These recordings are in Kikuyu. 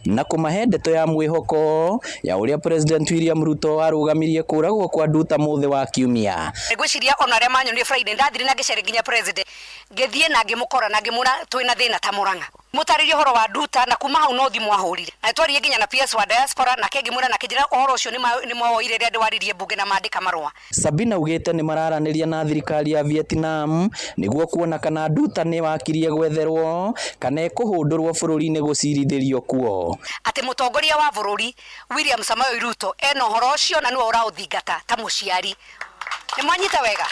Na kũmahe ndeto ya mwĩhoko ya ũrĩa President William Ruto arũgamirie kũragwo kwa Nduta mũthĩ wa Kiumia. Ngwĩciria ona arĩa manyonire Friday, ndathire na ngĩceria nginya president, ngĩthiĩ na ngĩmũkora na ngĩmwĩra twĩna thĩna ta Murang'a, mũtarĩrie ũhoro wa Nduta, na kuma hau no thimũ ahũrire na twaririe nginya na PS wa diaspora, nake ngĩmwĩra na kĩnjĩra ũhoro ũcio nĩ mawoire rĩrĩa ndĩwaririe mbunge na mandĩka marũa. Sabina augĩte nĩ mararanĩria na thirikari ya Vietnam nĩguo kuona kana Nduta nĩ wakirie gwetherwo kana ekũhũndũrwo bũrũri-inĩ gũcirithĩrio kuo. Atĩ mũtongoria wa bũrũri William Samoei Ruto ena ũhoro ũcio na nĩwe ũraũthingata ta mũciari. Nĩ mwanyita wega.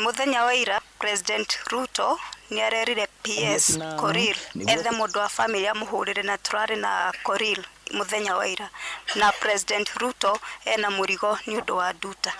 Mũthenya wa ira President Ruto nĩ arerire PS Korir ethe mũndũ wa family amũhũrĩre, na tũrarĩ na Korir mũthenya wa ira, na President Ruto ena mũrigo nĩ ũndũ wa Nduta.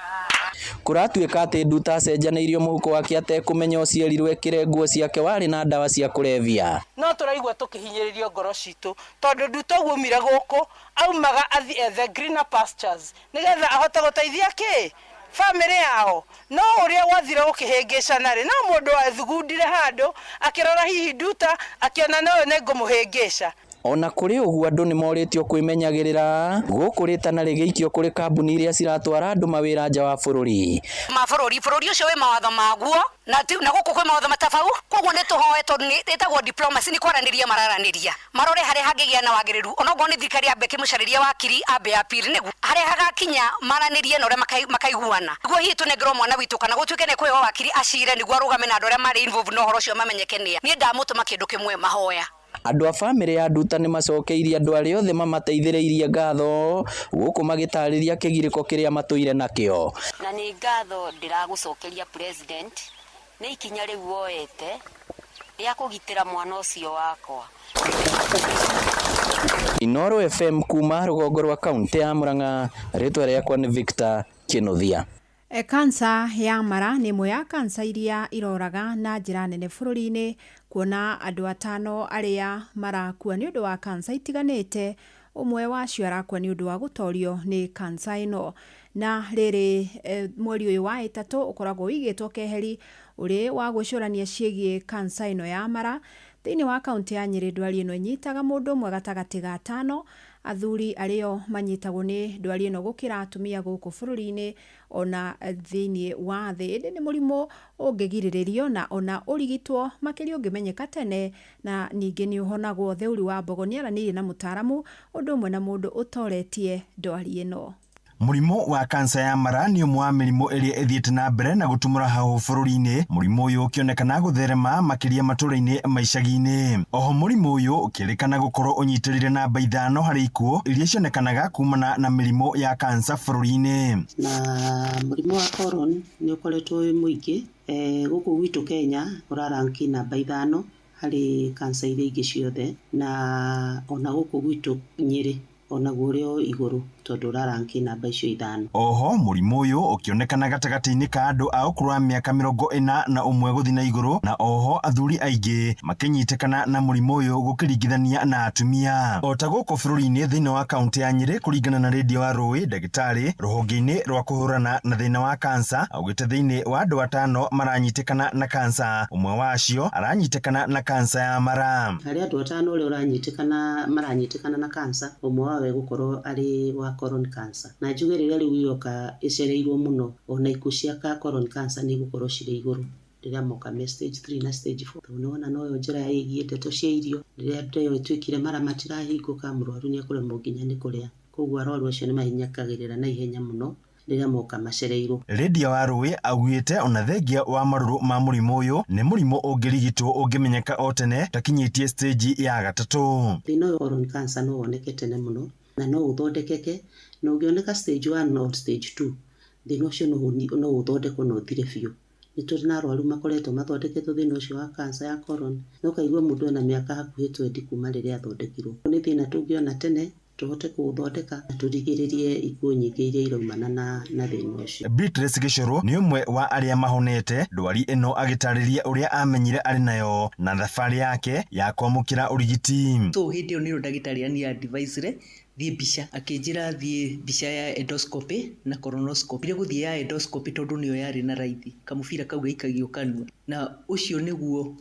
Kũratuĩka atĩ Nduta acenjanĩirio mũhuko wake atekũmenya ũcierirwo ekĩre nguo ciake warĩ na ndawa cia kũrebia. No tũraigua tũkĩhinyĩrĩrio ngoro citũ tondũ Nduta ũguo aumire gũkũ aumaga athiĩ ethe greener pastures nĩgetha ahote gũteithia kĩ family yao, no ũrĩa gwathire gũkĩhĩngĩcana rĩ, no mũndũ wathugundire handũ akĩrora hihi Nduta akĩona noyo nĩ ngũmũhĩngĩca. Ona kũrĩ ũguo, andũ nĩ morĩtio kwĩmenyagĩrĩra gũkũ rĩtana rĩgĩikio kũrĩ kambuni iria ciratwara andũ mawĩra nja wa bũrũri. Ma bũrũri, bũrũri ũcio wĩ mawatho maguo na na gũkũ kwĩ mawatho matabau, koguo nĩ tũhoe tondũ nĩ ĩtagwo diplomacy, nĩ kwaranĩria mararanĩria marore harĩa hangĩgĩa na wagĩrĩru, onokorwo nĩ thirikari yambe ĩkĩmũcarĩria wakiri ambe appeal nĩguo harĩa hagakinya maranĩrie na ũrĩa makaiguana nĩguo hihi tũnengerwo mwana witũ kana gũtuĩke nĩ kũheo wakiri acire nĩguo arũgame na andũ arĩa marĩ involved na ũhoro ũcio mamenyeke nĩa. Niĩ ndamũtũma kĩndũ kĩmwe, mahoya. Andũ a bamĩrĩ ya Nduta nĩ macokeirie andũ arĩa othe mamateithĩrĩirie ngatho gũkũ magĩtarĩria kĩgirĩko kĩrĩa matũire nakĩo. Na nĩ ngatho ndĩragũcokeria, President, nĩ ikinya rĩu woete rĩa kũgitĩra mwana ũcio wakwa. Inoro FM kuma rũgongo rwa kaunti ya Murang'a, rĩtwa rĩakwa nĩ Victor Kinuthia. Kansa ya mara nĩ ĩmwe ya kansa iria iroraga na njĩra nene bũrũri-inĩ, kuona andũ atano arĩa marakua nĩ ũndũ wa kansa itiganĩte, ũmwe wacio arakua nĩ ũndũ wa gũtorio nĩ kansa ĩno. Na rĩrĩ mweri ũyũ wa ĩtatũ ũkoragwo ũigĩtwo keheri ũrĩ wa gwĩcũrania ciĩgiĩ kansa ĩno ya mara. Thĩinĩ wa kaunti ya Nyĩrĩ, ndwari ĩno ĩnyitaga mũndũ ũmwe gatagatĩ ga atano. Athuri arĩo manyitagwo nĩ ndwari ĩno gũkĩra atumia gũkũ bũrũri-inĩ ona thĩinĩ wa thĩ. Ĩndĩ nĩ mũrimũ ũngĩgirĩrĩrio na ona ũrigitwo, makĩria ũngĩmenyeka tene, na ningĩ nĩ ũhonagwo. Theuri wa Mbogo nĩ aranĩirie na mũtaaramu ũndũ ũmwe na mũndũ ũtoretie ndwari ĩno. Mũrimũ wa kansa ya mara nĩ ũmwe wa mĩrimũ ĩrĩa ĩthiĩte na mbere na gũtumũra hahũ bũrũri-inĩ, mũrimũ ũyũ ũkĩonekana gũtherema makĩria matũũra-inĩ ma icagi-inĩ. Oho mũrimũ ũyũ ũkĩrĩkana gũkorwo ũnyitĩrĩire namba 5 harĩ ikuũ iria cionekanaga kumana na mĩrimũ ya kansa bũrũri-inĩ. Na mũrimũ wa colon nĩ ũkoretwo wĩ mũingĩ gũkũ gwitũ Kenya, ũraranki namba 5 harĩ kansa iria ingĩ ciothe, na ona gũkũ gwitũ Nyĩrĩ onaguo ũrĩ o igũrũ tondũ ũraranki namba icio 5. Oho mũrimũ ũyũ ũkĩonekana gatagatĩ-inĩ ka andũ a ũkũrũ wa mĩaka 41 gũthiĩ na igũrũ, na oho athuri aingĩ makĩnyitĩkana na mũrimũ ũyũ gũkĩringithania na atumia. O ta gũkũ bũrũri-inĩ, thĩinĩ wa kaunti ya Nyĩrĩ, kũringana na rĩndiũ ya Rũĩ, ndagĩtarĩ rũhonge-inĩ rwa kũhũrana na thĩna wa kansa augĩte thĩinĩ wa andũ atano maranyitĩkana na kansa, ũmwe wacio aranyitĩkana na kansa ya mara. Harĩ andũ atano ũrĩa ũranyitĩkana maranyitĩkana na kansa, ũmwe wao egũkorwo arĩ wa colon cancer. Na njuge rĩrĩa rĩu yoka ĩcereirwo mũno, ona ikuũ cia ka colon cancer nĩ igũkorwo cirĩ igũrũ rĩrĩa moka me stage 3 na stage 4, tondũ nĩwona noyo njĩra ĩgiĩ ndeto cia irio. Rĩrĩa nda ĩyo ĩtuĩkire mara matirahingũka, mũrwaru nĩ ekũremwo nginya nĩ kũrĩa, koguo arwaru acio nĩ mahinyakagĩrĩra na ihenya mũno rĩrĩa moka macereirwo. Lydia Warũĩ augĩte ona thengia wa marũrũ ma mũrimũ ũyũ, nĩ mũrimũ ũngĩrigitwo ũngĩmenyeka o tene takinyĩtie stage ya gatatũ. Thĩna ũyũ wa colon cancer no woneke tene mũno na no ũthondekeke, na ũngĩoneka stage 1 or stage 2, thĩna ũcio no ũthondekwo na ũthire biũ. Nĩ tũrĩ na arwaru makoretwo mathondeketwo thĩna ũcio wa cancer ya colon, na ũkaigua mũndũ ena mĩaka hakuhĩ 20 kuma rĩrĩa athondekirwo. Nĩ thĩna tũngĩona tene tũhote kũũthondeka na tũrigĩrĩrie ikuũ nyingĩ iria iraumana na thĩna ũcio. Beatrice Gĩcũrũ nĩ ũmwe wa arĩa mahonete ndwari ĩno, agĩtarĩria ũrĩa amenyire arĩ nayo na thabarĩ yake ya kwamũkĩra ũrigiti. So hĩndĩ ĩyo nĩrĩo ndagĩtarĩ ani advisire thiĩ mbica, akĩnjĩra thiĩ mbica ya endoscopy na colonoscopy. Ndire gũthiĩ ya endoscopy tondũ nĩyo yarĩ na raithi, kamũbira kau gaikagio kanua. Na ũcio nĩguo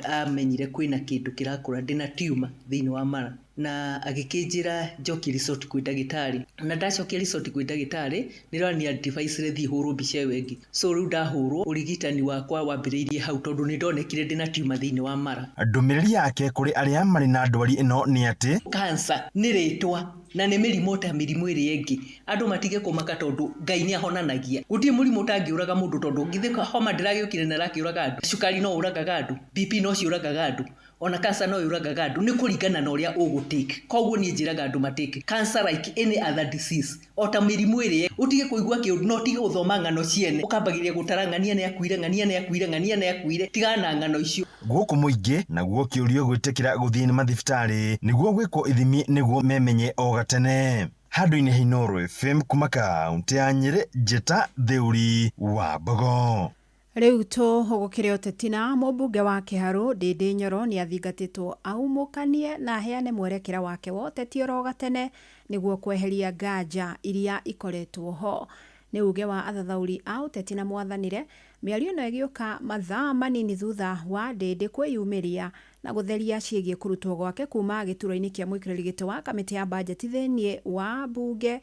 amenyire kwĩna kĩndũ kĩrakũra, ndĩna tumor thĩinĩ wa mara. Na agĩkĩnjĩra njokie resort kwĩ ndagĩtarĩ. Na ndacokia resort kwĩ ndagĩtarĩ, nĩrĩo ni advice thiĩ hũrwo mbica ĩyo ĩngĩ. So rĩu ndahũrwo, ũrigitani wakwa wambĩrĩirie hau tondũ nĩ ndonekire ndĩna tumor thĩinĩ wa mara. Ndũmĩrĩri yake kũrĩ arĩa marĩ na ndwari ĩno nĩ atĩ Cancer nĩ rĩtwa na nĩ mĩrimũ ta mĩrimũ ĩrĩa ĩngĩ. Andũ matige kũmaka tondũ Ngai nĩ ahonanagia. Gũtirĩ mũrimũ ũtangĩũraga mũndũ tondũ githĩ homa ndĩragĩũkire na ĩrakĩũraga andũ. Cukari no ũragaga andũ, BP no ciũragaga andũ, ona cancer no yũragaga andũ, nĩ kũringana na ũrĩa ũgũtake. Koguo niĩ njĩraga andũ matake cancer like any other disease, o ta mĩrimũ ĩrĩa. Ũtige kũigua kĩũndũ na ũtige gũthoma ng'ano ciene, ũkambagĩrĩria gũtara ng'ania nĩ akuire, ng'ania nĩ akuire, ng'ania nĩ akuire. Tigana na ng'ano icio. Gũkũ mũingĩ naguo kĩũrio gwĩtĩkĩra gũthiĩ mathibitarĩ nĩguo gwĩkwo ithimi nĩguo memenye o gatene. Handũ-inĩ ha Inooro FM kuma kaũntĩ ya Nyĩrĩ, Njĩta Theuri wa Mbogo. Rĩu tũhũgũkĩre ũteti na mũmbunge wa Kĩharũ Ndĩndĩ Nyoro nĩ athingatĩtwo aumũkanie na aheane mwerekera wake wa ũteti oro gatene nĩguo kweheria nganja iria ikoretwo ho. Nĩ uge wa athathaũri a ũteti na mwathanĩre, mĩario ĩno ĩgĩũka mathaa manini thutha wa Ndĩndĩ kwĩyumĩria na gũtheria ciĩgiĩ kũrutwo gwake kuma gĩturwa-inĩ kĩa mũikarĩri gĩtĩ wa kamĩtĩ ya bajeti thĩinĩ wa mbunge,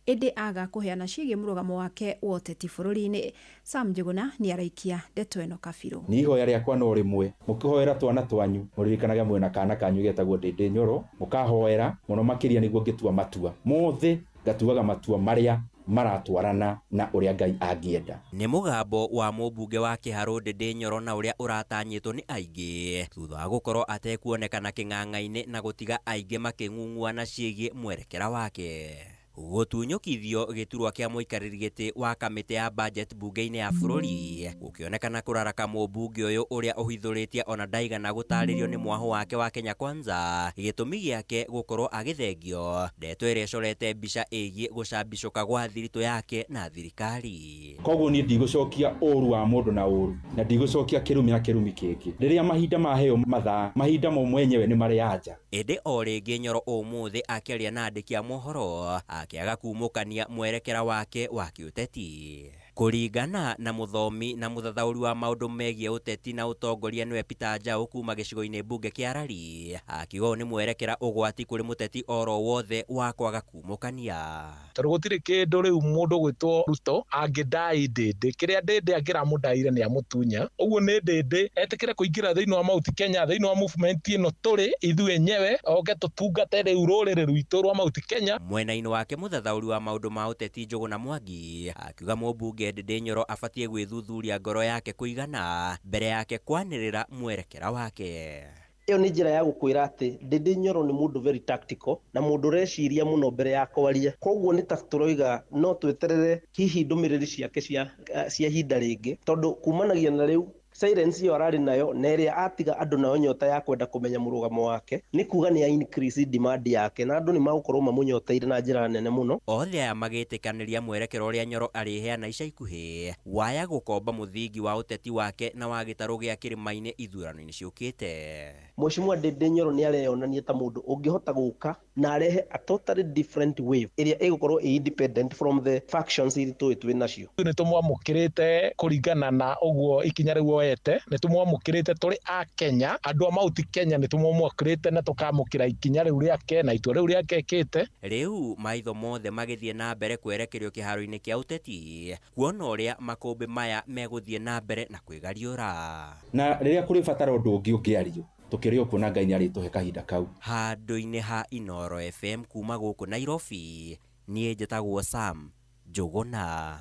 ĩndĩ aga kũheana ciĩgiĩ mũrũgamo wake wa ũteti bũrũri-inĩ. Sam Njuguna nĩ araikia ndeto ĩno kabirũ. Ni ihoya rĩakwa no rĩmwe, mũkĩhoera twana twanyu mũririkanage mwĩna kana kanyu getagwo Ndĩndĩ Nyoro, mũkahoera mũno makĩria nĩguo ngĩtua matua mothe, ngatuaga matua marĩa maratwarana na ũrĩa Ngai angĩenda. Nĩ mũgambo wa mũmbunge wa Kĩharũ Ndĩndĩ Nyoro na ũrĩa ũratanyĩtwo nĩ aingĩ thutha wa gũkorwo atekuonekana kĩng'ang'a-inĩ na gũtiga aingĩ makĩng'ung'uana ciĩgiĩ mwerekera wake. Gũtunyũkithio gĩturwa kĩa mũikarĩri gĩtĩ wa kamĩtĩ ya budget bunge-inĩ ya bũrũri gũkĩonekana kũraraka mũmbunge ũyũ ũrĩa ũhithũrĩtie ona ndaigana gũtarĩrio nĩ mwahũ wake wa Kenya Kwanza gĩtũmi gĩake gũkorwo agĩthengio, ndeto ĩrĩa ĩcorete mbica ĩgiĩ gũcambicũka gwa thiritũ yake na thirikari. Koguo niĩ ndigũcokia ũru wa mũndũ na ũru, na ndigũcokia kĩrumi na kĩrumi kĩngĩ. Rĩrĩa mahinda maheo mathaa, mahinda mo mwenyewe nĩ marĩ anja. Ĩndĩ o rĩngĩ Nyoro ũmũthĩ akĩaria na andĩki a mohoro akĩaga kumũkania mwerekera wake wa kĩũteti. Kũringana na mũthomi na mũthathaũri wa maũndũ megiĩ ũteti na ũtongoria nĩwe Peter Njau kuma gĩcigo-inĩ mbunge kĩa Rari, akiuga ũyũ nĩ mwerekera ũgwati kũrĩ mũteti oro wothe wa kwaga kumũkania. Tondũ gũtirĩ kĩndũ rĩu mũndũ gwĩtwo Ruto angĩndai Ndĩndĩ, kĩrĩa Ndĩndĩ angĩramũndaire nĩ amũtunya. Ũguo nĩ Ndĩndĩ etĩkĩre kũingĩra thĩinĩ wa Mount Kenya, thĩinĩ wa movement ĩno tũrĩ ithuĩ enyewe, oke tũtungate rĩu rũrĩrĩ rwitũ rwa Mount Kenya. Mwena-inĩ wake mũthathaũri wa maũndũ ma ũteti Njũgũna Mwangi akiuga mũmbunge Ndĩndĩ Nyoro abatiĩ gwĩthuthuria ngoro yake kũigana mbere yake kwanĩrĩra mwerekera wake. Ĩyo nĩ njĩra ya gũkwĩra atĩ Ndĩndĩ Nyoro nĩ mũndũ very tactical na mũndũ ũreciria mũno mbere ya kwaria. Koguo nĩ ta tũroiga no tweterere hihi ndũmĩrĩri ciake cia ihinda rĩngĩ, tondũ kumanagia na rĩu silence ĩyo ararĩ nayo na ĩrĩa atiga andũ nayo nyota ya kwenda kũmenya mũrũgamo wake, nĩ kuga nĩ increase demand yake na andũ nĩ magũkorwo mamũnyoteire na njĩra nene mũno. Othe aya magĩtĩkanĩria mwerekero ũrĩa Nyoro arĩheana ica ikuhĩ waya gũkomba mũthingi wa ũteti wake na wa gĩtarũ gĩa kĩrĩma-inĩ ithurano-inĩ ciũkĩte. Mheshimiwa Ndĩndĩ Nyoro nĩ areyonania ta mũndũ ũngĩhota gũka na arehe a totally different wave ĩrĩa ĩgũkorwo ĩ independent from the factions iria tũĩ twĩ nacio. Nĩ tũmwamũkĩrĩte kũringana na ũguo ikinya rĩu oete, nĩ tũmwamũkĩrĩte tũrĩ a Kenya, andũ a Mount Kenya nĩ tũmwamũkĩrĩte na tũkamũkĩra ikinya rĩu rĩake na itua rĩu rĩake ekĩte. Rĩu maitho mothe magĩthiĩ na mbere kwerekerio kĩharo-inĩ kĩa ũteti kuona ũrĩa makũmbĩ maya megũthiĩ na mbere na kwĩgariũra. Na rĩrĩa kũrĩ batara ũndũ ũngĩ ũngĩario, tũkĩrĩ o kuona Ngai nĩarĩtũhe kahinda kau. Handũ-inĩ ha Inooro FM kuma gũkũ Nairobi, niĩ njĩtagwo Sam Njũgũna.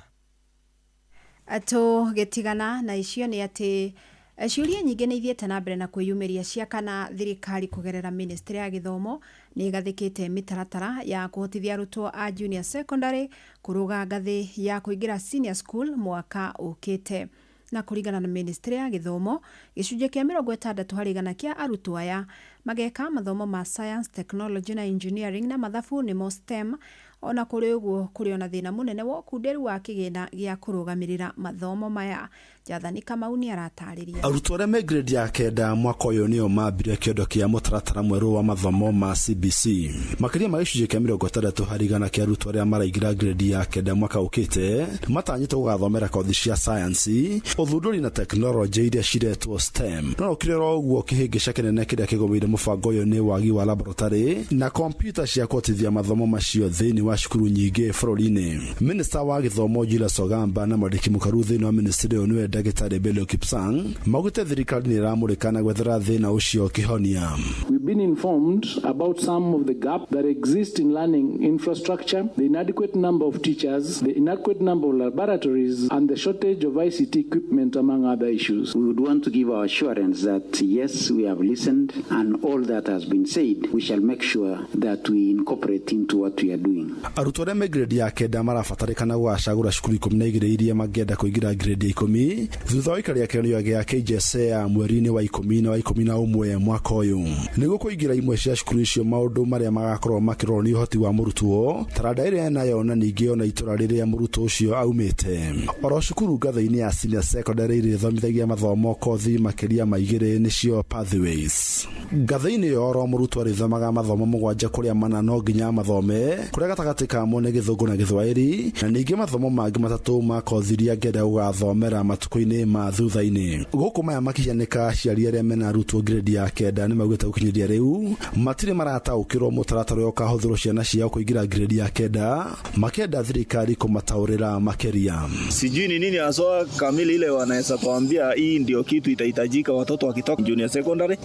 Tũgĩtigana na icio nĩ atĩ ciũria nyingĩ nĩ ithiĩte na mbere na kwĩyumĩria cia kana thirikari kũgerera ministry ya gĩthomo nĩ ĩgathĩkĩte mĩtaratara ya kũhotithia arutwo a junior secondary kũrũga ngathĩ ya kũingĩra senior school mwaka ũkĩte. Na kũringana na ministry ya gĩthomo, gĩcunjĩ kĩa 60% kĩa arutwo aya mageka mathomo ma science, technology na engineering na mathabu nĩmo STEM, Ona kũrĩ ũguo, kũrĩ ona thĩna mũnene wa ũkunderu wa kĩgĩna gĩa kũrũgamĩrĩra mathomo maya. Jathani Kamau nĩ aratarĩria. Arutwo arĩa me grade ya 9 mwaka ũyũ nĩo mambirie kĩondo kĩa mũtaratara mwerũ wa mathomo ma CBC. Makĩria ma gĩcunjĩ kĩa 60% kĩa arutwo arĩa maraingĩra grade ya 9 mwaka ũkĩte matanyĩtwo gũgathomera kothi cia sayansi, ũthundũri na tekinoronjĩ iria ciretwo STEM. No ũkĩrĩ oro ũguo, kĩhĩngĩca kĩnene kĩrĩa kĩgũmĩire mũbango ũyũ nĩ wagi wa laboratory na kompiuta cia kũhotithia mathomo macio thĩinĩ wa cukuru nyingĩ bũrũri-inĩ. Minista wa gĩthomo Julius Ogamba na mwandĩki mũkaru thĩinĩ wa ministry ĩyo nĩwe Ndagĩtarĩ Belio Kipsang maugĩte thirikari nĩ ĩramũrĩka na gwethera thĩna ũcio kĩhonia. We've been informed about some of the gaps that exist in learning infrastructure, the inadequate number of teachers, the inadequate number of laboratories, and the shortage of ICT equipment, among other issues. We would want to give our assurance that yes, we have listened, and all that has been said, we shall make sure that we incorporate into what we are doing. Arutwo arĩa me grade ya 9 marabatarĩkana gũgacagũra cukuru 12 iria mangĩenda kũingĩra grade ya 10 thutha wa ikaria kĩgeranio gĩa KJSEA ya mweri-inĩ wa 10 na wa 11 mwaka ũyũ. Nĩguo kũingĩra imwe cia cukuru icio, maũndũ marĩa magakorwo makĩrorwo nĩ ũhoti wa mũrutwo, taranda ĩrĩa enayo na ningĩ ona itũra rĩrĩa mũrutwo ũcio aumĩte. Oro cukuru ngathĩ-inĩ ya senior secondary irĩthomithagia mathomo kothi makĩria ma 2 nĩcio pathways. Ngathĩ-inĩ ĩyo oro mũrutwo arĩthomaga mathomo 7 kũrĩa 4 no nginya mathome, kũrĩa gatagatĩ kamo nĩ Gĩthũngũ na Gĩthwaĩri, na ningĩ mathomo mangĩ 3 ma kothi iria angĩenda gũgathomera matukũ-inĩ ma thutha-inĩ. Gũkũ maya makĩhianĩka, aciari arĩa mena arutwo grade ya 9 nĩ maugĩte gũkinyĩria rĩu matirĩ marataũkĩrwo mũtaratara ũrĩa ũkahũthĩrwo ciana ciao kũingĩra grade ya 9, makĩenda thirikari kũmataũrĩra makĩria. Sijui ni nini haswa kamili ile wanaweza kuambia hii ndio kitu itahitajika watoto wakitoka junior secondary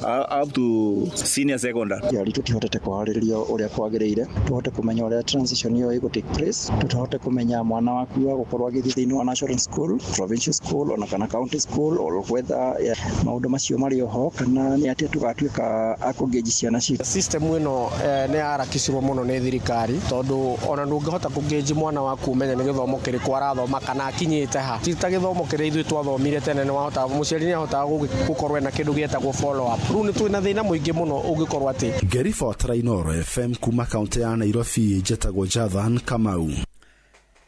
up to senior secondary. Aciari tũtihotete kũharĩrĩrio ũrĩa kwagĩrĩire, tũhote kũmenya ũrĩa transition ĩyo ĩgũ take place, tũhote kũmenya mwana waku agũkorwo agĩthiĩ thĩinĩ wa national school, provincial school ona kana county school, or whether maũndũ macio marĩ oho kana nĩ atĩa tũgatuĩka a kũngĩnji ciana citũ. System ĩno nĩ yarakicirwo mũno nĩ thirikari, tondũ ona ndũngĩhota kũngĩnji mwana waku ũmenye nĩ gĩthomo kĩrĩkũ arathoma kana akinyĩte ha. Ti ta gĩthomo kĩrĩa ithuĩ twathomire tene, nĩwahotaga mũciari nĩahotaga gũkorwo ena kĩndũ gĩetagwo follow up. Rĩu nĩ twĩna thĩna mũingĩ mũno ũngĩkorwo atĩ. Ngĩribotera Inooro FM kuma kaũntĩ ya Nairobi, njetagwo Jathan Kamau.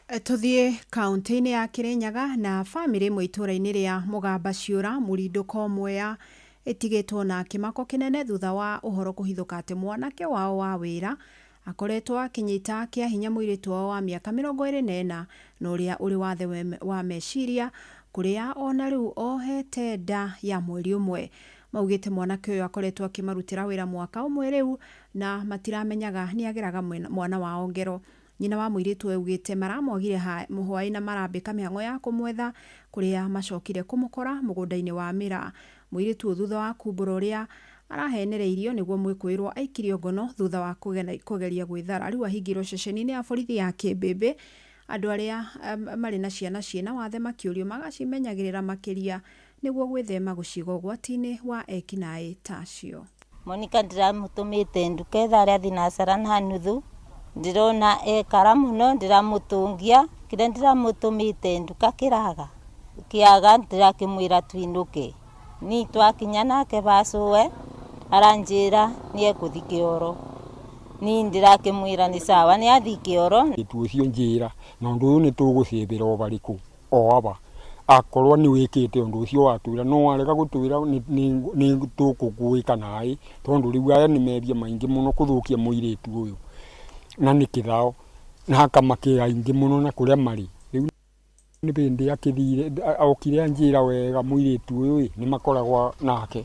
Tũthiĩ kaũntĩ-inĩ ya Kĩrĩnyaga na bamĩrĩ ĩmwe itũũra-inĩ rĩa Mũgamba Ciũra Mũrindũko Mwea ĩtigĩtwo na kĩmako kĩnene thutha wa ũhoro kũhithũka atĩ mwanake wao wa wĩra akoretwo akĩnyita kĩa hinya mũirĩtu wao wa mĩaka 24 na ũrĩa ũrĩ wathe wa meciria, kũrĩa ona rĩu ohete nda ya mweri ũmwe. Maugĩte mwanake ũyũ akoretwo akĩmarutĩra wĩra mwaka ũmwe rĩu na matiramenyaga nĩ ageraga mwana wao ngero. Nyina wa mũirĩtu ũyũ augĩte maramwagire mũhwaĩ na marambĩka mĩhang'o ya kũmwetha, kũrĩa macokire kũmũkora mũgũnda-inĩ wa mĩraa. Mũirĩtu ũyũ thutha wa kumbũra ũrĩa arahenereirio nĩguo mwĩkũĩrwo aikirio ngono thutha wa kũgeria gwĩthara, rĩu ahingĩirwo ceceni-inĩ ya borithi ya Kĩmbĩmbĩ. Andũ arĩa marĩ na ciana ciĩna wathe makĩũrio magacimenyagĩrĩra makĩria nĩguo gwĩthema gũciga ũgwati-inĩ wa ekinaĩ ta acio. Monica ndiramũtũmĩte nduka ithaa rĩa thinacara na nuthu, ndĩrona ekara mũno, ndĩramũtũngia kĩrĩa ndĩramũtũmĩte nduka kĩraga kĩaga, ndĩrakĩmwĩra twinũke. Ni twakinya nake bacũwe aranjĩra nĩ ekũthi kĩoro, ni ndĩrakĩmwĩra nĩ sawa nĩ athi kĩoro. Ũcio njĩra na ũndũ ũyũ nĩ tũgũcĩbĩra o barĩkũ o aba, akorwo nĩ wĩkĩte ũndũ ũcio watwĩra, no warega gũtwĩra nĩ tũkũgwĩka naĩ, tondũ rĩu aya nĩ mehia maingĩ mũno kũthũkia mũirĩtu ũyũ na nĩ kĩthao na akamakĩra aingĩ mũno na kũrĩa marĩ. Rĩu nĩ hĩndĩ akĩthire okire anjĩra wega mũirĩtu ũyũ nĩ makoragwo nake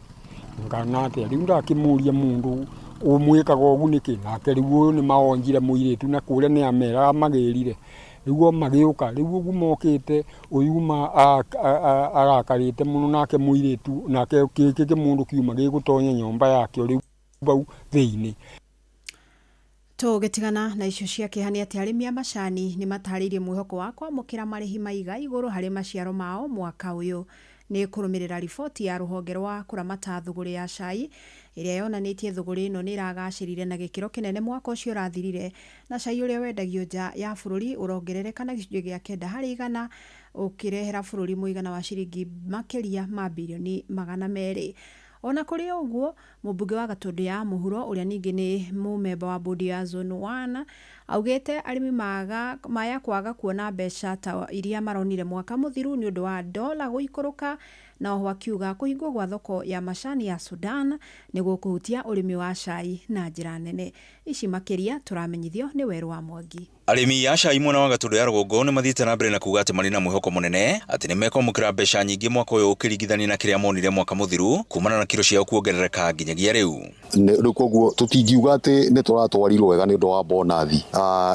ngana atĩa. Rĩu ndakĩmũria mũndũ ũmwĩkaga ũguo nĩkĩ, nake rĩu ũyũ nĩ maonjire mũirĩtu na kũrĩa nĩ ameraga magĩrire. Rĩu o magĩũka rĩu ũguo mokĩte ũyũ ma arakarĩte mũno nake mũirĩtu nake kĩkĩ kĩmũndũ kiuma gĩgũtonya nyũmba yakĩo rĩu bau thĩinĩ. Tũgĩtigana na icio cia kĩeha nĩ atĩ arĩmi a macani nĩ matarĩirie mwĩhoko wa kwamũkĩra marĩhi maiga igũrũ harĩ maciaro mao mwaka ũyũ. Nĩ kũrũmĩrĩra riboti ya rũhonge rwa kũramata thũgũrĩ ya cai ĩrĩa yonanĩtie thũgũrĩ ĩno nĩ ĩragacĩrire na gĩkĩro kĩnene mwaka ũcio ũrathirire, na cai ũrĩa wendagio nja ya bũrũri ũrongerereka na gĩcunjĩ gĩa 9 harĩ igana, ũkĩrehera bũrũri mũigana wa ciringi makĩria ma birioni 200. Ona kũrĩ ũguo, mũmbunge wa Gatũndũ ya mũhuro ũrĩa ningĩ nĩ mũmemba wa bodi ya Zone 1 augĩte arĩmi maya kwaga kuona mbeca ta iria maronire mwaka mũthiru nĩ ũndũ wa dola gũikũrũka, na oho akiuga kũhingwo gwa thoko ya macani ya Sudan nĩ gũkũhutia ũrĩmi wa cai na njĩra nene. Ici makĩria tũramenyithio nĩ Werũ wa Mwangi. Arĩmi a cai mwena wa Gatũndũ ya rũgongo nĩ mathiĩte na mbere na kuga atĩ marĩ na mwĩhoko mũnene atĩ nĩ mekwamũkĩra mbeca nyingĩ mwaka ũyũ ũkĩringithania na kĩrĩa monire mwaka mũthiru kumana na kiro ciao kuongerereka nginyagia rĩu. Rĩu koguo tũtingiuga atĩ nĩ tũratwarirwo wega nĩ ũndũ wa bonathi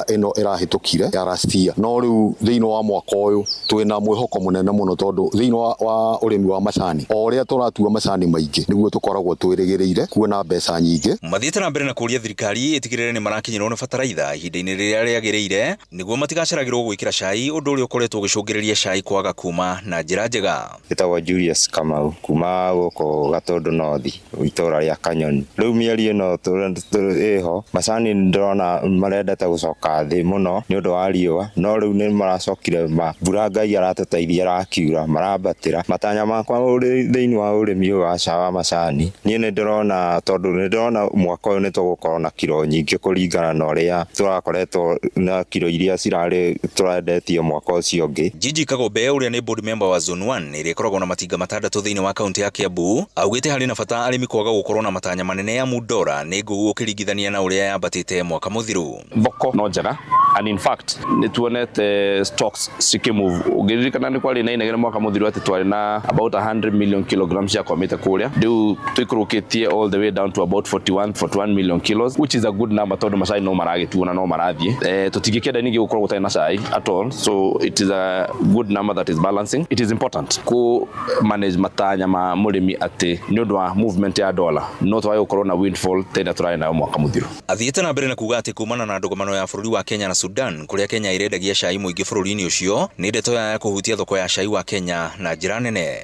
ĩno ĩrahĩtũkire ya last year, no rĩu thĩinĩ wa mwaka ũyũ twĩna mwĩhoko mũnene mũno tondũ thĩinĩ wa ũrĩmi wa macani o ũrĩa tũratua macani maingĩ nĩguo tũkoragwo twĩrĩgĩrĩire kuona mbeca nyingĩ. Mathiĩte na mbere na kũũria thirikari ĩtigĩrĩre nĩ marakinyĩrwo nĩ bataraitha ihinda-inĩ rĩrĩa rĩagĩrĩire nĩguo matigaceragĩrwo gwĩkĩra cai, ũndũ ũrĩa ũkoretwo ũgĩcũngĩrĩria cai kwaga kuma na njĩra njega. Ĩtagwo Julius Kamau kuma gũkũ Gatũndũ North itũra rĩa Kanyoni. Rĩu mĩeri ĩno ĩho macani ndĩrona marendete gũcoka thĩ mũno nĩ ũndũ wa riũa, no rĩu nĩ maracokire mbura Ngai aratũteithia ĩrakiura marambatĩra. Matanya makwa thĩinĩ wa ũrĩmi ũyũ wa macani niĩ nĩ ndĩrona tondũ nĩ ndĩrona mwaka ũyũ nĩ tũgũkorwo na kiro nyingĩ kũringana na ũrĩa tũrakoretwo na kiro iria cirarĩ tũrendetie mwaka ũcio ũngĩ. Gigi Kagombe ũrĩa nĩ board member wa Zone 1 ĩrĩa ĩkoragwo na matinga matandatũ thĩinĩ wa kaunti ya Kiambu augĩte harĩ na bata arĩmi kwaga gũkorwo na matanya manene ya mudora nĩ ngũu ũkĩringithania na ũrĩa yambatĩte mwaka mũthiru. Thoko no njega and in fact nĩ tuonete stocks cikĩmove. Ũngĩririkana nĩ kwarĩ na inegene mwaka mũthiru atĩ twarĩ na about 100 million kilograms ciakwamĩte kũrĩa, rĩu tũikũrũkĩtie all the way down to about 41 million kilos, which is a good number tondũ macai no maragĩtuo na no marathiĩ. Tũtingĩkĩenda ningĩ gũkorwo gũtarĩ na cai at all, so it is a good number that is balancing. It is important ku manage matanya ma mũrĩmi atĩ nĩ ũndũ wa movement ya dollar no twage gũkorwo na windfall tena tũrarĩ nayo mwaka mũthiru. Athiĩte na mbere na kuga atĩ kumana na ndũgamano ya bũrũri wa Kenya na Sudan kũrĩa Kenya ĩrendagia cai mũingĩ bũrũri-inĩ ũcio nĩ ndeto ya kũhutia thoko ya cai wa Kenya na njĩra nene.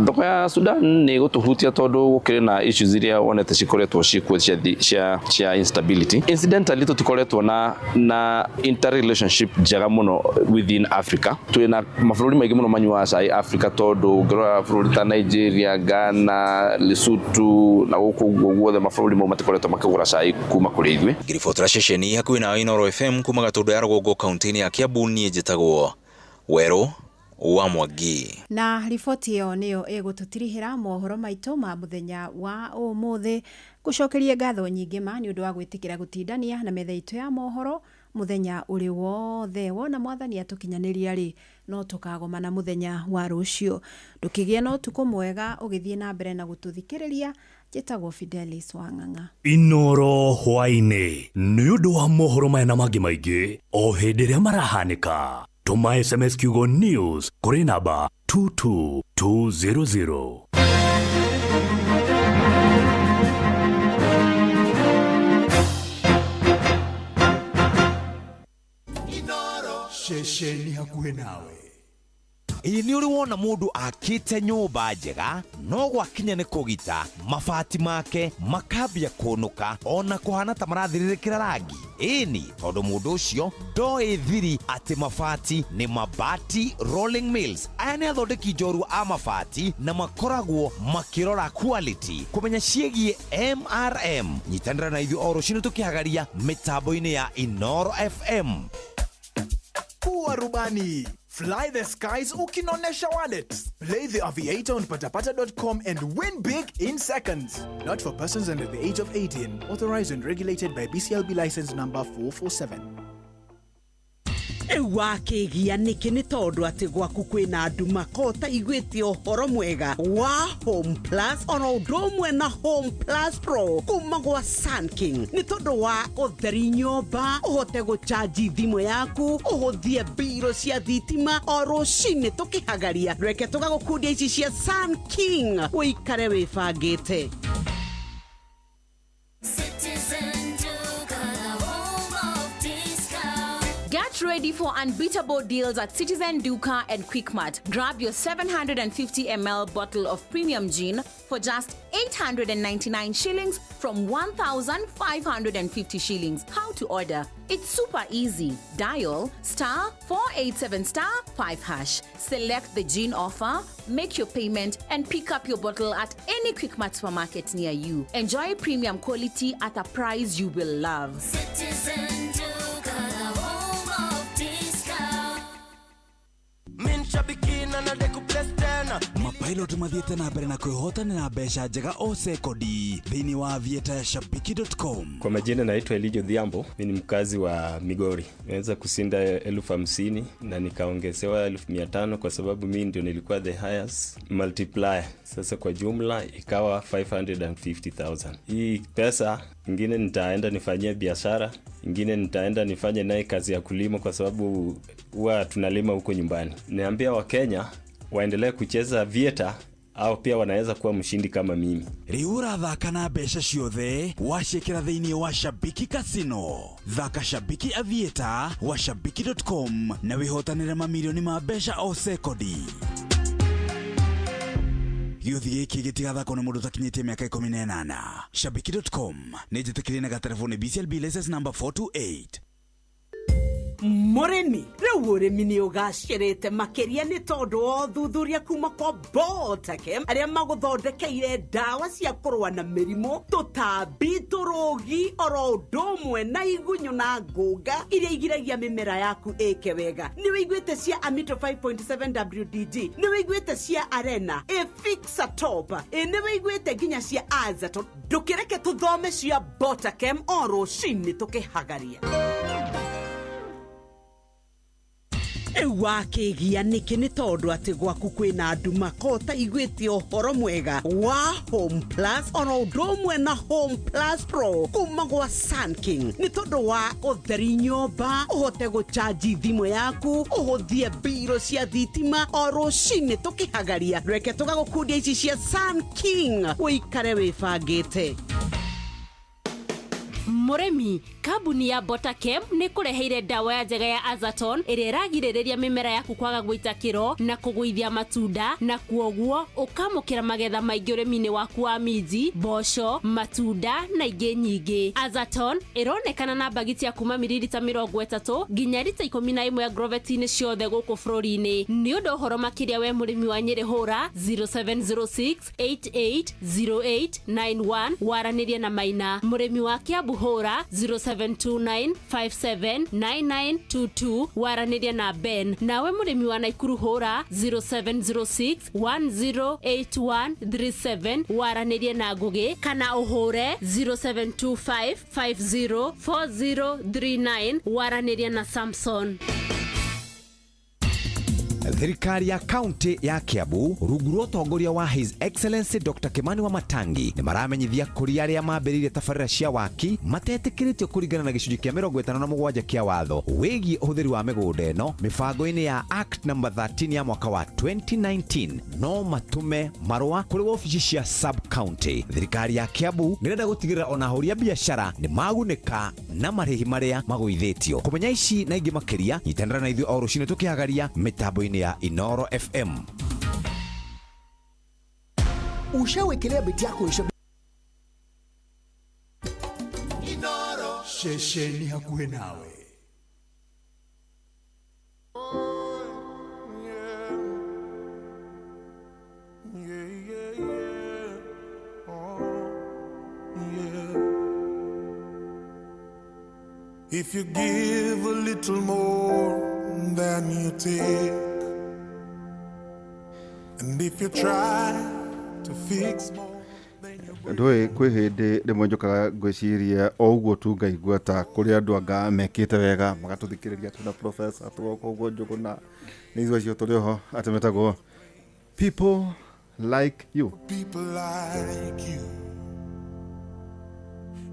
Thoko ya Sudan nĩ gũtũhutia tondũ gũkĩrĩ na issues iria wonete cikoretwo cikuo cia instability. Incidentally tũtikoretwo na interrelationship njega mũno within Africa. Twĩna mabũrũri maingĩ mũno manyuaga cai Africa tondũ ũngĩrora bũrũri ta Nigeria, Ghana, Lesotho na gũkũ ũguo guothe mabũrũri mau matikoretwo makĩgũra cai kuma kũrĩ ithuĩ. Ngiribotera ceceni hakuhĩ na Inooro FM kuma Gatũndũ ya rũgongo kaunti-inĩ ya Kiambu, niĩ njĩtagwo Werũ wa Mwangi. Na riboti ĩyo nĩyo ĩgũtũtirihĩra mohoro maitũ ma mũthenya wa ũmũthĩ. Gũcokerie ngatho nyingĩ ma nĩ ũndũ wa gwĩtĩkĩra gũtindania na metha itũ ya mohoro mũthenya ũrĩ wothe. Wona mwathani atũkinyanĩria rĩ, no tũkagomana mũthenya wa rũciũ. Ndũkĩgĩe na ũtukũ mwega ũgĩthiĩ na mbere na gũtũthikĩrĩria. Njĩtagwo Fidelis Wang'ang'a. Inooro hwaĩ-inĩ nĩ ũndũ wa mohoro maya na mangĩ maingĩ o hĩndĩ ĩrĩa marahanĩka. Tũma SMS kiugo news kũrĩ namba 22200. Ceceni hakuhĩ nawe. Ĩĩ nĩ ũrĩ wona mũndũ akĩte nyũmba njega no gwakinya nĩ kũgita mabati make makambia kũnũka ona kũhana ta marathirĩrĩkĩra rangi. Ĩni tondũ mũndũ ũcio ndoĩ thiri atĩ mabati nĩ Mabati Rolling Mills. Aya nĩ athondeki njorua a mabati na makoragwo makĩrora quality kũmenya ciĩgiĩ MRM. Nyitanĩra na ithuĩ o rũcinĩ tũkĩhagaria mĩtambo-inĩ ya Inooro FM. Kuwa rubani. Fly the skies ukinonesha wallet. Play the Aviator on patapata.com and win big in seconds. Not for persons under the age of 18. Authorized and regulated by BCLB license number 447. Rĩu wakĩgia nĩkĩ nĩ tondũ atĩ gwaku kwĩna nduma ko ũtaiguĩte ũhoro mwega wa Home Plus oro ũndũ ũmwe na Home Plus Pro kuma gwa Sun King nĩ tondũ wa ũtheri nyũmba ũhote gũchanji thimũ yaku ũhũthie mbirũ cia thitima o rũcinĩ tũkĩhagaria reke tũgagũkundia ici cia Sun King ũikare wĩbangĩte. Get ready for unbeatable deals at Citizen Duka and Quickmart. Grab your 750 ml bottle of premium gin for just 899 shillings from 1,550 shillings. How to order? It's super easy. Dial star 487 star 5 hash. Select the gin offer, make your payment, and pick up your bottle at any Quickmart supermarket near you. Enjoy premium quality at a price you will love. Citizen Duka, the home of discount. Mapilot mathiĩte na mbere na kwĩhotanĩra mbeca njega o sekondi thĩinĩ wa aviator ya shabiki.com. Kwa majina naitwa Elijo Dhiambo, mi ni mkazi wa Migori. Nimeweza kushinda 50,000 na nikaongezewa 500,000 kwa sababu mi ndio nilikuwa the highest multiplier. Sasa kwa jumla ikawa 550,000. Hii pesa ingine nitaenda nifanyie biashara, ingine nitaenda nifanye naye kazi ya kulima kwa sababu huwa tunalima huko nyumbani. Niambia Wakenya waendelee kucheza Aviator au pia wanaweza kuwa mshindi kama mimi. Rĩu ũrathaka na mbeca ciothe waciĩkĩra thĩinĩ wa Shabiki Casino. Thaka Shabiki Aviator wa shabiki.com na wĩhotanĩre mamirioni ma mbeca o sekondi. Gĩũthi gĩkĩ gĩtigathakwo nĩ mũndũ ũtakinyĩtie mĩaka 18. Shabiki.com nĩ njĩtĩkĩrie na gatereboni BCLB license number 428. Mũrĩmi, rĩu ũrĩmi nĩ ũgacĩrĩte makĩria nĩ tondũ wa ũthuthuria kuma kwa Botakem arĩa magũthondekeire ndawa cia kũrũa na mĩrimũ, tũtambi, tũrũgi oro ũndũ ũmwe na igunyũ na ngũnga iria igiragia mĩmera yaku ĩke wega. Nĩ wĩiguĩte cia Amito 5.7 WDG, nĩ wĩiguĩte cia Arena, Efixatop, nĩ wĩiguĩte nginya cia Azaton. Ndũkĩreke tũthome cia Botakem o rũcinĩ tũkĩhagaria. Rĩu wakĩgia nĩkĩ nĩ tondũ atĩ gwaku kwĩna nduma ko ũtaiguĩte ũhoro mwega wa Home Plus oro ũndũ ũmwe na Home Plus Pro kuma gwa Sun King nĩ tondũ wa ũtheri nyũmba, ũhote gũchanji thimũ yaku, ũhũthie mbirũ cia thitima o rũcinĩ tũkĩhagaria. Reke tũgagũkundia ici cia Sun King ũikare wĩbangĩte. Mũrĩmi, kambuni ya Botakem nĩ kũreheire ndawa ya njega ya Azaton ĩrĩa ĩragirĩrĩria mĩmera yaku kwaga gũita kĩro na kũgũithia matunda na kuoguo ũkamũkĩra magetha maingĩ ũrĩmi-inĩ waku wa minji, mboco, matunda na ingĩ nyingĩ. Azaton ĩronekana na mbagiti ya kuma miririta 30 nginya rita 11 ya groveti-inĩ ciothe gũkũ bũrũri-inĩ. Nĩ ũndũ ũhoro makĩria we mũrĩmi wa Nyĩrĩ hũra 0706 880891 waranĩrie na Maina. Mũrĩmi wa Kiambu hũra 0729579922 waranĩria na Ben. Nawe mũrĩmi wa Naikuru hũra 0706 108137 waranĩrie na Ngũgĩ kana ũhũre 0725504039 waranĩrie na Samson. Thirikari ya kaunti ya Kiambu rungu rwa ũtongoria wa His Excellency Dr. Kimani Wamatangi nĩ maramenyithia kũrĩ arĩa mambĩrĩirie tabarĩra cia waki matetĩkĩrĩtio kũringana na gĩcunjĩ kĩa 57 kĩa watho wĩgiĩ ũhũthĩri wa mĩgũnda ĩno mĩbango-inĩ ya Act number 13 ya mwaka wa 2019 no matume marũa kũrĩ wabici cia sub county. Thirikari ya Kiambu nĩrenda gũtigĩrĩra ona ahũri a biacara nĩ magunĩka na marĩhi marĩa magũithĩtio. Kũmenya ici na ingĩ makĩria nyitanĩra na ithuĩ o rũcinĩ tũkĩhagaria mĩtambo-inĩ ya Inoro FM. Ushawekelea beti yako isha Inoro shesheni hakuwe nawe. If you give a little more than you take, and if you try to fix more. Ndũĩ kwĩ hĩndĩ rĩmwe njũkaga ngwĩciria o ũguo tu ngaigua ta kũrĩ andũ anga mekĩte wega magatũthikĩrĩria twĩna professor tũgoka ũguo Njũgũna nĩ ithuĩ acio tũrĩ oho atĩ metagwo people like you. People like you.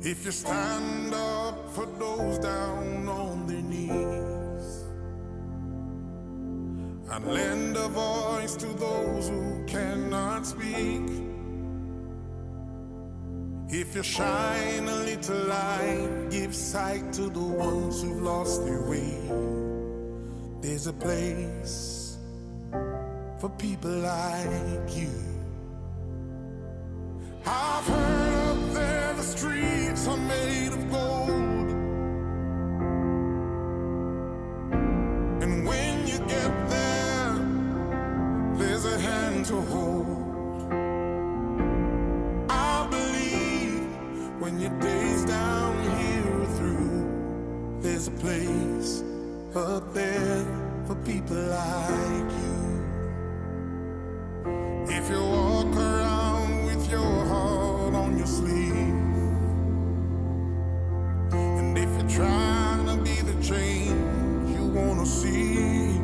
If you stand up for those down on their knees and lend a voice to those who cannot speak, if you shine a little light, give sight to the ones who've lost their way, there's a place for people like you. I've heard up there the streets are made of gold. And when you get there, there's a hand to hold. I believe when your days down here are through, there's a place up there for people like you. If you walk around with your heart on your sleeve, and if you're trying to be the change you wanna see,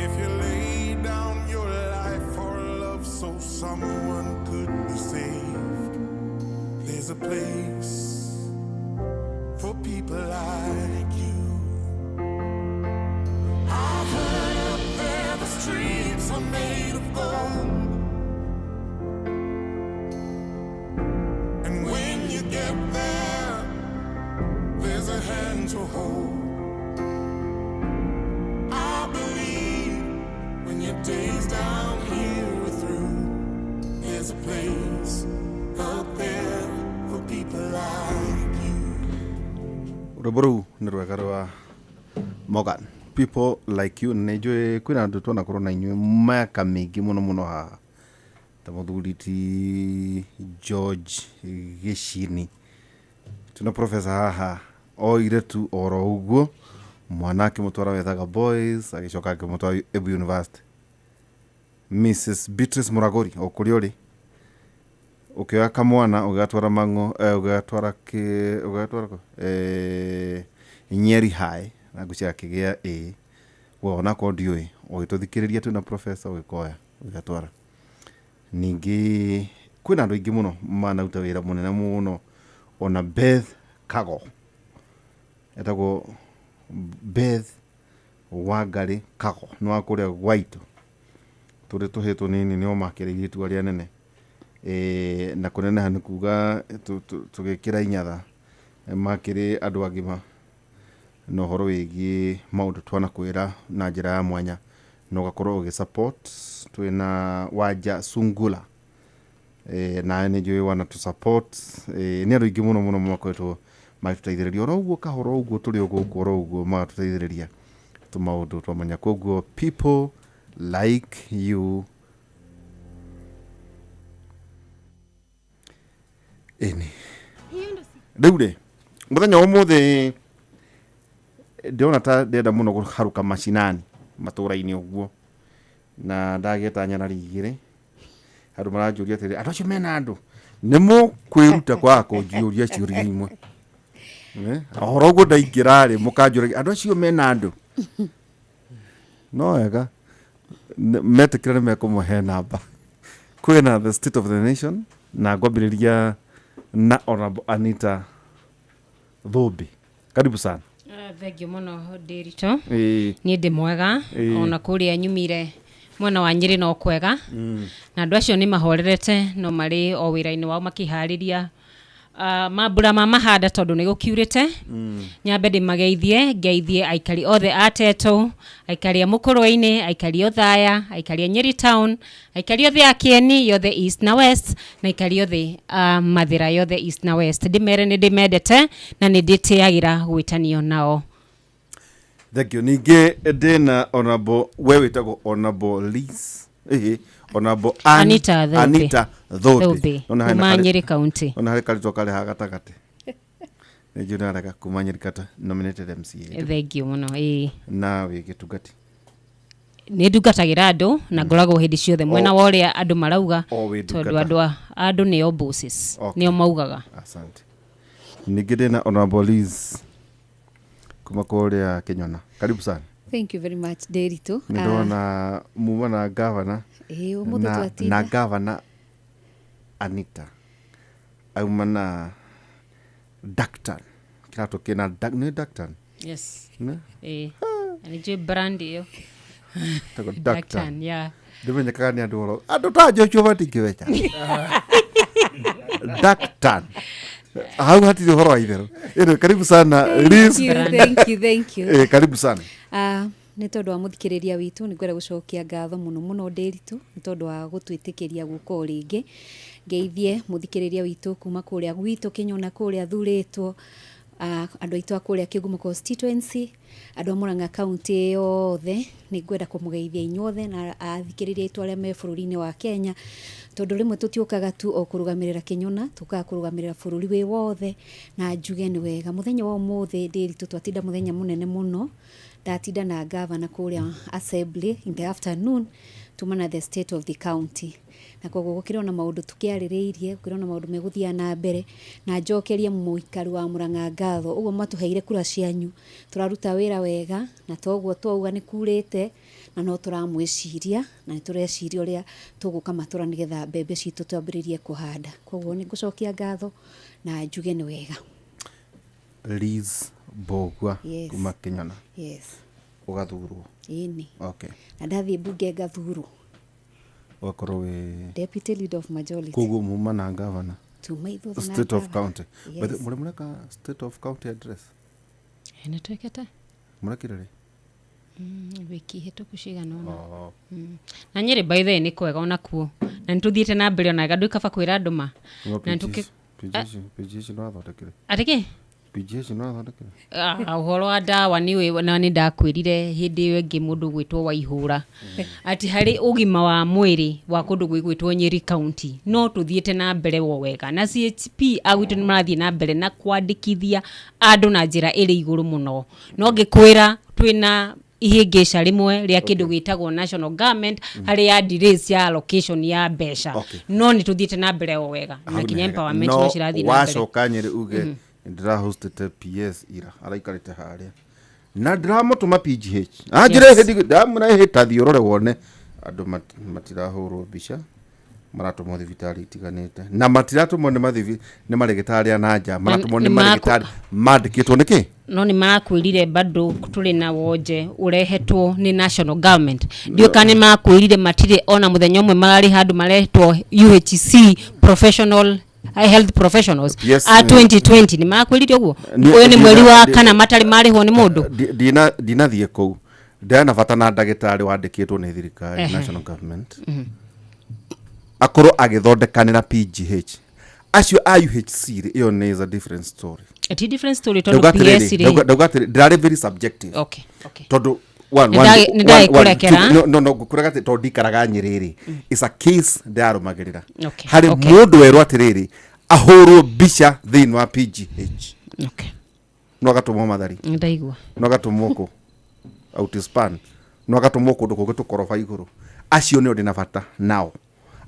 if you lay down your life for love so someone could be saved, there's a place for people like you. I've heard up there the streets are made of gold. And when you get there, there's a hand to hold. I believe when your days down here are through, there's a place up there for people like you. Rwĩmbo rũu nĩ rwega rwa Morgan people like you. Nä njå kwä na andå twanakorwo na inyuä mĩaka mĩingĩ mũno mũno haha, ta mũthuri ti George Gĩcini, tuna professor haha oire tu oro ũguo mwana akĩmũtwara Wethaga Boys, agĩcoka akĩmũtwara Embu University. Mrs Beatrice Mũragũri, o kũrĩa ũrĩ, ũkĩoya kamwana ũgĩgatwara mang'o, ũgĩgatwara kĩ ũgĩgatwara kũ? Nyeri High, na ngwĩciria akĩgĩa A. We onakorwo ndiũĩ, ũgĩtũthikĩrĩria twĩna professor, ũgĩkoya ũgĩgatwara. Ningĩ kwĩna andũ aingĩ mũno manaruta wĩra mũnene mũno, ona Beth Kago, etagwo Beth Wangarĩ Kago, nĩ wa kũrĩa gwaitũ, tũrĩ tũhĩ tũnini nĩo makĩrĩirie itua rĩa nene. Na kũneneha nĩ kuga tũgĩkĩra inyatha, makĩrĩ andũ agima na ũhoro wĩgiĩ maũndũ twanakwĩra na njĩra ya mwanya, na ũgakorwo ũgĩ support. Twĩna Wanja Sungula, nawe nĩ njũĩ wana tũ support. Nĩ andũ aingĩ mũno mũno makoretwo magĩtũteithĩrĩria oro ũguo kahora ũguo tũrĩ o gũkũ, oro ũguo magatũteithĩrĩria tũmaũndũ twamanya. Koguo people like you. Ĩni rĩu rĩ, mũthenya wa ũmũthĩ ndĩrona ta ndĩrenda mũno kũharũka macinani matũra-inĩ ũguo, na ndagĩta nyarari igĩrĩ, andũ maranjũria atĩrĩ, andũ acio mena andũ nĩ mũkwĩruta kwaga kũnjũria ciũria imwe. Ũhoro ũguo ndaingĩra rĩ, mũkanjũragia andũ acio mena andũ. No wega metĩkĩra nĩ mekũmũhe namba. Kwĩna the state of the nation, na ngwambĩrĩria na Honorable Anita Thũmbĩ, karibu sana. Thengio mũno Ndĩritũ. Niĩ ndĩ mwega. Ona kũrĩa nyumire mwena wa Nyĩrĩ no kwega. Na andũ acio nĩ mahorerete, no marĩ o wĩra-inĩ wao makĩharĩria mambura ma mahanda tondũ nĩ gũkiurĩte. Nyambe ndĩmageithie, ngeithie aikari othe a Tetũ, aikari a Mũkũrwe-inĩ, aikari a Othaya, aikari a Nyeri Town, aikari othe a Kĩeni yothe East na West, na aikari othe a Mathĩra yothe East na West. Ndĩmere nĩ ndĩmendete na nĩ ndĩtĩagĩra gwĩtanio nao. Thank you. Ningĩ ndĩna Honorable, we wĩtagwo Honorable Liz, Honorable Anita Thũmbĩ. Anita Thũmbĩ. Thũmbĩ, Nona hena kuma Nyĩrĩ County. Nona harĩ karĩtwa karĩ haha gatagatĩ. Nĩ njũĩ nĩarega kuma Nyĩrĩ kata nominated MCA. Thank you mũno, ĩĩ. Na wĩ gĩtungati. Nĩ ndungatagĩra andũ na ngoragwo hĩndĩ ciothe mwena wa ũrĩa andũ marauga, O wĩ tondũ ndungata. andũ nĩo bosses, nĩo maugaga. Asante. Ningĩ ndĩna Honorable Liz kuma kũrĩa Kĩnyona. Karibu sana. Thank you very much, Nderitu. Nĩ ndona muma na gavana. Ĩĩ, ũmũthĩ twatinda. Na gavana Anita auma na Dactan, kĩratũ kĩna nĩ Dactan? Yes. Nĩ? Ĩĩ. Na nĩ njũĩ brand ĩyo. Ĩtagwo Dactan, Dactan. yeah. Ndĩmenyekaga nĩ andũ oro andũ ta Joshua matingĩmenya Dactan, hau hatirĩ ũhoro wa itherũ. Anyway, karibu sana Thank Liz. you, thank you, thank you. Karibu sana. Nĩ tondũ wa mũthikĩrĩria witũ, nĩ ngwenda gũcokia ngatho mũno mũno Ndĩritũ nĩ tondũ wa gũtwĩtĩkĩria gũka o rĩngĩ. Ngeithie mũthikĩrĩria witũ kuma kũrĩa gwitũ Kĩnyona kũrĩa thurĩtwo, andũ aitũ a kũrĩa Kĩgumo constituency, andũ a Murang'a county yothe, nĩ ngwenda kũmũgeithia inyuothe na athikĩrĩria aitũ arĩa me bũrũri-inĩ wa Kenya, tondũ rĩmwe tũtiũkaga tu o kũrũgamĩrĩra Kĩnyona, tũkaga kũrũgamĩrĩra bũrũri wĩ wothe, na njuge nĩ wega. Mũthenya wa ũmũthĩ Ndĩritũ twatinda mũthenya mũnene mũno, ndatinda na gavana kũrĩa assembly in the afternoon, tuma na the state of the county, na koguo gũkĩrĩ ona maũndũ tũkĩarĩrĩirie, gũkĩrĩ ona maũndũ megũthiaga na mbere, na njokerie mũikari wa Murang'a ngatho ũguo matũheire kura cianyu. Tũraruta wĩra wega, na toguo twauga nĩ kurĩte, na no tũramwĩciria, na nĩ tũreciria ũrĩa tũgũka matũra nĩgetha mbembe citũ twambĩrĩrie kũhanda. Koguo nĩ ngũcokia ngatho na njuge nĩ wega. Liz Mbũgua. Yes. Kuma Kĩnyona. Yes. Ũgathurwo. Ĩni. Okay. Na ndathiĩ mbunge ngathurwo. Ũgakorwo wĩ deputy leader of majority. Koguo muma na gavana. Tuma ithuothe na State of gavana. county. Yes. But mũrĩ mũreka state of county address? Nĩ twĩkĩte. Mũrekire rĩ? Wiki hĩtũku cigana ũna. Oh. Na Nyĩrĩ by the way nĩ kwega onakuo, na nĩ tũthiĩte na mbere ona wega, kaba kwĩra andũ ma. Kuma Na nĩ PGH PGH nĩ wathondekire? Atĩ kĩ? PGH nĩ wathondekire? Ah, ũhoro wa ndawa nĩ na nĩ ndakwĩrire hĩndĩ ĩyo ĩngĩ mũndũ gwĩtwo Waihũra atĩ harĩ ũgima wa mwĩrĩ wa kũndũ gwĩgwĩtwo Nyĩrĩ county no tũthiĩte na mbere wo wega, na CHP agwitũ nĩ marathiĩ na mbere na kwandĩkithia andũ na njĩra ĩrĩ igũrũ mũno, no ngĩkwĩra twĩna ihĩngĩca rĩmwe rĩa kĩndũ gĩtagwo national government harĩ ya delays ya allocation ya mbeca. No nĩ tũthiĩte na mbere o wega, na Hau nĩ kinya hega. empowerment No no cirathiĩ na mbere. Wacoka Nyĩrĩ uge ndĩrahostete PS ira araikarĩte harĩa na ndĩramũtũma PGH anjĩre. Yes. Hĩndĩ ndamwĩra hĩta thiĩ ũrore wone andũ matirahũrwo mbica, maratũmwo thibitarĩ itiganĩte, na matiratũmwo nĩ mathibi nĩ marĩgĩtarĩ a na nja, maratũmwo nĩ nĩ marĩgĩtarĩ mandĩkĩtwo nĩ kĩ. No nĩ marakwĩrire bado tũrĩ na wonje ũrehetwo nĩ national government. Ndiũĩ kana nĩ marakwĩrire matirĩ ona mũthenya ũmwe mararĩ handũ maretwo UHC professional, health professionals. Yes, a 2020 nĩ marakwĩrire ũguo. Ũyũ nĩ mweri wa kana matarĩ marĩhwo nĩ mũndũ. Ndinathiĩ kũu, ndĩrana bata na ndagĩtarĩ wandĩkĩtwo nĩ thirikari, national government, akorwo agĩthondekanĩra PGH. Acio a UHC rĩ, ĩyo nĩ is a different story. Ti different story tondũ Ndauga atĩrĩrĩ, PS rĩ ndauga atĩrĩrĩ, ndĩrarĩ very subjective. Okay. Tondũ one, Nĩ one, ndagĩkũrekera. two, no ngũkũrega atĩ tondũ ndikaraga Nyĩrĩ rĩ, is a case ndĩrarũmagĩrĩra harĩ mũndũ werwo atĩrĩrĩ ahũrwo mbica thĩinĩ wa PGH, no agatũmwo Mathari, Nĩ ndaigua. no agatũmwo kũ Outspan, no agatũmwo kũndũ kũngĩ tũkoroba igũrũ. Acio nĩo ndĩna bata nao,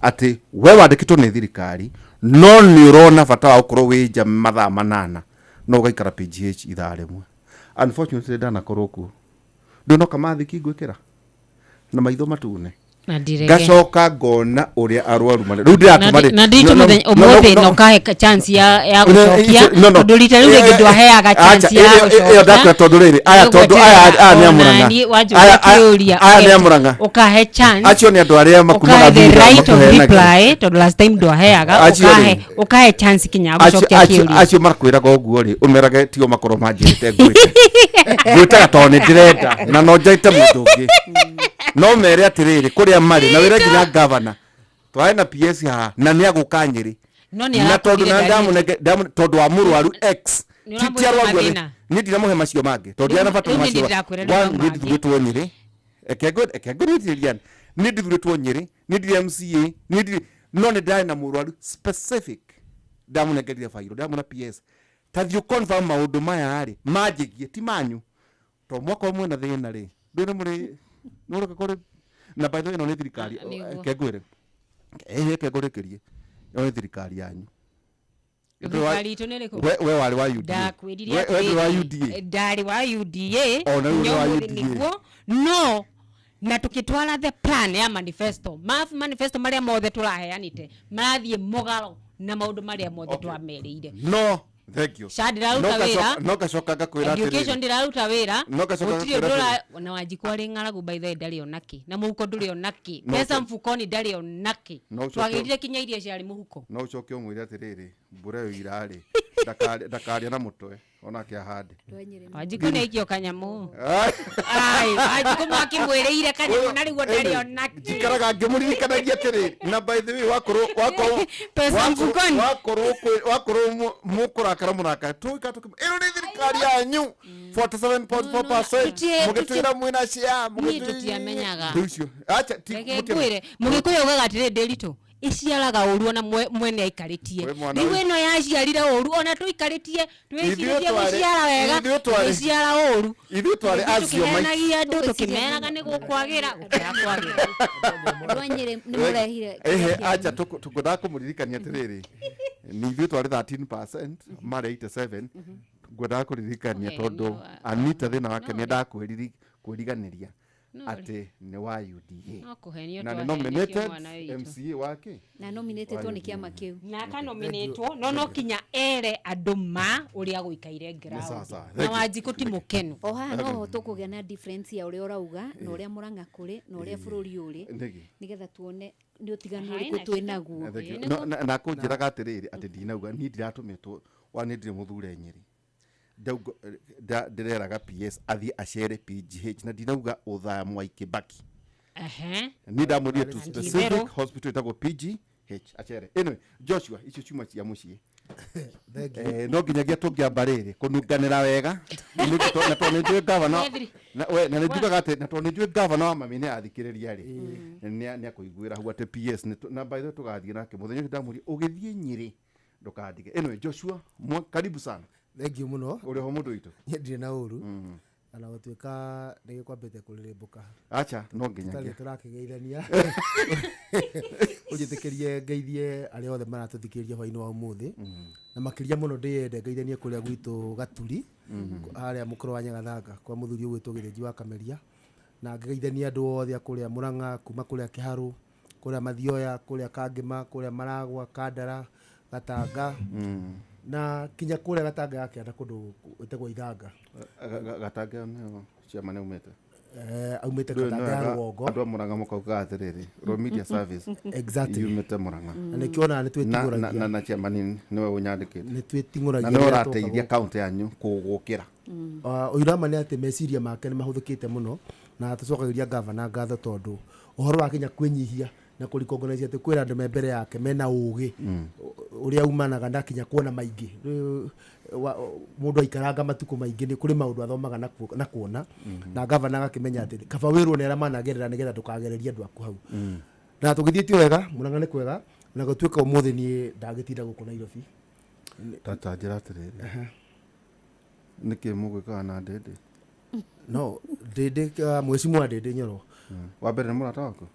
atĩ we wandĩkĩtwo nĩ thirikari no nĩ ũrona bata wa gũkorwo wĩ nja mathaa 8 no ũgaikara PGH ithaa rĩmwe. Unfortunately ndanakorwo kuo, ndũnoka mathiki ngwĩkĩra na maitho matune. Na ndirege. Ngacoka ngona ũrĩa arwaru marĩ rĩu ndĩratũma rĩ Na nditũ mũthenya ũmũthĩ na ũkahe chance ya gũcokia, No. tondũ rita rĩu rĩngĩ ndwaheaga chance ya Ĩyo gũcokia. ndakwĩra tondũ rĩrĩ aya, tondũ aya nĩ a Mũrang'a. Wanjũria kĩũria Aya nĩ a Mũrang'a. ũkahe chance. Acio nĩ andũ arĩa makumaga Ũkahe the thutha right of makũheanaga. reply, tondũ last time ndwaheaga. Acio rĩ. Ũkahe chance kinya ya gũcokia kĩũria. Acio makwĩraga ũguo rĩ, ũmerage tio makorwo manjĩrĩte ngwĩte ngwĩtaga tondũ nĩ ndĩrenda na no njaite mũndũ ũngĩ, no mere atĩrĩrĩ kũrĩa marĩ na wĩre nginya gavana twarĩ na PS haha na nĩ agũka Nyĩrĩ. No nĩ Na tondũ arakwĩrire na ndarĩ- tondũ wa mũrwaru X. Nĩ Ti ũramwĩra arwaru othe. mathĩna. Niĩ ndinamũhe macio mangĩ tondũ ndirĩ na bata Rĩu na niĩ macio. ndĩrakwĩra nĩ One, mau niĩ mangĩ. ndithurĩtwo Nyĩrĩ, eke ngũnyitĩrĩria, niĩ ndithurĩtwo Nyĩrĩ, niĩ ndirĩ MCA, niĩ ndirĩ, no nĩ ndĩrarĩ na mũrwaru specific, ndamũnengerire bairũ, ndamwĩra PS ta thiĩ confirm maũndũ maya rĩ manjĩgie ti manyu, to mwaka ũmwe na thĩna rĩ ndũĩ nĩ mũrĩ nĩ mũroka kũrĩ na by the way ĩno nĩ thirikari. Ah, nĩguo. Ke ngwĩre, ĩhĩ ke ngũrĩkĩrie, ĩno nĩ thirikari yanyu. Thirikari itũ nĩ ĩrĩkũ? We warĩ wa UDA. Ndakwĩrire We ndũrĩ wa atĩrĩrĩ, UDA. Ndarĩ wa UDA. Ona rĩu nĩ wa nginya ũmũthĩ. UDA. Nĩguo no na tũkĩtwara the plan ya manifesto, manifesto marĩa mothe tũraheanĩte marathiĩ mũgaro na maũndũ marĩa mothe twamerĩire. No thank you. SHA ndĩraruta No wĩra. No ngacoka ngakwĩra Education atĩrĩrĩ ndĩraruta wĩra. No ngacoka Gũtirĩ ngakwĩra ũndũ na Wanjikũ arĩ ng'aragu by the way, ndarĩ onakĩ na mũhuko ndũrĩ onakĩ. No Mbeca mfukoni ndarĩ onakĩ. No ũcoke- Twagĩrire kinya iria ciarĩ mũhuko. No ũcoke ũmwĩre atĩrĩrĩ Mbura ĩyo ira-rĩ, ndakaria na mũtwe onake ahande. Wanjikũ nĩ aikio kanyamũ. Ai, Wanjikũ mwakĩmwĩrĩire kanyamũ na rĩu ndarĩ ona kĩ. Njikaraga ngĩmũririkanagia atĩrĩ, na by the way, wakorwo wakorwo Pesa mfukoni. Wakorwo wakorwo mũkũrakara mũrakara tũika tũkĩ ĩno nĩ thirikari yanyu 47.4% mũgĩtwĩra mwĩna share. Niĩ tũtiamenyaga. Rĩu icio acha ti Reke ngwĩre, mũgĩkũyũ augaga atĩrĩ, Ndĩritũ ĩciaraga ũru ona mwene aikarĩtie. We mwana Rĩu ũyũ. ĩno yaciarire ũru ona tũikarĩtie Ithuĩ twĩcirĩtie twarĩ- gũciara wega, ithuĩ twarĩ- ĩciara ũru. Ithuĩ twarĩ Ithuĩ acio mai- tũkĩhenagia andũ tũkĩmeraga nĩ gũkwagĩra gũkĩra kwagĩra. Andũ a Nyĩrĩ nĩ mũrehire. Ehe, acha tũkwendaga kũmũririkania atĩrĩrĩ, nĩ ithuĩ twarĩ 13% marĩ 87. Ngwendaga kũririkania Okay, tondũ no, Anita thĩna wake nĩ endaga kwĩriganĩria No, atĩ nĩ wa UDA no kũhenio na nĩ twahenetio nominated mwana witũ. MCA wake. Na nominatĩtwo nĩ kĩama kĩu. Na akanominĩtwo no kinya ere andũ ma ũrĩa gũikaire Nĩ sawa, sawa. ground Thank na you. Wanjikũ ti mũkenu. O haha noho tũkũgĩa na difference ya ũrĩa ũrauga na ũrĩa Mũrang'a kũrĩ na ũrĩa bũrũri ũrĩ, Nĩkĩ? nĩgetha tuone nĩ ũtiganu Haĩ ũrĩkũ na twĩ shida. naguo. Thank you. No, na kũnjĩraga atĩrĩrĩ atĩ ndinauga niĩ ndiratũmĩtwo wa nĩ ndirĩ mũthure Nyĩrĩ. Ndĩreraga PS athiĩ acere PGH na ndinauga ũthaa Mwai Kibaki. Ehe. Niĩ ndamwĩrire to Na specific Nditherũ. hospital ĩtagwo PGH acere. Anyway, Joshua, icio ciuma cia mũciĩ. Thank you. No nginyagia tũngĩamba rĩrĩ kũnunganĩra wega. Na tondũ nĩ njũĩ gavana we, na nĩ njugaga atĩ na tondũ nĩ njũĩ gavana wa mami nĩ athikĩrĩria rĩ, nĩ akũiguĩra hau atĩ PS nĩ na by the way tũgathiĩ nake mũthenya ũcio ndamwĩrire ũgĩthiĩ Nyĩrĩ ndũkandige. Anyway, Joshua, karibu sana. Thank you mũno. Ũrĩ ho mũndũ witũ? Niĩ ndirĩ na ũru ona gũtuĩka nĩ gĩkwambĩte kũrĩrĩmbũka. Acha, no nginyagia. Tũtarĩ tũrakĩgeithania, ũnjĩtĩkĩrie ngeithie arĩa othe maratũthikĩrĩria hwainĩ wa ũmũthĩ, na makĩria mũno ndĩyende ngeithanie kũrĩa gwitũ Gaturi, harĩa mũkũrũ wa Nyagathanga kwa mũthuri ũgwĩtwo Gĩthĩnji wa Kameria, na ngĩgeithania andũ othe a kũrĩa Mũrang'a, kuma kũrĩa Kĩharũ, kũrĩa Mathioya, kũrĩa Kangĩma, kũrĩa Maragwa, Kandara, Gatanga, na kinya kũrĩa Gatanga ya kĩanda kũndũ gwĩtagwo Ithanga. Gatanga nĩho ciama nĩ aumĩte. Aumĩte Ndũĩ Gatanga ya nĩwega rũgongo. Andũ a Mũrang'a makaugaga atĩrĩrĩ, Royal Media Service Exactly. yumĩte Mũrang'a. Na nĩkĩo onaga nĩ twĩting'ũragia. Na chairman nĩwe ũnyandĩkĩte. Nĩ twĩting'ũragia Na nĩwe rĩrĩa twoka ũrateithia gũkũ. kaunti yanyu kũgũkĩra. Ũira ma nĩ atĩ meciria make nĩ mahũthĩkĩte mũno, na tũcokagĩria gavana ngatho tondũ ũhoro wa kinya kwĩnyihia na kũrecognize atĩ kwĩra andũ me mbere yake mena ũgĩ ũrĩa umanaga na kinya kuona maingĩ. Rĩu, mũndũ aikaranga matukũ maingĩ nĩ kũrĩ maũndũ athomaga na kuona, na gavana agakĩmenya atĩ kaba wĩrwo nĩ arĩa managerera nĩgetha ndũkagererie andũ aku hau. Na tũgĩthiĩtio wega Mũrang'a nĩ kwega, na gũtuĩka ũmũthĩ niĩ ndagĩtinda gũkũ Nairobi. Ta njĩra atĩrĩrĩ, nĩkĩ mũgwĩkaga na Ndĩndĩ? No Ndĩndĩ, mwĩcimwa Ndĩndĩ Nyoro. Wa mbere nĩ mũrata waku?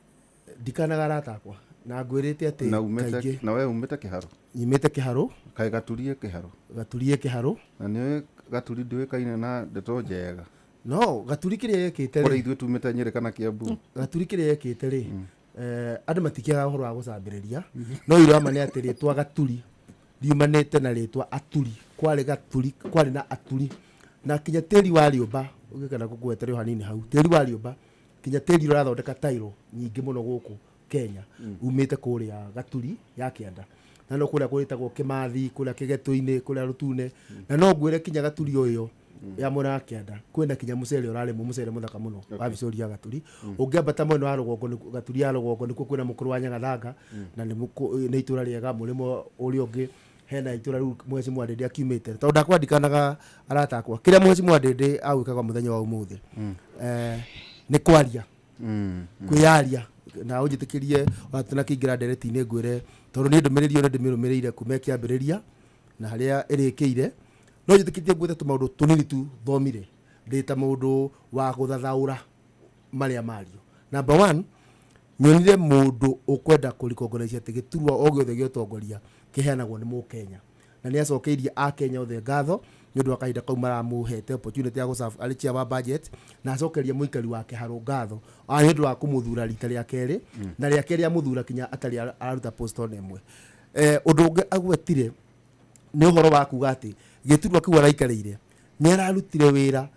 Ndikanaga arata akwa, na ngwĩrĩte atĩ Na umĩte kaingĩ na we umĩte Kĩharũ? Nyumĩte Kĩharũ. Kaĩ Gaturie Kĩharũ? Gaturie Kĩharũ. Na nĩũĩ Gaturi ndũĩkaine na ndeto njega? No Gaturi kĩrĩa yekĩte rĩ, Kũrĩa ithuĩ tumĩte Nyĩrĩ kana Kĩambu. Gaturi kĩrĩa yekĩte rĩ, andũ matikĩaga ũhoro wa gũcambĩrĩria, no irama nĩ atĩ rĩtwa Gaturi riumanĩte na rĩtwa Aturi. Kwarĩ Gaturi, kwarĩ na Aturi, na kinya tĩri wa rĩũmba ũngĩkenda gũkũgwetere o hanini hau, tĩri wa rĩũmba kinya tĩri ũrathondeka tairo nyingĩ mũno gũkũ Kenya umĩte kũrĩa Gaturi ya kĩanda, na no kũrĩa kũrĩtagwo Kĩmathi, kũrĩa Kĩgetũ-inĩ, kũrĩa Rũtune, na no ngwĩre kinya Gaturi ũyũ ya mwena wa kĩanda kwĩna kinya mũcere ũrarĩmwo, mũcere mũthaka mũno wa Victoria ya Gaturi. Ũngĩambata mwena wa rũgongo nĩkuo Gaturi ya rũgongo nĩkuo kwĩna mũkũrũ wa Nyagathanga, na nĩ itũra rĩega. Mũrĩmo ũrĩa ũngĩ hena itũra rĩu Mheshimiwa Ndĩndĩ akiumĩte, tondũ ndakwandĩkanaga arata akwa kĩrĩa Mheshimiwa Ndĩndĩ agwĩkaga mũthenya wa ũmũthĩ, nĩ kwaria, kwĩyaria, na ũnjĩtĩkĩrie ona tũnakĩingĩra ndereti-inĩ ngwĩre tondũ niĩ ndũmĩrĩri ĩyo nĩ ndĩmĩrũmĩrĩire kuma ĩkĩambĩrĩria na harĩa ĩrĩkĩire, no njĩtĩkĩtie ngwĩte tũmaũndũ tũnini tu thomire ndĩ ta mũndũ wa gũthathaũra marĩa mario. Number one, nyonire mũndũ ũkwenda kũrecognize atĩ gĩturwa o gĩothe gĩa ũtongoria kĩheanagwo nĩ mũkenya, na nĩ acokeirie akenya othe ngatho nĩ ũndũ wa kahinda kau maramũhete opportunity ya gũserve arĩ chair wa budget, na acokeria mũikari wa Kĩharũ ngatho nĩ ũndũ wa kũmũthura rita rĩa kerĩ, na rĩa kerĩ amũthura kinya atarĩ araruta post ona ĩmwe. Ũndũ ũngĩ agwetire nĩ ũhoro wa kuga atĩ gĩturwa kĩu araikarĩire nĩ ararutire wĩra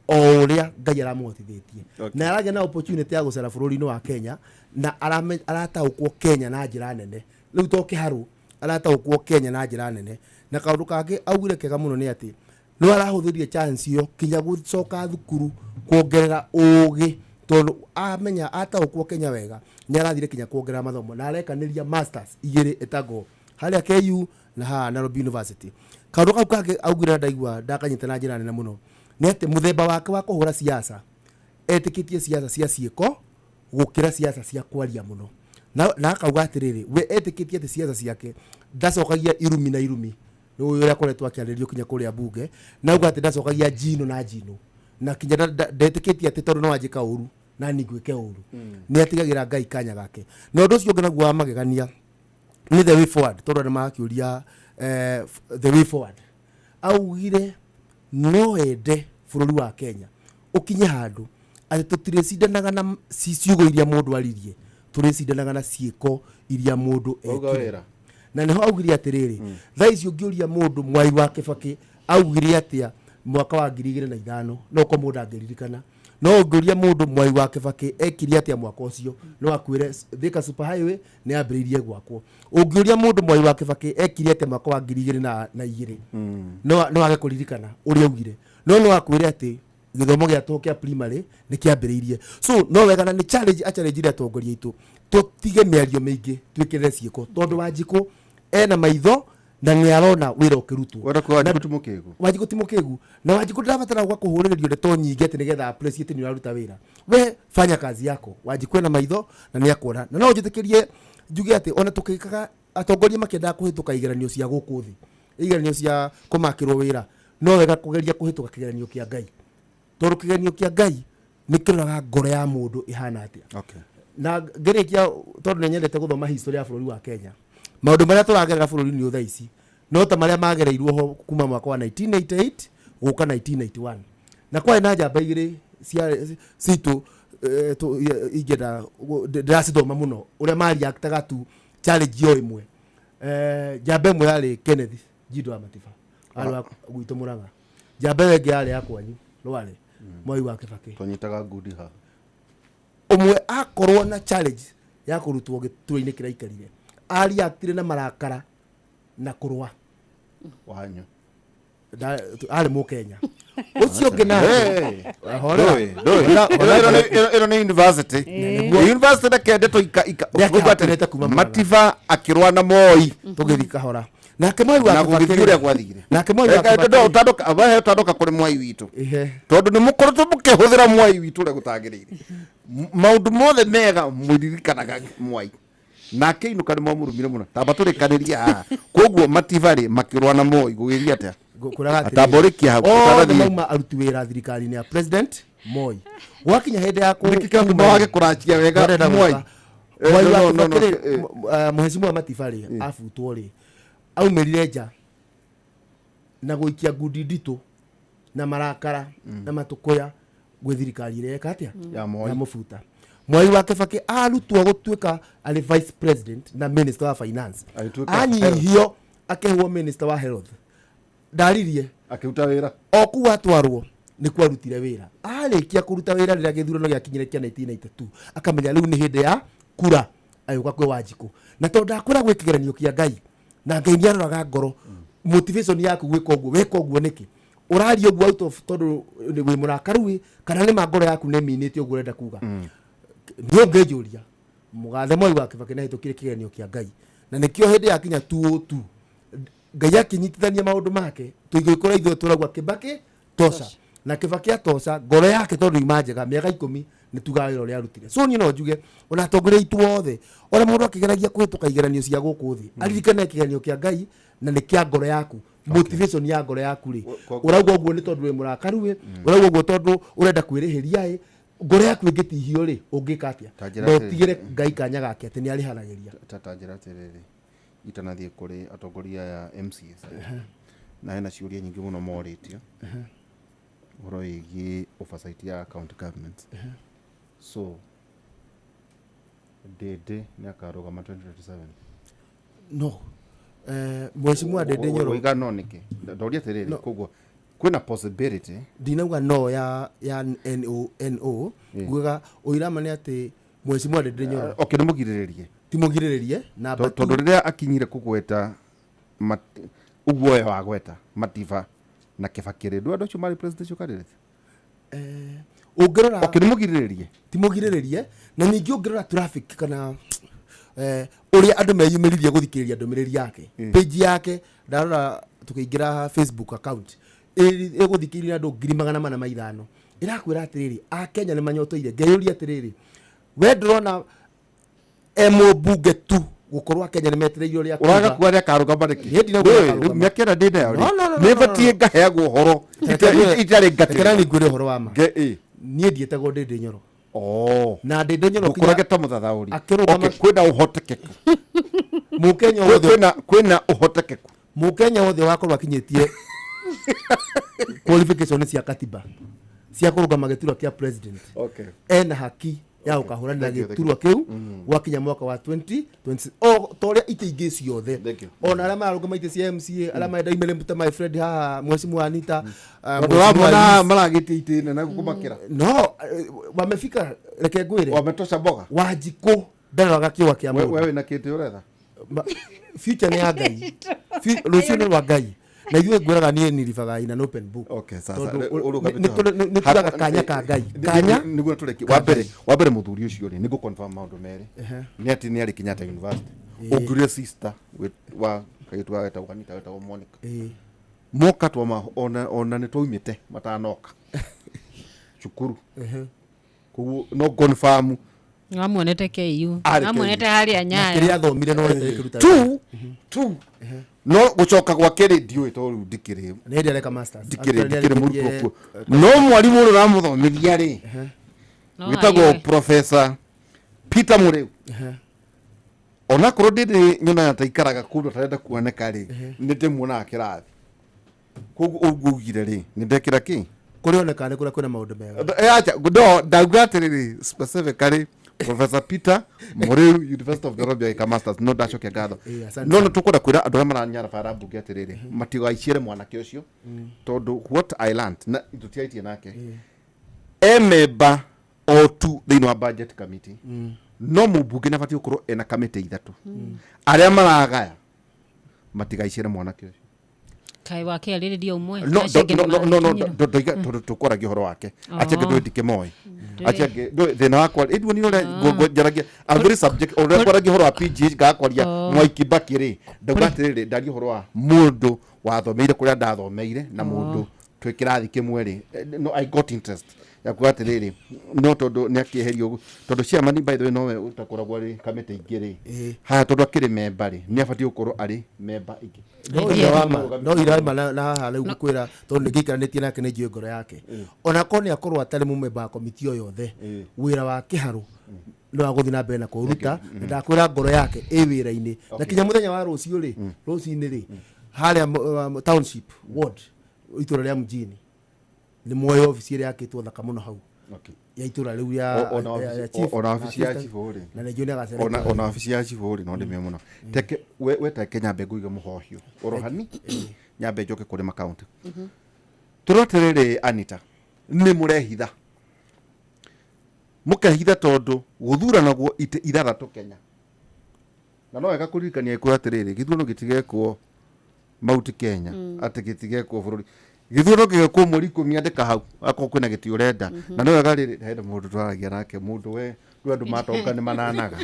o ũrĩa Ngai aramũhotithĩtie, na aragĩa na opportunity ya gũcera bũrũri-inĩ wa Kenya, na arataũkwo Kenya na njĩra nene. Rĩu to Kĩharũ Arataũkwo Kenya na njĩra nene. Na kaũndũ kangĩ augire kega mũno nĩ atĩ no arahũthĩrire chance ĩyo kinya gũcoka thukuru kuongerera ũgĩ, tondũ amenya ataũkwo Kenya wega nĩ arathire kinya kuongerera mathomo na arekanĩria masters igĩrĩ ĩtagwo harĩa KU na haha Nairobi University. Kaũndũ kau kangĩ augire na ndaigua ndakanyita na njĩra nene mũno nĩ atĩ mũthemba wake wa kũhũra siasa, etĩkĩtie siasa cia ciĩko gũkĩra siasa cia kwaria mũno, na akauga atĩrĩrĩ, we etĩkĩtie atĩ siasa ciake ndacokagia irumi na irumi, nĩ ũyũ ũrĩa akoretwo akĩarĩrio kinya kũrĩa bunge, na auga atĩ ndacokagia njino na njino, na kinya ndetĩkĩtie atĩ tondũ no anjĩka ũru na niĩ ngwĩke ũru, nĩ atigagĩra Ngai kanya gake. Na ũndũ ũcio ũngĩ naguo wa magegania nĩ the way forward, tondũ andũ marakĩũria the way forward, augire no ende bũrũri wa Kenya ũkinye handũ atĩ tũtirĩcindanaga na ciugo iria mũndũ aririe, tũrĩcindanaga na ciĩko iria mũndũ Wauga ekire. wĩra. Na nĩho augire atĩrĩrĩ, thaa ici ũngĩũria mũndũ Mwai wa Kĩbakĩ augire atĩa mwaka wa 2005, no ko mũndũ angĩririkana, no ũngĩũria mũndũ Mwai wa Kĩbakĩ ekire atĩa mwaka ũcio, no akwĩre Thika Super Highway nĩ yambĩrĩirie gwakwo. Ũngĩũria mũndũ Mwai wa Kĩbakĩ ekire atĩa mwaka wa 2002, no age kũririkana ũrĩa augire, no akwĩre atĩ gĩthomo gĩa tũhũ kĩa primary nĩ kĩambĩrĩirie. So no wega, na nĩ challenge achallengire atongoria aitũ tũtige mĩario mĩingĩ, twĩkĩrĩre ciĩko, tondũ Wanjikũ ena maitho na nĩ arona wĩra ũkĩrutwo. Wanjikũ ti mũkĩgu. Wanjikũ ti mũkĩgu, na Wanjikũ ndarabatara gwa kũhũrĩrĩrio ndeto nyingĩ atĩ nĩgetha appreciate nĩ ũraruta wĩra. We fanya kazi yako. Wanjikũ ena maitho na nĩ akuona. Na no njĩtĩkĩrie njuge atĩ ona tũkĩkaga atongoria makĩendaga kũhĩtũka igeranio cia gũkũ thĩ, igeranio cia kũmakĩrwo wĩra, no wega kũgeria kũhĩtũka kĩgeranio kĩa Ngai, tondũ kĩgeranio kĩa Ngai nĩ kĩroraga ngoro ya mũndũ ĩhana atĩa. Na ngĩrĩkia, tondũ nĩ nyendete gũthoma history ya bũrũri wa Kenya, maũndũ marĩa tũragerera bũrũri-inĩ ũyũ thaa ici no ta marĩa magereirwo ho kuma mwaka wa 1988 gũka 1991, na kwarĩ na njamba igĩrĩ cia citũ, ingĩenda ndĩracithoma mũno ũrĩa mariaktaga tu challenge o ĩmwe. Njamba ĩmwe yarĩ Kenneth Njindo wa Matiba, arĩ wa gwitũ Mũrang'a. Njamba ĩyo ĩngĩ yarĩ ya kwanyu Rware, Mwai wa Kĩbakĩ. Twanyitaga ngundi haha. Ũmwe akorwo na challenge ya kũrutwo gĩturwa-inĩ kĩrĩa aikarire, ariaktire na marakara na kũrũa. Wanyu. Arĩ Mũkenya. Ũcio ũngĩ nake. Hey. Horera. Ndũĩ, ndũĩ. Ĩno nĩ university. University reke ndeto Nĩakĩhatanĩte kuma Mũrang'a. Matiba akĩrũa na Moi. Tũgĩthiĩ kahora. Nake Mwai wa Na Kĩbakĩ gũgĩthiĩ rĩ- ũrĩa gwathire. Nake Mwai wa Reke Kĩbakĩ rĩ- wahe tandoka kũrĩ Mwai witũ. Ihe. Tondũ nĩ mũkoretwo mũkĩhũthĩra Mwai witũ ũrĩa gũtagĩrĩire. Maũndũ mothe mega mũririkanaga Mwai. Nake inũka nĩ mwamũrumire mũno. Tamba tũrĩkanĩrie haha. Koguo Matiba rĩ makĩrũa na Moi gũgĩthiĩ atĩa? Ngũkwĩraga atĩrĩrĩ, Atamba ũrĩkie hau, othe ũtanathiĩ. mauma aruti wĩra thirikari-inĩ ya President Moi. Gwakinya hĩndĩ ya Nĩkĩ kĩratũma wage kũracia wega Ndĩrenda Moi? gwĩka. Mwai wa No, no, no, Kĩbakĩ rĩ, Mheshimiwa Matiba rĩ, abutwo rĩ, aumĩrire nja na gũikia ngundi nditũ na marakara na matũkũya gwĩ thirikari ĩrĩa eka atĩa Ya Moi. ya mũbuta. Mwai wa Kĩbakĩ arutwo gũtuĩka arĩ vice president na minister wa finance, Agĩtuĩka anyihio akĩhwo minister wa health, ndaririe akĩruta wĩra o kuu atwarwo nĩ kwarutire wĩra. Arĩkia kũruta wĩra, rĩrĩa gĩthurano gĩakinyire kĩa 1992, akamenya rĩu nĩ hĩndĩ ya kura, agĩũka kwĩ Wanjikũ, na tondũ ndakwĩra gwĩ kĩgeranio kĩa Ngai, na Ngai nĩ aroraga ngoro, motivation yaku gwĩka ũguo, weka ũguo nĩkĩ ũraria ũguo out of tondũ wĩ mũrakaru ĩ, kana nĩ ma ngoro yaku nĩ ĩminĩte ũguo ũrenda kuga. Niĩ ũngĩnjũria, mũgathe Mwai wa Kĩbakĩ nĩahĩtũkire kĩgeranio kĩa Ngai, na nĩkĩo hĩndĩ yakinya 202 Ngai akĩnyitithania maũndũ make tũigĩkũra ithuĩ tũrauga Kĩbakĩ tosha, na Kĩbakĩ atosha ngoro yake tondũ ima njega mĩaka 10 nĩ tugaga wĩra ũrĩa arutire. So niĩ no njuge ona atongoria aitũ othe, ona mũndũ akĩgeragia kũhĩtũka igeranio cia gũkũ thĩ, aririkane kĩgeranio kĩa Ngai na nĩ kĩa ngoro yaku, motivation ya ngoro yaku rĩ, ũrauga ũguo nĩ tondũ wĩ mũrakaru ĩ, ũrauga ũguo tondũ ũrenda kwĩrĩhĩria ĩ, ngoro yaku ĩngĩtihio rĩ, ũngĩka atĩa? Ta njĩra Na atĩrĩ. ũtigĩre Ngai kanya gake atĩ nĩ arĩharagĩria. Ta njĩra atĩrĩrĩ, itanathiĩ kũrĩ atongoria aya MCAs, na hena ciũria nyingĩ mũno morĩtio ũhoro wĩgiĩ oversight ya county governments. So Ndĩndĩ nĩ akarũgama 2027? No, Mheshimiwa Ndĩndĩ Nyoro. Ũiga no nĩkĩ? Ndoria atĩrĩrĩ, koguo kwĩna possibility? Ndinauga no ya no no ngugaga ũirama nĩ atĩ Mheshimiwa Ndĩndĩ Nyoro. Okay, nĩ mũgirĩrĩrie. Ti mũgirĩrĩrie namba Tondũ rĩrĩa akinyire kũgweta ũguo we wagweta Matiba na Kibaki rĩ, ndũ andũ acio marĩ presidential candidate? Ũngĩrora, okay, nĩ mũgirĩrĩrie. Ti mũgirĩrĩrie, na ningĩ ũngĩrora traffic kana ũrĩa andũ meyumĩririe gũthikĩrĩria ndũmĩrĩri yake, page yake ndarora tũkĩingĩra Facebook account ĩgũthikĩrĩria andũ 405,000, ĩrakwĩra atĩrĩrĩ, akenya nĩ manyotoire. Ngeyũria atĩrĩrĩ, we ndũrona e mũmbunge tu gũkorwo akenya nĩ metereire ũrĩa Ũraga kuga nĩ akarũgama nĩkĩ? Niĩ ndinauga Ndũĩ, akarũgama. rĩu mĩaka ĩrĩa ndĩ nayo rĩ, No, no, no, no, nĩ no, no. batiĩ ngaheagwo ũhoro itarĩ ngatĩre. Rekera ningwĩre ũhoro wa ma. Nge- ĩ. Niĩ ndiĩtagwo Ndĩndĩ Nyoro. Oh. Na Ndĩndĩ Nyoro Ndũkũrage ta mũthathaũri. Akĩrũgama- Okay, kwĩna ũhotekeku. Mũkenya wothe Kwĩna ũhotekeku. Mũkenya wothe wakorwo akinyĩtie qualification cia katiba cia kũrũgama gĩturwa kĩa president, Okay. ena haki ya gũkahũranĩra Thank you, thank gĩturwa you. kĩu gwakinya mwaka wa 2026, o ta ũrĩa itĩ ingĩ ciothe, ona arĩa mararũgama itĩ cia MCA, arĩa marenda imere ta my friend haha Mheshimiwa Anita, Tondũ Mheshimiwa wamona Liz. maragĩtie itĩ nene gũkũmakĩra. No, wamefika, reke ngwĩre, Wametosha mboga. Wanjikũ ndaroraga kĩũa kĩa We mũndũ. we wĩna kĩtĩ ũretha? Future nĩ ya Ngai. Rũciũ nĩ rwa Ngai, na ithuĩ ngwĩraga niĩ niribaga in an open book. Okay, sasa Tondũ ũrũgamĩte nĩ hau. nĩ tugaga kanya ka Ngai, kanya Nĩguo tũrĩkie. ka Wa mbere, Ngai. wa mbere mũthuri ũcio rĩ, nĩngũ confirm maũndũ merĩ. Nĩ atĩ nĩ arĩ Kenyatta University. Ũngĩũria sister wa kairĩtu ga getagwo Anita wetagwo Monica. Moka twama ona nĩ twaumĩte matanoka cukuru. Koguo no confirm. Wamuonete KU. Arĩ Wamuonete KU. harĩa Na Nyayo. kĩrĩa athomire no ĩkĩruta. Tu no gũcoka gwake rĩ, ndiũĩ tondũ rĩu ndikĩrĩ Nĩ hĩndĩ areka masters. ndikĩrĩ Actually, ndikĩrĩ mũrutwo nĩarĩkĩtie- kuo, no mwarimũ ũrĩa ũramũthomithia rĩ, No wĩtagwo harĩ we. Professor Peter Mũrĩu, onakorwo ndĩndĩ nyonaga ta ikaraga kũndũ atarenda kuoneka rĩ, nĩ ndĩmuonaga kĩrathi. Koguo ũguo ugire rĩ, nĩ ndekĩra kĩ kũrĩa onekaga nĩ kũrĩa kwĩna maũndũ mega. Acha, no ndauga atĩrĩrĩ, specifically Professor Peter Mũrĩu, University of Nairobi, agĩka masters. No ndacokia ngatho. Asante No nĩ sana. tũkwenda kwĩra andũ arĩa maranyara bara mbunge atĩrĩrĩ, matigaiciĩre mwanake ũcio, tondũ what I learned na tũtiaitie nake, e memba o tu thĩinĩ wa budget committee, no mũmbunge nĩ abatiĩ gũkorwo ena kamĩtĩ ithatũ. Arĩa maragaya matigaicĩre mwanake ũcio. Kaĩ wakĩarĩrĩria ũmwe. No, Acio angĩ no, no, no, no, nĩmarakinyĩrwo. ndoiga tondũ tũkwaragia ũhoro wake. Oh. Acio angĩ ndũĩ ndikĩmoĩ. Ndũĩ. Acio angĩ ndũĩ thĩna wakwa ĩndũ nĩ ũrĩa njaragia, I'm very subject, ũrĩa kwaragia ũhoro wa PGH ngakwaria. Oh. Mwai Kibaki rĩ, ndauga atĩrĩrĩ, ndaria ũhoro wa mũndũ wathomeire kũrĩa ndathomeire na Oh. mũndũ twĩ kĩrathi kĩmwe rĩ, no I got interest ya kuga atĩrĩrĩ, no tondũ nĩ akĩeherio ũguo, tondũ chairman by the way nowe ũtakoragwo arĩ kamĩtĩ ingĩ rĩ, haya, tondũ akĩrĩ memba rĩ, nĩ abatiĩ gũkorwo arĩ memba ingĩ. No ira wa ma, no ira ma na haha rĩu ngũkwĩra tondũ nĩ ngĩikaranĩtie nake, nĩ njũĩ ngoro yake, ona korwo nĩ akorwo atarĩ mũmemba wa komiti o yothe, wĩra wa kĩharũ no agũthiĩ na mbere na kũũruta. Na ndakwĩra ngoro yake ĩ wĩra-inĩ na kinya mũthenya wa rũciũ rĩ, rũcinĩ rĩ, harĩa township ward, itũra rĩa mjini, nĩ muoyo obici ĩrĩa yakĩtwo thaka mũno hau Okay. ya itũra rĩu rĩa Ona ya chief ona obici ya assistant. chief rĩ, Na nĩ njũĩ nĩ agacera ona itũra ona rĩu. obici ya chief rĩ, no ndĩmĩoe mũno teke we teke nyambe nguige mũhohio orohani, nyambe njoke kũrĩ makaunti. Tũrĩ atĩrĩrĩ, Anita, nĩ mũrehitha mũkehitha tondũ gũthuranagwo itĩ ithathatũ Kenya, na no wega kũririkania gĩkũyũ atĩrĩrĩ, gĩthurano gĩtigekwo Mount Kenya, atĩ gĩtigekwo bũrũri, gĩthurano gĩgekwo mweri 10. Andĩka hau akorwo kwĩna gĩtĩ ũrenda. Na nĩ wega rĩrĩ, hena mũndũ twaragia nake, mũndũ we rĩu andũ matonga nĩ mananaga.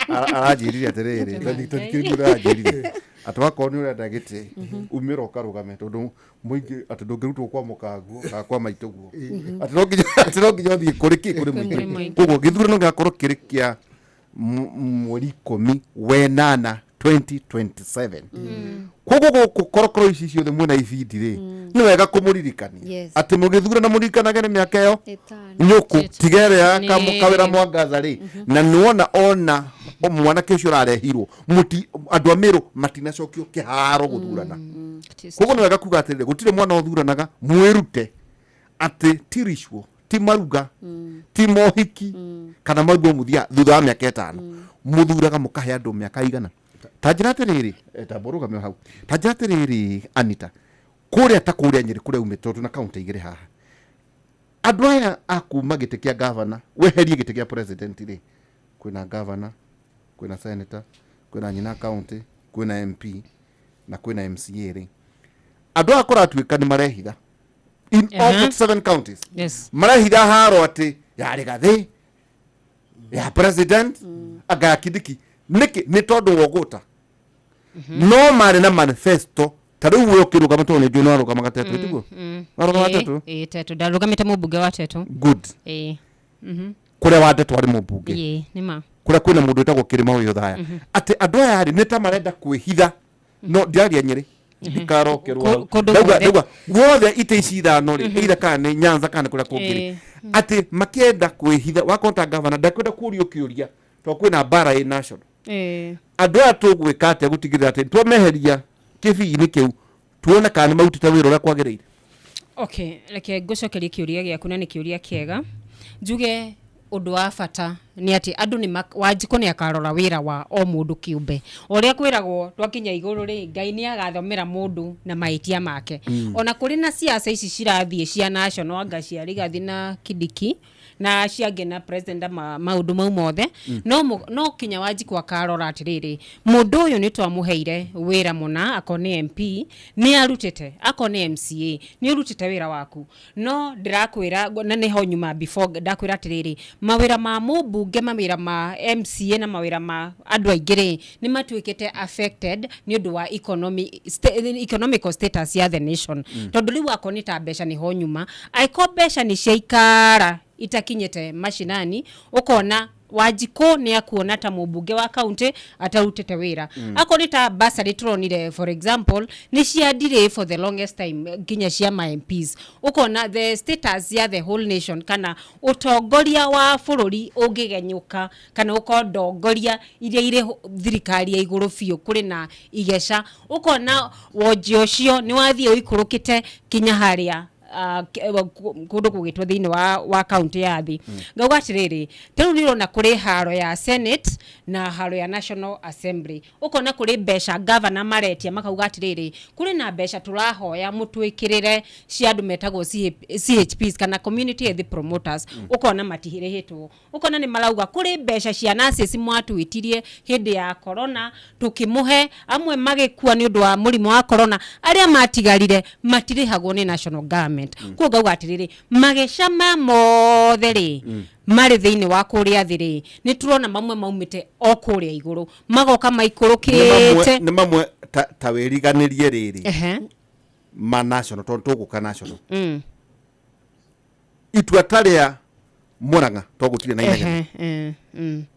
Aranjĩrire atĩrĩrĩ, tondũ aranjĩrire atĩ wakorwo nĩ ũrenda gĩtĩ, umĩra ũkarũgame, tondũ mũingĩ atĩ ndũngĩrutwo kwa mũkaguo kana kwa maitũguo, atĩ no nginya ũthiĩ kũrĩ kĩ kũrĩ Kũrĩ mũingĩ. mũingĩ. Koguo gĩthurano gĩgakorwo kĩrĩ kĩa mweri 18 2027. Koguo gũkũ korokoro ici ciothe mwĩna ibindi rĩ, nĩ wega kũmũririkania atĩ mũgĩthurana mũririkanage nĩ mĩaka ĩyo nyũkũ tiga ĩrĩa ya kawĩra mwangaza rĩ. Na nĩwona ona o mwanake ũcio ũrarehirwo mũti andũ a Mĩrũ matinacokio kĩharo gũthurana. Koguo nĩ wega kuga atĩrĩrĩ, gũtirĩ mwana ũthuranaga, mwĩrute atĩ ti ritual, ti maruga, ti mohiki kana maruga mũthia thutha wa mĩaka 5, mũthuraga mũkahe andũ mĩaka igana. Ta njĩra atĩrĩrĩ, ta mũrũgame hau, ta njĩra atĩrĩrĩ, Anita, kũrĩa ta kũrĩa Nyĩrĩ kũrĩa umĩte, tondũ na kaũntĩ igĩrĩ haha, andũ aya a kuma gĩtĩ kĩa gavana, weherie gĩtĩ kĩa president rĩ, kwĩna gavana, Kwĩna senator, kwĩna nyina county, kwĩna MP na kwĩna MCA rĩ, andũ aya kũratuĩka nĩ marehitha in all 47 counties. Marehitha haro atĩ ya Rigathĩ, ya president, anga ya Kindiki. Nĩkĩ? Nĩ tondũ wa ũgũta, no marĩ na manifesto. Ta rĩu we ũkĩrũgama, tondũ nĩ njũĩ nĩ warũgamaga Tetũ, tiguo? Warũgama Tetũ? Ĩĩ, Tetũ, ndarũgamĩte mũmbunge wa Tetũ. Good. Ĩĩ. Kũrĩa wa Tetũ arĩ mũmbunge. Ĩĩ, nĩ ma. Kũrĩa kwĩna mũndũ wĩtagwo Kĩrĩma ũyũ Thaya, atĩ andũ aya rĩ, nĩ ta marenda kwĩhitha. No ndiaria Nyĩrĩ, ndikarokerwo hau. Kũndũ Ndauga- guothe. Ndauga guothe itĩ ici ithano rĩ, either kana nĩ Nyanza kana nĩ kũrĩa kũngĩ rĩ, atĩ makĩenda kwĩhitha. Wakorwo ta gavana ndakwenda kũrio kĩũria tondũ kwĩna mbara ĩ national. Andũ aya tũgwĩka atĩa gũtigĩrĩra atĩ twameheria kĩbii-inĩ kĩu, tuone kana nĩ marutĩte wĩra ũrĩa kwagĩrĩire? Okay, reke ngũcokerie kĩũria gĩaku, na nĩ kĩũria kĩega. Njuge ũndũ wa bata nĩ atĩ andũ nĩ Wanjikũ nĩ akarora wĩra wa o mũndũ kĩũmbe. O ũrĩa kwĩragwo twakinya igũrũ rĩ, Ngai nĩ agathomera mũndũ na mahĩtia make. Ona kũrĩ na ciaca ici cirathiĩ cia national, anga cia Rigathi na Kindiki na ciangĩ na president na maũndũ mau mothe, no kinya Wanjikũ akarora atĩrĩrĩ, mũndũ ũyũ nĩ twamũheire wĩra mũna, akorwo nĩ MP nĩ arutĩte, akorwo nĩ MCA nĩ ũrutĩte wĩra waku. No ndĩrakwĩra na nĩho nyuma before ndakwĩra atĩrĩrĩ, mawĩra ma mũmbunge, mawĩra ma MCA na mawĩra ma andũ aingĩ rĩ, nĩ matuĩkĩte affected nĩ ũndũ wa economical status ya the nation. Tondũ rĩu akorwo nĩ ta mbeca, nĩho nyuma, angĩkorwo mbeca nĩ ciaikara itakinyĩte mashinani, ũkona Wanjikũ nĩ akuona ta mũmbunge wa kaunti atarutĩte wĩra. Akorwo nĩ ta bursary tũronire, for example, nĩ cia delay for the longest time, nginya cia ma MPs, ũkona the status ya the whole nation kana ũtongoria wa bũrũri ũngĩgenyũka kana ũkorwo ndongoria iria irĩ thirikari ya igũrũ biũ kũrĩ na igeca, ũkona wonje ũcio nĩ wathiĩ ũikũrũkĩte kinya harĩa kũndũ kũgĩtwo thĩinĩ wa kaunti ya thĩ. Ngauga atĩrĩrĩ, ta rĩu nĩ ũrona kũrĩ haro ya Senate na haro ya National Assembly, ũkona kũrĩ mbeca gavana maretia, makauga atĩrĩrĩ, kũrĩ na mbeca tũrahoya mũtwĩkĩrĩre cia andũ metagwo CHPs kana community health promoters. Ũkona matirĩhĩtwo. Ũkona nĩ marauga kũrĩ mbeca cia nurses mwatwĩtirie hĩndĩ ya corona, tũkĩmũhe, amwe magĩkua nĩ ũndũ wa mũrimũ wa corona, arĩa matigarire matirĩhagwo nĩ national government. Koguo ngauga atĩrĩrĩ, mageca ma mothe rĩ, marĩ thĩinĩ wa kũrĩa thĩ rĩ, nĩ tũrona mamwe maumĩte o kũrĩa igũrũ magoka maikũrũkĩte. Nĩ mamwe ta wĩriganĩrie rĩrĩ ma national, tondũ tũgũka national, itua ta rĩa Murang'a to gũtirĩ na inegene.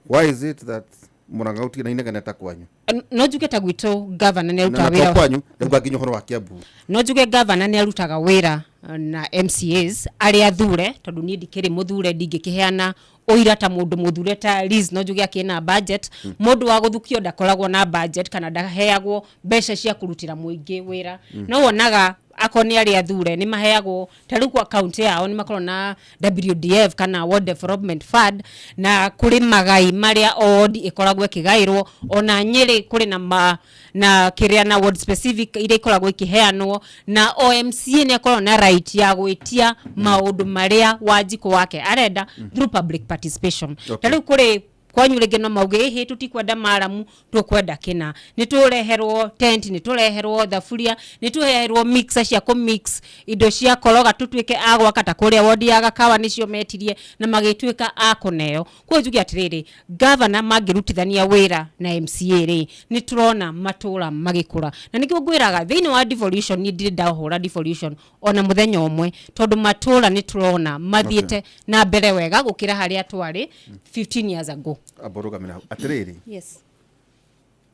Why is it that Murang'a gũtirĩ na inegene ta kwanyu? No njuge ta gwitũ gavana nĩ Na arutaga to wĩra. kwanyu, ndauga nginya ũhoro wa Kiambu. No njuge gavana nĩ arutaga wĩra na MCAs arĩa athure, tondũ niĩ ndikĩrĩ mũthure, ndingĩkĩheana ũira ta mũndũ mũthure ta Liz. No njuge akĩna budget. Mũndũ wa gũthukio ndakoragwo na budget kana ndaheagwo mbeca cia kũrutĩra mũingĩ wĩra. No wonaga akorwo nĩ arĩa athure nĩ maheagwo, ta rĩu kwa kaunti yao nĩ makoragwo na WDF kana Ward Development Fund, na kũrĩ magai marĩa o ward ĩkoragwo ĩkĩgaĩrwo. Ona Nyĩrĩ kũrĩ na ma na kĩrĩa na ward specific iria ikoragwo ikĩheanwo, na o MCA nĩ akoragwo na right ya gwĩtia maũndũ marĩa Wanjikũ wake arenda through public participation. Ta rĩu kũrĩ kwanyu rĩngĩ no mauge, ĩhĩ, tũtikwenda maramu, tũkwenda kĩna, nĩ tũreherwo tent, nĩ tũreherwo thaburia, nĩ tũreherwo mixer cia kũmix indo cia koroga, tũtuĩke a gwaka. Ta kũrĩa wodi ya Gakawa nĩcio metirie na magĩtuĩka a kũneo. Koguo njuge atĩrĩrĩ, gavana mangĩrutithania wĩra na MCA rĩ, nĩ tũrona matũra magĩkũra. Na nĩkĩo ngwĩraga thĩinĩ wa devolution, niĩ ndirĩ ndahũra devolution ona mũthenya ũmwe, tondũ matũra nĩ tũrona mathiĩte na mbere wega gũkĩra harĩa twarĩ 15 years ago. Amba ũrũgamĩre hau. Atĩrĩrĩ, Yes.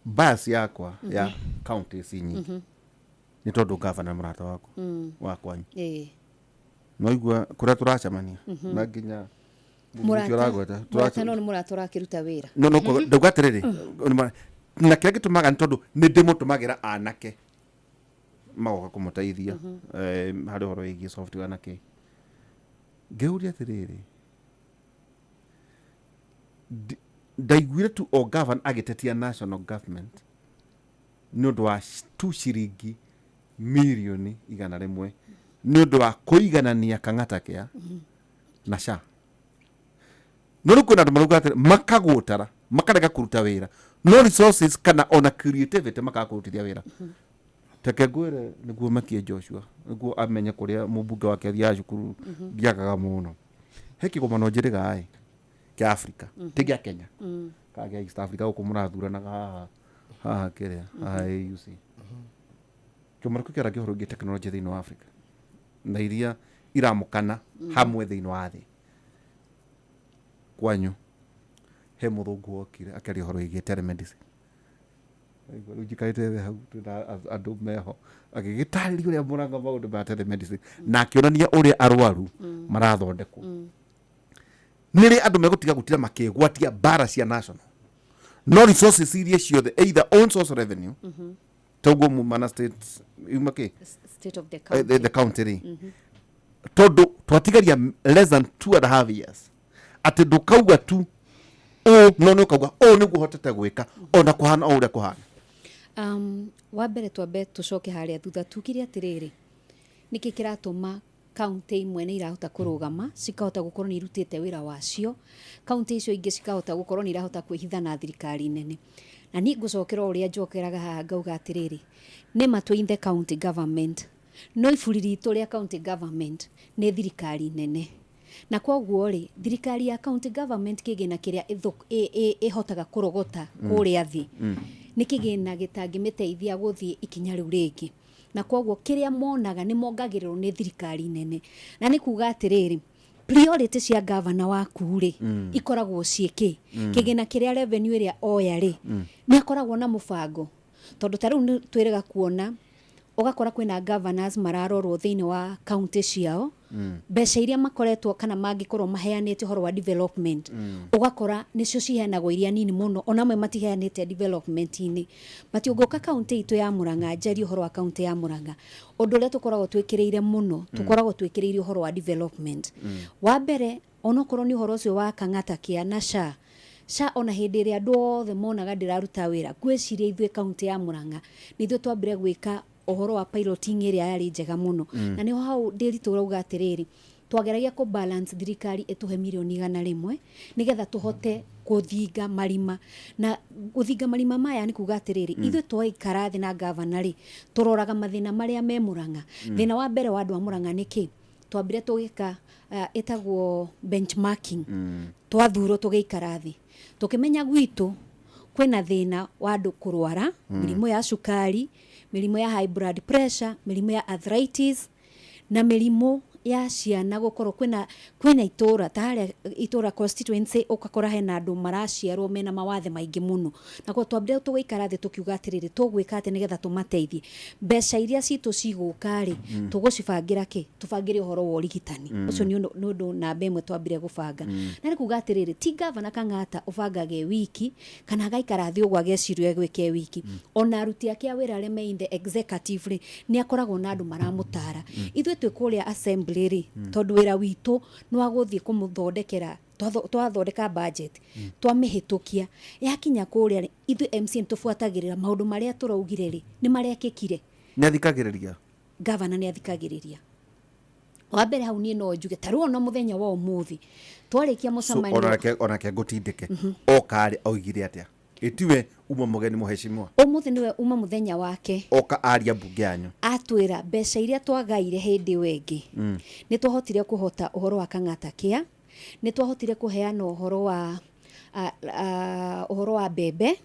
bias yakwa ya counties nyingĩ nĩ tondũ gavana mũrata wakwa wa kwanyu. Noigua kũrĩa tũracemania na nginya mũthuri ũcio Mũrata ũragweta mũrata, no nĩ mũrata ũrakĩruta wĩra. No ndauga atĩrĩrĩ, na kĩrĩa gĩtũmaga nĩ tondũ nĩ ndĩmũtũmagĩra anake magoka kũmũteithia harĩ ũhoro wĩgiĩ software na kĩ. Ngĩũria atĩrĩrĩ, ndaiguire tu o gavana agĩtetia national government nĩ ũndũ wa tu ciringi mirioni 100 nĩ ũndũ wa kũiganania Kang'ata Kĩa na SHA. No rĩu kwĩna andũ marauga atĩrĩ, makagũtara Makarega kũruta wĩra, no resources kana ona creativity makaga kũrutithia wĩra. Reke ngwĩre, nĩguo makie Joshua, nĩguo amenye kũrĩa mũmbunge wake athiaga cukuru. Ndiagaga mũno he kĩgomano njĩrĩga ĩ kĩa Africa, ti gĩa Kenya kana gĩa East Africa, gũkũ mũrathuranaga haha haha kĩrĩa haha AUC. Kĩgomano kĩu kĩaragia ũhoro wĩgiĩ tekinoronjĩ thĩinĩ wa Africa na iria iramũkana hamwe thĩinĩ wa thĩ. Kwanyu he mũthũngũ wokire akĩaria ũhoro wĩgiĩ telemedicine. Aigua rĩu njikarĩte thĩ hau twĩna andũ meho, agĩgĩtarĩria ũrĩa mũranga maũndũ ma telemedicine na akĩonania ũrĩa arwaru marathondekwo. Nĩ rĩ andũ megũtiga gũtira makĩgwatia mbara cia national, no resources iria ciothe, either own source revenue, toguo mumana state yuma kĩ State of the the county rĩ, tondũ twatigaria less than 2.5 years, atĩ ndũkauga tu ũũ, no nĩ ũkauga ũũ nĩguo hotete gwĩka ona kũhana o ũrĩa kũhana. Wa mbere, twambe tũcoke harĩa thutha tugire atĩrĩrĩ, nĩkĩ kĩratũma kaunti imwe nĩ irahota kũrũgama, cikahota gũkorwo nĩ irutĩte wĩra wacio, kaunti icio ingĩ cikahota gũkorwo nĩ irahota kwĩhitha na thirikari nene? Na niĩ ngũcokera o ũrĩa njokeraga haha ngauga atĩrĩrĩ, nĩ ma twĩ in the county government, no iburi ritũ rĩa county government nĩ thirikari nene, na koguo rĩ, thirikari ya county government kĩgĩna kĩrĩa ĩhotaga kũrogota kũrĩa thĩ nĩ kĩgĩna gĩtangĩmĩteithia gũthiĩ ikinya rĩu rĩngĩ, na koguo kĩrĩa monaga nĩ mongagĩrĩrwo nĩ thirikari nene. Na nĩ kuga atĩrĩrĩ, priority cia gavana waku rĩ, ikoragwo ciĩ kĩ? Kĩgĩna kĩrĩa, revenue ĩrĩa oya rĩ, nĩ akoragwo na mũbango, tondũ ta rĩu nĩ twĩrĩga kuona ũgakora kwĩna governors mararorwo thĩinĩ wa kaunti ciao, mbeca iria makoretwo kana mangĩkorwo maheanĩte ũhoro wa development, ũgakora nĩcio ciheanagwo iria nini mũno, ona amwe matiheanĩte development-inĩ. But ũngĩũka kaunti itũ ya Murang'a, njarie ũhoro wa kaunti ya Murang'a, ũndũ ũrĩa tũkoragwo twĩkĩrĩire mũno, tũkoragwo twĩkĩrĩire ũhoro wa development. Wa mbere, onokorwo nĩ ũhoro ũcio wa Kang'ata kĩa na SHA, SHA ona hĩndĩ ĩrĩa andũ othe monaga ndĩraruta wĩra, ngwĩciria ithuĩ kaunti ya Murang'a nĩ ithuĩ twambire gwĩka ũhoro wa piloting ĩrĩa yarĩ njega mũno. Na nĩho hau ndĩritũ ũrauga atĩrĩrĩ, twageragia kũ balance thirikari ĩtũhe mirioni 100 nĩgetha tũhote kũthinga marima, na gũthinga marima maya nĩ kuga atĩrĩrĩ, ithuĩ twaikara thĩ na gavana rĩ, tũroraga mathĩna marĩa me Murang'a. Thĩna wa mbere wa andũ a Murang'a nĩ kĩ? Twambire tũgĩka ĩtagwo benchmarking. Twathurwo tũgĩikara thĩ tũkĩmenya gwitũ kwĩna thĩna wa andũ kũrwara mĩrimũ ya cukari, mĩrimũ ya high blood pressure, mĩrimũ ya arthritis na mĩrimũ ya ciana, gũkorwo kwĩna itũra ta harĩa itũra constituency, ũgakora hena andũ maraciarwo mena mawathe maingĩ mũno. Na koguo twambire tũgĩikara thĩ tũkiuga atĩrĩrĩ, tũgwĩka atĩ nĩgetha tũmateithie? Mbeca iria citũ cigũka rĩ, tũgũcibangĩra kĩ? Tũbangĩre ũhoro wa ũrigitani. Ũcio nĩ ũndũ namba ĩmwe twambire gũbanga. Na nĩ kuga atĩrĩrĩ, ti gavana Kang'ata ũbangaga e wiki kana agaikara thĩ ũguo ageciria egwĩka e wiki. Ona aruti ake a wĩra arĩa me in the executive rĩ, nĩ akoragwo na andũ maramũtara. Ithuĩ twĩ kũrĩa assembly rĩ, tondũ wĩra witũ nĩ wa gũthiĩ kũmũthondekera, twathondeka budget, twamĩhĩtũkia, yakinya kũrĩa rĩ, ithuĩ MCA nĩ tũbuatagĩrĩra maũndũ marĩa tũraugire rĩ, nĩ marekĩkire. Nĩ athikagĩrĩria? Gavana nĩ athikagĩrĩria. Wa mbere hau niĩ no njuge ta rĩu ona mũthenya wa ũmũthĩ twarĩkia So, mũcemanio. Onake ngũtindĩke oka rĩ, oigire atĩa? Ĩtiwe uma mũgeni mũheshimiwa? Ũmũthĩ nĩwe uma mũthenya wake. Oka aria mbunge yanyu. Atwĩra mbeca iria twagaire hĩndĩ ĩyo ĩngĩ, nĩ twahotire kũhota ũhoro wa Kang'ata kĩa, nĩ twahotire kũheana ũhoro wa ũhoro wa mbembe,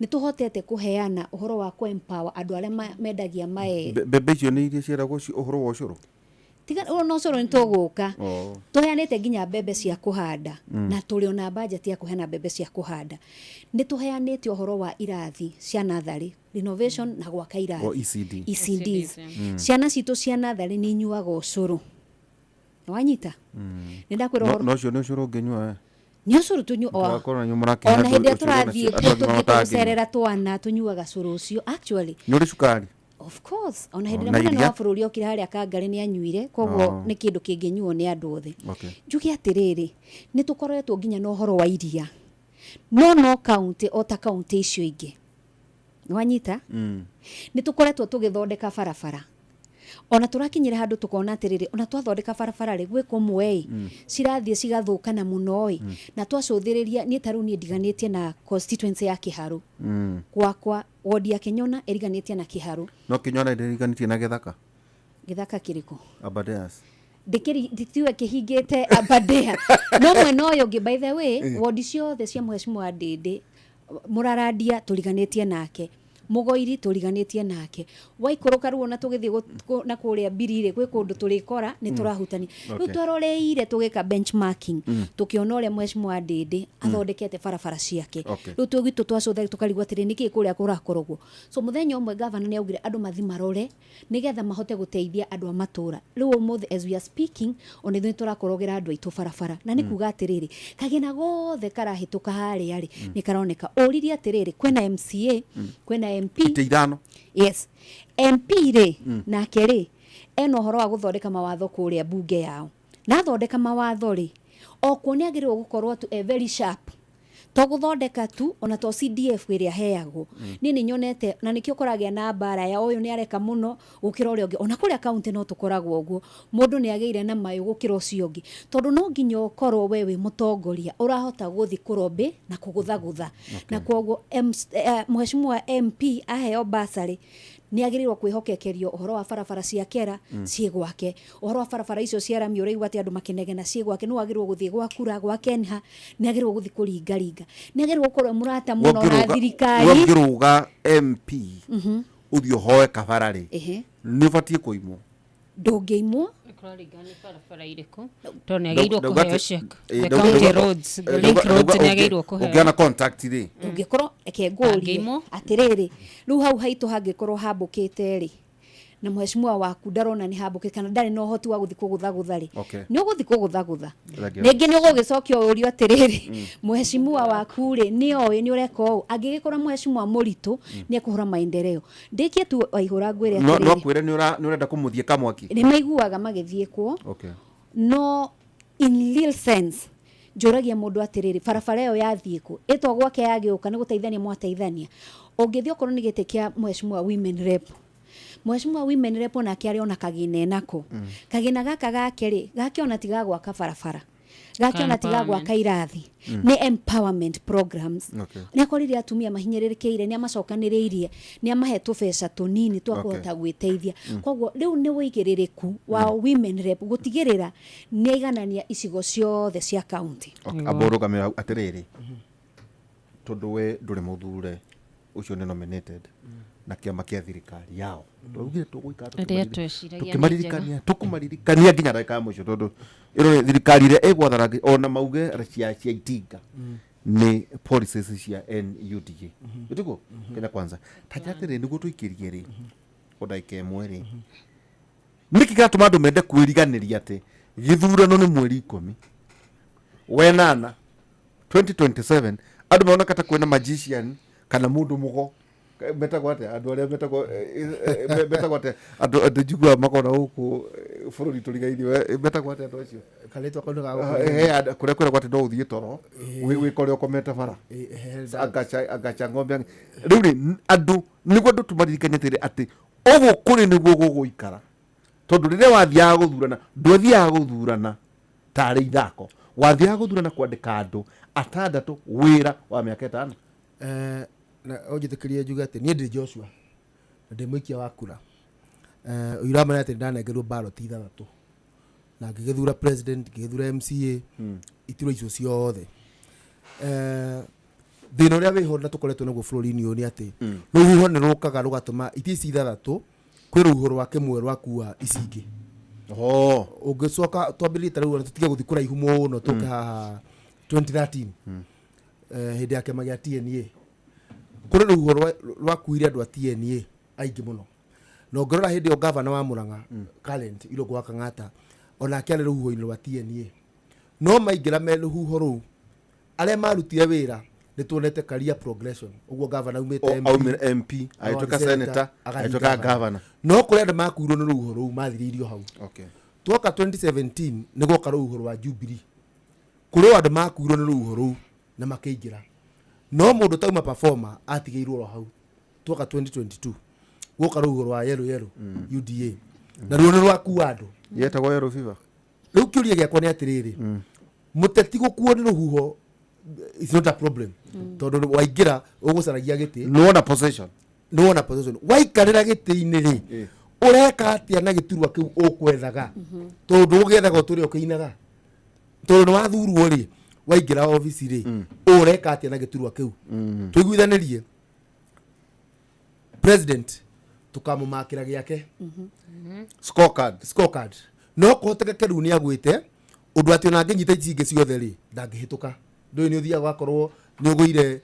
nĩ tũhotete kũheana ũhoro wa kũ empower andũ arĩa mendagia mae. Mbembe icio nĩ iria ciaragwo ũhoro wa ũcũrũ? Tiga no ũcũrũ, nĩ tũgũka. Oh. Tũheanĩte nginya mbembe cia kũhanda, na tũrĩ ona budget ya kũheana mbembe cia kũhanda. Nĩ tũheanĩte ũhoro wa irathi cia natharĩ, renovation na gwaka irathi. O ECD. ECDs. ECDs. Ciana citũ cia natharĩ nĩ inyuaga ũcũrũ, wanyita? Nĩ ndakwĩra ũhoro. No ũcio nĩ ũcũrũ ũngĩnyua we? Nĩ ũcũrũ tũnyua. Mũgakorwo na mũrakĩhe Ona andũ hĩndĩ ĩrĩa ũcũrũ na tũrathiĩ andũ agima tũthiĩte matangĩnyua. gũcerera twana, tũnyuaga cũrũ ũcio actually. Nĩ ũrĩ cukari? Of course, ona hĩndĩ Oh, ĩrĩa na mũnene iria? wa bũrũri okire harĩa Kangarĩ nĩ anyuire, koguo Oh. nĩ kĩndũ kĩngĩnyuo nĩ andũ othe. Okay. Njuge atĩrĩrĩ, nĩ tũkoretwo nginya na ũhoro wa iria, no kaunti o ta kaunti icio ingĩ, nĩ wanyita? Nĩ tũkoretwo tũgĩthondeka barabara. Ona tũrakinyĩra handũ tũkona atĩrĩrĩ, ona twathondeka barabara rĩ, gwĩ kũmwe ĩ cirathiĩ cigathũkana mũno ĩ, na twacũthĩrĩria niĩ ta rĩu niĩ ndiganĩtie na constituency ya Kĩharũ. Gwakwa wodi ya Kĩnyona ĩriganĩtie na Kĩharũ. No Kĩnyona ndĩriganĩtie na gĩthaka. Gĩthaka kĩrĩkũ? Aberdares. Ndĩkĩri nditiwe kĩhingĩte Aberdare, no mwena ũyũ ũngĩ, by the way, wodi ciothe cia mheshimiwa Ndĩndĩ, Mũrarandia tũriganĩtie nake, Mũgoiri tũriganĩtie nake, waikũrũka rĩu ona tũgĩthiĩ na kũrĩa Mbiri rĩ, gwĩ kũndũ tũrĩkora nĩ tũrahutania. Rĩu twaroreire tũgĩka benchmarking, tũkĩona ũrĩa mheshimiwa Ndĩndĩ athondekete barabara ciake. Rĩu twĩ gwitũ twacũtha tũkarigwo atĩrĩ, nĩkĩ kũrĩa kũrakorogwo? So mũthenya ũmwe gavana nĩ augire andũ mathi marore nĩgetha mahote gũteithia andũ a matũra. Rĩu ũmũthĩ as we are speaking, ona ithuĩ nĩ tũrakorogera andũ aitũ barabara, na nĩ kuga atĩrĩrĩ, kagĩna gothe karahĩtũka harĩa rĩ, nĩ karoneka. Ũririe atĩrĩrĩ, kwĩna MCA, kwĩna MP. Itĩ ithano. Yes, MP rĩ, nake rĩ, ena ũhoro wa gũthondeka mawatho kũrĩa bunge yao, na athondeka mawatho rĩ, okuo nĩ agĩrĩirwo gũkorwo tu e very sharp, to gũthondeka tu, ona to CDF ĩrĩa heagwo. Niĩ nĩ nyonete na nĩkĩo kũragĩa na mbara ya ũyũ nĩ areka mũno gũkĩra ũrĩa ũngĩ. Ona kũrĩa kaunti no tũkoragwo ũguo, mũndũ nĩ agĩire na mayũ gũkĩra ũcio ũngĩ, tondũ no nginya ũkorwo we wĩ mũtongoria ũrahota gũthiĩ kũrobĩ na kũgũthagũtha. Na koguo mheshimiwa MP aheo basarĩ, nĩ agĩrĩirwo kwĩhokekerio ũhoro wa barabara cia kera ciĩ gwake, ũhoro wa barabara icio cia rami ũraigua atĩ andũ makĩnegena ciĩ gwake. Nĩ wagĩrĩirwo gũthiĩ gwa kura gwa Kenha, nĩ agĩrĩirwo gũthiĩ kũringaringa, nĩ agĩrĩirwo gũkorwo e mũrata mũno na thirikari. Wongĩrũga MP ũthiĩ ũhoe kabara rĩ, nĩ ũbatiĩ kũimwo? Ndũngĩimwo. Kũraringana nĩ barabara irĩkũ, tondũ nĩ agĩrĩirwo kũheo cia the county roads, the link roads nĩ agĩrĩirwo kũheo. Ũngĩona contact rĩ? Ũngĩkorwo, reke ngũrie. Angĩimwo? Atĩrĩrĩ, rĩu hau haitũ hangĩkorwo hambũkĩte rĩ, na mheshimiwa waku ndarona nĩ hambũkĩte kana ndarĩ na ũhoti wa gũthiĩ kũgũthagũtha rĩ, nĩ ũgũthiĩ kũgũthagũtha. Rĩngĩ nĩ ũgũgĩcokia ũrio atĩrĩrĩ, mheshimiwa waku rĩ, nĩ oĩ nĩ ũreka ũũ? Angĩgĩkorwo mheshimiwa mũritũ nĩ ekũhũra maendeleo, ndĩkie tu Waihũra ngwĩre No atĩrĩrĩ, kwĩre nĩ ũrenda kũmũthiĩ kamwaki. Nĩ maiguaga magĩthiĩ kwo. No in real sense, njũragia mũndũ atĩrĩrĩ, barabara ĩyo yathiĩ kũ? Ĩtwa gwake yagĩũka nĩ gũteithania mwateithania. Ũngĩthiĩ okorwo nĩ gĩtĩ kĩa mheshimiwa women rep, mheshimiwa women rep onake arĩ ona kagĩna enako. Kagĩna gaka gake rĩ, gake ona tiga gwaka barabara, gake ona tiga gwaka irathi, nĩ empowerment programs. Nĩ akorire atumia mahinyĩrĩrĩkĩire, nĩ amacokanĩrĩirie, nĩ amahe tũbeca tũnini twa kũhota gwĩteithia. Koguo rĩu nĩ ũigĩrĩrĩku wa women rep gũtigĩrĩra nĩ aiganania icigo ciothe cia county. Okay. Amba ũrũgamĩra hau atĩrĩrĩ, tondũ we ndũrĩ mũthure, ũcio nĩ nominated na kĩama kĩa thirikari yao. Twaugire tũgũikara Rĩrĩa tweciragia nĩ tũkĩmaririkania, tũkũmaririkania nginya ndagĩka ya mũico, tondũ ĩno nĩ thirikari ĩrĩa ĩgwathana ona mauge cia itinga nĩ policies cia NUDA, ĩtiguo Kenya Kwanza. Ta njĩra atĩrĩrĩ, nĩguo tũikĩrie rĩ o ndagĩka ĩmwe rĩ, nĩkĩ kĩratũma andũ mende kwĩriganĩria atĩ gĩthurano nĩ mweri 18 2027? Andũ maroneka ta kwĩna magician kana mũndũ mũgo. Metagwo atĩa andũ arĩa metagwo metagwo atĩa andũ njiguaga makona gũkũ bũrũri tũrigainie, metagwo atĩa andũ acio? Karĩtwa kau nĩ He kũrĩa kwĩragwo atĩ no ũthiĩ toro wĩkore ũkomete bara agaca ng'ombe. Rĩu rĩ, andũ nĩguo andũ tũmaririkanie atĩrĩ, atĩ ũguo kũrĩ nĩguo gũgũikara, tondũ rĩrĩa wathiaga gũthurana, ndwathiaga gũthurana tarĩ ithako, wathiaga gũthurana kwandĩka andũ atandatũ wĩra wa mĩaka 5. Na ũnjĩtĩkĩrie njuge atĩ niĩ ndĩ Joshua na ndĩ mũikia wa kura. Ũiramenya atĩ ndanengerwo ballot ithathatũ na ngĩgĩthura president, ngĩgĩthura MCA, iturwa icio ciothe. Thĩna ũrĩa wĩho na tũkoretwo naguo bũrũri-inĩ ũyũ nĩ atĩ rũhuho nĩ rũkaga rũgatũma itĩ ici ithathatũ, kwĩ rũhuho rwa kĩmwe rwakua ici ingĩ. Ũngĩcoka twambĩrĩrie ta rĩu, ona tũtige gũthiĩ kũraihu mũno, tũke haha 2013, hĩndĩ ya kĩama gĩa TNA, kũrĩ rũhuho rwakuire andũ a TNA aingĩ mũno. Na ũngĩrora hĩndĩ ĩyo gavana wa Murang'a current Irũngũ wa Kang'ata onake arĩ rũhuho-inĩ rwa TNA, no maingĩra me rũhuho rũu, arĩa marutire wĩra nĩ tuonete career progression ũguo gavana aumĩte MP, Aumire MP, agĩtuĩka agathiĩ senator, agathiĩ agĩtuĩka governor. No kũrĩ andũ makuirwo nĩ rũhuho rũu mathirĩirio hau. Twoka 2017 nĩ gwoka rũhuho rwa Jubilee, kũrĩ o andũ makuirwo nĩ rũhuho rũu na makĩingĩra, no mũndũ tauma performer atigĩirwo oro hau. Twoka 2022 gwoka rũhuho rwa yellow yellow, UDA. Na ruo nĩ rwakua andũ. Yetagwo yellow fever. Rĩu kĩũria gĩakwa nĩ atĩrĩrĩ, mũteti gũkuo nĩ rũhuho is not a problem, tondũ waingĩra ũgũcaragia gĩtĩ. Nĩwona possession. Nĩwona possession, waikarĩra gĩtĩ-inĩ rĩ, ũreka atĩa na gĩturwa kĩu ũkwethaga? Tondũ ũgĩethaga ũtũre ũkĩinaga, tondũ nĩ wathurwo rĩ, waingĩra obici rĩ, ũreka atĩa na gĩturwa kĩu? Tũiguithanĩrie president tũkamũmakĩra gĩake scorecard. Scorecard. No kũhotekeke rĩu nĩ agwĩte ũndũ atĩ ona angĩnyita ici ingĩ ciothe rĩ, ndangĩhĩtũka. Ndũĩ nĩ ũthiaga ũgakorwo nĩ ũgũire,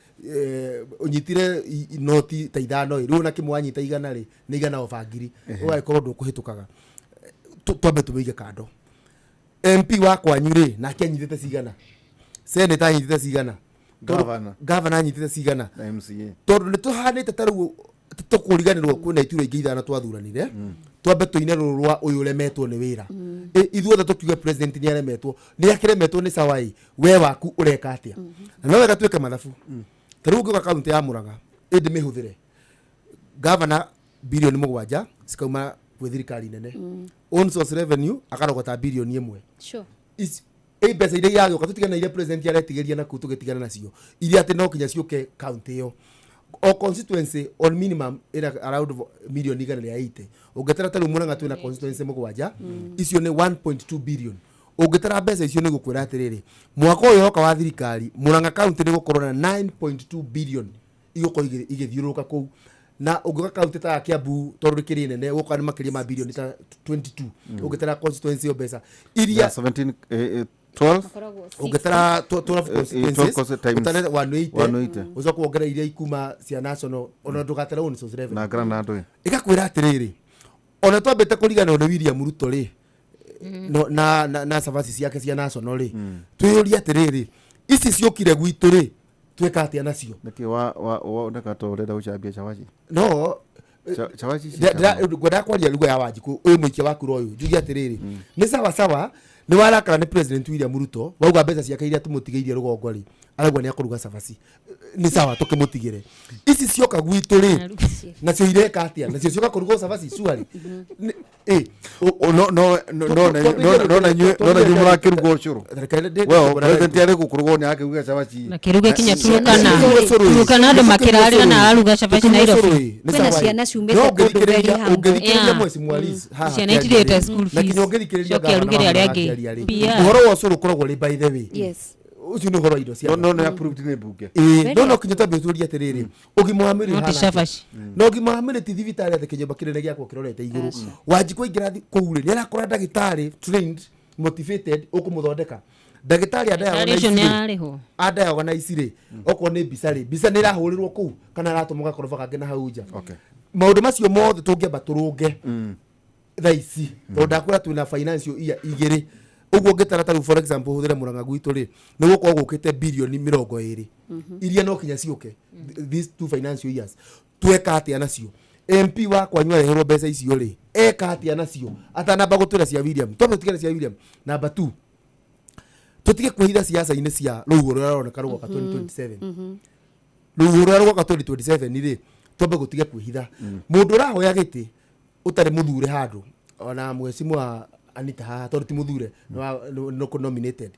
ũnyitire noti ta 5 ĩ, rĩu ona kĩmwe wanyita 100 rĩ, nĩ 100 oba 1000. Ũgagĩkorwo ndũkũhĩtũkaga. Twambe tũmĩige kando. MP wa kwanyu rĩ, nake anyitĩte cigana? Senator anyitĩte cigana? Governor. Governor anyitĩte cigana? Na MCA. Tondũ nĩ tũhanĩte ta rĩu tũkũriganĩrwo kwĩna iturwa ingĩ 5 twathuranire. Twambe tũine rũrũ rwa ũyũ ũremetwo nĩ wĩra. Ithuothe tũkiuge president nĩ aremetwo, nĩ akĩremetwo nĩ sawa ĩ, we waku ũreka atĩa? Na no wega twĩke mathabu. Ta rĩu ũngĩũka kaunti ya Murang'a, ĩndĩ mĩhũthĩre gavana, birioni 7 cikauma gwĩ thirikari nene. Own source revenue akarogota birioni 1. Ĩ mbeca iria iragĩũka, tũtigane na iria president aretigĩria naku, tũgĩtigana nacio iria atĩ no kinya ciũke kaunti ĩyo, o constituency on minimum ĩna around milioni 180. Ũngĩtara ta rĩu Murang'a twĩna constituency 7, icio nĩ 1.2 billion. Ũngĩtara mbeca icio, nĩ gũkwĩra atĩrĩrĩ, mwaka ũyũ ũroka wa thirikari, Murang'a county nĩ gũkorwo na 9.2 billion igũkorwo igĩthiũrũrũka kũu. Na ũngĩũka kaunti ta ya Kiambu, tondũ rĩkĩrĩ nene, gũka nĩ makĩria ma bilioni ta 22 ũngĩtara constituency ĩyo mbeca iria Yeah, 17, 12. Ũngĩtara 12 12 constituencies, times ũtare 180, 180. ũcoke wongerere iria ikuma cia national, ona ndũgatare own source revenue. Na grana andũ ĩ. Ĩgakwĩra atĩrĩrĩ, ona twambĩte kũriganĩrwo nĩ William Ruto rĩ, no, na cabaci ciake cia national rĩ, twĩyũrie atĩrĩrĩ, ici ciũkire gwitũ rĩ, twĩka atĩa nacio? Nĩkĩ wa wa woneka ta ũrenda gũcambia cabaci? No. Cabaci Ngwendaga kwaria lugha ya Wanjikũ ũyũ mũikia wa kura ũyũ, njuge atĩrĩrĩ, nĩ sawa sawa nĩ warakara nĩ president William Ruto, wauga mbeca ciake iria tũmũtigĩirie rũgongo rĩ, arauga nĩ akũruga cabaci, nĩ sawa tũkĩmũtigĩre. Ici cioka gwitũ rĩ, nacio ireka atĩa? Nacio cioka kũrugwo cabaci cuarĩ? No no no no no na inyuĩ, no na inyuĩ mũrakĩruga ũcũrũ. Well, president arĩ gũkũ rũgongo nĩ arakĩruga cabaci. Na kĩruge kinya Turukana. Turukana andũ makĩrarĩra na araruga cabaci Nairobi. Kwĩna ciana ciumĩte kũndũ very humble. Ũngĩthikĩrĩria Mheshimiwa Liz haha Ciana akĩaria itirĩte rĩ, school na fees. kinya ũngĩthikĩrĩria Coke arugĩre gavana arĩa wa angĩ. akĩaria rĩ, PR. ũhoro wa ũcũrũ ũkoragwo ũrĩ by the way, ũcio nĩ ũhoro wa indo cia No, no, nĩ approved nĩ mbunge. Ĩĩ, no kinya twambe tũrie atĩrĩrĩ, ũgima wa mwĩrĩ No ti ũhana atĩa? cabaci. Na ũgima wa mwĩrĩ ti thibitarĩ atĩ kĩnyũmba kĩnene gĩakwo kĩrorete igũrũ. Wanjikũ aingĩra kũu rĩ, nĩ arakora ndagĩtarĩ trained, motivated, ũkũmũthondeka? Ndagĩtarĩ Ndagĩtarĩ ũcio nĩ ararĩhwo. Adiagonaici rĩ, okorwo nĩ mbica rĩ, mbica nĩ ĩrahũrĩrwo kũu kana aratũmwo gakoroba kangĩ na hau nja? Maũndũ macio mothe tũngĩamba tũrũnge thaa ici, tondũ ndakwĩra twĩna financial year 2 ũguo. Ũngĩtara ta rĩu, for example, hũthĩre Mũrang'a gwitũ rĩ, nĩ gũkorwo gũkĩte birioni 20 iria no kinya ciũke these two financial years. Tweka atĩa nacio? MP wa kwanyu areherwo mbeca icio rĩ, eka atĩa nacio? Atanamba gũtwĩra cia William, twambe tũtigane cia William. Number 2, tũtige kwĩhitha ciaca-inĩ cia rũhuho rũrĩa rũroneka rũgoka 2027. Rũhuho rũrĩa rũgoka 2027 rĩ, twambe gũtige kwĩhitha. Mũndũ ũrahoya gĩtĩ ũtarĩ mũthure handũ, ona mheshimiwa Anita haha, tondũ ti mũthure, nĩ nominated,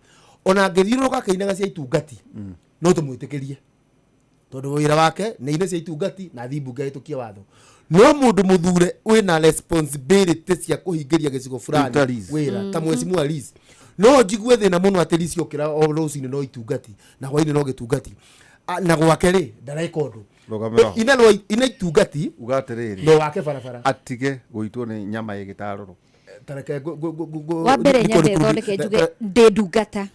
ona angĩthiũrũrũka akĩinaga cia itungati, no tũmwĩtĩkĩrie tondũ wĩra wake nĩ ine cia itungati na athiĩ mbunge ahĩtũkie watho. No mũndũ mũthure wĩna responsibility cia kũhingĩria gĩcigo fulani Ta Liz. wĩra ta mheshimiwa Liz, no njigue thĩna mũno atĩ Liz okĩra o rũcinĩ no itungati na hwainĩ no gĩtungati. Na gwake rĩ, ndareka ũndũ. Rũgamĩra ho. Ina ina itungati. Uga atĩrĩrĩ, no wake barabara. Atige gũitwo nĩ nyama ĩgĩtarũrũ. Tareke Wa mbere nyambe thondeke njuge ndĩ ndungata.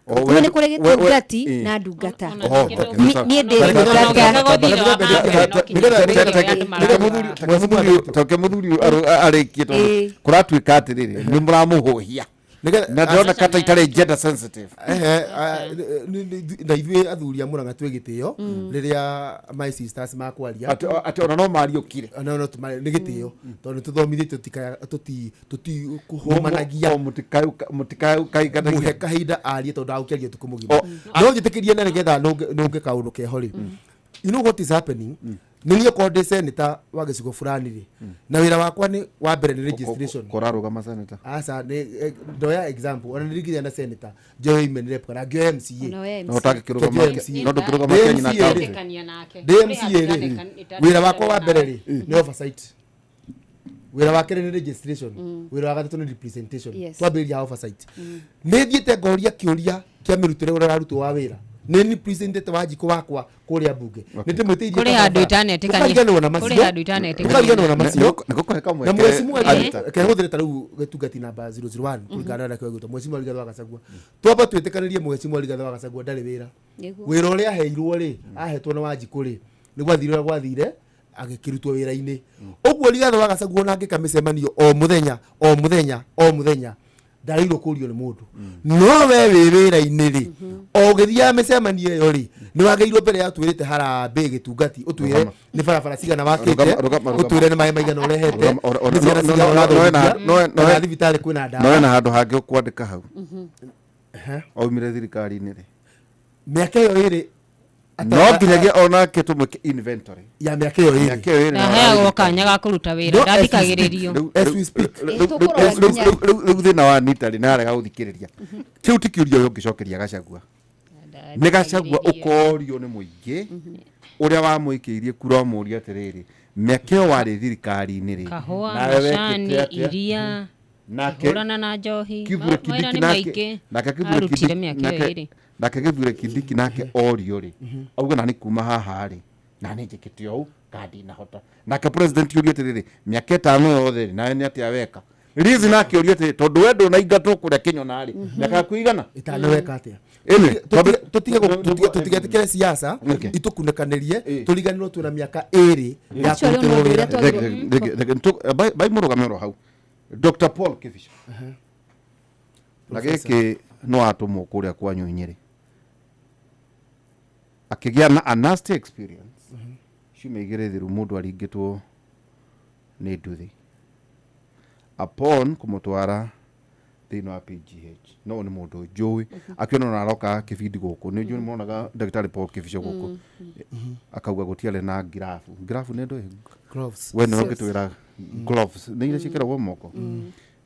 O Kũu nĩ kũrĩ gĩtungati na ndungata. Niĩ ndĩ ndungata. Toke mũthuri arĩkie, tondũ kũratuĩka atĩrĩrĩ, nĩ mũramũhũhia na ndĩrona kata itarĩ gender sensitive. Ehe, na ithuĩ athuri a Mũrang'a twĩ gĩtĩo rĩrĩa my sisters makwaria. Atĩ ona no mariũkire. No nĩ gĩtĩo tondũ nĩ tũthomithĩtio tũtikũhũmanagia. Mũtikaiganagia. Mũhe kahinda arie, tondũ ndagũkĩaria ũtukũ mũgima. No njĩtĩkĩrie na nĩgetha nũnge kaũndũ keho rĩ, you know what is happening? Nĩ niĩ korwo ndĩ senator wa gĩcigo fulani rĩ, na wĩra wakwa nĩ wa mbere nĩ registration. Kũrarũgama senator? Aca, nĩ ndoya example, ona nĩ na senator, njoe women rep kana ngĩoe MCA. Ona oe No ũtangĩkĩrũgama Ngĩoe MCA. no ndũngĩrũgama Ndĩ Kenya na MCA rĩ, county. Etĩkania nake. ndĩ MCA rĩ, wĩra wakwa wa mbere rĩ nĩ oversight, wĩra wa kerĩ nĩ registration, wĩra wa gatatũ nĩ representation. Twambĩrĩria oversight, nĩ thiĩte ngoria kĩũria kĩa mĩrutĩre ũrĩa ũrarutwo wa wĩra, nĩ representete Wanjikũ wakwa kũrĩa mbunge, nĩ ndĩmwĩtĩirie Kũrĩ handũ itanetĩkania. Tũkariganĩrwo na Kũrĩ macio. handũ itanetĩkania. Tũkariganĩrwo na macio. Nĩ gũkũhe kamweke, Na mheshimiwa Anita. kehũthĩre ta rĩu gĩtungati namba 001 kũringana na kĩo gĩtwo mheshimiwa Rigathĩ wa Gachagua. Twamba twĩtĩkanĩrie mheshimiwa Rigathĩ wa Gachagua ndarĩ wĩra. Wĩra ũrĩa aheirwo rĩ, ahetwo na Wanjikũ rĩ, nĩ gwathire ũrĩa gwathire, agĩkĩrutwo wĩra-inĩ. Ũguo Rigathĩ wa Gachagua ona angĩka mĩcemanio o mũthenya o mũthenya o mũthenya, ndarĩirwo kũrio nĩ mũndũ. No we wĩ wĩra-inĩ rĩ, o ũgĩthiaga mĩcemanio ĩyo rĩ, nĩ wagĩrĩirwo mbere ya twĩrĩte harambĩ gĩtungati ũtwĩre Rũgama. nĩ barabara cigana wakĩte, Rũgama, rũgama, rũgama. ũtwĩre nĩ maĩ maigana ũrehete, Rũgama, nĩ ciana cigana ũrathomithia, kana thibitarĩ kwĩna no wena ndawa. Handũ hangĩ ũkwandĩka hau aumire thirikari-inĩ rĩ? Mĩaka ĩyo ĩrĩ No nginyagia onake tũmwĩke inventory ya mĩaka ĩyo ĩrĩ. Mĩaka ĩyo ĩrĩ. Ndaheagwo kanya ga kũruta wĩra, No, as we speak, ndathikagĩrĩrio. As we speak. Rĩu thĩna wa Anita rĩ, nĩarega gũthikĩrĩria. Kĩu ti kĩũria ũyũ ũngĩcokeria Gachagua. Nĩ Gachagua ũkorio nĩ mũingĩ ũrĩa wamũikĩirie kura, ũmũrie atĩrĩrĩ, mĩaka ĩyo warĩ thirikari-inĩ rĩ, Kahũa, nawe wekĩte macani, atĩa? iria, Nake kũhũrana na njohi. Kithure Mawĩra Kindiki nĩ nake maingĩ nake Kithure arutire Kindiki mĩaka ĩyo nake ĩrĩ. nake Kithure Kindiki nake orio rĩ, auga na nĩ kuma haha rĩ, na nĩ njĩkĩte ũũ ka ndinahota. Nake president orio atĩrĩrĩ, mĩaka 5 yothe rĩ, nawe nĩ atĩa weka? Liz nake orio atĩrĩ, tondũ we ndũnaingatwo kũrĩa Kĩnyona rĩ, mĩaka yaku igana 5 weka atĩa? Ĩmwe. Tũtigetĩkĩre siasa itũkunĩkanĩrie tũriganĩrwo twĩna mĩaka 2 ya Actually, kũrutĩrwo ona ũndũ wĩra. ũrĩa twagĩrĩirwo- Bai mũrũgame oro hau, Dr Paul Kibicho, na gĩkĩ no atũmwo kũrĩa kwanyu Nyĩrĩ, akĩgĩa na a nasty experience ciumia 2 thiru, mũndũ aringĩtwo nĩ nduthi upon kũmũtwara thĩinĩ wa PGH. No nĩ mũndũ njũĩ akĩona ona aroka kĩbindi gũkũ, nĩ njũĩ monaga ndagĩtarĩ Paul Kibicho gũkũ, akauga gũtiarĩ na ngirabu. Ngirabu nĩ ndũĩ? Gloves. We nĩwe ũngĩtwĩra gloves nĩ iria ciĩkĩragwo moko.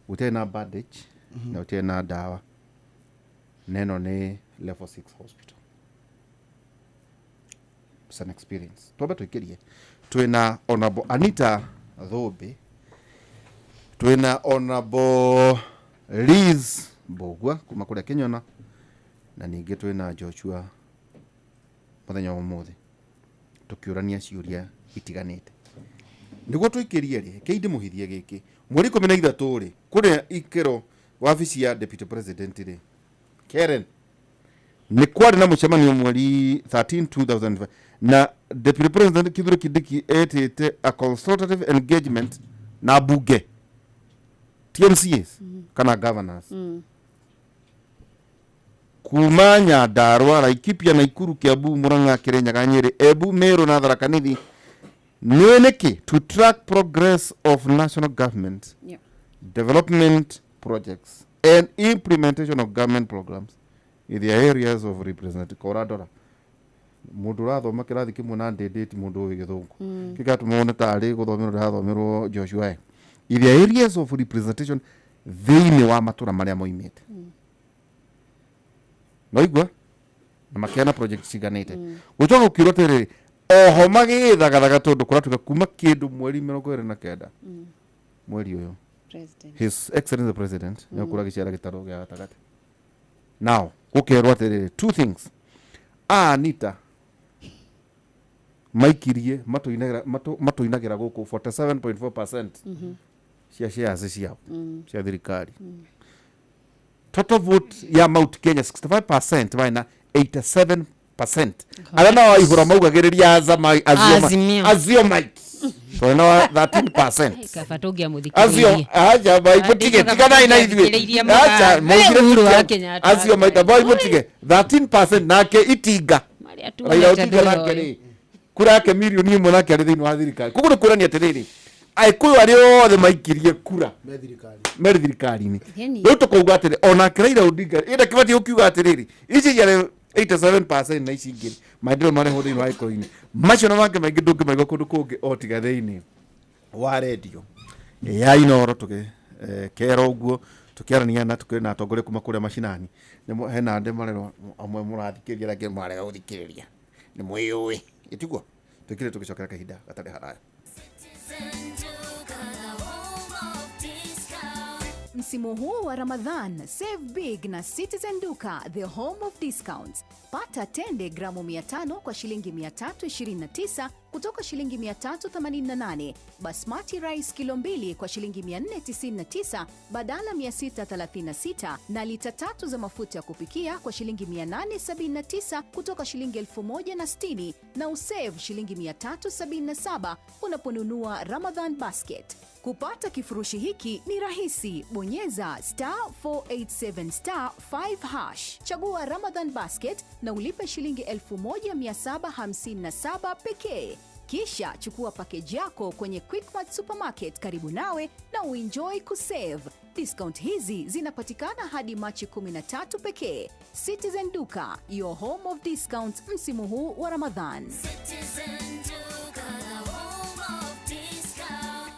Gũtiarĩ na bandage na gũtiarĩ na ndawa, na ĩno nĩ level 6 hospital. It's an experience. Twambe tũikĩrie, twĩna Honorable Anita Thũmbĩ, twĩna Honorable Liz Mbũgua kuma kũrĩa Kĩnyona, na ningĩ twĩna Joshua. Mũthenya wa ũmũthĩ tũkĩũrania ciũria itiganĩte nĩguo tũikĩrie rĩ kĩi ndĩmũhithie gĩkĩ. Mweri 13 rĩ, kũrĩa ikĩro wabici ya deputy president rĩ, Karen, nĩ kwarĩ na mũcemanio mweri 13 2005, na deputy president Kithure Kindiki etĩte a consultative engagement na bunge, TMCs kana governors kuma Nyandarua, Laikipia, Naikuru, Kiambu, Murang'a, Kirinyaga, Nyeri, Embu, Meru na Tharaka Nithi. Nĩ nĩkĩ? To track progress of national government development projects and implementation of government programs in their areas of representative. Kora ndora mũndũ ũrathoma kĩrathi kĩmwe na ndĩndĩti, mũndũ ũĩ gĩthũngũ kĩgatũma wone tarĩ gũthomerwo ndĩrathomerwo Joshua in their areas of representation, thĩinĩ wa matũra marĩa moimĩte. Noigua na makeana project ciganĩte. Gũcoka gũkiũrwo atĩrĩrĩ, oho magĩgĩthagathaga tondũ kũratuĩka kuma kĩndũ mweri 29 mweri ũyũ, President. His Excellency the President nĩ akũra gĩciara gĩtarũ gĩa gatagatĩ. Now gũkerwo atĩrĩrĩ, two things a Anita maikirie matũinagĩra gũkũ 47.4% cia shares ciao cia thirikari. Total vote ya Mount Kenya 65%, maina 87% arĩa nao aihũra maugagĩrĩria Azimio. Aziomite tondũ nao 13%. Kaba Acio tũngĩamũthikĩrĩirie. Aja bai mutige, tiganai na ithuĩ. Tũngĩamũthikĩrĩirie. Acha maugire Uhuru wa tutige- Kenyatta. acio maita bai mutige 13%, nake itinga Marĩa Raila tuonete Odinga thutha nake ũyũ. rĩ, kura yake mirioni 1, nake arĩ thĩinĩ wa thirikari. Koguo nĩ kuonania atĩrĩrĩ, Agĩkũyũ arĩa othe maikirie kura me thirikari merĩ thirikari-inĩ. Yani- Rĩu tũkauga atĩrĩ, onake Raila Odinga ĩna kĩbatiĩ gũkiuga atĩrĩrĩ, ici ciarĩ 87% na ici ingĩ maendeleo marehwo thĩinĩ wa gĩkũyũ-inĩ macio na mangĩ maingĩ ndũngĩmaigua kũndũ kũngĩ o tiga thĩinĩ wa redio ya Inoro tũgĩ kera ũguo tukiarania na tukiri na atongoria kuma kuria macinani hena andĩ marerwo amwe mũrathikĩrĩria na angĩ marega gũthikĩrĩria nĩ mwĩyũĩ ĩtiguo twĩkire tũgĩcokera kahinda gatarĩ haraya. Msimu huu wa Ramadhan, save big na Citizen Duka, the home of discounts. Pata tende gramu 500 kwa shilingi 329 kutoka shilingi 388, basmati rice kilo 2 kwa shilingi 499 badala 636, na lita 3 za mafuta ya kupikia kwa shilingi 879 kutoka shilingi 1060, na usave shilingi 377 unaponunua Ramadhan basket. Kupata kifurushi hiki ni rahisi. Bonyeza star 487 star 5 hash. Chagua Ramadhan basket na ulipe shilingi 1757 pekee. Kisha chukua package yako kwenye Quickmart Supermarket karibu nawe na uenjoy kusave. Discount hizi zinapatikana hadi Machi 13 pekee. Citizen Duka, your home of discounts msimu huu wa Ramadhan. Citizen Duka, the home of discount.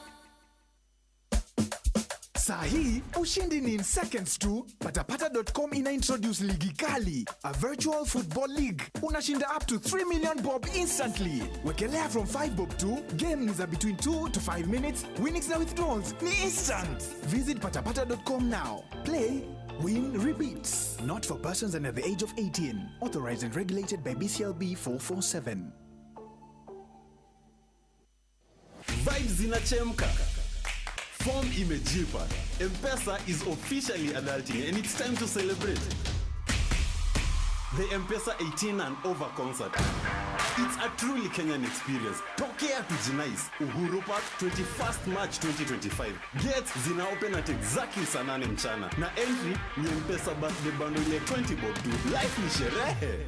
Saa hii ushindi ni in seconds tu. Patapata.com ina introduce ligi kali, a virtual football league. Unashinda up to 3 million bob instantly. Wekelea from 5 bob tu. Game ni za between 2 to 5 minutes. Winnings na withdrawals ni instant. Visit patapata.com now. Play, win, repeat. Not for persons under the age of 18. Authorized and regulated by BCLB 447. Vibes zinachemka. Form imejipa. M-Pesa is officially adulting and it's time to celebrate. The M-Pesa 18 and over concert. It's a truly Kenyan experience. Tokea tujinice. Uhuru Park, 21st March 2025. Gates zina open at exactly saa 8 mchana. Na entry ni M-Pesa birthday bundle ya 20 bob tu. Life ni sherehe.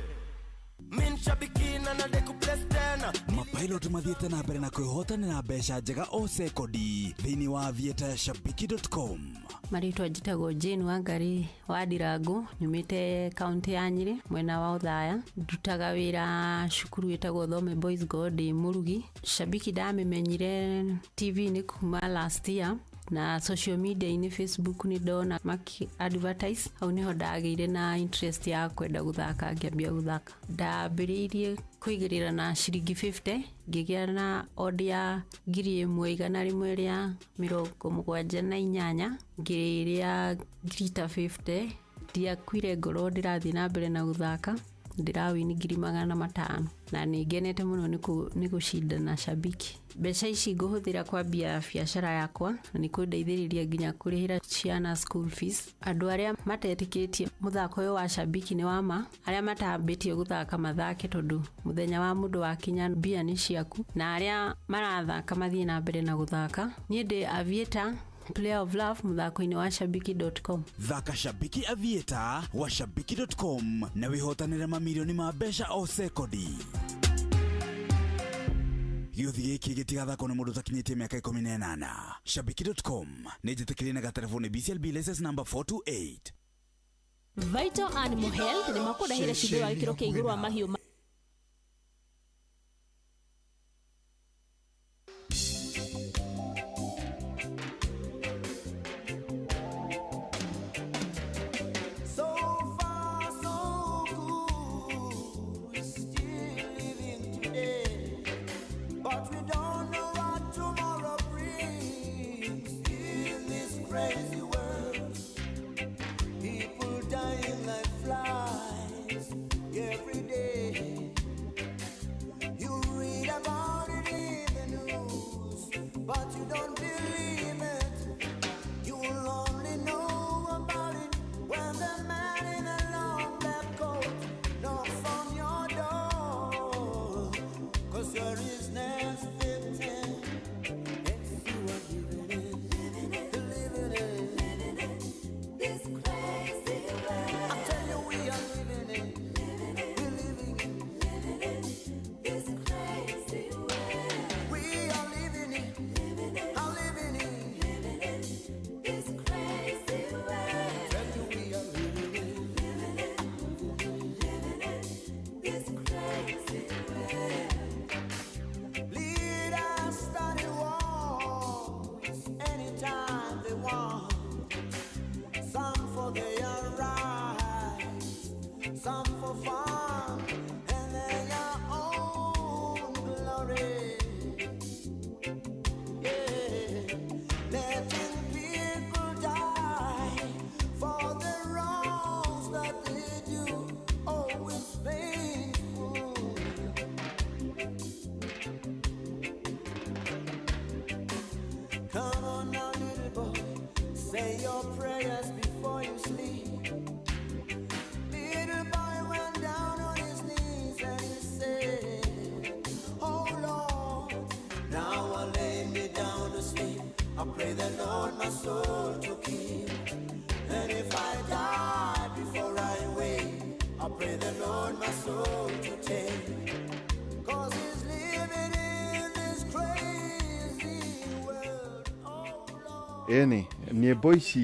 Mapilot mathiĩte na mbere na kwĩhotanĩra mbeca njega o sekondi thĩinĩ wa aviator shabiki.com. Marĩtwa njĩtagwo Jane Wangari wa Ndirangu, nyumĩte kaunti ya Nyĩrĩ mwena wa Othaya. Ndutaga wĩra cukuru ĩtagwo Thome Boys God ndĩ mũrugi. Shabiki ndamĩmenyire TV-inĩ kuma last year na social media-inĩ Facebook nĩ ndona maki advertise, hau nĩho ndagĩire na interest ya kwenda gũthaka ngĩambia gũthaka. Ndambĩrĩirie kũigĩrĩra na ciringi 50 ngĩgĩa na odd ya 1178 ngĩrĩa ngiri ta 50. Ndiakuire ngoro, ndĩrathiĩ na mbere na gũthaka, ndĩrawini 500,000 na nĩ ngenete mũno nĩ gũcindana Shabiki. Mbeca ici ngũhũthĩra kwambia biacara yakwa na nĩ kũndeithĩrĩria nginya kũrĩhĩra ciana school fees. Andũ arĩa matetĩkĩtie mũthako ũyũ wa Shabiki nĩ wa ma, arĩa matambĩtie gũthaka mathake tondũ mũthenya wa mũndũ wakinya mbia nĩ ciaku, na arĩa marathaka mathiĩ na mbere na gũthaka. Niĩ ndĩ Aviator Player of Love mũthako-inĩ wa shabiki.com. Thaka Shabiki Aviator wa shabiki.com na wĩhotanĩre mamirioni ma mbeca o sekondi. Gĩũthi gĩkĩ gĩtigathakwo nĩ mũndũ ũtakinyĩtie mĩaka 18. Shabiki.com nĩ njĩtĩkĩrie na gaterebo nĩ BCLB license number 428. Vital Animal Health nĩ makũrehire cumbĩ wa gĩkĩro kĩa igũrũ wa mahiũ. So far, so good. We're still living today, but we don't know what tomorrow brings. In this crazy world, people dying like flies every day. Say your prayers before you sleep. Little boy went down on his knees and he said, Oh Lord, now I lay me down to sleep. I pray the Lord my soul to keep. And if I die before I wake, I pray the Lord my soul to take. Cause he's living in this crazy world. Ĩni nyĩmbo ici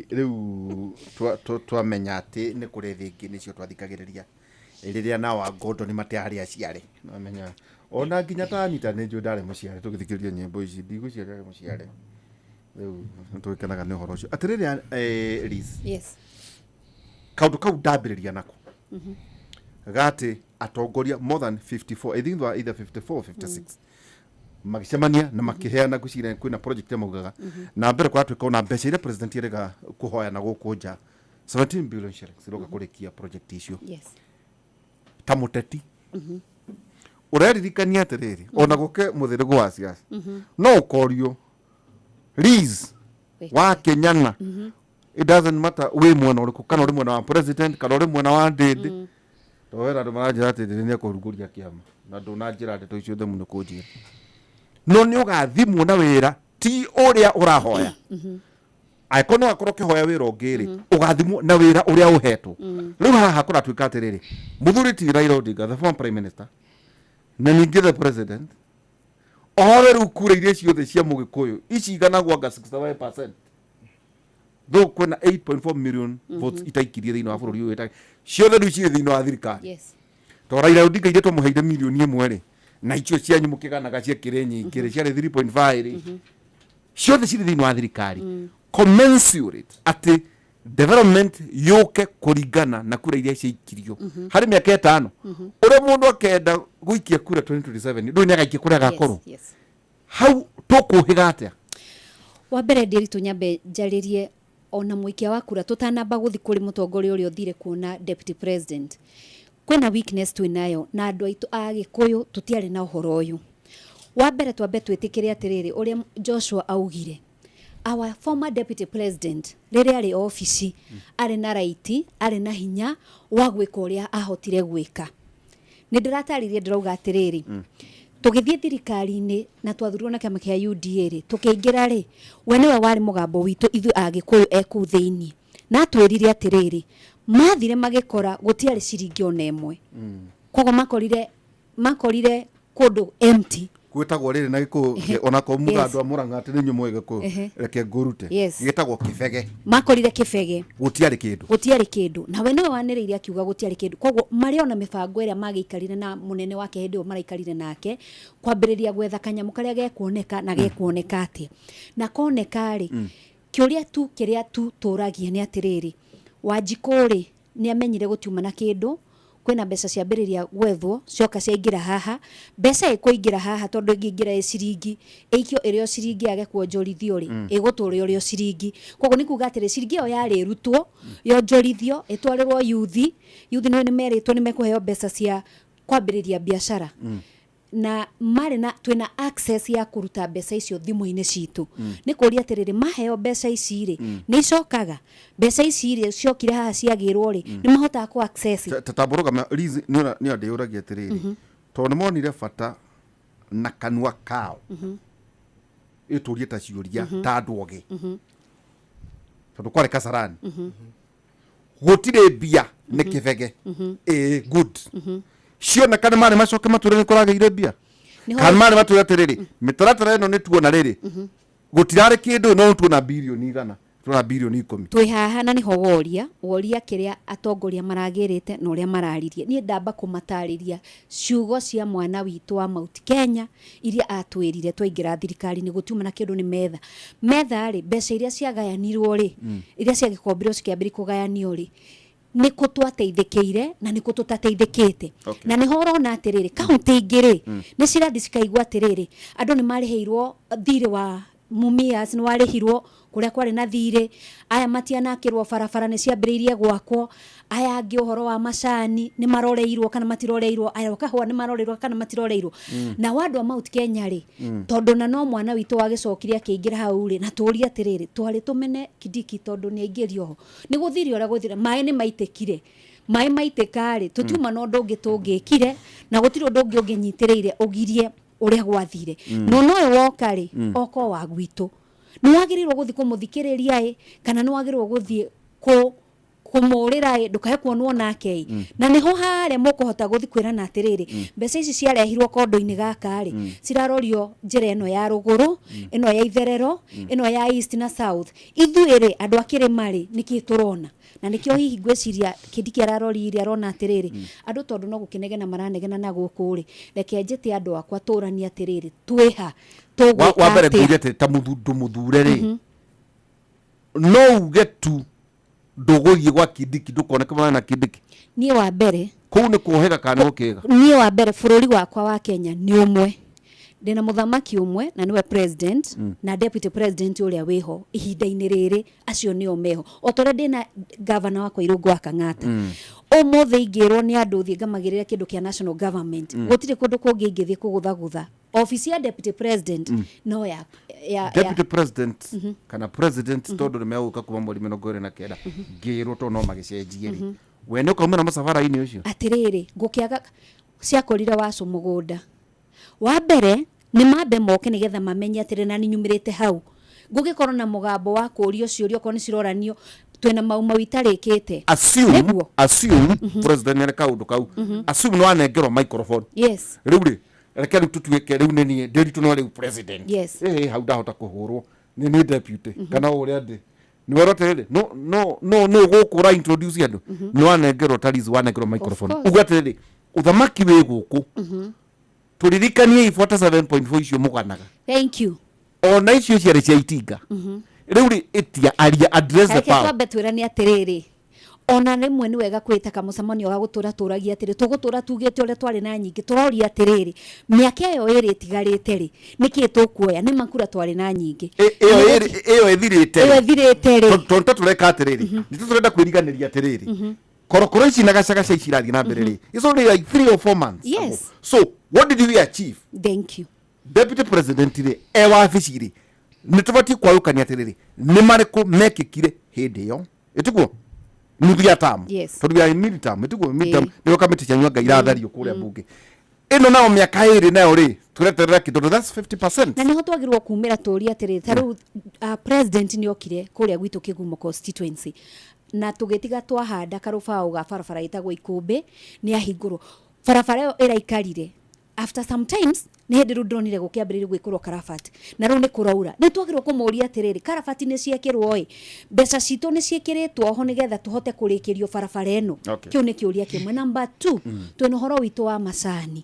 rĩu twamenya atĩ nĩ kũrĩ thĩ ĩngĩ nĩcio twathikagĩrĩria rĩrĩa nao angondo nĩ matiarĩ aciare, namenya ona nginya tanita nĩ njũĩ ndarĩ mũciare tũgĩthikĩrĩria nyĩmbo ici, ndigwĩciria ndarĩ mũciare. Rĩu nĩ tũgĩkenaga nĩ ũhoro ũcio atĩrĩrĩ, Liz, Yes. Kaũndũ kau ndambĩrĩria nako gatĩ atongoria more than 54, I think they were either 54 or 56, magĩcemania na makĩheana, ngwĩciria kwĩna project ĩrĩa maugaga na mbere kũratuĩka ona mbeca iria president erĩga kũhoya na gũkũ nja, 17 billion shillings iroka kũrĩkia project icio. Ta mũteti ũreririkania atĩrĩrĩ, ona gũke mũthĩrĩgo wa ciaca, no ũkorio Liz wa Kenyana, it doesn't matter wĩ mwena ũrĩkũ, kana ũrĩ mwena wa president kana ũrĩ mwena wa Ndĩndĩ, tondũ wena andũ maranjĩra atĩ Ndĩndĩ nĩekũrugũria kĩama na ndũnanjĩra ndeto icio themu nĩ kũnjĩra, no nĩ ũgathimwo na wĩra ti ũrĩa ũrahoya. Angĩkorwo no akorwo ũkĩhoya wĩra ũngĩ rĩ, ũgathimwo na wĩra ũrĩa ũhetwo. Rĩu haha kũratuĩka atĩrĩrĩ, mũthuri ti Raila Odinga, the former prime minister, na ningĩ the president, othe rĩu kura iria ciothe cia mũgĩkũyũ ici iganagwo anga 65%, though kwĩna 8.4 million votes itaikirie thĩinĩ wa bũrũri ũyũ ciothe rĩu cirĩ thĩinĩ wa thirikari. To Raila Odinga iria twamũheire 1 mirioni rĩ, na icio cianyu mũkĩganaga ciakĩrĩ nyingĩ rĩ, ciarĩ 3.5 rĩ, ciothe cirĩ thĩinĩ wa thirikari, commensurate atĩ development yũke kũringana na kura iria ciaikirio harĩ mĩaka 5. Ũrĩa mũndũ akenda gũikia kura 2027, ndũĩ nĩ agaikia kũrĩa agakorwo hau. Tũkũhĩga atĩa? Wa mbere, Ndĩritũ, nyambe njarĩrie ona mũikia wa kura tũtanamba gũthi kũrĩ mũtongoria ũrĩa ũthire kuona deputy president. Kwĩna weakness twĩnayo na andũ aitũ a Gĩkũyũ tũtiarĩ na ũhoro ũyũ. Wa mbere, twambe twĩtĩkĩre atĩrĩrĩ, ũrĩa Joshua augire, our former deputy president rĩrĩa arĩ obici arĩ na right, arĩ na hinya wa gwĩka ũrĩa ahotire gwĩka. Nĩ ndĩratarĩria, ndĩrauga atĩrĩrĩ, tũgĩthiĩ thirikari-inĩ na twathurirwo na kĩama kĩa UDA rĩ, tũkĩingĩra rĩ, we nĩwe warĩ mũgambo witũ ithuĩ Agĩkũyũ e kũu thĩiniĩ, na atwĩrire atĩrĩrĩ, mathire magĩkora gũtiarĩ ciringi ona ĩmwe, koguo makorire kũndũ empty. Gwĩtagwo rĩrĩ na Gĩkũyũ, onako muga andũ a Mũrang'a atĩ nĩ inyuĩ mũĩ Gĩkũyũ, reke ngũrute. Gĩtagwo kĩbege. Makorire kĩbege. Gũtiarĩ kĩndũ. Gũtiarĩ kĩndũ, na we nĩwe wanĩrĩire akiuga gũtiarĩ kĩndũ. Koguo marĩ ona mĩbango ĩrĩa magĩikarire na mũnene wake hĩndĩ ĩyo maraikarire nake kwambĩrĩria gwetha kanyamũ karĩa gekuoneka na gekuoneka atĩa na koneka rĩ. Kĩũria tu kĩrĩa tu tũragia nĩ atĩrĩrĩ, Wanjikũ rĩ, nĩ amenyire gũtiuma na kĩndũ, kwĩna mbeca ciambĩrĩria gwethwo, cioka ciaingĩra haha, mbeca ĩkũingĩra haha, tondũ ĩngĩingĩra ĩ ciringi, ĩikio ĩrĩ o ciringi yage kuonjorithio rĩ, ĩgũtũra ĩrĩ o ciringi. Koguo nĩ kuga atĩrĩ, ciringi ĩyo yarĩ ĩrutwo, yonjorithio, ĩtwarĩrwo yuthi. Yuthi nĩ merĩtwo nĩ mekũheo mbeca cia kwambĩrĩria biacara, na marĩ na twĩna access ya kũruta mbeca icio thimũ-inĩ citũ. Nĩ kũria atĩrĩrĩ, maheo mbeca ici rĩ, nĩ icokaga? Mbeca ici rĩ, ciokire haha ciagĩrwo rĩ, nĩ mahotaga kũ access? Tatambũrũka Liz, nĩ ndĩyũragia atĩrĩrĩ, tondũ nĩ monire bata na kanua kao ĩtũrie ta ciũria ta andũ ogĩ, tondũ kwarĩ Kasarani gũtirĩ mbia, nĩ kĩbege. Ĩĩ, good, cioneka nĩ marĩ macoke matwĩre nĩ kũragĩire mbia, kana marĩ matwĩre atĩrĩrĩ, mĩtaratara ĩno nĩ tuona rĩrĩ gũtirarĩ kĩndũ, no tuona 100 billion, tuona 10 billion. Twĩ haha na nĩho woria woria kĩrĩa atongoria maragĩrĩte na ũrĩa mararirie. Niĩ ndamba kũmatarĩria ciugo cia mwana witũ wa Mount Kenya iria atwĩrire twaingĩra thirikari-inĩ gũtiuma na kĩndũ, nĩ metha metha rĩ, mbeca iria ciagayanirwo rĩ, iria ciagĩkombirwo cikĩambĩrĩria kũgayanio rĩ, nĩ kũ twateithĩkĩire na nĩ kũ tũtateithĩkĩte? Na nĩho ũrona atĩrĩrĩ, kaunti ingĩ rĩ, nĩ cirathi cikaigua atĩrĩrĩ, andũ nĩ marĩhĩirwo thirĩ wa Mumias nĩ warĩhirwo kũrĩa kwarĩ na thirĩ, aya matianakĩrwo barabara nĩ ciambĩrĩirie gwakwo, aya angĩ ũhoro wa macani nĩ maroreirwo kana matiroreirwo, aya kahũa nĩ maroreirwo kana matiroreirwo. Na wa andũ a Mount Kenya rĩ, tondũ na no mwana witũ wagĩcokire akĩingĩra hau rĩ, na tũrie atĩrĩrĩ, twarĩ tũmene Kindiki tondũ nĩ aingĩrio ho, nĩ gũthire ũrĩa gũthire, maĩ nĩ maitĩkire, maĩ maitĩka rĩ, tũtiuma na ũndũ ũngĩ tũngĩkire, na gũtirĩ ũndũ ũngĩ ũngĩnyitĩrĩire ũgirie ũrĩa gwathire. No noyo woka rĩ, oka o wa gwitũ, nĩ wagĩrĩirwo gũthiĩ kũmũthikĩrĩria ĩ, kana nĩ wagĩrĩirwo gũthiĩ kũ kũmũrĩra ĩ, ndũkae kuonwo nake ĩ. Na nĩho harĩa mũkũhota gũthiĩ kwĩrana atĩrĩrĩ, mbeca ici ciarehirwo kondo-inĩ gaka rĩ, cirarorio njĩra ĩno ya rũgũrũ, ĩno ya itherero, ĩno ya east na south. Ithuĩ rĩ, andũ a kĩrĩma rĩ, nĩkĩ tũrona? Na nĩkĩo hihi ngwĩciria Kindiki araroririe arona atĩrĩrĩ, andũ tondũ no gũkĩnegena maranegena na gũkũ rĩ, reke njĩte andũ akwa tũranie atĩrĩrĩ, twĩha tũgwĩka Wa mbere atĩa? ngũria atĩ ta ndũmũthure rĩ, no uge tu ndũgũthiĩ gwa Kindiki, ndũkoneke mwana na Kindiki? Niĩ wa mbere, Kũu nĩ kũhĩga kana nĩ gũkĩga? Niĩ wa mbere, bũrũri wakwa wa Kenya nĩ ũmwe, ndĩna mũthamaki ũmwe na nĩwe president, na deputy president ũrĩa wĩho ihinda-inĩ rĩrĩ, acio nĩo meho, o ta ũrĩa ndĩna gavana wakwa Irũngũ wa Kang'ata. Ũmũthĩ ingĩrwo nĩ andũ thiĩ ngamagĩrĩre kĩndũ kĩa national government, gũtirĩ kũndũ kũngĩ ingĩthiĩ kũgũthagũtha obici ya deputy president, no ya Deputy president kana president, tondũ nĩ megũka kuma mweri 29, ngĩrwo tondũ no magĩcenjie rĩ, we nĩ ũkaumĩra mũcabara-inĩ ũcio? Atĩrĩrĩ, ngũkĩaga ciakorire wacũ mũgũnda wa mbere, nĩ mambe moke nĩgetha mamenye atĩrĩ, na nĩ nyumĩrĩte hau ngũgĩkorwo na mũgambo wa kũũrio ciũria okorwo nĩ ciroranio, twĩna mau mau itarĩkĩte. Assume, Nĩguo. assume president nĩ kaũndũ kau, assume nĩ wanengerwo microphone. Rĩu rĩ, reke rĩu tũtuĩke rĩu nĩ niĩ ndĩritũ, no rĩu president, ĩhĩ, hau ndahota kũhũrwo nĩ niĩ deputy, kana o ũrĩa ndĩ nĩ werwo atĩrĩrĩ, no no no no gũkũ ũra introduce andũ, nĩ wanengerwo tarizu, wanengerwo microphone, course. Uga atĩrĩrĩ, ũthamaki wĩ gũkũ, tũririkanie 47.4 icio mũganaga. Thank you. Ona icio ciarĩ cia itinga. Rĩu rĩ, ĩtia aria, address the Reke power. Twambe twĩrane atĩrĩrĩ, ona rĩmwe nĩ wega kwĩta kamũcemanio ga gũtũra tũragia atĩrĩ, tũgũtũra tugĩte ũrĩa twarĩ na nyingĩ, tũroria atĩrĩrĩ, mĩaka ĩyo ĩrĩ ĩtigarĩte rĩ, nĩkĩ tũkuoya nĩ makura twarĩ na nyingĩ? Ĩyo ĩyo ĩthirĩte. Ĩyo ĩthirĩte rĩ. Tondũ tũreka atĩrĩrĩ, nĩ tũrenda kwĩriganĩria atĩrĩrĩ, korokoro ici na gacagaca ici irathiĩ na mbere rĩ, it's only like 3 or 4 months ago. So what did we achieve? Thank you. Deputy president rĩ, e wabici rĩ, nĩ tũbatiĩ kwayũkania atĩrĩrĩ, nĩ marĩkũ mekĩkire hĩndĩ ĩyo ĩtiguo nuthu ya term? Tondũ we are in mid term, ĩtiguo mid term? Nĩguo kamĩtĩ cianyu anga irathario kũrĩa mbunge ĩno, nayo mĩaka 2 nayo rĩ, tũreterera kĩ? Tondũ that's 50%. Na nĩho twagĩrĩirwo kumĩra tũrie atĩrĩrĩ, ta rĩu president nĩ okire kũrĩa gwitũ Kĩgumo constituency, na tũgĩtiga twahanda karũbaũ ga barabara ĩtagwo Ikũmbĩ, nĩ ahingũrwo barabara ĩyo ĩraikarire. After sometimes nĩ hĩndĩ rĩu ndĩronire gũkĩambĩrĩria gwĩkĩrwo karabati, na rĩu nĩ kũraura. Nĩ twagĩrĩirwo kũmũria atĩrĩrĩ, karabati nĩ ciekĩrwo ĩ, mbeca citũ nĩ ciĩkĩrĩtwo ho nĩgetha tũhote kũrĩkĩrio barabara ĩno? Kĩu nĩ kĩũria kĩmwe. Number two, twĩna ũhoro witũ wa macani,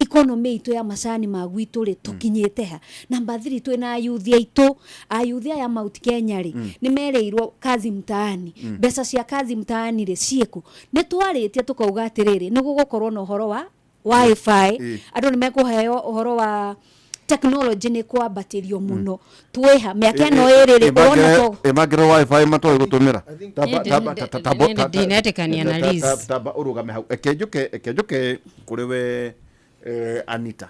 economy itũ ya macani ma gwitũ rĩ, tũkinyĩte ha? Number three, twĩna ayuthi aitũ, ayuthi aya Mount Kenya rĩ, nĩ merĩirwo kazi mtaani. Mbeca cia kazi mtaani rĩ, ciĩkũ? Nĩ twarĩtie tũkauga atĩrĩrĩ, nĩ gũgũkorwo na ũhoro wa wifi, andũ nĩ mekũheo ũhoro wa technology, nĩ kwambatĩrio mũno. Twĩha mĩaka ĩno 2 rĩ, ũrona to Ĩmangĩrwo wifi matoĩ gũtũmĩra. Ndinetĩkania na Liz. Tamba ũrũgame hau, eke njũke, eke njũke kũrĩ we, Anita.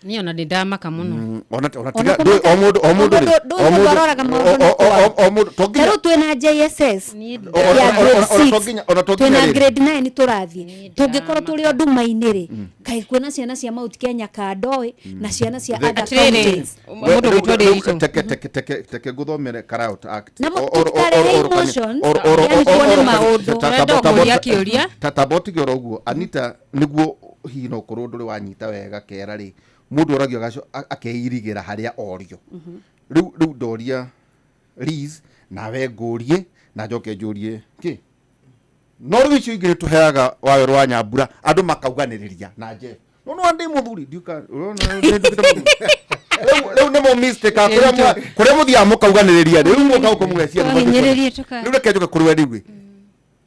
Niĩ ona ndĩ ndamaka mũno. Ona ona Ona tiga ndũĩ, o mũndũ, o mũndũ rĩ, ndũĩ o mũndũ mũndũ aroraga maũndũ na o kwao. o mũndũ to Ta nginya rĩu twĩna JSS O- ya grade ona 6, to nginya, ona to nginya twĩna rĩrĩ. grade 9 tũrathiĩ, tũngĩkorwo tũrĩ o nduma-inĩ rĩ, kaĩ kwĩna ciana cia Mount Kenya kandoĩ na ciana cia other Atĩrĩrĩ, counties? Mũndũ Rĩu- gwĩtwo rĩu- Ndiritu. Teke teke teke teke nguthomere Riot Act. Na tũtikarehe emotions, yani tuone maũndũ. Ũrenda kũũria kĩũria? Tamba ũtige oro ũguo, Anita, nĩguo hihi no ũkorwo ndũrĩ wanyita wega kera rĩ, mũndũ oragio akeirigĩra harĩa orio. Rĩu ndoria Liz, nawe ngũrie na njoke njũrie kĩ, no rĩu icio ingĩ tũheaga wawerũ wa Nyambura, andũ makauganĩrĩria na Jeff, no no ndĩ mũthuri ndiuka, ũrona nĩ nduĩkĩte mũthuri. Rĩu nĩmo mistake a kũrĩa kũrĩa mũthiaga mũkauganĩrĩria, rĩu mũka gũkũ mũgecia Twahinyĩrĩrie rĩu reke njoke kũrĩ we. Rĩu ĩ,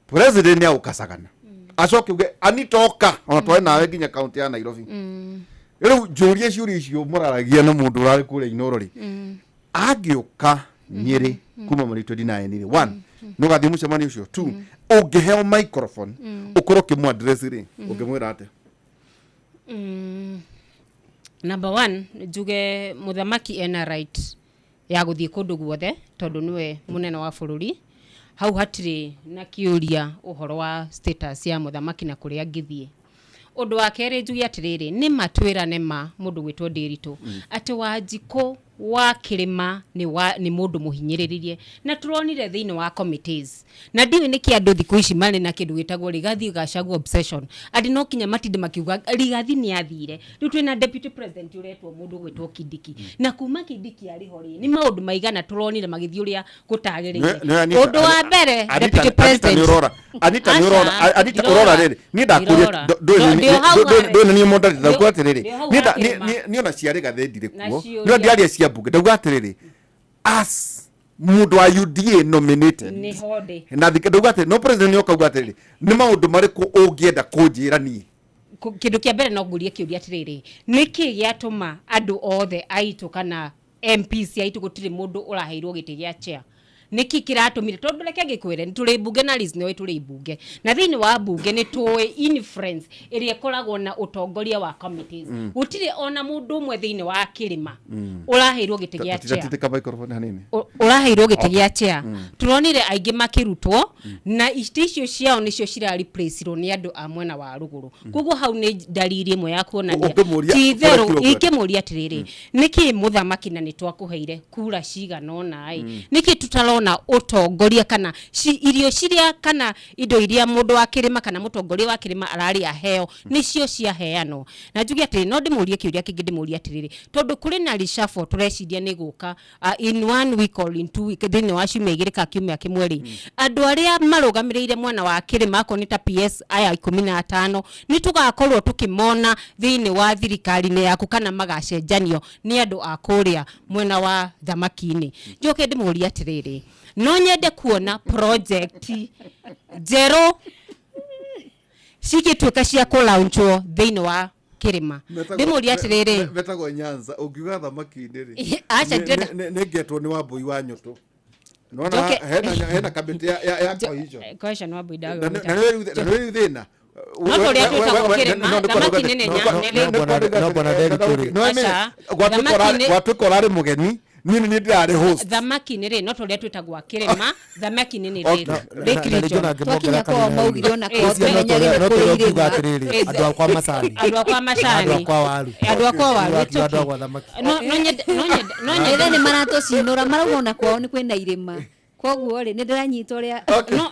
president nĩ agũkacagana acoke uge, Anita, oka ona twae nawe nginya kaunti ya Nairobi. Rĩu njũrie ciũria icio mũraragia na mũndũ ũrarĩ kũrĩa Inoro rĩ, angĩũka Nyĩrĩ kuma mweri 29 rĩ, one, nĩ ũgathiĩ mũcemanio ũcio? Two, ũngĩheo microphone ũkorwo ũkĩmũ address rĩ, ũngĩmwĩra atĩa? Number one, njuge mũthamaki ena right ya gũthiĩ kũndũ guothe tondũ nĩwe mũnene wa bũrũri. Hau hatirĩ na kĩũria ũhoro wa status ya mũthamaki na kũrĩa angĩthiĩ. Ũndũ wa kerĩ, njuge atĩrĩrĩ, nĩ ma twĩrane ma mũndũ gwĩtwo Ndĩritũ atĩ Wanjikũ wa Kĩrĩma nĩ mũndũ mũhinyĩrĩrie, na tũronire thĩinĩ wa committees, na ndiũĩ nĩkĩ andũ thikũ ici marĩ na kĩndũ gĩtagwo Rigathi Gachagua obsession, atĩ no kinya matinde makiuga Rigathi nĩ athire. Rĩu twĩna deputy president ũretwo mũndũ gwĩtwo Kindiki, na kuma Kindiki arĩ ho rĩ, nĩ maũndũ maigana tũronire magĩthiĩ ũrĩa gũtagĩrĩire. Nĩ Ũndũ wa mbere, Anita, deputy Anita president nĩ ũrora. Anita nĩ ũrora. Aca, Anita ndirora. ũrora rĩrĩ. Niĩ ndakũria Ndirora. Ndĩ hau ndũĩ nĩ niĩ mũndari ndauga atĩrĩrĩ. Ndĩ hau Niĩ hakĩrĩma. niĩ ona ciarĩ gathe ndirĩ Na kuo. ciũria. No ndiaria cia mbunge ndauga atĩrĩrĩ, as mũndũ wa UDA nominated nĩho ndĩ. Na thika ndauga atĩrĩ, no president nĩ okauga atĩrĩrĩ, nĩ maũndũ marĩkũ ũngĩenda kũnjĩra niĩ? Kĩndũ kĩa mbere no ngũrie kĩũria atĩrĩrĩ, nĩkĩ gĩatũma andũ othe aitũ kana MPs aitũ gũtirĩ mũndũ ũraheirwo gĩtĩ gĩa chair? Nĩkĩ kĩratũmire? Tondũ reke ngĩkwĩre, nĩ tũrĩ mbunge na Liz nĩoĩ tũrĩ mbunge, na thĩinĩ wa mbunge nĩ tũĩ influence ĩrĩa ĩkoragwo na ũtongoria wa committees. Gũtirĩ ona mũndũ ũmwe thĩinĩ wa kĩrĩma ũraheirwo gĩtĩ gĩa chair. Tita microphone hanini. Ũraheirwo gĩtĩ gĩa chair. Tũronire aingĩ makĩrutwo na itĩ icio ciao nĩcio cirareplaceirwo nĩ andũ a mwena wa rũgũrũ. Koguo hau nĩ ndariri ĩmwe ya kuonania Ũngĩmũria- ti itherũ. kũrĩa kĩroko. Ingĩmũria atĩrĩrĩ, nĩkĩ mũthamaki na nĩ twakũheire kura cigana ũna ĩ, nĩkĩ tũtarona ũtongoria kana irio ciria kana indo iria mũndũ wa kĩrĩma kana mũtongoria wa kĩrĩma ararĩ aheo nĩcio ciaheanwo? Na njuge atĩrĩ, no ndĩmũrie kĩũria kĩngĩ, ndĩmũrie atĩrĩrĩ, tondũ kũrĩ na reshuffle tũreciria nĩ gũka in one week or in 2 week, thĩinĩ wa ciumia 2 kana kiumia kĩmwe rĩ, andũ arĩa marũgamĩrĩire mwena wa kĩrĩma, akorwo nĩ ta PS aya 15, nĩ tũgakorwo tũkĩmona thĩinĩ wa thirikari-inĩ yaku kana magacenjanio nĩ andũ a kũrĩa mwena wa thamaki-inĩ? Njoke ndĩmũrie atĩrĩrĩ, no nyende kuona project njerũ cigĩtuĩka cia kũlaunchwo thĩinĩ wa kĩrĩma. Ndĩmũrie atĩrĩrĩ, Metagwo Nyanza ũngiuga thamaki-inĩ rĩ, Aca, ndĩrenda- nĩ ngetwo nĩ Wambui wa Nyũtũ. Nĩwona hena kamĩtĩ ya cohesion. Cohesion Wambui Na nĩ rĩu thĩna. No tũrĩa twĩtagwo kĩrĩma, thamaki nĩ No bwana Derrick rĩ. Aca, thamaki Gwatuĩka ũrarĩ mũgeni, niĩ nĩ niĩ ndĩrarĩ host. Thamaki nĩ rĩ, no tũrĩa twĩtagwo kĩrĩma, thamaki nĩ Lake Na rĩngĩ Region. ona Twakinya ngĩmongerera kwao kanini. maugire ona kwao Ũcio no tũmenyage no nĩ kũrĩ tũrĩa ũngiuga irĩma. atĩrĩrĩ, andũ akwa macani, Andũ akwa macani. Andũ akwa waru. Andũ akwa waru, Andũ it's andũ okay. akwa thamaki. No nyende Ĩthe nĩ maratũcinũra, marauga ona kwao nĩ kwĩna irĩma, koguo rĩ, nĩ ndĩranyita ũrĩa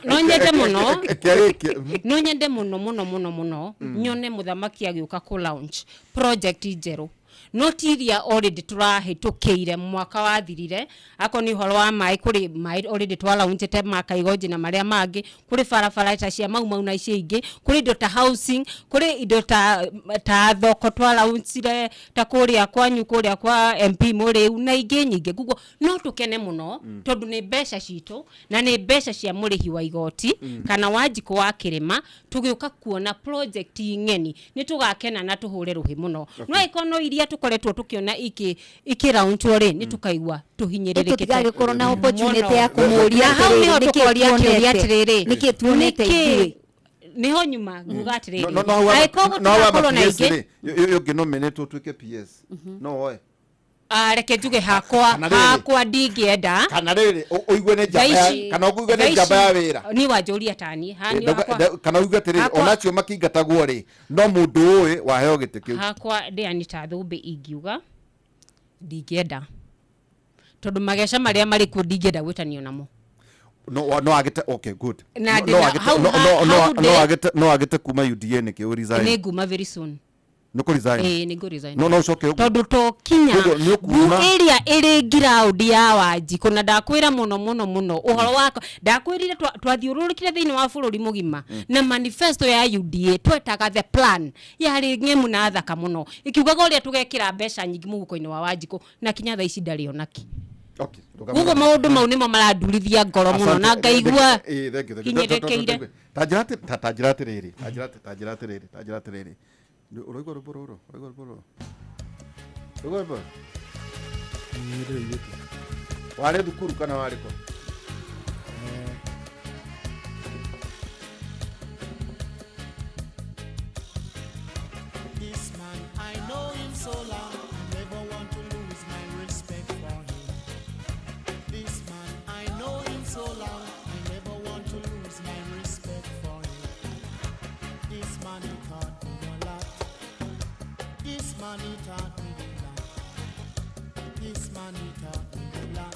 No nyende mũno. Kĩarĩkie. No nyende mũno mũno mũno mũno nyone mũthamaki agĩũka kũ launch project njerũ, no ti iria already tũrahĩtũkĩire mwaka wathirire. Akorwo nĩ ũhoro wa maĩ, kũrĩ maĩ already twalaunchĩte ma Kaigonji na marĩa mangĩ, kũrĩ barabara ta cia Mau Mau na icio ingĩ, kũrĩ indo ta housing, kũrĩ indo ta thoko twalaunchire ta kũrĩa kwanyu, kũrĩa kwa MP Mũrĩu na ingĩ nyingĩ. Koguo no tũkene mũno tondũ nĩ mbeca citũ na nĩ mbeca cia mũrĩhi wa igoti kana Wanjikũ wa kĩrĩma. Tũgĩũka kuona project ng'eni nĩ tũgakena na tũhũre rũhĩ mũno, no ĩkorwo no iria tũkoretwo tũkĩona ikĩraunchwo rĩ, nĩ tũkaigua tũhinyĩrĩrĩkĩte. Tũtigagĩkorwo na opportunity ya kũmũria Na hau atĩrĩrĩ, nĩho nĩkĩ tũkoria kĩũria tuonete? atĩrĩrĩ, Nĩkĩ tuonete nĩkĩ ithuĩ? Nĩho nyuma nguga atĩrĩrĩ, No no angĩkorwo no wa gũtigakorwo na PS ingĩ rĩ, ũngĩ nominate ũtuĩke PS, no woe? Ah, reke njuge hakwa Kana rĩrĩ. hakwa ndingĩenda. Kana rĩrĩ, ũigue nĩ njamba kana ũigue nĩ njamba ya wĩra. Niĩ wanjũria tani ha niĩ hakwa Kana uge atĩrĩrĩ, onacio makingatagwo rĩ, no mũndũ ũĩ waheo gĩtĩ kĩu. Hakwa ndĩ Anita Thũmbĩ, ingiuga ndingĩenda tondũ mageca marĩa marĩ kuo ndingĩenda gwĩtanio namo. No agĩte, okay, good. Na No- ndĩna- no agĩte- hau no- no- no- hau no no agĩte kuma UDA nĩkĩ ũ resign? Nĩ nguma very soon. Nĩ kũ resign? Ĩĩ, nĩ ngũ resign. No ũcoke ũguo. Tondũ to kinya Koguo nĩ ũkuuma- ĩrĩa ĩrĩ ground ya Wanjikũ, na ndakwĩra mũno mũno mũno ũhoro wako ndakwĩrire twathiũrũrũkire thĩinĩ wa bũrũri mũgima na manifesto ya UDA twetaga the plan, yarĩ ng'emu na thaka mũno, ĩkiugaga ũrĩa tũgekĩra mbeca nyingĩ mũhuko-inĩ wa Wanjikũ, na kinya thaa ici ndarĩ onaki. Okay, Koguo maũndũ mau nĩmo marandurithia ngoro mũno na Asante. ngaigua Thank you, thank you. hinyĩrĩkĩire. Ta njĩra atĩrĩrĩ, ta njĩra atĩrĩrĩ, ta njĩra atĩrĩrĩ, ta njĩra atĩrĩrĩ. Ũraigua rwĩmbo rũrũ? Ũraigua rwĩmbo rũrũ? Ũraigua rwĩmbo rũrũ? Ndĩraiguĩte. Warĩ thukuru kana warĩ kũ? This man, I know him so long, I never want to lose my respect for him. This man, I know him so long, I never want to lose my respect for him. This man, he taught me a lot. This man, he taught me a lot. This man, he taught me a lot.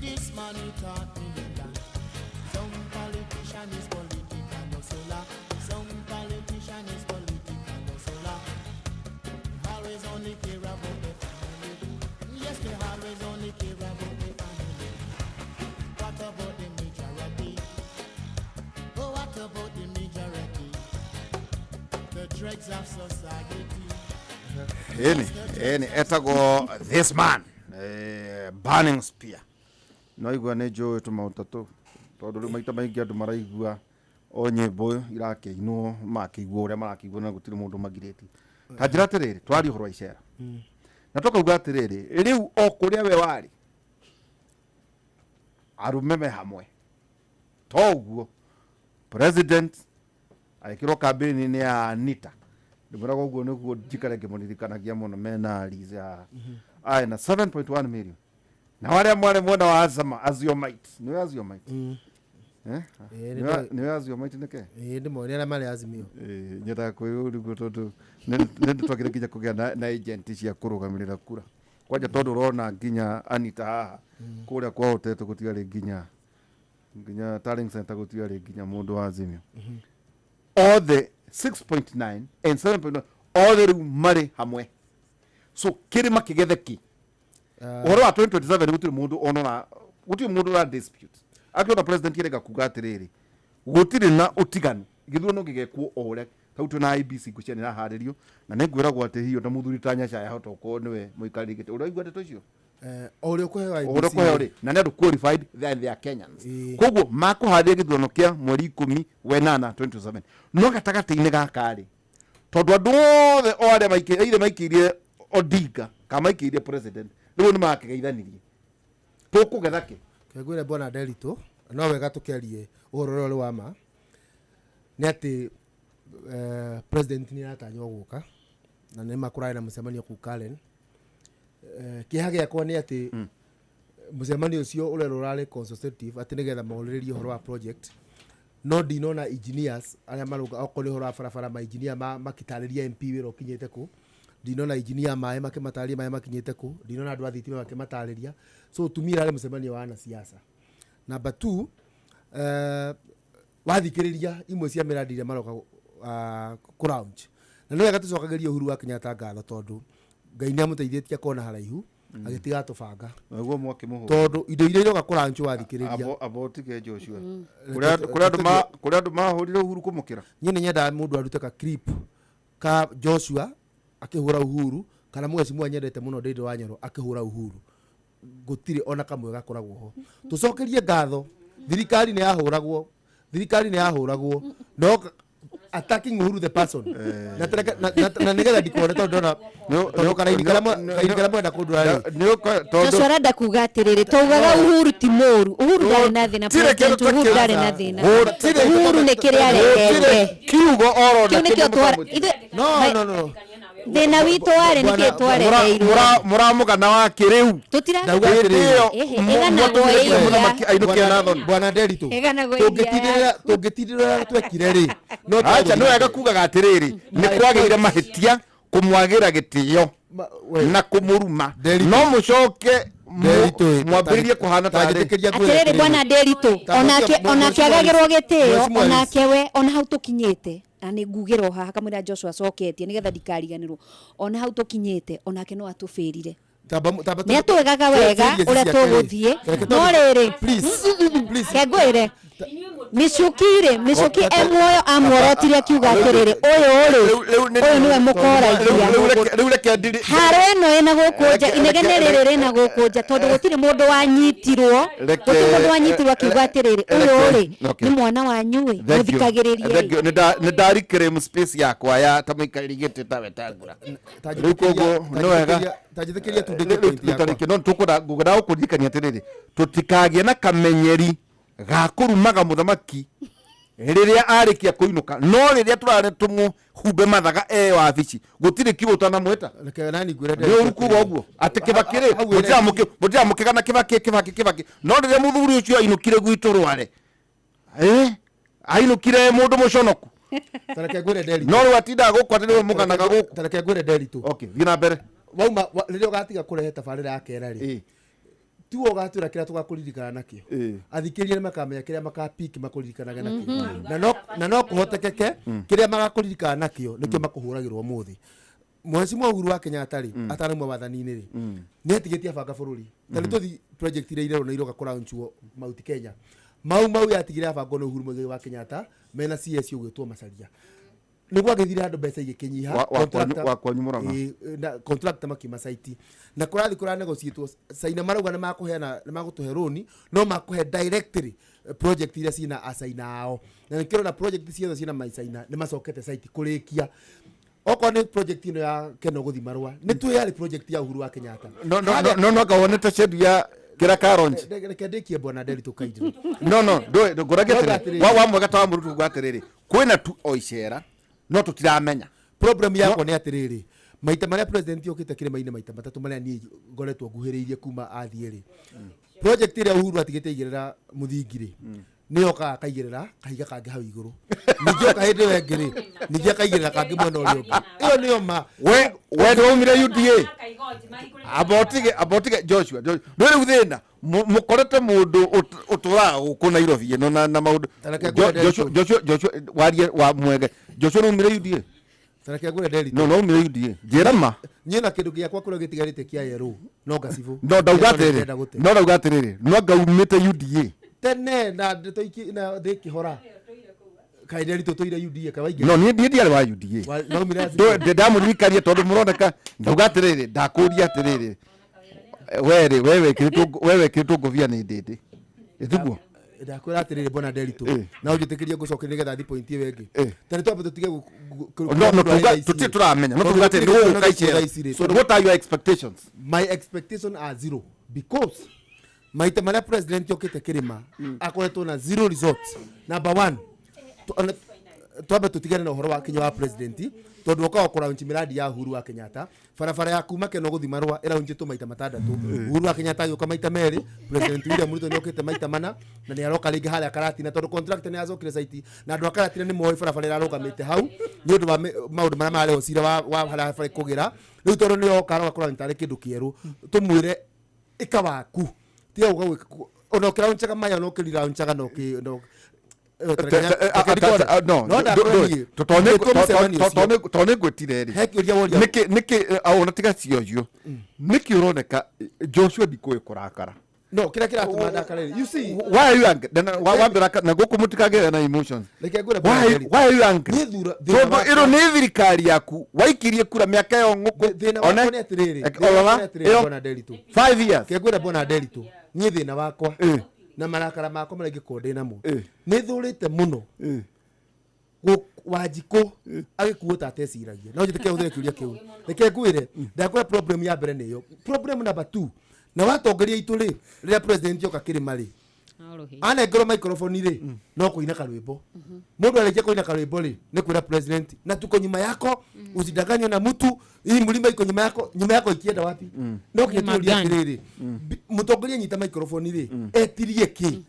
This man, he taught me a lot. Some politician is political hustler. Some politician is political hustler. They always only care about the family. Yes, they always only care about the family. What about the majority? Oh, what about the majority? The dregs of society. Ĩni, ĩni, etagwo This Man, Burning Spear. No igua nĩ njũĩ tũmaũndũ tũ tondũ rĩu maita maingĩ andũ maraigua o nyĩmbo irakĩinwo makĩigua ũrĩa marakĩigua na gũtirĩ mũndũ magirĩtie. Ta njĩra atĩrĩrĩ, twaria ũhoro wa icera na tũkauga atĩrĩrĩ, rĩu o kũrĩa we warĩ arũme me hamwe to ũguo president agĩkĩrwo kambĩini-inĩ ya Anita ndĩmwĩraga ũguo nĩguo njikare ngĩmũririkanagia mũno mena Liz haha aya na 7.1 million na arĩa mwarĩ mwena wa Azama Aziomite nĩwe Aziomite. Eh? Ĩĩ, Nĩwe Aziomite nĩkĩ? Ĩĩ, ndĩmoĩ nĩ arĩa marĩ Azimio. Ĩĩ, nyendaga kwĩyũria tondũ nĩ twagire nginya kũgĩa na agent cia kũrũgamĩrĩra kura kwanja tondũ ũrona nginya Anita haha kũrĩa kwahotete gũtiarĩ nginya tallying center gũtiarĩ nginya mũndũ wa Azimio. Othe 6.9 and 7.1 othe rĩu marĩ hamwe, so kĩrĩma kĩgethe kĩ ũhoro wa 2027 gũtirĩ mũndũ onora gũtirĩ mũndũ ũra dispute. Akĩona president arega kuga atĩrĩrĩ, gũtirĩ na ũtiganu, gĩthurano gĩgekwo o ũrĩa tau twĩna IEBC ngwĩciria nĩ ĩraharĩrio na nĩ ngwĩragwo atĩ hiyo na mũthuri ta Nyachae ahota gũkorwo nĩwe mũikarĩri gĩtĩ. Ũraigua ndeto icio? O ũrĩa ũkũheo O ũrĩa ũkũheo rĩ, na nĩ andũ qualified they are Kenyans, koguo makũharĩria gĩthurano kĩa mweri 18 2027. No gatagatĩ-inĩ gaka rĩ, tondũ andũ othe o arĩa either maikĩirie Odinga kana maikĩirie president rĩu nĩ makĩgeithanirie, tũkũgetha kĩ? Kengwĩre bwana Nderitu, no wega tũkĩarie ũhoro ũrĩa ũrĩ wa ma nĩ atĩ president nĩ aratanywo gũka na nĩ makũrarĩ na mũcemanio kũu Karen. Kĩeha gĩakwa nĩ atĩ mũcemanio ũcio ũrerwo ũrarĩ consultative atĩ nĩgetha morĩrĩrie ũhoro wa project, no ndinona engineers arĩa marũnga okorwo nĩ ũhoro wa barabara, ma engineer makĩtarĩria MP wĩra ũkinyĩte kũ, ndinona engineer maĩ makĩmatarĩria maĩ makinyĩte kũ, ndinona andũ a thitima makĩmatarĩria. So tumia arĩ mũcemanio wa wanasiasa. Number two, wathikĩrĩria imwe cia mĩradi iria maroka kũ launch, na nĩ wega tũcokagĩrie Uhuru wa Kenyatta ngatho tondũ Ngai nĩ amũteithĩtie akona haraihu agĩtiga tũbanga. Naguo mwakĩmũhũra. Tondũ indo iria iroka kũ launch wathikĩrĩria Abo tige Joshua. Kũrĩ andũ mahũrire Uhuru kũmũkĩra. Niĩ nĩ nyendaga mũndũ arute ka clip ka Joshua akĩhũra Uhuru kana mheshimiwa nyendete mũno Ndindi wa Nyoro akĩhũra Uhuru. Gũtirĩ ona kamwe gakoragwo ho. Tũcokerie ngatho thirikari nĩ yahũragwo, thirikari nĩ yahũragwo, no attacking Uhuru the person na na nĩgetha ndikone tondũ ndona tondũ karaini karĩa mwenda kũndwara rĩ. Joshua arenda kuga atĩrĩrĩ, twaugaga Uhuru ti mũru, Uhuru ndarĩ na thĩna, Tirĩ kĩndũ President ta Uhuru kĩu. ndarĩ na thĩna. Gũtirĩ Uhuru nĩ kĩrĩa arehete. Kiugo oro Kĩu nĩkĩo No, no, no. Thĩna witũ warĩ nĩkĩ twareheirwo. Mũramũgana wa kĩrĩu. Tũtira Ndauga atĩrĩrĩ. Ĩhĩ, ĩganagwo ĩiria. Ainũkia na thoni. Bwana Nderitu, Ĩganagwo iria tũngĩtindĩrĩra twekire rĩ, no Acha, nĩ wega kugaga atĩrĩrĩ, nĩ kwagĩire mahĩtia kũmwagĩra gĩtĩo na kũmũruma, no mũcoke mwambĩrĩrie kũhana tarĩ Atĩrĩrĩ bwana Nderitu, onake agagĩrwo gĩtĩo, onake we ona hau tũkinyĩte, na nĩ ngugĩra o haha kamũira Joshua acoketie nĩgetha ndikariganĩrwo, ona hau tũkinyĩte onake no atũbĩrire. Nĩ atwĩgaga wega ũrĩa tũgũthiĩ, no rĩrĩ kengwĩre Michuki rĩ, Michuki e muoyo amuorotire akiuga atĩrĩrĩ, ũyũ rĩ, ũyũ nĩwe mũkoraithia. Rĩu reke ndiri Haro ĩno ĩna gũkũ nja, inegene rĩrĩ rĩna gũkũ nja tondũ gũtirĩ mũndũ wanyitirwo, gũtirĩ mũndũ wanyitirwo akiuga atĩrĩrĩ, ũyũ rĩ, Okay. nĩ mwana wanyu ĩ, Thank you. mũthikagĩrĩrie Thank you. ĩ. Nĩ ndarikĩrĩ space yakwa ya ta mũikarĩri gĩtĩ ta Wetangula. Rĩu koguo nĩ wega. Tanjĩtĩkĩria tu ndĩke point yakwa. Rĩu no tũkwenda ngwenda gũkũririkania atĩrĩrĩ, tũtikagĩe na kamenyeri ga kũrumaga mũthamaki rĩrĩa arĩkia kũinũka, no rĩrĩa tũrarĩ tũmũhumbe mathaga e wabici gũtirĩ kiugo ũtanamwĩta. Reke nani ngwĩre Nĩ ũru kuga ũguo atĩ Kĩbakĩ rĩ, Hau ĩna- mũtiramũkĩgana Kĩbakĩ Kĩbakĩ Kĩbakĩ, no rĩrĩa mũthuri ũcio ainũkire gwitũ Rware, ainũkire mũndũ mũconoku. Ta reke ngwĩre Nderitu. No rĩu atindaga gũkũ atĩ nĩwe mũganaga gũkũ. Ta reke ngwĩre Nderitu. Okay, thiĩ na mbere. Wauma rĩrĩa ũgatiga kũrehe tabarĩra ya kera rĩ, tiwe ũgatwĩra kĩrĩa tũgakũririkana nakĩo. Athikĩrĩria nĩ makamenya kĩrĩa makapiki makũririkanage nakĩo. Na no kũhotekeke kĩrĩa magakũririkana nakĩo nĩkĩo makũhũragĩrwo ũmũthĩ. Mheshimiwa Uhuru wa Kenyatta rĩ, atanauma wathani-inĩ rĩ, nĩ atigĩtie abanga bũrũri. Ta nĩ tũthi project iria irerwo nĩ iroka kũraunchwo Mount Kenya. Mau Mau yatigire abangwo nĩ Uhuru Muigai wa Kenyatta mena CS ũgwĩtwo Macharia. Nĩ gwagĩthire handũ mbeca igĩkĩnyiha. Wa kwanyu Murang'a. Ĩĩ, na contractor makiuma site na kũrathiĩ kũranegotiatwo China marauga nĩ makũheana, nĩ magũtũhe rũni, no makũhe directly project iria ciĩna acaina ao, na nĩkĩo ũrona project ciothe ciĩna macaina nĩ macokete site kũrĩkia. Okorwo nĩ project ĩno ya Keno gũthi marũa, nĩ tũĩ yarĩ project ya Uhuru wa Kenyatta. No no no no no ngawonete schedule ya kĩrĩa ka launch. Reke ndĩkie bwana Nderitu kindly. No no ndũĩ ngũragia Ndauga atĩrĩrĩ, atĩrĩrĩ. wa mwega ta wa mũrutwo uga atĩrĩrĩ, kwĩna tu o icera no tũtiramenya. Problem yakwa nĩ atĩrĩrĩ, maita marĩa president okĩte kĩrĩma-inĩ maita matatũ marĩa niĩ ngoretwo nguhĩrĩirie kuma athiĩ rĩ, project ĩrĩa Uhuru atigĩte aigĩrĩra mũthingi rĩ, nĩ yokaga akaigĩrĩra kahiga kangĩ hau igũrũ, ningĩ oka hĩndĩ ĩyo ĩngĩ rĩ, ningĩ akaigĩrĩra kangĩ mwena ũrĩa ũngĩ. Ĩyo nĩyo ma. We ndwaumire UDA, amba ũtige Joshua. Joshua ndũĩ rĩu thĩna mũkorete mũndũ ũtũraga gũkũ Nairobi ĩno na maũndũ. Tareke ngwĩre Joshua Nderitu. Joshua Joshua warie wa mwege Joshua nĩwaumire UDA. Tareke ngwĩre Nderitu. No waumire UDA, njĩra ma. Niĩ na kĩndũ gĩakwa kũrĩa gĩtigarĩte kĩa yerũ no ngacibũ. No ndauga Kĩrĩa atĩrĩrĩ, ndĩrenda gũte. no ndauga atĩrĩrĩ, no ngaumĩte UDA Tene na ndeto iki na ndĩkĩhora kaĩ Nderitu tũire UDA kaĩ waingĩra. No niĩ ndiarĩ wa UDA. Waumire Azimio. Ndamũririkania tondũ mũroneka ndauga atĩrĩrĩ, ndakũria atĩrĩrĩ, werĩ we wekĩrĩtwo ngũbia nĩ ndĩndĩ ĩtiguo. Ndakwĩra atĩrĩrĩ bwana Nderitu, na ũnjĩtĩkĩrie ngũcokerie nĩgetha thi point ĩyo ĩngĩ. Ta nĩ twambe tũtige No no tuga tũtirĩ tũramenya, no tuga atĩrĩ nĩ gũgũka icera. So what are your expectations? My expectation are zero because maita marĩa president okĩte kĩrĩma akoretwo na zero results. Number one, twambe tũtigane na ũhoro wa kinya wa president tondũ okaga kũraunchi mĩradi ya Uhuru wa Kenyatta. Barabara ya kuma Keno gũthi marũa ĩraunchĩtwo maita matandatũ. Uhuru wa Kenyatta agĩũka maita merĩ, President William Ruto nĩokĩte maita mana na nĩ aroka rĩngĩ harĩa Karatina tondũ contractor nĩ acokire site na andũ a Karatina nĩ moĩ barabara ĩrarũgamĩte hau nĩ ũndũ wa maũndũ marĩa mararehwo cira wa harĩa barabara ĩkũgĩra. Rĩu tondũ nĩ oka aroka kũrauncha tarĩ kĩndũ kĩerũ, tũmwĩre ĩka waku, tiga gũka gwĩka ona ũkĩraunchaga maya ona ũkĩriraunchaga na ũkĩ na Tondũ nĩ ngwĩtire rĩ, He kĩũria woria. Nĩkĩ ona tiga cionjio, nĩkĩ ũroneka Joshua ndikũĩ kũrakara? No kĩrĩa kĩratũma ndakare rĩ, you see, Why are you angry? Wambĩra na gũkũ mũtikagĩre na emotions. Reke ngwĩre Why bwana Nderitu. why are you angry? Niĩ thura- thĩna Tondũ wakwa- ĩno nĩ thirikari yaku waikirie kura mĩaka ĩyo ngũkũ. Thĩna wakwa nĩ atĩrĩrĩ, thĩna wakwa nĩ atĩrĩrĩ, bwana Nderitu. 5 years. Reke ngwĩre bwana Nderitu, niĩ thĩna wakwa na marakara makwa marĩa ingĩkorwo ndĩ namo nĩ thũrĩte mũno Wanjikũ agĩkuo ta ateciragia. No njĩtĩkĩre hũthĩre kĩũria kĩu. Reke ngwĩre, ndakwĩra problem ya mbere nĩyo. Problem number 2, na watongoria itũ rĩ, rĩrĩa president oka kĩrĩma rĩ, anengerwo microphone rĩ, no kũina karwĩmbo. Mũndũ arĩkia kũina karwĩmbo rĩ, nĩ kwĩra president na tuko nyuma yako, usidanganywe na mtu, hii mlima iko nyuma yako, nyuma yako ikienda wapi? No kinya Nyuma tũrie gani? atĩrĩrĩ, mũtongoria nyita microphone rĩ, etirie kĩ?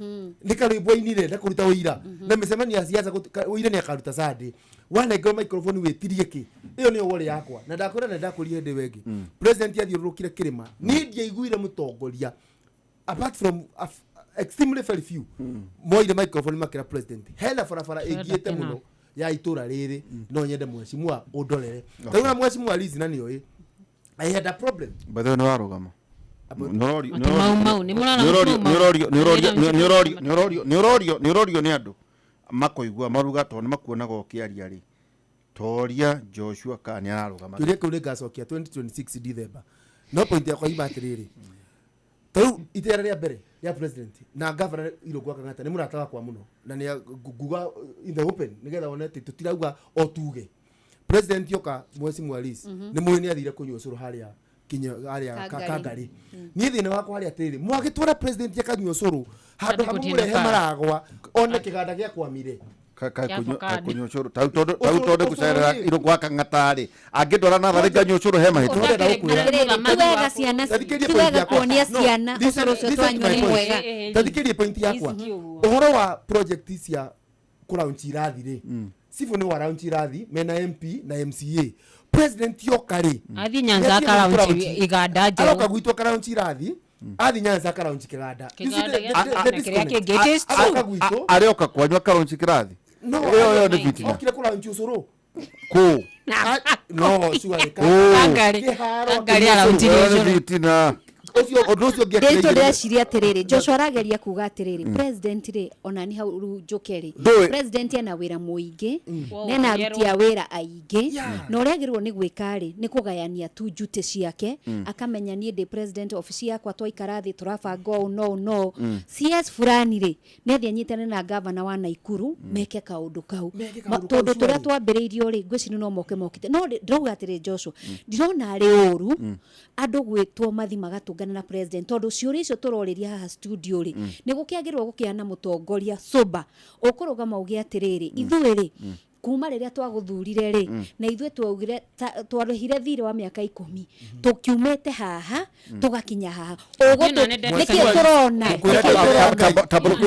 Nĩ karwĩmbo ainire na kũruta ũira na mĩcemanio ya siasa ũira nĩ akaruta Sunday. Wanengerwo microphone wĩtirie kĩ? Ĩyo nĩyo worry yakwa na ndakwĩra na ndakwĩria hĩndĩ ĩyo ĩngĩ. President athiũrũrũkire kĩrĩma, niĩ ndiaiguire mũtongoria apart from extremely very few moire microphone makĩra president hena barabara Twenda ĩngiĩte kĩna. mũno ya itũra rĩrĩ, no nyende mheshimiwa ũndorere. Ta rĩu na mheshimiwa Liz na nĩoĩ I had a problem. By the way, nĩ warũgama. Atĩ Mau Mau, nĩ mũrona Mau Mau? Nĩ ũrorio nĩ andũ. makoigua maruga tondũ nĩ makuonaga ũkĩaria rĩ toria Joshua kana nĩ ararũgama Kĩũria kĩu nĩngacokia 2026 December. No point yakwa ima atĩrĩrĩ, ta rĩu itera rĩa mbere rĩa president na governor Irũngũ wa Kang'ata nĩ mũrata wakwa mũno na nĩ nguga in the open nĩgetha wone atĩ tũtirauga o tuge. President yoka Mheshimiwa Liz nĩ mũĩ nĩ athire kũnyua ũcũrũ harĩa kinya harĩa Kangarĩ. Kangarĩ. Niĩ thĩna wakwa harĩa atĩrĩrĩ, mwagĩtwara president akanyua ũcũrũ handũ Andũ ha gũthiĩ na mũmũrehe bara. maragwa one kĩganda gĩa kwamire. Kĩa avocado. Kũnyua ũcũrũ tau tondũ tau Ũcũrũ- tondũ gũcerera ũcũrũ rĩ. Irũngũ wa Kang'ata rĩ angĩndwara natharĩ nganyua ũcũrũ he mahĩtia. Ũrenda gũkwĩra. Atĩrĩrĩ, ti wega ciana Tathikĩria ti point wega yakwa. kuonia No, ciana listen- ũcũrũ ũcio listen to twanyua my nĩ point. mwega. Tathikĩria point yakwa. Ũhoro wa project cia kũraunchi irathi rĩ, cibũ nĩ waraunchi irathi mena MP na MCA. President yoka rĩ, Athiĩ Nyanza akaraunchi iganda njerũ. Aroka gwitũ akaraunchi irathi, athi Nyanza akaraunchi kĩganda. You see Kĩganda the- gĩa- the na kĩrĩa disconnect. kĩngĩ. It is true. Aroka gwitũ Arĩoka kwanyu akaraunchi kĩrathi no ĩyo ĩyo nĩ bitina okire kũraunchi ũcũrũ. kũ No surely. Kũ? Kangarĩ. Kĩharo Kangarĩ akĩnyua araunchirie Ĩyo nĩ ũcũrũ. bitina. Ũcio ũndũ ũcio ũngĩ Ndĩritũ ekĩrĩire- ndĩreciria atĩrĩrĩ, Joshua arageria kuga atĩrĩrĩ, president rĩ, ona ni hau rĩu njũke rĩ, Ndũĩ. president ena wĩra mũingĩ Wow, na ena aruti a yerwo. wĩra aingĩ, na ũrĩa agĩrĩirwo nĩ gwĩka rĩ, nĩ kũgayania tu duty ciake, akamenya niĩ ndĩ president obici yakwa twaikara thĩ tũrabanga ũũ no ũũ no ũũ. CS fulani rĩ, nĩ athiĩ anyitane na gavana wa Naikuru meke kaũndũ kau. Meke kaũndũ Tondũ kau, tũrĩa surely. twambĩrĩirio rĩ, ngwĩciria no moke mokĩte. No ndĩrauga atĩrĩ Joshua, ndirona arĩ ũru andũ gwĩtwo mathi magatũngana na president, tondũ ciũria icio tũrorĩria haha studio rĩ, nĩ gũkĩagĩrĩrwo gũkĩa na mũtongoria sober ũkũrũgama uge atĩrĩrĩ, ithuĩ rĩ, kuma rĩrĩa twagũthurire rĩ, na ithuĩ twaugire twarĩhire thirĩ wa mĩaka 10, tũkiumĩte haha tũgakinya haha. Niĩ na nĩ ndenda Nĩkĩ tũrona? Ngwĩra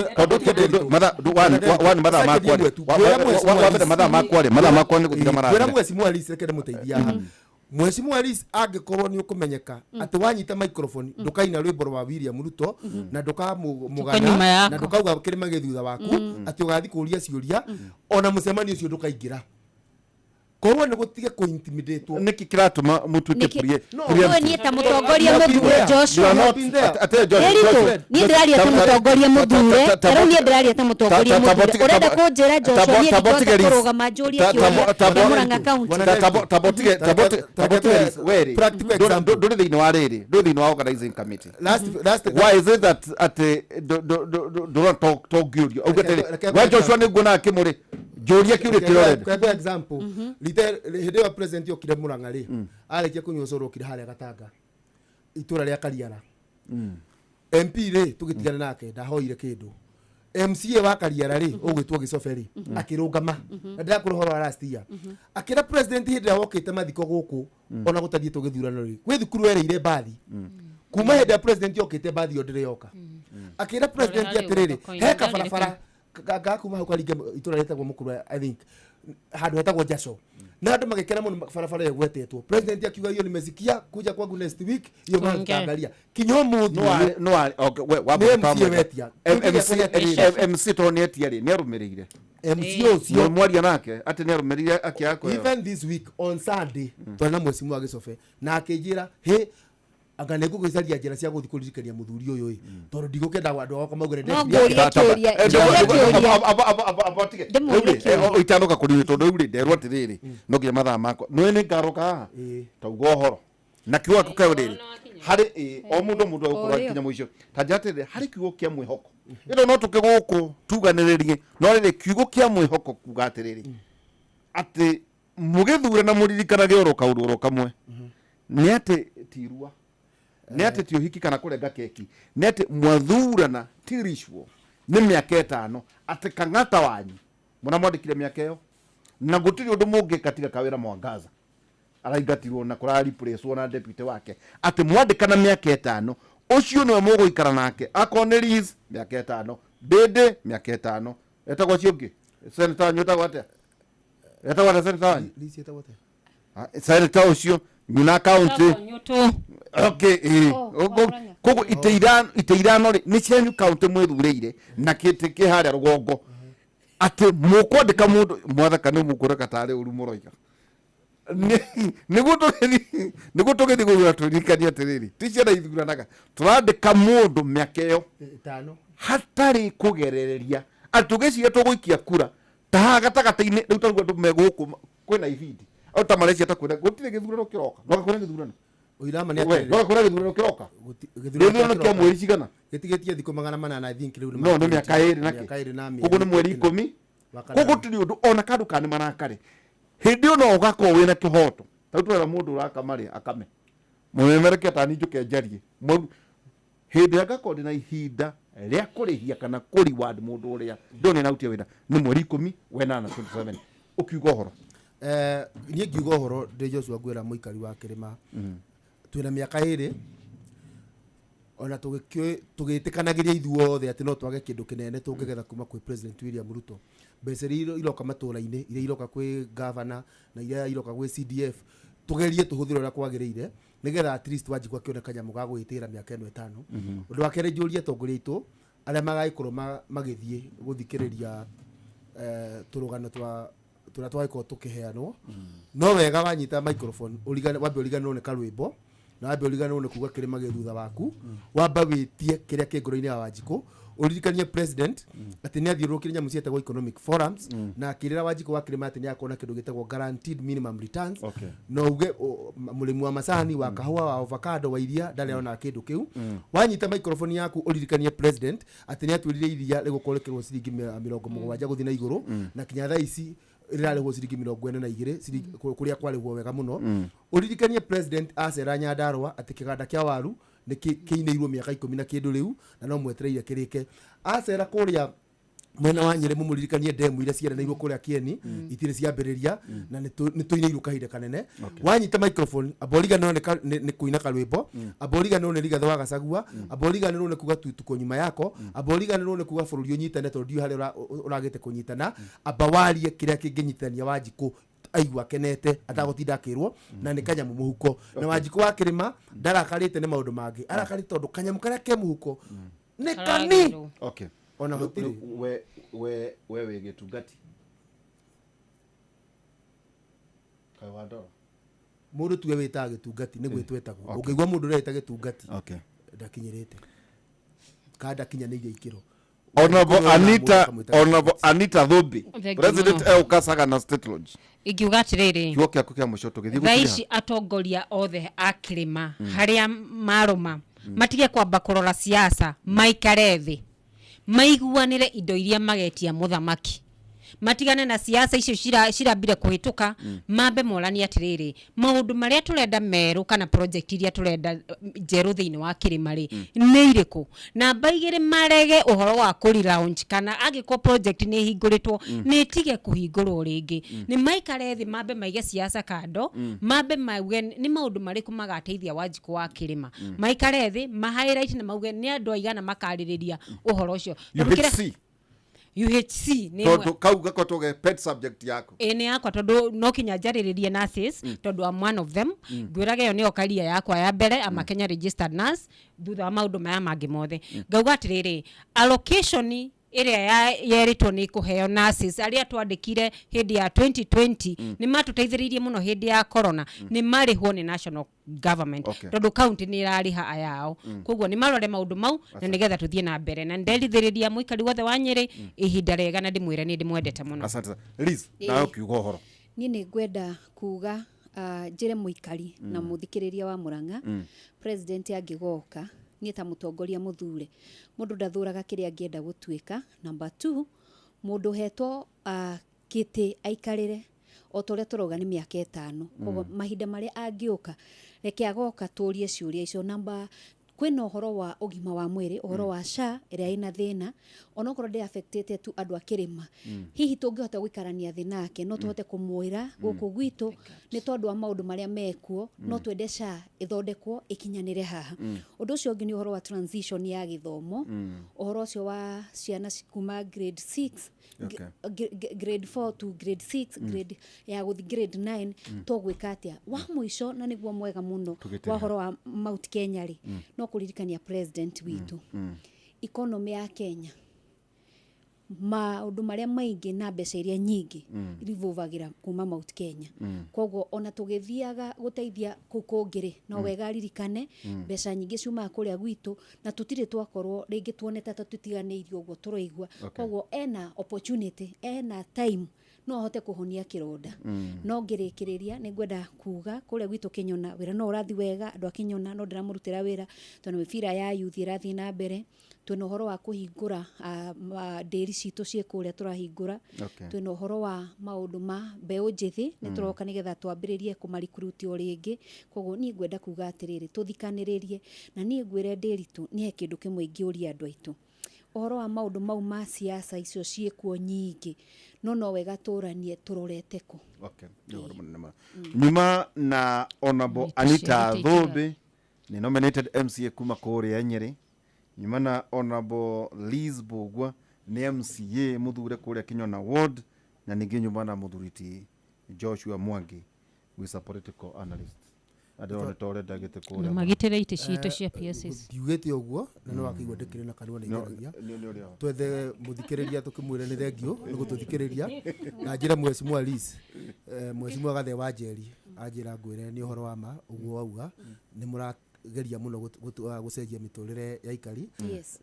Wani mathaa makwa rĩ, wa mbere mathaa makwa rĩ, mathaa makwa nĩ gũthira Ngwĩra marathira. Mheshimiwa Liz reke ndĩmũteithie haha. Mheshimiwa Liz angĩkorwo nĩ ũkũmenyeka atĩ wanyita microphone ndũkaina rwĩmbo rwa William Ruto na Tuko nyuma ndũkamũgana yako. na ndũkauga kĩrĩma gĩ thutha waku atĩ ũgathiĩ kũria ciũria ona mũcemanio ũcio ndũkaingĩra, korwo nĩ gũtige kũ-intimidatwo. Nĩkĩ kĩratũma mũtuĩke Nĩkĩ- Ndũĩ niĩ ta mũtongoria mũthure Joshua. Ndĩritũ, niĩ ndĩraria ta mũtongoria mũthure, ta rĩu niĩ ndĩraria ta mũtongoria mũthure, ũrenda kũnjĩra Joshua niĩ ndingĩhota kũrũgama njũrie kĩũria kĩa Murang'a County? Practical example. Ndũrĩ thĩinĩ wa rĩrĩ, ndũrĩ thĩinĩ wa organizing committee. Why is it that atĩ ndũrona to ngĩũrio auge atĩrĩ, we Joshua nĩ nguona akĩmũrĩ njũria kĩũria kĩrĩa ũrenda. Reke example, rite hĩndĩ ĩyo president okire Murang'a rĩ, arĩkia kũnyua ũcũrũ okire harĩa Gatanga itũra rĩa Kariara, MP rĩ tũgĩtigana nake ndahoire kĩndũ. MCA wa Kariara rĩ ũgwĩtwo Gĩcobe rĩ akĩrũgama na ndĩrakũra ũhoro wa last year, akĩra president hĩndĩ ĩrĩa wokĩte mathiko gũkũ ona gũtathiĩtwo gĩthurano rĩ, gwĩ thukuru erĩire mbathi, kuma hĩndĩ ya president yokĩte mbathi ĩyo ndĩrĩ yoka. Akĩra president Harĩ atĩrĩrĩ, ũguo he kabarabara gakuma hau karinge itũra rĩtagwo Mũkuru, I think handũ hetagwo Jaco, na andũ magĩkena mũno barabara ĩyo ĩgwetetwo. President akiuga hiyo nimesikia, kuja kwangu next week hiyo Tuongee. mambo tutaangalia. Kinya ũmũthĩ ũyũ, No arĩ- okay, we- wa Nĩ mbere MCA twamwĩta. wetia. MC tondũ nĩ etia rĩ, nĩ arũmĩrĩire MCA ũcio mwaria nake atĩ nĩ arũmĩrĩire akĩaga kũheo. Even this week on Sunday twarĩ na Mheshimiwa Gĩcobe na akĩnjĩra hĩ anga nĩ ngũgĩcaria njĩra cia gũthiĩ kũririkania mũthuri ũyũ ĩ, tondũ ndigũkĩenda andũ akwa mauge nĩ No ndekire ngũrie atĩa. kĩũria, njũrie kĩũria. Ndĩmũrie kĩũria. Itanoka kũrĩ tondũ rĩu rĩ nderwo atĩrĩrĩ, no nginya mathaa makwa nĩ nĩ ngaroka haha tauga ũhoro na kiugo gĩaku kĩu rĩrĩ harĩ ĩ, o mũndũ o mũndũ agũkorwo O rĩo. akinya mũico ta njĩra atĩrĩrĩ harĩ kiugo kĩa mwĩhoko ĩno no tũke gũkũ tuganĩrĩrie no rĩrĩ kiugo kĩa mwĩhoko kuga atĩrĩrĩ atĩ mũgĩthure na mũririkanage oro kaũndũ oro kamwe nĩ atĩ ti irua, nĩ atĩ ti ũhiki kana kũrenga keki, nĩ atĩ mwathurana ti ritual, nĩ mĩaka 5 atĩ Kang'ata wanyu mũramwandĩkire mĩaka ĩyo na gũtirĩ ũndũ mũngĩka tiga kawĩra Mwangaza araingatirwo na kũra replacewo na deputy wake, atĩ mwandĩkana mĩaka 5 ũcio nĩwe mũgũikara nake, akorwo nĩ Liz mĩaka 5, Ndĩndĩ mĩaka 5, etagwo ũcio ũngĩ senator wanyu etagwo atĩa, etagwo atĩa senator wanyu? Liz etagwo atĩa? Ah, senator ũcio nyuna county. Nyũtũ. Okay, ĩĩ. Oh, Ũguo- wa Murang'a. Koguo itĩ ithano rĩ nĩ cianyu county mwĩthurĩire na kĩtĩ kĩ harĩa rũgongo atĩ mũkwandĩka mũndũ mwathaka nĩ mũkũreka tarĩ ũru mũroiga. Nĩguo tũgĩthiĩ gũthura tũririkanie atĩrĩrĩ ti ciana ithuranaga, tũrandĩka mũndũ mĩaka ĩyo 5 hatarĩ kũgerereria. Atĩ tũgĩciria tũgũikia kura ta haha gatagatĩ-inĩ rĩu tarĩu andũ me gũkũ kwĩna ibindi o ta marecia ta kwĩna gũtirĩ gĩthurano kĩroka no kwĩna gĩthurano. Ũirama nĩ We, atĩrĩrĩ. no kwĩna gĩthurano kĩroka. Gĩthurano kĩa mweri cigana? Gĩtigĩtie thikũ 800, I think rĩu nĩ No nĩ mĩaka 2 na mĩaka 2 na kĩ koguo nĩ mweri 10. Koguo gũtirĩ ũndũ ona kandũ kana nĩ marakare hĩndĩ ĩyo no ũgakorwo wĩna kĩhoto. Tarĩu tũrera mũndũ ũrakama rĩ akame mũmemerekia tani njũke njarie hĩndĩ ĩrĩa ngakorwo ndĩna ihinda rĩa kũrĩhia kana kũ reward mũndũ ũrĩa ndĩrona nĩarutia wĩra nĩ mweri 10 wenana 27 ũkiuga ũhoro. Niĩ ngiuga ũhoro ndĩ Joshua ngwĩra mũikari wa kĩrĩma twĩna mĩaka 2 ona tũgĩtĩkanagĩria ithuothe atĩ no twage kĩndũ kĩnene tũngĩgetha kuma kwĩ President William Ruto. Mbeca iria iroka matũra-inĩ, iria iroka kwĩ governor na iria iroka gwĩ CDF, tũgerie tũhũthĩre ũrĩa kwagĩrĩire nĩgetha at least Wanjikũ akĩone kanyamũ ga gwĩtĩra mĩaka ĩno 5. Ũndũ wa kerĩ njũrie atongoria aitũ arĩa magagĩkorwo magĩthiĩ gũthikĩrĩria tũrũgano twa tũrĩa twagĩkorwo tũkĩheanwo. No wega wanyita microphone ũrigane, wambe ũriganĩrwo nĩ karwĩmbo na wambe ũriganĩrwo nĩ kuga kĩrĩma gĩ thutha waku, wamba wĩtie kĩrĩa kĩ ngoro-inĩ ya Wanjikũ, ũririkanie president atĩ nĩ athiũrũrũkire nyamũ cietagwo economic forums na akĩrĩra Wanjikũ wa kĩrĩma atĩ nĩ akorwo na kĩndũ gĩtagwo guaranteed minimum returns. No uge mũrĩmi wa macani, wa kahũa, wa avocado, wa iria ndarĩ ona kĩndũ kĩu. Wanyita microphone yaku ũririkanie president atĩ nĩ atwĩrire iria rĩgũkorwo rĩkĩrwo ciringi 70 gũthiĩ na igũrũ na kinya thaa ici rĩrarĩhwo ciringi 42 ciringi kũrĩa kwarĩhwo wega mũno. Ũririkanie president acera Nyandarũa atĩ kĩganda kĩa waru nĩ kĩinĩirwo mĩaka 10 na kĩndũ rĩu na no mwetereire kĩrĩke. Acera kũrĩa mwena wa Nyĩrĩ mũmũririkanie ndemu iria ciaranĩirwo kũrĩa Kĩeni itirĩ ciambĩrĩria na nĩ tũinĩirwo kahinda kanene. Wanyita microphone amba ũriganĩrwo nĩ kũina karwĩmbo, amba ũriganĩrwo nĩ Rigathĩ wa Gachagua, amba ũriganĩrwo nĩ kuga tuko nyuma yako, amba ũriganĩrwo nĩ kuga bũrũri ũnyitane tondũ ndiũĩ harĩa ũragĩte kũnyitana, amba warie kĩrĩa kĩngĩnyitithania Wanjikũ aigua akenete atagũtinda akĩrwo na nĩ kanyamũ mũhuko. Na Wanjikũ wa kĩrĩma ndarakarĩte nĩ maũndũ mangĩ, arakarĩte tondũ kanyamũ karĩa ke mũhuko nĩ kani. Ona gũtirĩ. We wĩ gĩtungati kaĩ wa ndoro mũndũ tuge wĩtaga gĩtungati nĩ gwĩtwetagwo. Ũngĩigua mũndũ ũreta gĩtungati ndakinyĩrĩte kana ndakinyanĩirie ikĩro. Honorable Anita, Honorable Anita Thumbi, Thank you President mũno. Eukasaga State Lodge. Ingiuga atĩrĩrĩ, Kiugo gĩaku kĩa mũico tũgĩthiĩ thaa gũkĩrĩha. ici atongoria othe a kĩrĩma harĩa marũma matige kwamba kũrora siasa, maikare thĩ maiguanĩre indo iria magetia mũthamaki, matigane na siasa icio cirambire kũhĩtũka, mambe moranie atĩrĩrĩ maũndũ marĩa tũrenda merũ kana project iria tũrenda njerũ thĩinĩ wa kĩrĩma rĩ nĩ irĩkũ. Namba 2 marege ũhoro wa kũri launch kana angĩkorwo project nĩ ĩhingũrĩtwo nĩ ĩtige kũhingũrwo rĩngĩ. Nĩ maikare thĩ mambe maige siasa kando, mambe mauge nĩ maũndũ marĩkũ magateithia Wanjikũ wa kĩrĩma. Maikare thĩ ma highlight na mauge nĩ andũ aigana makarĩrĩria ũhoro ũcio. Tondũ UHC. UHC nĩ Tondũ kau gakoretwo ge pet subject yaku. Ĩ nĩ yakwa tondũ no kinya njarĩrĩrie nurses tondũ I'm one of them. Ngwĩraga ĩyo nĩyo career yakwa ya mbere, I'm a Kenya registered nurse thutha wa maũndũ maya mangĩ mothe. Ngauga atĩrĩrĩ, allocation ĩrĩa yerĩtwo nĩ ĩkũheo nurses arĩa twandĩkire hĩndĩ ya 2020 nĩ matũteithĩrĩirie mũno hĩndĩ ya corona, nĩ marĩhwo nĩ national government tondũ county nĩ ĩrarĩha ayao. Koguo nĩ marore maũndũ mau na nĩgetha tũthiĩ na mbere na nderithĩrĩria mũikari wothe wa Nyĩrĩ ihinda rĩega na ndĩmwĩre nĩ ndĩmwendete mũno. Asante sana. Liz, nawe ũkiuga ũhoro. Niĩ nĩ ngwenda kuga njĩre mũikari na mũthikĩrĩria wa Mũrang'a, president angĩgoka niĩ ta mũtongoria mũthure mũndũ ndathũraga kĩrĩa angĩenda gũtuĩka. Number 2, mũndũ ũhetwo kĩtĩ aikarĩre o ta ũrĩa tũrauga nĩ mĩaka 5. Koguo mahinda marĩa angĩũka reke agoka tũrie ciũria icio. Namba kwĩna ũhoro wa ũgima wa mwĩrĩ, ũhoro wa SHA ĩrĩa ĩna thĩna onokorwo ndĩ affectĩte tu andũ a kĩrĩma, hihi tũngĩhota gũikarania thĩ nake no tũhote kũmwĩra gũkũ gwitũ nĩ tondũ wa maũndũ marĩa mekuo, no twende SHA ĩthondekwo ĩkinyanĩre haha. Ũndũ ũcio ũngĩ nĩ ũhoro wa transition ya gĩthomo, ũhoro ũcio wa ciana kuma grade 6 grade 4 to grade 6, grade ya gũthiĩ grade 9, tũgwĩka atĩa. Wa mũico na nĩguo mwega mũno Tũgĩte wa ha. ũhoro wa Mount Kenya rĩ, no kũririkania president witũ economy ya Kenya Maũndũ marĩa maingĩ na mbeca iria nyingĩ revolvagira kuma Mount Kenya. Koguo ona tũgĩthiaga gũteithia kũu kũngĩ rĩ, no wega aririkane mbeca nyingĩ ciumaga kũrĩa gwitũ, na tũtirĩ twakorwo rĩngĩ tuonete ta tũtiganĩirio ũguo tũraigua. Koguo ena opportunity, ena time, no ahote kũhonia kĩronda. No ngĩrĩkĩrĩria nĩ ngwenda kuga kũrĩa gwitũ Kĩnyona wĩra no ũrathiĩ wega, andũ a Kĩnyona no ndĩramũrutĩra wĩra tondũ mĩbira ya youth ĩrathiĩ na mbere. Twĩna ũhoro wa kũhingũra ndĩri citũ ciĩ kũrĩa tũrahingũra. Twĩna ũhoro wa maũndũ ma mbeũ njĩthĩ, nĩ tũroka nĩgetha twambĩrĩrie kũmarikruti o rĩngĩ. Koguo niĩ ngwenda kuga atĩrĩrĩ, tũthikanĩrĩrie, na niĩ ngwĩre Ndĩritũ nĩ he kĩndũ kĩmwe ingĩũria andũ aitũ ũhoro wa maũndũ mau ma siasa icio ciĩkuo nyingĩ, no wega tũranie tũrorete kũ. Okay, nĩ ũhoro mũnene mũno. Nyuma na Honorable Anita Thũmbĩ, nĩ nominated MCA kuma kũrĩa Nyĩrĩ. Nyuma na Honorable Liz Mbũgua, nĩ MCA mũthure kũrĩa Kĩnyona Ward, na ningĩ nyuma na mũthuri ti Joshua Mwangi, who is a political analyst. Na ndĩrona ta ũrenda gĩtĩ kũrĩa. Na magitĩre itĩ citũ cia PSs. Ndiugĩte ũguo na nĩ wakĩigua ndĩkĩrĩ na kanua nĩ njaragia. Nĩ ũrĩa ho. Twethe mũthikĩrĩria tũkĩmwĩre nĩ thengiũ nĩ gũtũthikĩrĩria, na njĩre mheshimiwa Liz, mheshimiwa Gathe wa Njeri anjĩra ngwĩre nĩ ũhoro wa ma ũguo wauga, nĩ mũrageria mũno gũcenjia mĩtũrĩre ya aikari.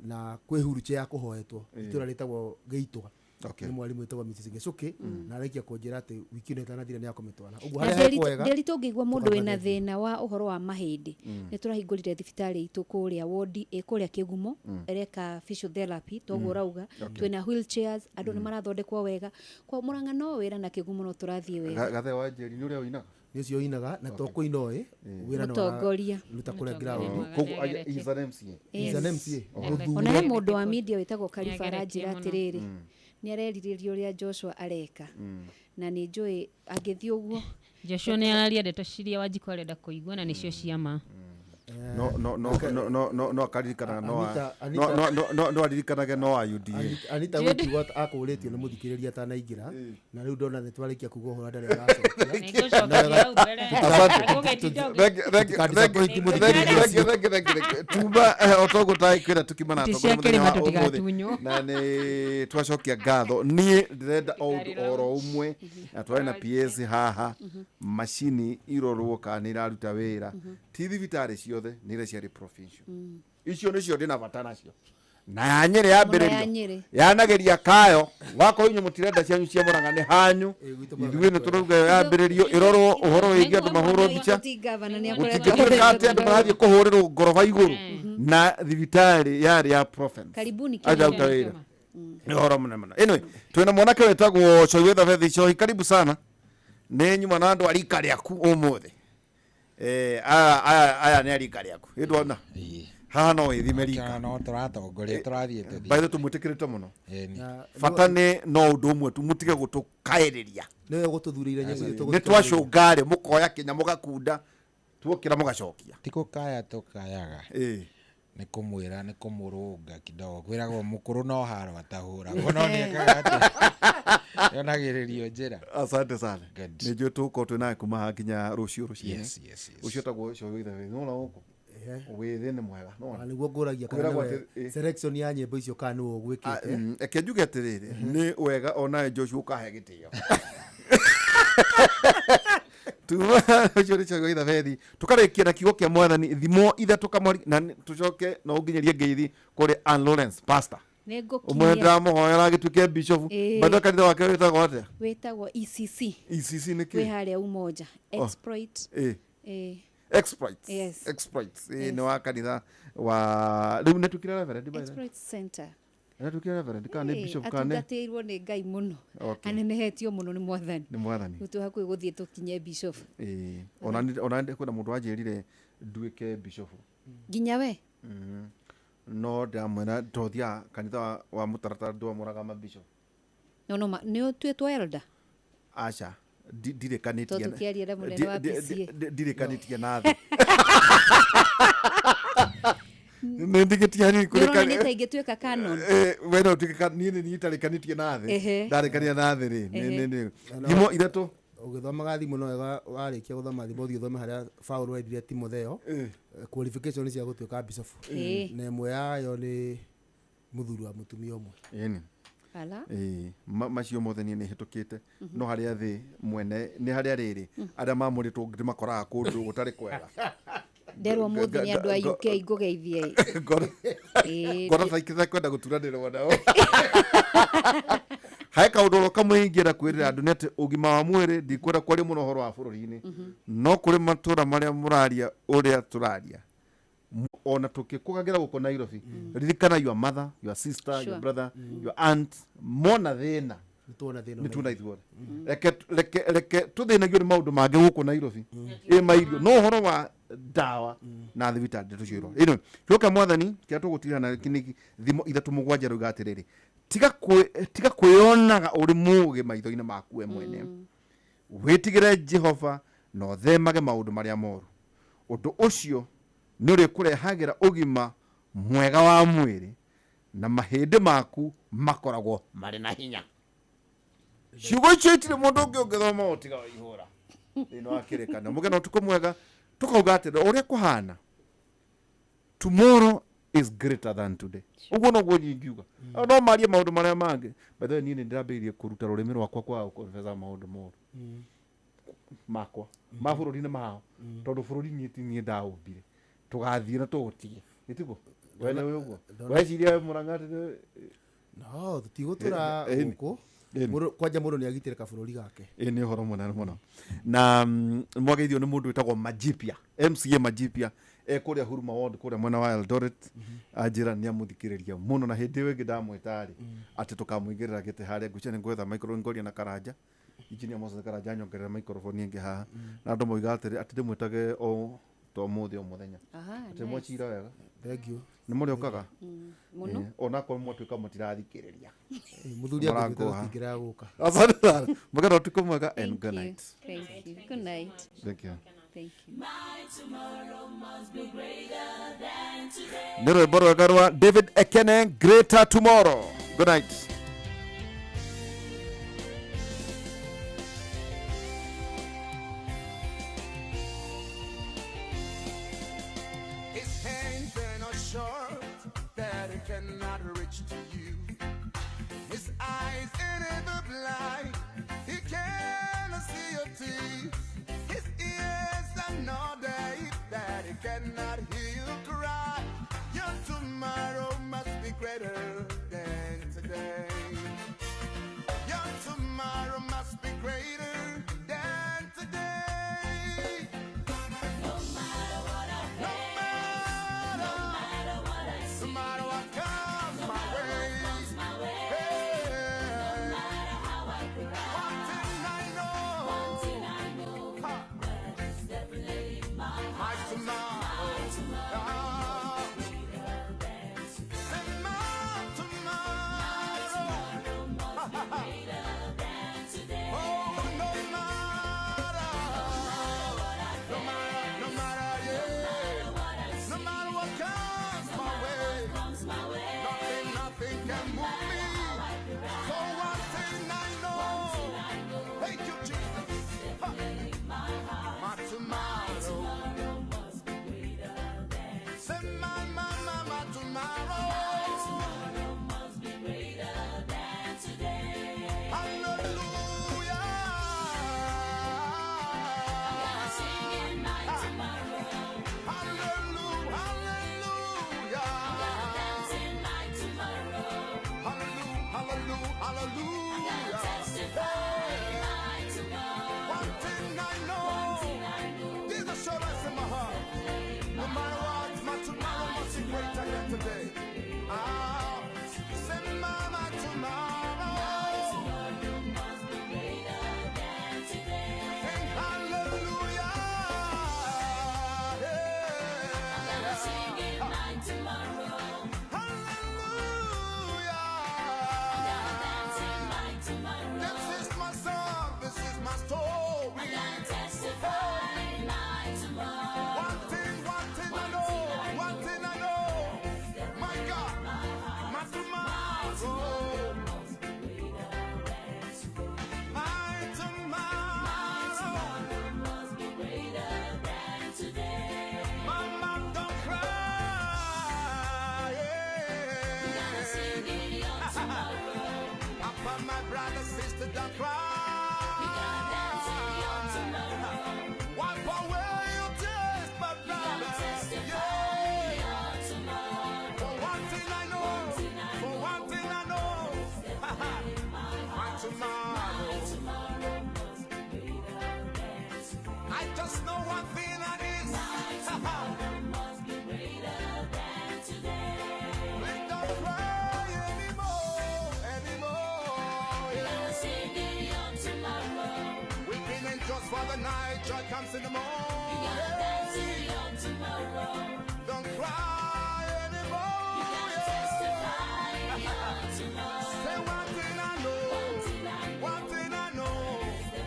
Na kwĩ huruche ya kũhoetwo itũra rĩtagwo Gĩitwa. Nĩ mwarimũ wĩtagwo Mrs. Gĩcũkĩ, na arĩkia kũnjĩra atĩ wiki ĩno ĩtanathira nĩ akũmĩtwara ũguo Na harĩa hekwega. Ndĩritũ ngĩigua mũndũ wĩna tũkamwetha. Thĩna wa ũhoro wa mahĩndĩ, nĩ tũrahingũrire thibitarĩ itũ kũrĩa wodi ĩ kũrĩa Kĩgumo, ĩreka physiotherapy toguo ũrauga. Twĩna wheelchairs, andũ nĩ marathondekwo wega kwa Mũrang'a, no wĩra na Kĩgumo no tũrathiĩ wega. Gathe wa Njeri nĩ ũrĩa ũinaga? Nĩ ũcio ũinaga na to kũina oĩ wĩra no Mũtongoria. Ruta kũrĩa ground. Koguo he's an MCA. He's an MCA. Ona he mũndũ wa media wĩtagwo Kariba Nĩageretie aranjĩra mũno. atĩrĩrĩ, nĩ arerirĩria ũrĩa Joshua areka, na nĩ njũĩ angĩthiĩ ũguo. Joshua nĩ araria ndeto ciria Wanjikũ arenda kũigua na nĩcio cia ma. No no no no no no no akaririkanaga no Anita- no no no no aririkanage no a UDA. Anita gwĩ kiugo akũrĩtio nĩ mũthikĩrĩria atanaingĩra, na rĩu ndona nĩ twarĩkia kuga ũhoro ndarĩ Nĩngũcokeria hau mbere. Agũgĩtinda ũgĩ- Tuma otoguo kwĩra tukimana Itĩ atongoria cia mũthenya kĩrĩma wa ũmũthĩ. tũtigatunywo. Na nĩ twacokia ngatho, niĩ ndĩrenda o ũndũ oro ũmwe, na twarĩ na PS haha, macini irorwo kana nĩ iraruta wĩra, ti thibitarĩ ciothe, nĩ iria ciarĩ provincial, icio nĩcio ndĩna bata nacio, na ya Nyĩrĩ Mũno ya yambĩrĩrio Nyĩrĩ. yanageria kayo wakorwo inyuĩ mũtirenda cianyu cia Mũrang'a nĩ hanyu, ithuĩ nĩ tũrauga yambĩrĩrio ĩrorwo ũhoro wĩgiĩ andũ mahũrwo mbica. Ti gavana nĩ akoretwo Gũtingĩtuĩka atĩ andũ marathiĩ kũhũrĩrwo ngoroba igũrũ na thibitarĩ yarĩ ya province Karibuni ajaruta Kenya. wĩra, nĩ ũhoro mũnene mũno. Anyway, twĩna mwanake wĩtagwo Coiwetha Bethi Cohi, karibu sana, nĩ nyuma na andũ a rika rĩaku ũmũthĩ. Aya nĩ a rika rĩaku, ĩndwona haha no wĩthime rika. No tũratongoria tũrathiĩte. By the way, tũmwĩtĩkĩrĩte mũno. Ĩni. Bata nĩ no ũndũ ũmwe tu, mũtige gũtũkaĩrĩria. Nĩwe gũtũthurĩire nyamũ itũ. Nĩ twacũngarĩ mũkoya kinya mũgakunda, tuokĩra mũgacokia. Ti kũkaya tũkayaga, nĩ kũmwĩra, nĩ kũmũrũnga kidogo. Kwĩragwo mũkũrũ no haro atahũragwo, no nĩ ekaga atĩa, yonagĩrĩrio njĩra. Asante sana, nĩ njũĩ tũgũkorwo twĩ nawe kuma haha nginya rũciũ rũcinĩ. Yes. Ũcio ũtagwo Coiwetha, nĩwona gũkũ wĩthĩ nĩ mwega, nĩwona? Nĩguo ngũragia kana Kwĩragwo nĩwe atĩ- selection ya nyĩmbo icio kana nĩwe ũgwĩkĩte. Reke njuge atĩrĩrĩ, nĩ wega onawe Joshua ũkahe gĩtĩo. Tuma ũcio nĩ Coiwetha Bethi, tũkarĩkia na kiugo kĩa mwathani thimo ithatũ kamwari, na tũcoke na ũnginyĩrie ngeithi kũrĩ Ann Lawrence pastor Nĩ ũmwe ngũkinyia ndĩramũhoera agĩtuĩke bishop. Bado kanitha wake wĩtagwo atĩa? Wĩtagwo ECC. ECC nĩ kĩ? Wĩ harĩa Umoja. Oh. Exploit. Exploits. Yes. Exploits. Yes. Nĩ wa kanitha wa rĩu nĩ tukire reverend by the way? Exploit Center. Nĩ tukire reverend kana nĩ bishop kana nĩ Atungatĩirwo nĩ Ngai mũno. Okay. Anenehetio mũno nĩ mwathani. Nĩ mwathani. Rĩu twĩ hakuhĩ gũthiĩ tũkinye bishop. Ona kwĩna mũndũ wanjĩrire nduĩke bishop. Nginya we. No ndamwĩra ndothiaga kanitha wa mũtaratara ndwamũraga mabishop. No ma nĩ ũtuĩtwo elder. Aca, ndirĩkanĩtie Tondũ tũkĩaria na mũnene wa PCA. Ndirĩkanĩtie na thĩ, nĩ ndigĩtie hanini. Nĩ ũrona nĩ ta ingĩtuĩka canon. We no ũtuĩke niĩ nĩ niĩ itarĩkanĩtie na thĩ. Ndarĩkania na thĩ rĩ, thimo ithatũ. Ũgĩthomaga thimũ no wega warĩkia gũthoma thimũ ũthiĩ ũthome harĩa Paul erire Timotheo qualification cia gũtuĩka bishop, na ĩmwe yayo nĩ mũthuri wa mũtumia ũmwe. Ĩni. Ala. Ĩĩ, macio mothe niĩ nĩ hĩtũkĩte no harĩa thĩ mwene nĩ harĩa rĩrĩ arĩa mamũrĩtwo ndĩmakoraga kũndũ gũtarĩ kwega. Nderwo mũthĩ nĩ andũ a UK ngũgeithie. Ĩĩ, Ngoro thaikĩte kwenda gũturanĩrwo nao. He kaũndũ oro kamwe ingĩenda kwĩrĩra andũ nĩ atĩ ũgima wa mwĩrĩ, ndikwenda kwaria mũno ũhoro wa bũrũri-inĩ, no kũrĩ matũra marĩa mũraria ũrĩa tũraria ona tũkĩkũgagĩra gũkũ Nairobi, ririkana your mother, your sister, your brother, your aunt mona thĩna. Nĩtuona thĩna. Nĩ tuona ithuothe. Reke tũthĩnagio nĩ maũndũ mangĩ gũkũ Nairobi ĩ mairio, no ũhoro wa ndawa na thibitarĩ ndeto cio irora. Anyway, kĩũka mwathani kĩrĩa tũgũtigana na nĩ thimo 3:7 rauga atĩrĩrĩ, tiga kwĩyonaga ũrĩ mũũgĩ maitho-inĩ maku we mwene, wĩtigĩre Jehova na ũthemage maũndũ marĩa moru. Ũndũ ũcio nĩ ũrĩkũrehagĩra ũgima mwega wa mwĩrĩ na mahĩndĩ maku makoragwo marĩ na hinya. Ciugo icio itirĩ mũndũ ũngĩ ũngĩthoma ũtiga wa ihũra thĩinĩ wa kĩrĩkanĩro. Mũgĩe na ũtukũ mwega. Tũkauga atĩrĩ, ũrĩa kũhana, tomorrow is greater than today. Ũguo noguo niĩ ingiuga. No marie maũndũ marĩa mangĩ. By the way, niĩ nĩ ndĩrambĩrĩirie kũruta rũrĩmĩ rwakwa kwaga gũkonfesa maũndũ moru makwa ma bũrũri-inĩ mao, tondũ bũrũri niĩ ti niĩ ndaũmbire. Tũgathiĩ na tũũtige, ĩtiguo we nĩ ũguo weciria Mũrang'a atĩ No tũtigũtũra gũkũ. Kwanja mũndũ nĩ agitĩre kabũrũri gake. Ĩ nĩ ũhoro mũnene mũno na mwageithio nĩ mũndũ wĩtagwo Majipia, MCA Majipia, e kũrĩa Huruma Ward kũrĩa mwena wa Eldoret. Anjĩra nĩ amũthikĩrĩria mũno, na hĩndĩ ĩyo ĩngĩ ndamwĩta rĩ atĩ tũkamũigĩrĩra gĩtĩ harĩa ngwĩciria nĩ ngwetha micro ngoria na Karanja, Engineer Moses Karanja, nyongerera microphone ĩngĩ haha, na andũ moiga atĩrĩ atĩ ndĩmwĩtage o to ũmũthĩ o mũthenya. Aha, atĩ nice. mwacira wega. Thank you. Nĩ mũrĩũkaga. Mũno. Onakorwo mwatuĩka mũtirathikĩrĩria. Mũthuri angĩtuĩka tũtingĩrega gũka. Asante sana. Mũgĩe na ũtukũ mwega and Thank good you. night. Thank you. Good night. Thank you. Thank you. My tomorrow must be greater than today. Nĩ rwĩmbo rwega rwa David Ekene, Greater Tomorrow. Good night. His hands are not short that he cannot reach to you. His eyes are never blind, he cannot see your tears. His ears are not deaf that he cannot hear you cry. Your tomorrow must be greater than today. Your tomorrow must be greater than today. No matter what I face, no matter what I see, No matter what comes no my matter way, what comes my way, hey, no matter how I cry, one thing I know, one thing I know, that is definitely my my heart. tomorrow, My tomorrow ah, greater than today. say my My tomorrow, tomorrow must be greater than today. Oh, no matter, What I no matter, no face, matter, no yeah, matter what I no see, matter what comes no my matter way, what comes my way, nothing, nothing can no move matter me. how I So cry, one thing I one thing know, I know, thank you, Jesus. is definitely my heart. My My tomorrow. tomorrow must be greater than Say my, my, my, my My tomorrow. tomorrow must be greater than today. Hallelujah. I'm gonna sing in my tomorrow. Hallelujah. Hallelujah. I'm gonna dance in my tomorrow. Hallelujah. Hallelujah. I'm gonna Hallelujah. testify in my tomorrow. One thing I One thing know. I know, There's assurance in my heart. definitely No my matter heart. what, my tomorrow My must be greater tomorrow than today. Ah, say my, my My tomorrow. tomorrow must be greater than today. Sing hallelujah. I'm gonna Yeah. sing in my tomorrow. Hallelujah. I'm gonna dance in my My brother, sister, don't cry. We gonna dance in your tomorrow. Wipe away your tears, my We gonna brother. testify Yeah. your tomorrow. For one thing I know, One thing I for know. one thing I know, my tomorrow. My tomorrow must be greater than today. I just know one thing and it's My tomorrow must be greater than today. Please don't cry anymore, anymore. We Yeah. gonna sing in your tomorrow. Weeping and just for the night, joy comes in the We gonna dance in morning. your tomorrow. Don't cry anymore. You gotta yeah. testify your tomorrow. Say one thing I know, One thing I know. one thing I know.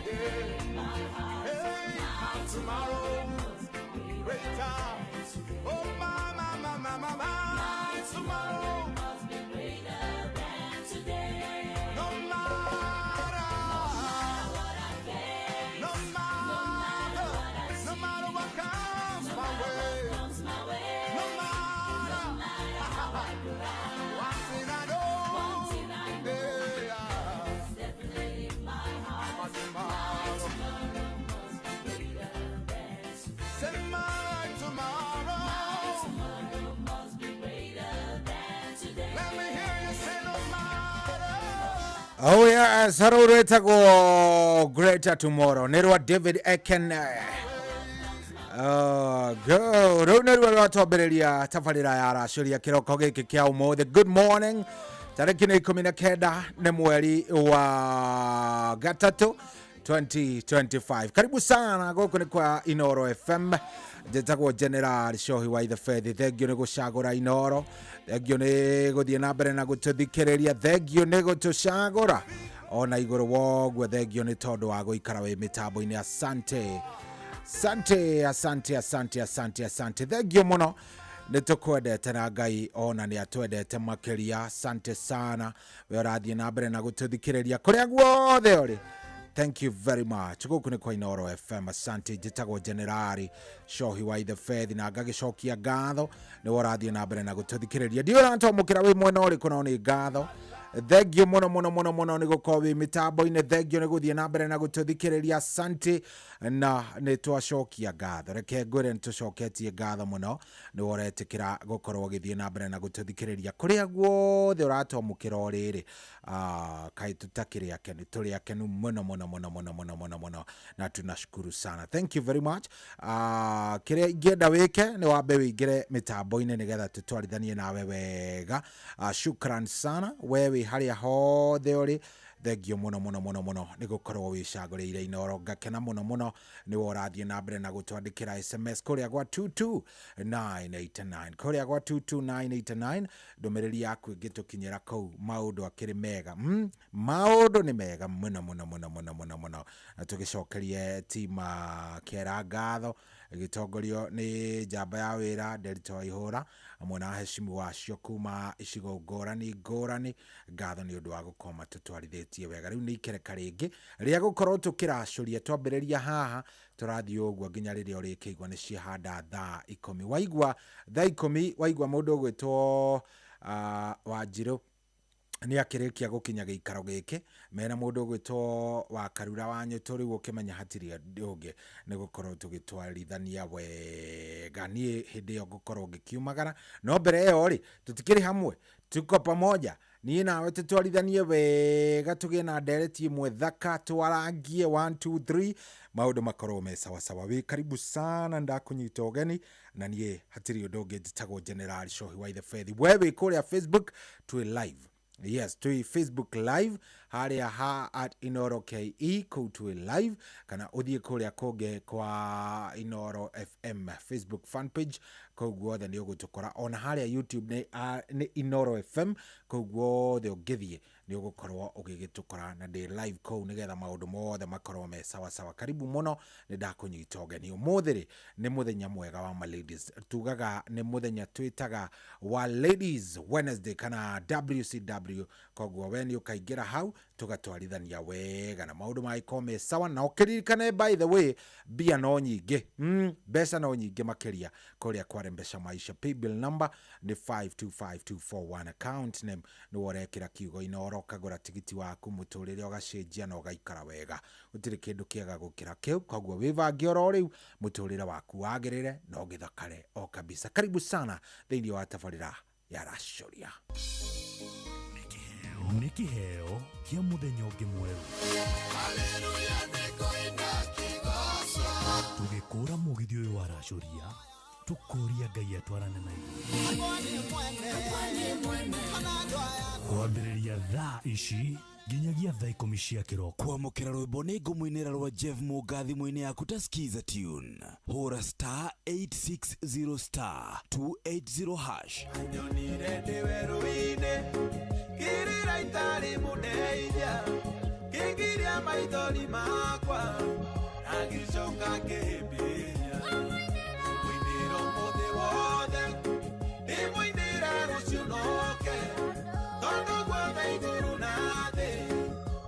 Yeah. My heart, Hey, my tomorrow greater. Oh my, my, my, my, my, my tomorrow. must be greater than today. No matter, What I face, no matter, no matter what comes my way, comes my way. no matter. One thing I know, One thing I know. yeah, It's definitely in my heart. my tomorrow. Tomorrow must be greater than today. Say my tomorrow. Tomorrow must be greater than today. Let me hear you say no matter. Oh yes, rũu rwĩtagwo Greater Tomorrow nĩ rwa David Eken. Go rũu nĩruo rwatwambĩrĩria tabarĩra ya racũria kĩroko gĩkĩ kĩa ũmũthĩ. Good morning, tarĩki nĩ 19 nĩ mweri wa gatatũ 2025. Karibu sana gũkũ nĩ kwa Inoro FM. Njĩtagwo General Shohi wa Ithefethi. Thengio nĩ gũcagũra Inoro, thengio nĩ gũthiĩ na mbere na gũtũthikĩrĩria, thengio nĩ gũtũcagũra ona igũrũ woguo, thengio nĩ tondũ wa gũikara wĩ mĩtambo-inĩ. Asante, asante, asante, asante, asante, asante, thengio mũno, nĩ tũkwendete na Ngai ona nĩ atwendete makĩria. Asante sana we ũrathiĩ na mbere na gũtũthikĩrĩria kũrĩa guothe ũrĩ. Thank you very much. Gũkũ nĩ kwa Inoro FM. Asante. Njĩtagwo Generali Shohi wa Ithefethi na ngagĩcokia ngatho nĩ we ũrathiĩ na mbere na gũtũthikĩrĩria. Ndiũ ũratwamũkĩra wĩ mwena ũrĩkũ, no nĩ ngatho, thengio mũno mũno mũno mũno nĩ gũkorwo wĩ mĩtambo-inĩ, thengio nĩ gũthiĩ na mbere na gũtũthikĩrĩria. Asante na nĩ twacokia ngatho. Reke ngwĩre nĩ tũcoketie ngatho mũno nĩ we ũretĩkĩra gũkorwo ũgĩthiĩ na mbere na gũtũthikĩrĩria kũrĩa guothe ũratwamũkĩra o rĩrĩ. Kaĩ tũtakĩrĩ akenu? Tũrĩ akenu mũno mũno mũno mũno mũno mũno mũno na tunashukuru sana. Thank you very much. Kĩrĩa ingĩenda wĩke nĩ wambe wĩingĩre mĩtambo-inĩ nĩgetha tũtwarithanie nawe wega. Shukran sana we wĩ harĩa hothe ũrĩ, thengio mũno mũno mũno mũno nĩ gũkorwo wĩcagũrĩire Inoro. Ngakena mũno mũno nĩ we ũrathiĩ na mbere na gũtwandĩkĩra SMS kũrĩa gwa 22989, kũrĩa gwa 22989. Ndũmĩrĩri yaku ĩngĩtũkinyĩra kũu, maũndũ akĩrĩ mega. Maũndũ nĩ mega mũno mũno mũno mũno mũno mũno, na tũgĩcokerie tima kĩera ngatho ĩgĩtongorio nĩ njamba ya wĩra Nderito wa Ihũra hamwe na heshimu wacio kuma icigo ngũrani ngũrani. Ngatho nĩ ũndũ wa gũkorwo matũtwarithĩtie wega. Rĩu nĩ ikereka rĩngĩ rĩa gũkorwo tũkĩracũria, twambĩrĩria haha tũrathiĩ ũguo nginya rĩrĩa ũrĩkĩigua nĩ ciahanda thaa 10. Waigua thaa 10, waigua mũndũ ũgwĩtwo Wanjirũ nĩ akĩrĩkia gũkinya gĩikaro gĩkĩ mena mũndũ ũgwĩtwo wa Karura wa Nyũtũ, rĩu ũkĩmenya hatirĩ ũndũ ũngĩ nĩ gũkorwo tũgĩtwarithania wega. Niĩ hĩndĩ ĩyo ngũkorwo ngĩkiumagara, no mbere ĩyo rĩ, tũtikĩrĩ hamwe, tuko pamoja niĩ nawe tũtwarithanie wega, tũgĩe na ndereti ĩmwe thaka, twarangie 1 2 3, maũndũ makorwo me sawasawa. Wĩ karibu sana, ndakũnyita ũgeni na niĩ hatirĩ ũndũ ũngĩ, njĩtagwo General Shohi wa Ithefethi. We wĩ kũrĩa Facebook twĩ live. Yes, twĩ Facebook live harĩa ha at Inoro KE, kũu twĩ live, kana ũthiĩ kũrĩa kũngĩ kwa Inoro FM Facebook fan page, kũu guothe nĩ ũgũtũkora. Ona harĩa YouTube nĩ Inoro FM, kũu guothe ũngĩthiĩ nĩ ũgũkorwo ũgĩgĩtũkora na ndĩ live kũu nĩgetha maũndũ mothe makorwo me sawa sawa. Karibu mũno, nĩ ndakũnyita ũgeni. Ũmũthĩ rĩ, nĩ mũthenya mwega wa ma ladies, tugaga nĩ mũthenya twĩtaga wa Ladies Wednesday kana WCW. Koguo we nĩ ũkaingĩra hau. Tũgatwarithania wega na maũndũ magĩkorwo me sawa. Na ũkĩririkane, by the way, mbia no nyingĩ, mbeca no nyingĩ makĩria kũrĩa kware Mbeca Maisha. Paybill number nĩ 525241, account name nĩ worekĩra kiugo Inoro, ũkagũra tigiti waku, mũtũrĩre ũgacenjia na ũgaikara wega. Gũtirĩ kĩndũ kĩega gũkĩra kĩu. Koguo wĩbange oro rĩu, mũtũrĩre waku wagĩrĩre na ũgĩthakare o kabisa. Karibu sana thĩinĩ wa tabarĩra ya Racũria. Nĩ kĩheo kĩa mũthenya ũngĩ mwerũ, tũgĩkũra mũgithi ũyũ wa Racũria, tũkũria Ngai atwarane na ithuĩ kwambĩrĩria thaa ici nginyagia thaa 10 cia kĩroko. Kwamũkĩra rwĩmbo nĩ ngũmũinĩra rwa Jeff Mũnga thimũ-inĩ yaku ta skiza tune, hũra star 860 star 280 hash. Nyonire ndĩ werũ-inĩ kĩrĩra itarĩ mũndeithia, kĩngiria maithori makwa na ngĩcoka ngĩhĩmbĩria. Mũinĩra ũmũthĩ wothe, ndĩmũinĩra rũciũ noke, tondũ guothe igũrũ na thĩ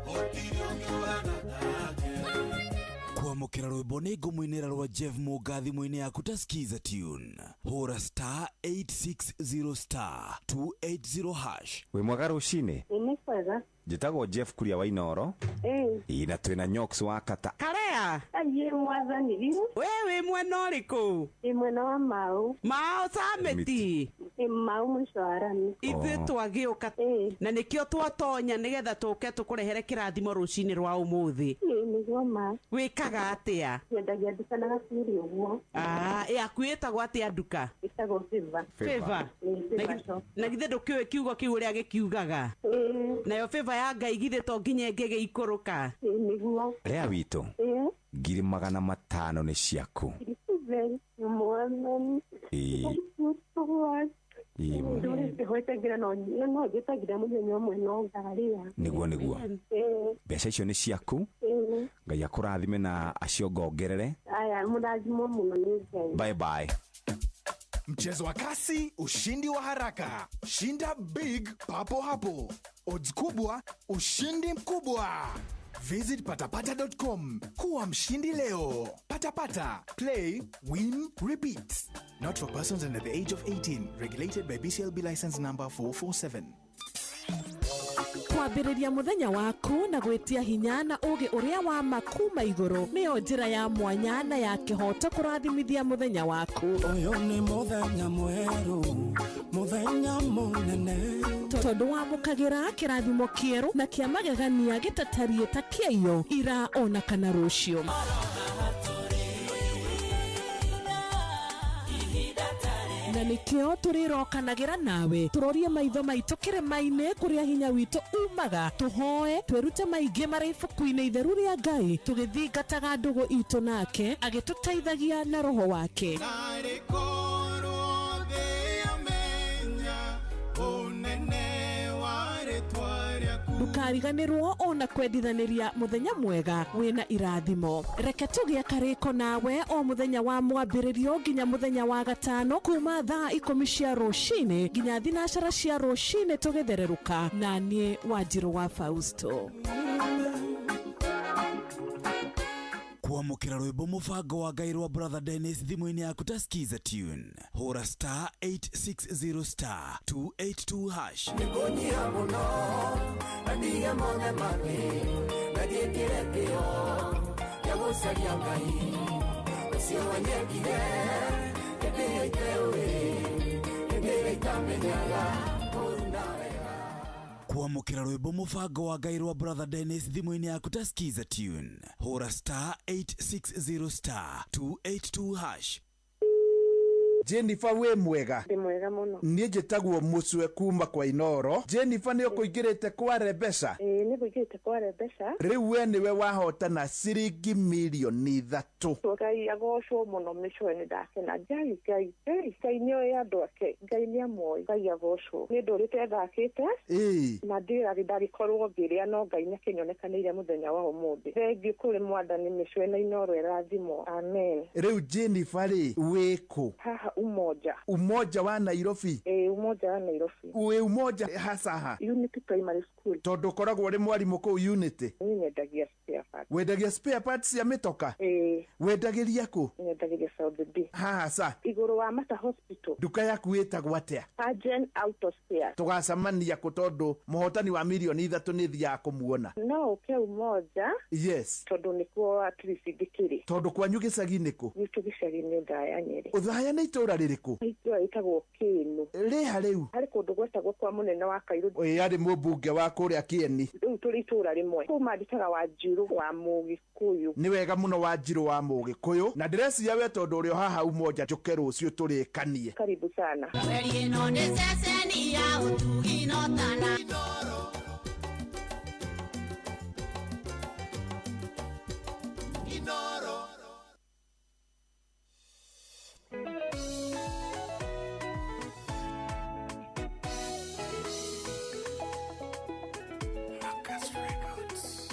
gũtirĩ ũngĩ ũhana take. Kwamũkĩra rwĩmbo nĩ ngũmũinĩra rwa Jeff Mũnga thimũ-inĩ yaku ta skiza tune, hũra star 860 star 280 hash. Wĩ mwega rũcinĩ. Nĩ kwega. Njĩtagwo Jeff Kuria wa Inoro. Ĩĩ, na twĩna Nyox wa Kata. Karea. Aiye mwathani riu. We wĩ mwena ũrĩkũ? Ĩ mwena wa Mau. Mau Samiti. Ĩ Mau mũico wa rami. Ithuĩ twagĩũka na nĩkĩo twatonya nĩgetha tũke tũkũrehere kĩrathimo rũcinĩ rwa ũmũthĩ. Ĩ nĩguo ma. Wĩkaga atĩa? Nyendagia nduka na gaciri ũguo. Ah, yaku ĩtagwo atĩa nduka? Ĩtagwo Favor. Favor. Ĩ Favor shop. Na githĩ ndũkĩũĩ kiugo kĩu ũrĩa gĩkiugaga? Nayo favor ya Ngai githĩ to nginya ĩngĩgĩikũrũka? Ĩ nĩguo. Rĩa witũ. Ĩ. 500,000 nĩ ciaku. Mwathani. Ĩĩ. Ĩĩ. Ndũrĩte hwetagĩra no no njĩtagĩra mũthenya ũmwe no ngarĩa. Nĩguo nĩguo. Ĩ. Mbeca icio nĩ ciaku. Ĩ. Ngai akũrathime na aciongongerere. Aya mũrathimwo mũno nĩ Ngai. Bye bye. Mchezo wa kasi, ushindi wa haraka. Shinda big papo hapo. Odds kubwa, ushindi mkubwa. Visit patapata.com kuwa mshindi leo. Patapata, play, win, repeat. Not for persons under the age of 18. Regulated by BCLB license number 447. Kwambĩrĩria mũthenya waku na gwĩtia hinya na ũũgĩ ũrĩa wa ma kuma igũrũ nĩyo njĩra ya mwanya na ya kĩhooto kũrathimithia mũthenya waku. Ũyũ nĩ mũthenya mwerũ, mũthenya mũnene. Tondũ wamũkagĩra kĩrathimo kĩerũ na kĩa magegania gĩtatariĩ ta kĩaiyo ira ona kana rũciũ. Na nĩkĩo tũrĩrokanagĩra nawe tũrorie maitho maitũ kĩrĩma-inĩ kũrĩa hinya witũ umaga, tũhoe twĩrute maingĩ marĩ ibuku-inĩ itheru rĩa Ngai, tũgĩthingataga ndũgũ itũ nake agĩtũteithagia na roho wake. Narĩ korwo thĩ yamenya ũnene wa rĩtwa rĩaku. Ndũkariganĩrwo ona kwendithanĩria mũthenya mwega wĩna irathimo. Reke tũgĩe karĩko nawe o mũthenya wa mwambĩrĩrio nginya mũthenya wa gatano kuma thaa 10 cia rũcinĩ nginya 9 cia rũcinĩ tũgĩthererũka na niĩ Wanjirũ wa Fausto. Kwamũkĩra rwĩmbo mũbango wa Ngai rwa Brother Dennis thimũ-inĩ yaku ta skiza tune, hũra star 860 star 282 hash. Nĩngũnyiha mũno na ndige mothe mathĩ na njĩkĩre kĩyo gĩa gũcaria Ngai ũcio wanyendire hĩndĩ ĩyo iteũĩ, hĩndĩ ĩyo itamenyaga ũũru na wega. Kwamũkĩra rwĩmbo mũbango wa Ngai rwa Brother Dennis thimũ-inĩ yaku ta skiza tune, hũra star 860 star 282 hash. Jennifer wĩ mwega. Ndĩ mwega mũno. Niĩ njĩtagwo Mũcwe kuma kwa Inoro. Jennifer nĩ ũkũingĩrĩte kware mbeca. Ĩĩ nĩ ngũingĩrĩte kware mbeca. Rĩu we nĩwe wahotana ciringi 3,000,000. Ngai agocwo mũno Mĩcwe, nĩ ndakena. Ngai Ngai Ngai Ngai nĩoĩ andũ ake, Ngai nĩamoĩ, Ngai agocwo. Nĩ ndũrĩte thakĩte. Ĩĩ. Na ndĩrarĩ ndagĩkorwo ngĩrĩa no Ngai nĩakĩnyonekanĩire mũthenya wa ũmũthĩ. Thengiũ kũrĩ mwathani Mĩcwe na Inoro ĩrathimwo. Amen. Rĩu Jennifer rĩ, wĩ kũ? Haha Umoja. Umoja wa Nairobi? Ĩĩ, Umoja wa Nairobi. Wĩ Umoja hacaha? Unity Primary School. Tondũ ũkoragwo ũrĩ mwarimũ kũu Unity? Niĩ nyendagia spare parts. Wendagia spare parts cia mĩtoka? Ĩĩ. Wendagĩria kũ? Nyendagĩria South B. Haha ca? Igũrũ wa Mata Hospital. Nduka yaku ĩtagwo atĩa? Argen Auto Spares. Tũgacemania kũ tondũ mũhotani wa mirioni 3 nĩ thiaga kũmuona? No ũke Umoja. Yes. Tondũ nĩkuo at least ndĩkĩrĩ. Tondũ kwanyu gĩcagi nĩ kũ? Gwitũ gĩcagi nĩ Ũthaya Nyerĩ. Ũthaya nĩ itũũra rĩrĩkũ? Itũũra rĩtagwo Kĩĩnũ. Rĩha rĩu? Harĩ kũndũ gwetagwo kwa mũnene wa Kairũ. Ĩĩ, arĩ mũmbunge wa kũrĩa Kĩeni. Rĩu tũrĩ itũũra rĩmwe. Kũu mandĩkaga Wanjirũ wa Mũgĩkũyũ. Nĩ wega mũno Wanjirũ wa Mũgĩkũyũ, na ndĩreciria we tondũ ũrĩ o haha Umoja njũke rũciũ tũrĩkanie. Karibu sana. Kweli ĩno nĩ ceceni ya ũtugi no tana. Marcus Records.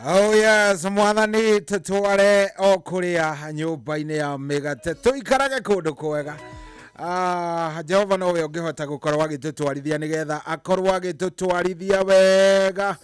Oh yes, mwathani tũtware o kũrĩa nyũmba-inĩ ya mĩgate tũikarage kũndũ kwega. Ah, Jehova nowe ũngĩhota gũkorwo agĩtũtwarithia nĩgetha akorwo agĩtũtwarithia wega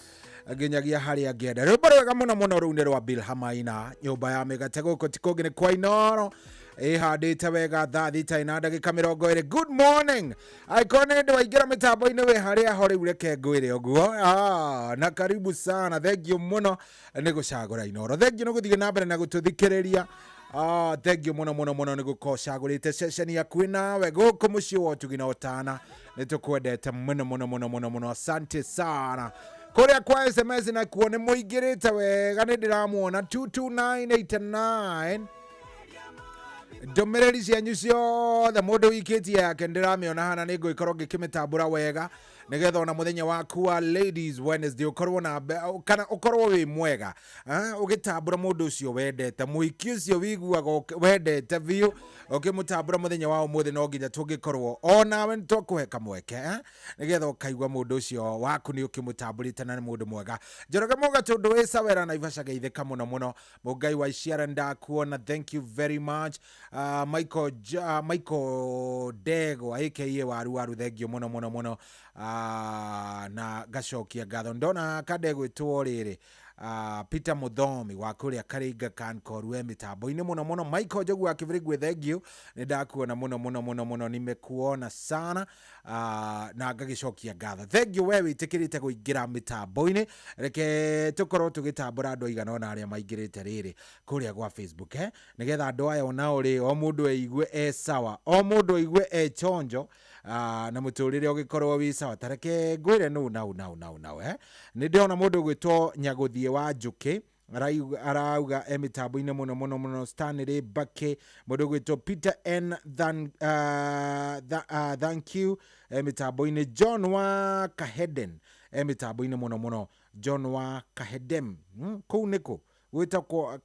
nginyagia harĩa angĩenda. Rwĩmbo rwega mũno mũno rũu nĩ rwa Bill Hamaina, nyũmba ya mĩgate gũkũ ti kũngĩ nĩ kwa Inooro ĩhandĩte wega thaa thita na ndagĩka 20. Good morning, angĩkorwo nĩ ndĩ waingĩra mĩtambo-inĩ wĩ harĩa ho rĩu reke ngwĩre ũguo. Ah, na karibu sana, thengiũ mũno nĩ gũcagũra Inooro, thengiũ nĩ gũthiĩ na mbere na gũtũthikĩrĩria. Ah, thengiũ mũno mũno mũno nĩ gũkorwo ũcagũrĩte ceceni yaku nawe gũkũ mũciĩ wa ũtugi na ũtana, nĩ tũkwendete mũno mũno mũno mũno mũno, asante sana. Kũrĩa kwa SMS nakuo nĩ mũingĩrĩte wega, nĩ ndĩramuona 22989 ndũmĩrĩri cianyu ciothe mũndũ wikĩtie yake ndĩramĩona hana, nĩ ngũgĩkorwo ngĩkĩmĩtambũra wega nĩgetha ona mũthenya waku wa Ladies Wednesday ũkorwo na kana ũkorwo wĩ mwega. Ah, ũgĩtambũra mũndũ ũcio wendete, mũhiki ũcio wiguaga wendete biũ, ũkĩmũtambũra mũthenya wa ũmũthĩ no nginya tũngĩkorwo onawe nĩ twakũhe kamweke, eh? Nĩgetha ũkaigua mũndũ ũcio waku nĩ ũkĩmũtambũrĩte na nĩ mũndũ mwega. Njoroge Mũgatũndũ wĩ Sawera Naivasha, geithĩka mũno mũno. Mũngai wa Iciara ndakuona, thank you very much. Michael, Michael Ndegwa aka Waru Waru, thank you mũno mũno mũno. Na ngacokia ngatho ndona kandegwĩtwo rĩrĩ, Peter Muthomi wa kũrĩa Karinga Kankoru e mĩtambo-inĩ mũno mũno. Michael Njogu wa Kĩbĩrĩgwe, thank you, nĩ ndakuona mũno mũno mũno mũno, nimekuona sana. Na ngagĩcokia ngatho, thank you we wĩtĩkĩrĩte kũingĩra mĩtambo-inĩ. Reke tũkorwo tũgĩtambũra andũ aigana ũna arĩa maingĩrĩte rĩrĩ kũrĩa gwa Facebook, eh? Nĩgetha andũ aya onao rĩ, o mũndũ eigue e sawa, o mũndũ aigue e chonjo, na mũtũrĩre ũgĩkorwo wĩ sawa. Tareke ngwĩre nũ nau nau nau nau, eh? Nĩ ndĩrona mũndũ ũgwĩtwo Nyagũthiĩ wa Njũkĩ arauga e mĩtambo-inĩ mũno mũno mũno. Stanley Bake, mũndũ ũgwĩtwo Peter N than, thank you, e mĩtambo-inĩ. John wa Kaheden e mĩtambo-inĩ mũno mũno. John wa Kahedem, kũu nĩkũ gwĩtagwo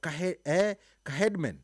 Kahedmen.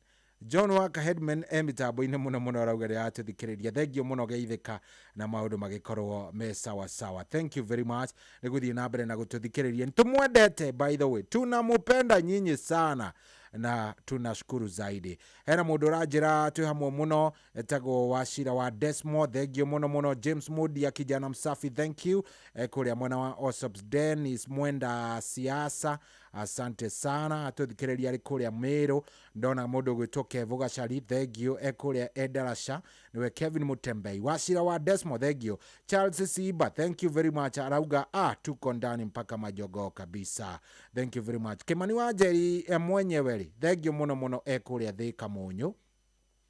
John wa Kahedman e mĩtambo-inĩ mũno mũno, arauga rĩ atũthikĩrĩria, thengio mũno, geithĩka na maũndũ magĩkorwo me sawa sawa. Thank you very much nĩ gũthiĩ na mbere na gũtũthikĩrĩria, nĩ tũmwendete. By the way, tunamupenda nyinyi sana na tunashukuru zaidi. Hena mũndũ ũranjĩra twĩ hamwe mũno, etagwo Wacira wa Desmo, thengio mũno mũno. James Mudia, kijana msafi, thank you, kũrĩa mwena wa Osops. Dennis Mwenda Siasa, asante sana, atũthikĩrĩria arĩ kũrĩa Meru. Ndona mũndũ ũgwĩtwo Kevo Gacari, thank you, e kũrĩa Endarasha, nĩwe Kevin Mutembei. Wacira wa Desmo, thank you. Charles Siba, thank you very much, arauga ah, tuko ndani mpaka majogoo kabisa, thank you very much. Kimani wa Njeri mwenyewe rĩ, thank you mũno mũno, e kũrĩa Thika Mũnyũ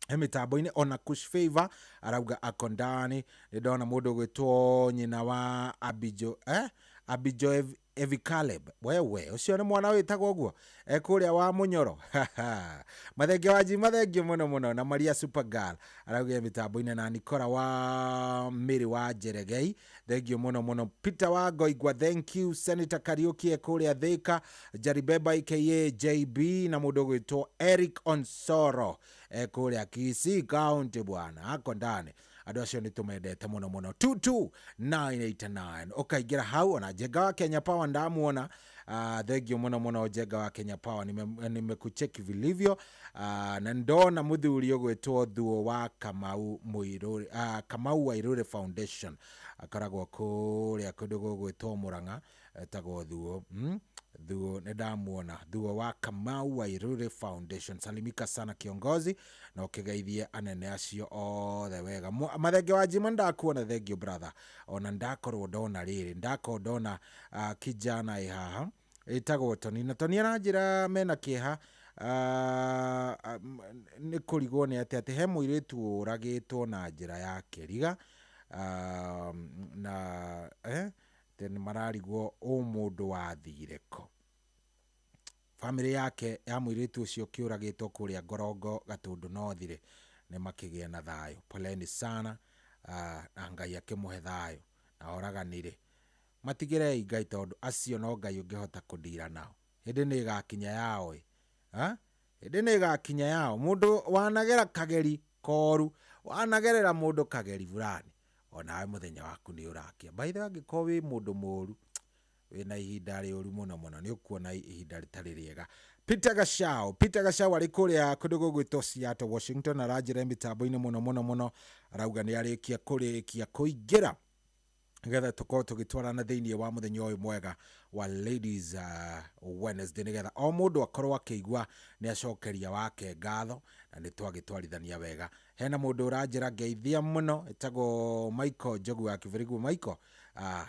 mĩtambo-inĩ. Ona Kush Favor arauga ako ndani. Nĩ ndona mũndũ ũgwĩtwo nyina wa Abijo, eh? Abijo Evi Caleb, wewe ũcio nĩ mwana wĩtagwo ũguo, e kũrĩa wa Mũnyoro. Mathenge wa Njima, thengio mũno mũno. Na Maria Supergirl arauga mĩtambo-inĩ, na Nikora wa Mĩrĩ wa Njeregei, thengio mũno mũno. Peter wa Ngoigwa, thank you. Senator Kariuki e kũrĩa Thika. Jaribeba aka JB na mũndũ ũgwĩtwo Eric Onsoro e kũrĩa Kisii County, bwana ako ndani. Andũ acio nĩ tũmendete mũno mũno. 22989 ũkaingĩra hau. Ona Njenga wa Kenya Power ndamuona, thengio mũno mũno Njenga wa Kenya Power, nimekucheki vilivyo. Na ndona mũthuri ũgwĩtwo Thuo wa Kamau Mũirũrĩ, Kamau wa Irũrĩ Foundation, akoragwo kũrĩa kũndũ gũgwĩtwo Mũrang'a, etagwo Thuo, Thuo nĩ ndamuona, Thuo wa Kamau wa Irũrĩ Foundation, salimika sana kiongozi na ũkĩgeithie anene acio othe wega. Mathenge wa Njima ndakuona, thank you brother. Ona ndakorwo ndona rĩrĩ, ndakorwo ndona kijana ĩ haha ĩtagwo Toni, na Toni aranjĩra mena kĩeha, nĩ kũrigwo nĩ atĩ he mũirĩtu ũragĩtwo na njĩra ya kĩriga, na atĩ nĩ mararigwo ũ mũndũ wathire kũ. Bamĩrĩ yake ya mũirĩtu ũcio ũkĩũragĩtwo kũrĩa Ngorongo Gatũndũ North-rĩ, nĩ makĩgĩe na thayũ, poleni sana, na Ngai akĩmũhe thayũ, na oraganire matigĩrei Ngai, tondũ acio no Ngai ũngĩhota kũndira nao. Hĩndĩ nĩ ĩgakinya yao ĩ. Ha? Hĩndĩ nĩ ĩgakinya yao. Mũndũ wanagera kageri koru, wanagerera mũndũ kageri fulani, onawe mũthenya waku nĩ ũrakia. By the way, angĩkorwo wĩ mũndũ mũru, Wĩna ihinda rĩũru mũno mũno, nĩ ũkuona ihinda rĩtarĩ rĩega. Peter Gachau, Peter Gachau arĩ kũrĩa kũndũ gũgwĩtwo Seattle, Washington, aranjĩra mĩtambo-inĩ mũno mũno mũno, arauga nĩ arĩkia kũrĩkia kũingĩra nĩgetha tũkorwo tũgĩtwarana thĩinĩ wa mũthenya ũyũ mwega wa Ladies Wednesday, nĩgetha o mũndũ akorwo akĩigua nĩ acokeria wake ngatho na nĩ twagĩtwarithania wega. Hena mũndũ ũranjĩra ngeithia mũno, ĩtagwo Michael Njogu wa Kĩbĩrĩgu. Michael,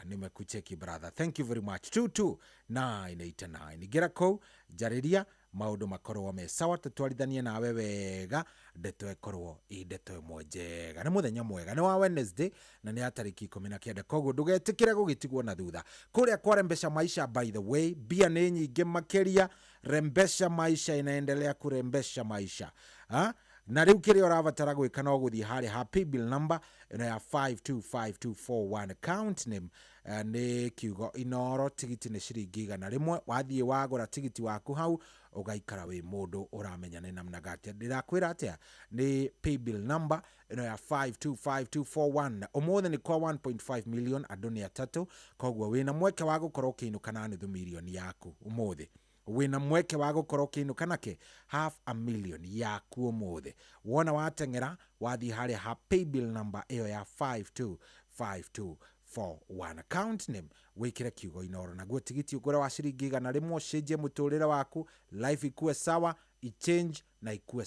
nimekucheki brother, thank you very much. 22989 ingĩra kũu njarĩria maũndũ makorwo me sawa, tũtwarithanie nawe wega, ndeto ĩkorwo ĩ ndeto ĩmwe njega. Nĩ mũthenya mwega, nĩ wa Wednesday na nĩ ya tarĩki 19, koguo ndũgetĩkĩre gũgĩtigwo na thutha. Kũrĩa kwa Rembesha Maisha, by the way, mbia nĩ nyingĩ makĩria. Rembesha Maisha inaendelea kurembesha maisha ha? Na rĩu kĩrĩa ũrabatara gwĩka no gũthiĩ harĩa ha paybill number ĩno ya 525241, account name nĩ kiugo Inoro, tigiti nĩ ciringi 100. Wathiĩ wagũra tigiti waku hau, ũgaikara wĩ mũndũ ũramenya nĩ namna gani. Ndĩrakwĩra atĩa, nĩ paybill number ĩno ya 525241. Ũmũthĩ nĩ kwa 1.5 million, andũ nĩ atatũ, koguo wĩna mweke wa gũkorwo ũkĩinũka na nuthu mirioni yaku ũmũthĩ. Wĩna mweke wa gũkorwo ũkĩinũka nake half a million yaku ũmũthĩ. Wona wateng'era wathiĩ harĩa ha paybill number ĩyo ya 525241, account name wĩkĩre kiugo Inoro, naguo tigiti ũgũre wa ciringi 100, ũcenjie mũtũrĩre waku, life ikue sawa, ichange na ikue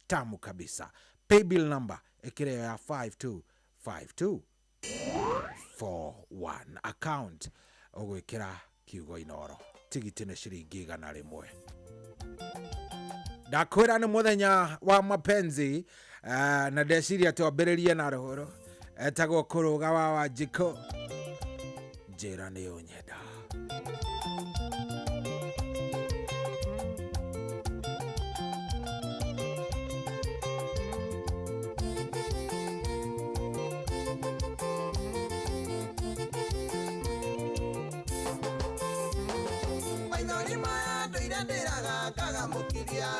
tamu kabisa. Paybill number ĩkĩre ĩyo ya 525241, account ũgwĩkĩra kiugo Inoro, tigiti nĩ ciringi 100. Ndakwĩra nĩ mũthenya wa mapenzi, na ndeciria twambĩrĩrie na rũhũrũ etagwo Kũrũga wa Wanjikũ, njĩra nĩ ũnyenda. Maithori maya ndũire ndĩraga ngagamũkiria,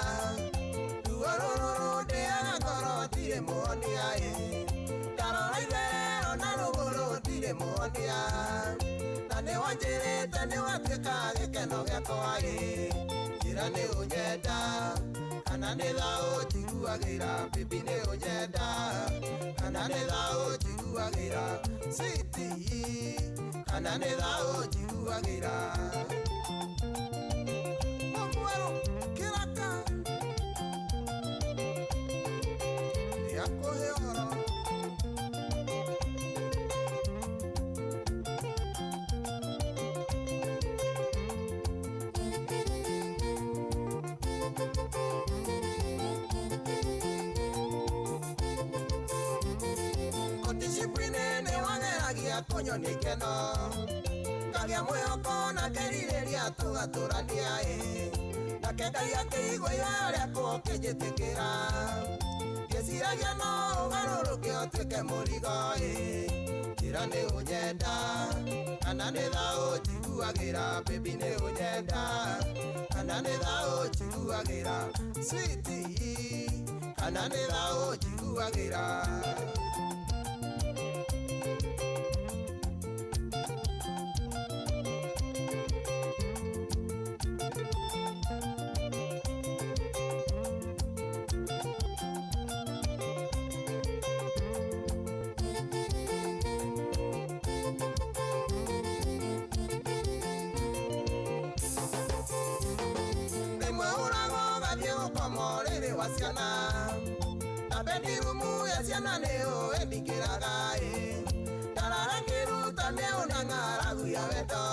ruo rũrũ rũndĩaga ngoro ndirĩ muonia ĩ, ndarora itherero na rũgũrũ ndirĩ muonia, na nĩwanjĩrĩte nĩwatuĩka gĩkeno gĩakwa ĩ, njĩra nĩ ũnyenda kana nĩ thaũ njiguagĩra, bibi nĩ ũnyenda kana nĩ thaũ njiguagĩra, sweetie kana nĩ thaũ njiguagĩra. Mwerũ kĩraka nĩakũhe ũhoro. Kũticipwinĩ nĩwageragia kũnyonia ikeno, ngagĩa mwĩhoko na ngerirĩria tũgatũrania ĩ, nake Ngai akĩigua ihoya rĩakwa ũkĩnjĩtĩkĩra, ngĩciragia no ũgarũrũke ũtuĩke mũrigo ĩ, njĩra nĩ ũnyenda kana nĩ thaũ njiguagĩra, baby nĩ ũnyenda kana nĩ thaũ njiguagĩra, sweetie kana nĩ thaũ njiguagĩra. Rĩmwe ũragwo ũgathiĩ gũkoma ũrĩrĩ wa ciana, na bendirumu ya ciana nĩũĩ ndingĩraga ĩ, ndarara ngĩruta mĩeũ na ng'aragu ya wendo,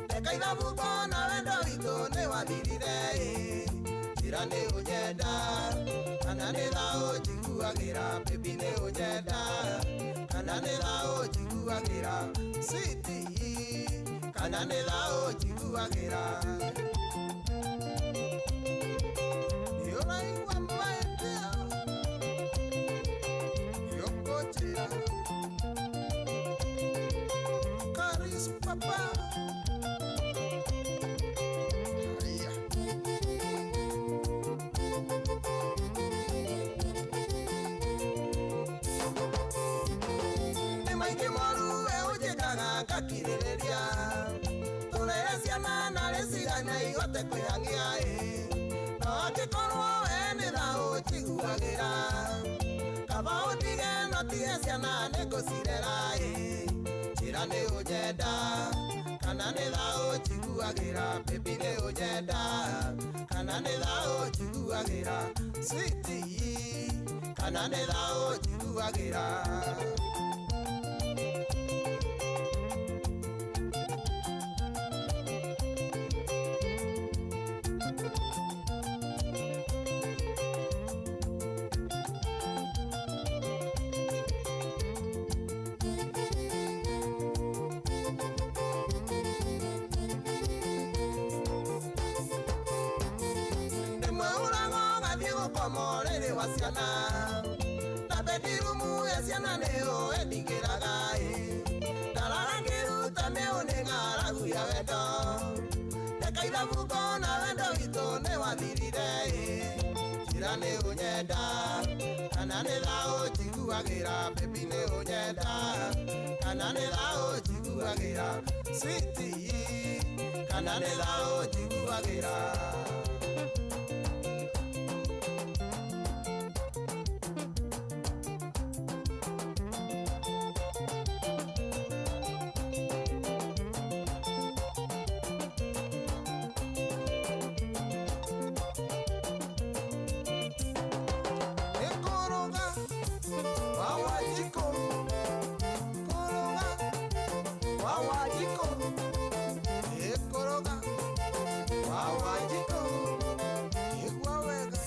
ndeka ithabu ngona wendo witũ nĩwathirire ĩ, njĩra nĩ ũnyenda kana nĩ thaũ njiguagĩra, baby nĩ ũnyenda kana nĩ thaũ njiguagĩra, sweetie kana nĩ thaũ njiguagĩra. Nĩũraigua mahĩtia nĩũkũnjĩra Karis papa. Haya. Nĩ maingĩ moru we ũnjĩkaga ngakirĩrĩria, ihote kwĩhang'ia ĩ no angĩkorwo we nĩ thaũ njiguagĩra kaba ũndige no tige ciana nĩ ngũcirera ĩ njĩra nĩ ũnyenda kana nĩ thaũ njiguagĩra baby nĩ ũnyenda kana nĩ thaũ njiguagĩra sweetie kana nĩ thaũ njiguagĩra. Rĩmwe ũraga ũgathiĩ gũkoma ũrĩrĩ wa ciana na bendirumu ya ciana nĩyo ĩndigĩraga ĩ ndarara ngĩruta mĩũ nĩ ng'aragu ya wendo ndekaithabuko na wendo witũ nĩ wathirire ĩ njĩra nĩ ũnyenda kana nĩ thaũ njiguagĩra baby nĩ ũnyenda kana nĩ thaũ njiguagĩra sweetie kana nĩ thaũ njiguagĩra. Nikoroga wawajiko koroga wawajiko nikoroga wawajiko igwa wega.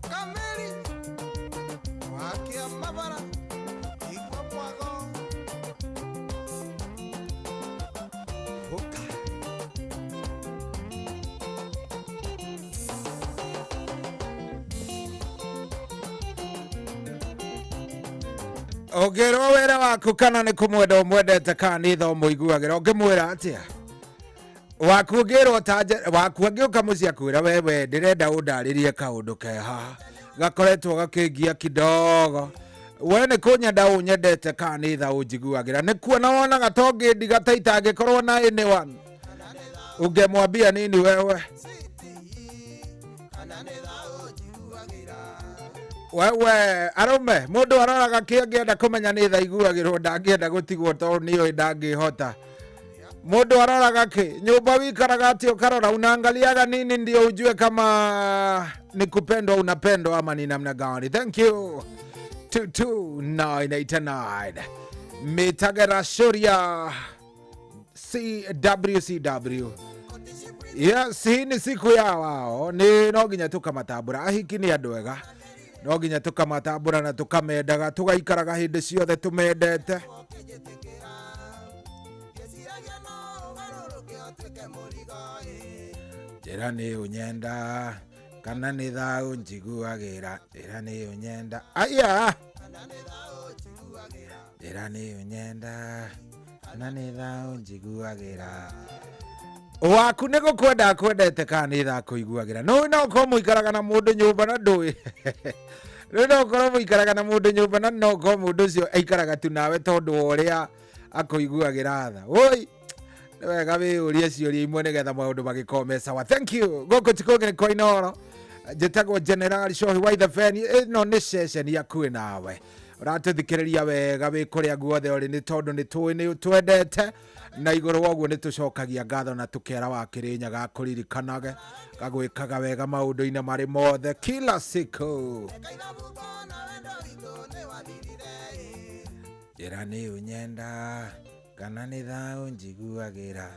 Kameri wakia mabara igwa mwago. Ũngĩrwo wĩra waku kana nĩ kũmwenda ũmwendete kana nĩ tha ũmũiguagĩra ũngĩmwĩra atĩa waku ũngĩrwo ta waku angĩũka mũciĩ akwĩra wewe ndĩrenda ũndarĩrie kaũndũ ke haha gakoretwo gakĩngia kidogo we nĩ kũnyenda ũnyendete kana nĩ tha ũnjiguagĩra nĩ kuona wonaga to ngĩndiga ta itangĩkorwo na anyone ũngĩmwambia nini wewe wewe arũme mũndũ aroraga kĩ angĩenda kũmenya nĩ tha iguagĩrwo ndangĩenda gũtigwo tondũ nĩoĩ ndangĩhota mũndũ aroraga kĩ nyũmba wikaraga atĩ ũkarora unaangaliaga nini ndio ujue kama ni kupendwa unapendwa ama ni namna gani. Thank you. 22989 mitagera shuria CWCW. Yes, hii ni siku ya wao ni no nginya tukamatambũra ahiki nĩ andũ ega no nginya tukamatambũra na tukamendaga tugaikaraga hĩndĩ ciothe tumendete. Njĩra nĩ ũnyenda kana nĩ thaũ njiguagĩra njĩra nĩ ũnyenda aya njĩra nĩ ũnyenda kana nĩ thaũ njiguagĩra waku nĩ gũkwenda akwendete kana nĩ tha kũiguagĩra no no ũkorwo mũikaraga na mũndũ nyũmba na ndũĩ rĩu no ũkorwo mũikaraga na mũndũ nyũmba na no ũkorwo mũndũ ũcio aikaraga tu nawe tondũ wa ũrĩa akũiguagĩra tha woi nĩ wega wĩyũrie ciũria imwe nĩgetha maũndũ magĩkorwo me sawa. Thank you. Gũkũ ti kũngĩ nĩ kwa Inooro. Njĩtagwo General Shohi wa Ithebeni ĩno nĩ ceceni hakuhĩ nawe ũratũthikĩrĩria wega wĩ kũrĩa guothe ũrĩ nĩ tondũ nĩ tũĩ nĩ ũtwendete na igũrũ wa ũguo nĩ tũcokagia ngatho na tũkera wa Kĩrĩnyaga akũririkanage gagwĩkaga wega maũndũ-inĩ marĩ mothe kila siku. Njĩra nĩ ũnyenda kana nĩ thaũ njiguagĩra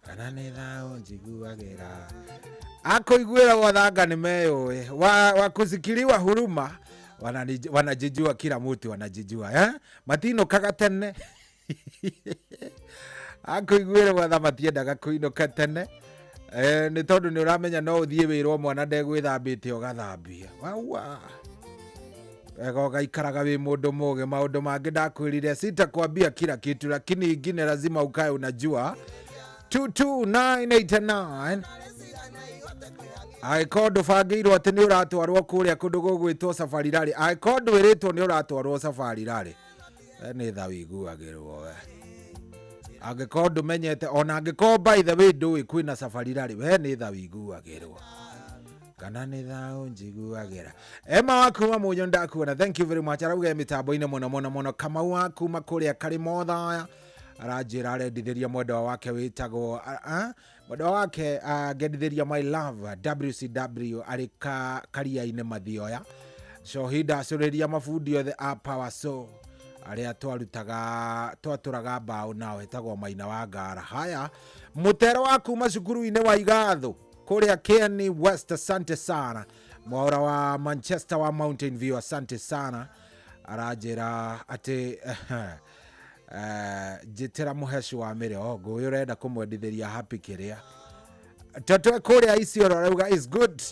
kana nĩ thaũ njiguagĩra akũiguĩra gwathanga nĩ meyũĩ wakusikiliwa huruma wanajijua kila mtu wanajijua eh? Matinũkaga tene akũiguĩra gwatha matiendaga kũinũka tene nĩ tondũ nĩ ũramenya no ũthiĩ wĩrwo mwana ndegwĩthambĩte ũgathambia waua wega ũgaikaraga wĩ mũndũ mũgĩ maũndũ mangĩ ndakwĩrire sitakwambia kila kitu lakini ingine lazima ukae unajua. 22989 Angĩkorwo ndũbangĩirwo atĩ nĩ ũratwarwo kũrĩa kũndũ gũgwĩtwo safari rally, angĩkorwo ndwĩrĩtwo nĩ ũratwarwo safari rally, we nĩ tha wĩiguagĩrwo we. Angĩkorwo ndũmenyete, ona angĩkorwo by the way ndũĩ kwĩna safari rally, we nĩ tha wĩiguagĩrwo kana nĩ thaũ njiguagĩra. Emma wa kuma Mũnyũ ndakuona, thank you very much. Arauga mĩtambo-inĩ mũno mũno mũno. Kamau wa kuma kũrĩa Karĩmothaya aranjĩra arendithĩria mwendwa wake wĩtagwo mwendwa wake ngendithĩria my love WCW arĩ karia-inĩ Mathioya. Cohi ndacũrĩria mabundi othe a Power Saw arĩa twarutaga twatũraga mbaũ nao, etagwo Maina wa Ngara. Haya, mũtero wa kuma cukuru-inĩ wa Igatho kũrĩa Kieni West, asante sana. Mwaura wa Manchester wa Mountain View, asante sana. Aranjĩra atĩ njĩtĩra mũheci wa mĩrĩ ongo ũyũ ũrenda kũmwendithĩria happy kĩrĩa totwe kũrĩa Isiolo arauga is good,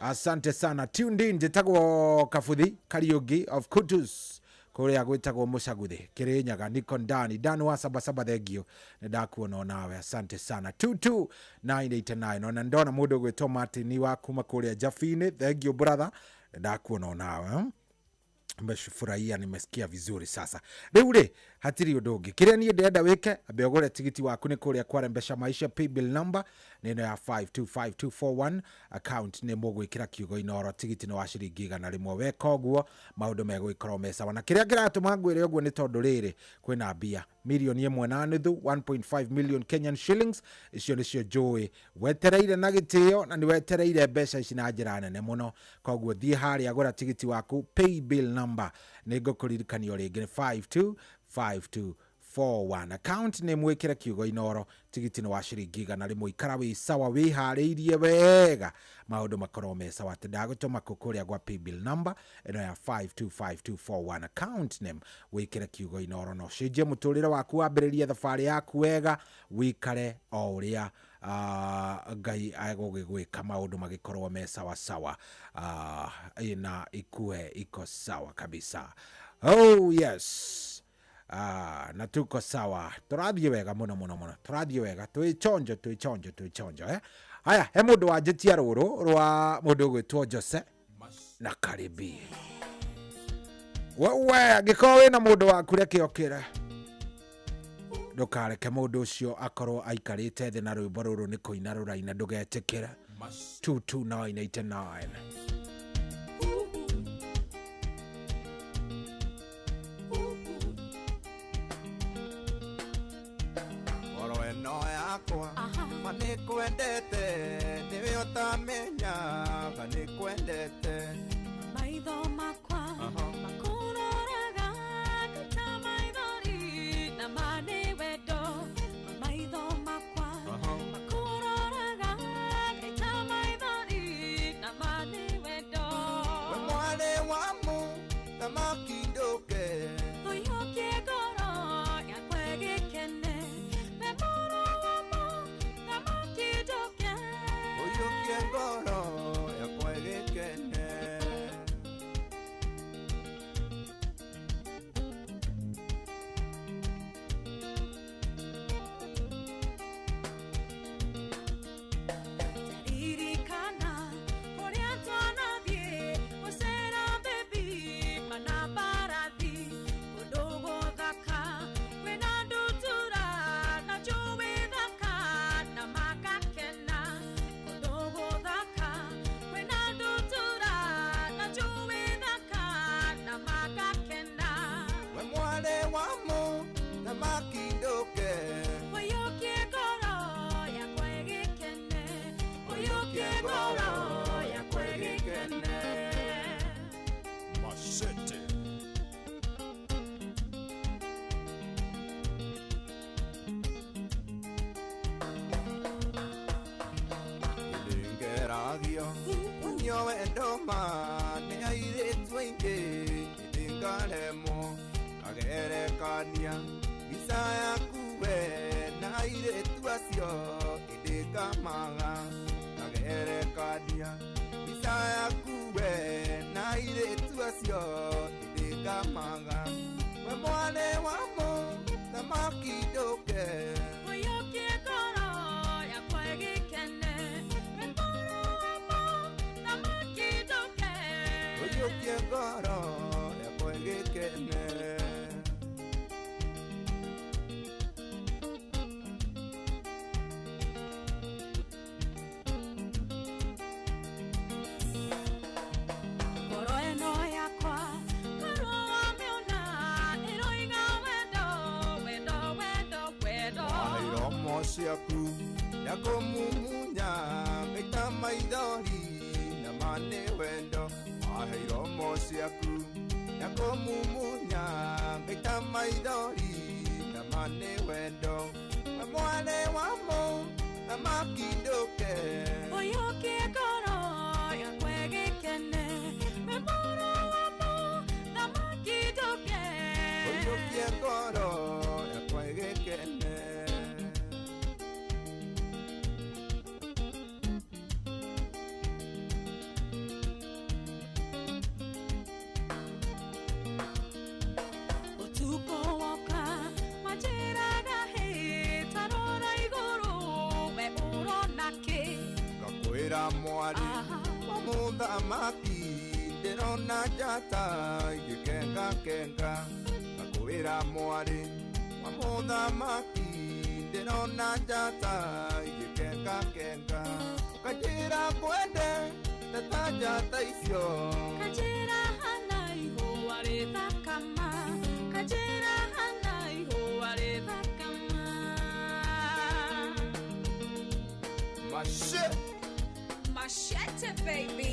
asante sana. Tuned in, njĩtagwo Kabuthi Kariũki of Kutus kũrĩa gwĩtagwo Mũcaguthi Kĩrĩnyaga, niko ndani ndani wa sabasaba, thengio nĩ ndakuona onawe, asante sana. 22989 ona ndona mũndũ ũgwĩtwo Martin wa kuma kũrĩa Jafini, thengio brother, nĩ ndakuona onawe. Nimefurahia, nimesikia vizuri. Sasa rĩu rĩ hatirĩ ũndũ ũngĩ kĩrĩa niĩ ndĩrenda wĩke, ambe ũgũre tigiti waku nĩ kũrĩa kwa Rembesha Maisha. Paybill number nĩ ĩno ya 525241, account nĩ mũgwĩkĩra kiugo Inoro, tigiti nĩ wa ciringi 100. Weka ũguo maũndũ megũgĩkorwo me sawa. Na kĩrĩa kĩratũma ngwĩre ũguo nĩ tondũ rĩrĩ kwĩna mbia 1.5 million, 1.5 million Kenyan shillings, icio nĩcio njũĩ wetereire na gĩtĩo na nĩ wetereire mbeca ici na njĩra nene mũno. Koguo thiĩ harĩa gũra tigiti waku, paybill number nĩ ngũkũririkania o rĩngĩ nĩ 525241, account nĩ mwĩkĩre kiugo Inoro, tigiti nĩ wa ciringi 100. Ikara wĩ sawa, wĩharĩirie wega, maũndũ makorwo me sawa. Atĩ ndagũtũma kũ kũrĩa gwa paybill number ĩno ya 525241, account name wĩkĩre kiugo Inoro, na ũcenjie mũtũrĩre waku, wambĩrĩrie thabarĩ yaku wega, wĩikare o ũrĩa Ngai agũgĩgwĩka, maũndũ magĩkorwo me sawa sawa, na ikue iko sawa kabisa. Oh yes. Na tuko sawa, tũrathiĩ wega mũno mũno mũno, tũrathiĩ wega, twĩ chonjo, twĩ chonjo, twĩ chonjo, eh? Haya, he mũndũ wanjĩtia rũrũ rwa mũndũ ũgwĩtwo Jose na Karibi. Wewe angĩkorwo wĩna mũndũ waku reke okĩre, ndũkareke mũndũ ũcio akorwo aikarĩte thĩ na rwĩmbo rũrũ nĩ kũina rũraina, ndũgetĩkĩre. 22989. Ngoro ĩno yakwa ma nĩ kwendete, nĩwe ũtamenyaga nĩ kwendete. Maitho makwa makũroraga ta maithori na ma nĩ wendo, maitho makwa makũroraga ta maithori na ma nĩ wendo. We mwarĩ wa mũthamaki ndũke. Ũiyũkie ngoro yakwa ĩgĩkene, we mũrũ wa mũthamaki ndũke. Ũiyũkie ngoro yakwa ĩgĩkene. Ririkana kũrĩa twanathiĩ gũcera baby mana mbarathi, kũndũ gũthaka kwĩna ndutura na njũĩ thaka na makakena, kũndũ gũthaka kwĩna ndutura na njũĩ thaka na makakena. We mwarĩ wa mũthamaki ndũke. Ũiyũkie ngoro yakwa ĩgĩkene, ũiyũkie ngoro yakwa ĩgĩkene. Machete. Ndingeragio unio wendo ma nĩ airĩtu aingĩ, ndingaremwo kagerekania mbica yaku we na airĩtu acio, ndingamaga kagerekania mbica yaku we na airĩtu acio, ndingamaga. We mwarĩ wa mũthamaki ndũke. Ũiyũkie ngoro yakwa ĩgĩkene, ciaku Ndakũmumunya ngaita maithori na mane wendo Wahe iromo ciaku Ndakũmumunya ngaita maithori na mane wendo We mwarĩ wa mũthamaki ndũke Ũiyũkie ngoro yakwa ĩgĩkene We mũrũ wa mũthamaki ndũke Ũiyũkie ngoro yakwa ĩgĩkene Ũtukũ woka wanjĩraga hĩ ta rora igũrũ we ũrona kĩ Ngakwĩra mwarĩ wa mũthamaki ndĩrona njata igĩkengakenga Ngakwĩra mwarĩ wa mũthamaki ndĩrona njata igĩkengakenga Ũkanjĩra ngwende ta njata icio Kanjĩra hana ihũa rĩthakama Kanjĩra hana ihũa rĩthakama Mashe Machete baby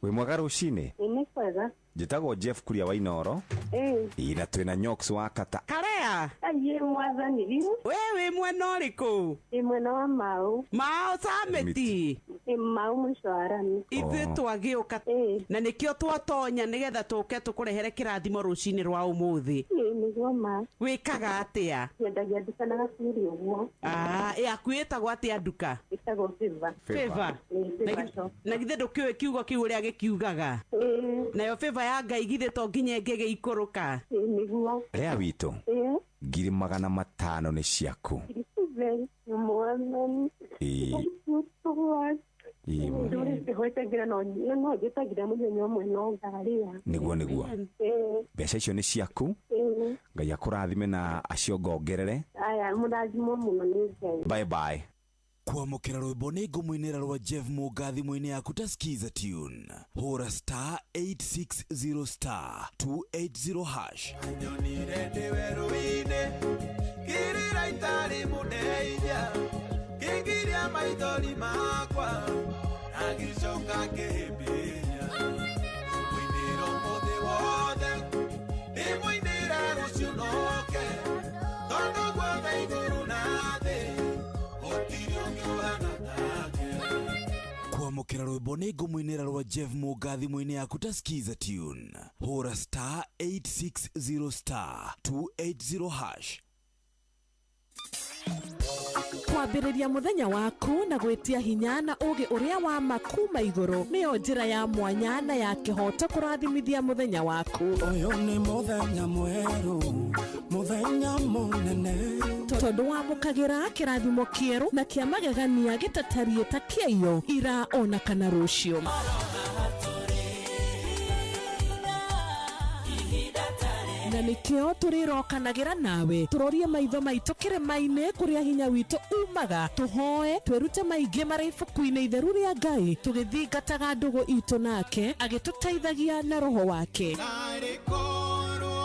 Wĩ mwega rũcinĩ Nĩ kwega. Njĩtagwo Jeff Kuria wa Inooro Ĩĩ. Ĩ na twĩna Nyox wa Kata Karea. Aiĩ mwathani riu. We wĩ mwena ũrĩkũ? Ĩ mwena wa Mau. Mao Samiti. Ĩ Mau mũico wa rami. Ithuĩ twagĩũka na nĩkĩo twatonya nĩgetha tũke tũkũrehere kĩrathimo rũcinĩ rwa ũmũthĩ. Ĩ nĩguo ma. Wĩkaga atĩa? Nyendagia nduka na gacuri ũguo. Ah, yaku ĩtagwo atĩa nduka? Ĩtagwo Favor. Favor. Ĩ Favor shop. Na githĩ ndũkĩũĩ kiugo kĩu ũrĩa gĩkiugaga? Nayo favor ya Ngai githĩ to nginya ĩngĩgĩikũrũka? Ĩ nĩguo. Rea witũ Ĩ. 500,000 nĩ ciaku Thank you mwathani. Ĩ. Thank you so much. Ĩ. Ndũrĩte hwetagĩra no no njĩtagĩra mũthenya ũmwe no ngarĩa. Nĩguo nĩguo Ĩ. mbeca icio nĩ ciaku Ĩ. Ngai akũrathime na aciongongerere Aya mũrathimwo mũno nĩ Ngai. bye bye Kwamũkĩra rwĩmbo nĩ ngũmũinĩra rwa Jeff Mũnga thimũ-inĩ yaku ta Skiza tune. Hũra star 860 star 280 hash. Nyonire ndĩ werũ-inĩ ngĩrĩra itarĩ mũndeithia ngĩngiria maithori makwa na ngĩcoka ngĩhĩmbĩria mũinĩra ũmũthĩ wothe ndĩmũinĩra rũciũ noke tondũ guothe igũrũ na thĩ gũtirĩ ũngĩ ũhana take. Kwamũkĩra rwĩmbo nĩ ngũmũinĩra rwa Jeff Mũnga thimũ-inĩ yaku ta Skiza tune. Hũra star 860 star 280 hash. Kwambĩrĩria mũthenya waku na gwĩtia hinya na ũũgĩ ũrĩa wa ma kuma igũrũ nĩyo njĩra ya mwanya na ya kĩhooto kũrathimithia mũthenya waku. Ũyũ nĩ mũthenya mwerũ, mũthenya mũnene. Tondũ wamũkagĩra kĩrathimo kĩerũ na kĩa magegania gĩtatariĩ ta kĩaiyo ira ona kana rũciũ. Na nĩkĩo tũrĩrokanagĩra nawe tũrorie maitho maitũ kĩrĩma-inĩ kũrĩa hinya witũ umaga tũhoe twĩrute maingĩ marĩ ibuku-inĩ itheru rĩa Ngai tũgĩthingataga ndũgũ itũ nake agĩtũteithagia na roho wake. Narĩ korwo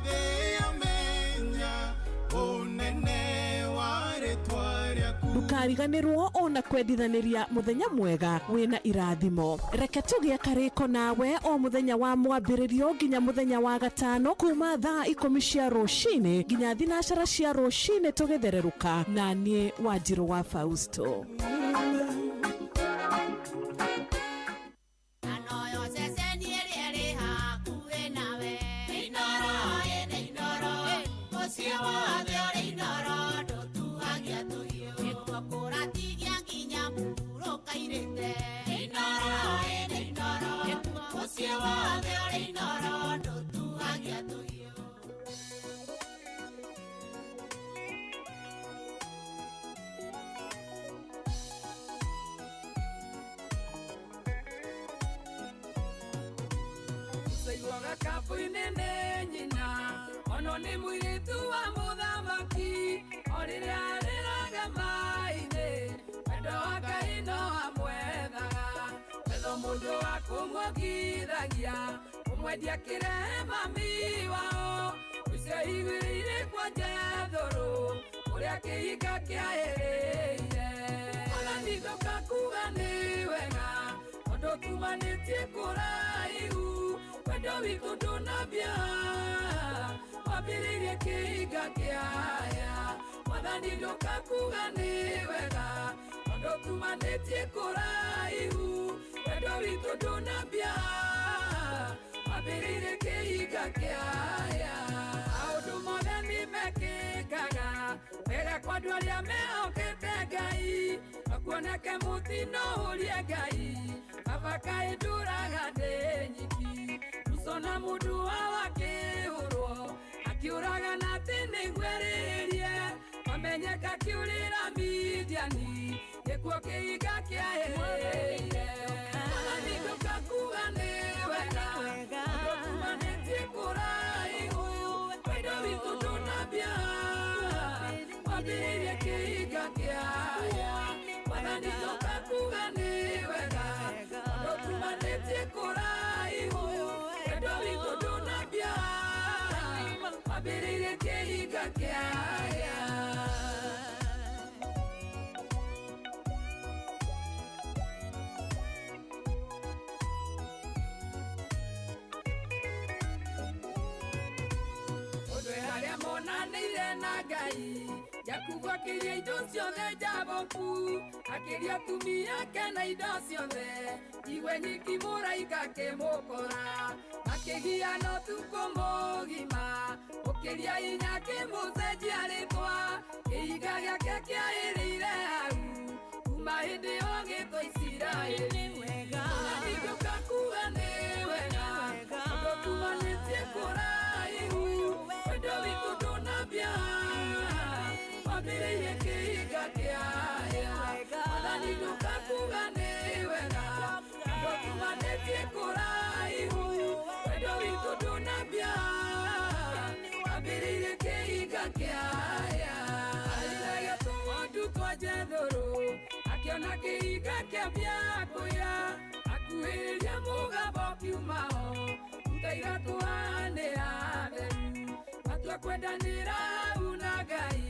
thĩ yamenya ũnene wa rĩtwa rĩaku Ndũkariganĩrwo ona kwendithanĩria mũthenya mwega wĩna irathimo. Reke tũgĩe karĩko nawe o mũthenya wa mwambĩrĩrio nginya mũthenya wa gatano kuma thaa 10 cia rũcinĩ nginya 4 cia rũcinĩ tũgĩthererũka na niĩ Wanjirũ wa Fausto. Kabu-inĩ nyina ono nĩ mũirĩtu wa mũthamaki o rĩrĩa arĩraga maithe wendo wa Ngai no amwethaga wetho mũndũ wa kũmuongithagia kũmwendia kĩrehe mami wao ũcio igĩrĩire kwa Jethũrũ ũrĩa kĩhinga kĩaĩrĩire Mwathani ndoka kuga nĩ wega tondũ tumanĩtie kũraihu wendo witũ ndũnambia wambĩrĩirie kĩhinga kĩaya Mwathani ndoka kuga nĩ wega tondũ tumanĩtie kũraihu wendo witũ ndũnambia wambĩrĩirie kĩhinga kĩaya maũndũ mothe nĩ mekĩkaga wega kwa andũ arĩa mehokete Ngai no kuoneke mũtino ũrie Ngai baba kaĩ ndũraga ndĩ nyiki Musona mundu wakĩhũrwo akiũraga na atĩ nĩngwerĩrie wamenyeka kĩũrĩra Midiani nĩkuo kĩhinga kĩaĩrĩire Mwathani ndoka kuga nĩ wega tondũ tumanĩtie kũraihu wendo witũ ndũnambia wambĩrĩirie kĩhinga kĩaya Mwathani ndoka kuga nĩ wega tondũ tumanĩtie kũraihu wendo witũ ndũnambia wambĩrĩirie kĩhinga kĩaya. Ũndũ harĩa monanĩire na Ngai Jakubu akĩria indo ciothe Jaboku akĩria atumia ake na indo ciothe iwe nyiki mũraika akĩmũkora akĩgiana ũtukũ mũgima ũkĩria hinya akĩmũcenjia rĩtwa kĩhinga gĩake kĩaĩrĩire hau kuma hĩndĩ ĩyo gĩtwo Isiraeli. Mwathani ndoka kuga nĩ wega tondũ tumanĩtie kũraihu wendo witũ ndũnambia wambĩrĩirie kĩhinga kĩaya Mwathani ndoka kuga nĩ wega tondũ tumanĩtie kũraihu wendo witũ ndũnambia wambĩrĩirie kĩhinga kĩaya arĩithagia tũng'ondu twa Jethũrũ akĩona kĩhinga kĩambia kũya akuhĩrĩria mũgambo kiumao ruta iratũ haha theru matua kwendanĩra hau na Ngai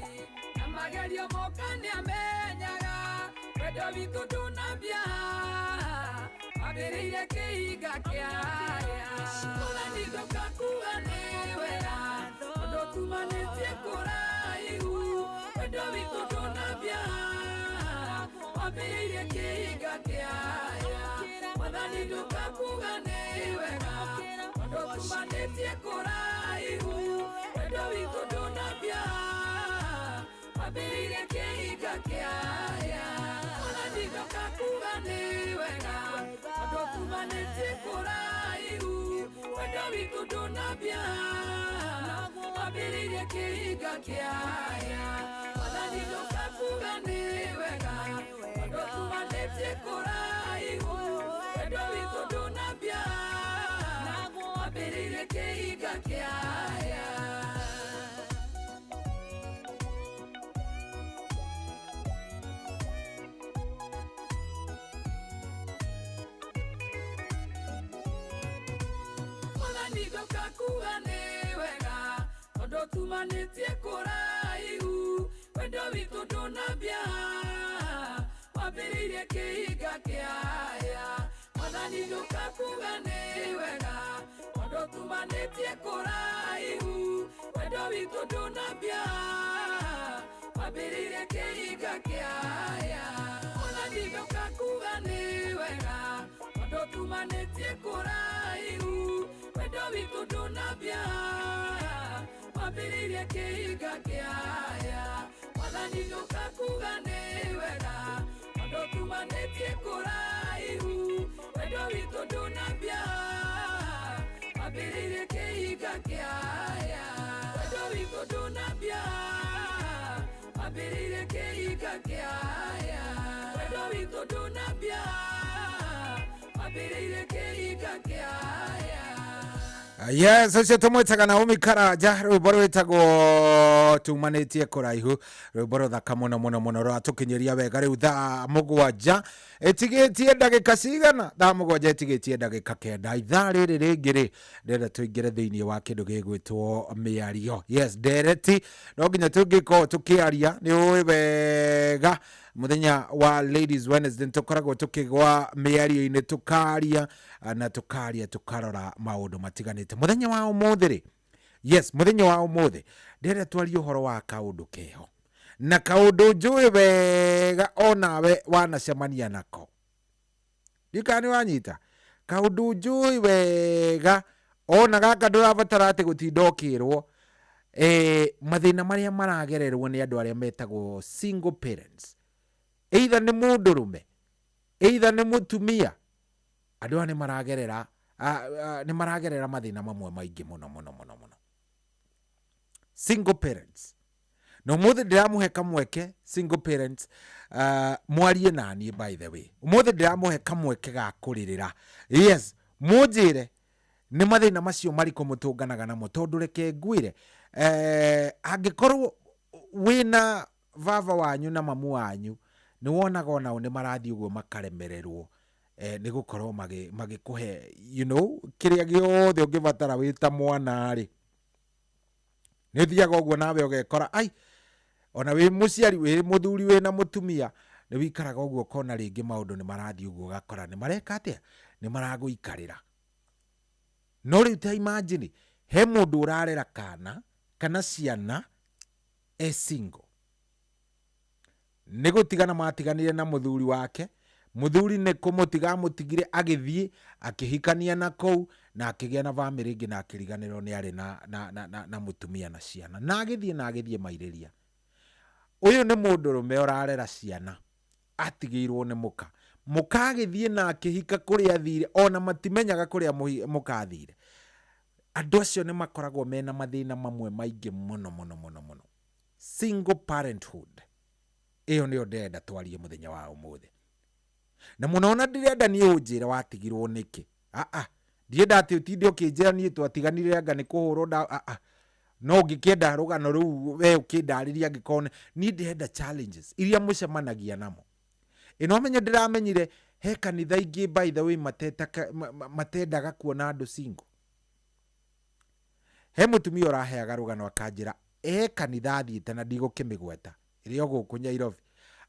na magerio moka nĩamenyaga wendo witũ ndũnambia wambĩrĩirie kĩhinga kĩaya Mwathani ndoka kuga nĩ wega tondũ tumanĩtie kũraihu wendo witũ ndũnambia wambĩrĩirie kĩhinga kĩaya Mwathani ndoka kuga nĩ wega tondũ tumanĩtie kũraihu wendo witũ ndũnambia wambĩrĩirie kĩhinga kĩaya Mwathani ndoka kuga nĩ wega tondũ tumanĩtie kũraihu wendo witũ ndũnambia wambĩrĩirie kĩhinga kĩaya Mwathani ndoka kuga nĩ wega tondũ tumanĩtie kũraihu wendo witũ ndũnambia wambĩrĩirie kĩhinga kĩaya. Mwathani ndoka kuga nĩ wega tondũ tumanĩtie kũraihu wendo witũ ndũnambia. kĩhinga kĩaya Mwathani ndũka kuga nĩ wega tondũ tumanĩtie kũraihu wendo witũ ndũnambia wambĩrĩirie kĩhinga kĩaya Mwathani ndũka kuga nĩ wega tondũ tumanĩtie kũraihu wendo witũ ndũnambia wambĩrĩirie kĩhinga kĩaya Mwathani ndũka kuga nĩ wega tondũ tumanĩtie kũraihu wendo witũ ndũnambia wambĩrĩirie kĩhinga kĩaya wendo witũ ndũnambia wambĩrĩirie kĩhinga kĩaya wendo witũ ndũnambia wambĩrĩirie kĩhinga kĩaya. Yes, ũcio tũmwĩtaga Naomi Karanja, rwĩmbo rwĩtagwo tumanĩtie kũraihu, rwĩmbo rũthaka mũno mũno mũno rũratũkinyĩria wega. Rĩu 7:00 ĩtigĩtie ndagĩka cigana? 7:00 ĩtigĩtie ndagĩka 9. Ithaa rĩrĩ rĩngĩ rĩ, ndĩrenda tũingĩre thĩinĩ wa kĩndũ gĩgwĩtwo mĩario. Yes, ndereti no nginya tũngĩkorwo tũkĩaria. Nĩ ũĩ wega mũthenya wa Ladies Wednesday tũkoragwo tũkĩgwa mĩario-inĩ, tũkaria na tũkaria, tũkarora maũndũ matiganĩte. Mũthenya wa ũmũthĩ rĩ, yes, mũthenya wa ũmũthĩ ndĩrenda twarie ũhoro wa kaũndũ keho na kaũndũ njũĩ wega onawe wanacemania nako. Ndikana nĩ wanyita kaũndũ njũĩ wega ona gaka ndũrabatara atĩ gũtinda ũkĩrwo mathĩna marĩa maragererwo nĩ andũ arĩa metagwo single parents, either nĩ mũndũrũme, either nĩ mũtumia. Andũ aya nĩ maragerera mathĩna mamwe maingĩ mũno mũno mũno mũno, single parents. Na ũmũthĩ ndĩramũhe kamweke, single parents, mwarie naniĩ. By the way, ũmũthĩ ndĩramũhe kamweke ga kũrĩrĩra. Yes, mũnjĩre nĩ mathĩna macio marĩkũ mũtũnganaga namo, tondũ reke ngwĩre, angĩkorwo wĩna baba wanyu na mamu wanyu, nĩ wonaga onao nĩ marathiĩ ũguo makaremererwo nĩ gũkorwo magĩkũhe kĩrĩa gĩothe ũngĩbatara wĩ ta mwana rĩ, nĩ ũthiaga ũguo nawe ũgekora ai ona wĩ mũciari, wĩ mũthuri, wĩna mũtumia, nĩ wikaraga ũguo ũkona rĩngĩ maũndũ nĩ marathiĩ ũguo, ũgakora nĩ mareka atĩa, nĩ maragũikarĩra. No rĩu ta imagine he mũndũ ũrarera kana kana ciana e single, nĩ gũtigana matiganire na mũthuri wake, mũthuri nĩ kũmũtiga amũtigire agĩthiĩ akĩhikania na kũu na akĩgĩa na bamĩrĩ ĩngĩ na akĩriganĩrwo nĩ arĩ na mũtumia na ciana, na agĩthiĩ na agĩthiĩ mairĩria. Ũyũ nĩ mũndũrũme ũrarera ciana atigĩirwo nĩ mũka, mũka agĩthiĩ na akĩhika kũrĩa athire, ona matimenyaga kũrĩa mũka athire. Andũ acio nĩ makoragwo mena mathĩna mamwe maingĩ mũno mũno mũno mũno. Single parenthood ĩyo nĩyo ndĩrenda twarie mũthenya wa ũmũthĩ. Na mũno ona ndĩrenda niĩ ũnjĩre watigirwo nĩkĩ. Aa, ndienda atĩ ũtinde ũkĩnjĩra niĩ twatiganire anga nĩ kũhũrwo nda. Aa, no ũngĩkĩenda rũgano rũu we ũkĩndarĩria, angĩkorwo niĩ ndĩrenda challenges iria mũcemanagia namo. Ĩno menye ndĩramenyire he kanitha ingĩ, by the way, matendaga kuona andũ single. He mũtumia ũraheaga rũgano akanjĩra e kanitha athiĩte, na ndigũkĩmĩgweta, ĩrĩa o gũkũ Nyairobi.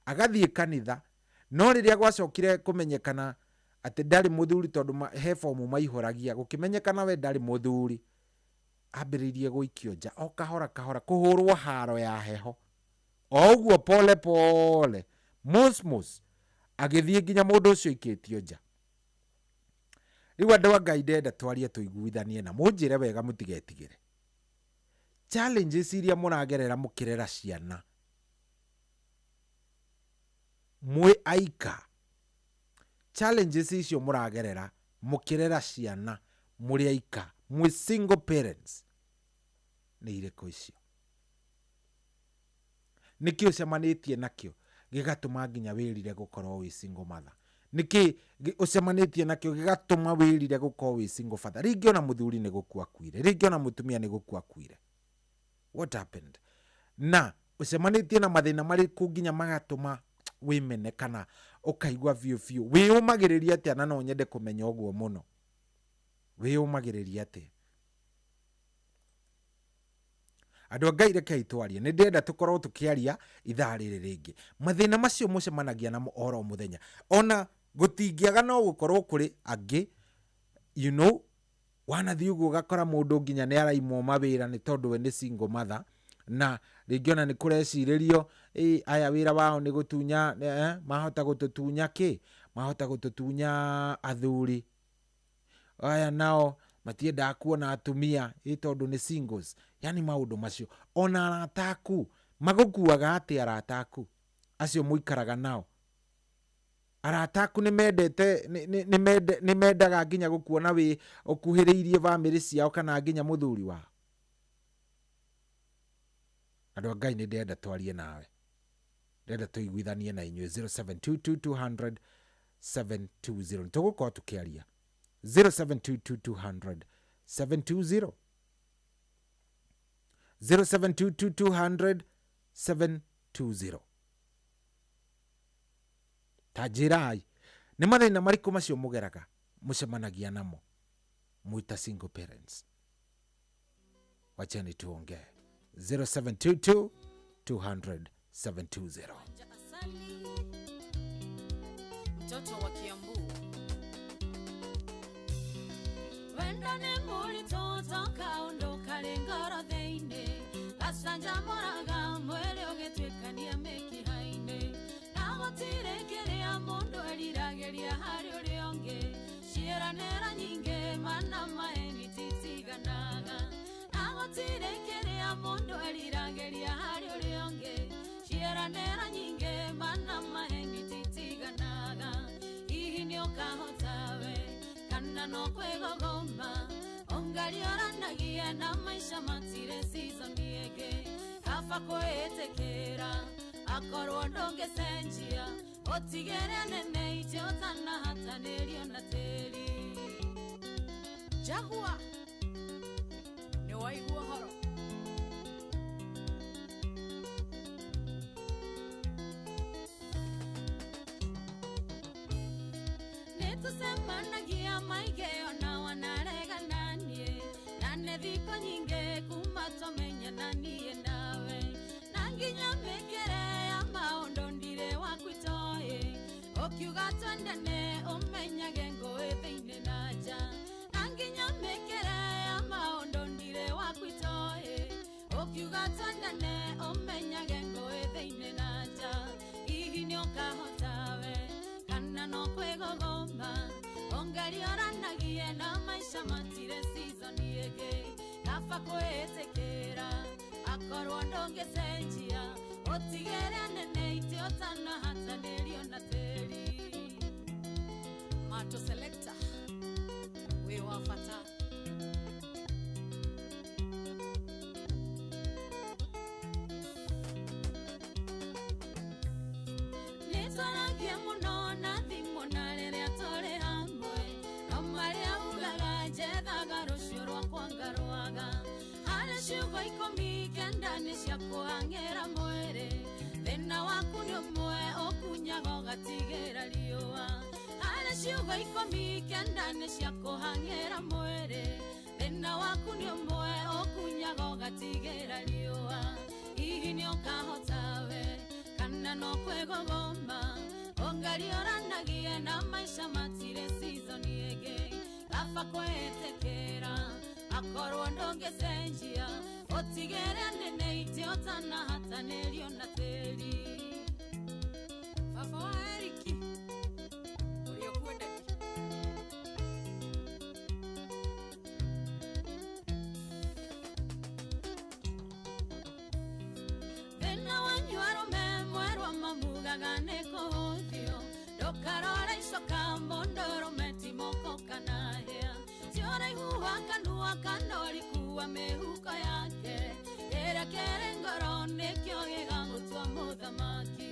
Agathiĩ kanitha, no rĩrĩa gwacokire kũmenyekana atĩ ndarĩ mũthuri, tondũ he bomu maihũragia, gũkĩmenyekana we ndarĩ mũthuri, ambĩrĩirie gũikio nja o kahora kahora, kũhũrwo haro ya heho o ũguo pole pole, mosmos, agĩthiĩ nginya mũndũ ũcio aikĩtio nja. Rĩu andũ a Ngai, ndenda twarie tũiguithanie na mũnjĩre wega, mũtigetigĩre, challenges iria mũragerera mũkĩrera ciana mwĩ aika, challenges icio mũragerera mũkĩrera ciana mũrĩ aika, mwĩ single parents, nĩ irĩkũ icio? Nĩkĩ ũcemanĩtie nakĩo gĩgatũma nginya wĩrire gũkorwo wĩ single mother? Nĩkĩ ũcemanĩtie nakĩo gĩgatũma wĩrire gũkorwo wĩ single father? Rĩngĩ ona mũthuri nĩ gũkua akuire, rĩngĩ ona mũtumia nĩ gũkua akuire. What happened? Na ũcemanĩtie na mathĩna marĩkũ nginya magatũma wĩmene kana ũkaigua biũ biũ? Wĩyũmagĩrĩria atĩa? Na no nyende kũmenya ũguo mũno, wĩyũmagĩrĩria atĩa? Andũ a Ngai, rekei twarie. Nĩ ndĩrenda tũkorwo tũkĩaria ithaa rĩrĩ rĩngĩ mathĩna macio mũcemanagia namo oro mũthenya. Ona gũtingĩaga no gũkorwo kũrĩ angĩ, wanathiĩ ũguo ũgakora mũndũ nginya nĩ araimwo mawĩra nĩ tondũ we nĩ single mother, na rĩngĩ ona nĩ kũrecirĩrio aya wĩra wao nĩ gũtunya, mahota gũtũtunya kĩ, mahota gũtũtunya athuri aya, nao matiendaga kuona atumia tondũ nĩ singles. Yani maũndũ macio, ona arata aku magũkuaga atĩa? Arata aku acio mũikaraga nao, arata aku nĩ mendete, nĩ mendaga nginya gũkuona wĩ ũkuhĩrĩirie bamĩrĩ ciao kana nginya mũthuri wao? Andũ a Ngai, nĩ ndĩrenda twarie nawe, ndĩrenda tũiguithanie na inyuĩ. 0722 200 720, nĩ tũgũkorwo tũkĩaria. 0722 200 720, 0722 200 720. Ta njĩrai nĩ mathĩna marĩkũ macio mũgeraga, mũcemanagia namo mwĩta single parents. Wacheni tuongee. 0722 200 720. Mtoto wa Kiambu, wendo nĩ mũritũ tokaũndũ karĩ ngoro thĩinĩ, gacanjamũraga mwĩrĩ ũgĩtuĩkania mĩkiha-inĩ, na gũtirĩ kĩrĩa mũndũ eriragĩria harĩ ũrĩa ũngĩ, ciĩranĩro nyingĩ mana maeni titiganaga, na gũtirĩ kĩrĩa mũndũ eriragĩria harĩ ũrĩa ũngĩ, ciĩranĩro nyingĩ mana maeni titiganaga. Hihi nĩ ũkahota we kana no kwĩgogoma, ũngarioranagia na maica matirĩ season ĩngĩ, kaba kwĩĩtĩkĩra akorwo ndũngĩcenjia, ũtigĩre nene itĩ ũtanahatanĩrio na tĩri. Jagua nĩ waigua ũhoro. Nĩtũcemanagia maingĩ ona wanaregana niĩ, na nĩ thikũ nyingĩ kuma twamenyana niĩ nawe, na nginya mĩkĩre ya maũndũ ndirĩ waku itoĩ, ũkiuga twendane ũmenyage ngũĩ thĩinĩ na nja, na nginya mĩkĩre ya maũndũ ndirĩ waku itoĩ, ũkiuga twendane ũmenyage ngũĩ thĩinĩ na nja. Hihi nĩ ũkahota we kana no kwĩgogoma, ũngarioranagie na maica matirĩ season ĩngĩ, kaba kwĩĩtĩkĩra akorwo ndũngĩcenjia, ũtigĩre nene itĩ ũtanahatanĩrio na tĩri. Mato Selector, wĩ wa bata. Nĩtwaragia mũno na thimũ na rĩrĩa tũrĩ hamwe, no marĩa ugaga njethaga rũciũ rwakwa ngarwaga, harĩ ciugo 19 nĩ cia kũhang'ĩra mwĩrĩ, thĩna waku nĩ ũmwe ũkunyaga ũgatigĩra riũa, harĩ ciugo 19 nĩ cia kũhang'ĩra mwĩrĩ, thĩna waku nĩ ũmwe ũkunyaga ũgatigĩra riũa. Hihi nĩ ũkahota we kana no kwĩgogoma, ũngarioranagia na maica matirĩ season ĩngĩ, kaba kwĩĩtĩkĩra akorwo ndũngĩcenjia, ũtigĩre nene itĩ ũtanahatanĩrio na tĩri. Baba wa Eriki ũrĩa ũkwendete. Thĩna wanyu arũme mwerwa mamugaga nĩ kũhũthio, ndũkarore icoka mũndũ ũrũme ti moko kana hĩa, ti ũraihu wa kanua kana ũriku wa mĩhuko yake, kĩrĩa kĩrĩ ngoro nĩkĩo gĩgagũtua mũthamaki,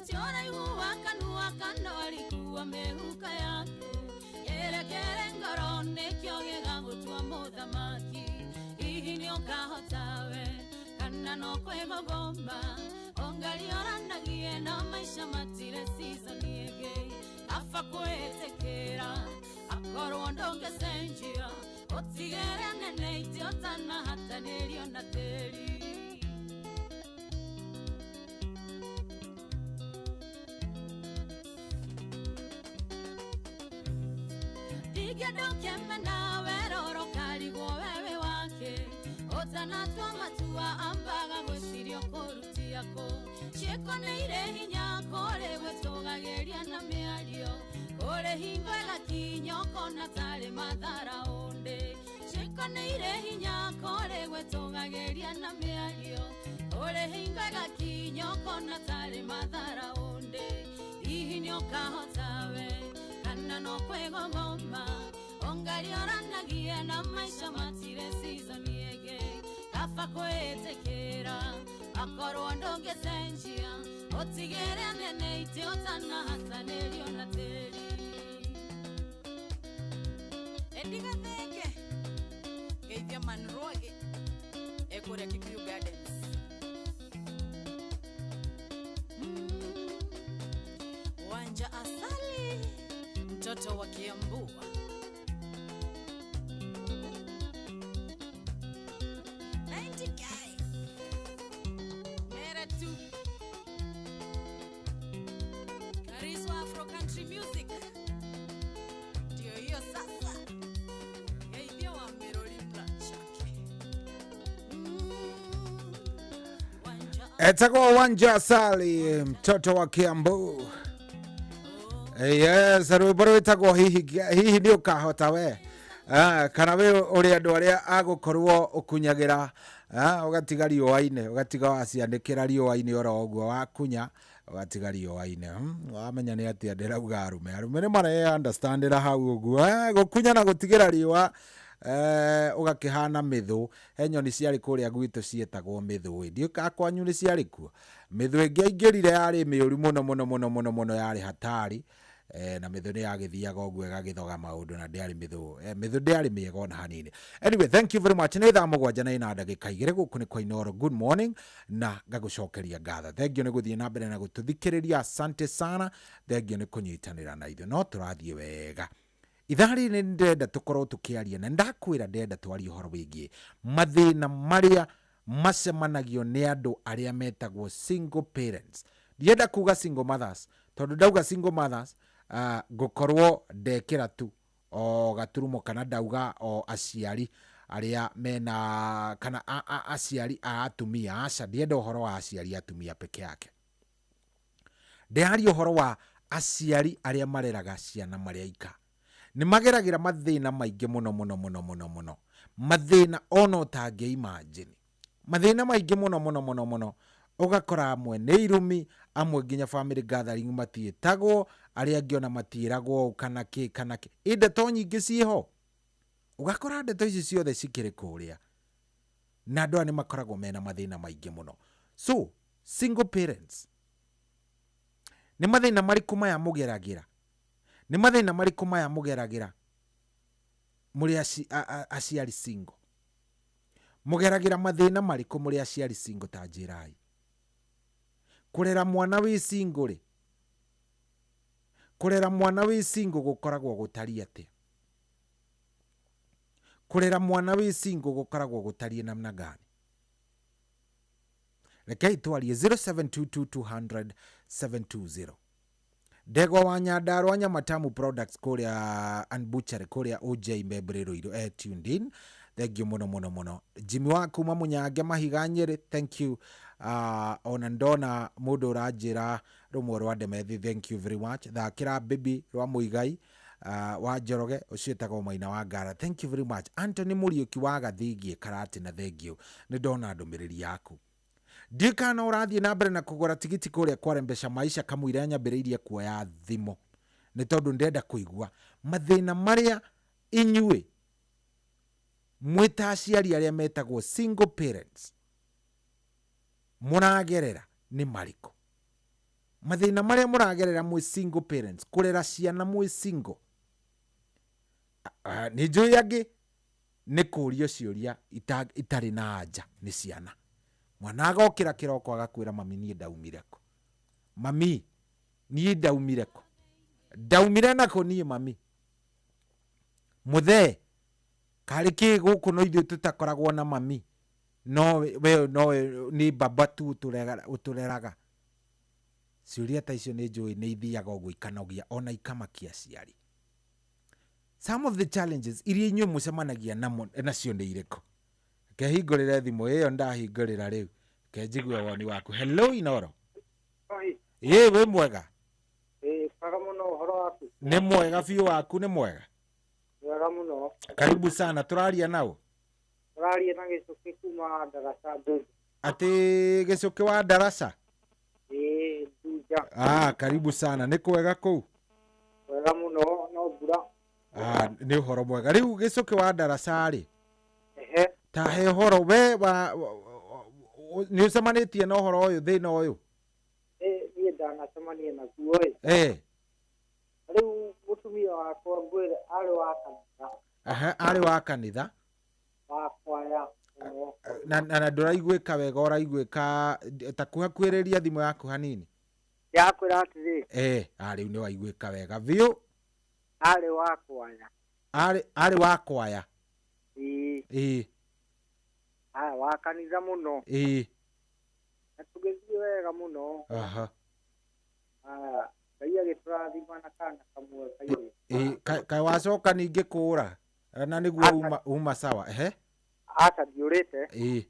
ti ũraihu wa kanua kana ũriku wa mĩhuko yaku, kĩrĩa kĩrĩ ngoro nĩkĩo gĩgagũtua mũthamaki. Hihi nĩ ũkahota we kana no kwĩgogoma, ũngarioranagie na maica matirĩ season ĩngĩ, kaba kwĩĩtĩkĩra akorwo ndũngĩcenjia, ũtigĩre nene itĩ ũtanahatanĩrio na tĩri. Ũngĩenda ũkĩmena weroro karigwo wewe wake ũtanatua matua ambaga gwĩciria ũkũrutia kũ ciĩko nĩ irĩ hinya kũrĩ gwĩtũgagĩria na mĩario kũrĩ hingo ĩgakinya ũkona tarĩ mathara ũndĩ ciĩko nĩ irĩ hinya kũrĩ gwĩtũgagĩria na mĩario kũrĩ hingo ĩgakinya ũkona tarĩ mathara ũndĩ hihi nĩ ũkahota we kana no kwĩgogoma ongaria ũranagia na maica matirĩ season ĩngĩ kaba kwĩtĩkĩra akorwo ndũngĩcenjia ũtigĩre nene itĩ ũtanahatanĩrio na tĩri Endigathenge geithia Manrwage ekũrĩa Kikuyu Gardens. Wanja Asali mtoto wa Kiambu. Mera tu Kariswa Afro Country Music ndio hiyo sasa. Geithia wa Meroli Mrachake. Etagwo Wanja Asali mtoto wa Kiambu. Yes, rwĩmbo rwĩtagwo hihi hihi nĩ ũkahota we. Kana we ũrĩ andũ arĩa agũkorwo ũkunyagĩra ũgatiga riũa-inĩ ũgatiga wacianĩkĩra riũa-inĩ oro ũguo wakunya ũgatiga riũa-inĩ. Wamenya nĩ atĩa ndĩrauga arũme arũme nĩ mare understandĩra hau ũguo. Gũkunya na gũtigĩra riũa ũgakĩhana mĩthũ. He nyoni ciarĩ kũrĩa gwitũ ciĩtagwo mĩthũ. Ndiũĩ kana kwanyu nĩ ciarĩ kuo. Mĩthũ ĩngĩ aingĩrire yarĩ mĩũru mũno mũno mũno mũno mũno yarĩ hatari. Na mĩthũ nĩ yagĩthiaga ũguo ĩgagĩthoga maũndũ na ndĩarĩ mĩthũ. Mĩthũ ndĩarĩ mĩega ona hanini. Anyway, thank you very much. Nĩ thaa 7:42 gũkũ nĩ kwa Inooro. Good morning na ngagũcokeria ngatho. Thank you nĩ gũthiĩ na mbere na gũtũthikĩrĩria. Asante sana. Thank you nĩ kũnyitanĩra na ithuĩ. No tũrathiĩ wega. Ithaa rĩrĩ nĩ ndĩrenda tũkorwo tũkĩaria na ndakwĩra ndĩrenda twarie ũhoro wĩgiĩ mathĩna marĩa macemanagio nĩ andũ arĩa metagwo single parents. Ndienda kuga single mothers tondũ ndauga single mothers ngũkorwo ndekĩra tu o gaturumo kana ndauga o aciari arĩa mena kana aciari a atumia. Aca, ndienda ũhoro wa aciari atumia peke yake. Ndĩraria ũhoro wa aciari arĩa mareraga ciana marĩ aika. Nĩ mageragĩra mathĩna maingĩ mũno mũno mũno mũno mũno, mathĩna ona ũtangĩ imagine, mathĩna maingĩ mũno mũno mũno mũno. Ũgakora amwe nĩ irumi, amwe nginya family gathering matiĩtagwo, arĩa angĩ ona matiĩragwo ũũ kana kĩ kana kĩ. Ĩ ndeto nyingĩ ciĩho, ũgakora ndeto ici ciothe cikĩrĩ kũrĩa na andũ aya nĩ makoragwo mena mathĩna maingĩ mũno. So single parents, nĩ mathĩna marĩkũ maya mũgeragĩra? Nĩ mathĩna marĩkũ maya mũgeragĩra mũrĩ aciari single? Mũgeragĩra mathĩna marĩkũ mũrĩ aciari single? Ta njĩrai. Kũrera mwana wĩ single rĩ, kũrera mwana wĩ single gũkoragwo gũtariĩ atĩa? Kũrera mwana wĩ single gũkoragwo gũtariĩ namna gani? Rekei twarie 0722200720. Ndegwa wa Nyandarua Nyamatamu Products kũrĩa and Butchery kũrĩa OJ Mbembe Ruiru tuned in. Thank you mũno mũno mũno. Jimmy wa kuma Mũnyange Mahiga Nyĩrĩ, thank you. Ona ndona mũndũ ũranjĩra rũmwe rwa Ndemethi, thank you very much. Thakĩra Baby rwa Mũigai wa Njoroge ũcio wĩtagwo Maina wa Ngara, thank you very much. Anthony Mũriũki wa Gathingie Karatina, thank you. Nĩ ndona ndũmĩrĩri yaku. Ndiũĩ kana ũrathiĩ na mbere na kũgũra tigiti kũrĩa kwarembesha maisha kamũira nyambĩrĩirie kuoya thimũ nĩ tondũ ndĩrenda kũigua mathĩna marĩa inyuĩ mwĩ ta aciari arĩa metagwo single parents mũragerera nĩ marĩkũ. Mathĩna marĩa mũragerera mwĩ single parents, kũrera ciana mwĩ single. Nĩ njũĩ angĩ nĩ kũũrio ciũria itarĩ na anja nĩ ciana. Mwana agokĩra kĩroko agakwĩra mami niĩ ndaumire kũ, mami niĩ ndaumire kũ, ndaumire nakũ niĩ mami. Mũthee karĩ kĩ gũkũ no ithuĩ tũtakoragwo na mami, no we no nĩ baba tu ũtũreraga. Ciũria ta icio nĩ njũĩ nĩ ithiaga ũguo ikanogia ona ikamakia aciari. Some of the challenges iria inyuĩ mũcemanagia namo nacio nĩ irĩkũ? Kehingũrĩre thimũ ĩyo ndahingũrĩra rĩu, kenjigue woni waku. Hello Inoro. Ĩ, wĩ mwega? Ĩ, mwega mũno, ũhoro waku? Nĩ mwega biũ, waku nĩ mwega? Mwega mũno. Karibu sana, tũraria nao? Tũraria na Gĩcũkĩ kuma Ndaraca Ndunja. Atĩ Gĩcũkĩ wa Ndaraca? Ĩ, Ndunja. Ah, karibu sana, nĩ kwega kũu? Mwega mũno, no mbura. Ah, nĩ ũhoro mwega. Rĩu Gĩcũkĩ wa Ndaraca rĩ, Ehe. ta he ũhoro we wa nĩ ũcemanĩtie na ũhoro ũyũ, thĩna ũyũ? Ĩ, niĩ ndanacemania naguo ĩ. Eh. Rĩu mũtumia wakwa ngwĩre arĩ wa kanitha. Aha, arĩ wa kanitha. Wa kwaya mũno. Na ndũraiguĩka wega, ũraiguĩka ta kuhakuhĩrĩria thimũ yaku hanini. Ndakwĩra atĩrĩ. Eh, rĩu nĩ waiguĩka wega biũ. Arĩ wa kwaya. Arĩ wa kwaya. Ĩĩ. Ĩĩ. Aya, wa kanitha mũno. Ĩĩ. Na tũgĩthiĩ wega mũno. Aha. Aya, Ngai agĩtũrathima na kana kamwe kairĩtu. Ĩĩ, kaĩ wacoka ningĩ kũũra? Na nĩguo uma sawa. Ehe. Aca, ndiũrĩte. Ĩĩ.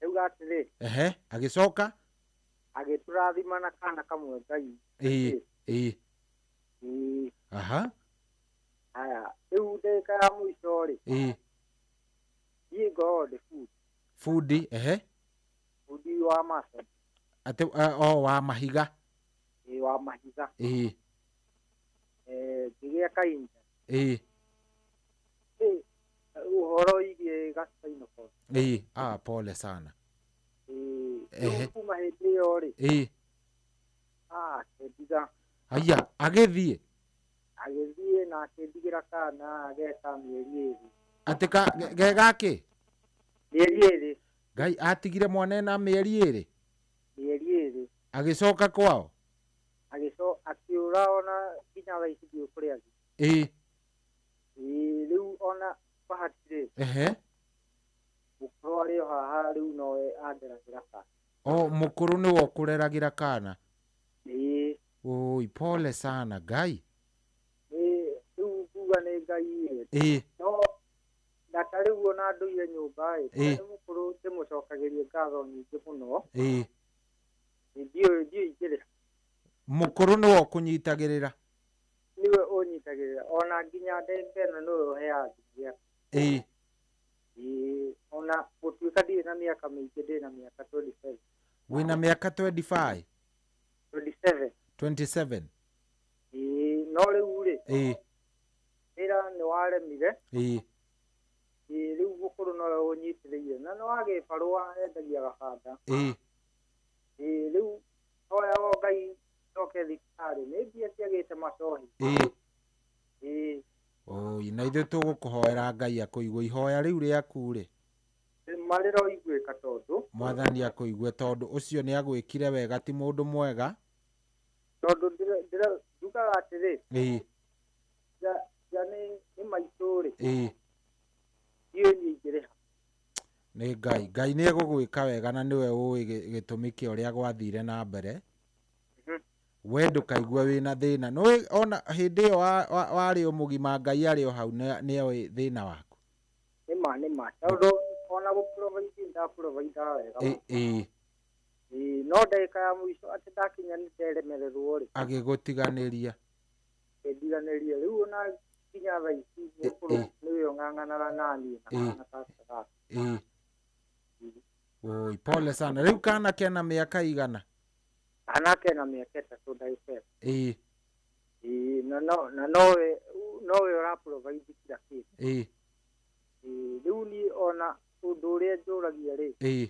Rĩu atĩrĩ. Ehe, agĩcoka? Agĩtũrathima na kana kamwe Ngai. Ĩĩ. Ĩĩ. Ĩĩ. Aha. Aya, rĩu ndagĩka ya mũico rĩ. Ĩĩ. Niĩ ngoragwo ndĩ bundi. Bundi, ehe. Bundi wa mason. Atĩ o wa mahiga. Ĩĩ, wa mahiga. Ĩĩ. Ngĩgĩa kainja. Ĩĩ. Ĩĩ, ũhoro wĩgiĩ ga spinal cord. Ĩĩ, ah, pole sana. Ĩĩ, Ehe. rĩu kuma hĩndĩ ĩyo rĩ. Ĩĩ. Ah, akĩndiga. Aya, agĩthiĩ. Agĩthiĩ na akĩndigĩra kana ageka mĩeri 2. Atĩ ka ge gakĩ? Mĩeri 2. Ngai atigire mwana ena mĩeri 2? Mĩeri 2. Agĩcoka kwao? Akĩũra ona nginya thaa ici ndiũĩ kũrĩa athiĩ. Ĩĩ. Ĩĩ, rĩu ona bahati rĩ. Ehe. Mũkũrũ arĩ o haha rĩu nowe anderagĩra kana. O mũkũrũ nĩwe ũkũreragĩra kana? Ĩĩ. Oi, pole sana Ngai. Ĩĩ, rĩu nguga nĩ Ngai ĩ. Ĩĩ. No na ta rĩu ona ndũire nyũmba ĩ, Ĩĩ. nĩ mũkũrũ ndĩmũcokagĩrie ngatho nyingĩ mũno. Ĩĩ. Ndiũĩ ingĩrĩha. Mũkũrũ nĩwe ũkũnyitagĩrĩra? Nĩwe ũnyitagĩrĩra ona nginya ndagĩka ĩno nĩwe ũheaga mbia. Ĩĩ. Ĩĩ, ona gũtuĩka ndirĩ na mĩaka mĩingĩ, ndĩ na mĩaka 27. Wĩna mĩaka 25? 27. 27. Ĩĩ, no rĩu rĩ. Ĩĩ. Wĩra nĩ waremire. Ĩĩ. Ĩĩ, rĩu mũkũrũ nowe ũnyitĩrĩire na nĩ wa gĩbarũa endagia gabanda. Ĩĩ. Ĩĩ, rĩu hoya o Ngai njoke thibitarĩ nĩ mbia ciagĩte macohi. Ĩĩ. Ĩĩ. Oi, na ithuĩ tũgũkũhoera Ngai akũigue ihoya rĩu rĩaku rĩ. Marĩroiguĩka tondũ. Mwathani akũigue tondũ ũcio nĩ agwĩkire wega, ti mũndũ mwega. Tondũ njugaga atĩrĩ. Ĩĩ. Ja nĩ maitũ rĩ. Ĩĩ. Ndiũĩ niĩ ingĩrĩha. Nĩ Ngai. Ngai nĩ egũgwĩka wega na nĩwe ũĩ gĩtũmi kĩa ũrĩa gwathire na mbere. We ndũkaigue wĩna thĩna. Nĩũĩ ona hĩndĩ ĩyo warĩ o mũgima Ngai arĩ o hau nĩoĩ thĩna waku. Nĩma nĩma. Tondũ ona gũprovide ndaprovidaga wega. Ĩĩ. Ĩĩ, no ndagĩka ya mũico atĩ ndakinya nĩ nderemererwo rĩ. Agĩgũtiganĩria. Ĩndiganĩria. Rĩu ona nginya thaa ici mũkũrũ nĩwe ũng'ang'anaga naniĩ na kana gaka gaka. Ĩĩ. Oi, pole sana. Rĩu kana kena mĩaka igana? Kana kena mĩaka 3 ndagĩka ĩno. Ĩĩ. Ĩĩ, na nowe ũraprovide kila kĩndũ. Ĩĩ. Ĩĩ, rĩu niĩ ona ũndũ ũrĩa njũragia rĩ. Ĩĩ.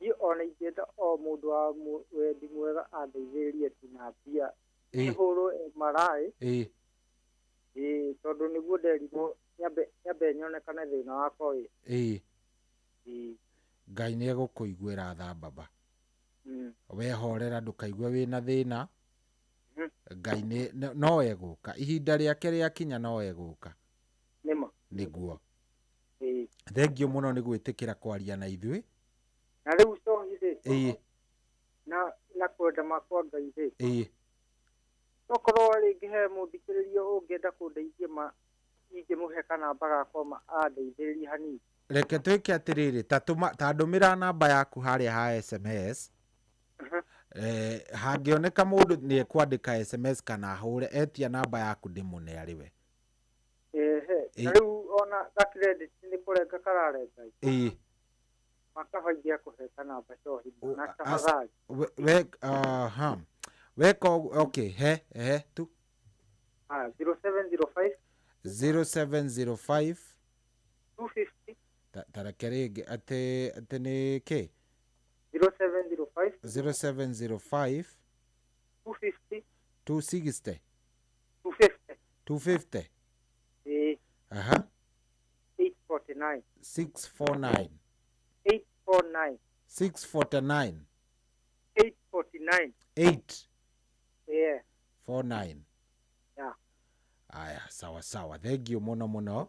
Niĩ ona ingĩenda o mũndũ wa wendi mwega andeithĩrĩrie tu na mbia. Ĩĩ. Hũrwo MRI. Ĩĩ. Ĩĩ, tondũ nĩguo nderirwo nyambe nyonekane thĩna wakwa wĩ. Ĩĩ. Ĩĩ. Ngai nĩ egũkũiguĩra tha baba. Wehorera ndũkaigue wĩna thĩna. Ngai nĩ no egũka. Ihinda rĩake rĩakinya no egũka. Nĩma. Nĩguo. Ĩĩ. Thengiũ mũno nĩ gwĩtĩkĩra kwaria na ithuĩ. Na rĩu cohi rĩ. Ĩĩ. Na kwenda makwa Ngai rĩ. Ĩĩ. No Okorwo rĩngĩ he mũthikĩrĩria ũngĩenda kũndeithia ma ingĩmũhe kanamba gakwa ma andeithĩrĩrie hanini. Reke twĩke atĩrĩrĩ, ta ndũmĩra namba yaku harĩa ha SMS. Hangĩoneka mũndũ nĩ ekwandĩka SMS kana ahũre etia namba yaku ndĩmũne arĩ we. Ehe, na rĩu ona ga credit nĩ kũrenga kararenga. Ĩĩ. Makabaingia kũhe kanamba cohi na tafadhali. We aha. Weka okay, he tu. Ah, 0705 0705 250 tareke rĩngĩ atĩ nĩ kĩ? 0705 0705 250 260 250 250. Ĩĩ. Aha. 849 649 849 649 849 8 Yeah. 49. Yeah. Aya, sawa sawa, thank you muno muno.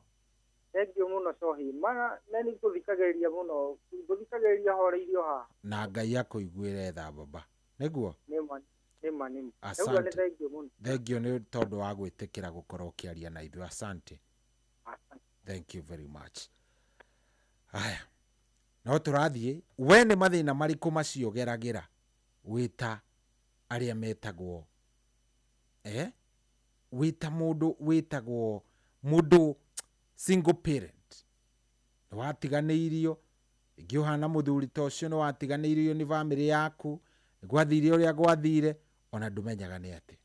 Thank you muno cohi. Mana na nĩ ngũthikagĩrĩria mũno, ngũthikagĩrĩria horeirio haha. Na Ngai akũiguĩre tha baba. Nĩguo? Nĩma nĩma nĩma. Asante. Ndauga nĩ thank you mũno. Thank you nĩ tondũ wa gwĩtĩkĩra gũkorwo ũkĩaria na ithuĩ. Asante. Asante. Thank you very much. Aya, no tũrathiĩ. We nĩ mathĩna marĩkũ macio ũgeragĩra wĩta arĩa metagwo wĩta mũndũ wĩtagwo mũndũ single parent? Nĩ watiganĩirio, ĩngĩ ũhana mũthuri ta ũcio, nĩ watiganĩirio nĩ bamĩrĩ yaku, nĩ gwathire ũrĩa gwathire, ona ndũmenyaga nĩ atĩ.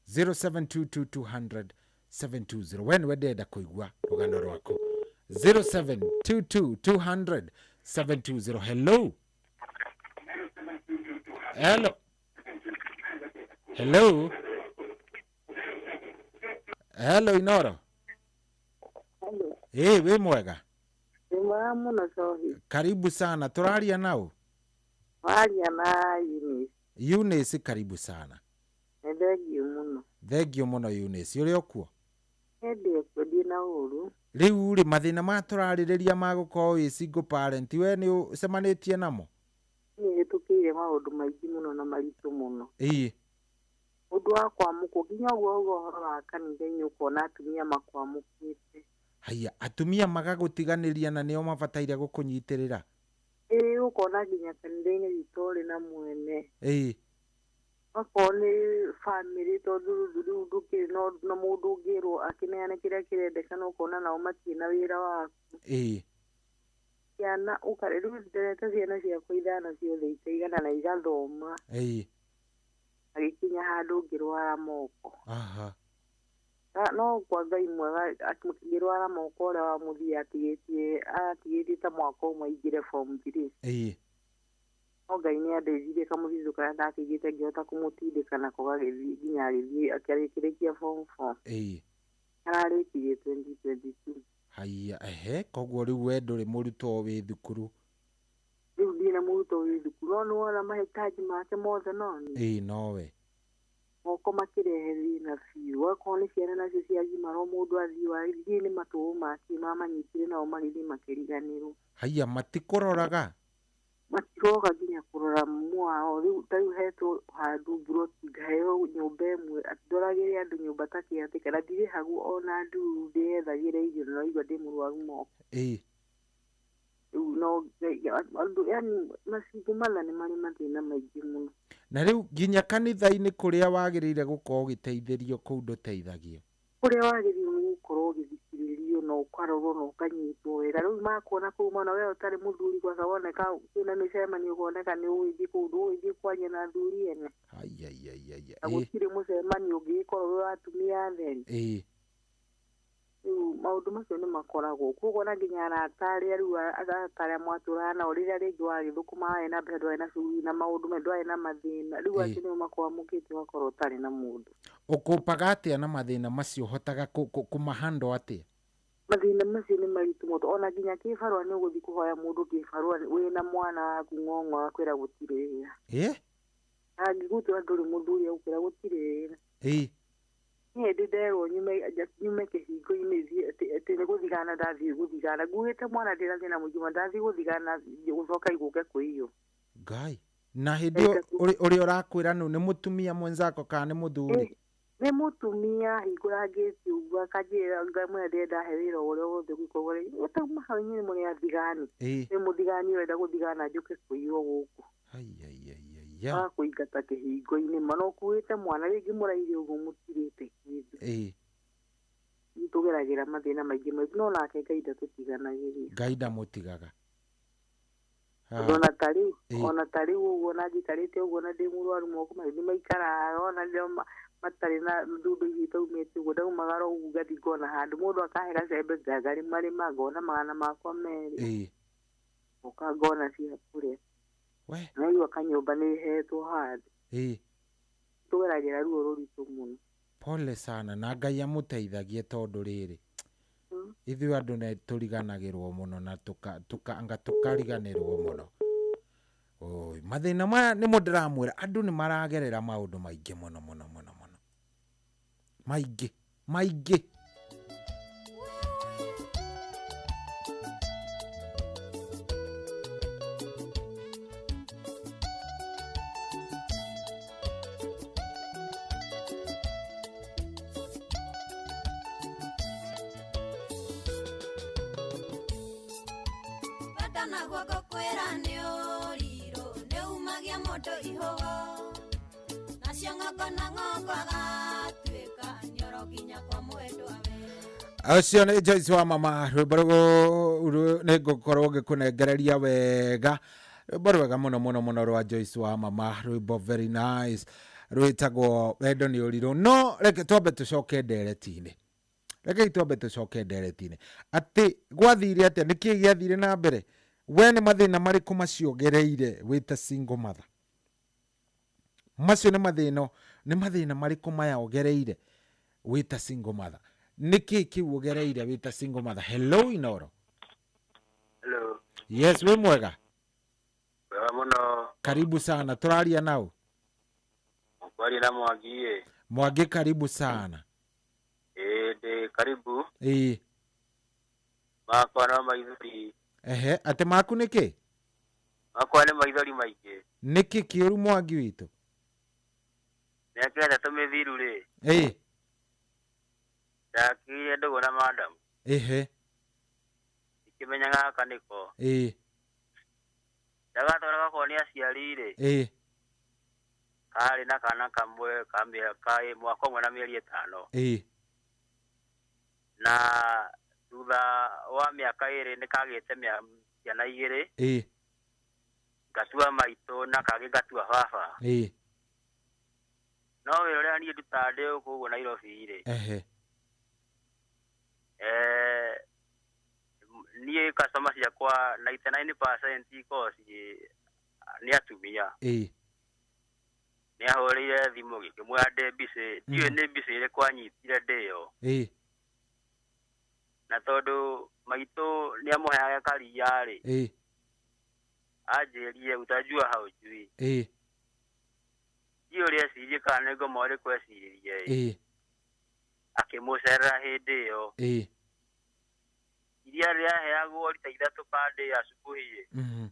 0722200720. We nĩwe ndĩrenda kũigua rũgano rwaku. 0722200720. Hello. Hello. Hello. Hello Inoro. Hello. Wĩ mwega? Wĩ mwega mũno cohi. Karibu sana. Tũraria nao? Waria na Eunice. Eunice, karibu sana. Nĩ thengiũ mũno. Thengiũ mũno Eunice. Ũrĩ o kuo? Ndĩ kuo, ndirĩ na ũru. Rĩu rĩ, mathĩna maya tũrarĩrĩria ma gũkorwo wĩ single parent, we nĩ ũcemanĩtie namo? Nĩ hĩtũkĩire maũndũ maingĩ mũno na maritũ mũno. Ĩĩ. Ũndũ wa kwamũkwo nginya ũguo ũguo ũhoro wa kanitha-inĩ ũkona atumia makwamũkĩte. Haiya, atumia magagũtiganĩria na nĩo mabataire gũkũnyitĩrĩra? Ĩĩ, ũkona nginya kanitha-inĩ witũ ũrĩ na mwene. Ĩĩ. Okorwo nĩ bamĩrĩ tondũ rĩu ndũkĩrĩ na mũndũ ũngĩrwo akĩneane kĩrĩa kĩrendekana, ũkona nao matirĩ na wĩra waku. Ĩĩ. Ciana rĩu nderete ciana ciakwa ithano ciothe ikaigana na igathoma. Ĩĩ. Agĩkinya handũ ngĩrwara moko. Aha. No kwa Ngai mwega ngĩrwara moko ũrĩa wa mũthia atigĩtie ta mwaka ũmwe aingĩre form 3. Ĩĩ. No Ngai nĩ andeithirie kamũthithũ karĩa ndakĩigĩte ngĩhota kũmũtindĩka nako gagĩthiĩ nginya agĩthiĩ akĩrĩkia form 4. Ĩĩ. Ararĩkirie 2022. Haiya, ehe, koguo rĩu we ndũrĩ mũrutwo wĩ thukuru? Rĩu ndirĩ na mũrutwo wĩ thukuru, no nĩwona mahitaji make mothe no niĩ. Ĩĩ, nowe. Moko makĩrehe thĩna biũ. Okorwo nĩ ciana nacio ciagimarwo mũndũ athiĩ wathiĩ nĩ matũũ make mamanyitire nao magĩthiĩ makĩriganĩrwo. Haiya, matikũroraga? Matiroga nginya kũrora mwao. Rĩu ta rĩu hetwo handũ mburoti ngaheo nyũmba ĩmwe, ndoragĩre andũ nyũmba ta kĩatĩka na ndirĩhagwo ona nduru, ndĩyethagĩra irio na noigua ndĩ mũrwaru moko. Ĩĩ. Rĩu no andũ yani macingo matha nĩ marĩ mathĩna maingĩ mũno. Na rĩu nginya kanitha-inĩ kũrĩa wagĩrĩire gũkorwo ũgĩteithĩrio kũu ndũteithagio? Kũrĩa wagĩrĩirwo nĩ gũkorwo ũgĩthikĩrĩrio na ũkarorwo na ũkanyitwo wega. Rĩu makuona kũu mona we ũtarĩ mũthuri kwanza woneka kwĩna mĩcemanio ũkoneka nĩ ũgĩthiĩ kũu ndũgũgĩthiĩ kwaria na athuri ene. Aiaiaiaia. Na gũtirĩ mũcemanio ũngĩgĩkorwo wĩ wa atumia atheri. Ĩĩ. Rĩu maũndũ macio nĩ makoragwo koguo na nginya arata arĩa rĩu arata arĩa mwatũraga nao rĩrĩa rĩngĩ wagĩthũkũma warĩ na mbeca ndwarĩ na cuguri na maũndũ me ndwarĩ na mathĩna rĩu acio nĩo makwamũkĩte ũgakorwo ũtarĩ na mũndũ. Ũkũpaga atĩa na mathĩna macio, ũhotaga kũmahandle atĩa? Mathĩna macio nĩ maritũ mũno, ona nginya kĩbarũa nĩ ũgũthiĩ kũhoya mũndũ kĩbarũa wĩna mwana waku ng'ong'o akwĩra gũtirĩ wĩra. Ĩĩ? Angĩgũtua ndũrĩ mũthuri agũkwĩra gũtirĩ wĩra. Ĩĩ. Niĩ ndĩ nderwo nyume kĩhingo-inĩ thiĩ atĩ nĩ gũthigana ndathiĩ gũthigana nguĩte mwana ndĩrathiĩ na mũingĩ ndathiĩ gũthigana gũcoka igũke kwĩiywo. Ngai. Na hĩndĩ ĩyo ũrĩa ũrakwĩra nũ nĩ mũtumia mwenzako kana nĩ mũthuri? Nĩ mũtumia hingũrangĩte ũguo akanjĩra ngamwĩra ndĩrenda he wĩra ũrĩa wothe ũngĩkorwo ũtauma hau inyuĩ mũrĩ athigani. Nĩ mũthigani ũrenda gũthigana njũke kũiywo gũkũ. Agakũingata kĩhingo-inĩ mana ũkuĩte mwana rĩngĩ mũraire ũguo mũtirĩte kĩndũ. Nĩtũgeragĩra mathĩna maingĩ maingĩ no nake Ngai ndatũtiganagĩria. Ngai ndamũtigaga. Ona ta rĩu ũguo na njikarĩte ũguo na ndĩ mũrwaru moko mahiũ nĩmaikaraga ona rĩrĩa matarĩ na ndundu icio itaumĩte ũguo ndaumagara ũguo ngathiĩ ngona handũ mũndũ akahe gacembe ngarĩmarĩma ngona magana makwa merĩ ngoka ngona cia kũrĩa. Naigua kanyũmba nĩhetwo handũ. Tũgeragĩra ruo rũritũ mũno. Pole sana na Ngai amũteithagie tondũ rĩrĩ ithuĩ andũ nĩ tũriganagĩrwo mũno na anga tũkariganĩrwo mũno. Oi, mathĩna maya nĩmo ndĩramwĩra andũ nĩ maragerera maũndũ maingĩ mũno mũno mũno mũno. Maingĩ maingĩ. Acio nĩ Joyce wa mama rwĩmbo rũu nĩ ngũkorwo ngĩkũnengereria wega rwĩmbo rwega mũno mũno mũno rwa Joyce wa mama rwĩmbo very nice rwĩtagwo wendo nĩ ũrirũ. No reke twambe tũcoke ndereti-inĩ, reke twambe tũcoke ndereti-inĩ atĩ gwathire atĩa, nĩkĩĩ gĩathire na mbere, we nĩ mathĩna marĩkũ macio ũgereire wĩ ta single mother? Macio nĩ mathĩna, nĩ mathĩna marĩkũ maya ũgereire wĩ ta single mother? Nĩkĩ kĩu ũgereire wĩ ta single mother? Hello Inoro. Hello. Yes, wĩ mwega? Wega mũno. Karibu sana, tũraria nao? Mũkwaria na Mwangi ĩ. Mwangi karibu sana. Ĩ ndĩ karibu. Ĩ. Makwa no maithori. Ehe, atĩ maku nĩkĩ? Makwa nĩ maithori maingĩ. Nĩkĩ kĩũru Mwangi witũ? Mĩaka 3 mĩthiru rĩ. Ĩ. Ndakire ndũgũ na madam. Ehe. Ikĩmenya gaka nĩko. Ĩ. Ndagatwara gakwa nĩ aciari rĩ. Ĩ. Karĩ na kana kamwe ka mĩaka mwaka ũmwe na mĩeri 5. Ĩ. Na thutha wa mĩaka 2 nĩ kagĩte ciana 2. Ĩ. Ngatua maitũ na kangĩ ngatua baba. Ĩ. No wĩra ũrĩa niĩ ndutaga ndĩ gũkũ ũguo Nairobi rĩ. Ehe. Niĩ customer ciakwa 99% ikoragwo ciĩ nĩ atumia. Ĩ. Nĩ ahũrĩire thimũ gĩkĩmwĩra ndĩ busy, ndiũĩ nĩ busy ĩrĩkũ anyitire ndĩyo. Ĩ. Na tondũ maitũ nĩ amũheaga karia rĩ. Ĩ. Anjĩrie utajua haujui. Ĩ. Ndiũĩ ũrĩa ecirie kana nĩ ngoma ũrĩkũ eciririe ĩ. Ĩ. Akĩmũcerera hĩndĩ ĩyo. Ĩ. Iria rĩaheagwo rita 3 per day asubuhi ĩ.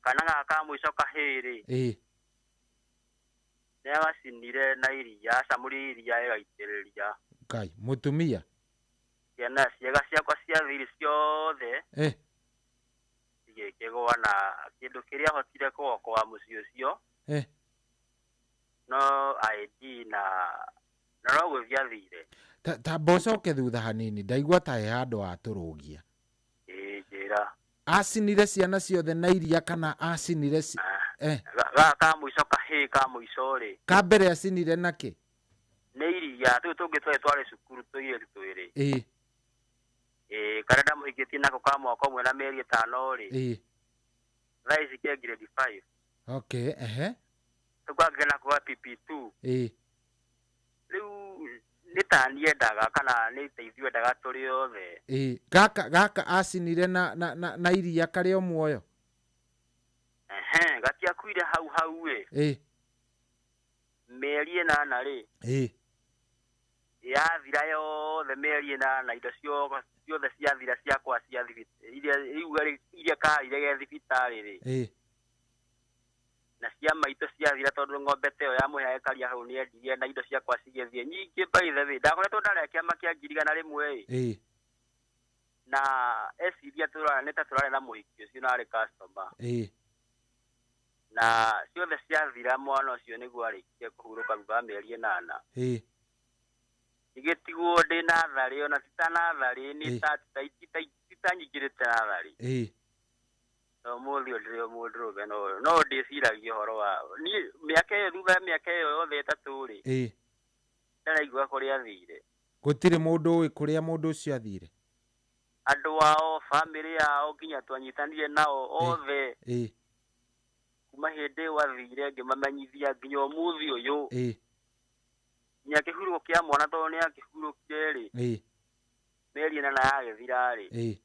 Kana gaka ka mũico kahĩĩ rĩ. Ĩ. Nĩ agacinire na iria, acamũrire iria ĩgaitĩrĩria. Ngai, mũtumia. Ciana ciega ciakwa cia thiri ciothe. Igĩkĩgũa na kĩndũ kĩrĩa ahotire kũokoa mũciĩ ũcio. No ID na no gũthiĩ athire. Ta mbocoke thutha hanini, ndaigua ta he handũ watũrũgia. Ĩ njĩra. Acinire ciana ciothe na iria kana acinire Gaka ka mũico kahĩĩ ka mũico rĩ. Ka mbere acinire nakĩ? Nĩ iria, tũu tũngĩ twarĩ twarĩ cukuru tũirĩtu twĩrĩ. Ĩ. Ĩ, karĩa ndamũhikĩtie nako ka mwaka ũmwe na mĩeri 5 rĩ. Ĩ. Thaa ici ke grade 5. Okay, ehe. Rĩu kangĩ nako ga PP2. Ĩ. Rĩu nĩ ta niendaga kana nĩ teithio endaga tũrĩ othe. Ĩ, gaka acinire na iria karĩ o muoyo. Ehe, gatiakuire hau hau ĩ. Ĩ. Mĩeri 8 rĩ. Ĩ. Yathira yothe mĩeri 8 indo ciothe ciathira ciakwa cia iria karire ge thibitarĩ rĩ. Ĩ. Na cia maitũ ciathira tondũ ng'ombe ta ĩyo ya mũhĩa ĩkaria hau nĩendirie na indo ciakwa cigĩthiĩ nyingĩ. By the way, ndakoretwo ndarĩa kĩama kĩa 100,000 ĩ. Na eciria nĩ ta tũrarĩ na mũhiki ũcio na arĩ customer. Na ciothe ciathira mwana ũcio nĩguo arĩkie kũhurũka thutha wa mĩeri 8. Igĩtigwo ndĩ natharĩ, ona ti ta natharĩ, nĩ ta titanyingĩrĩte natharĩ. No mũthĩ ũyũ ndĩrĩ o mũndũrũme, no ndĩciragia ũhoro wa niĩ mĩaka ĩyo, thutha wa mĩaka ĩyo yothe 3 rĩ, ndaraigua kũrĩa athire. Gũtirĩ mũndũ ũĩ kũrĩa mũndũ ũcio athire. Andũ ao, bamĩrĩ yao, nginya twanyitanire nao othe. Kuma hĩndĩ ĩyo athire ngĩmamenyithia nginya ũmũthĩ ũyũ. Nginya kĩhurũko kĩa mwana tondũ nĩ akĩhurũkire rĩ, mĩeri 8 yagĩthira rĩ,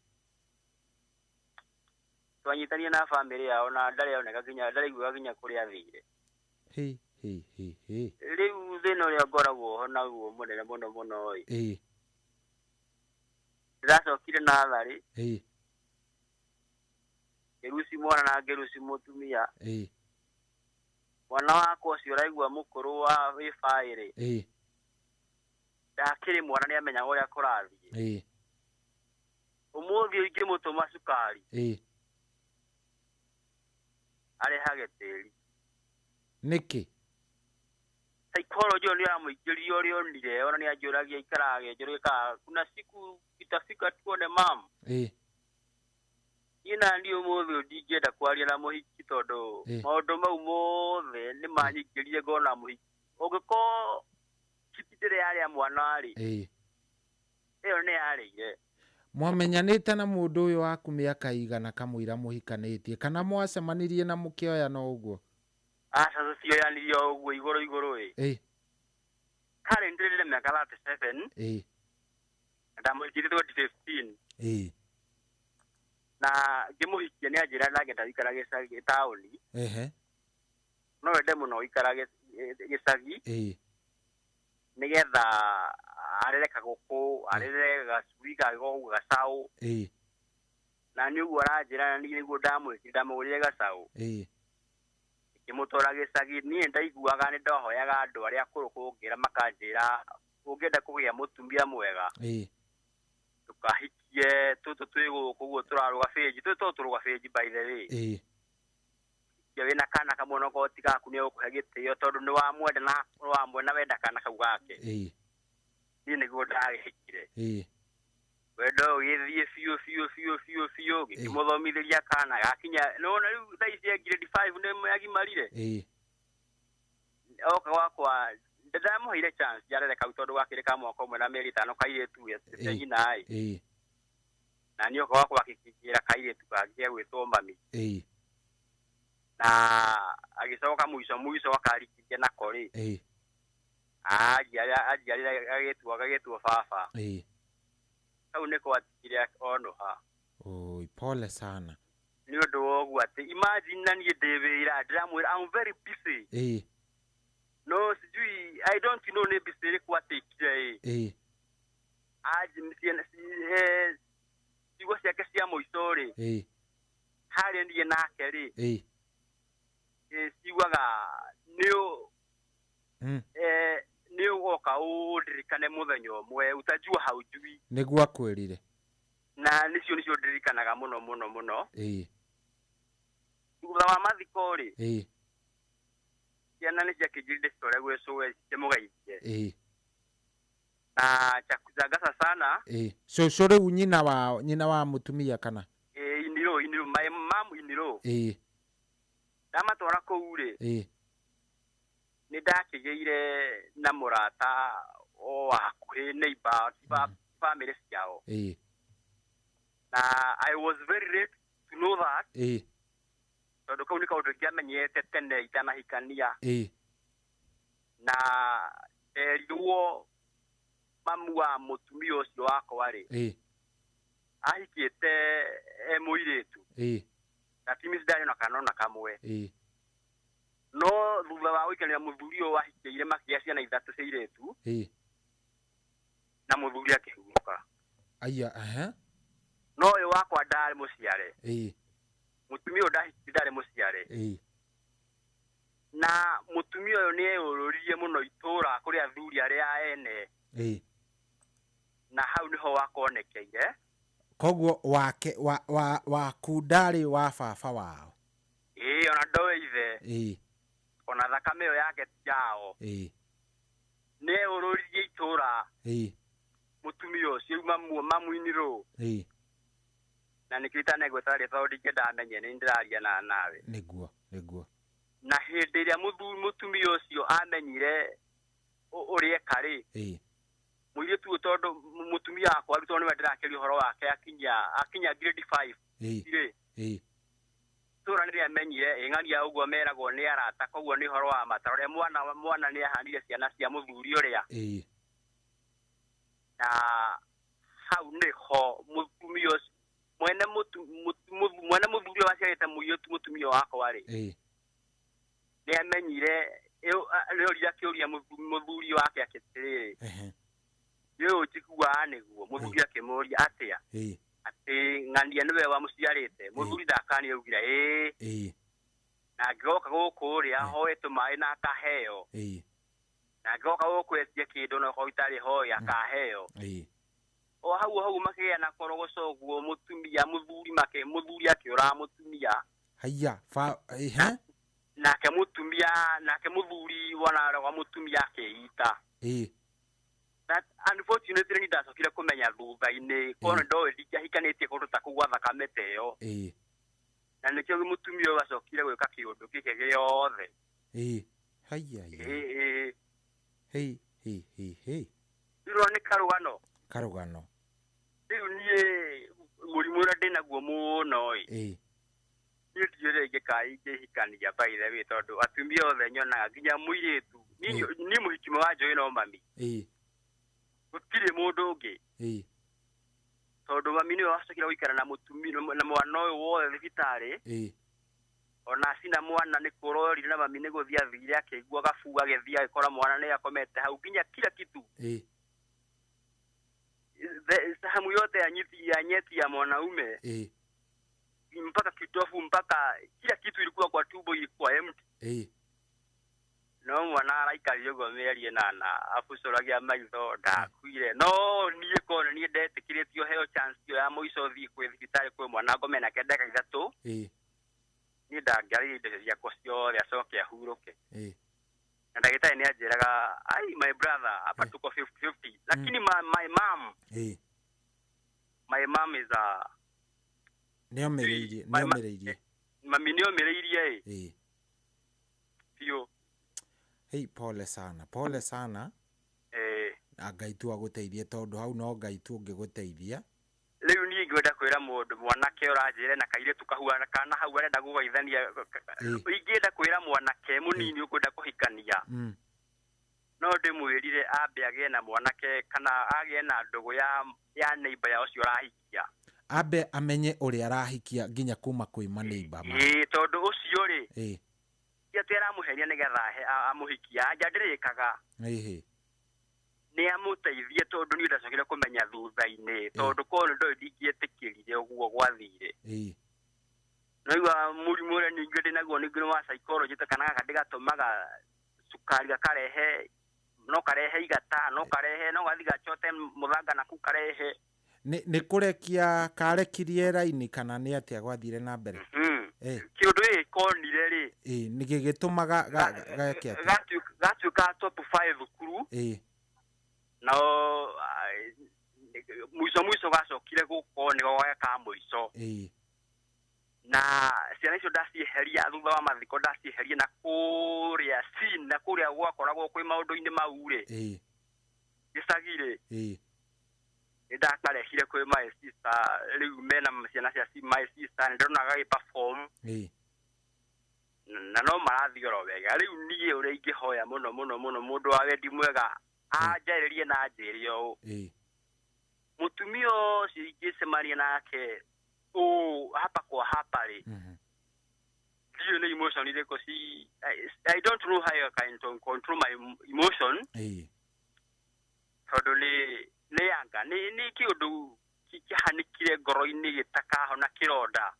twanyitanie na bamĩrĩ yao na ndarĩoneka nginya ndaraiguaga nginya kũrĩa athire. Rĩu thĩna ũrĩa ngoragwo ho naguo mũnene mũno mũno ĩ, ndĩracokire natharĩ, ngĩruci mwana na ngĩruci mũtumia. Mwana wakwa ũcio ũraigua mũkũrũ wa wĩ baĩrĩ, ndakĩrĩ mwana nĩamenyaga ũrĩa kũrathiĩ. Ũmũthĩ ingĩmũtũma cukari, arehage tĩri. Nĩkĩ? Psychology ĩyo nĩyamũingĩririe ũrĩa onire, ona nĩanjũragia ikaraga njũrĩkaga kuna siku itafika tuone mam. Niĩ naniĩ ũmũthĩ ũyũ ndingĩenda kwaria na mũhiki tondũ maũndũ mau mothe nĩmanyingĩrire ngona mũhiki. Ũngĩkorwo hiti ndĩrĩ yarĩa mwana rĩ, ĩyo nĩ yarĩire. Mwamenyanĩte na mũndũ ũyũ waku mĩaka igana kamũira mũhikanĩtie, kana mwacemanirie na mũkĩoyana ũguo? Aca, tũtioyanirie o ũguo igũrũ igũrũ ĩ. Currently ndĩrĩ mĩaka 37. Na ndamũhikirie 2015. Na ngĩmũhikia nĩ anjĩra ndangĩenda gũikara gĩcagi taũni. No ende mũno gũikara gĩcagi. Nĩgetha arere kagũkũ, arere gacui gagũkũ gacaũ. Na nĩ ũguo aranjĩra, na niĩ nĩguo ndamwĩkire, ndamũgũrĩire gacaũ. Ngĩmũtwara gĩcagi. Niĩ ndaiguaga nĩ ndahoyaga andũ arĩa akũrũ kũngĩra makanjĩra ũngĩenda kũgĩa mũtumia mwega, ndũkahikie tũtũ twĩ gũkũ ũguo tũrarũga bĩnji, tũtũ tũrũga bĩnji by the way. Hikia wĩna kana kamwe onokorwo ti gaku nĩegũkũhe gĩtĩo tondũ nĩ wamwenda na wamwenda wenda kana kau gake. Niĩ nĩguo ndagĩhikire. Wendo ũgĩthiĩ biũ biũ biũ biũ biũ, ngĩkĩmũthomithĩria kana gakinya nĩwona rĩu thaa ici e grade 5 nĩ agimarire. Oka gwakwa ndamũheire chance yarere kau tondũ gakĩrĩ ka mwaka ũmwe na mĩeri 5 kairĩtu gete nyina ĩ. Na niĩ oka gwakwa akĩkĩra kairĩtu kangĩ gegwĩtwo mami. Na agĩcoka mũico mũico akarikithia nako rĩ, anjiarĩra gagĩtwo baba. Kau nĩko atigire onũha. Oi, pole sana. Nĩ ũndũ wa ũguo atĩ imagine na niĩ ndĩ wĩra ndĩramwĩra I'm very busy. No sijui, I don't know nĩ busy ĩrĩkũ atĩkire ĩ. Ciugo ciake cia mũico rĩ, harĩa niĩ nake rĩ, ciugaga nĩ ũgoka ũndirikane mũthenya ũmwe utajua haujui. Nĩguo akwĩrire. Na nĩcio nĩcio ndirikanaga mũno mũno mũno. Thutha wa mathiko rĩ, ciana nĩ ciakĩnjĩrire citore gwĩ cũwe cikĩmũgeithie. Na chakuzangasa sana. Cũcũ rĩu nyina wa mũtumia kana? Inirũ, inirũ, my mom inirũ. Ndamatwara kũu rĩ, nĩ ndakĩgĩire na mũrata o hakuhĩ neighbor, family ciao. Na I was very late to know that. Tondũ kau nĩ kaũndũ ingĩamenyete tene itanahikania. Na nderirwo mamu wa mũtumia ũcio wakwa rĩ, ahikĩte e mũirĩtu. Na ti ndarĩ na kana ona kamwe. No thutha wa gũikarĩra mũthuri ũyũ wahikĩire makĩgĩa ciana 3 cia airĩtu, na mũthuri akĩhurũka. Aya, No ũyũ wakwa ndarĩ mũciare. Mũtumia ũyũ ndahikire ndarĩ mũciare. Na mũtumia ũyũ nĩ eyũrũririe mũno itũra kũrĩ athuri arĩa ene. Na hau nĩho wakonekeire. Koguo wake wa waku ndarĩ wa baba wao. Ĩĩ ona ndoĩ ithe. Ona thakame ĩyo yake ti yao. Nĩ eyũrũririe itũra. Mũtumia ũcio mamuinirwo. Na nĩkĩo itanegweta rĩtwa tondũ ndingĩenda amenye nĩ ndĩraria na nawe. Nĩguo nĩguo. Na hĩndĩ ĩrĩa mũtumia ũcio amenyire ũrĩa eka rĩ, mũirĩtu ũyũ tondũ mũtumia wakwa rĩu tondũ nĩwe ndĩrakĩria ũhoro wake akinya grade 5 rĩ, itũra nĩ rĩamenyire ĩng'ania ũguo meragwo nĩ arata, koguo nĩ ũhoro wa mata ũrĩa mwana nĩ ahanire ciana cia mũthuri ũrĩa. Na hau nĩho mũtumia ũcio mwene mũthuri ũyũ waciarĩte mũirĩtu mũtumia wakwa rĩ, nĩ amenyire nĩorire akĩũria mũthuri wake atĩrĩrĩ, ũyũ njiguaga nĩguo. Mũthuri akĩmũria atĩa, atĩ ng'ania nĩwe wamũciarĩte. Mũthuri ndakanie augire ĩĩ. Na angĩgoka gũkũ rĩ ahoe tũmaĩ na akaheo, na angĩgoka gũkũ etie kĩndũ na okorwo itarĩ hoe akaheo. O hau makĩgĩa na korogoco ũguo mũtumia mũthuri akĩũraga mũtumia. Haiya nake mũtumia nake mũthuri wona wa mũtumia akĩita. That unfortunately nĩ ndacokire kũmenya thutha-inĩ kono ndoĩ ndingĩahikanĩtie kũndũ ta kũu gwa thakame ta ĩyo. Na nĩkĩo mũtumia ũyũ acokire gwĩka kĩũndũ gĩkĩ gĩothe. Haiya. Rĩu nĩ karũgano. Karũgano. Rĩu niĩ mũrimũ ũrĩa ndĩnaguo mũno ĩ, niĩ ndiũĩ ũrĩa ingĩhikania by the way, tondũ atumia othe nyonaga nginya mũirĩtu niĩ mũhiki wa njũĩ no mami. Gũtirĩ mũndũ ũngĩ. Tondũ mami nĩwe wacokire gũikara na mũtumia na mwana ũyũ wothe thibitarĩ. Ona cina mwana nĩ kũrorire na mami nĩ gũthiĩ athire akĩigua gabu agĩthiĩ agĩkora mwana nĩ akomete hau nginya kila kitu. Sehemu yote ya nyeti ya mwanaume mpaka kitofu mpaka kila kitu ilikuwa kwa tumbo ilikuwa empty. No mwana araikarire ũguo mĩeri ĩnana abucũragia maitho ndakuire. No niĩ kona niĩ ndetĩkĩrĩtio heo chance ĩyo ya mũico thiĩ kwĩ thibitarĩ kwĩ mwana ngome nake ndagĩka 3. Niĩ ndangĩarĩire indo ciakwa ciothe acoke ahurũke. Na ndagĩtarĩ nĩ anjĩraga, ai my brother hapa tuko 50-50. Lakini my mom, my mom is a nĩomĩrĩirie nĩomĩrĩirie mami nĩomĩrĩirie ĩ biũ. Hei, pole sana pole sana. Na Ngai tu agũteithie tondũ hau no Ngai tu ũngĩgũteithia. Rĩu niĩ ingĩenda kwĩra mũndũ mwanake ũranjĩre na kairĩtu kahuana kana hau arenda gũgaithania, ingĩenda kwĩra mwanake mũnini ũkwenda kũhikania, no ndĩmwĩrire ambe agĩe na mwanake kana agĩe na ndũgũ ya neighbor ya ũcio ũrahikia, ambe amenye ũrĩa arahikia nginya kuma kwĩ maneighbor. Tondũ ũcio rĩ ti atĩ aramũhenia nĩgetha amũhikia, anja ndĩrĩkaga. Nĩ amũteithie tondũ niĩ ndacokire kũmenya thutha-inĩ, tondũ korwo ndoĩ ndingĩetĩkĩrire ũguo gwathire. Naigua mũrimũ ũrĩa ningĩ ndĩnaguo ningĩ nĩ wa psychology ta kana gaka ndĩgatũmaga cukari gakarehe no karehe igata no karehe no gathi gacote mũthanga naku karehe. Nĩ kũrekia karekirie raini kana nĩ atĩa gwathire na mbere? Kĩũndũ gĩkĩ konire rĩ, nĩ gĩgĩtũmaga geke atĩa? Gatuĩka top 5 thukuru. No mũico mũico gacokire gũkorwo nĩko geka mũico. Na ciana icio ndacieheria thutha wa mathiko ndacieheria na kũrĩa scene na kũrĩa gwakoragwo kwĩ maũndũ-inĩ mau rĩ, gĩcagi rĩ, nĩ ndakarehire kwĩ my sister. Rĩu mena ciana cia my sister nĩ ndĩrona gagĩ perform na no marathiĩ oro wega. Rĩu niĩ ũrĩa ingĩhoya mũno mũno mũno mũndũ wa wendi mwega anjarĩrie na anjĩre ũũ, mũtumia ũcio ingĩcemania nake ũũ hapa kwa hapa rĩ, ndiũĩ nĩ emotion irĩkũ I don't know how I can control my emotion, tondũ nĩ anga nĩ kĩũndũ kĩhanĩkire ngoro-inĩ gĩtakahona kĩronda.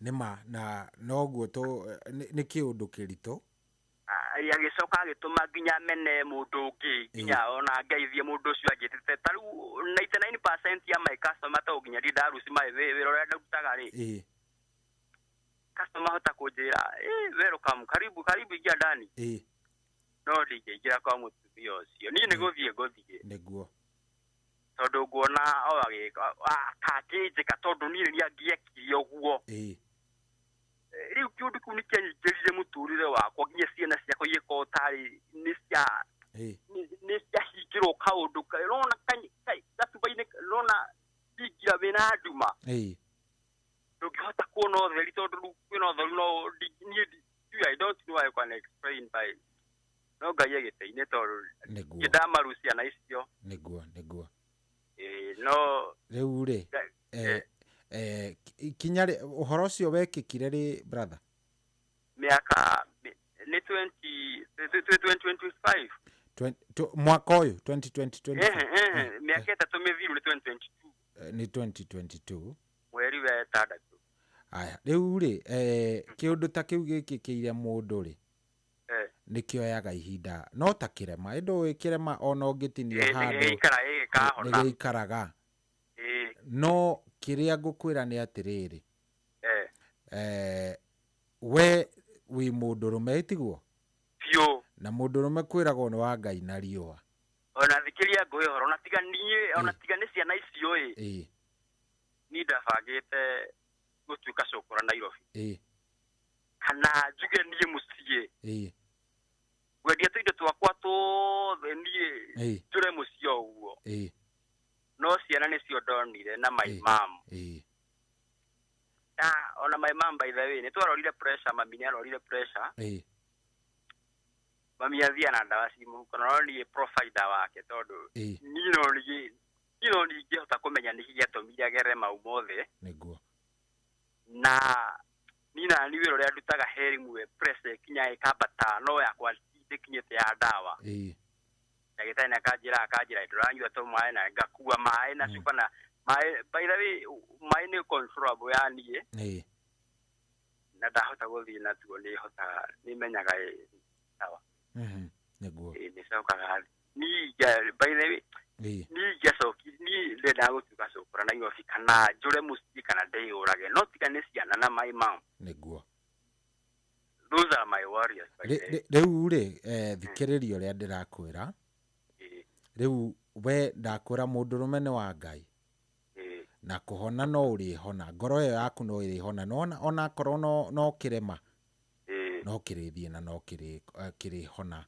Nĩ ma na noguo nĩ kĩũndũ kĩritũ. Agĩcoka agĩtũma nginya mene mũndũ ũngĩ, nginya ona ngeithie mũndũ ũcio anjĩtĩte. Ta rĩu 99% ya my customer, to nginya ndindaruci my wĩra ũrĩa ndutaga rĩ, customer hota kũnjĩra, "Eh, welcome, karibu karibu, ingia ndani." No ndingĩingĩra kwa mũtumia ũcio, niĩ nĩ gũthiĩ ngũthiĩ. Tondũ nguona o agĩka akangĩnjĩka, tondũ niĩ nĩ angĩekire ũguo. Rĩu kĩũndũ kĩu nĩ kĩanyingĩrire mũtũrĩre wakwa, nginya ciana ciakwa igĩkorwo tarĩ nĩ cia nĩ ciahingĩrwo kaũndũ rona gatuba-inĩ, rona hingira wĩna nduma, ndũngĩhota kuona ũtheri, tondũ rĩu kwĩna ũtheri no niĩ I don't know how I can explain by, no Ngai agĩteine tondũ ndamaru ciana icio. Nĩguo, nĩguo. Ĩĩ, no Rĩu rĩ, kinya rĩ ũhoro ũcio wekĩkire rĩ, brother? Mĩaka nĩ 20 2025. Mwaka ũyũ 2020? Ehe, mĩaka 3 mĩthiru, nĩ 2022. Nĩ 2022. Mweri wa 6. Aya, rĩu rĩ, kĩũndũ ta kĩu gĩkĩkĩire mũndũ rĩ, nĩ kĩoyaga ihinda, no ta kĩrema, ĩndũ ũĩ kĩrema ona ũngĩtinio handũ nĩgĩikara gĩgĩkahona. Nĩgĩikaraga. No kĩrĩa ngũkwĩra nĩ atĩrĩrĩ, we wĩ mũndũrũme, ĩtiguo? Biũ. Na mũndũrũme kwĩragwo nĩ wa Ngai na riũa. Ona thikĩria ngũĩ ũhoro, ona tiga niĩ, ona tiga nĩ ciana icio ĩ, niĩ ndabangĩte gũtuĩka cũkũra Nairobi, kana njuge niĩ mũciĩ ngwendia tũindo twakwa tuothe niĩ njũre mũciĩ o ũguo. No ciana nĩcio ndonire na my mom. Na ona my mom, by the way, nĩ twarorire pressure, mami nĩ arorire pressure. Mami athia na ndawa ci mũhuko, na no niĩ provider wake, tondũ niĩ no ningĩhota kũmenya nĩkĩ gĩatũmire agere mau mothe. Na niĩ nani wĩra ũrĩa ndutaga he rĩmwe pressure ĩkinya ĩkambata, no yakwa ndĩkinyĩte ya ndawa. Ndagĩtarĩ nĩ akanjĩra ndũranyua tũmaĩ, na ngakua maĩ na cuba na maĩ. By the way, maĩ nĩ controllable ya niĩ, na ndahota gũthiĩ natuo, nĩ hotaga, nĩ menyaga sawa. Nĩguo. Nĩ cokaga niĩ by the way, niĩ ingĩacoki, niĩ ndendaga gũtuĩka cũkũra Nairobi, kana njũre mũciĩ, kana ndĩyũrage, no tiga nĩ ciana na my mom. Those are my warriors, by the way. Rĩu rĩ, thikĩrĩria ũrĩa ndĩrakwĩra. Rĩu we ndakwĩra mũndũrũme nĩ wa Ngai, na kũhona no ũrĩhona, ngoro ĩyo yaku no ĩrĩhona, nona onakorwo no kĩrema, no kĩrĩthiĩ na no kĩrĩhona.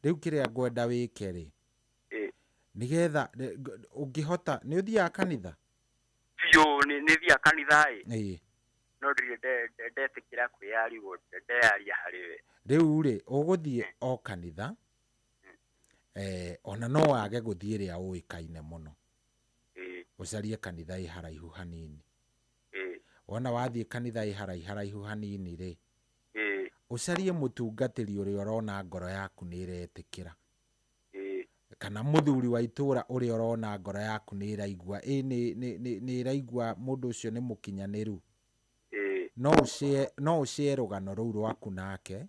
Rĩu kĩrĩa ngwenda wĩke rĩ, nĩgetha ũngĩhota, nĩ ũthiaga kanitha? Biũ, nĩ thiaga kanitha ĩ. No ndirĩ ndetĩkĩra kwĩyarigwo ndeyaria harĩ we. Rĩu rĩ, ũgũthiĩ o kanitha, ona no wage gũthiĩ ĩrĩa ũĩkaine mũno, ũcarie kanitha ĩ haraihu hanini. Wona wathiĩ kanitha ĩ haraihu hanini rĩ, ũcarie mũtungatĩri ũrĩa ũrona ngoro yaku nĩ ĩretĩkĩra, kana mũthuri wa itũra ũrĩa ũrona ngoro yaku nĩ ĩraigua ĩ nĩ ĩraigua mũndũ ũcio nĩ mũkinyanĩru. No ũshare rũgano rũu rwaku nake.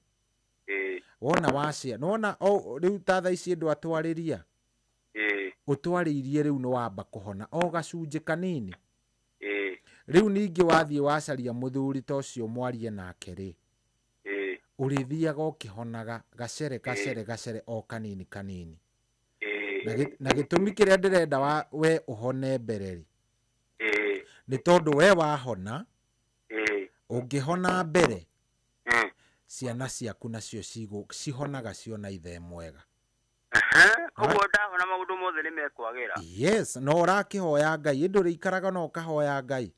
Wona washare, nĩwona rĩu ta thaa ici andũ atwarĩria, ũtwarĩirie rĩu nĩ wamba kũhona o gacunjĩ kanini. Rĩu ningĩ wathiĩ wacaria mũthuri ta ũcio mwarie nake rĩ, ũrĩthiaga ũkĩhonaga gacere gacere gacere o kanini kanini. Na gĩtũmi kĩrĩa ndĩrenda we ũhone mbere rĩ, nĩ tondũ we wahona, ũngĩhona mbere, ciana ciaku nacio cihonaga ciona ithe mwega. Koguo ndahona maũndũ mothe nĩ mekwagĩra. Yes, no ũrakĩhoya Ngai, ĩndĩ ũrĩikaraga no ũkahoya Ngai.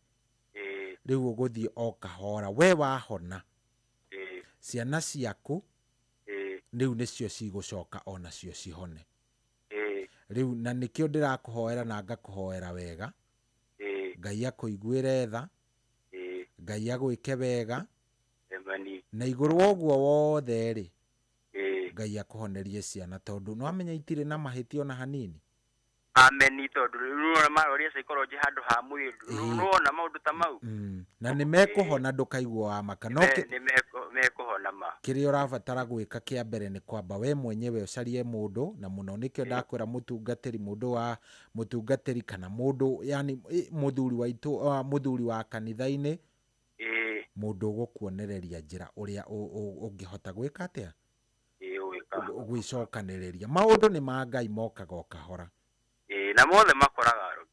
Rĩu ũgũthiĩ o kahora, we wahona, ciana ciaku rĩu nĩcio cigũcoka onacio cihone. Rĩu na nĩkĩo ndĩrakũhoera na ngakũhoera wega, Ngai akũiguĩre tha, Ngai agwĩke wega, na igũrũ wa ũguo wothe rĩ, Ngai akũhonerie ciana, tondũ nĩwamenya itirĩ na mahĩtia ona hanini. Ameni, tondũ rĩu nĩwona maroria psychology handũ ha mwĩrĩ, nĩwona maũndũ ta mau. Na nĩ mekũhona, ndũkaigua wa maka. Mekũhona ma. Kĩrĩa ũrabatara gwĩka kĩa mbere nĩ kwamba we mwenyewe ũcarie mũndũ, na mũno nĩkĩo ndakwĩra mũtungatĩri, mũndũ wa mũtungatĩri kana mũndũ yani mũthuri wa itũ, mũthuri wa kanitha-inĩ, mũndũ ũgũkuonereria njĩra ũrĩa ũngĩhota gwĩka atĩa, gwĩcokanĩrĩria. Maũndũ nĩ ma Ngai mokaga o kahora. Na mothe makoraga arũme.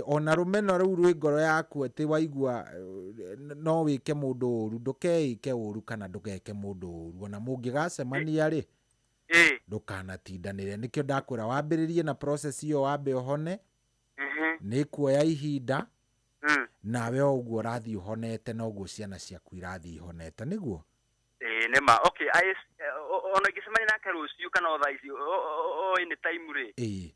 Ona rũmeno rũu rwĩ ngoro yaku atĩ waigua no wĩke mũndũ ũru, ndũkeĩke ũru kana ndũgeke mũndũ ũru. Ona mũngĩgacemania rĩ, ndũkanatindanĩre. Nĩkĩo ndakwĩra wambĩrĩrie na process ĩyo, wambe ũhone, nĩ kuoya ihinda, nawe o ũguo ũrathiĩ ũhonete noguo ciana ciaku irathiĩ ihonete, nĩguo? Nĩ ma. Okay, ona ingĩcemania nake rũciũ kana o thaa ici, o any time rĩ,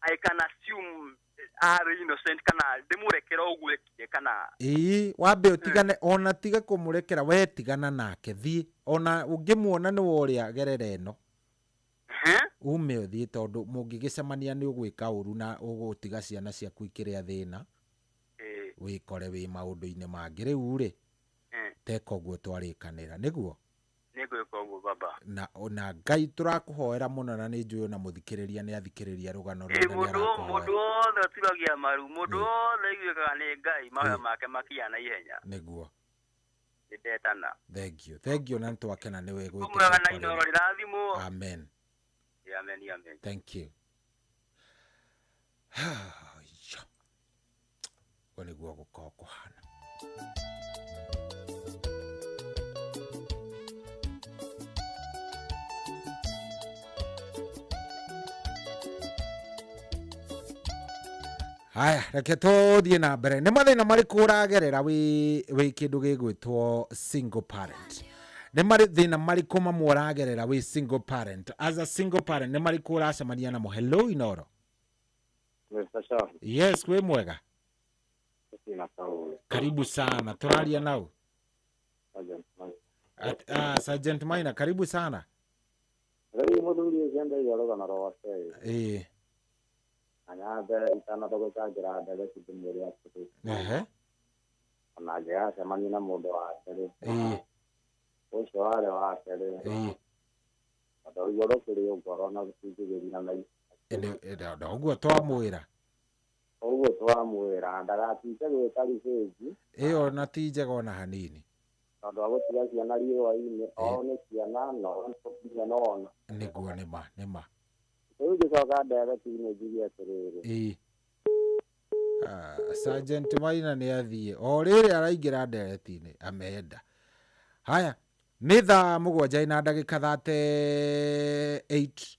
I can assume are innocent kana ndĩmũrekere ũguo ekire kana wambe ũtigane, ona tiga kũmũrekera, we tigana nake, thiĩ ona ũngĩmuona nĩ worĩa gerera ĩno, ume ũthiĩ, tondũ mũngĩgĩcemania nĩ ũgwĩka ũru na ũgũtiga ciana ciaku ikĩrĩa thĩna, wĩkore wĩ maũndũ-inĩ mangĩ. Rĩu rĩ, teka ũguo twarĩkanĩra, nĩguo? Nĩngwĩka ũguo baba. Na Ngai tũrakũhoera mũno, na nĩ njũĩ ona mũthikĩrĩria nĩ athikĩrĩria rũgano rũu na nĩ arakũhoera. Mũndũ wothe ũturagia maru, mũndũ wothe aiguĩkaga nĩ Ngai, mahoya make makinya na ihenya. Nĩguo. Nĩndetana. Thank you. Thank you, na nĩtwakena nĩwe gwĩtĩkĩra. Mwega na Inooro rĩrathimwo. Amen. Amen, amen. Thank you. Ũguo nĩguo gũkoragwo kũhana. Haya, reke tũthiĩ na mbere. Nĩ mathĩna marĩkũ ũragerera wĩ kĩndũ gĩgwĩtwo single parent? Nĩ mathĩna marĩkũ mamwe ũragerera wĩ single parent? As a single parent, nĩ marĩkũ ũracemania namo? Hello, Inooro. Mr. Shafi. Yes, wĩ mwega. Karibu sana. Tũraria nau. Sergeant Maina, karibu sana. Rĩu mũthuri ũcio ndaigua rũgano rwake. Anyambe itanatũgũcangĩra mbere ndĩmwĩre atĩrĩ, ona angĩgacemania na mũndũ wa kerĩ, ũcio warĩ wa kerĩ, tondũ ruo rũkĩrĩ ngoro na rũtingĩgĩrira na ihenya. Ũguo twamwĩra. Ũguo twamwĩra ndagatinde gwĩka revenge. Ĩyo na ti njega ona hanini. Tondũ agũtiga ciana riũa-inĩ, o nĩ ciana no nginya nona. Nĩguo, nĩ ma, nĩ ma. Rĩu ngĩcoka ndereti-inĩ njuge atĩrĩrĩ. Sergeant Maina nĩ athiĩ o rĩrĩ araingĩra ndereti-inĩ amenda. Haya, nĩ thaa 7 na ndagĩka 38,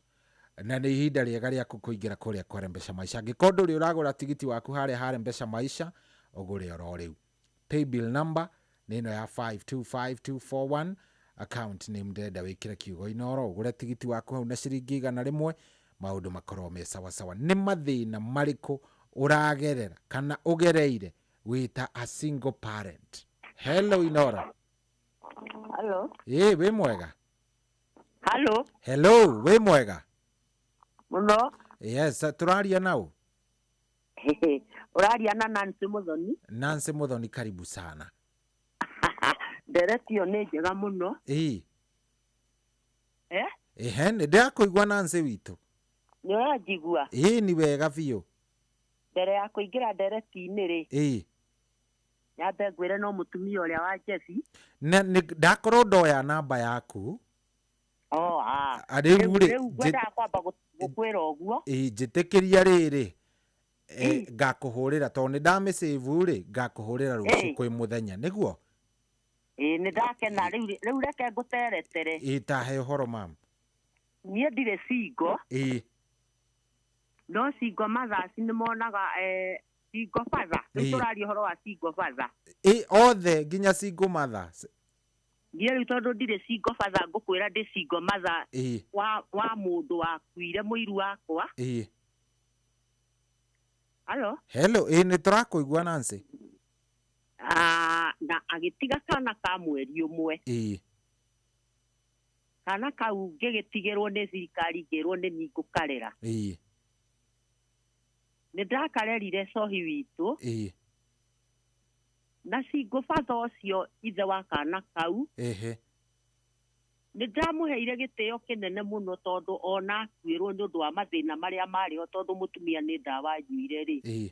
na nĩ ihinda rĩega rĩaku kũingĩra kũrĩa kwa Rembesha Maisha. Angĩkorwo ndũrĩ ũragũra tigiti waku harĩa ha Rembesha Maisha, ũgũre oro rĩu. Paybill number nĩ ĩno ya 525241, account name ndĩrenda wĩkĩre kiugo Inooro, ũgũre tigiti waku hau na ciringi 100, maũndũ makorwo me sawasawa. Nĩ mathĩna marĩkũ ũragerera kana ũgereire wĩta a single parent? Hello, Inooro. Hello. Wĩ mwega? Hello. Hello, wĩ mwega? Mũno. Yes, tũraria nau. Ũraria na Nancy Muthoni. Nancy Muthoni, karibu sana. Ndereti ĩyo nĩ njega mũno. Ehe, nĩ ndĩrakũigua Nancy witũ. Nĩ ũranjigua? Ni wega biũ. Mbere ya kũingĩra ndereti-inĩ rĩ, nyambe ngwĩre no mũtumia ũrĩa wa Jesse. Ndakorwo ndoya namba yaku. Rĩu ngwendaga kwamba gũkwĩra ũguo. Njĩtĩkĩria rĩrĩ, ngakũhũrĩra tondũ nĩ ndamĩsave rĩ, ngakũhũrĩra rũciũ kwĩ mũthenya, nĩguo? Nĩ ndakena. Rĩu reke ngũteretere. Tahe ũhoro ma'am. Niĩ ndirĩ single. No single mothers nĩ monaga single father. Rĩu tũraria ũhoro wa single father. Othe nginya single mothers. Niĩ rĩu tondũ ndirĩ single father, ngũkwĩra ndĩ single mother wa mũndũ wakuire mũiru wakwa. Hello. Hello, nĩ tũrakũigua Nancy. Na agĩtiga kana ka mweri ũmwe. Kana kau ngĩgĩtigĩrwo nĩ thirikari ngĩrwo nĩ niĩ ngũkarera. Nĩ ndakarerire cohi witũ. Na single father ũcio ithe wa kana kau ehe nĩ ndamũheire gĩtĩo kĩnene mũno tondũ ona akuĩrwo nĩ ũndũ wa mathĩna marĩa marĩ ho tondũ mũtumia nĩ ndawa anyuire rĩ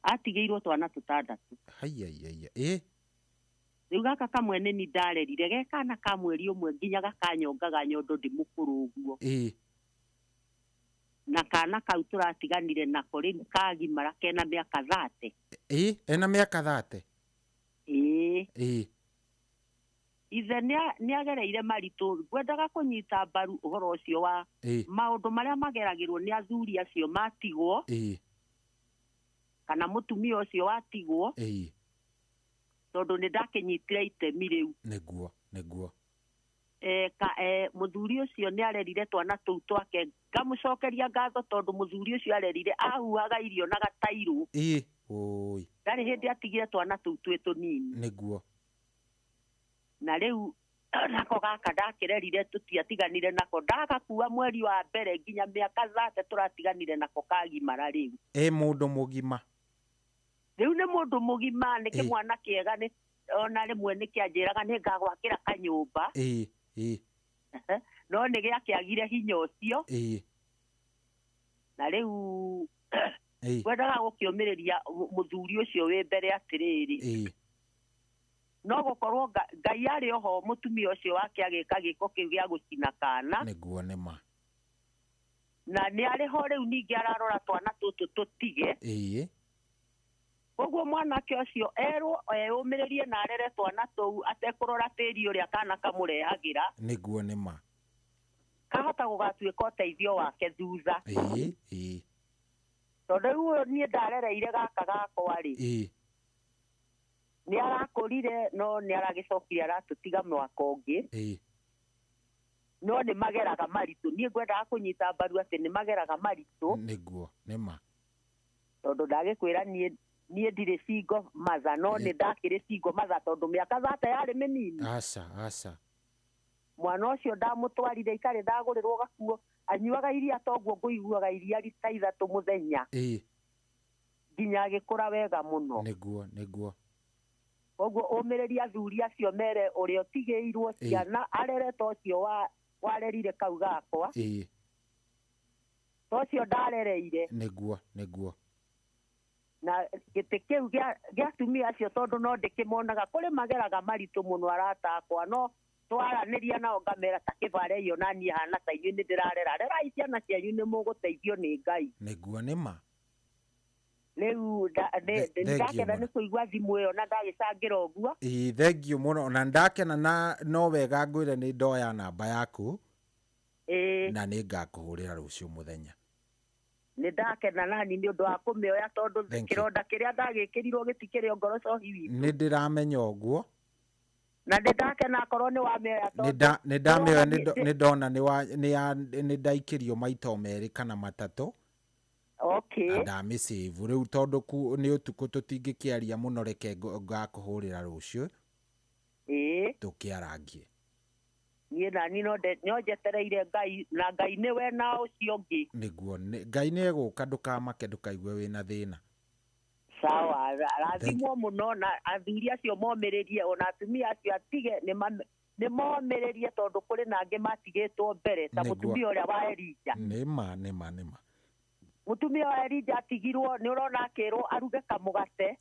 atigĩirwo twana tũtandatũ. Haiya haiya ĩ Rĩu gaka kamwe nĩ ni ndarerire ge kana ka mweri ũmwe nginya gakanyongaga nyondo ndĩ mũkũrũ ũguo. Na kana kau tũratiganire nako rĩu kagimara kena mĩaka 30. Ĩ ena mĩaka 30. Ĩ ithe nĩ agereire maritũ ngwendaga kũnyita mbaru ũhoro ũcio wa maũndũ marĩa mageragĩrwo nĩ athuri acio matigwo kana mũtumia ũcio watigwo tondũ nĩ ndakĩnyitire itemi rĩu. Nĩguo nĩguo. Mũthuri ũcio nĩ arerire twana tũu twake ngamũcokeria ngatho tondũ mũthuri ũcio arerire ahuhaga irio na gatairũ. Oi ndarĩ hĩndĩ atigire twana tũu twĩ tũnini. Nĩguo. Na rĩu nako gaka ndakĩrerire tũtiatiganire nako ndagakua mweri wa mbere nginya mĩaka 30 tũratiganire nako kagimara rĩu. Ĩ mũndũ mũgima. Rĩu nĩ mũndũ mũgima nĩ kĩmwana kĩega nĩ ona rĩmwe nĩ kĩanjĩraga nĩ ngagwakĩra kanyũmba. No nĩ gĩakĩagire hinya ũcio. Na rĩu ngwendaga gũkĩũmĩrĩria mũthuri ũcio wĩ mbere atĩrĩrĩ no gũkorwo Ngai arĩ oho mũtumia ũcio wake agĩka gĩko kĩu gĩa gũcina kana. Nĩguo nĩma. Na nĩ arĩ ho rĩu ningĩ ararora twana tũtũ tũtige. Koguo mwanake ũcio erwo eyũmĩrĩrie na arere twana tũu atekũrora tĩri ũrĩa kana kamũrehagĩra. Nĩguo nĩma. Kahota gũgatuĩka ũteithio wake thutha. Tondũ rĩu niĩ ndarereire gaka gakwa rĩ nĩ arakũrire no nĩ aragĩcokire aratũtiga mwaka ũngĩ. No nĩ mageraga maritũ niĩ ngwendaga kũnyita mbaru atĩ nĩ mageraga maritũ. Nĩguo nĩma. Tondũ ndagĩkwĩra niĩ ndirĩ single mother no nĩ ndakĩrĩ single mother tondũ mĩaka 30 yarĩ mĩnini. Aca aca. Mwana ũcio ndamũtwarire itarĩ ndagũrĩrwo gakuo anyuaga iria toguo ngũiguaga iria rita 3 mũthenya. Nginya agĩkũra wega mũno. Nĩguo nĩguo. Koguo ũmĩrĩrie athuri acio mere ũrĩa ũtigĩirwo ciana arere ta ũcio warerire kau gakwa. Ta ũcio ndarereire. Nĩguo nĩguo. Na gĩtĩ kĩu gĩa atumia acio tondũ no ndĩkĩmonaga kũrĩ mageraga maritũ mũno arata akwa no twaranĩria nao ngamera ta kĩbarei ona niĩ hana ta inyuĩ nĩ ndĩrarera rerai ciana cianyu nĩ mũgũteithio nĩ Ngai. Nĩguo nĩma. Rĩu ndakena nĩ kũigua thimũ ĩyo na ndagĩcangĩra ũguo. Thengiũ mũno na ndakena na no wega ngwĩre nĩ ndoya namba yaku na nĩ ngakũhũrĩra rũciũ mũthenya. Nĩ ndakena nani nĩ ũndũ wa kũmĩoya tondũ kĩronda kĩrĩa ndagĩkĩrirwo gĩtikĩrĩ ngoro cohi witũ. Nĩ ndĩramenya ũguo. Na nĩ ndakena akorwo nĩ wamĩoya tondũ nĩ ndamĩoya nĩ ndona nĩ ndaikĩrio maita 2 kana 3. Okay. Ndamĩsave rĩu tondũ nĩ ũtukũ tũtingĩkĩaria mũno reke ngakũhũrĩra rũciũ. Tũkĩarangie. Niĩ nani no njetereire Ngai na Ngai nĩwe na ũcio ũngĩ. Nĩguo Ngai nĩ egũka ndũkamake ndũkaigue wĩna thĩna. Sawa rathimwo mũno na athuri acio momĩrĩrie ona atumia acio atige nĩ momĩrĩrie tondũ kũrĩ na angĩ matigĩtwo mbere ta mũtumia ũrĩa wa Elija. Nĩma nĩma nĩma. Mũtumia wa Elija atigirwo nĩ ũrona akĩrwo aruge kamũgate.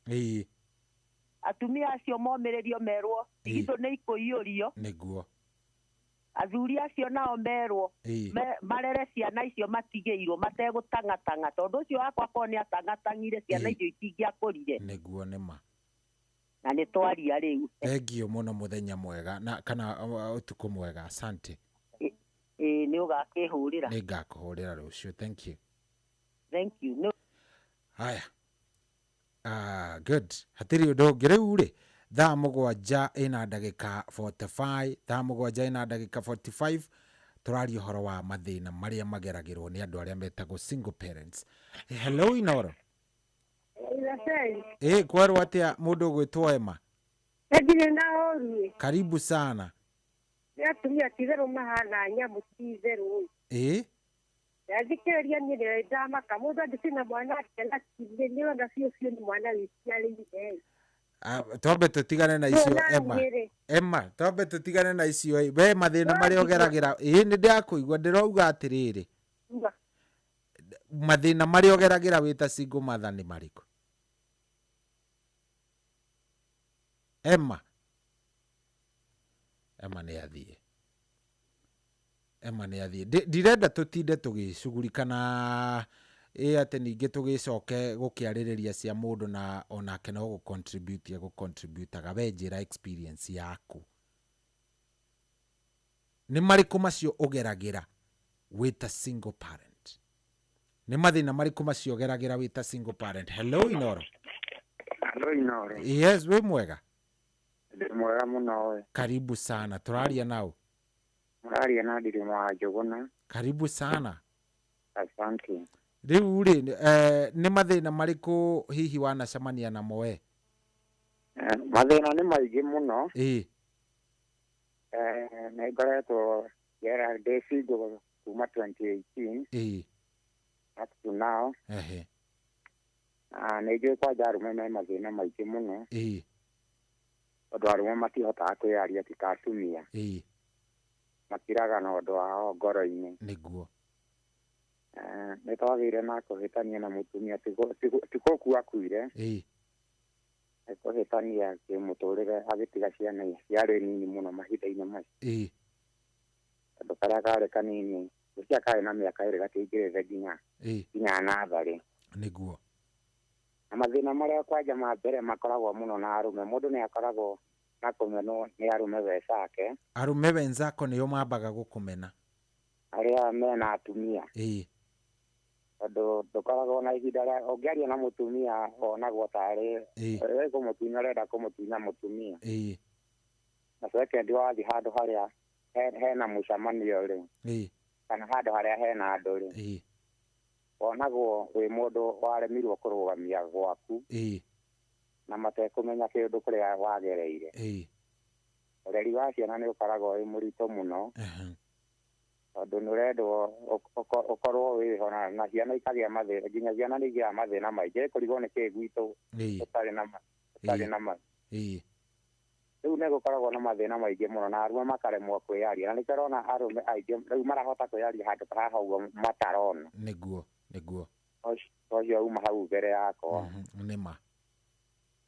Atumia acio momĩrĩrio merwo tigithũ nĩ ikũiyũrio. Nĩguo. Athuri acio nao merwo marere ciana icio matigĩirwo mategũtang'atang'a tondũ ũcio wakwa korwo nĩ atang'atang'ire ciana icio itingĩakũrire. Nĩguo nĩma. Na nĩ twaria rĩu. Thengiũ mũno mũthenya mwega na kana ũtukũ mwega asante. Nĩ ũgakĩhũrĩra. Nĩ ngakũhũrĩra rũciũ. Thank you. Thank you. Haya. Good. Hatirĩ ũndũ ũngĩ rĩu rĩ thaa 7 ina ndagĩka 45 thaa 7 ina ndagĩka 45 tũraria ũhoro wa mathĩna marĩa mageragĩrwo nĩ andũ arĩa metagwo single parents. Hello Inoro. Kwerwo atĩa mũndũ ũgwĩtwo Emma? Ndirĩ na ũru. Karibu sana. Nĩ atumia ti itherũ mahana nyamũ ti itherũ. Ndathikĩrĩria niĩ nĩ ndamaka mũndũ angĩcina mwana atĩa na nĩ ona biũ biũ nĩ mwana wĩciarĩire. Twambe tũtigane na icio Emma. Emma, twambe tũtigane na icio we mathĩna marĩa ũgeragĩra. Ĩĩ nĩ ndĩrakũigua, ndĩrauga atĩrĩrĩ, mathĩna marĩa ũgeragĩra wĩ ta single mother nĩ marĩkũ? Emma. Emma nĩ athiĩ. Emma nĩ athiĩ. Ndirenda tũtinde tũgĩcugurika na ĩ atĩ ningĩ tũgĩcoke gũkĩarĩrĩria cia mũndũ na onake no gũ-contribute egũ-contributaga. We njĩra experience yaku. Nĩ marĩkũ macio ũgeragĩra wĩ ta single parent? Nĩ mathĩna marĩkũ macio ũgeragĩra wĩ ta single parent? Hello Inoro. Hello Inoro. Yes, wĩ mwega? Ndĩ mwega mũno we. Karibu sana. Tũraria nao? Mũraria na Ndirima wa Njũgũna. Karibu sana. Asante. Rĩu rĩ, nĩ mathĩna marĩkũ hihi wanacemania namo we? Mathĩna nĩ maingĩ mũno. Ĩĩ. Nĩ ngoretwo ngera ndĩ single kuma 2018. Ĩĩ. Up to now. Ehe. Nĩ njũĩ kwanja arũme me mathĩna maingĩ mũno. Ĩĩ. Tondũ arũme matihotaga kwĩyaria ti ta atumia. Ĩĩ. Matiraga na ũndũ wao ngoro-inĩ. Nĩguo. Nĩ twagĩire na kũhĩtania na mũtumia ti gũkua akuire. Ĩĩ. Nĩ kũhĩtania kĩmũtũrĩre agĩtiga ciana ciarĩ nini mũno mahinda-inĩ macio. Ĩĩ. Tondũ karĩa karĩ kanini, gũcia karĩ na mĩaka ĩrĩ gatiaingĩrĩte nginya natharĩ. Nĩguo. Na mathĩna marĩa kwanja ma mbere makoragwo mũno na arũme, mũndũ nĩ akoragwo na kũmenwo nĩ arũme wenzake. Arũme wenzako nĩo mambaga gũkũmena. Arĩa mena atumia. Ĩĩ. Tondũ ndũkoragwo na ihinda rĩa ũngĩaria na mũtumia onagwo tarĩ we kũmũtunya ũrenda kũmũtunya mũtumia. Ĩĩ. Na second wathiĩ handũ harĩa hena mũcemanio rĩ. Ĩĩ. Kana handũ harĩa hena andũ rĩ. Ĩĩ. Wonagwo wĩ mũndũ waremirwo kũrũgamia gwaku. Ĩĩ. Na matekũmenya kĩũndũ kũrĩa wagereire. Ĩĩ. Ũreri wa ciana nĩ ũkoragwo wĩ mũritũ mũno. Tondũ nĩ ũrendwo ũkorwo wĩho na ciana ikagĩa mathĩna, nginya ciana nĩ igĩaga mathĩna maingĩ, kũrigwo nĩ kĩĩ gwitũ ũtarĩ na ma. Ĩĩ. Rĩu nĩ gũkoragwo na mathĩna maingĩ mũno na arũme makaremwo kwĩyaria, na nĩkĩo ũrona arũme aingĩ rĩu marahota kwĩyaria handũ ta haha ũguo matarona. Nĩguo, nĩguo. Ũcio uma hau mbere yakwa. Nĩ ma.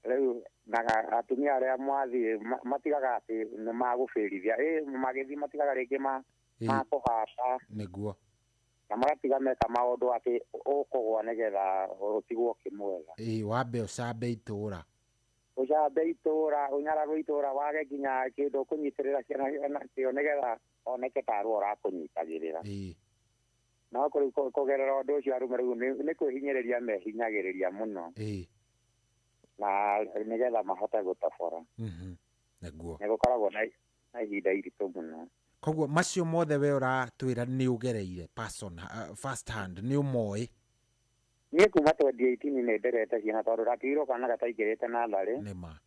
Rĩu na atumia arĩa mwathiĩ matigaga atĩ nĩ magũbĩrithia, magĩthiĩ matigaga rĩngĩ makũhata. Nĩguo. Na magatiga meka maũndũ atĩ ũkũgwa nĩgetha ũtigwo ũkĩmwetha. Ĩĩ, wambe ũcambe itũũra. Ũcambe itũũra, ũnyararwo itũũra, wage nginya kĩndũ ũkũnyitĩrĩra ciana nakĩo nĩgetha oneke tarwo ũrakũnyitagĩrĩra. Ĩĩ. No kũgerera ũndũ ũcio arũme rĩu nĩ kwĩhinyĩrĩria mehinyagĩrĩria mũno. Ĩĩ. Na nĩgetha mahote gũtobora. Nĩguo. Nĩ gũkoragwo na ihinda iritũ mũno. Koguo macio mothe we ũratwĩra nĩ ũgereire person first hand, nĩ ũmoĩ. Niĩ kuma 2018 nĩ nderete ciana tondũ ndatigirwo kana gataingĩrĩte natharĩ. Nĩ ma.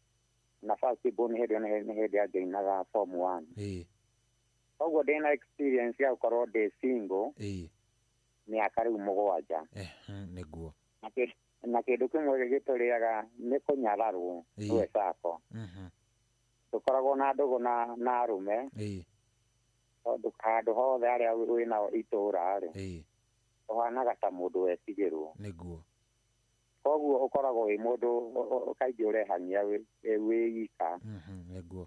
Na first born hĩndĩ ĩyo nĩ hĩndĩ anjoinaga form 1. Ĩĩ. Koguo ndĩna experience ya gũkorwo ndĩ single. Ĩĩ. Mĩaka rĩu 7. Nĩguo. Na kĩndũ kĩmwe gĩtũrĩaga nĩ kũnyararwo nĩwe sako. Tũkoragwo na ndũgũ na arũme. Ĩĩ. Tondũ handũ hothe harĩa wĩnao itũũra rĩ. Ĩĩ. Ũhanaga ta mũndũ wetigĩrwo. Nĩguo. Koguo ũkoragwo wĩ mũndũ kaingĩ ũrehania wĩ ika. Nĩguo.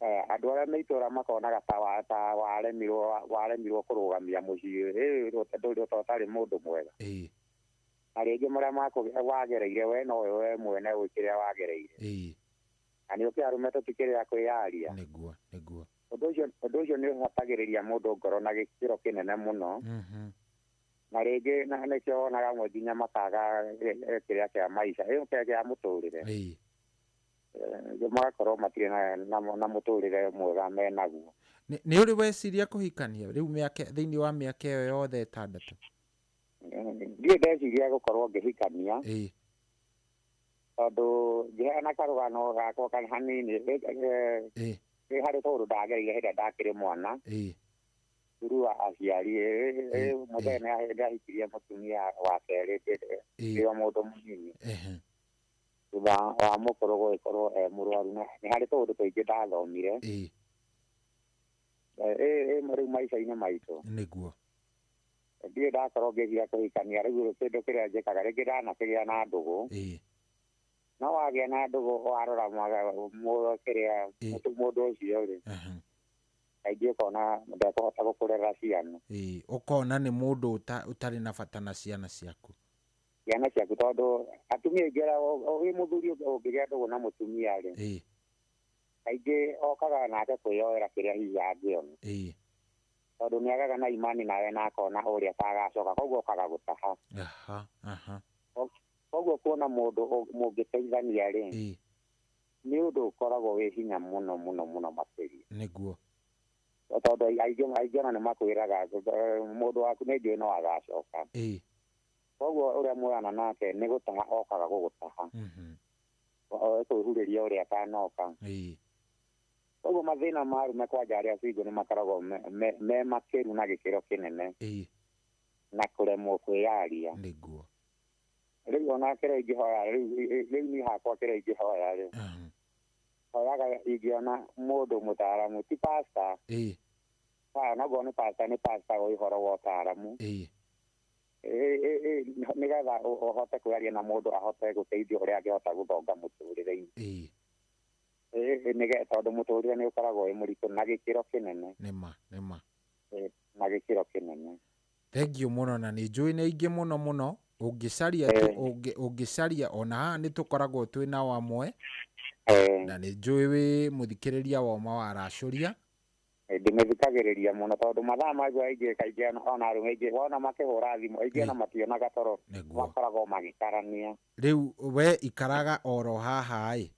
Andũ arĩa me itũũra makonaga ta waremirwo kũrũgamia mũciĩ, ndũrĩ ũtarĩ mũndũ mwega. Ĩĩ. Na rĩngĩ marĩa wagereire we nowe we mwene ũĩ kĩrĩa wagereire. Ĩĩ. Na nĩ ũkĩ arũme tũtikĩrĩ a kwĩyaria. Nĩguo, nĩguo. Ũndũ ũcio nĩ ũhatagĩrĩria mũndũ ngoro na gĩkĩro kĩnene mũno. Na rĩngĩ nĩkĩo wonaga amwe nginya makaga kĩrĩa kĩa maica, kĩrĩa kĩa mũtũrĩre. Ĩĩ. Magakorwo matirĩ na mũtũrĩre mwega menaguo. Nĩ ũrĩ weciria kũhikania rĩu mĩaka thĩinĩ wa mĩaka ĩyo yothe 6? Ndirĩ ndeciria gũkorwo ngĩhikania. Ĩĩ. Tondũ ngĩheana karũgano gakwa hanini, Ĩĩ. harĩ tondũ ndagereire hĩndĩ ĩrĩa ndakĩrĩ mwana. Ĩĩ. Thuru wa aciari, mũthee nĩ ahikirie mũtumia wa kerĩ ndĩ o mũndũ mũnini. Thutha wa mũkũrũ gũgĩkorwo e mũrwaru na nĩ harĩ tũũndũ tũingĩ ndathomire. Rĩu maica-inĩ maitũ. Nĩguo. Ndirĩ ndakorwo ngĩthiĩ kũhikania rĩu kĩndũ kĩrĩa njĩkaga rĩngĩ ndanakĩgĩa na ndũgũ. No wagĩa na ndũgũ warora kĩrĩa mũndũ ũcio rĩ. Kaingĩ ũkona ndekũhota gũkũrera ciana. Ũkona nĩ mũndũ ũtarĩ na bata na ciana ciaku. Ciana ciaku tondũ atumia aingĩ wĩ mũthuri ũngĩgĩa ndũgũ na mũtumia rĩ. Kaingĩ okaga nake kwĩyoera kĩrĩa hihi angĩona. Tondũ nĩagaga na imani nawe na akona ũrĩa atagacoka koguo okaga gũtaha. Koguo kuona mũndũ mũngĩteithania rĩ nĩ ũndũ ũkoragwo wĩ hinya mũno mũno mũno makĩria. Nĩguo. Tondũ aingĩ ona nĩmakwĩraga mũndũ waku nĩ njũĩ no agacoka. Koguo ũrĩa muoyana nake nĩ gũtaha okaga gũgũtaha. Kwĩhurĩria ũrĩa atanoka. Koguo mathĩna ma arũme kwanja arĩa single nĩ makoragwo me makĩru na gĩkĩro kĩnene. Na kũremwo kwĩyaria. Nĩguo. Rĩu ona kĩrĩa ingĩhoya rĩu niĩ hakwa kĩrĩa ingĩhoya rĩ hoyaga ingĩona mũndũ mũtaaramu ti pastor. Noguo nĩ pastor nĩ pastor wa ũhoro wa ũtaaramu. Nĩgetha ũhote kwĩyaria na mũndũ ahote gũteithio ũrĩa angĩhota gũthonga mũtũrĩre-inĩ. Nĩgetha tondũ mũtũrĩre nĩ ũkoragwo wĩ mũritũ na gĩkĩro kĩnene. Nĩma nĩma. Na gĩkĩro kĩnene. Thengiũ mũno na nĩ njũĩ nĩ aingĩ mũno mũno ũngĩcaria ũngĩcaria ona haha nĩ tũkoragwo twĩ nao amwe na nĩ njũĩ wĩ mũthikĩrĩria wa ũma wa aracũria. Ndĩmĩthikagĩrĩria mũno tondũ mathaa macio aingĩ kaingĩ ona arũme aingĩ wona makĩhũra thimũ aingĩ ona mationaga toro makoragwo magĩkarania. Rĩu we ikaraga oro haha ĩ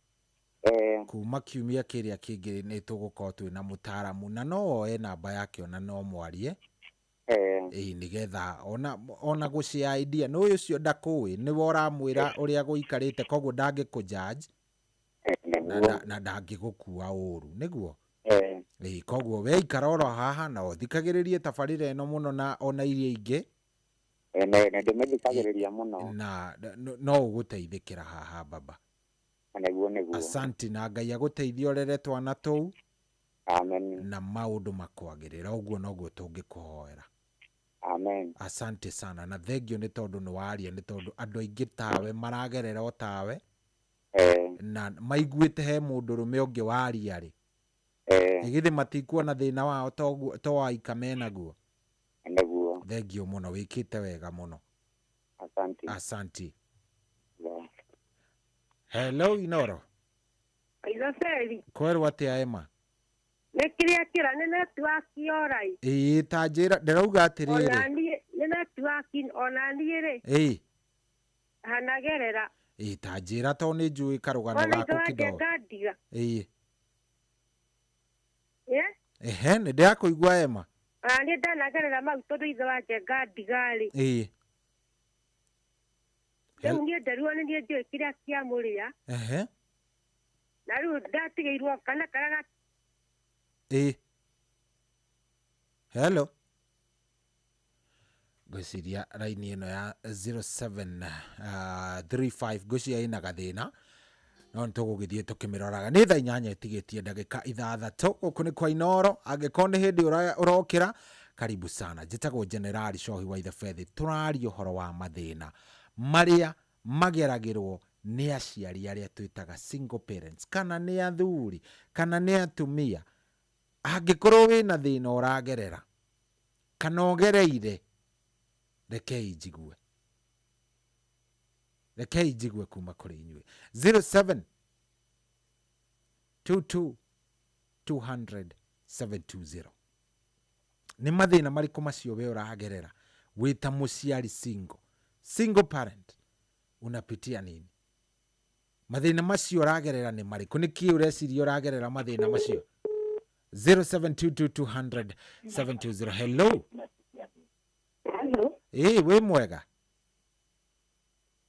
kuma kiumia kĩrĩa kĩngĩ nĩ tũgũkorwo twĩ na mũtaaramu na no woe namba yake ona no mwarie. Nĩgetha ona gũshare idea nĩ ũyũ ũcio ndakũĩ nĩwe ũramwĩra ũrĩa gũikarĩte koguo ndangĩkũ judge na ndangĩgũkua ũru nĩguo. Koguo we ikara oro haha na ũthikagĩrĩrie tabarĩra ĩno mũno na ona iria ingĩ. Nĩndĩmĩthikagĩrĩria mũno. Na no ũgũteithĩkĩra haha baba. Nĩguo nĩguo. Asante na Ngai agũteithie ũrere twana tũu. Amen. Na maũndũ makwagĩrĩra ũguo noguo tũngĩkũhoera. Amen. Asante sana na thengio nĩ tondũ nĩ waria nĩ tondũ andũ aingĩ tawe maragerera o tawe na maiguĩte he mũndũrũme ũngĩ waria rĩ githĩ matikuona thĩna wao to waika menaguo. Nĩguo. Thengio mũno wĩkĩte wega mũno. Asante. Asante. Hello Inoro. Aithaceri. Kwerwo atĩa Emma? Nĩ kĩrĩa kĩra nĩ network yorai. Ta njĩra ndĩrauga atĩrĩrĩ. Ona niĩ nĩ network ona niĩ rĩ. Hanagerera. Ta njĩra to nĩ njũĩ karũgano gaku kidogo. Ehe nĩ ndĩrakũigua Emma. Ona niĩ ndanagerera mau tondũ ithe wa Njenga ndiga rĩ. Rĩu niĩ nderuo nĩ niĩ njũĩ kĩrĩa kĩamũrĩa. Na rĩu ndatigĩirwo kana karĩa Hello. Ngwĩciria raini ĩno ya 0735 ngwĩciria ĩna gathĩna no nĩ tũgũgĩthiĩ tũkĩmĩroraga. Nĩ thaa 8 ĩtigĩtie ndagĩka 6 gũkũ nĩ kwa Inoro. Angĩkorwo nĩ hĩndĩ ũrokĩra karibu sana. Njĩtagwo Generali Cohi wa Ithefethi. Tũraria ũhoro wa mathĩna marĩa mageragĩrwo nĩ aciari arĩa twĩtaga single parents kana nĩ athuri kana nĩ atumia. Angĩkorwo wĩna thĩna ũragerera kana ũgereire rekei njigue. Rekei njigue kuma kũrĩ inyuĩ. 07 22 200 720. Nĩ mathĩna marĩkũ macio we ũragerera wĩ ta mũciari single parent unapitia nini? Mathĩna macio ũragerera nĩ marĩkũ? Nĩ kĩĩ ũreciria ũragerera mathĩna macio? 0722 200 720. Hello. Hello. Wĩ mwega?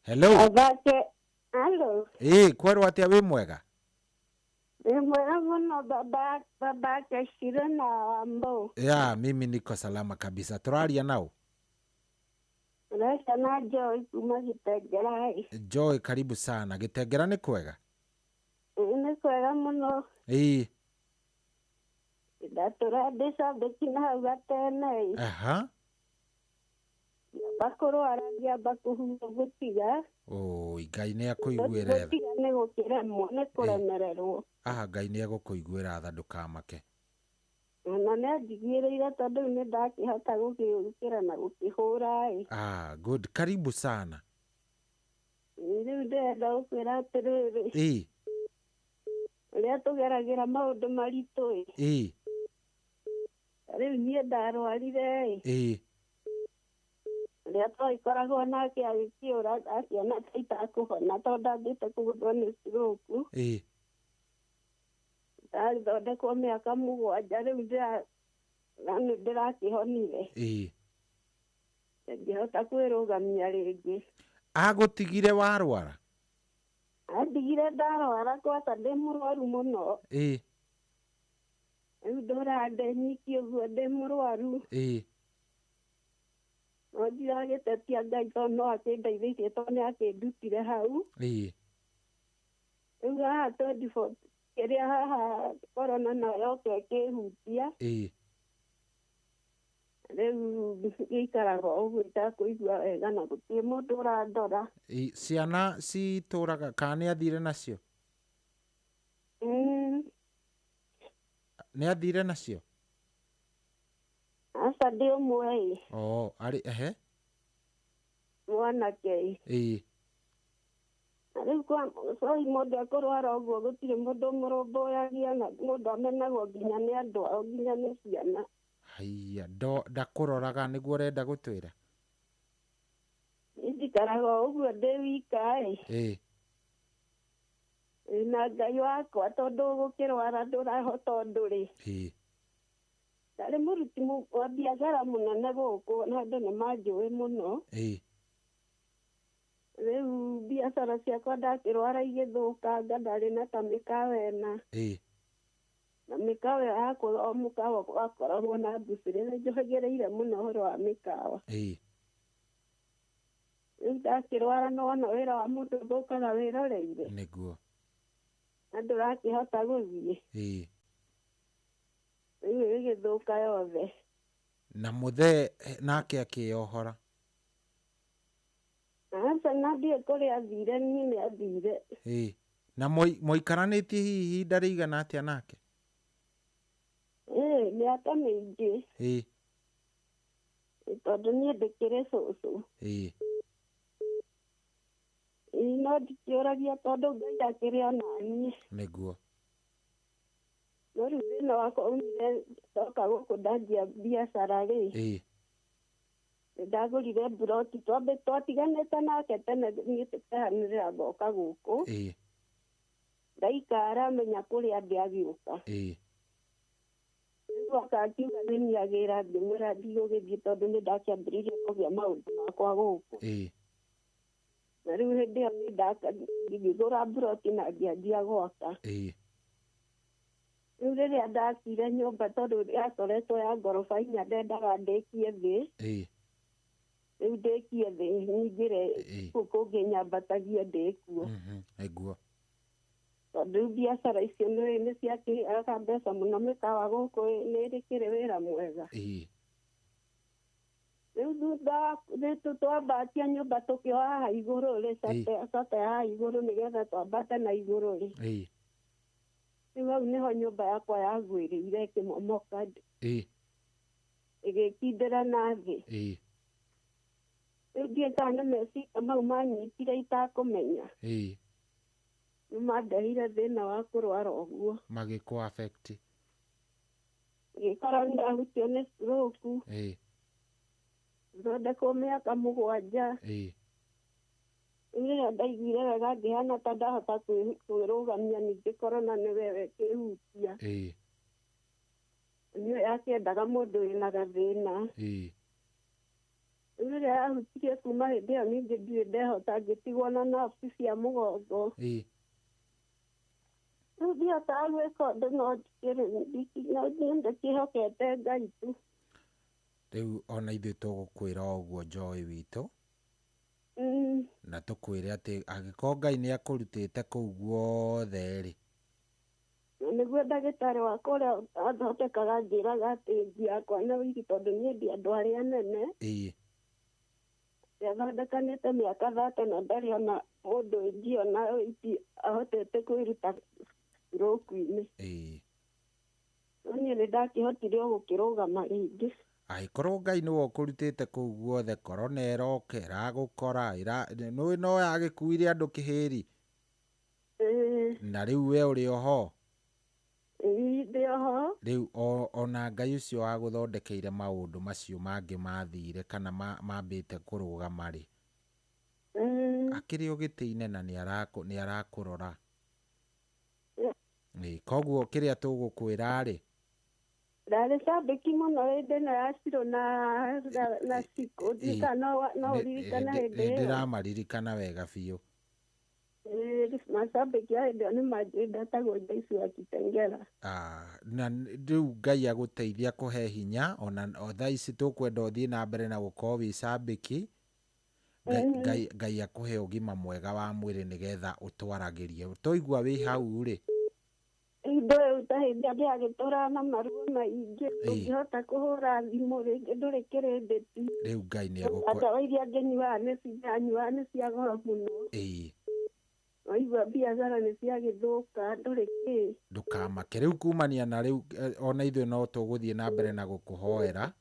Hello. Athake. Hello. Kwerwo atĩa wĩ mwega? Wĩ mwega mũno baba Keshiro na Wambo. Ya, mimi niko salama kabisa. Tũraria nao? Ũraria na Joy kuma Gĩtengera ĩ. Joy, karibu sana. Gĩtengera nĩ kwega? Nĩ kwega mũno. Ĩĩ. Ndatũra ndĩ cambĩki na hau gatene ĩ. Aha. Ngĩamba kũrwara, ngĩamba kũhuhwo gũtiga. Oi, Ngai nĩ akũiguĩra tha. Gũtiga nĩ gũkĩremwo, nĩ kũremererwo. Aha, Ngai nĩ egũkũiguĩra tha, ndũkamake. Na nĩ anjiguĩrĩire tondũ rĩu nĩ ndakĩhota gũgĩũkĩra na gũkĩhũra ĩ. Ah, good. Karibu sana. Rĩu ndĩrenda gũkwĩra atĩrĩrĩ. Ĩĩ. Ũrĩa tũgeragĩra maũndũ maritũ ĩ. Ĩĩ. Rĩu niĩ ndarwarire ĩ. Ĩĩ. Ũrĩa twagĩkoragwo nake agĩkĩũra akĩona ta itakũhona tondũ ndambĩte kũgũthwo nĩ stroke. Ĩĩ. Ndathondekwo mĩaka 7 rĩu nĩ ndĩrakĩhonire. Ĩĩ. Ngĩhota kwĩrũgamia rĩngĩ. Agũtigire warwara? Andigire ndarwara gwata ndĩ mũrwaru mũno. Ĩĩ. Rĩu ndũraga ndĩ nyiki ũguo ndĩ mũrwaru. Ĩĩ. No ndiragĩtetia Ngai tondũ no akĩndeithĩtie tondũ nĩ akĩndutire hau. Ĩĩ. Rĩu haha 24 kĩrĩa haha korona nayo yoka ĩkĩhutia. Ĩĩ. Rĩu gĩikaraga ũguo itakũigua wega na gũtirĩ mũndũ ũrandora. Ĩĩ, ciana citũraga kana nĩ athire nacio? Nĩ athire nacio? Aca, ndĩ ũmwe ĩ. Oh, arĩ ehe. Mwanake ĩ. Ĩĩ. Rĩu kwa sorry mũndũ ekũrwara ũguo gũtirĩ mũndũ ũmũrũmbũyagia na mũndũ amenagwo nginya nĩ andũ ao nginya nĩ ciana. Haiya, ndakũroraga nĩguo ũrenda gũtwĩra? Njikaraga ũguo ndĩ wika ĩ. Ĩĩ. Na Ngai wakwa tondũ gũkĩrwara ndũrahota ũndũ rĩ. Ĩĩ. Ndarĩ mũruti wa biacara mũnene gũkũ na andũ nĩ manjũĩ mũno. Ĩĩ. Rĩu biacara ciakwa ndakĩrwara igĩthũkanga, ndarĩ na ta mĩkawa ĩna. Ĩĩ. Na mĩkawa ĩyo yakwa o mũkawa wakoragwo na mbucĩrĩ, nĩ njohĩgĩrĩire mũno ũhoro wa mĩkawa. Ĩĩ. Rĩu ndakĩrwara nĩwona wĩra wa mũndũ ũthũkaga wĩroreire. Nĩguo. Na ndũrakĩhota gũthiĩ. Ĩĩ. Rĩu ĩgĩthũka yothe. Na mũthee nake akĩyohora? Aca, na ndiũĩ kũrĩa athire, niĩ nĩ athire. Ĩĩ. Na mũikaranĩtie hihi ihinda rĩigana atĩa nake? Ĩĩ, mĩaka mĩingĩ. Ĩĩ. Tondũ niĩ ndĩkĩrĩ cũcũ. Ĩĩ. Ĩĩ, no ndikĩũragia tondũ Ngai akĩrĩ ona niĩ. Nĩguo. No rĩu thĩna wakwa umire ndoka gũkũ ndanjia biacara rĩ. Ĩĩ. Ndagũrire mburoti, twatiganĩte nake tene niĩ tũkehanĩrĩra ngoka gũkũ. Ĩĩ. Ndaikara menya kũrĩa ndĩ agĩũka. Ĩĩ. Rĩu oka akiuga nĩ niagĩra, ngĩmwĩra ndigũgĩthiĩ tondũ nĩ ndakĩambĩrĩirie kũgĩa maũndũ makwa gũkũ. Ĩĩ. Na rĩu hĩndĩ ĩyo nĩ ngĩgũra mburoti na ngĩanjia gwaka. Ĩĩ. Rĩu rĩrĩa ndakire nyũmba tondũ yakoretwo ya ngoroba 4 ndendaga ndĩkie thĩ. Ĩĩ. Rĩu ndĩkie thĩ nyingĩre kũu kũngĩ nyambatagie ndĩkuo. Nĩguo. Tondũ rĩu biacara icio nĩ ciakĩheaga mbeca mũno, mĩkawa gũkũ nĩ ĩrĩkĩrĩ wĩra mwega. Ĩĩ. Rĩu thutha twambatia nyũmba tũkĩoha haha igũrũ rĩ, cata ya haha igũrũ nĩgetha twambate na igũrũ rĩ. Ĩĩ. Rĩu hau nĩho nyũmba yakwa yagwĩrĩire ĩkĩmomoka. Ĩĩ. Ĩgĩkindĩra na thĩ. Ĩĩ. Rĩu ndiũĩ kana nĩ meciria mau manyitire itakũmenya. Ĩĩ. Nĩ mandehire thĩna wa kũrwara ũguo. Magĩkũ affect. Ngĩkora nĩndahutio nĩ stroke. Ĩĩ. Thondekwo mĩaka 7. Ĩĩ. Rĩrĩa ndaiguire wega ngĩhana ta ndahota kwĩrũgamia, ningĩ korona nĩwe ĩkĩhutia. Ĩĩ. Nĩyo yakĩendaga mũndũ wĩna gathĩna. Ĩĩ. Rĩrĩa yahutirie kuma hĩndĩ ĩyo ningĩ ndirĩ ndehota, ngĩtigwo na nabu cia mũgongo. Ĩĩ. Rĩu ndihotaga gwĩka ũndũ no niĩ ndĩkĩhokete Ngai tu. Rĩu ona ithuĩ tũgũkwĩra o ũguo Joy witũ. Na tũkwĩre atĩ angĩkorwo Ngai nĩ akũrutĩte kũu guothe rĩ, Na nĩguo ndagĩtarĩ wakwa ũrĩa athondekaga anjĩraga atĩ nji yakwa nĩ wiki tondũ niĩ ndi andũ arĩa anene. Athondekanĩte mĩaka 30 na ndarĩ ona mũndũ ĩngiona wĩiti ahotete kwĩruta stroke-inĩ. No niĩ nĩ ndakĩhotire o gũkĩrũgama rĩngĩ. Angĩkorwo Ngai nĩwe ũkũrutĩte kũu guothe, korona ĩroka ĩragũkora, nĩũĩ no yagĩkuire andũ kĩhĩri. Na rĩu we ũrĩ oho. Ndĩ oho. Rĩu ona Ngai ũcio wagũthondekeire maũndũ macio mangĩ mathire kana mambĩte kũrũgama rĩ, akĩrĩ o gĩtĩ-inĩ na nĩ arakũrora. Koguo kĩrĩa tũgũkwĩra rĩ, ndarĩ cambĩki mũno hĩndĩ ĩno ya Cirũ na Cikũ, no ũririkane hĩndĩ ĩyo. Nĩndĩramaririkana wega biũ. Macambĩki a hĩndĩ ĩyo nĩ manjũĩ ndetagwo Joyce wa Kitengela. Na rĩu Ngai agũteithia kũhe hinya ona thaa ici tũkwenda ũthiĩ na mbere na gũkorwo wĩ cambĩki. Ngai akũhe ũgima mwega wa mwĩrĩ nĩgetha ũtwaragĩrie. Twaigua wĩ hau rĩ, Ndũĩ ta hĩndĩ ĩrĩa ndĩragĩtũraga na maruo maingĩ, ndũngĩhota kũhũra thimũ rĩngĩ ndũrĩ kĩrĩndĩti. Rĩu Ngai nĩ egũkũ Ndawa iria ngĩnyuaga nĩ nyuaga nĩ cia goro mũno. Waigua biacara nĩ ciagĩthũka ndũrĩ kĩ. Ndũkamake rĩu kumania na rĩu ona ithuĩ no tũgũthiĩ na mbere na gũkũhoera.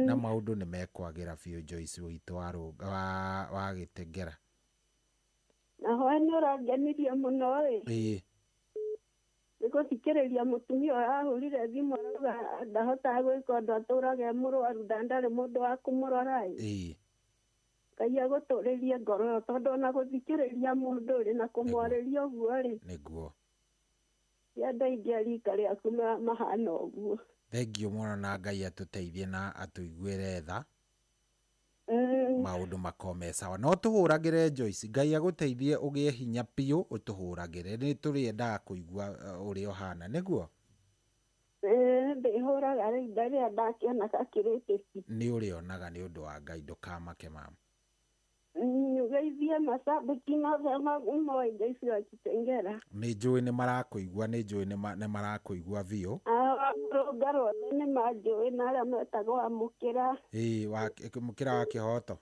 Na maũndũ nĩ mekwagĩra biũ Joyce witũ wa Gĩtengera. Na hoe nĩ ũrangenirie mũno ĩ. Nĩ gũthikĩrĩria mũtumia ũyũ ahũrire thimũ arauga ndahotaga gwĩka ũndũ atũraga e mũrwaru na ndarĩ mũndũ wa kũmũrora ĩ. Ngai agũtũrĩrie ngoro ĩyo tondũ ona gũthikĩrĩria mũndũ rĩ na kũmwarĩria ũguo rĩ. Nĩguo. Ti andũ aingĩ a rika rĩaku mahana ũguo. Thengiũ mũno na Ngai atũteithie na atũiguĩre tha. Maũndũ makorwo me sawa. No tũhũragĩre Joyce, Ngai agũteithie ũgĩe hinya biũ ũtũhũragĩre. Nĩ tũrĩendaga kũigua ũrĩa ũhana, nĩguo? Ndĩhũraga rĩu rĩrĩa ndakĩona gakĩrĩtĩki. Nĩ ũrĩonaga nĩ ũndũ wa Ngai, ndũkamake mama. Ũgeithie macambĩki mothe moĩ Joyce wa Kitengela. Nĩ njũĩ nĩ marakũigua, nĩ njũĩ nĩ marakũigua biũ. Rũnga rwothe nĩ manjũĩ na arĩa metagwo Amũkĩra. Mũkĩra wa Kĩhoto.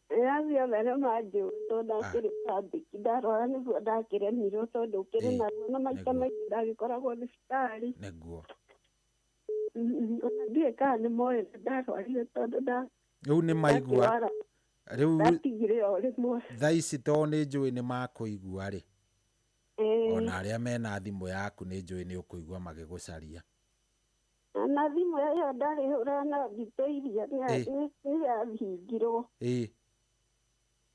Acio othe nĩ manjũĩ tondũ ndakĩrĩ cambĩki, ndarwara nĩguo ndakĩremirwo tondũ ũkĩrĩ naruo na maita maingĩ ndagĩkoragwo thibitarĩ. Nĩguo. Ona ndiũĩ kana nĩ moĩ ndarwarire tondũ rĩu nĩ maigua. Rĩu ndatigire o rĩmwe. Thaa ici tondũ nĩ njũĩ nĩ makũigua rĩ, ona arĩa mena thimũ yaku nĩ njũĩ nĩ ũkũigua magĩgũcaria. Na thimũ ĩyo ndarĩhũraga na ngĩtũiria nĩ yahingirwo.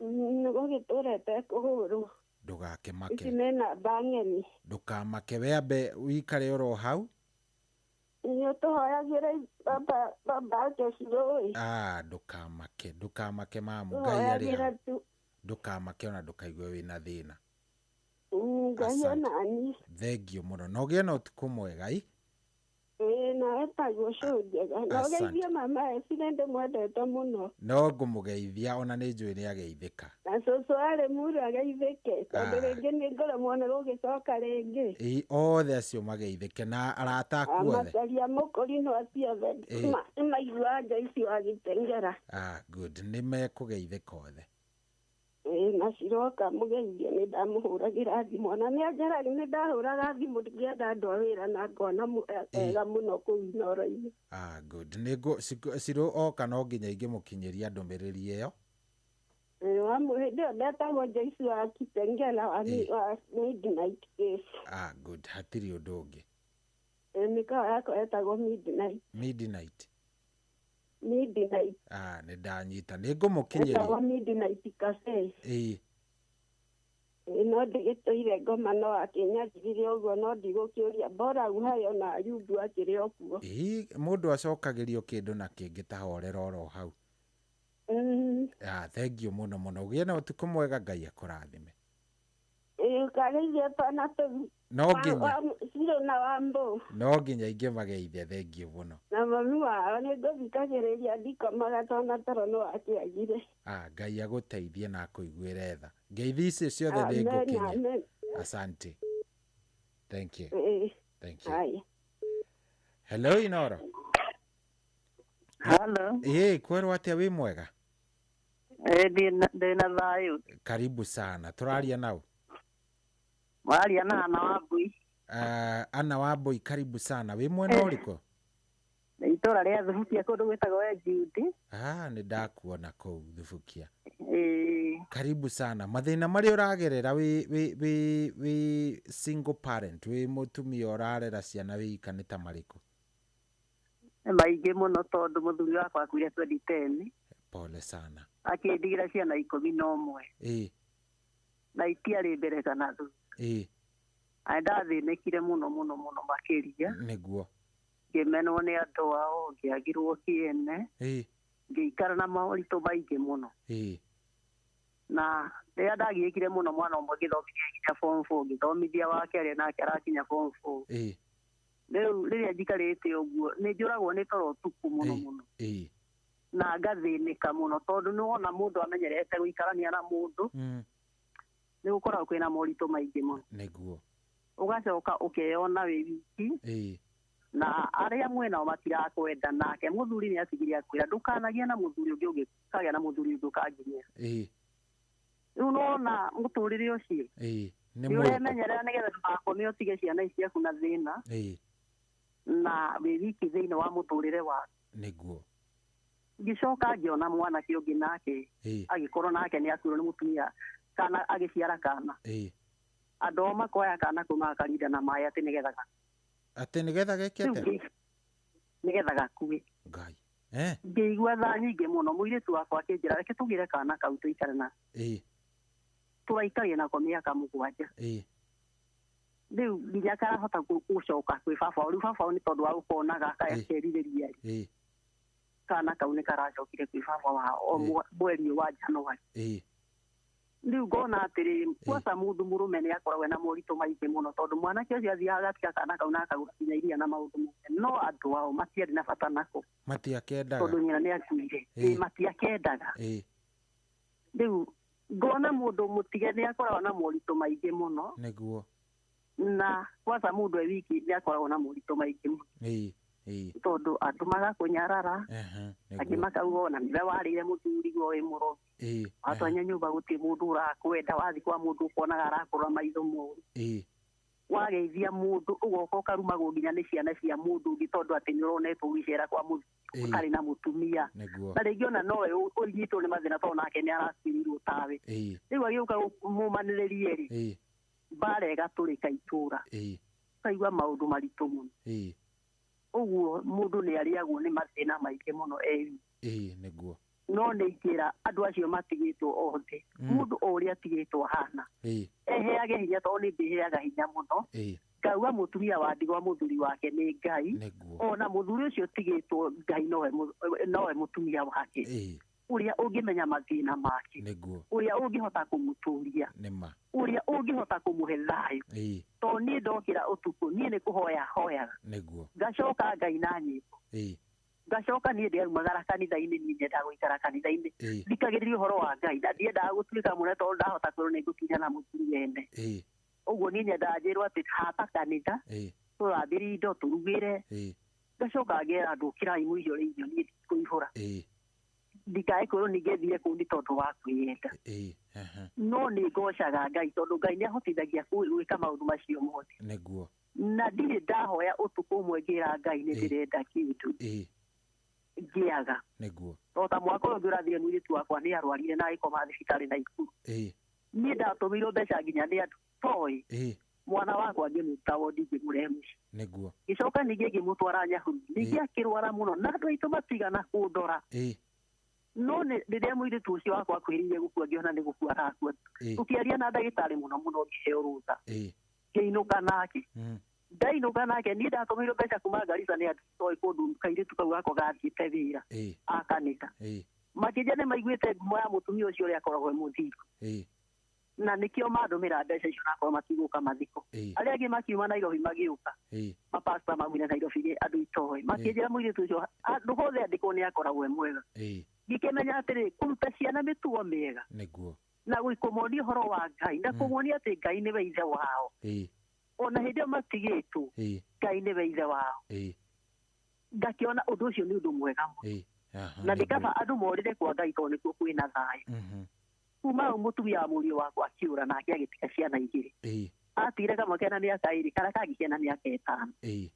Nĩ gũgĩtũra ĩtekũhũrwo. Ndũgakĩmake. Ici nĩ namba ng'eni. Ndũkamake, we ambe ũikare oro hau. Nĩ ũtũhoyagĩre baba ake Cirũ ĩ. Ndũkamake, ndũkamake mamu, Ngai arĩ hau. Ndũkamake ona ndũkaigue wĩna thĩna. Ngai ona niĩ. Thengiũ mũno. Na ũgĩe na ũtukũ mwega ĩ. Na etagwo cũũ njega. Na ũgeithie mama Esi nĩ ndĩmwendete mũno. No ngũmũgeithia ona nĩ njũĩ nĩ ageithĩka. Na cũcũ arĩ mũrũ ageithĩke tondũ rĩngĩ nĩ ngũremwo nĩ gũgĩcoka rĩngĩ. Othe acio mageithĩke na arata aku othe. Macaria mũkũrinũ acio othe nĩ maiguaga Joyce wa Gĩtengera. Good, nĩ mekũgeithĩka othe. Na Ciroka mũgeithie nĩ ndamũhũragĩra thimũ ona nĩ anjaragia nĩ ndahũraga thimũ ngĩenda andũ a wĩra na ngona ega mũno kũu Inooro-inĩ. Good. Cirũ oka no nginya ingĩmũkinyĩria ndũmĩrĩri ĩyo. Hĩndĩ ĩyo ndetagwo Joyce wa Kitengela wa Midnight Cafe. Good, hatirĩ ũndũ ũngĩ. Mĩkawa yakwa yetagwo Midnight. Midnight. Midnight. Nĩ ndanyita, nĩ ngũmũkinyĩria. Etagwo Midnight Cafe. No ndĩgĩtũire ngoma no akĩnyajirire ũguo no ndigũkĩũria bora uhai ona Ayubu akĩrĩ o kuo. Mũndũ acokagĩrio kĩndũ na kĩngĩ ta horera oro hau. Thengiũ mũno mũno. Ũgĩe na ũtukũ mwega, Ngai akũrathime. Ũkageithia twana tũu. No nginya. Ciro na Wambũ. No nginya ingĩmageithia, thengiũ mũno. Na mami wao nĩ ngũthikagĩrĩria ndikomaga twana toro nĩ wakĩagire. Ah, Ngai agũteithie na akũiguĩre tha. Ngeithi icio ciothe nĩ ngũkinyia. Asante. Thank you. Thank you. Haya. Hello Inoro. Hello. Ĩĩ, kwerwo atĩa, wĩ mwega? Ndĩna thayũ. Karibu sana. Tũraria nao? Waria na Ana Wambui. Ana Wambui, karibu sana. Wĩ mwena ũrĩkũ? Nĩ itũra rĩa Thubukia, kũndũ gwĩtagwo Ejundi. Ah, nĩ ndakuona kũu Thubukia. Karibu sana. Mathĩna marĩa ũragerera wĩ single parent, wĩ mũtumia ũrarera ciana wĩ ika, nĩ ta marĩkũ? Nĩ maingĩ mũno tondũ mũthuri wakwa akuire 2010. Pole sana. Akĩndigĩra ciana 11. Na itiarĩ mbere kana thutha. Na ndathĩnĩkire mũno mũno mũno makĩria. Nĩguo. Ngĩmenwo nĩ andũ ao, ngĩagirwo kĩene. Ngĩikara na moritũ maingĩ mũno. Na rĩrĩa ndagiĩkire mũno, mwana ũmwe ngĩthomithia nginya form 4, ngĩthomithia wa kerĩ nake arakinya form 4. Rĩu rĩrĩa njikarĩte ũguo nĩ njũragwo nĩ toro ũtukũ mũno mũno. Na ngathĩnĩka mũno tondũ nĩ wona mũndũ amenyerete gũikarania na mũndũ. Nĩ gũkoragwo kwĩna moritũ maingĩ mũno. Nĩguo. Ũgacoka ũkeyona wĩ wiki. Na arĩa mwena matirakwenda, nake mũthuri nĩ atigire akwĩra ndũkanagia na mũthuri ũngĩ, ũngĩkagĩa na mũthuri ũngĩ ũkanginyĩra. Rĩu nona mũtũrĩre ũcio. Nĩ ũremenyerera nĩgetha ndũgakome ũtige ciana ici ciaku na thĩna. Na wĩ wiki thĩinĩ wa mũtũrĩre waku. Nĩguo. Ngĩcoka ngĩona mwanake ũngĩ nake agĩkorwo nake nĩ akuirwo nĩ mũtumia kana agĩciara kana. Andũ ao makoya kana kau magakarinda na maĩ atĩ nĩgetha atĩ nĩgetha geke atĩa? Nĩgetha gakue. Ngai. Ngĩigua tha nyingĩ mũno, mũirĩtu wakwa akĩnjĩra reke tũgĩre kana kau tũikare na. Tũraikarie nako mĩaka 7. Rĩu nginya karahota gũcoka kwĩ baba. Rĩu baba nĩ tondũ wa gũkonaga gakerirĩria. Kana kau nĩ karacokire kwĩ baba wao mweri wa January. Rĩu ngona atĩrĩ, kwaca mũndũ mũrũme nĩ akoragwo na moritũ maingĩ mũno tondũ mwanake ũcio athiaga agatiga kana kau na akagũra nginya iria na maũndũ mothe, no andũ ao matiarĩ na bata nako. Matiakendaga. Tondũ nyina nĩ akuire. Matiakendaga. Rĩu ngona mũndũ mũtige nĩ akoragwo na moritũ maingĩ mũno. Nĩguo. Na kwaca mũndũ e wiki nĩ akoragwo na moritũ maingĩ mũno. Tondũ andũ magakũnyarara, angĩ makauga ona nĩwe warĩire mũthuri guo wĩ mũrogi. Watwanya nyũmba gũtirĩ mũndũ ũrakwenda, wathiĩ kwa mũndũ ũkonaga arakũrora maitho moru. Wageithia mũndũ ũgoka ũkarumagwo nginya nĩ ciana cia mũndũ ũngĩ tondũ atĩ nĩ ũronetwo ũgĩcera kwa mũthuri ũtarĩ na mũtumia. Na rĩngĩ ona nowe ũnyitwo nĩ mathĩna tondũ nake nĩ arakuĩrĩirwo tawe. Rĩu agĩũka mũmanĩrĩrie rĩ, mbara ĩgatũrĩka itũra. Ũkaigua maũndũ maritũ mũno. Ũguo mũndũ nĩ arĩagwo nĩ mathĩna maingĩ mũno e wiki. Nĩguo. No nĩ ingĩra andũ acio matigĩtwo othe, mũndũ o ũrĩa atigĩtwo ahana, eheage hinya tondũ nĩ ndĩheaga hinya mũno. Ngauga mũtumia wa ndigwa mũthuri wake nĩ Ngai. Ona mũthuri ũcio ũtigĩtwo Ngai nowe mũtumia wake. Ũrĩa ũngĩmenya mathĩna make. Ũrĩa ũngĩhota kũmũtũria. Ũrĩa ũngĩhota kũmũhe thayũ. Tondũ niĩ ndokĩra ũtukũ, niĩ nĩ kũhoya hoyaga. Ngacoka Ngai na nyĩmbo. Ngacoka niĩ ndĩarumagara kanitha-inĩ, niĩ nyendaga gũikara kanitha-inĩ. Thikagĩrĩria ũhoro wa Ngai, na ndiendaga gũtuĩka mũne tondũ ndahota kwĩrwo nĩ ngũkinya na mũthuri wene. Ũguo niĩ nyendaga njĩrwo atĩ hata kanitha, tũthambĩrie indo, tũrugĩre. Ngacoka ngera andũ ũkĩrai mũihũre irio, niĩ ndikũihũra. Ndikae kwĩrwo ningĩ thire kũu nĩ tondũ wa kwĩyenda. No nĩ ngocaga Ngai tondũ Ngai nĩ ahotithagia gwĩka maũndũ macio mothe. Nĩguo. Na ndirĩ ndahoya ũtukũ ũmwe ngĩra Ngai nĩ ndĩrenda kĩndũ. Ngĩaga. Nĩguo. O ta mwaka ũyũ ũngĩ ũrathire mũirĩtu wakwa nĩ arwarire na agĩkoma thibitarĩ Naikuru. Niĩ ndatũmĩirwo mbeca nginya nĩ andũ toĩ. Mwana wakwa ngĩmũta wondi ngĩmũrehe mũciĩ. Nĩguo. Ngĩcoka ningĩ ngĩmũtwara Nyahururu. Ningĩ akĩrwara mũno na andũ aitũ matigana kũndora. No rĩrĩa mũirĩtu ũcio wakwa akwĩrĩire gũkua ngĩona nĩ gũkua arakua. Tũkĩaria na ndagĩtarĩ mũno mũno ngĩheo rũtha. Ngĩinũka nake. Ndainũka nake niĩ ndatũmĩirwo mbeca kuma Garissa nĩ andũ toĩ kũndũ kairĩtu kau gakwa gathiĩte wĩra a kanitha. Makĩnjĩra nĩ maiguĩte ngumo ya mũtumia ũcio ũrĩa akoragwo e mũthingu. Na nĩkĩo mandũmĩra mbeca icio nakorwo matigũka mathiko. Arĩa angĩ makiuma Nairobi magĩũka. Mapasta maumire Nairobi andũ itoĩ. Makĩnjĩra mũirĩtu ũcio handũ hothe andĩkwo nĩ akoragwo e mwega. Ngĩkĩmenya atĩrĩ kũruta ciana mĩtugo mĩega. Nĩguo. Na kũmonia ũhoro wa Ngai na kũmonia atĩ Ngai nĩwe ithe wao. Ona hĩndĩ ĩyo matigĩtwo Ngai nĩwe ithe wao. Ngakĩona ũndũ ũcio nĩ ũndũ mwega mũno. Na nĩ kaba andũ morĩre kwa Ngai tondũ nĩkuo kwĩna thayũ. Kuma hau mũtumia wa mũriũ wakwa akiũra nake agĩtiga ciana igĩrĩ. Atigire kamwe kena mĩaka 2 karĩa kangĩ kena mĩaka 5.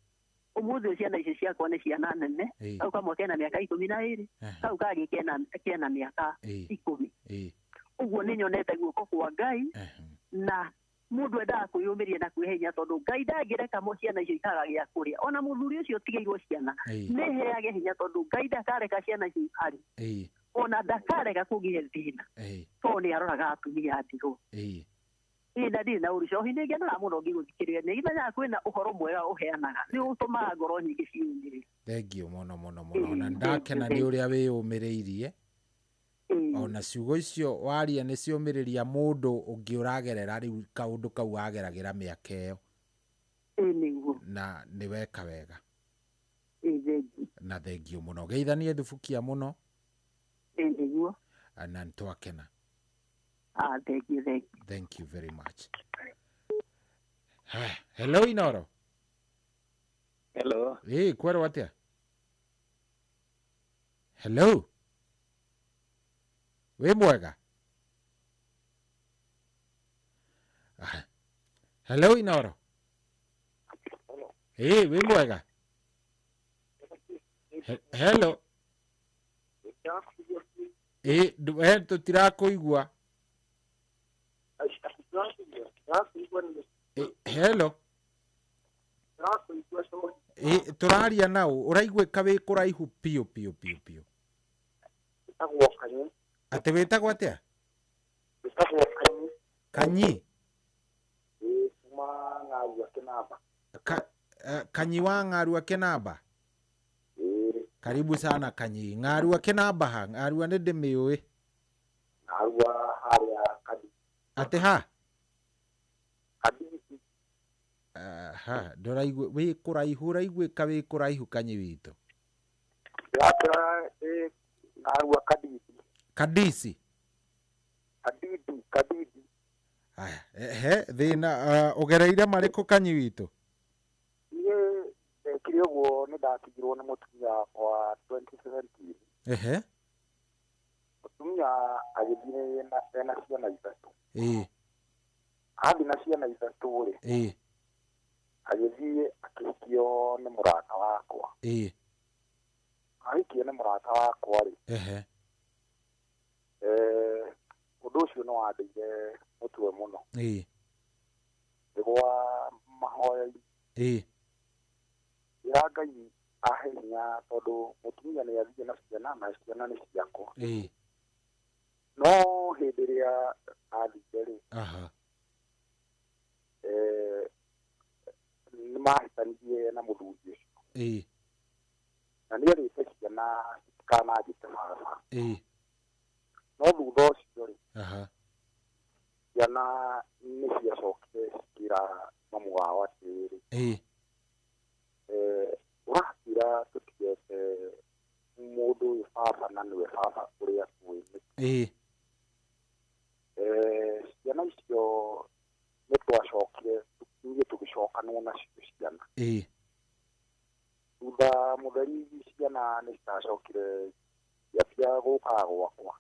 Ũmũthĩ ciana icio ciakwa nĩ ciana nene. Kau kamwe kena mĩaka 12, kau kangĩ kena mĩaka 10. Ũguo nĩ nyonete guoko kwa Ngai na mũndũ endaga kwĩyũmĩria na kwĩhe hinya tondũ Ngai ndangĩreka ciana icio ikaga gĩa kũrĩa. Ona mũthuri ũcio ũtigĩirwo ciana nĩ heage hinya tondũ Ngai ndakareka ciana icio ikarĩ. Ona ndakareka kũgĩe thĩna tondũ nĩ aroraga atumia a ndigwa. Na ndirĩ na ũru cohi nĩ ngenaga mũno ngĩgũthikĩrĩria nĩ menyaga kwĩna ũhoro mwega ũheanaga nĩ ũtũmaga ngoro nyingĩ ciĩyũmĩrĩrie. Thengiũ mũno mũno mũno na ndakena nĩ ũrĩa wĩyũmĩrĩirie. Ona ciugo icio waria nĩ ciũmĩrĩria mũndũ ũngĩ ũragerera rĩu kaũndũ kau wageragĩra mĩaka ĩyo. Nĩguo. Na nĩ weka wega. Na thengiũ mũno. Geithanie thubukia mũno. Nĩguo. Na nĩtwakena. Thank you, thank you. Thank you very much. Hello Inoro. Hello. Kwerwo atĩa? Hello. Wĩ mwega? Hello Inoro. Wĩ mwega? Hello. Tũtirakũigua. Hello. Tũraria nao ũraiguĩka wĩ kũraihu piũ piũ piũ piũ. Atĩ wĩtagwo atĩa? Wĩtagwo Kanyi. Kanyi? Kuma Ng'arua Kĩnamba. Kanyi wa Ng'arua Kĩnamba? Karibu sana Kanyi. Ng'arua Kĩnamba ha? Ng'arua nĩ ndĩmĩũĩ. Ng'arua harĩa Kadi. Atĩ ha? Kaditi. Aha, ndũraigua wĩ kũraihu ũraiguĩka wĩ kũraihu Kanyi witũ. Ndĩrakĩra Ng'arua Kaditi. Kadisi. Kadidi, Kadidi. Aya, he thĩna ũgereire marĩkũ Kanyi witũ? Niĩ ndekire ũguo nĩ ndatigirwo nĩ mũtumia wakwa 2017. Ehe. Mũtumia agĩthiĩ ena ciana 3. Athiĩ na ciana 3 rĩ. Agĩthiĩ akĩhikio nĩ mũrata wakwa. Ahikio nĩ mũrata wakwa rĩ. Ehe. Ũndũ ũcio nĩ wandeire mũtwe mũno. Nĩgwa mahoya-inĩ. Ĩra Ngai ahe hinya tondũ mũtumia nĩ athiĩ na ciana na ciana nĩ ciakwa. No hĩndĩ ĩrĩa athire rĩ. Nĩ mahĩtanirie na mũthuri ũcio. Na nĩ erĩte ciana citikananjĩte baba. No thutha ũcio rĩ. Ciana nĩ ciacokire cikĩra mamu wao atĩrĩrĩ. Ũratwĩra tũtigete mũndũ ũyũ baba na nĩwe baba ũrĩa tũĩ nĩkĩ. Ciana icio nĩ twacokire ithuĩ tũgĩcokanwo nacio ciana. Thutha mũtheri ciana nĩ ciracokire ciambia gũkaga gwakwa.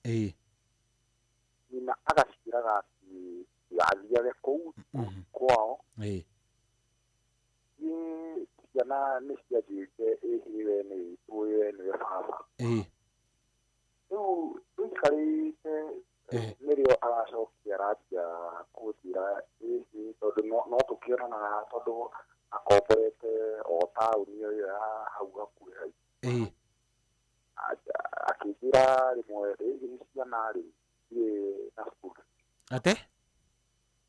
Nyina agaciĩraga atĩ tigathiage kũu kwao. Niĩ ciana nĩ cianjĩrire ĩhĩ we nĩ tũĩ we nĩwe baba. Rĩu tũikarĩte nĩrĩo aracokire arambia kũnjĩra ĩhĩ tondũ no tũkĩonanaga tondũ akomborete o taũni ĩyo ya hau hakuhĩ. Akĩnjĩra rĩmwe rĩngĩ ciana rĩ itirĩ na cukuru. Atĩ?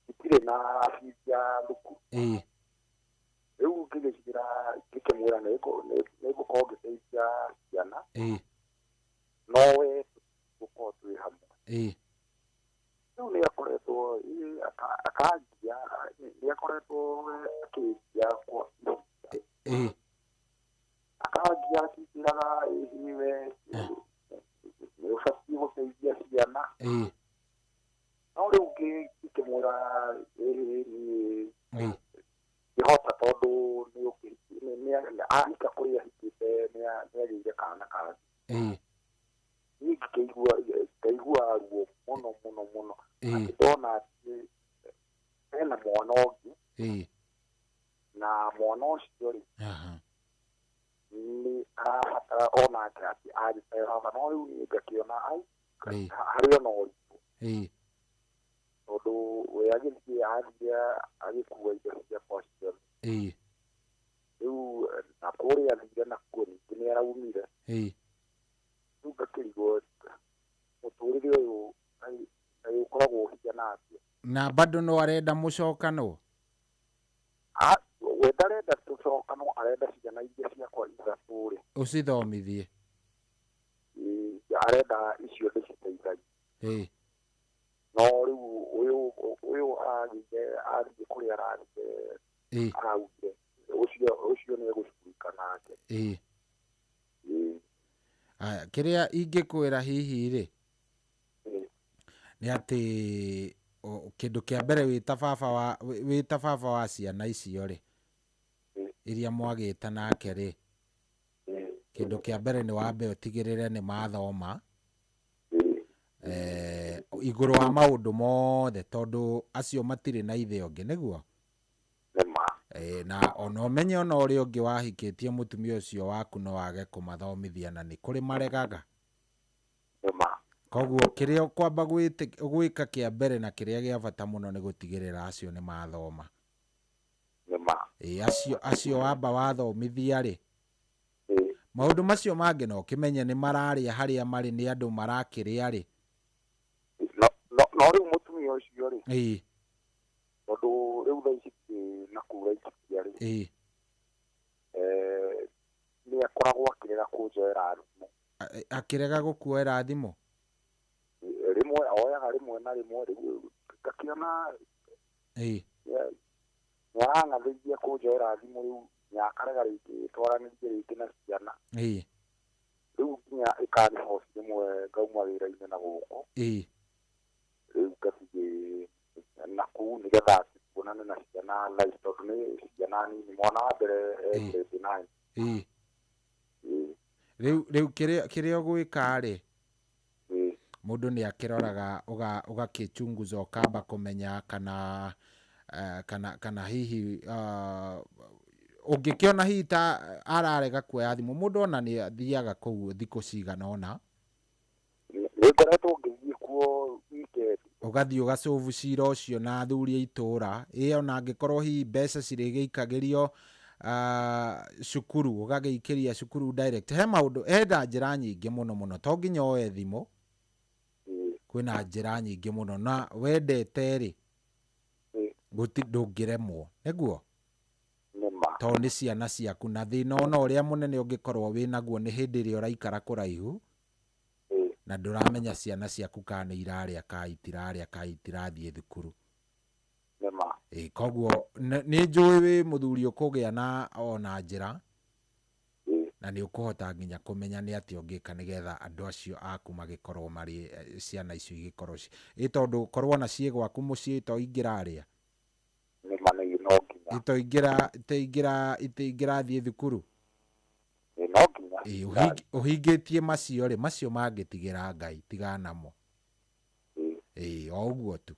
Itirĩ na bithi ya thukuru. Rĩu ngĩgĩcira ngĩkĩmwĩra nĩ ngũkorwo ngĩteithia ciana. No we tũgũkorwo twĩ hamwe. Rĩu nĩ akoretwo akangia, nĩ akoretwo akĩngia kwa akangia akĩnjĩraga ĩĩ we nĩ ũbatiĩ gũteithia ciana. No rĩu ngĩkĩmwĩra ĩĩ niĩ ngĩhota tondũ nĩ ahika kũrĩa ahikĩte nĩ agĩire kana kangĩ. Niĩ ngĩkĩigua ngaigua ruo mũno mũno mũno. Atĩ ndona atĩ hena mwana ũngĩ na mwana ũcio rĩ nĩ arabatara onake atĩ anjĩte baba, no rĩu niĩ ngakĩona ai harĩ ona ũritũ tondũ we agĩthiĩ athiĩ agĩkua indo ciakwa ciothe. Rĩu na kũrĩa athire nakuo ningĩ nĩ araumire. Rĩu ngakĩrigwo mũtũrĩre ũyũ kaĩ ũkoragwo ũhiana atĩa. Na bado no arenda mũcokanwo? We ndarenda tũcokanwo, arenda ciana iria ciakwa ithatũ rĩ ũcithomithie. Arenda icio ndĩciteithagie. No rĩu ũyũ aragĩire athiĩ kũrĩa arathire araugire ũcio nĩ egũcukurika nake. Aya, kĩrĩa ingĩkwĩra hihi rĩ nĩ atĩ kĩndũ kĩa mbere wĩta baba wa ciana icio rĩ iria mwagĩte nake rĩ, kĩndũ kĩa mbere nĩ wambe ũtigĩrĩre nĩ mathoma igũrũ wa maũndũ mothe tondũ acio matirĩ na ithe ũngĩ nĩguo. Na ona ũmenye ona ũrĩa ũngĩ wahikĩtie mũtumia ũcio waku no wage kũmathomithia na nĩ kũrĩ maregaga. Koguo kĩrĩa ũkwamba gwĩka kĩa mbere na kĩrĩa gĩa bata mũno nĩ gũtigĩrĩra acio nĩ mathoma. Acio wamba wathomithia rĩ, maũndũ macio mangĩ no ũkĩmenye nĩ mararĩa harĩa marĩ nĩ andũ marakĩrĩa rĩ. No rĩu mũtumia ũcio rĩ, tondũ rĩu thaa ici na kura ikinya rĩ, nĩ akoragwo akĩrega kũnjoera thimũ. Akĩrega gũkuoera thimũ? Rĩmwe oyaga rĩmwe na rĩmwe, rĩu ngakĩona nĩ arang'athĩria kũnjoera thimũ rĩu nyakarega rĩngĩ twaranĩrie rĩngĩ na ciana. Rĩu nginya ĩkaniboci rĩmwe ngauma wĩra-inĩ na gũkũ. Rĩu ngathiĩ na kũu nĩgetha tuonane na ciana thaa ici tondũ nĩ ciana nini, mwana wa mbere e grade 9. Rĩu kĩrĩa ũgwĩka rĩ, mũndũ nĩ akĩroraga ũgakĩchunguza ũkamba kũmenya kana kana hihi ũngĩkĩona hihi ta ararega kuoya thimũ, mũndũ ona nĩ athiaga kũu thikũ cigana ũna. Nĩ ngoretwo ngĩthiĩ kuo weekend. Ũgathiĩ ũgacũbu cira ũcio na athuri a itũra, ĩ ona angĩkorwo hihi mbeca cirĩgĩikagĩrio cukuru, ũgagĩikĩria cukuru direct. He maũndũ, hena njĩra nyingĩ mũno mũno, to nginya oe thimũ, kwĩna njĩra nyingĩ mũno, na wendete rĩ ndũngĩremwo nĩguo, tondũ nĩ ciana ciaku, na thĩna ona ũrĩa mũnene ũngĩkorwo wĩnaguo nĩ hĩndĩ ĩrĩa ũraikara kũraihu na ndũramenya ciana ciaku kana nĩ irarĩa kana itirarĩa kana itirathiĩ thukuru. Koguo nĩ njũĩ wĩ mũthuri ũkũgĩa na ona njĩra na nĩ ũkũhota nginya kũmenya nĩ atĩa ũngĩka nĩgetha andũ acio aku magĩkorwo marĩ ciana icio igĩkorwo ĩ tondũ korwo na ciĩ gwaku mũciĩ to ingĩrarĩa itoingĩrathiĩ thukuru ũhingĩtie macio rĩ, macio mangĩtigĩra Ngai tigana namo. O ũguo tu.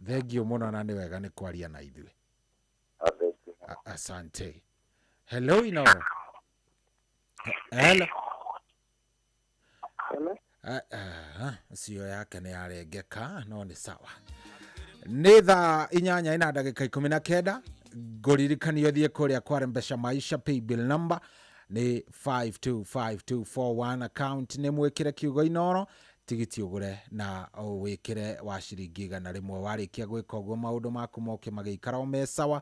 Thengiũ mũno na nĩ wega nĩ kwaria na ithuĩ. Asante. Hello Inoro. Hello. Hello. Cio yake nĩ yarengeka no nĩ sawa. Nĩ thaa 8 na ndagĩka 19 ngũririkanio thiĩ kũrĩa kwa Mbeca Maisha paybill number nĩ 525241 account nĩ mwĩkĩre kiugo Inoro tigiti ũgũre na wĩkĩre wa ciringi 100. Warĩkia gwĩka ũguo maũndũ maku moke magĩikara o me sawa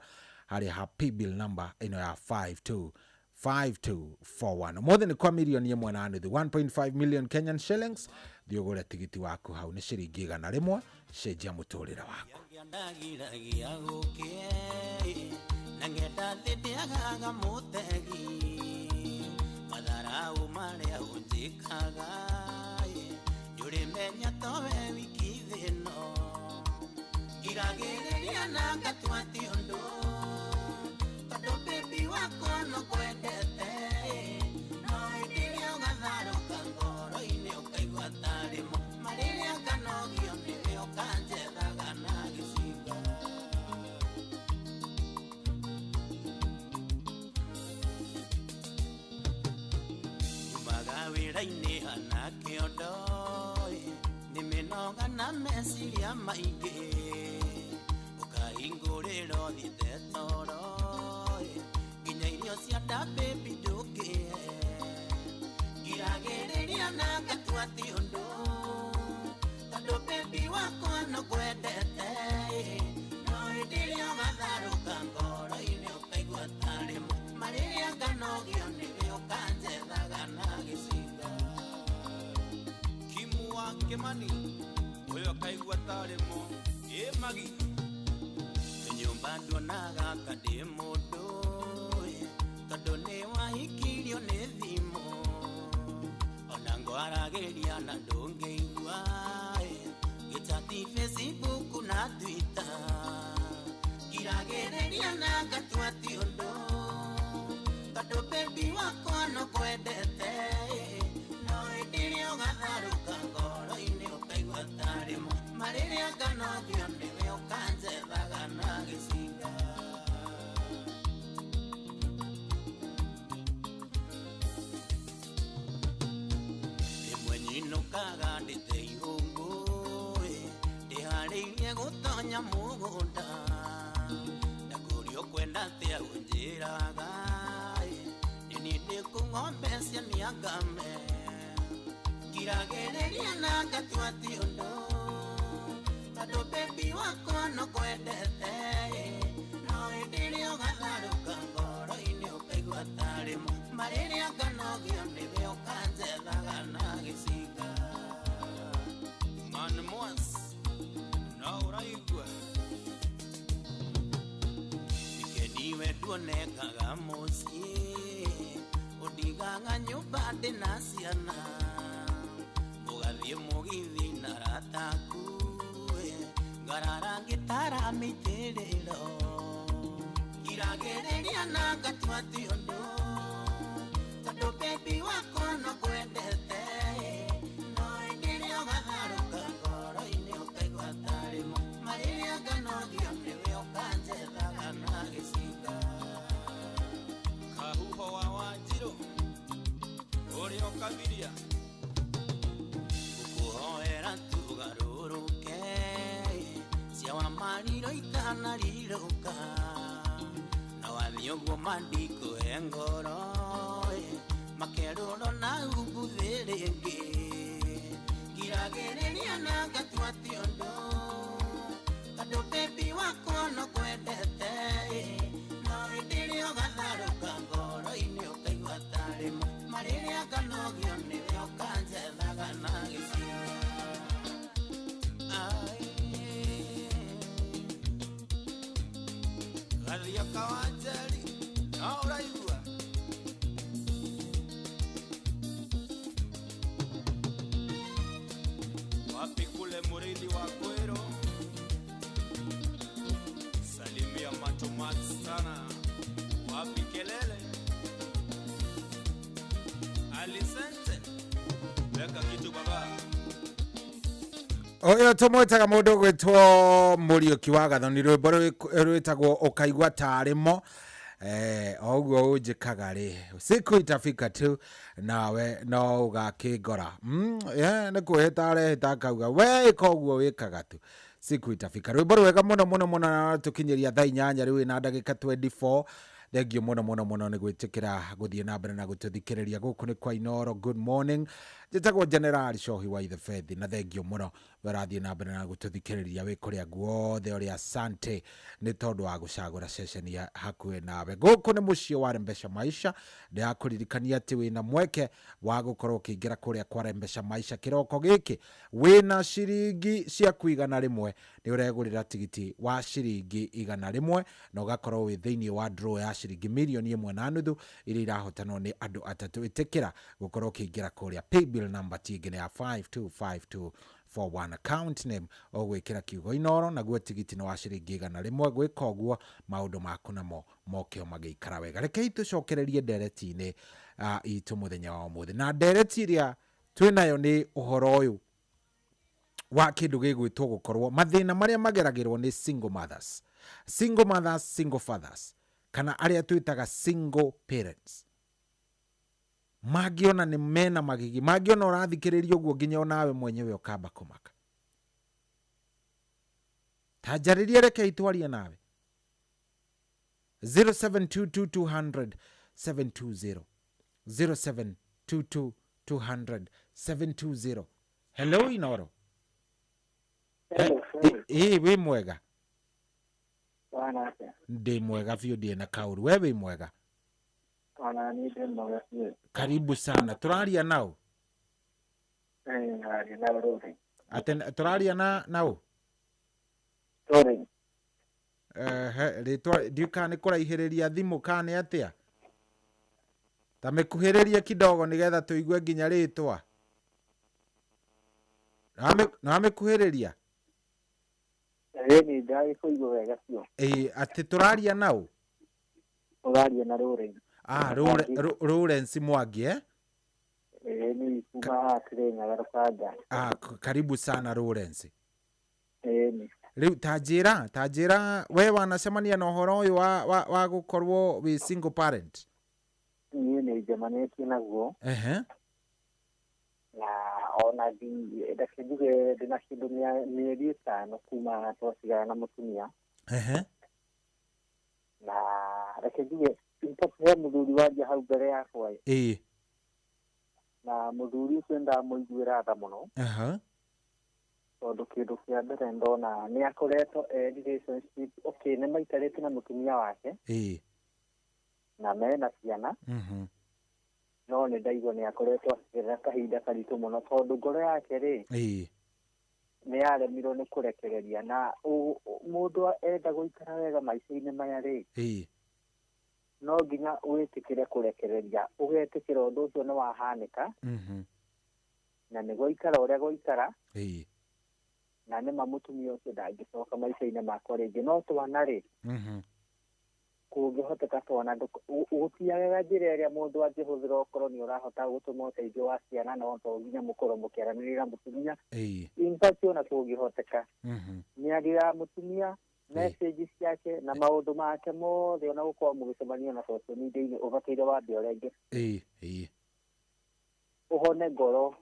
harĩa ha paybill number ĩno ya 52 5241. Ũmũthĩ nĩ kwa mirioni ĩmwe na nuthu, 1.5 million Kenyan shillings. Thiĩ ũgũre tigiti waku hau nĩ ciringi 100, cenjia mũtũrĩre waku. Ndagiragia gũkĩe na ng'enda thĩ ndĩagaga mũtegi matharau marĩa ũnjĩkaga ndũrĩmenya towe wiki thĩ ĩno ngiragĩrĩria na ngatua ti ũndũ tondũ baby wakwa no kwendete no hĩndĩ ĩrĩa ũgatharũka ngoro-inĩ ũkaigua tarĩ mo marĩrĩa nganogio nĩwe ũkanjethaga na gĩcinga. Nyumaga wĩra-inĩ hana kĩondo nĩ mĩnoga na meciria maingĩ ũkahingũrĩra ũthiĩte toro nginya irio cia nda baby ndũngĩhe ngiragĩrĩria na ngatua ti ũndũ tondũ baby wakwa no kwendete no hĩndĩ ĩrĩa ũgatharũka ngoro-inĩ ũkaigua tarĩ mo marĩrĩa nganogio nĩwe ũkanjethaga na gĩcinga. Kimu wa Kimani ũyũ akaigua tarĩ mo ĩ magi nyũmba nduonaga ta ndĩ mũndũ tondũ nĩ wahikirio nĩ thimũ ona ngwaragĩria na ndũngĩigua gĩchati Facebook na Twitter ngiragĩrĩria na ngatua ti ũndũ tondũ baby wakwa no kwendete no hĩndĩ ĩrĩa ũgatharũka ngoro-inĩ ũkaigua tarĩ mo marĩrĩa nganogio nĩwe ũkanjethaga na gĩcinga. Rĩmwe nyinũkaga ndĩte ihũngũ ndĩharĩirie gũtonya mũgũnda ndakũria ũkwenda atĩa ũnjĩraga nĩ niĩ ndĩkũng'ombe cia nĩangame ngiragĩrĩria na ngatua ti ũndũ tondũ baby wakwa no kwendete no hĩndĩ ĩrĩa ũgatharũka ngoro-inĩ ũkaigua tarĩ mo marĩrĩa nganogio nĩwe ũkanjethaga na gĩcinga. Man Mwas no ũraigua Wikendi we nduonekaga mũciĩ ũndigaga nyũmba ndĩna ciana mũgathiĩ mũgithi na arata aku ngarara ngĩtara mĩitĩrĩro ngiragĩrĩria na ngatua ti ũndũ tondũ baby wakwa no kwendete no hĩndĩ ĩrĩa ũgatharũka ngoro-inĩ ũkaigua tarĩ mo marĩrĩa nganogio nĩwe ũkanjethaga na gĩcinga. Kahuho wa Wanjirũ ũrĩa ũkagiria ngũkũhoera tũgarũrũke cia wa mariro itanarirũka na wathiĩ ũguo mandikũhe ngoro makerũro na umbuthĩ rĩngĩ ngiragĩrĩria na ngatua ti ũndũ tondũ baby wakwa no kwendete no hĩndĩ ĩrĩa ũgatharũka ngoro-inĩ ũkaigua tarĩ mo marĩrĩa nganogio nĩwe ũkanjethaga na gĩcinga. Gathioka wa Njeri no ũraigua wapi kule mũrĩithi wa Kwĩrũ salimia macho sana wapi kelele Alisente weka kitu baba. Ũyũ tũmwĩtaga mũndũ ũgwĩtwo Mũriũki wa Gathoni, rwĩmbo rwĩtagwo ũkaigua tarĩ mo o ũguo ũnjĩkaga rĩ siku itafika tu nawe no ũgakĩngora nĩ kwĩhĩta arehĩta akauga we ĩka ũguo wĩkaga tu siku itafika. Rwĩmbo rwega mũno mũno mũno na tũkinyĩria thaa 8 rĩu na ndagĩka 24. Thengio mũno mũno mũno nĩ gwĩtĩkĩra gũthiĩ na mbere na gũtũthikĩrĩria. Gũkũ nĩ kwa Inoro. Good morning, njĩtagwo General Cohi wa Ithebethi, na thengio mũno we ũrathiĩ na mbere na gũtũthikĩrĩria wĩ kũrĩa guothe ũrĩ. Asante nĩ tondũ wa gũcagũra ceceni ya hakuhĩ nawe. Gũkũ nĩ mũciĩ wa Rembesha Maisha. Ndĩrakũririkania atĩ wĩna mweke wa gũkorwo ũkĩingĩra kũrĩa kwa Rembesha Maisha kĩroko gĩkĩ. Wĩna ciringi ciaku 100, nĩ ũregũrĩra tigiti wa ciringi 100 na ũgakorwo wĩ thĩinĩ wa draw ya ciringi 1.5 million iria irahotanwo nĩ andũ atatũ. Ĩtĩkĩra gũkorwo ũkĩingĩra kũrĩa. Paybill number ti ĩngĩ nĩ ya 525241, account name ũgwĩkĩra kiugo Inoro, naguo tigiti nĩ wa ciringi 100. Gwĩka ũguo maũndũ maku namo moke o magĩikara wega. Rekei tũcokererie ndereti-inĩ itũ mũthenya wa ũmũthĩ, na ndereti ĩrĩa twĩnayo nĩ ũhoro ũyũ wa kĩndũ gĩgwĩtwo gũkorwo mathĩna marĩa mageragĩrwo nĩ single mothers, single mothers, single fathers, kana arĩa twĩtaga single parents. Mangĩona nĩ mena magigi, mangĩona ũrathikĩrĩria ũguo nginya onawe mwenyewe ũkamba kũmaka. Ta njarĩrie, rekei twarie nawe. 0722 200 720, 0722 200 720. Hello, Inoro. Ĩ, wĩ mwega? Bwana atĩa? Ndĩ mwega biũ, ndĩ na kaũru. We wĩ mwega? Ona niĩ ndĩ mwega biũ. Karibu sana. Tũraria nao? Aria na Rori. Ate tũraria na nao? Rori. Ehe, rĩtwa ndiũ kana nĩ kũraihĩrĩria thimũ kana nĩ atĩa? Ta mĩkuhĩrĩrie kidogo nĩgetha tũigue nginya rĩtwa. Nĩwamĩkuhĩrĩria? Ĩĩ, ndagĩkũigua wega biũ. Ĩĩ, atĩ tũraria nao? Ũraria na Rori. Ah, Lawrence Mwangi, eh? Ĩĩ, nĩ kuma haha Kirinyaga, Rũkanja. Ah, karibu sana, Lawrence. Ĩĩ nĩ. Rĩu ta njĩra we wanacemania na ũhoro ũyũ wa gũkorwo wĩ single parent? Niĩ nĩ njemanĩtie naguo. Na ona ndi reke njuge ndĩna kĩndũ mĩeri 5 kuma twatigana na mũtumia. Na reke njuge, in fact, he mũthuri waria hau mbere yakwa ĩ. Na mũthuri ũcio ndamũiguĩra tha mũno. Tondũ kĩndũ kĩa mbere ndona nĩ akoretwo e relationship, okay, nĩ maikarĩte na mũtumia wake na mena ciana, no nĩ ndaigua nĩ akoretwo akĩgerera kahinda karitũ mũno tondũ ngoro yake rĩ nĩ yaremirwo nĩ kũrekereria, na mũndũ enda gũikara wega maica-inĩ maya rĩ, no nginya wĩtĩkĩre kũrekereria, ũgetĩkĩra ũndũ ũcio nĩ wahanĩka na nĩ gwaikara ũrĩa gwaikara. Na nĩma mũtumia ũcio ndangĩcoka maica-inĩ makwa rĩngĩ, no twana rĩ, kũngĩhoteka twana gũtiagaga njĩra ĩrĩa mũndũ angĩhũthĩra okorwo nĩ ũrahota gũtũma ũteithio wa ciana, no to nginya mũkorwo mũkĩaranĩria na mũtumia. In fact, ona kũngĩhoteka, mĩario ya mũtumia, message ciake na maũndũ make mothe, ona gũkorwo mũgĩcemania na social media-inĩ, ũbataire wambe ũrenge, ĩĩ ĩĩ ũhone ngoro,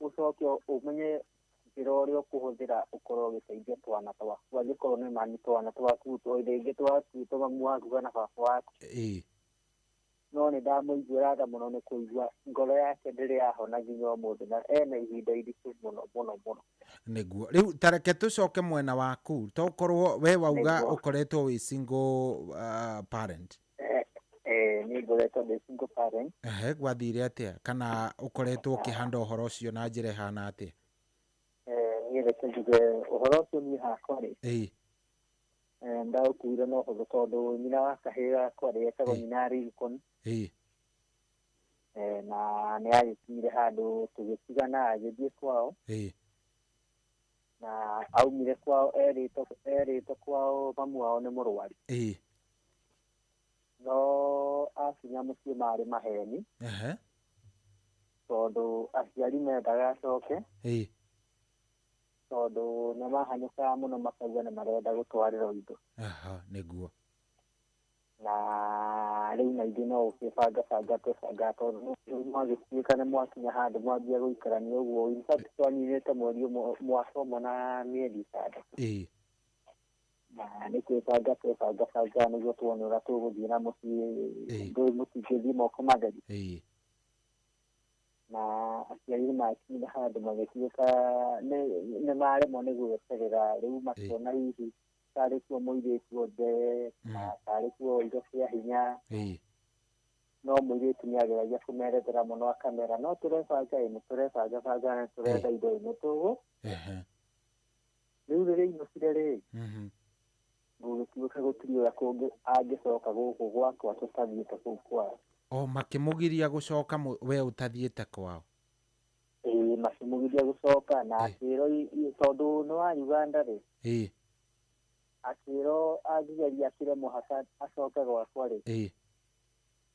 ũcoke ũmenye njĩra ũrĩa ũkũhũthĩra ũkorwo ũgĩteithia twana twaku, angĩkorwo nĩ mani twana twaku rĩngĩ twatuĩtwo mamu waku kana baba waku. No nĩ ndamũiguĩra tha mũno nĩ kũigua ngoro yake ndĩrĩ yahona nginya ũmũthĩ, na ena ihinda iritũ mũno mũno mũno. Nĩguo. Rĩu ta reke tũcoke mwena waku, tokorwo we wauga ũkoretwo wĩ single parent. Niĩ ngoretwo ndĩ single parent. Ehe, gwathire atĩa, kana ũkoretwo ũkĩhanda ũhoro ũcio na njĩra ĩhana atĩa? Niĩ reke njuge ũhoro ũcio niĩ hakwa rĩ, ndaũkuire no ũhũthũ tondũ nyina wa kahĩĩ gakwa rĩ, etagwo nyina Lincoln. Na nĩ agĩkinyire handũ tũgĩtigana, agĩthiĩ kwao. Na aumire kwao erĩtwo kwao mamu wao nĩ mũrwaru. No akinya mũciĩ marĩ maheni, tondũ aciari mendaga acoke, tondũ nĩ mahanyũkaga mũno makauga nĩ marenda gũtwarĩrwo indo. Aha, nĩguo. Na rĩu na ithuĩ no gũkĩbanga banga twebanga, tondũ rĩu mwagĩtuĩka nĩ mwakinya handũ mwambia gũikarania ũguo. In fact, twaninĩte mweri ũmwe, mwaka ũmwe na mĩeri 6. Na nĩ kwĩbanga twebanga banga nĩguo tuone ũrĩa tũgũthiĩ na mũciĩ ndũĩ mũtingĩthiĩ moko matheri. Na aciari nĩmakinyire handũ magĩtuĩka nĩ maremwo nĩ gweterera rĩu makĩona hihi tarĩ kuo mũirĩtu othe na tarĩ kuo indo cia hinya. No mũirĩtu nĩageragia kũmerethera mũno akamera no tũrebanga ĩ nĩtũrebanga banga na tũretha indo ĩ nĩtũgũ. Rĩu rĩrĩa inũkire rĩ gũgĩtuĩka gũtirĩ ũrĩa kũngĩ angĩcoka gũkũ gwakwa tũtathiĩte kũu kwao. O makĩmũgiria gũcoka we ũtathiĩte kwao? Ĩĩ makĩmũgiria gũcoka na akĩrwo tondũ nĩ wa Uganda rĩ. Akĩrwo angĩgeria akĩre mũhaka acoke gwakwa rĩ.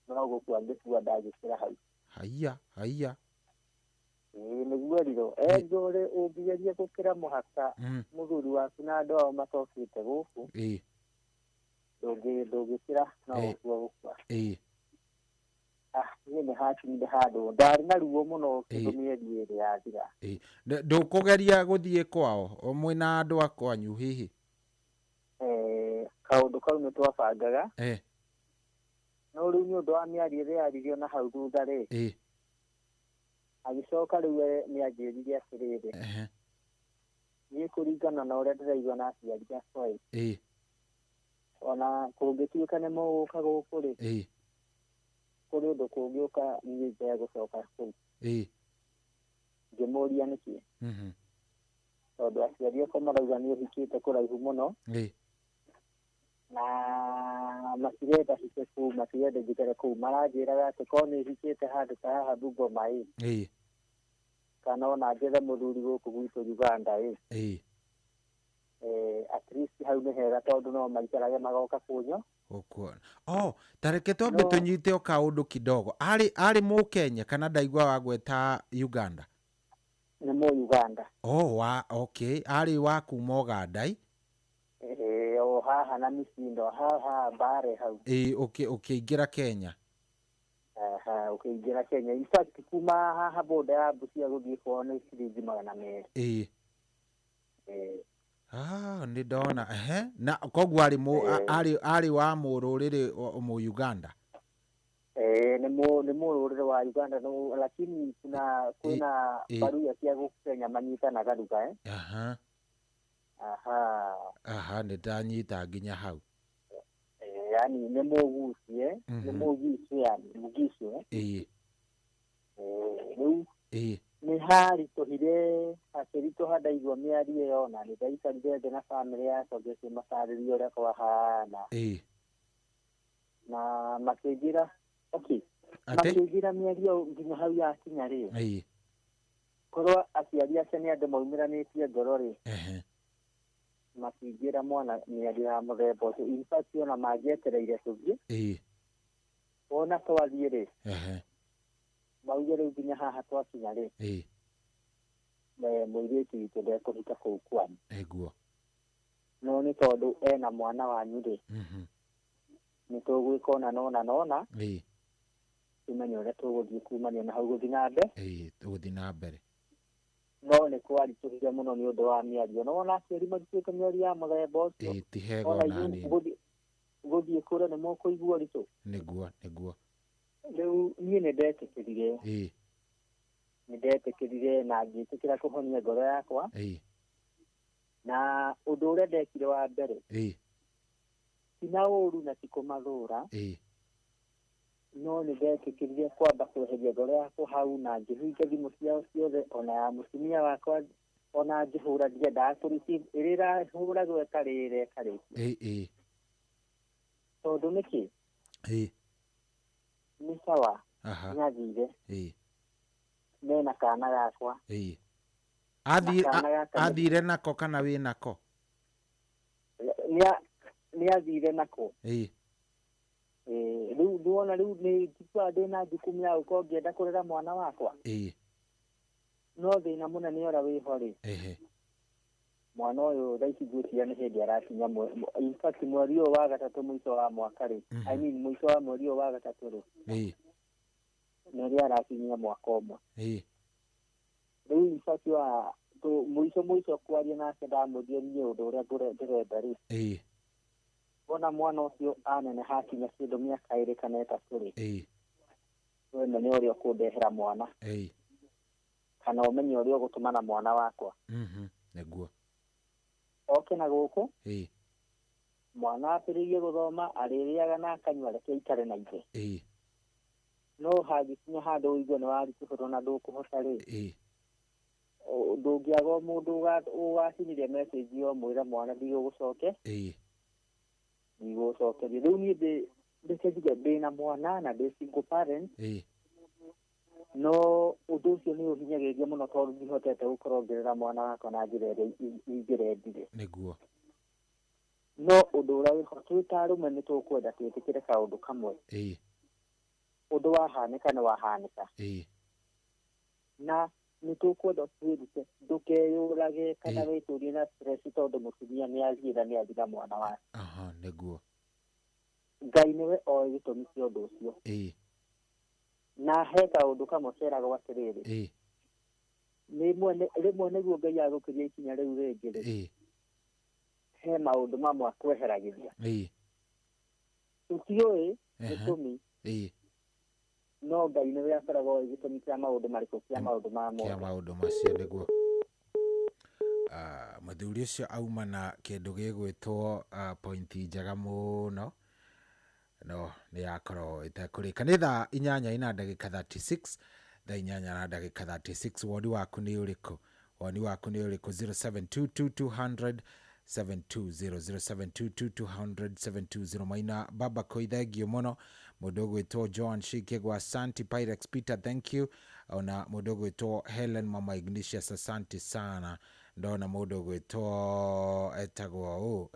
No gũkua angĩkua ndangĩkĩra hau. Haiya haiya. Ĩĩ nĩguo erirwo erirwo rĩ ũngĩgeria gũkĩra mũhaka mũthuri waku na andũ ao matokĩte gũkũ. Ndũngĩkĩra no gũkua gũkua. Niĩ nĩ hakinyire handũ ndarĩ na ruo mũno kĩndũ mĩeri ĩrĩ yathira. Ndũkũgeria gũthiĩ kwao mwĩna andũ a kwanyu hihi? Kaũndũ kau nĩ twabangaga. No rĩu nĩ ũndũ wa mĩario ĩrĩa yaririo na hau thutha rĩ. Agĩcoka rĩu we nĩ anjĩrire atĩrĩrĩ. Niĩ kũringana na ũrĩa ndĩraigua na aciari akwa ĩ. Ona kũngĩtuĩka nĩ mũgũka gũkũ rĩ. Kũrĩ ũndũ kũngĩũka niĩ ndegũcoka kũu. Ngĩmũria nĩkĩ. Tondũ aciari akwa marauga nĩ ũhikĩte kũraihu mũno. Na matirenda hike kũu matirenda njikare kũu maranjĩraga atĩ korwo nĩ hikĩte handũ ta haha Bungoma ĩ. Kana ona njethe mũthuri gũkũ gwitũ Uganda ĩ. At least hau nĩ hega tondũ no maikarage magoka kũnyo. Gũkuona. Oh, ta reke twambe tũnyite o kaũndũ kidogo. Arĩ Mũkenya kana ndaigua wagweta Uganda? Nĩ mũ Uganda. Oh, wa okay, arĩ wa kuma Uganda ĩ? O haha na micindo haha Mbare hau. Ũkĩingĩra Kenya? Aha, ũkĩingĩra Kenya. In fact kuma haha boda ya Busia gũthiĩ kwao nĩ ciringi 200. Nĩ ndona. Na koguo arĩ wa mũrũrĩrĩ mũ Uganda? Nĩ mũrũrĩrĩ wa Uganda no lakini kuna kwĩna baruya cia gũkũ Kenya manyitanaga ruga. Aha. Aha, nĩ ndanyita nginya hau. Yani nĩ mũgucie, nĩ mũgici yani, mũgici. Rĩu nĩ haritũhire hakĩritũha ndaigua mĩario ĩyo na nĩ ndaikarire thĩ na bamĩrĩ yakwa ngĩkĩmatarĩria ũrĩa kwahana. Na makĩnjĩra okay, makĩnjĩra mĩario nginya hau yakinya rĩ. Korwo aciari ake nĩ andũ maumĩranĩtie ngoro rĩ. Makĩnjĩra mwana mĩario ya mũthemba ũcio. In fact ona mangĩetereire tũthiĩ. Wona twathiĩ rĩ. Mauge rĩu nginya haha twakinya rĩ. Mũirĩtu witũ ndekũhika kũu kwanyu. Nĩguo. No nĩ tondũ ena mwana wanyu rĩ. Nĩ tũgwĩka ona nona nona. Tũmenye ũrĩa tũgũthiĩ kumania na hau gũthiĩ na mbere. Tũgũthiĩ na mbere. No nĩ kwaritũhire mũno nĩ ũndũ wa mĩario. No wona aciari magĩtuĩka mĩario ya mũthemba ũcio. Ti hega ona nini. Gũthiĩ kũrĩa nĩ mũkũigua ũritũ. Nĩguo nĩguo. Rĩu niĩ nĩ ndetĩkĩrire. Nĩ ndetĩkĩrire na ngĩtĩkĩra kũhonia ngoro yakwa. Na ũndũ ũrĩa ndekire wa mbere. Ti na ũũru na ti kũmathũra. No nĩ ndetĩkĩrire kwamba kweheria ngoro yakwa hau na ngĩhinga thimũ ciao ciothe ona ya mũtumia wakwa ona ngĩhũra ndiendaga kũ receive ĩrĩa ĩrahũragwo ĩkarĩra ĩkarĩkia. Tondũ nĩkĩ? Nĩ sawa nĩathire. Mena kana gakwa. Athire nako kana wĩ nako? Nĩ athire nako. Rĩu nĩwona rĩu nĩ njiguaga ndĩna jukumu ya gũkorwo ngĩenda kũrera mwana wakwa. No thĩna mũnene ũrĩa wĩho rĩ. Mwana ũyũ thaa ici ngwĩciria nĩ hĩndĩ arakinya in fact mweri ũyũ wa gatatũ mũico wa mwaka rĩ. I mean mũico wa mweri ũyũ wa gatatũ rĩ. Nĩrĩo arakinyia mwaka ũmwe. Rĩu in fact wa mũico mũico kwaria nake ndamũria niĩ ũndũ ũrĩa ndĩrenda rĩ. Wona mwana ũcio aneneha akinya kĩndũ mĩaka 2 kana 3 rĩ, we menye ũrĩa ũkũndehera mwana, kana ũmenye ũrĩa ũgũtũmana mwana wakwa. Nĩguo. Oke na gũkũ, mwana ambĩrĩrie gũthoma, arĩrĩaga na akanyua, reke aikare na ithe. No hangĩkinya handũ ũigue nĩ waritũhĩrwo na ndũkũhota rĩ, ndũngĩaga mũndũ ũgakinyirie message yo mwĩre mwana ndigũgũcoke, ndigũgũcokeria. Rĩu niĩ ndĩ njuge ndĩna mwana na ndĩ single parent, no ũndũ ũcio nĩ ũhinyagĩrĩria mũno tondũ ndihotete gũkorwo ngĩrera mwana wakwa na njĩra ĩrĩa ingĩrendire. Nĩguo. No ũndũ ũrĩa wĩho twĩ ta arũme nĩ tũkwenda twĩtĩkĩre kaũndũ kamwe. Ũndũ wahanĩka nĩ wahanĩka. Na nĩ tũkwenda twĩrute ndũkeyũrage kana wĩtũrie na stress tondũ mũtumia nĩ athiĩ na nĩ athiga mwana wake. Nĩguo. Ngai nĩwe oĩ gĩtũmi kĩa ũndũ ũcio. Na he kaũndũ kamwe keragwo atĩrĩrĩ, rĩmwe nĩguo Ngai agũkĩria ikinya rĩu rĩngĩ rĩ, he maũndũ mamwe akweheragĩria. Tũtiũĩ gĩtũmi, no Ngai nĩwe akoragwo oĩ gĩtũmi kĩa maũndũ marĩkũ, kĩa maũndũ ma mothe. Kĩa maũndũ macio nĩguo. Mũthuri ũcio auma na kĩndũ gĩgwĩtwo pointi njega mũno, no nĩ yakorwo ĩtekũrĩka. Nĩ thaa 8 na ndagĩka 36, thaa 8 na ndagĩka 36. Woni waku nĩ ũrĩkũ? Woni waku nĩ ũrĩkũ? 0722 200 720, 0722 200 720. Maina baba koi thengio mũno. Mũndũ ũgwĩtwo Joan Shikegwa, asante. Pyrex Peter, thank you. Ona mũndũ ũgwĩtwo Helen Mama Ignatius, asante sana. Ndona mũndũ ũgwĩtwo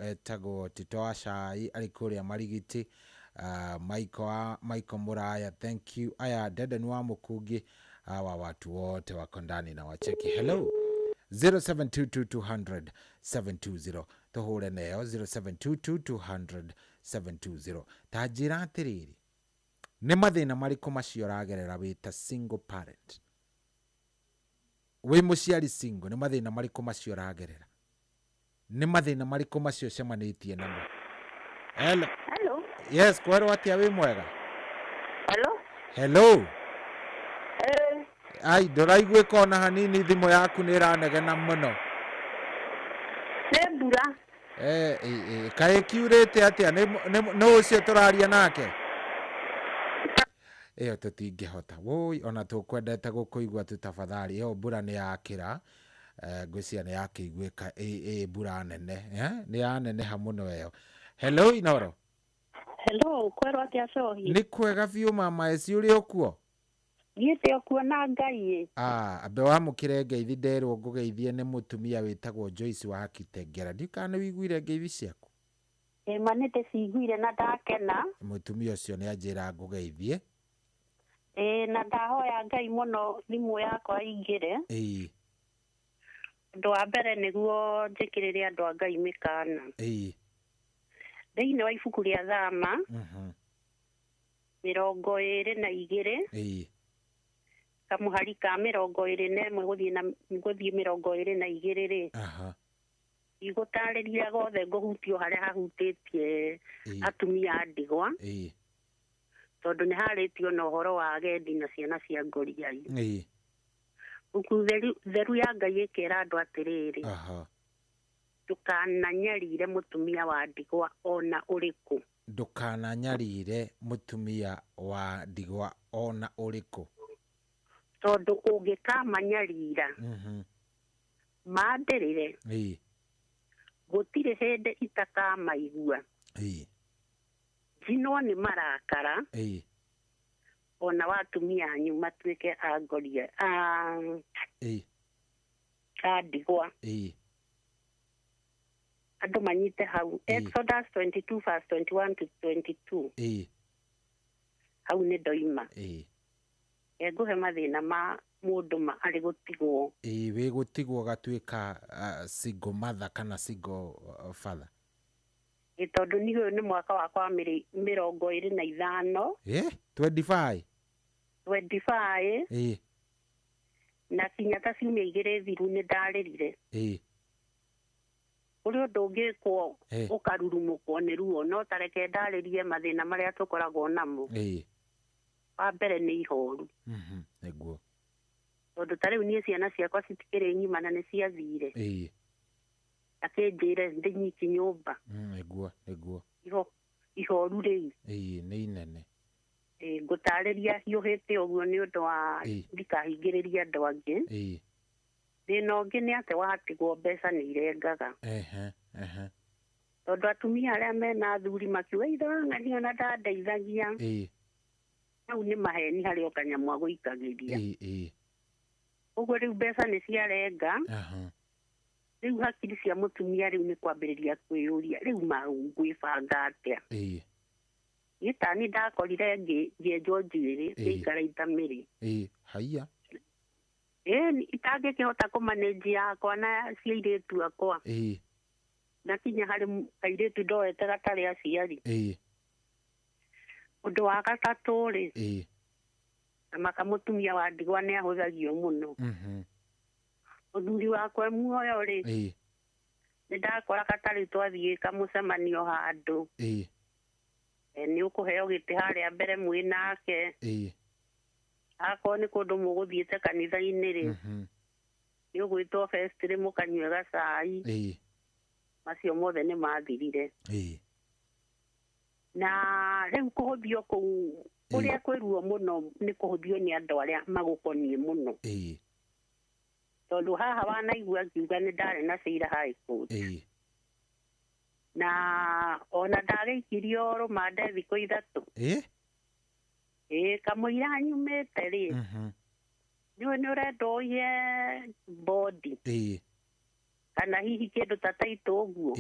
etagwo Tito wa Cai arĩ kũrĩa Marigiti. Michael Muraya, thank you. Aya Dedan wa Mukungi, hawa watu wote wako ndani na wacheki. Hello 0722 200 720, tũhũre nayo 0722 200 720. Ta njĩra atĩrĩrĩ, nĩ mathĩna marĩkũ macio ũragerera wĩ ta single parent? Wĩ mũciari single, nĩ mathĩna marĩkũ macio ũragerera? Nĩ mathĩna marĩkũ macio ũcemanĩtie namo? Hello. Hello. Yes, kwerwo atĩa, wĩ mwega? Hello. Hello. Ai, ndũraiguĩka ona hanini, thimũ yaku nĩ ĩranegena mũno. Nĩ mbura. Kaĩ kiurĩte atĩa? Nĩ ũcio tũraria nake? Ĩyo tũtingĩhota. Woi, ona tũkwendete gũkũigua tu tafadhali. Ĩyo mbura nĩ yakĩra, ngwĩciria nĩ yakĩiguĩka ĩ mbura nene, nĩ yaneneha mũno ĩyo. Hello Inoro. Hello, kwerwo atĩa Cohi? Nĩ kwega biũ mama, eci ũrĩ ũkuo? Niĩ ndĩ okuo na Ngai ĩ. Ambe wamũkĩre ngeithi, nderwo ngũgeithie nĩ mũtumia wĩtagwo Joyce wa Kitengera. Ndiũ kana nĩ wĩiguire ngeithi ciaku? Ĩ ma nĩ ndĩciguire na ndakena. Mũtumia ũcio nĩ anjĩra ngũgeithie. Ĩ na ndahoya Ngai mũno thimũ yakwa ĩingĩre. Ũndũ wa mbere nĩguo njĩkĩrĩre andũ a Ngai mĩkana. Thĩinĩ wa ibuku rĩa Thama 22 kamũhari ka 21 gũthiĩ 22 rĩ, igũtarĩria gothe ngũhutio harĩa hahutĩtie atumia a ndigwa, tondũ nĩ harĩtio na ũhoro wa agendi na ciana cia ngoriai. Buku theru ya Ngai ĩkĩra andũ atĩrĩrĩ, ndũkananyarire mũtumia wa ndigwa ona ũrĩkũ. Ndũkananyarire mũtumia wa ndigwa ona ũrĩkũ, tondũ ũngĩkamanyarira mandĩrĩre, gũtirĩ hĩndĩ itakamaigua. Njinwo nĩ marakara, ona watumia anyu matuĩke a ngoria a ndigwa. Andũ manyite hau. Exodus 22 verse 21 to 22. Hau nĩ ndoima. Ngũhe mathĩna ma mũndũ ma arĩ gũtigwo. Wĩ gũtigwo gatuĩka single mother kana single father. Tondũ niĩ ũyũ nĩ mwaka wakwa wa 25. 25. 25. Na kinya ta ciumia 2 thiru nĩ ndarĩrire. Kũrĩ ũndũ ũngĩkwo ũkarurumũkwo nĩ ruo, no ta reke ndarĩrie mathĩna marĩa tũkoragwo namo. Wa mbere nĩ ihoru. Nĩguo. Tondũ ta rĩu niĩ ciana ciakwa citikĩrĩ ng'ima na nĩ ciathire. Akĩnjĩre ndĩnyiki nyũmba. Nĩguo, nĩguo. Ihoru rĩu. Nĩ inene. Ngũtarĩria hiũhĩte ũguo nĩ ũndũ wa ndikahingĩrĩria andũ angĩ. Thĩna ũngĩ nĩ atĩ watigwo mbeca nĩ irengaga. Tondũ atumia arĩa mena athuri makiuga ithe wa ng'ania ona ndandeithagia. Hau nĩ maheni harĩ o kanyamũ agũikagĩria. Ũguo rĩu mbeca nĩ ciarenga. Rĩu hakiri cia mũtumia rĩu nĩ kwambĩrĩria kwĩyũria rĩu ngwĩbanga atĩa. Gĩtani ndakorire ngĩenjwo njuĩrĩ ngĩikara itamĩrĩ. Haiya. Itangĩkĩhota kũmanĩnji yakwa na cia airĩtu akwa. Na kinya harĩ kairĩtu ndoete gatarĩ aciari. Ũndũ wa gatatũ rĩ, na maka mũtumia wa ndigwa nĩ ahũthagio mũno. Mũthuri wakwa muoyo rĩ, nĩ ndakoraga tarĩu twathiĩ kamũcemanio handũ. Nĩ ũkũheo gĩtĩ harĩa mbere mwĩ nake. Akorwo nĩ kũndũ mũgũthiĩte kanitha-inĩ rĩ, nĩ ũgwĩtwo festiri mũkanyue gacai. Macio mothe nĩ mathirire. Na rĩu kũhũthio kũu ũrĩa kwĩruo mũno nĩ kũhũthio nĩ andũ arĩa magũkoniĩ mũno. Tondũ haha wanaigua ngiuga nĩ ndarĩ na cira High Court. Na ona ndagĩikirio rũmande thikũ 3. Kamũira nyumĩte rĩ, nĩwe nĩ ũrenda ũiye bodi. Kana hihi kĩndũ ta taitũ ũguo.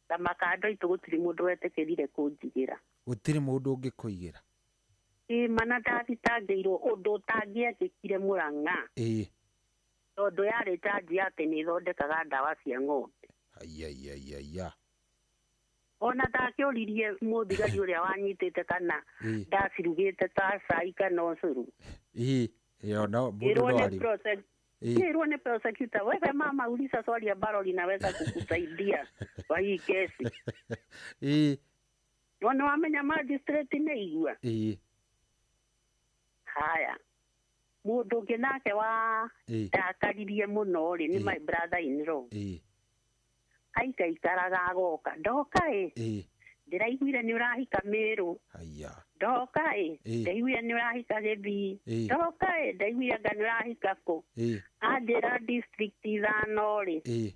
Ta makando itũ gũtirĩ mũndũ wetĩkĩrire kũnjigĩra. Gũtirĩ mũndũ ũngĩkũigĩra. Mana ndathitangĩirwo ũndũ ũtangĩekĩkire Mũrang'a. Tondũ yarĩ charge atĩ nĩ ĩthondekaga ndawa cia ng'ombe. Aiya. Ona ndakĩũririe mũthigari ũrĩa wanyitĩte kana ndacirugĩte ta cai kana ũcũrũ. Ĩyo no mũndũ no arĩ. Ĩrwo nĩ prosecutor, wewe mama uliza swali ambalo linaweza kukusaidia kwa hii kesi. Wana wamenya magistrate nĩ igua. Haya. Mũndũ ũngĩ nake wa ndakaririe mũno rĩ nĩ my brother in law. Aikaikaraga agoka. Ndoka ĩ. Ndĩraiguire nĩ ũrahika Mĩrũ. Ndoka ĩ. Ndaiguire nĩ ũrahika Gĩthii. Ndoka ĩ. Ndaiguire anga nĩ ũrahika kũ. Anjĩra district 5 rĩ.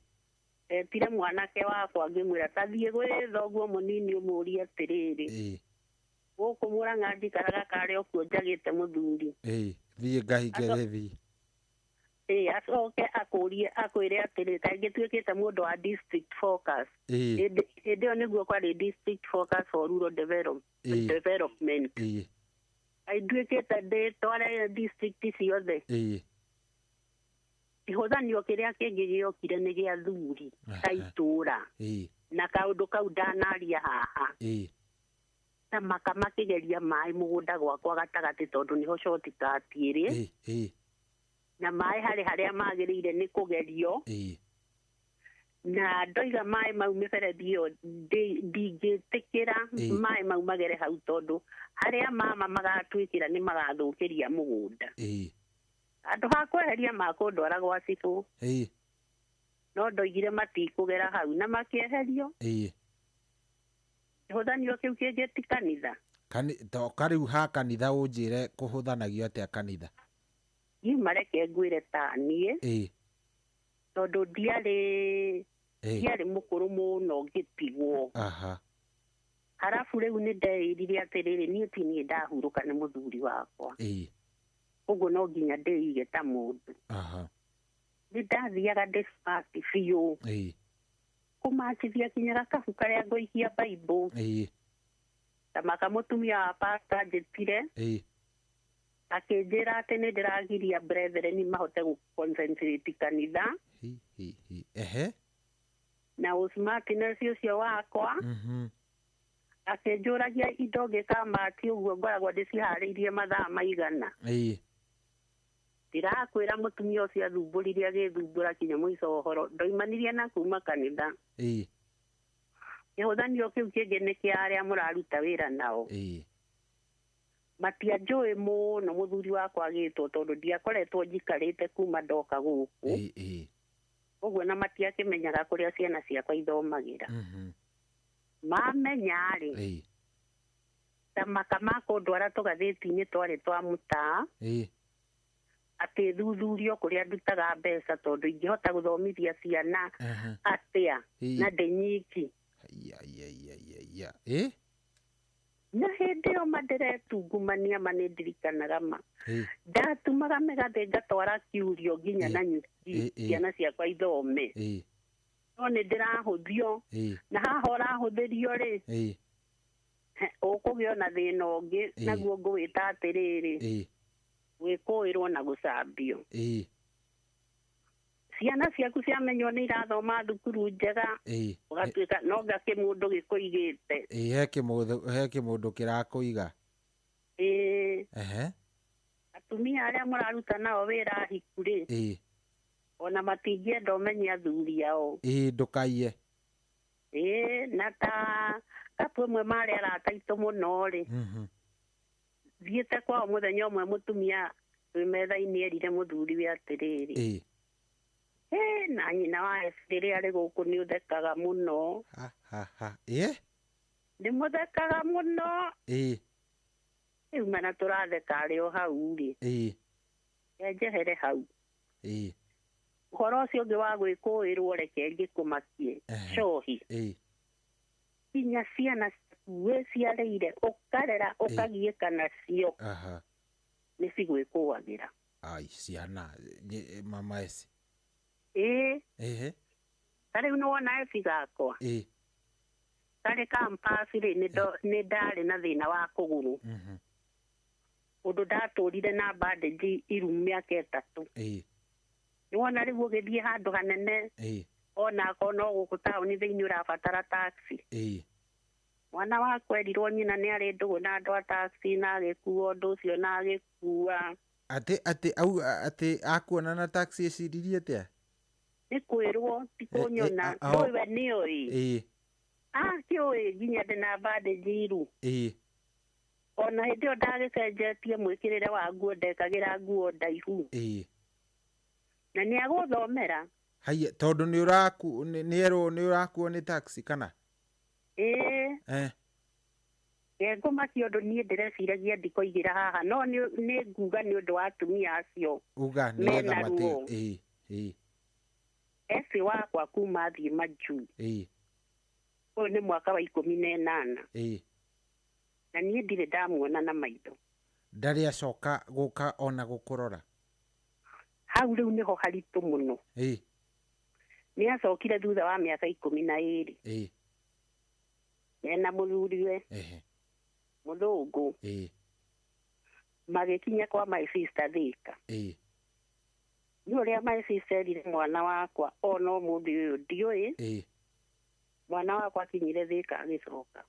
Etire mwanake wakwa ngĩmwĩra tathiĩ gwĩ thoguo mũnini ũmũrie atĩrĩrĩ. Gũkũ Mũrang'a njikaraga karĩ o kuo njagĩte mũthuri. Thiĩ ngahike Gĩthii. Acoke akũrie akwĩre atĩrĩ kaingĩ tuĩkĩte mũndũ wa district focus. Hĩndĩ ĩyo nĩguo kwarĩ district focus for rural development. Nduĩkĩte ndĩtware district ciothe. Kĩhũthanio kĩrĩa kĩngĩ gĩokire nĩ gĩa thuri ta itũra. Na kaũndũ kau ndanaria haha. Ta maka makĩgeria maĩ mũgũnda gwakwa gatagatĩ tondũ nĩho shortcut ĩrĩ. Na maĩ harĩ harĩa magĩrĩire nĩ kũgerio. Na ndoiga maĩ mau mĩberethi ĩyo ndingĩtĩkĩra maĩ mau magere hau tondũ harĩa mama magatuĩkĩra nĩ magathũkĩria mũgũnda. Andũ ha kweheria makũndwara gwa cibũ. No ndoigire matikũgera hau na makĩeherio. Kĩhũthanio kĩu kĩngĩ ti kanitha. Toka rĩu ha kanitha ũnjĩre kũhũthanagio atĩa kanitha. Niĩ mareke ngwĩre ta niĩ. Tondũ ndiarĩ mũkũrũ mũno ngĩtigwo. Harabu rĩu nĩ ndeĩrire atĩrĩrĩ niĩ ti niĩ ndahurũka nĩ mũthuri wakwa. Ũguo no nginya ndĩige ta mũndũ. Nĩ ndathiaga ndĩ smart biũ. Kũmacithia kinya gakabu karĩa ngũikia Bible. Ta maka mũtumia wa pastor anjĩtire. Akĩnjĩra atĩ nĩ ndĩragiria brethren mahote gũ-concentrate kanitha. Na ũsmartness ũcio wakwa. Akĩnjũragia indo ngĩkamati ũguo ngoragwo ndĩciharĩirie mathaa maigana. Ndĩrakwĩra mũtumia ũcio athumbũrire agĩthumbũra kinya mũico wa ũhoro ndoimanirie na kuma kanitha. Kĩhũthanio kĩu kĩngĩ nĩ kĩa arĩa mũraruta wĩra nao. Matianjũĩ mũno mũthuri wakwa agĩtwo tondũ ndiakoretwo njikarĩte kuma ndoka gũkũ. Ũguo na matiakĩmenyaga kũrĩa ciana ciakwa ithomagĩra. Mamenya rĩ, ta maka ma kũndwara tũgathĩti-inĩ twarĩ twa mũtaa, atĩ thuthurio kũrĩa ndutaga mbeca tondũ ingĩhota gũthomithia ciana atĩa na ndĩ nyiki. Na hĩndĩ ĩyo ma ndĩretungumania ma nĩ ndirikanaga ma. Ndatumaga mĩgathĩ ngatwara kiurio nginya na nyuki ciana ciakwa ithome. No nĩ ndĩrahũthio na haha ũrahũthĩrio rĩ, ũkũgĩa na thĩna ũngĩ naguo ngũwĩta atĩrĩrĩ, gwĩkũĩrwo na gũcambio. Ciana ciaku ciamenywo nĩ irathoma thukuru njega, ũgatuĩka no nga kĩmũndũ gĩkũigĩte. He kĩmũndũ kĩrakũiga. Atumia arĩa mũraruta nao wĩra hiku rĩ, ona matingĩenda ũmenye athuri ao. Ndũkaiye. Na ta kapu ĩmwe marĩ arata aitũ mũno rĩ, thiĩte kwao mũthenya ũmwe mũtumia wĩ metha-inĩ erire mũthuriwe atĩrĩrĩ, na nyina wa rĩrĩa arĩ gũkũ nĩ ũthekaga mũno. Nĩ mũthekaga mũno. Rĩu mana tũratheka arĩ o hau rĩ, njehere hau. Ũhoro ũcio ũngĩ wa gwĩkũĩrwo reke ngĩkũmakie, cohi. Nginya ciana ciaku wĩciarĩire ũkarera ũkagiĩka nacio, nĩ cigwĩkũagĩra. Ai, ciana mama eci. Ta rĩu nĩwona eci gakwa, tarĩ campus rĩ, nĩ ndarĩ na thĩna wa kũgũrũ. Ũndũ ndatũrire na bandage iru mĩaka 3. Nĩwona rĩu ũgĩthiĩ handũ hanene, ona akorwo no gũkũ taũni thĩinĩ ũrabatara taxi. Mwana wakwa erirwo nyina nĩ arĩ ndũgũ na andũ a taxi na agĩkua ũndũ ũcio na agĩkua. Atĩ akuona na taxi eciririe atĩa? Nĩ kwĩrwo ti kũnyona, ndũĩ we nĩoĩ. Akĩũĩ nginya ndĩ na bandage iru. Ona hĩndĩ ĩyo ndagĩcenjetie mwĩkĩrĩre wa nguo, ndekagĩra nguo ndaihu. Na nĩ agũthomera. Haiya, tondũ nĩ ũraku nĩ erwo nĩ ũrakuo nĩ taxi kana? Ngũmakia ũndũ niĩ ndĩreciragia ndikoigĩra haha, no nĩ nguga nĩ ũndũ wa atumia acio. Uga nĩgetha mate. Eci wakwa kuma thiĩ majuu. Ũyũ nĩ mwaka wa 18. Na niĩ ndirĩ ndamuona na maitho. Ndarĩ acoka gũka ona gũkũrora? Hau rĩu nĩho haritũ mũno. Nĩ acokire thutha wa mĩaka 12. Ena mũthuriwe mũthũngũ. Magĩkinya kwa my sister Thika. Nĩ ũrĩa my sister erire mwana wakwa ona ũmũthĩ ũyũ ndiũĩ. Mwana wakwa akinyire Thika agĩcoka.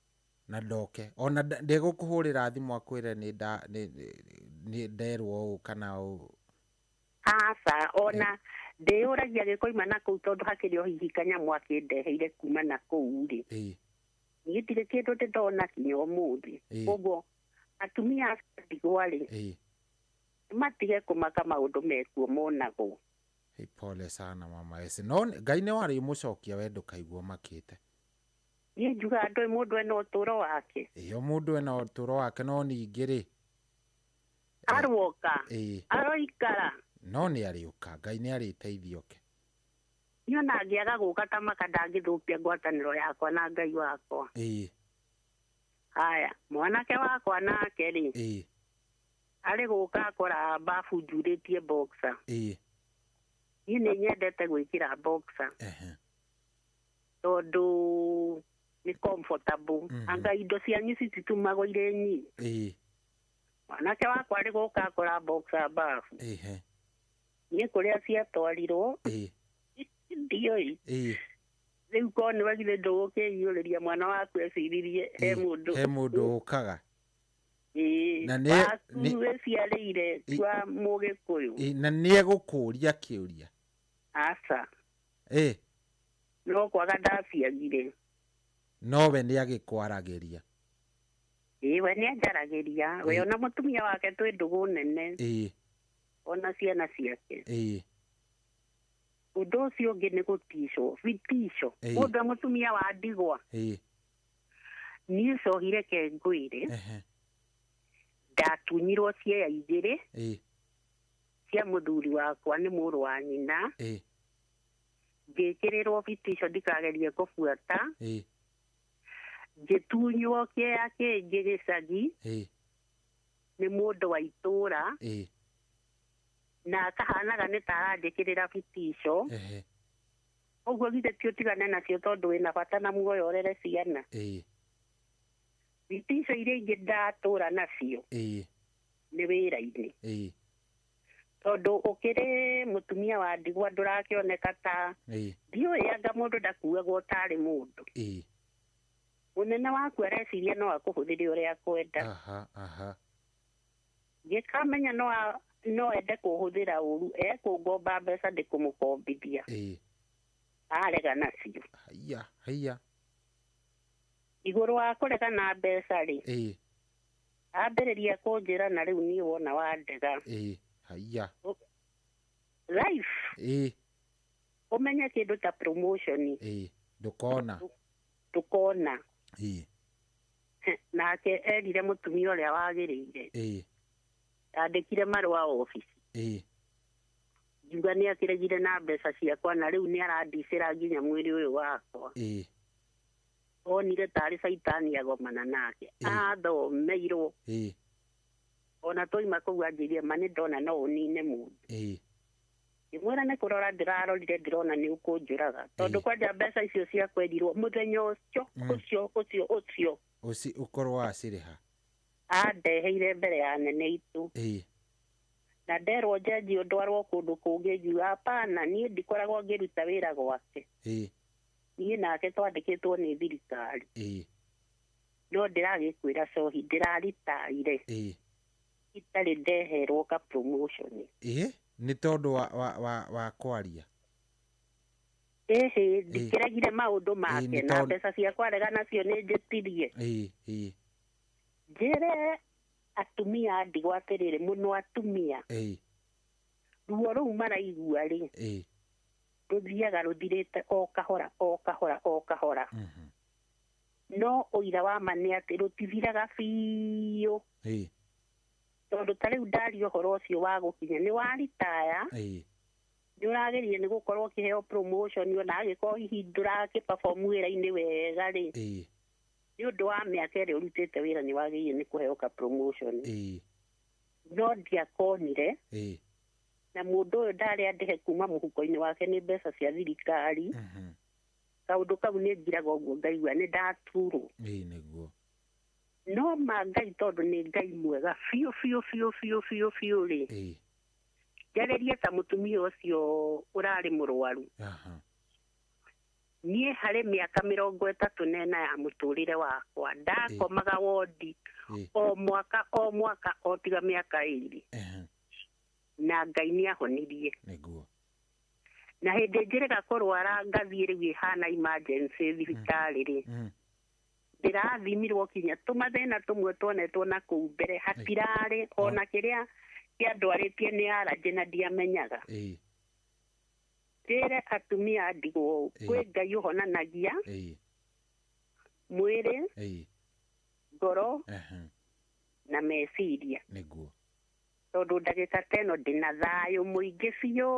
Na ndoke. Ona ndegũkũhũrĩra thimũ akwĩre nĩ nderwo ũũ kana ũũ. Aca, ona ndĩyũragia gĩkoima na kũu tondũ hakĩrĩ o hihi kanyamũ akĩndeheire kuma na kũu rĩ. Niĩ ndirĩ kĩndũ ndĩndona kinya ũmũthĩ. Koguo atumia acio ndigwa rĩ, matige kũmaka maũndũ mekuo monagwo. Pole sana mama eci. No Ngai nĩ warĩ mũcokia we ndũkaigua makĩte. Niĩ njugaga ndũĩ mũndũ ena ũtũro wake. O mũndũ ena ũtũro wake, no ningĩ rĩ, aroka, aroikara. No nĩ arĩũka, Ngai nĩ arĩteithia oke. Niĩ ona angĩaga gũka ta maka ndangĩthũkia ngwatanĩro yakwa na Ngai wakwa. Haya, mwanake wakwa nake rĩ, arĩ gũka akora babu njurĩtie boxer. Niĩ nĩ nyendete gwĩkĩra boxer. Tondũ nĩ comfortable. Anga indo cianyu cititumagwo irĩ nyingĩ. Mwanake wakwa arĩ gũka akora boxer babu. Niĩ kũrĩa ciatwarirwo ndiũĩ. Rĩu korwo nĩ wagire ndũgũkĩiyũrĩria mwana waku eciririe he mũndũ. He mũndũ ũkaga. Ĩĩ. Na Waku wĩciarĩire tua Mũgĩkũyũ. Ĩ, na nĩ egũkũria kĩũria. Aca. Ĩ. No kwaga ndaciagire. Nowe nĩ agĩkwaragĩria. Ĩĩ, we nĩ anjaragĩria. We ona mũtumia wake twĩ ndũgũ nene. Ĩ. Ona ciana ciake. Ĩ. Ũndũ ũcio ũngĩ nĩ gũticwo, vitisho. Ĩĩ. Mũndũ e mũtumia wa ndigwa. Ĩ. Niĩ cohire ke ngwĩre. Ehe. Ndatunyirwo ciea igĩrĩ Ĩ. cia mũthuri wakwa nĩ mũrũ wa nyina. Ĩ. Ngĩkĩrĩrwo vitisho ndikagerie kũbuata. Ĩ. Ngĩtunywo kĩea kĩngĩ gĩcagi Ĩ. nĩ mũndũ wa itũũra. Ĩ. Na akahanaga nĩ ta aranjĩkĩrĩra vitisho. Ehe. Ũguo githĩ ti ũtigane nacio tondũ wĩna bata na muoyo ũrere ciana. Ĩ. Vitisho iria ingĩ ndatũra nacio Ĩ. nĩ wĩra-inĩ. Ĩ. Tondũ ũkĩrĩ mũtumia wa ndigwa ndũrakĩoneka ta Ĩ. ndiũĩ anga mũndũ ndakuagwo tarĩ mũndũ. Ĩ. Mũnene waku areciria no akũhũthĩre ũrĩa akwenda. Aha, aha. Ngĩkamenya no ende kũhũthĩra ũru, ekũngomba mbeca ndĩkũmũkombithia. Ĩ. Arega nacio. Haiya, haiya. Igũrũ wa kũrega na mbeca rĩ, Ĩ. ambĩrĩria kũnjĩra na rĩu niĩ wona wandega. Ĩ. Haiya. Life, Ĩ. ũmenye kĩndũ ta promotion. Ĩ. Ndũkona. Ndũkona. Ĩ. Nake erire mũtumia ũrĩa wagĩrĩire. Ĩ. Andĩkire marũa obici. Ĩ. Ngiuga nĩ akĩregire na mbeca ciakwa na rĩu nĩ arandicĩra nginya mwĩrĩ ũyũ wakwa. Ĩ. Onire tarĩ caitani agomana nake. Athomeirwo. Ĩ. Ona twaima kũu anjĩrire ma nĩ ndona no ũnine mũndũ. Ĩ. Ngĩmwĩra nĩ kũrora ndĩrarorire ndĩrona nĩ ũkũnjũraga. Tondũ kwanja mbeca icio ciakwerirwo mũthenya ũcio ũcio ũcio ũcio. Ũci ũkorwo wacirĩha. Andeheire mbere ya nene itũ. Ĩ. Na nderwo njenjio ndwarwo kũndũ kũngĩ ngiuga hapana, niĩ ndikoragwo ngĩruta wĩra gwake. Ĩ. Niĩ nake twandĩkĩtwo nĩ thirikari. Ĩ. No ndĩragĩkwĩra cohi ndĩraritaire. Ĩ. Itarĩ ndeherwo ka promotion. Ĩ. Nĩ tondũ wa kwaria. Ĩhĩ, ndikĩregire maũndũ make nĩ na tondũ- mbeca ciakwa rega nacio nĩ njĩtirie. Ĩ. Ĩ. Njĩre atumia a ndigwa atĩrĩrĩ, mũno atumia. Ĩ. Ruo rũu maraigua rĩ, Ĩ. rũthiaga rũthirĩte o kahora o kahora o kahora. No ũira wa ma nĩ atĩ rũtithiraga biũ. Ĩ. Tondũ ta rĩu ndaria ũhoro ũcio wa gũkinya nĩ waritaya. Ĩ. Nĩ ũrageria nĩ gũkorwo ũkĩheo promotion ona angĩkorwo hihi ndũrakĩ perform wĩra-inĩ wega rĩ. Ĩ. Nĩ ũndũ wa mĩaka ĩrĩa ũrutĩte wĩra nĩ wagĩrĩire nĩ kũheo ka promotion. Ĩ. No ndiakonire. Ĩ. Na mũndũ ũyũ ndarĩ andĩhe kuma mũhuko-inĩ wake nĩ mbeca cia thirikari. Kaũndũ kau nĩ ngiraga ũguo ngaigua nĩ ndaturwo. Ĩ, nĩguo. No ma Ngai tondũ nĩ Ngai mwega biũ biũ biũ biũ biũ biũ rĩ. Ĩ. Njarĩrie ta mũtumia ũcio ũrarĩ mũrwaru. Aha. Niĩ harĩ mĩaka 34 ya mũtũrĩre wakwa ndakomaga wondi o mwaka o mwaka o tiga mĩaka 2. Na Ngai nĩ ahonirie. Nĩguo. Na hĩndĩ njĩrĩga kũrwara ngathiĩ rĩu ĩhana emergency thibitarĩ rĩ. Ndĩrathimirwo kinya tũmathĩna tũmwe tuonetwo na kũu mbere hatirarĩ ona kĩrĩa kĩandwarĩtie nĩ allergy na ndiamenyaga. Ĩ. Njĩre atumia a ndigwa ũũ, kwĩ Ngai ũhonanagia Ĩ. mwĩrĩ, Ĩ. ngoro Ehe. na meciria. Nĩguo. Tondũ ndagĩka ta ĩno ndĩna thayũ mũingĩ biũ.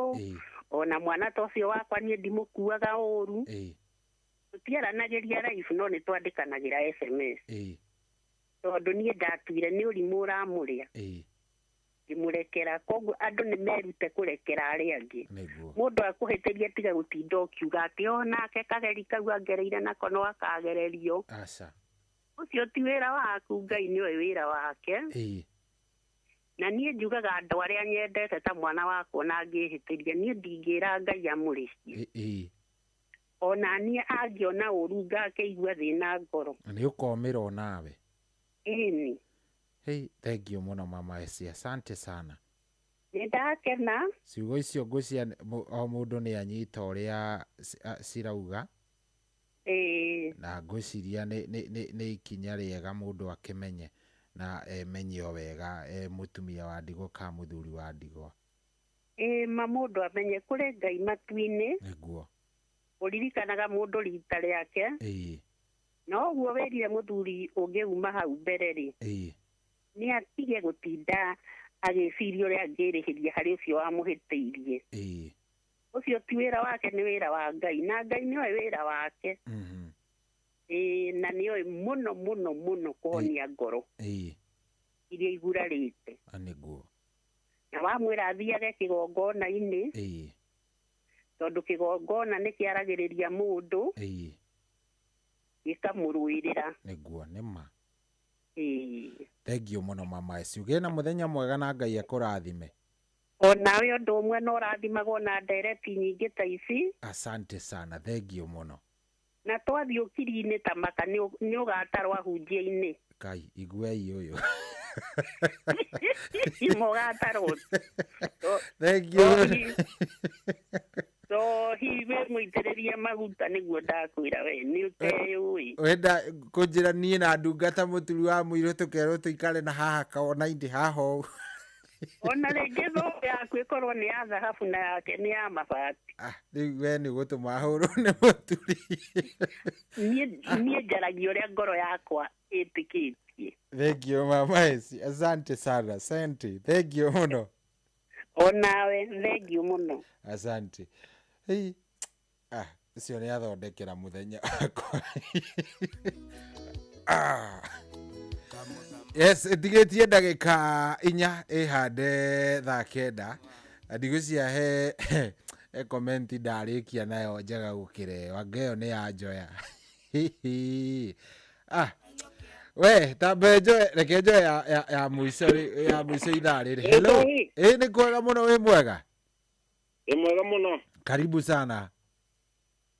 Ona mwana ta ũcio wakwa niĩ ndimũkuaga ũru. Ĩ. Tũtiaranagĩria live no nĩ twandĩkanagĩra SMS. Ĩ. Tondũ niĩ ndatuire nĩ ũrimũ ũramũrĩa. Ĩ. Ngĩmũrekera. Koguo andũ nĩ merute kũrekera arĩa angĩ. Nĩguo. Mũndũ akũhĩtĩria tiga gũtinda ũkiuga atĩ o nake kageri kau angereire nako no akagererio. Aca. Ũcio ti wĩra waku, Ngai nĩoĩ wĩra wake. Ĩ. Na niĩ njugaga andũ arĩa nyendete ta mwana wakwa na angĩhĩtĩria niĩ ndingĩra Ngai amũrĩhie. Ĩ. Ona niĩ angĩona ũru ngakĩigua thĩna ngoro. Nĩ ũkomĩrwo nawe. Ĩni. Hey, thank you mũno mama Esi, asante sana. Nĩ ndakena. Ciugo icio ngwĩciria o mũndũ nĩ anyita ũrĩa cirauga. Na ngwĩciria nĩ ikinya rĩega mũndũ akĩmenye na emenye o wega e mũtumia wa ndigwa kana mũthuri wa ndigwa. Ma mũndũ amenye kũrĩ Ngai matu-inĩ. Nĩguo. Ũririkanaga mũndũ rita rĩake. No ũguo wĩrire mũthuri ũngĩuma hau mbere rĩ. Nĩ atige gũtinda agĩciria ũrĩa angĩrĩhĩria harĩ ũcio wamũhĩtĩirie. Ũcio ti wĩra wake, nĩ wĩra wa Ngai, na Ngai nĩoĩ wĩra wake. Na nĩoĩ mũno mũno mũno kũhonia ngoro iria igurarĩte. Nĩguo. Na wamwĩra athiage kĩgongona-inĩ, tondũ kĩgongona nĩ kĩaragĩrĩria mũndũ, gĩkamũrũĩrĩra. Nĩguo, nĩ ma. Thank you mũno mama Esi, ũgĩe na mũthenya mwega na Ngai akũrathime. O nawe ũndũ ũmwe no ũrathimagwo na ndereti nyingĩ ta ici. Asante sana, thank you mũno. Na twathiĩ ũkiri-inĩ ta maka nĩ ũgatarwo ahunjia-inĩ. Kai, iguei ũyũ. Mũgatarwo. Thank you. So hi wĩ mũitĩrĩrie maguta nĩguo ndakwĩra we nĩ ũteyũĩ. Wenda kũnjĩra niĩ na ndungata mũturi wa mũirũ tũkerwo tũikare na haha kona-inĩ haha ũũ. Ona rĩngĩ thũmbĩ yaku ĩkorwo nĩ ya thahabu na yake nĩ ya mabati. Rĩu we nĩ gũtũma hũrwo nĩ mũturi. Niĩ njaragia ũrĩa ngoro yakwa ĩtĩkĩtie. Thank you mama Esi, asante sana, asante. Thank you mũno. Onawe thank you mũno. Asante. Hey. Ũcio nĩ athondekera mũthenya wakwa. Yes, ĩtigĩtie ndagĩka 4 ĩhande thaa 9. Ndigwĩciria he comment ndarĩkia nayo njega gũkĩra ĩyo, anga ĩyo nĩ ya njoya. We tambe njoe, reke njoe ya mũico ya mũico ithaa rĩrĩ. Hello. Nĩ kwega mũno, wĩ mwega? Wĩ mwega mũno. Karibu sana.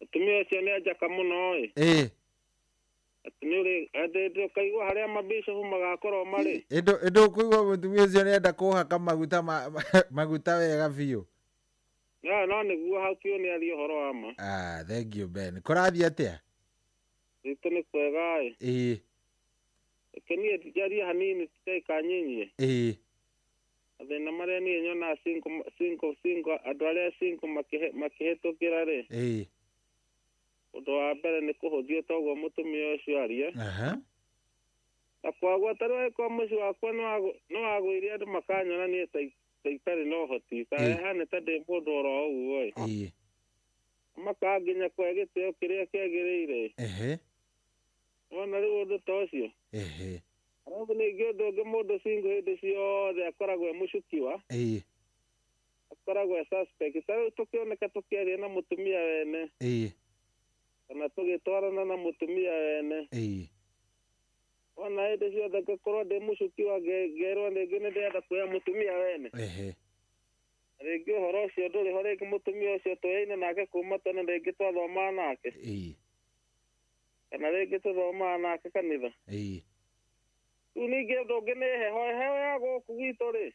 Mũtumia ũcio nĩ anjaka mũno ĩ. Atĩ nĩ ũkaigua harĩa mabishopu magakorwo marĩ. Ĩndũ ũkũigua mũtumia ũcio nĩenda kũhaka maguta maguta wega biũ. No nĩguo hau biũ nĩ aria ũhoro wa ma. Thank you Ben. Kũrathiĩ atĩa? Gwitũ nĩ kwega ĩ. Reke niĩ njarie hanini ndagĩka nyinyi. Mathĩna marĩa niĩ nyonaga single andũ arĩa single makĩhĩtũkĩra rĩ. Ũndũ wa mbere nĩ kũhũthio toguo mũtumia ũcio aria. Na kwagwo ta rĩu angĩkorwo mũciĩ wakwa nĩ wagũire andũ makanyona niĩ ta itarĩ na ũhoti, ta hane ta ndĩ mũndũ oro ũguo ĩ. Makanginya kũhe gĩtĩo kĩrĩa kĩagĩrĩire. Wona rĩu ũndũ ta ũcio. Arabu ningĩ ũndũ ũngĩ mũndũ single hĩndĩ ciothe akoragwo e mũcukiwa. Akoragwo e suspect. Ta rĩu tũkĩoneka tũkĩaria na mũtumia wene. Kana tũgĩtwarana na mũtumia wene. Wona hĩndĩ ciothe ngakorwo ndĩ mũcukiwa ngerwo rĩngĩ nĩ ndĩrenda kuoya mũtumia wene. Rĩngĩ ũhoro ũcio ndũrĩ ho, rĩngĩ mũtumia ũcio tũyaine nake kuma tene, rĩngĩ twathomaga nake. Kana rĩngĩ tũthomaga nake kanitha. Rĩu ningĩ ũndũ ũngĩ nĩ heho, heho ya gũkũ gwitũ rĩ.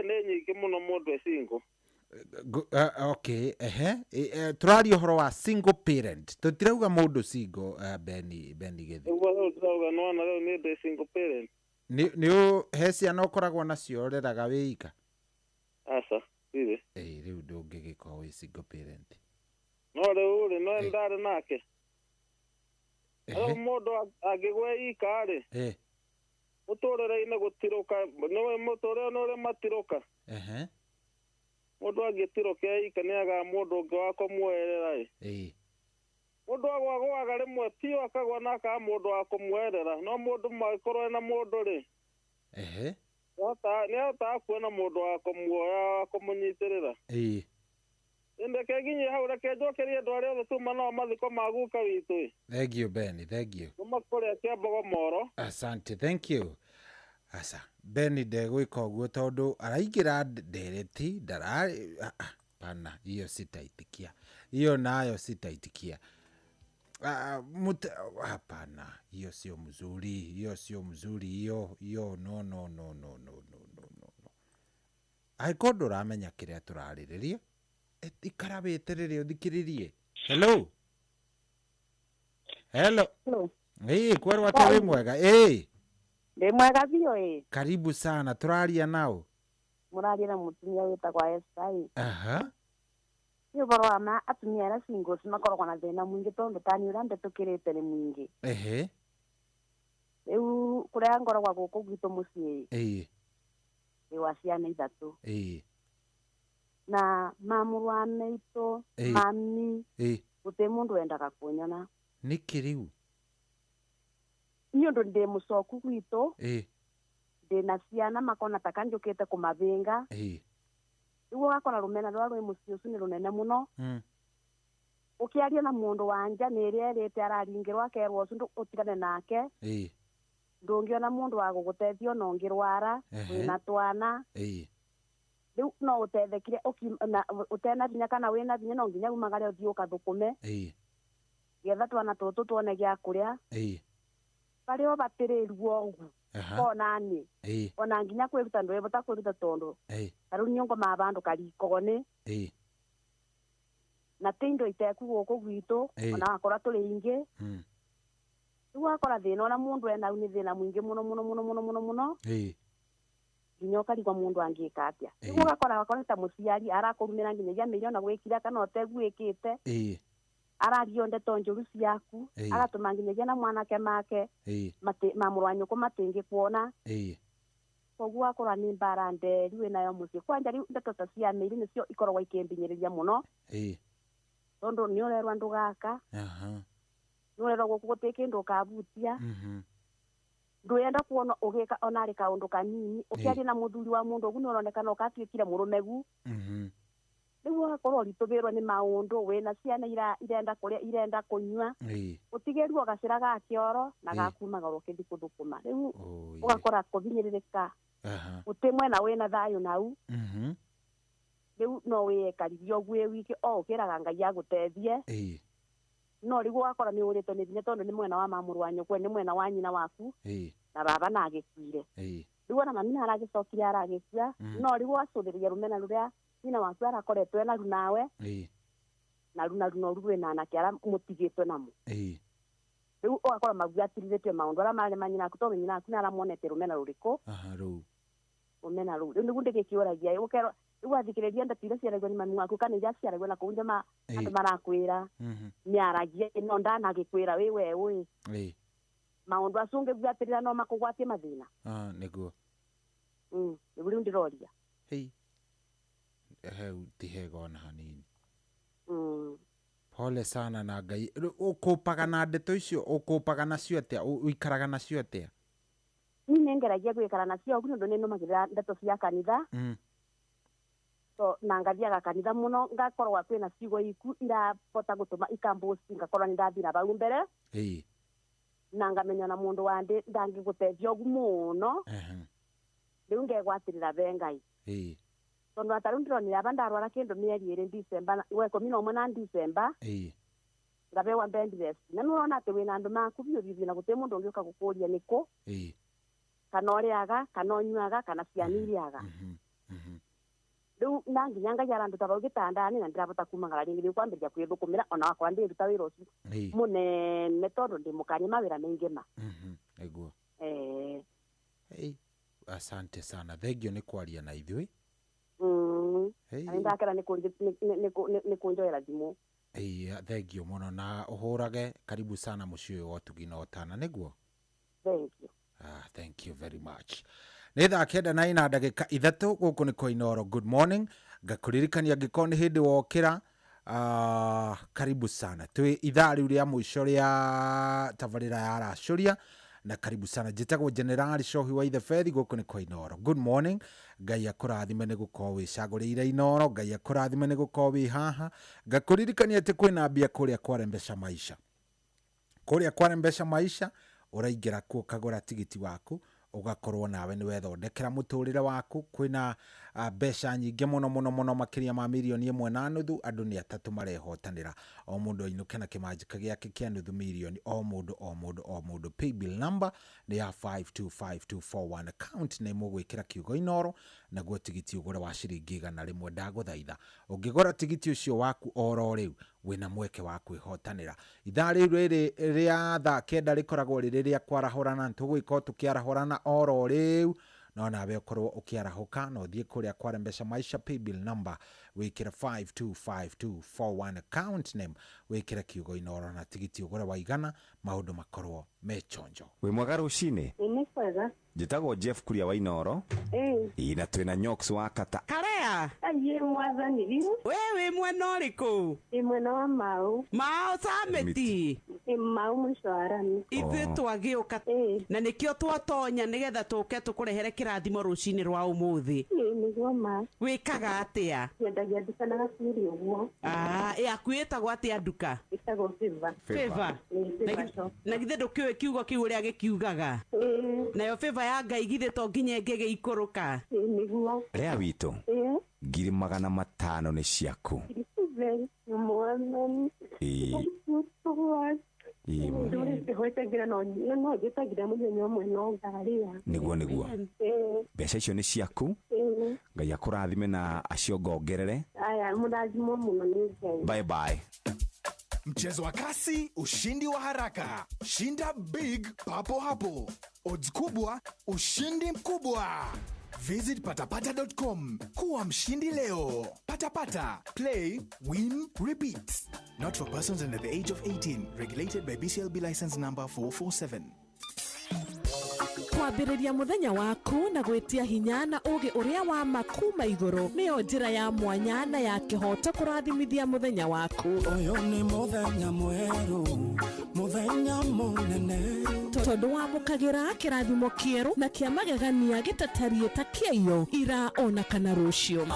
Nĩ nyingĩ mũno mũndũ e single. Okay, tũraria ũhoro wa single parent, tũtirauga mũndũ single. Beni Gĩthĩ. Ũguo rĩu ndĩrauga nĩwona rĩu niĩ ndĩ single parent. Nĩ he ciana ũkoragwo nacio ũreraga wĩ ika? Aca, ndirĩ. Rĩu ndũngĩgĩkorwo wĩ single parent. No rĩu rĩ, no ndarĩ nake. Rĩu mũndũ angĩgwa ika rĩ, mũtũrĩre-inĩ gũtirũka, nĩũĩ mũtũrĩre nĩ ũrĩ matirũka. Mũndũ angĩtirũka ika nĩ agaga mũndũ ũngĩ wa kũmuoerera ĩ. Mũndũ agwagwaga rĩmwe biũ akagwa na akaga mũndũ wa kũmuoerera, no mũndũ mangĩkorwo ena mũndũ rĩ, nĩ ahotaga kuona mũndũ wa kũmuoya wa kũmũnyitĩrĩra. Reke nginye hau, reke njokerie andũ arĩa othe tuma nao mathiko ma guka witũ. Thank you Benny, thank you. Kuma kũrĩa Kĩambogo Moro. Asante, thank you. Aca, Benny ndegwĩka ũguo tondũ araingĩra ndereti ndara pana, hiyo sitaitikia. Hiyo nayo sitaitikia. Hapana, hiyo sio mzuri, hiyo sio mzuri, hiyo hiyo no no no no no no no no. Angĩkorwo ndũramenya kĩrĩa tũrarĩrĩria, ikara wĩterere ũthikĩrĩrie. Hello. Hello. Hello. Ĩĩ, kwerwo atĩ wĩ mwega. Ĩĩ. Ndĩ mwega biũ ĩĩ. Karibu sana, tũraria nao. Mũraria na mũtumia wĩtagwo Esther ĩĩ. Aha. Nĩ ũhoro wa ma atumia arĩa singles makoragwo na thĩna mũingĩ tondũ tani ũrĩa ndetũkĩrĩte nĩ mũingĩ. Ehe. Rĩu kũrĩa ngoragwo gũkũ gwitũ mũciĩ. Ĩĩ. Ndĩ wa ciana ithatũ. Ĩĩ. Na mamũrũ wa maitũ, mami, gũtirĩ mũndũ wendaga kũnyona. Nĩkĩ rĩu? Nĩ ũndũ ndĩ mũcoku gwitũ. Ĩĩ. Ndĩna ciana makona ta kanjũkĩte kũmabĩnga. Ĩĩ. Rĩu ũgakora rũmena rũrĩa rwĩ mũciĩ ũcio nĩ rũnene mũno. Ũkĩaria na mũndũ wa nja nĩ ĩrĩa erĩte araringĩrwo akerwo ũcio ũtigane nake. Ĩĩ. Ndũngĩona mũndũ wa gũgũteithia ona ũngĩrwara, wĩna twana. Ĩĩ. Rĩu no ũtethekire ũtena hinya kana wĩna hinya no nginya umagare ũthiĩ ũkathũkũme. Ĩĩ. Getha twana tũtũ tuone gĩa kũrĩa. Ĩĩ. Barĩ o batĩrĩ ruo ũguo. Kona nĩ. Ĩĩ. Ona nginya kwĩruta ndũrĩbota kwĩruta tondũ. Ĩĩ. Ta rĩu niĩ ngomaga bandũ kariko-inĩ. Ĩĩ. Na ti indo iteku gũkũ gwitũ, ona wakorwo tũrĩ aingĩ. Rĩu wakora thĩna ũrĩa mũndũ enau nĩ thĩna mũingĩ mũno mũno mũno mũno mũno mũno. Ĩĩ. Nginya ũkarigwo mũndũ angĩka atĩa. Rĩu ũgakora wakorwo ta mũciari arakũrumĩra nginyagia mĩirio ona gwĩkire kana ũtegwĩkĩte. Ĩĩ. Arario ndeto njũru ciaku, agatũma nginyagia na mwanake make, mamũrũ wa nyũkũ matingĩkuona. Ĩĩ. Koguo wakora nĩ mbara nderi wĩnayo mũciĩ. Kwanja rĩu ndeto ta cia mĩiri nĩcio ikoragwo ikĩmbinyĩrĩria mũno. Ĩĩ. Tondũ nĩ ũrerwo ndũgaka. Aha. Nĩ ũrerwo gũkũ gũtirĩ kĩndũ ũkabutia. Ndwenda kuona ũgĩka ona arĩ kaũndũ kanini. Ũkĩaria na mũthuri wa mũndũ ũguo nĩ ũronekana ũkatuĩkire mũrũmegu. Rĩu ũgakorwo ũritũhĩrwo nĩ maũndũ, wĩna ciana irenda kũrĩa, irenda kũnyua. Ũtigĩrwo gacĩra ga kĩoro na gakumagara ũkĩthiĩ gũthũkũma. Rĩu ũgakora kũhinyĩrĩrĩka. Gũtirĩ mwena wĩna thayũ nau. Rĩu no wĩyekaririe ũguo wĩ wiki o ũkĩraga Ngai agũteithie. No rĩu ũgakora nĩ ũrĩtwo nĩ hinya tondũ nĩ mwena wa mamũrũ wa nyũkwa, nĩ mwena wa nyina waku. Na baba na agĩkuire. Rĩu ona mami nĩaragĩcokire aragĩkua. No rĩu ũgacũthĩrĩria rũmena rũrĩa nyina waku arakoretwo ena nawe. Na runa runo rwĩ na anake arĩa mũtigĩtwe namo. Rĩu ũgakora mabuatĩrĩrĩtio maũndũ arĩa marĩ ma nyina waku tondũ nyina waku nĩaramonete rũmena rũrĩkũ. Aha, rũu. Rũmena rũu. Rĩu nĩguo ndĩgĩkĩũragia, ũkerwo rĩu wathikĩrĩria ndeto iria ciaragio nĩ mami waku kana iria ciaragio na kũu nja andũ marakwĩra. Nĩaragia no ndanagĩkwĩra wĩ we ũĩ. Maũndũ acio ũngĩbuatĩrĩra no makũgwatie mathĩna. Nĩguo. Nĩguo rĩu ndĩroria. Hei. Hau ti hega ona hanini. Pole sana na Ngai. Ũkũpaga na ndeto icio, ũkũpaga nacio atĩa? Ũikaraga nacio atĩa? Niĩ nĩngeragia gwĩkara nacio ũguo nĩ ũndũ nĩnũmagĩrĩra ndeto cia kanitha. So na ngathiaga kanitha mũno ngakorwo kwĩna ciugo iku irabota gũtũma ikamboost ngakorwo nĩ ndathiĩ na bau mbere. Ĩĩ. Na ngamenya na mũndũ wa ndĩ ndangĩgũteithia ũguo mũno. Rĩu ngegwatĩrĩra be Ngai. Ĩĩ. Tondũ ata rĩu ndĩronire aba ndarwara kĩndũ mĩeri ĩrĩ December, wa 11 na December. Ĩĩ. Ngabewa bed rest. Na nĩ ũrona atĩ wĩna andũ maku biũ biũ na gũtirĩ mũndũ ũngĩũka gũkũria nĩkũ. Ĩĩ. Kana ũrĩaga, kana ũnyuaga, kana ciana iriaga. Rĩu na nginya Ngai aranduta bau gĩtanda-inĩ na ndĩrabota kumagara rĩngĩ rĩu kwambĩrĩria kwĩthũkũmĩra ona wakwa ndĩruta wĩra ũcio mũnene tondũ ndĩ mũkanie mawĩra maingĩ ma. Nĩguo. Asante sana. Thengio nĩ kwaria na ithuĩ. Na nĩndakena nĩ kũnjoera thimũ. Ĩĩ, thengio mũno na ũhũrage. Karibu sana mũciĩ ũyũ wa ũtugi na ũtana, nĩguo? Thank you. Thank you very much. Nĩ thaa 9:03 gũkũ nĩ kwa Inooro. Good morning. Ngakũririkania angĩkorwo nĩ hĩndĩ wokĩra, karibu sana. Twĩ ithaa rĩu rĩa mũico rĩa tabarĩra ya Racũria na karibu sana. Njĩtagwo Generali Cohi wa Ithebethi, gũkũ nĩ kwa Inooro. Good morning. Ngai akũrathime nĩ gũkorwo wĩcagũrĩire Inooro. Ngai akũrathime nĩ gũkorwo wĩ haha. Ngakũririkania atĩ kwĩna mbia kũrĩa kwa Rembesha Maisha. Kũrĩa kwa Rembesha Maisha ũraingĩra kuo ũkagũra tigiti waku, ũgakorwo nawe nĩ wethondekera mũtũrĩre waku. Kwĩna Mbeca nyingĩ mũno mũno mũno, makĩria ma 1.5 mirioni, andũ nĩ atatũ marehotanĩra, o mũndũ ainũke na kĩmanjĩka gĩake kĩa 0.5 mirioni, o mũndũ o mũndũ o mũndũ. Paybill number nĩ ya 525241, account nĩ mũgwĩkĩra kiugo Inoro, naguo tigiti ũgũre wa ciringi 100. Ndagũthaitha, ũngĩgũra tigiti ũcio waku oro rĩu, wĩna mweke wa kwĩhotanĩra. Ithaa rĩu rĩrĩ rĩa thaa 9 rĩkoragwo rĩrĩ rĩa kwarahũrana, nĩtũgũgĩkorwo tũkĩarahũrana oro rĩu, no nawe ũkorwo ũkĩarahũka na ũthiĩ kũrĩa kwa Mbeca Maisha. Paybill number wĩkĩre 525241, account name wĩkĩre kiugo Inoro, na tigiti ũgũre wa 100, maũndũ makorwo me chonjo. Wĩ mwega rũcinĩ. Nĩ kwega. Njĩtagwo Jeff Kuria wa Inoro. Ĩĩ. Ĩ na twĩna Nyox wa Kata. Karea. Aiye mwathani riu. We wĩ mwena ũrĩkũ? Ĩ mwena wa Mau. Mao Samiti. Ĩ Mau mũico wa rami. Ithuĩ twagĩũka na nĩkĩo twatonya nĩgetha tũke tũkũrehere kĩrathimo rũcinĩ rwa ũmũthĩ. Ĩ nĩguo ma. Wĩkaga atĩa? Nyendagia nduka na gacuri ũguo. Ah, yaku ĩtagwo atĩa nduka? Ĩtagwo Favor. Favor. Ĩ Favor shop. Na githĩ ndũkĩũĩ kiugo kĩu ũrĩa gĩkiugaga? Ĩ. Nayo favor ya Ngai githĩ to nginya ĩngĩgĩikũrũka? Ĩ nĩguo. Rĩa witũ. Ĩ. 500,000 nĩ ciaku. Mwathani. Ĩ. Ĩ. Ndũrĩte no no njĩtagĩra mũthenya ũmwe no ngarĩa. Nĩguo nĩguo. Ĩ. Mbeca icio nĩ ciaku. Ĩ. Ngai akũrathime na aciongongerere. Aya mũrathimwo mũno nĩ Ngai. Bye bye. Mchezo wa kasi, ushindi wa haraka. Shinda big papo hapo. Odds kubwa, ushindi mkubwa. Visit patapata.com kuwa mshindi leo. Patapata, play, win, repeat. Not for persons under the age of 18. Regulated by BCLB license number 447. Kwambĩrĩria mũthenya waku na gwĩtia hinya na ũgĩ ũrĩa wa ma kuma igũrũ nĩyo njĩra ya mwanya na ya kĩhoto kũrathimithia mũthenya waku. Ũyũ nĩ mũthenya mwerũ, mũthenya mũnene. Tondũ wamũkagĩra kĩrathimo kĩerũ na kĩa magegania gĩtatariĩ ta kĩaiyo ira ona kana rũciũ.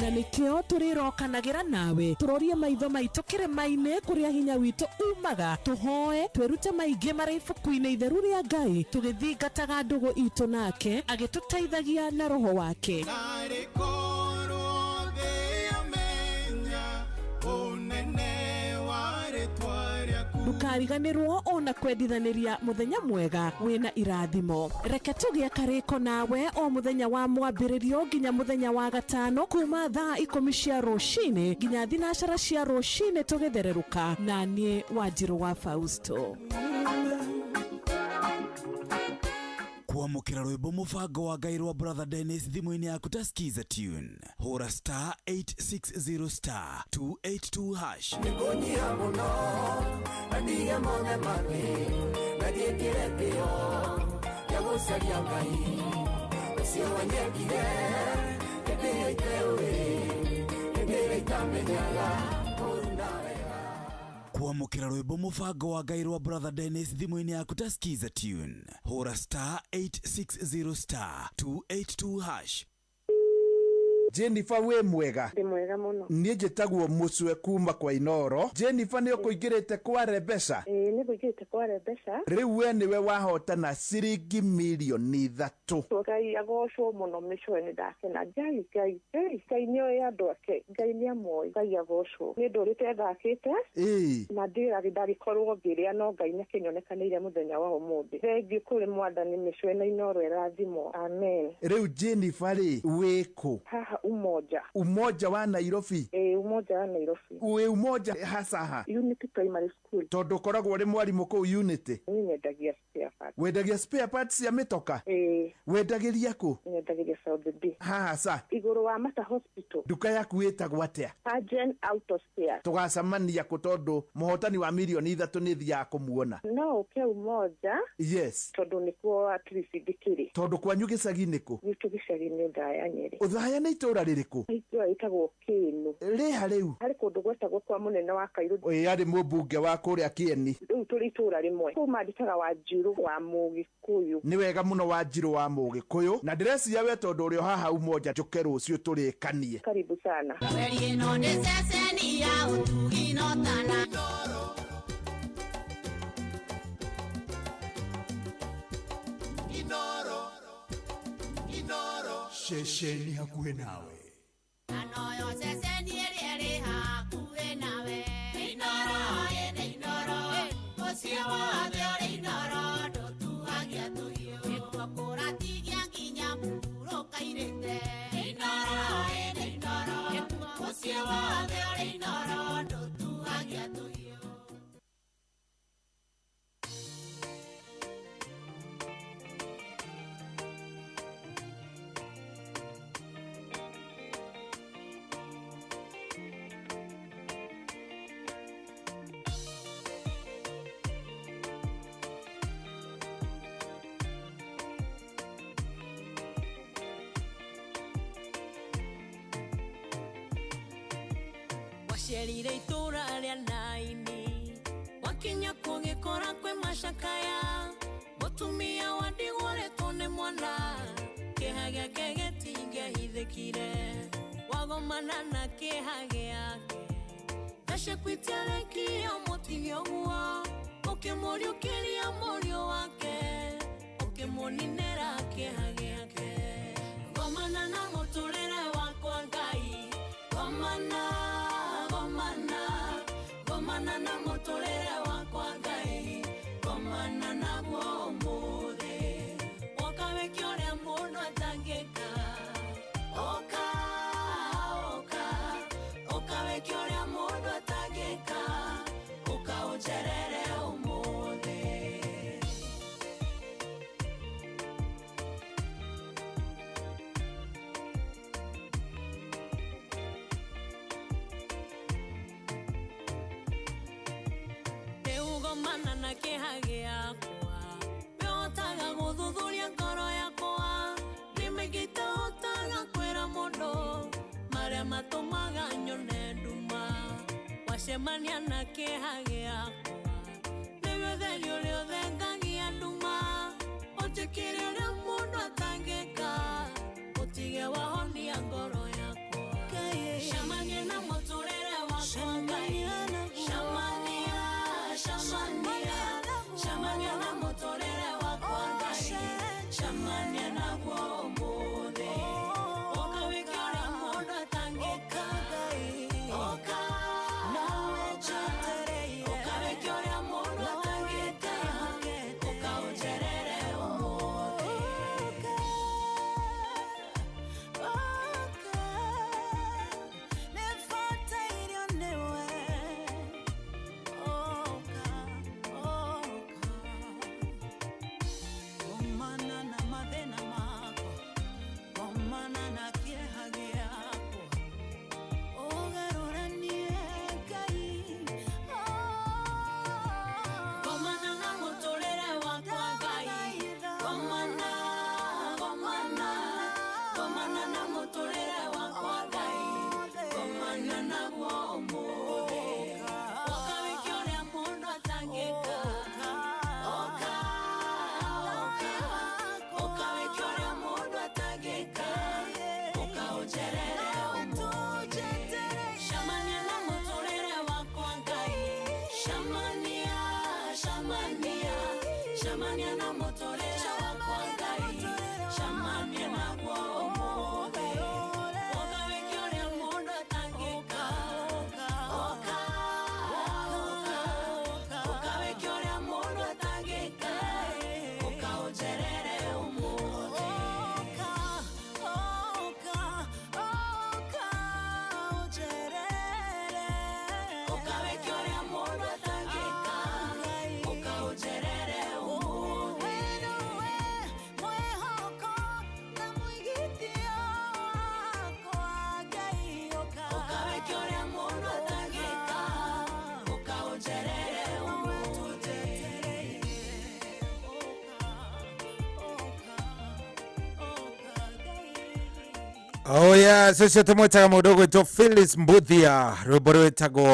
Na nĩkĩo tũrĩrokanagĩra nawe tũrorie maitho maitũ kĩrĩma-inĩ kũrĩa hinya witũ umaga, tũhoe twĩrute maingĩ marĩ ibuku-inĩ itheru rĩa Ngai, tũgĩthingataga ndũgũ itũ nake agĩtũteithagia na roho wake. Narĩ korwo thĩ yamenya ũnene wa rĩtwa rĩaku. Ndũkariganĩrwo ona kwendithanĩria mũthenya mwega wĩna irathimo. Reke tũgĩe karĩko nawe o mũthenya wa mwambĩrĩrio nginya mũthenya wa gatano kuma thaa 10 cia rũcinĩ nginya 9 cia rũcinĩ tũgĩthererũka, na niĩ Wanjirũ wa Fausto. Kwamũkĩra rwĩmbo mũbango wa Ngai rwa Brother Dennis thimũ-inĩ yaku ta Skiza tune, hũra star 860 star 282 hash. Nĩngũnyiha mũno na ndige mothe mathĩ na njĩkĩre kĩyo gĩa gũcaria Ngai ũcio wanyendire hĩndĩ ĩyo iteũĩ, hĩndĩ ĩrĩa itamenyaga ũũru na wega. Kwamũkĩra rwĩmbo mũbango wa Ngai rwa Brother Dennis thimũ-inĩ yaku ta Skiza tune, hũra star 860 star 282 hash. Jennifer, wĩ mwega? Ndĩ mwega mũno. Niĩ njĩtagwo Mũcwe kuma kwa Inoro. Jennifer, nĩ ũkũingĩrĩte kware mbeca? Ĩĩ, nĩ ngũingĩrĩte kware mbeca. Rĩu we nĩwe wahotana ciringi 3 mirioni. Ngai agocwo mũno Mĩcwe, nĩ ndakena. Ngai Ngai Ngai Ngai nĩoĩ andũ ake, Ngai nĩ amoĩ, Ngai agocwo. Nĩ ndũrĩte thakĩte na ndĩrarĩ ndagĩkorwo ngĩrĩa, no Ngai nĩ akĩnyonekanĩire mũthenya wa ũmũthĩ. Thengiũ kũrĩ mwathani Mĩcwe na Inoro ĩrathimwo. Amen. Rĩu Jennifer rĩ, wĩkũ? Haha Umoja. Umoja wa Nairobi? Ĩĩ, Umoja wa Nairobi. Wĩ Umoja hacaha? Unity Primary School. Tondũ ũkoragwo ũrĩ mwarimũ kũu Unity? Niĩ nyendagia spare parts. Wendagia spare parts cia mĩtoka? Ĩĩ. Wendagĩria kũ? Nyendagĩria South B. Haha ca? Igũrũ wa Mata Hospital. Nduka yaku ĩtagwo atĩa? Agen Auto Spares. Tũgacemania kũ, tondũ mũhotani wa 3 mirioni nĩ thiaga kũmuona? No ũke Umoja. Yes. Tondũ nĩkuo at least ndĩkĩrĩ. Tondũ kwanyu gĩcagi nĩ kũ? Gwitũ gĩcagi nĩ Othaya, Nyeri. Othaya nĩ itũra rĩrĩkũ? Itũra rĩtagwo Kĩĩnũ. Rĩha rĩu? Harĩ kũndũ gwetagwo kwa mũnene wa Kairũ. Ĩĩ, arĩ mũmbunge wa kũrĩa Kĩeni. Rĩu tũrĩ itũra rĩmwe. Kũu mandĩkaga Wanjirũ wa Mũgĩkũyũ. Nĩ wega mũno, Wanjirũ wa Mũgĩkũyũ, na ndĩreciria we tondũ ũrĩ o haha Umoja, njũke rũciũ tũrĩkanie. Karibu sana. Kweli ĩno nĩ ceceni ya ũtugi no tana. Ceceni hakuhĩ nawe. Anoyo ceceni ĩrĩa ĩrĩ hakuhĩ nawe. Inooro ĩ Inooro, mũciĩ wothe ũrĩ Inooro, ndũtuhagia tũhiũ. Nĩkuo kũratigia nginya mũhurũka-irĩte. Inooro ĩ Inooro, mũciĩ wothe ũrĩ Inooro, ndũtuhagia tũhiũ. Wacerire itũra rĩa Naini, wakinya kũgĩkora kwĩ macakaya. Mũtumia wa ndigwa ũrĩtwo nĩ mwana, kĩeha gĩake gĩtingĩahithĩkire. Wagomana na kĩeha gĩake, gacekuitiarekia mũtige ũguo. Ũkĩmũriũkĩria mũriũ wake, ũkĩmũninĩra kĩeha gĩake. Gomana na mũtũrĩre wakwa Ngai, gomana, gomana, gomana na mũtũrĩre wakwa Ngai, gomana naguo ũmũthĩ. Woka wĩke ũrĩa mũndũ atangĩka, ũka, ũka, ũka wĩke ũrĩa mũndũ atangĩka, ũka ũnjerere ũmũthĩ. Gomana na kĩeha gĩakwa, nĩũhotaga gũthuthuria ngoro yakwa. Nĩ maingĩ itahotaga kwĩra mũndũ, marĩa matũmaga nyone nduma. Wacemania na kĩeha gĩakwa, nĩwe ũtheri ũrĩa ũthengagia nduma. Ũnjĩkĩre ũrĩa mũndũ atangĩka, ũtige wahonia ngoro yakwa. Cemania na mũtũrĩre wakwa Ngai, cemania, cemania, cemania na mũtũrĩre wakwa Ngai, cemania naguo ũmũthĩ. Ũka wĩke ũrĩa mũndũ atangĩka, ũka, ũka, ũka wĩke ũrĩa mũndũ atangĩka, ũka ũnjerere ũmũthĩ. Gomana na mũtũrĩre wakwa Ngai, gomana, gomana, gomana na mũtũrĩre wakwa Ngai, gomana naguo ũmũthĩ. Ũka wĩke ũrĩa mũndũ atangĩka, ũka, ũka, ũka wĩke ũrĩa mũndũ atangĩka, ũka ũnjerere ũmũthĩ. Cemania na mũtũrĩre wakwa Ngai, cemania, cemania, cemania na mũtũrĩre wakwa Ngai, cemania naguo ũmũthĩ. Ũka wĩke ũrĩa mũndũ atangĩka, ũka, ũka, ũka wĩke ũrĩa mũndũ atangĩka, ũka ũnjerere ũmũthĩ. Ũka wĩke ũrĩa mũndũ atangĩka, ũka ũnjerere ũmũthĩ. Ũka wĩke ũrĩa mũndũ atangĩka, ũka ũnjerere ũmũthĩ. Oh yes, ũcio tũmwĩtaga mũndũ ũgwĩtwo Phyllis Mbuthia, rwĩmbo rwĩtagwo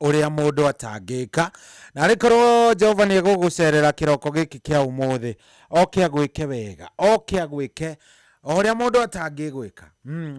ũrĩa mũndũ atangĩka. Na arĩkorwo Jehova nĩ egũgũcerera kĩroko gĩkĩ kĩa ũmũthĩ, oke agwĩke wega, oke agwĩke o ũrĩa mũndũ atangĩgwĩka.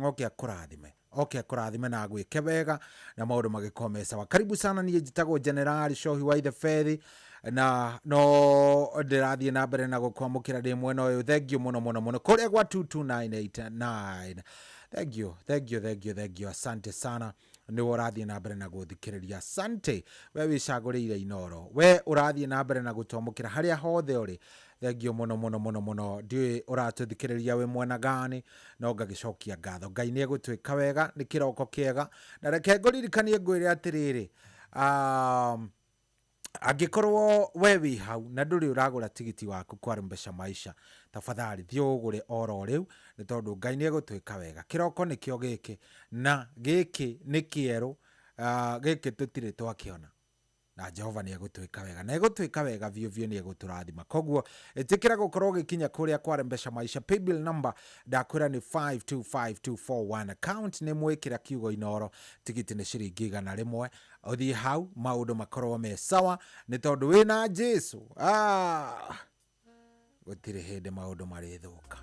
Oke akũrathime, oke akũrathime na agwĩke wega na maũndũ magĩkorwo me sawa. Karibu sana, niĩ njĩtagwo General Shohi wa Ithe Fethi. Na no ndĩrathiĩ na mbere na gũkwamũkĩra ndĩ mwena ũyũ. Thank you mũno mũno mũno kũrĩa gwa 22989. Thank you, thank you, thank you, thank you. Asante sana nĩwe ũrathiĩ na mbere na gũthikĩrĩria. Asante we wĩcagũrĩire Inoro, we ũrathiĩ na mbere na gũtwamũkĩra harĩa hothe ũrĩ. Thank you mũno mũno mũno mũno. Ndiũĩ ũratũthikĩrĩria wĩ mwena gani, no ngagĩcokia ngatho. Ngai nĩ egũtwĩka wega, nĩ kĩroko kĩega. Na reke ngũririkanie ngwĩre atĩrĩrĩ, angĩkorwo we wĩ hau na ndũrĩ ũragũra tigiti waku kwa Mbeca Maisha, tafadhali thiĩ ũgũre oro rĩu, nĩ tondũ Ngai nĩ egũtwĩka wega. Kĩroko nĩkĩo gĩkĩ, na gĩkĩ nĩ kĩerũ, gĩkĩ tũtirĩ twakĩona, na Jehova nĩ egũtwĩka wega, na egũtwĩka wega biũ biũ, nĩ egũtũrathima. Koguo ĩtĩkĩra gũkorwo ũgĩkinya kũrĩa kwa Mbeca Maisha. Paybill number ndakwĩra nĩ 525241, account nĩ mwĩkĩra kiugo Inoro, tigiti nĩ ciringi 100. Ũthiĩ hau maũndũ makorwo me sawa, nĩ tondũ wĩna Jesu gũtirĩ hĩndĩ maũndũ marĩthũka.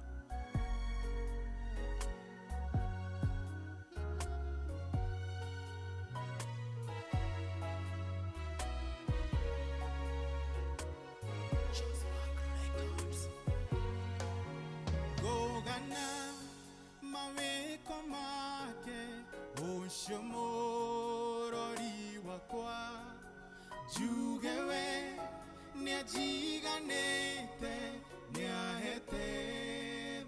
Mawĩko make ũcio mũrori wakwa, njuge we nĩanjiganĩte, nĩahete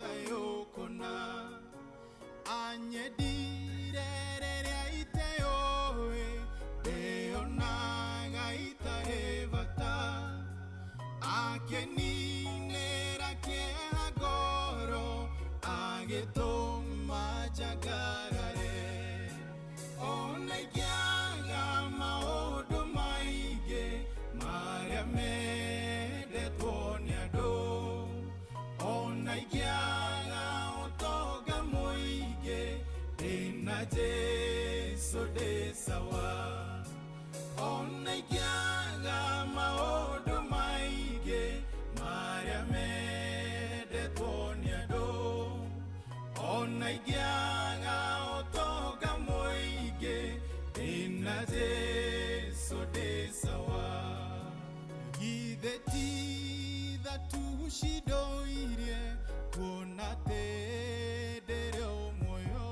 thayũ kũna, anyendire rĩrĩa iteũĩ, ndĩonaga itarĩ bata, akeninĩra kĩeha ngoro, agĩtũma njangarare. Ona ingĩaga maũndũ maingĩ marĩa mendetwo nĩ andũ, ona ingĩaga ũtonga mũingĩ, ndĩna Jesũ ndĩ sawa. Ona ingĩaga maũndũ maingĩ marĩa mendetwo nĩ andũ, ona ingĩaga ũtonga mũingĩ, ndĩna Jesũ ndĩ sawa. Githĩ ti tha tu cindoirie kuona atĩ ndĩrĩ o muoyo,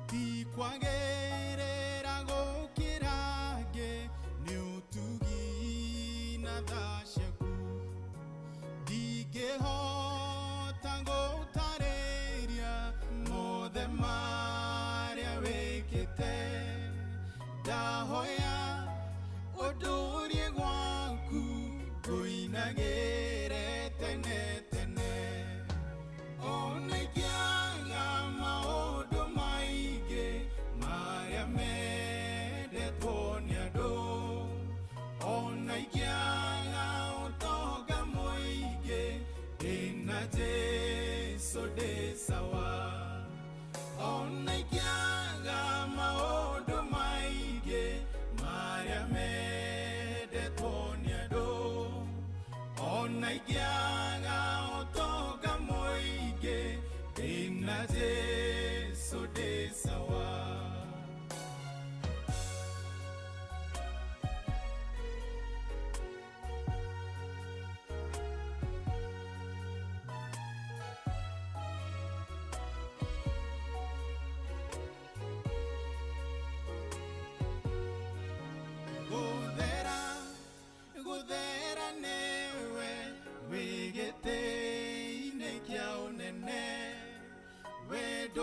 ti kwagĩrĩra gũkĩra angĩ, nĩ ũtugi na tha ciaku. Ndingĩhota gũtarĩria mothe marĩa wĩkĩte, ndahoya ũndũrie gwaku ngũinagĩre tene tene. Ona ingĩaga maũndũ maingĩ marĩa mendetwo nĩ andũ, ona ingĩaga ũtonga mũingĩ, ndĩna Jesũ ndĩ sawa. Ona ingĩaga maũndũ maingĩ marĩa mendetwo nĩ andũ, ona ingĩaga ũtonga mũingĩ, ndĩna Jesũ ndĩ sawa. Gũthera, gũthera nĩwe wĩ gĩtĩ-inĩ kĩa ũnene, wendo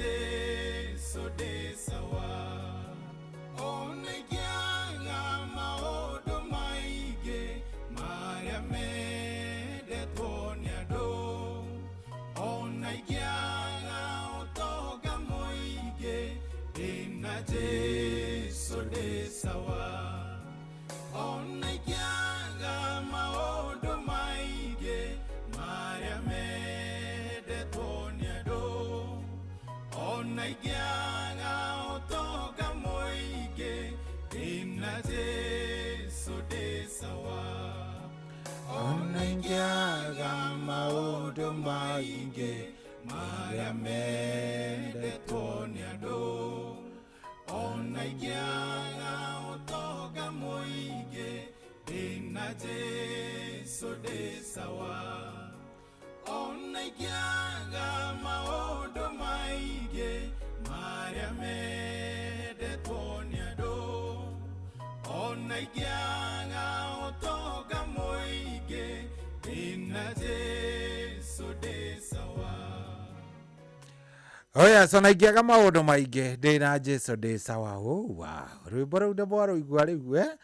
Jesu ndĩ sawa. Ona ingĩaga maũndũ maingĩ marĩa mendetwo nĩ andũ, ona ingĩaga ũtonga mũingĩ, ndĩna Jesu ndĩ sawa. Ona ingĩaga maũndũ maingĩ marĩa mendetwo nĩ andũ, ona ingĩaga ũtonga mũingĩ, ndĩna Jesu ndĩ sawa. Ona ingĩaga maũndũ maingĩ marĩa mendetwo nĩ andũ, ona ingĩaga ũtonga mũingĩ, ndĩna Jesu ndĩ sawa. Ona ingĩaga maũndũ maingĩ marĩa mendetwo nĩ andũ, ona ingĩaga ũtonga mũingĩ, ndĩna Jesu ndĩ sawa. Oh yes, ona ingĩaga maũndũ maingĩ, ndĩna Jesu ndĩ sawa. Oh wow, rwĩmbo rũu ndĩmwarũigua rĩu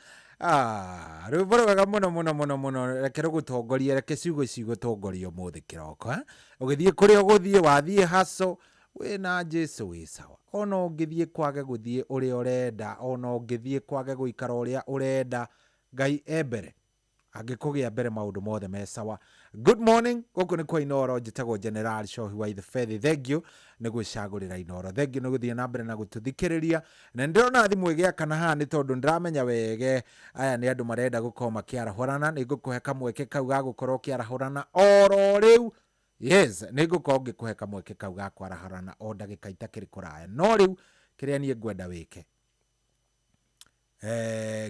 Ah, rwĩmbo rwega mũno mũno mũno mũno. Reke rũgũtongorie, reke ciugo ici igũtongorie ũmũthĩ kĩroko, eh? Ũgĩthiĩ kũrĩa ũgũthiĩ, wathiĩ haco, wĩna Jesu wĩ sawa. Ona ũngĩthiĩ kwage gũthiĩ ũrĩa ũrenda, ona ũngĩthiĩ kwage gũikara ũrĩa ũrenda, Ngai e mbere. Angĩkũgĩa mbere maũndũ mothe me sawa. Good morning, gũkũ nĩ kwa Inooro, njĩtagwo General Shohi wa Ithefethi. Thank you nĩ gwĩcagũrĩra Inooro. Thank you nĩ gũthiĩ na mbere na gũtũthikĩrĩria. Na nĩndĩrona thimũ ĩgĩakana haha nĩ tondũ nĩndĩramenya wege aya nĩ andũ marenda gũkorwo makĩarahũrana. Nĩ ngũkũhe kamweke kau ga gũkorwo ũkĩarahũrana oro rĩu. Yes, nĩ ngũkorwo ngĩkũhe kamweke kau ga kwarahũrana o ndagĩka itakĩrĩ kũraya. No rĩu kĩrĩa niĩ ngwenda wĩke,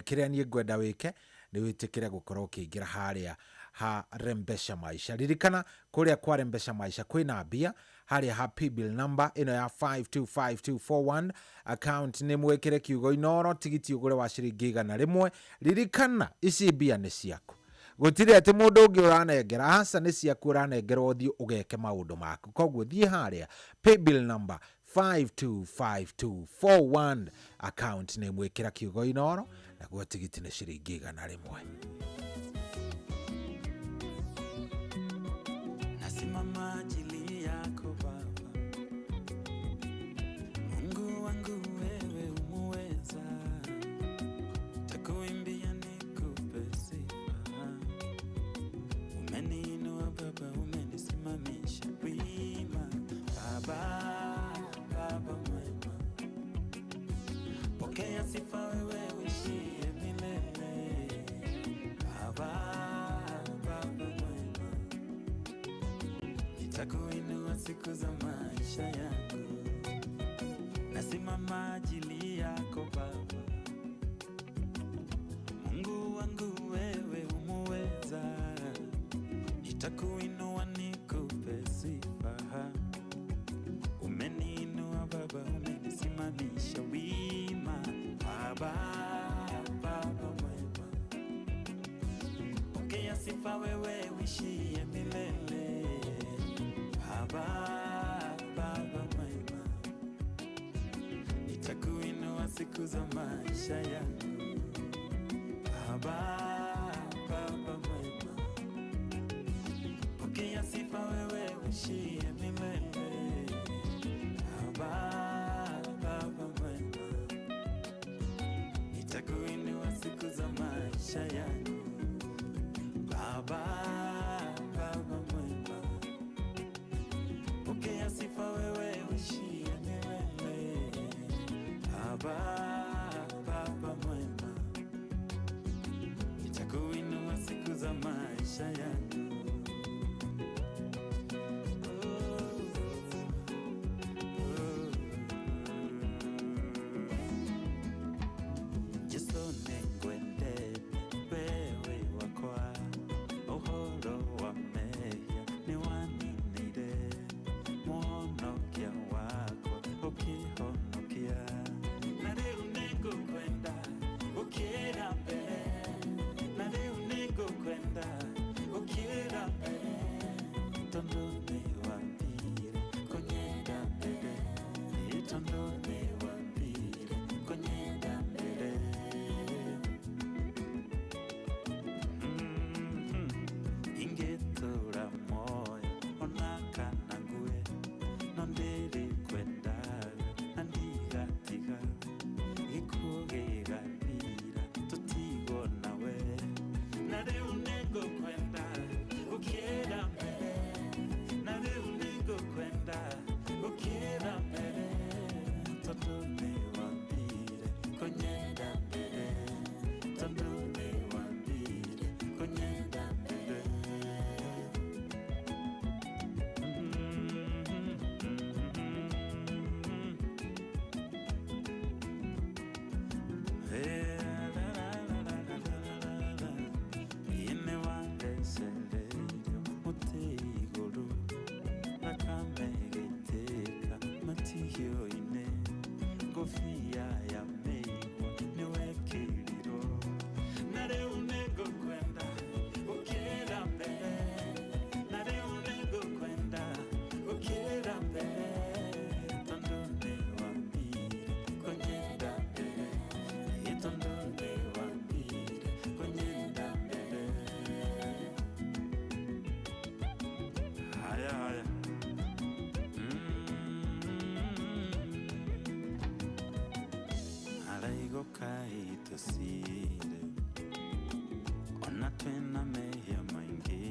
kĩrĩa niĩ ngwenda wĩke nĩ wĩtĩkĩre gũkorwo ũkĩingĩra harĩa ha Rembesha Maisha. Ririkana kũrĩa kwa Rembesha Maisha kwĩna mbia harĩa ha paybill number ĩno ya 525241, account nĩ mwĩkĩre kiugo Inooro, tigiti ũgũre wa ciringi 100. Ririkana ici mbia nĩ ciaku, gũtirĩ atĩ mũndũ ũngĩ ũranengera, aca nĩ ciaku ũranengerwo ũthiĩ ũgeke maũndũ maku. Koguo thiĩ harĩa paybill number 525241, account nĩ mwĩkĩra kiugo Inooro, naguo tigiti nĩ ciringi 100. Nasimama ajili yako Baba, Mungu wangu wewe umuweza, takuimbia nikupe sifa. Umeniinua Baba, umenisimamisha wima. Baba, Baba mwema, pokea sifa wewe uishie milele. Baba, Baba mwema, nitakuinua siku za maisha yangu. Nasimama ajili yako Baba, Mungu wangu wewe umuweza, nitakuinua nikupe sifa. Umeniinua Baba, umenisimamisha wima. Baba, Baba mwema, pokea sifa wewe uishie milele. Baba, Baba mwema, nitakuinua siku za maisha yangu. Baba, Baba mwema, pokea sifa wewe uishie milele. Baba, Baba mwema, nitakuinua siku za maisha yangu. Baba, Baba mwema, pokea sifa wewe uishie milele. Baba, Baba mwema, nitakuinua siku za maisha yangu. Jesu nĩngwendete wewe wakwa, ũhoro wa mehia nĩwaninĩire, mũhonokia wakwa ũkĩhonokia. Na rĩu nĩngũkwenda gũkĩra mbere, na rĩu nĩngũkwenda gũkĩra Ngũbia ya mĩigua nĩ wekĩrirwo. Na rĩu nĩngũkwenda gũkĩra mbere. Na rĩu nĩngũkwenda gũkĩra mbere. Tondũ nĩwambire kũnyenda mbere. Ĩ tondũ nĩwambire kũnyenda mbere. Haya haya. Araigũka itũcire ona twĩna mehia maingĩ.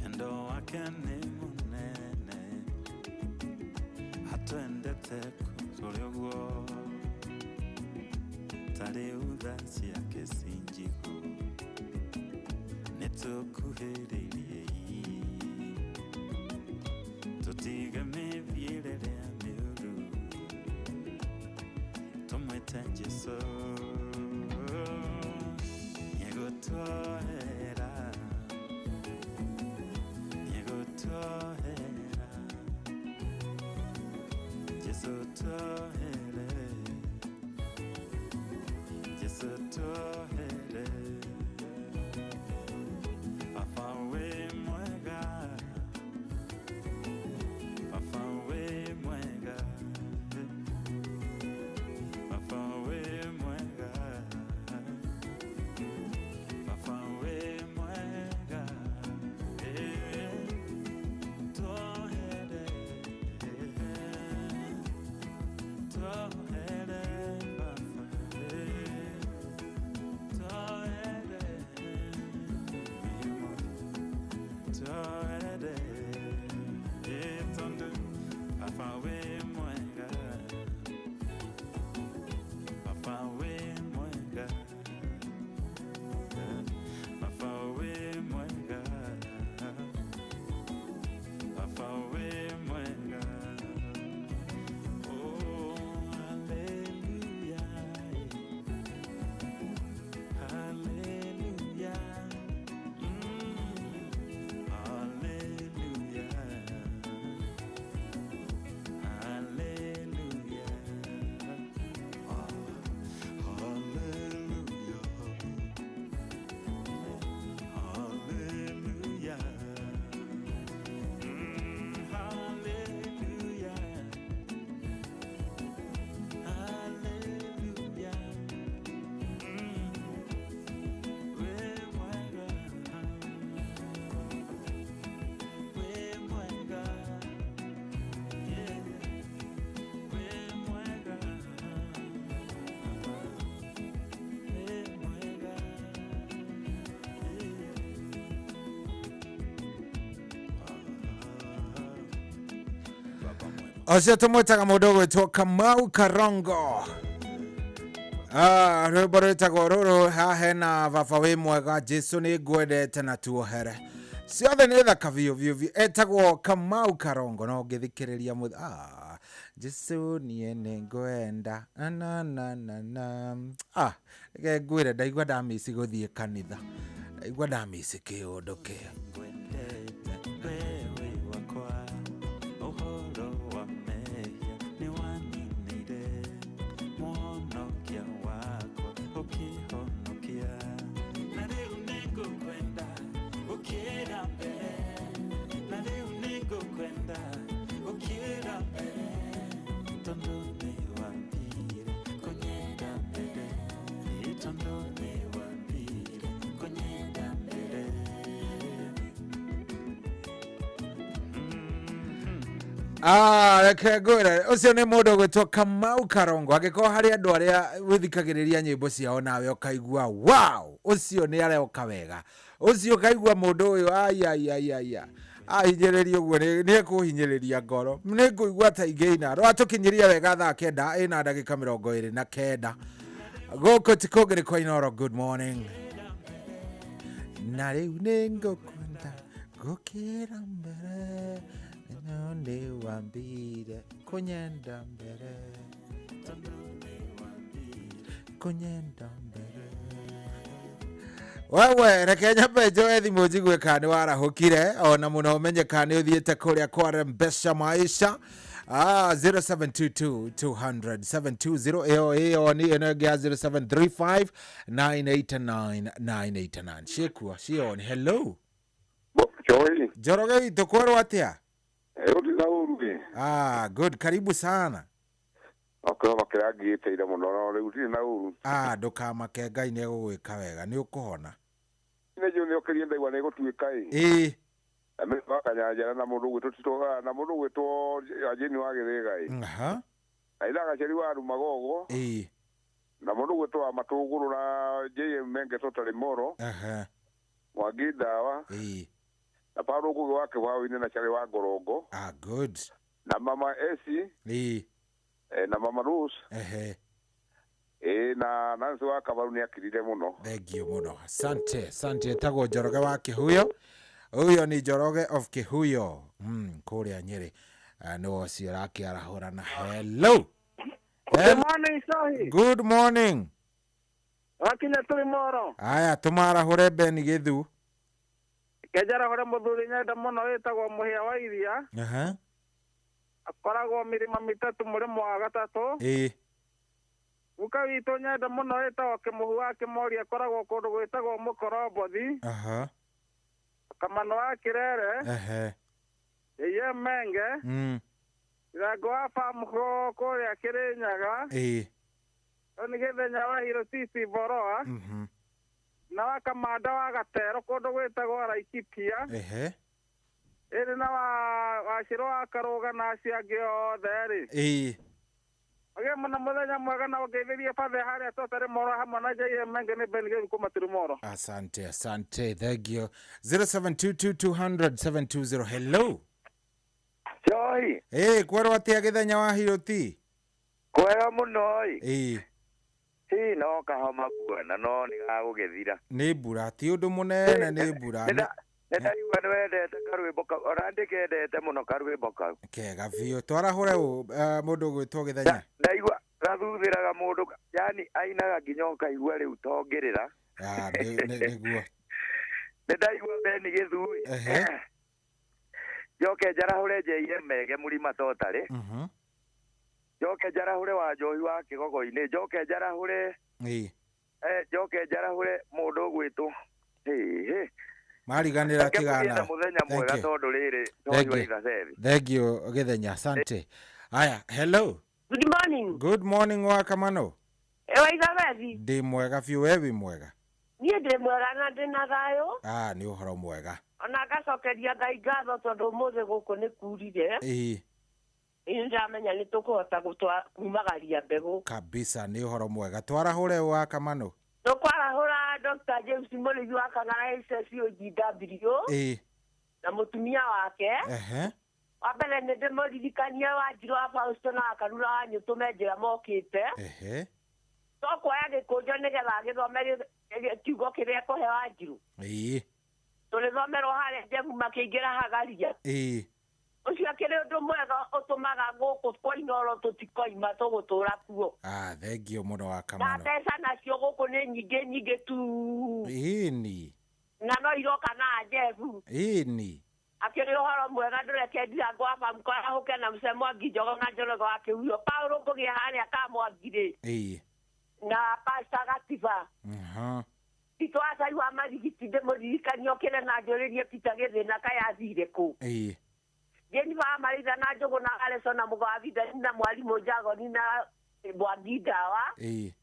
Wendo wake nĩ mũnene atwendete kũrĩ ũguo. Ta rĩu tha ciake ci njigũ nĩtũkuhĩrĩirie tũtige mĩthiĩre ĩrĩa mĩũru tũmwĩte Jesũ nĩegũtuohera nĩegũtuohera Jesũ tuohere Jesũ tuohere Baba wĩ mwega Baba wĩ mwega Baba wĩ mwega Baba wĩ mwega Eh, tuohere tuohere Baba eh, tuohere tuohere Eh, tondũ Baba wĩ mwega Baba wĩ mwega Baba wĩ mwega Baba wĩ mwega Oh, hallelujah Hallelujah Hallelujah Hallelujah Hallelujah Hallelujah Hallelujah Hallelujah Wĩ mwega Wĩ mwega Yeah Wĩ mwega Wĩ mwega Ũcio tũmwĩtaga mũndũ ũgwĩtwo Kamau Karongo. Ah, rwĩmbo rwĩtagwo rũrũ haha hena baba wĩ mwega Jesu nĩ ngwendete na tuohere ciothe nĩ thaka biũ biũ biũ etagwo Kamau Karongo no ngĩthikĩrĩria mũth ah, Jesu niĩ nĩ ngwenda na na na na na ah, reke ngwĩre ndaigua ndamici gũthiĩ kanitha ndaigua ndamici kĩũndũ kĩo Ngwendete we wĩ wakwa ũhoro wa mehia nĩwaninĩire mũhonokia wakwa ũkĩhonokia na rĩu nĩngũkwenda gũkĩra mbere na rĩu nĩngũkwenda gũkĩra mbere tondũ nĩwambire kũnyenda mbere Ĩ tondũ nĩwambire kũnyenda mbere Ah, reke ngwĩre ũcio nĩ mũndũ ũgwĩtwo Kamau Karongo angĩkorwo harĩ andũ arĩa wĩthikagĩrĩria nyĩmbo ciao nawe ũkaigua wow ũcio nĩ aroka wega ũcio ũkaigua mũndũ ũyũ aiaiaiaia ahinyĩrĩria ũguo nĩ ekũhinyĩrĩria ngoro nĩ ngũigua ta ingĩina rwatũkinyĩria wega thaa kenda ĩna ndagĩka 29 gũkũ ti kũngĩ nĩ kwa Inooro good morning na rĩu nĩ ngũkwenda gũkĩra mbere no nĩ wambire kũnyenda mbere kũnyenda mbere wewe reke nyambe njoe thimũ njigue kana nĩ warahũkire ona mũno ũmenye kana nĩ ũthiĩte kũrĩa kwa Rembesha Maisha. 0722 200 720 ĩyo ĩyo nĩ ĩno ĩngĩ ya 0735 989 989 ciĩkuo cioni. Hello. Choi. Njoroge witũ kwerwo atĩa? Ũti na ũru ĩ. Good, karibu sana. Okorwo kĩrangĩteire mũno no rĩu ndirĩ na ũru. Ndũkamake, Ngai nĩ egũgwĩka wega, nĩ ũkũhona. Nĩ njũĩ nĩ ũkĩrie ndaigua nĩ gũtuĩka ĩ. Ĩĩ. Na mĩrũ wa Kanyanjara na mũndũ ũgwĩtwo Tito na mũndũ ũgwĩtwo Jane wa Gĩthĩga ĩ. Aha. Na ira gaceri wa Rumagogo. Ĩĩ. Na mũndũ ũgwĩtwo wa Matũgũrũ na JM Menge Totally Moro. Aha. Mwangi Ndawa. Ĩĩ. Na Paulo Ngũgĩ wa Kĩbaũ-inĩ na Charlie wa Ngorongo. Good. Na Mama Esi. Ĩĩ. Na Mama Rose. Ehe. Na Nancy wa Kabaru nĩ akirire mũno. Thank you mũno. Asante, asante. Etagwo Njoroge wa Kĩhuyo. Ũyũ ni Njoroge of Kĩhuyo. Kũrĩa Nyĩrĩ. Nĩ ũcio ũrakĩarahũra na hello. Good morning, Sohi. Good morning. Wakinya tũrĩ moro. Aya, tũmarahũre Ben Gĩthu. Kenjarahũre mũthuri nyenda mũno wĩtagwo Mũhĩa wa Iria. Aha. Akoragwo mĩrĩma mĩtatũ mũrĩmo wa gatatũ. Ĩĩ. Guka witũ nyenda mũno wĩtagwo Kĩmũhu wa Kĩmori akoragwo kũndũ gwĩtagwo Mũkorombothi. Aha. Kamano wa Kĩrere. Ehe. Ĩye Menge. Irango wa Famũkũ kũrĩa Kĩrĩnyaga. Ĩĩ. Nĩ Gĩthenya wa Hirotisi Boroa. Na wa Kamanda wa Gatero kũndũ gwĩtagwo Laikipia. Ehe. Ĩrĩ na wa Wacĩrũ wa Karũga na acio angĩ othe rĩ. Ĩĩ. Ũgĩe mũno mũthenya mwega na ũngeithĩrie bathe harĩa tũtarĩ moro hamwe na JM Menge nĩ Ben Gĩthu kuma tũrĩ moro. Asante, asante. Thank you. 0722 200 720. Hello. Choi. Kwerwo atĩa Gĩthenya wa Hiroti? Kwega mũno ĩ. Ĩĩ. Ĩ no kahoma kuona no nĩ gagũgĩthira. Nĩ mbura, ti ũndũ mũnene, nĩ mbura. Nĩ ndaigua nĩ wendete karwĩmbo kau, ona ndĩkendete mũno karwĩmbo kau. Kega biũ. Twarahũre mũndũ ũgwĩtwo Gĩthenya. Ndaigua gathuthĩraga mũndũ, yani ainaga nginya ũkaigua rĩu tongĩrĩra. Nĩguo. Nĩ ndaigua Ben Gĩthu ĩ. Ehe. Njoke njarahũre JM Menge mũrima totarĩ. Njoke njarahũre wa Njohi wa Kĩgogo-inĩ, njoke njarahũre Ĩĩ. Njoke njarahũre mũndũ ũgwĩtwo hĩ mariganĩra tigana. Mũthenya mwega tondũ rĩrĩ Njohi wa Ithabethi. Thank you Gĩthenya, asante. Aya, hello. Good morning. Good morning wa Kamano. Wa Ithabethi. Ndĩ mwega biũ, we wĩ mwega? Niĩ ndĩ mwega na ndĩ na thayũ. Nĩ ũhoro mwega. Ona ngacokeria Ngai ngatho tondũ ũmũthĩ gũkũ nĩ kurire. Ĩĩ. Ĩĩ ndamenya nĩ tũkũhota kumagaria mbegũ. Kabisa, nĩ ũhoro mwega. Twarahũre wa Kamano. Tũkwarahũra Dr. James Mũrĩithi wa Kang'ara HSOGW. Ĩĩ. Na mũtumia wake. Ehe. Wa mbere nĩ ndĩmũririkanie Wanjirũ wa Fausto na Wakarura wa Nyũtũ me njĩra mokĩte. Ehe. Tũkuoya gĩkũnjo nĩgetha agĩthome kiugo kĩrĩa ekũhe Wanjirũ. Ĩĩ. Tũrĩthomerwo harĩa Njemu makĩingĩra Hagaria. Ĩĩ. Ũcio akĩrĩ ũndũ mwega ũtũmaga gũkũ kwa Inooro tũtikoima tũgũtũra kuo. Thank you mũno wa Na Kamano. mbeca nacio gũkũ nĩ nyingĩ nyingĩ tu. Ĩni. Na no iroka na Njebu. Ĩni. Akĩrĩ ũhoro mwega ndũreke ndirango wa Famũkũ arahũke na Mũce Mwangi Njogo na Njoroge wa Kĩhuyo. Paulo Ngũgĩ harĩa Kamwangi rĩ. Ĩĩ. Na Pastor Gatiba. Aha. Tito Acai wa Marigiti ndĩmũririkanie okĩre na njũrĩrie Peter Gĩthĩna kaĩ athire kũ. Ĩĩ. Jennifer Amaritha na Njũgũ na Alison na Mũgawa na Mwarimũ Njagoni na Mwangi Ndawa. Ĩĩ.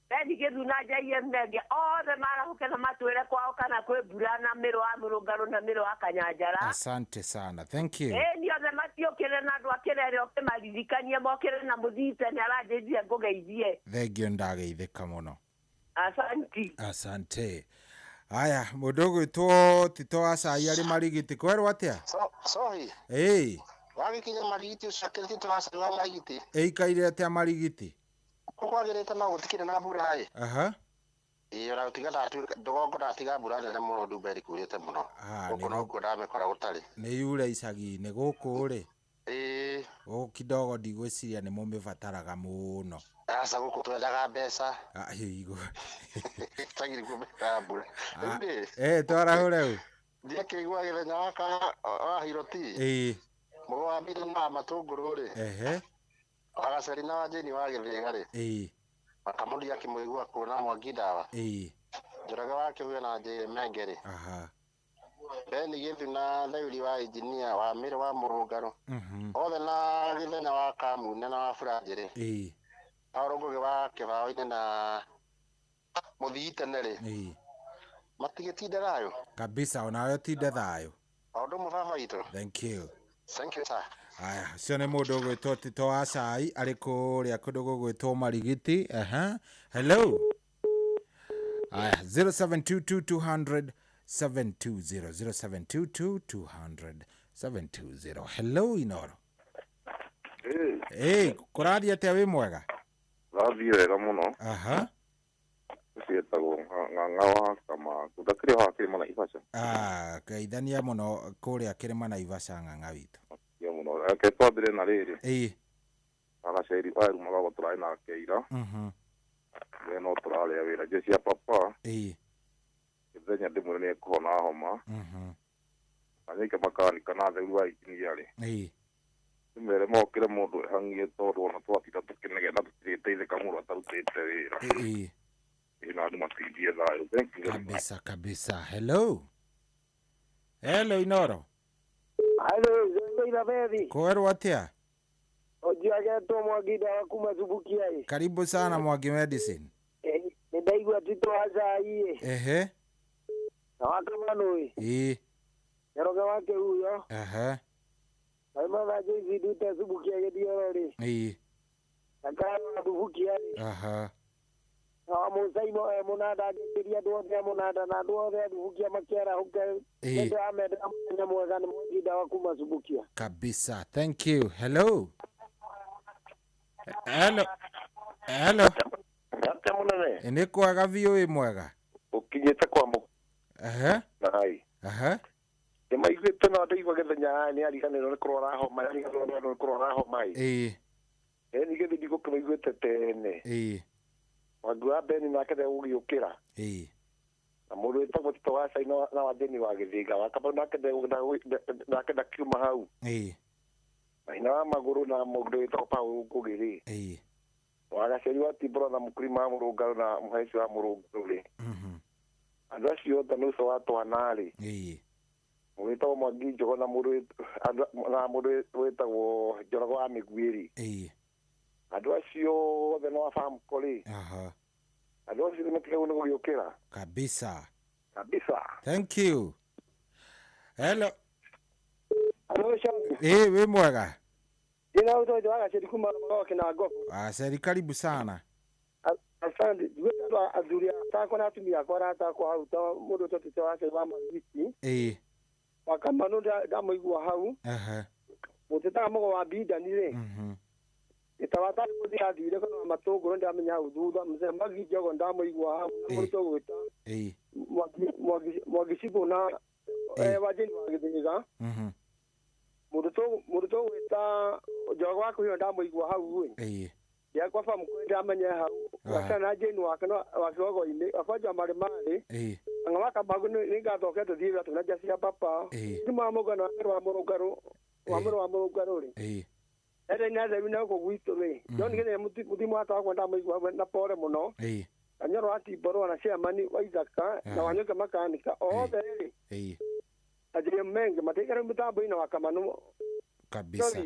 Ben Gĩthu na JM Menge othe marahũke na matwĩre kwao kana kwĩ mbura na mĩrũ wa Mũrũngarũ na mĩrũ wa Kanyanjara. Asante sana. Thank you. Ĩĩ ni othe matiũkĩre na andũ a Kĩrere ũkĩmaririkanie mokĩre na mũthii tene aranjĩrire ngũgeithie. Thank you, ndageithĩka mũno. Asanti. Asante. Aya, mũndũ ũgwĩtwo Tito wa Cai arĩ Marigiti, kwerwo atĩa? Sohi. Ĩĩ. Wagĩkinya Marigiti ũcio akĩrĩ Tito wa Cai wa Marigiti. Ĩikaire atĩa Marigiti? Kũkwagĩrĩte no gũtikĩrĩ na mbura ĩ. Aha. Ĩĩ ona gũtiga ndũgongo ndatiga mbura nene mũno ndumberi kurĩte mũno. Gũkũ nokuo ndamĩkora gũtarĩ. Nĩ yure icagi-inĩ gũkũ rĩ. Ĩĩ. Gũkũ kidogo ndigwĩciria nĩ mũmĩbataraga mũno. Aca gũkũ twendaga mbeca. Igũ. Icagi nĩkuo mendaga mbura. Rĩu rĩ. Twarahũre ũ. Ndiakĩigua Gĩthenya wa Hiroti. Ĩĩ. Mũgo wa mbiri na matũngũrũ rĩ. Ehe. Wagaceri na wa Jane wa Gĩthĩga rĩ. Ĩĩ. Makamũri akĩmũigua kuona Mwangi ndawa. Ĩĩ. Njoroge wa Kĩhuyo na Njĩrĩ Menge rĩ. Aha. Beni Gĩthu na Theuri wa injinia wa Mĩrũ wa Mũrũngarũ. Mhm. Othe na Gĩthenya wa Kamune na wa Buranjĩ rĩ. Ĩĩ. Paũlũ Ngũgĩ wa Kĩbaũ-inĩ na Mũthii tene rĩ. Ĩĩ. Matigĩtinde thayũ. Kabisa onawe ũtinde thayũ. O ũndũ ũmwe baba witũ. Thank you. Thank you sir. Aya, ũcio nĩ mũndũ ũgwĩtwo Tito wa Cai arĩ kũrĩa kũndũ gũgwĩtwo Marigiti. Aha. Hello. Aya, 0722 200 720 0722 200 720. Hello Inoro. Ĩĩ, kũrathiĩ atĩa wĩ mwega? Rathiĩ wega mũno. Aha. Ũcio etagwo Ng'ang'a wa Kamaku. Ndakĩrĩ haha Kĩrĩma Naivasha. Ah, geithania mũno kũrĩa Kĩrĩma Naivasha Ng'ang'a witũ. Kia mũno. Reke twambĩre na rĩrĩ. Ĩĩ. Agaceri waru magago tũrarĩ nake ira. Mhm. We no tũrarĩa wĩra. Jeshi ya papa. Ĩĩ. Gĩthenya ndĩmwĩre nĩ ekũhona homa. Mhm. Anyike makanika na theru wa injinia rĩ. Ĩĩ. Ndĩmere mokĩre mũndũ ehang'ie tondũ ona twatinda tũkĩnegena tũtirĩteithĩka mũndũ atarutĩte wĩra. Ĩĩ. Ĩĩ na andũ matindie thayũ. Thank you very much. Kabisa kabisa. Hello. Hello Inoro. Hello, Zoila Bethi. Kwerwo atĩa? Ojiagetwo Mwangi ndawa kuma Subukia ĩ. Karibu sana Mwangi Medicine. Nĩ ndaigua Tito wa Cai ĩ. Ehe. Na wa Kamanũ ĩ. Ĩĩ. Njoroge wa Kĩhuyo. Aha. Maima na Joyce Ndute Subukia Gĩthioro rĩ. Ĩĩ. Na Karo wa Subukia rĩ. Aha. Na wa Mũcaimo e mũnanda ngĩkĩria andũ othe a mũnanda na andũ othe a Subukia makĩarahũke. Ĩĩ. Nĩ ndĩramendera mũthenya mwega nĩ Mwangi ndawa kuma Subukia. Kabisa. Thank you. Hello. Hello. Hello. Atĩa mũnene? Nĩ kwega biũ wĩ mwega. Ũkinyĩte kwa Ehe. mũnai. Aha. Nĩ maiguĩte no ndaigua Gĩthenya nĩ ariganĩrwo nĩ kũrwara homa, ariganĩrwo nĩ kũrwara homa ĩ. Ĩĩ. Ĩni gĩthiĩ ndigũkĩmaiguĩte tene. Ĩĩ. Mwangi wa Beni nake ndegũgĩũkĩra. Ĩĩ. Na mũndũ wĩtagwo Tito wa Cai na wa Jane wa Gĩthĩnga wa Kamau nake nake ndakiuma hau. Ĩĩ. Na hinya wa magũrũ na mũndũ wĩtagwo Paũlũ Ngũgĩ rĩ. Ĩĩ. Wagaceri wa Timboro na mũkurima wa Mũrũngarũ na mũhaici wa Mũrũngarũ rĩ. Mhm. Andũ acio othe nĩ ũcio wa twana rĩ. Ĩĩ. Mũndũ wĩtagwo Mwangi Njogo na mũndũ wĩtagwo Njorogo wa Mĩguĩ rĩ. Ĩĩ. Andũ acio othe nĩ wa Famco rĩ. Aha. Andũ acio nĩ matigagwo nĩ gũgĩũkĩra. Kabisa. Kabisa. Thank you. Hello. Hello, Shamu. Ĩĩ wĩ mwega. Jina ũtojo wa Gaceri kuma Magogo Kĩnango. Gaceri karibu sana. Asante. Njuĩte andũ athuri atakwa na atumia akwa arata akwa hau ta mũndũ ũtũ Tito wa Cai wa Marigiti. Ĩĩ. Wa Kamanũ ndamũigua hau. Aha. Mũtetaga mũgo wa Bindani rĩ. Mhm. Ĩtawa gũthiĩ athire kana matũngũrũ ndamenya hau thutha. Mzee Mwangi Njogo ndamũigua hau. Na mũndũ ũgwĩta Ĩĩ. Mwangi Cibũ na wa Jane wa Gĩthĩga. Mhm. Mũndũ tũgwĩta Njoroge wa Kĩhuyo ndamũigua hau ĩ. Ĩĩ. Ndĩakwa Famco ndamenya hau. Gacana na Jane wake wa Kĩgogo-inĩ akwanja marĩ marĩ. Ĩĩ. Anga wa Kamangũ nĩ ngathoke tũthiĩ wĩra tũna njeci ya papa. Ĩĩ. Nĩ mwa mũgano wa Mũrũngarũ wa Mũrũ wa Mũrũngarũ rĩ. Ĩĩ. Ere nĩ atheru na gũkũ gwitũ rĩ. John Gĩthenya mũthimu wa ndamũigua hau na pore mũno. Ĩĩ. Kanyoro wa Timboro na chairman wa Ithaka na Wanyũke makanika othe rĩ. Ĩĩ. Ajiri menge matikare mĩtambo-inĩ wa Kamanũ. Kabisa.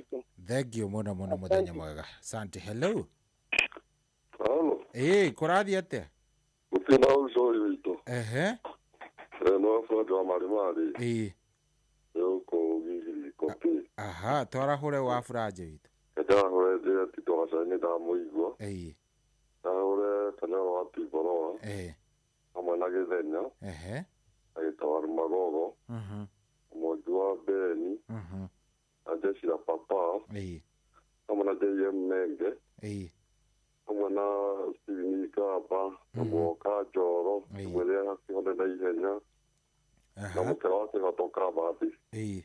Thank you mũno mũno mũthenya mwega. Asante. Hello. Hello. Ĩĩ, kũrathiĩ atĩa? Gũtirĩ na ũcori witũ. Ehe. No Fred wa Marimari. Ĩĩ. Nĩ gũkũ Gigiri Kopi. Aha, twarahũre wa Furanje witũ. Ndarahũre njĩre Tito wa Cai nĩ ndamũigua. Ĩĩ. Ndahũre Kanyoro wa Timboroa. Ĩĩ. Hamwe na Gĩthenya. Ehe. Na Gĩtawaru Magogo. Mhm. Mwangi wa Beni. Mhm. Na jeshi la papa. Ĩĩ. Hamwe na JM Menge. Ĩĩ. Hamwe na Steven Ikamba. Na Mwoka Njoro. Mwĩrĩ akĩhone na ihenya. Na mũkera wa Kĩhoto Kambathi. Ĩĩ.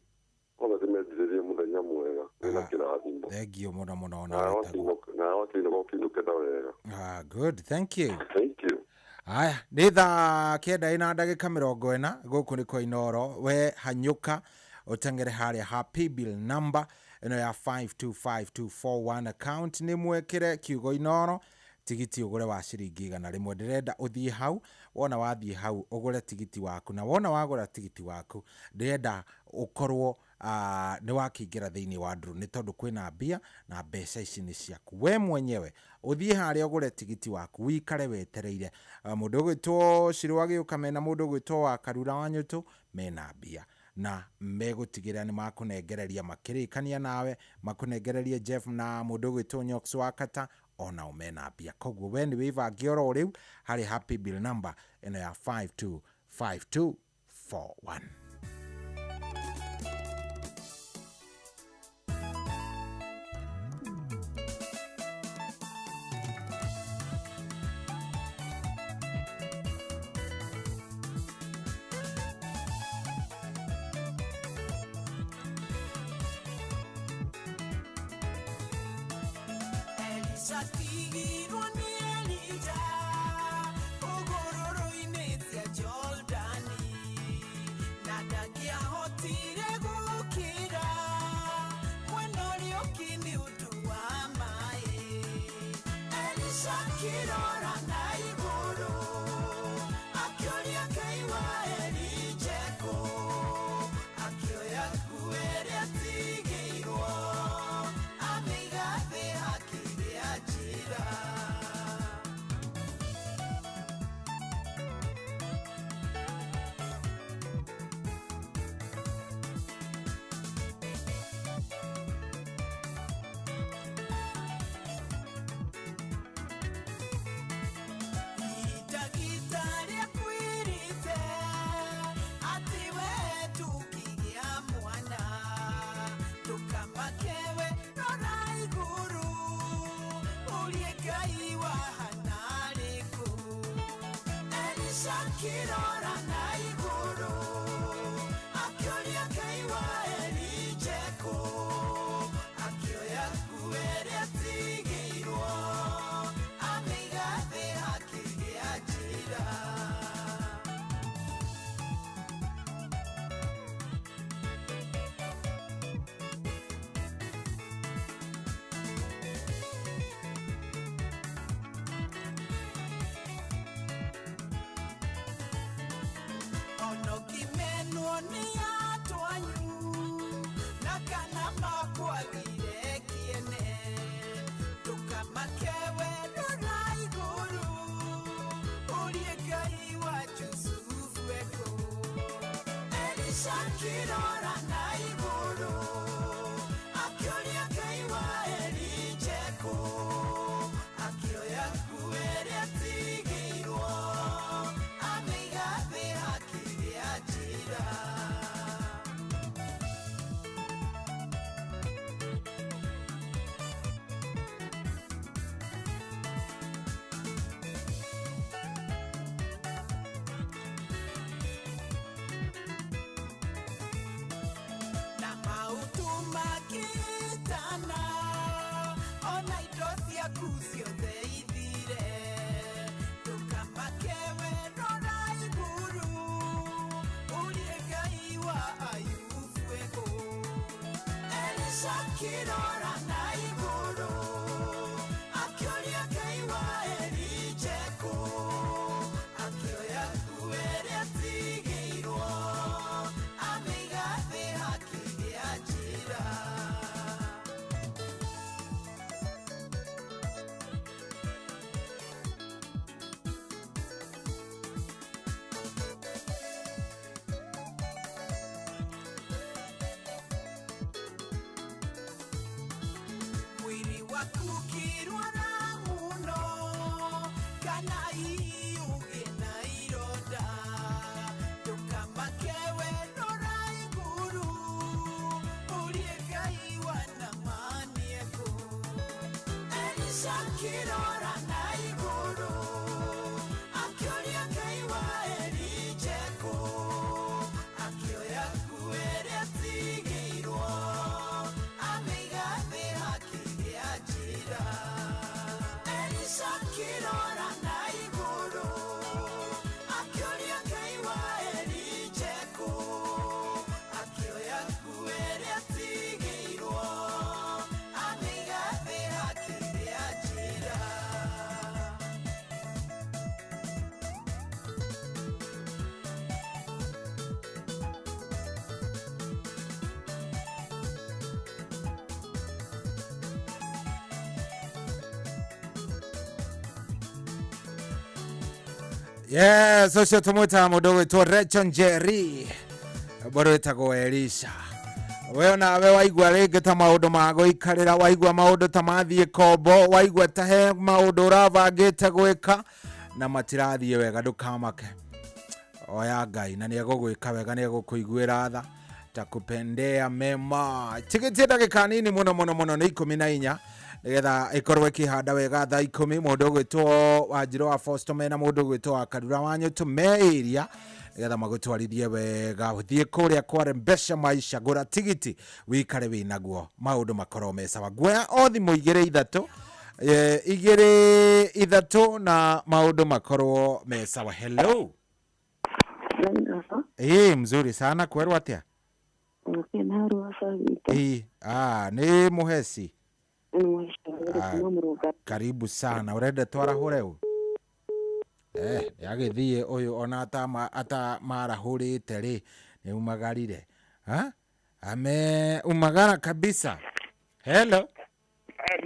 Othe ndĩmendithĩrie mũthenya mwega wĩna kĩrathimo. Thank you mũno mũno ona Nawe wĩtagwo. wakĩinũka ũkĩinũke na wega. Ah, good. Thank you. Thank you. Aya, nĩ thaa 9 na ndagĩka 40 gũkũ nĩ kwa Inoro. We hanyũka ũteng'ere harĩa ha paybill number Ĩno ya 525241 account nĩ mwĩkĩre kiugo Inoro, tigiti ũgũre wa ciringi 100. Ndĩrenda ũthiĩ hau, wona wathiĩ hau ũgũre tigiti waku, na wona wagũra tigiti waku ndĩrenda ũkorwo nĩ wakĩingĩra thĩinĩ wa draw, nĩ tondũ kwĩna mbia na mbeca ici nĩ ciaku we mwenyewe. Ũthiĩ harĩa ũgũre tigiti waku, wikare wetereire. Mũndũ ũgwĩtwo Shiro agĩũka mena mũndũ ũgwĩtwo wa Karura wa Nyũtũ mena mbia, na megũtigĩrĩra nĩ makũnengereria makĩrĩkania nawe, makũnengererie Jeff na mũndũ ũgwĩtwo Nyox wa Kata, onao mena mbia. Koguo we nĩ wĩbange oro rĩu harĩ happy bill number ĩno ya 525241. Elisha tigirwo nĩ Elija hũgũrũrũ-inĩ cia Jordani, na ndangĩahotire gũkĩra mwena ũrĩa ũngĩ nĩ ũndũ wa maĩ. Elisha akĩrora na igũrũ akĩũria Ngai wa Elija ekũ, akĩoya nguo ĩrĩa atigĩirwo amĩiga thĩ hakĩgĩa njĩra. Ndagĩtarĩ akwĩrĩte atĩ we ndũngĩgĩa mwana, ndũkamake we rora igũrũ ũrie Ngai wa Hana arĩkũ. Elisha akĩrora na igũrũ akĩũria Ngai wa Elija ekũ, akĩoya nguo ĩrĩa atigĩirwo amĩiga thĩ hakĩgĩa njĩra. Onokĩmenwo nĩ andũ anyu na kana makwagire kĩene, ndũkamake we rora igũrũ ũrie Ngai wa Jusufu ekũ. Elisha akĩrora na igũrũ akĩũria Ngai wa Elija ekũ, akĩoya nguo ĩrĩa atigĩirwo amĩiga thĩ hakĩgĩa njĩra. Na maũndũ makĩtana ona indo ciaku ciothe ithire, ndũkamake we rora igũrũ ũrie Ngai wa Ayubu ekũ. Elisha akĩrora na igũrũ akĩũria Ngai wa Elija ekũ, akĩoya nguo ĩrĩa atigĩirwo amĩiga thĩ hakĩgĩa njĩra. Mwĩrĩ waku ũkĩrwara mũno kana hihi ũgĩe na ironda, ndũkamake we rora igũrũ ũrie Ngai wa Naamani ekũ. Elisha akĩrora na igũrũ akĩũria Ngai wa Elija ekũ, akĩoya nguo ĩrĩa atigĩirwo amĩiga thĩ hakĩgĩa njĩra. Elisha akĩrora na igũrũ akĩũria Ngai wa Elija ekũ, akĩoya nguo ĩrĩa atigĩirwo Yes, ũcio tũmwĩtaga mũndũ ũgwĩtwo Rachel Njeri, mũndũ wĩtagwo Elisha. We onawe waigua rĩngĩ ta maũndũ ma gũikarĩra, waigua maũndũ ta mathiĩ kombo, waigua ta he maũndũ ũrabangĩte gwĩka na matirathiĩ wega, ndũkamake. Oya Ngai na nĩegũgwĩka wega, nĩegũkũiguĩra tha, takupendea mema. Tigĩtie ndagĩka nini mũno mũno mũno, nĩ 14 nĩgetha ĩkorwo ĩkĩhanda wega thaa 10. Mũndũ ũgwĩtwo Wanjirũ wa Fosto mena mũndũ ũgwĩtwo wa Karura wa Nyũtũ me area nĩgetha magũtwarithie wega. Ũthiĩ kũrĩa kware mbeca maisha, gũra tigiti wikare wĩnaguo, maũndũ makorwo me sawa. Nguoya o thimũ igĩrĩ ithatũ, igĩrĩ ithatũ na maũndũ makorwo me sawa. Hello. Mzuri sana, kwerwo atĩa? Nĩ Mũheci. Karibu sana. Urenda twarahũre ũ? Agĩthiĩ ũyũ ona atamarahũrĩte rĩ, nĩ umagarire. Ha? Ame umagara kabisa. Hello.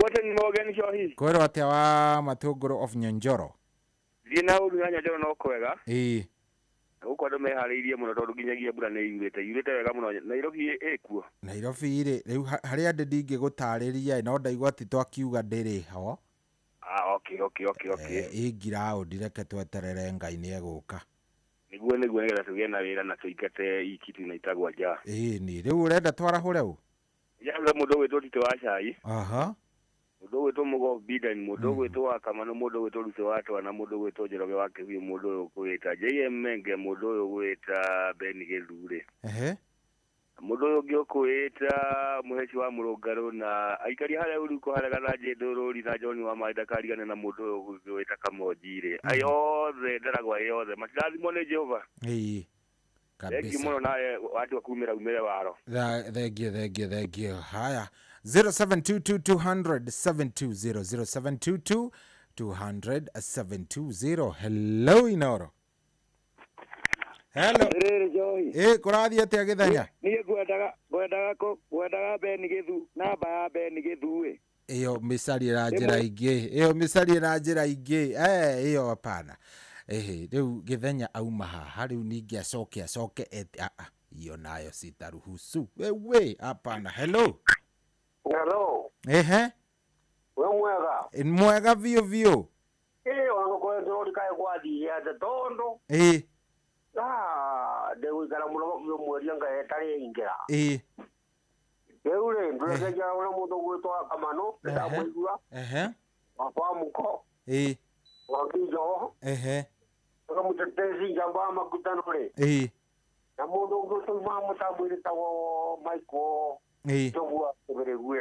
Gwote ni mogeni cohi. Kwerwo atĩa wa Matũngũrũ of Nyanjoro? Thiĩ na ũru ya Nyanjoro no kwega. Gũkũ andũ meharĩirie mũno tondũ nginyagia mbura nĩ yurĩte, yurĩte wega mũno. Nairobi ĩkuo. Nairobi rĩ, rĩu harĩa ndĩ ndingĩgũtarĩria, no ndaigua ti twakiuga ndĩrĩ ho. Okay, okay, okay, okay. Ĩ ground, reke tweterere Ngai nĩ egũka. Nĩguo nĩgetha tũgĩe na wĩra na tũingate ikiti na itagwa nja. Ĩni, rĩu ũrenda twarahũre ũ? Njahũre mũndũ ũgwĩtwo Tito wa Cai. Aha. Mũndũ ũgwĩtwo Mũgo Bidan, mũndũ ũgwĩtwo wa Kamano, mũndũ ũgwĩtwo Ruto wa Twana, mũndũ ũgwĩtwo Njoroge wa Kĩhuyu, mũndũ ũyũ ũgwĩta JM Menge, mũndũ ũyũ ũgwĩta Ben Gĩthure. Ehe. Mũndũ ũyũ ũngĩ ũkwĩta Mũheci wa Mũrũngarũ na aikari harĩa Uruko harĩa Gathanjĩ Ndũrũri na John wa Maĩ ndakarigane na mũndũ ũyũ ũgwĩta Kamonji rĩ. Ai othe ndaragwa yothe matirathimwo nĩ Jehova. Ĩĩ. Thengiũ Kabisa. mũno nawe watua kumĩra umĩre waro. Thengiũ, thengiũ, thengiũ. Haya. 0722 200 720, 0722 200 720. Hello Inoro. Hello. Rĩrĩ Johi. Kũrathiĩ atĩa Gĩthenya? Niĩ ngwendaga Ben Gĩthu, namba ya Ben Gĩthu ĩ. Ĩyo mĩcarie na njĩra ingĩ. Ĩyo mĩcarie na njĩra ingĩ. Ĩyo hapana. Rĩu Gĩthenya auma haha, rĩu ningĩ acoke iyo nayo sitaruhusu. Wewe hapana. Hello. Hello. Ehe. We mwega. Mwega biũ biũ. Ona gũkorwo ndĩrori kaĩ gwathire atĩa tondũ. Ndĩgũikara mũno hakuhĩ mweri anga ĩtarĩ ĩingĩra. Rĩu rĩ, ndũrekeria ũrĩa mũndũ ũgwĩtwo wa Kamano, nĩndamũigua. Ehe. Wakwa Mũko. Wa Kinjoho. Ehe. Ũrĩa mũtetezi njamba wa makutano rĩ. Na mũndũ ũngĩ ũtaumaga mũtambo wĩtagwo Michael Njogua Kĩbĩrĩgue.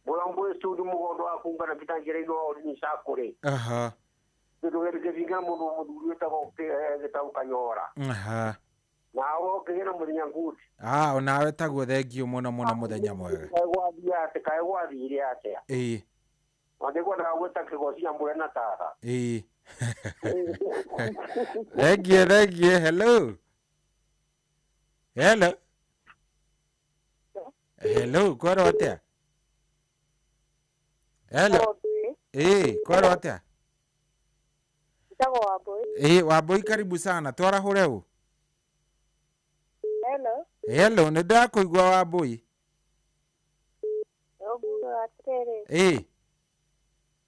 Mũrambo wĩ studio mũgondo wa kungana pita njĩra-inĩ wa Ũrini Sacco rĩ. Aha. Kĩndũ gĩkĩbinga mũndũ mũthuri wĩtagwo Gĩtaũ Kanyora. Aha. Nawe ũkĩgĩa na mũthenya good. Onawe taguo, thengiũ mũno mũno, mũthenya mwega. Kaĩ gwathire atĩa? Wangĩkwendaga gwĩta kĩgoci mbura na tara. Thengiũ, thengiũ. Hello. Hello. Hello, kwerwo atĩa? Hello. Kwerwo atĩa? Njĩtagwo Wambũi. Wambũi, karibu sana. Twarahũre ũ? Hello. Hello, nĩ ndĩrakũigua Wambũi. Ũguo atĩrĩrĩ.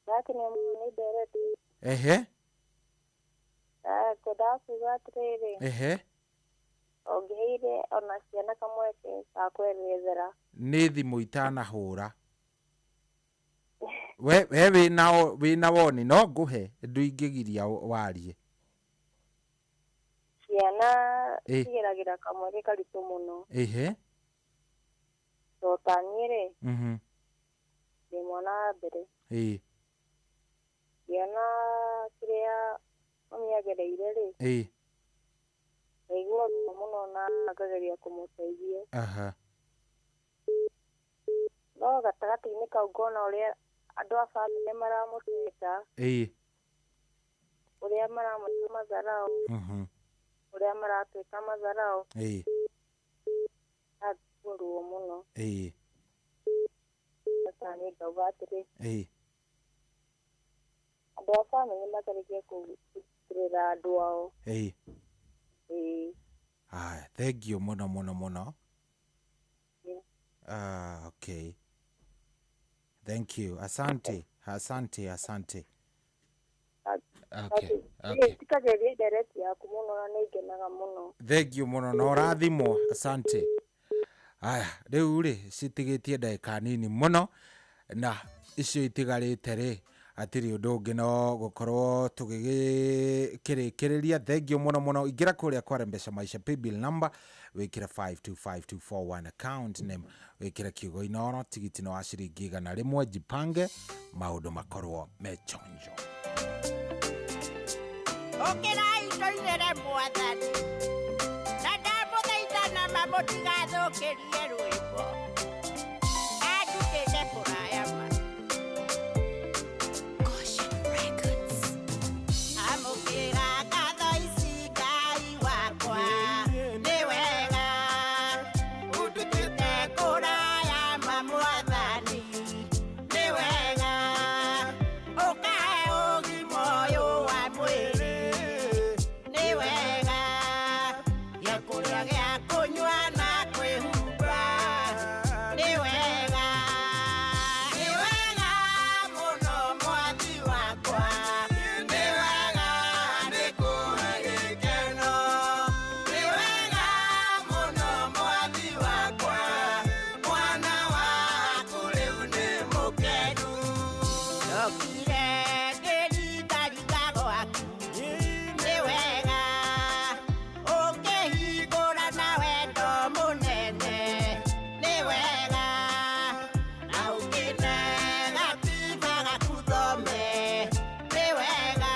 Ndakenio mũno nĩ ndereti. Ehe. Ngwendaga kuuga atĩrĩrĩ. Ehe. Ũngĩheire ona ciana kamweke ga kwerethera. Nĩ thimũ itanahũra. We wĩna woni no ngũhe ndũingĩgiria warie. Ciana cigeragĩra kamweke karitũ mũno. Ehe. To ta niĩ rĩ. Ndĩ mwana wa mbere. Ngĩona kĩrĩa mami agereire rĩ. Ndaigua ruo mũno na ngageria kũmũteithia. Aha. No gatagatĩ-inĩ kau ngona ũrĩa andũ a bamĩrĩ maramũteta. Ũrĩa maramwĩka matharau. Ũrĩa maratwĩka matharau. Ngaigua ruo mũno. Sasa niĩ ngauga atĩrĩ. Andũ a bamĩrĩ mageretie kũnyitĩrĩra andũ ao. Ĩĩ. Ĩĩ. Haya, thank you mũno mũno mũno. Ah, okay. Thank you. Asante, asante, asante. Okay, okay. Thikagĩrĩria ndereti yaku mũno na nĩ ngenaga mũno. Thank you mũno na ũrathimwo. Asante. Aya, rĩu rĩ citigĩtie ndagĩka nini mũno na icio itigarĩte rĩ hatirĩ ũndũ ũngĩ no gũkorwo tũgĩkĩrĩkĩrĩria. Thank you mũno mũno. Ingĩra kũrĩa kwa Mbeca Maisha paybill number wĩkĩre 525241 account name wĩkĩre kiugo Inooro tigiti nĩ wa ciringi 100. Jipange maũndũ makorwo me chonjo. Ũkĩrai tũinĩre Mwathani na ndamũthaitha na ma mũtigathũkĩrie rwĩmbo andutĩte kũraya ma. Amũkĩra ngatho ici Ngai wakwa nĩ wega ũndutĩte kũraya ma Mwathani nĩ wega ũkahe ũgima ũyũ wa mwĩrĩ nĩ wega gĩa kũrĩa gĩa kũnyua na kwĩhumba nĩ wega nĩ wega mũno Mwathi wakwa nĩ wega nĩ kũhe gĩkeno nĩ wega mũno Mwathi wakwa mwana waku rĩu nĩ mũkenu. Ndokire ngĩringaringa gwaku nĩ wega ũkĩhingũra na wendo mũnene nĩ wega na ũkĩnega tiba gaku thome nĩ wega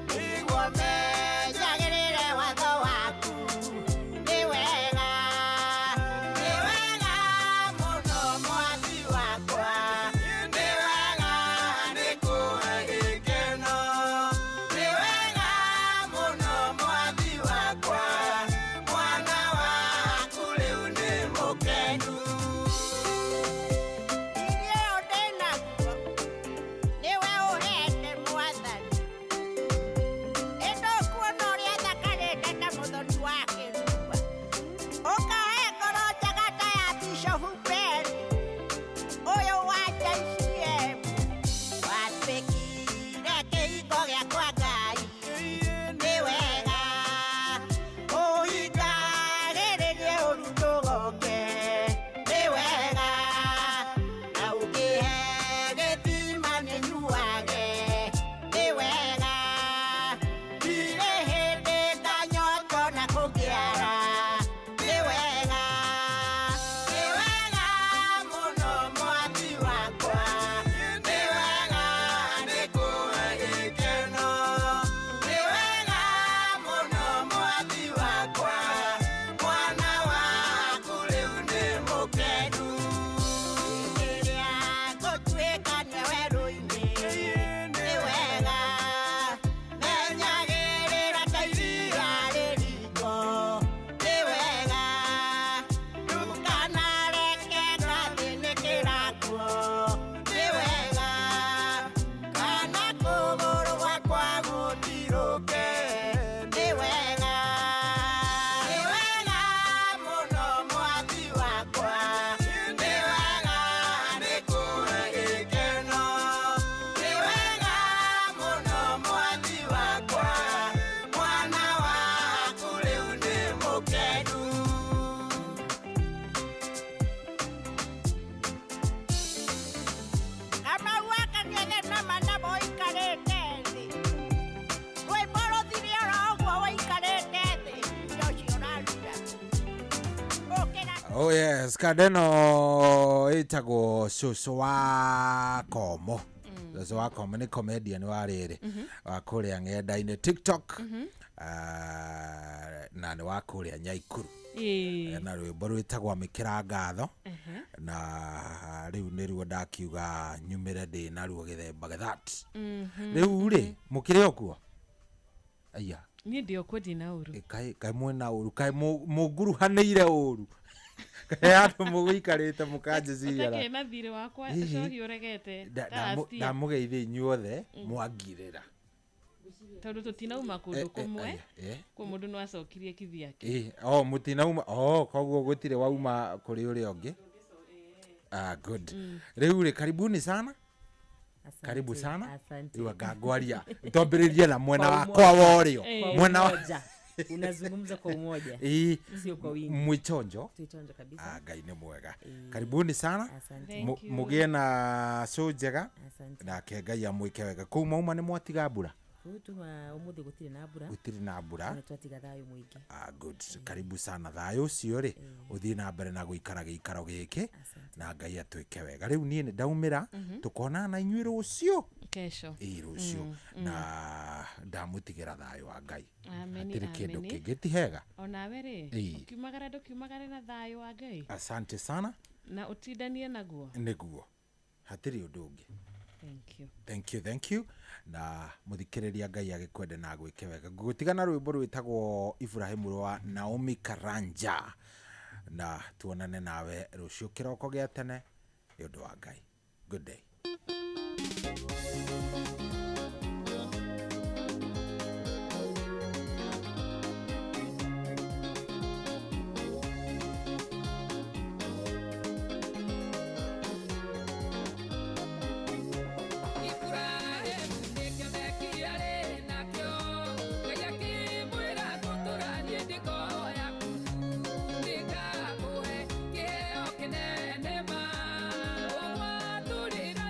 nĩguo menyagĩrĩre watho waku nĩ wega nĩ wega mũno Mwathi wakwa nĩ wega nĩ kũhe gĩkeno nĩ wega mũno Mwathi wakwa mwana waku rĩu nĩ mũkenu. Irio ĩyo ndĩnaguo nĩwe ũhete Mwathani ĩndũkuona ũrĩa thakarĩte ta mũthoni wa kĩrua ũkahe ngoro njega ta ya Bishofu Ben ũyũ wa JCM watuĩkire kĩhingo gĩakwa Ngai nĩ wega ũhingagĩrĩrie ũru ndũgoke nĩ wega na ũkĩhe gĩthima nĩnyuage nĩ wega ndirĩ hĩndĩ ndanyoto na kũngĩara nĩ wega nĩ wega mũno Mwathi wakwa nĩ wega nĩ kũhe gĩkeno nĩ wega mũno Mwathi wakwa mwana waku rĩu nĩ mũkenu. Rĩrĩa ngũtuĩkania werũ-inĩ nĩ wega menyagĩrĩra ta iria rĩringo nĩ wega ndũkanareke ngathĩnĩkĩra kuo nĩ wega kana kũgũrũ gwakwa gũtirũke nĩ wega nĩ wega mũno Mwathi wakwa nĩ wega nĩ kũhe gĩkeno nĩ wega mũno Mwathi wakwa mwana waku rĩu nĩ mũkenu. Kamau akang'ethe na mana mũikarĩte thĩ rwĩmbo rũthire oro ũguo wĩikarĩte thĩ indo ũcio ũraruta ũkĩra. Oh yes, kandeno ĩtagwo Cũcũ wa Komo. Cũcũ wa Komo nĩ comedian wa rĩrĩ wa kũrĩa ng'enda-inĩ TikTok. Ah, na nĩ wa kũrĩa Nyaikuru. Ĩĩ. Na rwĩmbo rwĩtagwo Amĩkĩra Ngatho na rĩu nĩruo ndakiuga nyumĩre ndĩ naruo gĩthemba gĩthat. Rĩu rĩ mũkĩrĩ o kuo? Aya. Niĩ ndĩ o kuo ndina ũru. Kaĩ kaĩ mwĩna ũru kaĩ mũnguruhanĩire ũru kaĩ andũ mũgũikarĩte mũkanjĩciria Ũtakĩrĩ na thirĩ wakwa Hihi. cohi ũregete ta last year. Ndamũgeithia inyuothe mwangirĩra. Tondũ tũtinauma kũndũ kũmwe. Kwa mũndũ no acokirie kivyake. Oh, mũtinauma. Oh, koguo gũtirĩ wauma kũrĩ ũrĩa ũngĩ. Ah, good. Rĩu rĩ, karibuni sana. Asante, Karibu sana. asante. Rĩu anga ngwaria twambĩrĩrie na mwena Kwa wakwa umoja. wa ũrĩo. Kwa Mwena wa umoja. Unazungumza kwa umoja. Sio kwa wingi. Mwichonjo. Twichonjo kabisa. Ah, Ngai nĩ mwega. Karibuni sana. Asante. Thank you. Mũgĩe na cũ njega. Asante. Nake Ngai amwĩke wega. Kũu mauma nĩ mwatiga mbura? Kũu tuma ũmũthĩ gũtirĩ na mbura. Gũtirĩ na mbura. Nĩ twatiga thayũ mũingĩ. Ah, good. Karibu sana. Thayũ ũcio rĩ, ũthiĩ na mbere na gũikara gĩikaro gĩkĩ na Ngai atwĩke wega. Rĩu niĩ nĩ ndaumĩra, tũkonana na inyuĩ rũciũ. Kesho. Ĩĩ, rũciũ. Na ndamũtigĩra thayũ wa Ngai. Ameni, Hatirĩ kĩndũ ameni. kĩngĩ ti hega. Onawe rĩ, ũkiumagara ndũkiumagare na thayũ wa Ngai. Asante sana. Na ũtindanie naguo. Nĩguo. Hatirĩ ũndũ ũngĩ. Thank you. Thank you, thank you. Na muthikiriria Ngai agĩkwende na agwĩke wega. Ngũgũtigana rwĩmbo rwĩtagwo Ibrahimu rwa Naomi Karanja. Na tuonane nawe rũciũ kĩroko gĩa tene nĩ ũndũ wa Ngai. Good day. Ibrahimu nĩ kĩoneki arĩ nakĩo, Ngai akĩmwĩra ngũtũra niĩ ndĩko yaku, nĩngakũhe kĩheo kĩnene ma. Ũgwatũrĩra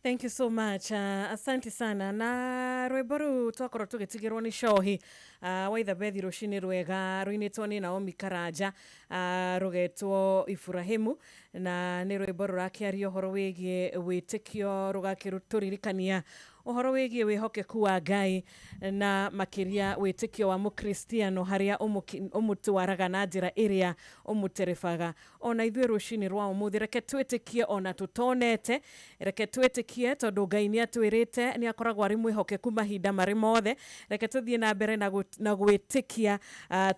Thank you so much. Asante sana. Na rwĩmbo rũu twakorwo tũgĩtigĩrwo nĩ cohi wa Ithabethi rũcinĩ rwega rũinĩtwo nĩ Naomi Karanja, rũgetwo Iburahimu, na nĩ rwĩmbo rũrakĩaria ũhoro wĩgiĩ wĩtĩkio, rũgakĩtũririkania ũhoro wĩgiĩ wĩhokeku wa Ngai na makĩria wĩtĩkio wa mũkristiano harĩa ũmũtwaraga na njĩra ĩrĩa ũmũterebaga. Ona ithuĩ rũcinĩ rwa ũmũthĩ reke twĩtĩkie ona tũtonete, reke twĩtĩkie tondũ Ngai nĩ atwĩrĩte nĩ akoragwo arĩ mwĩhokeku mahinda marĩ mothe. Reke tũthiĩ na mbere na gwĩtĩkia,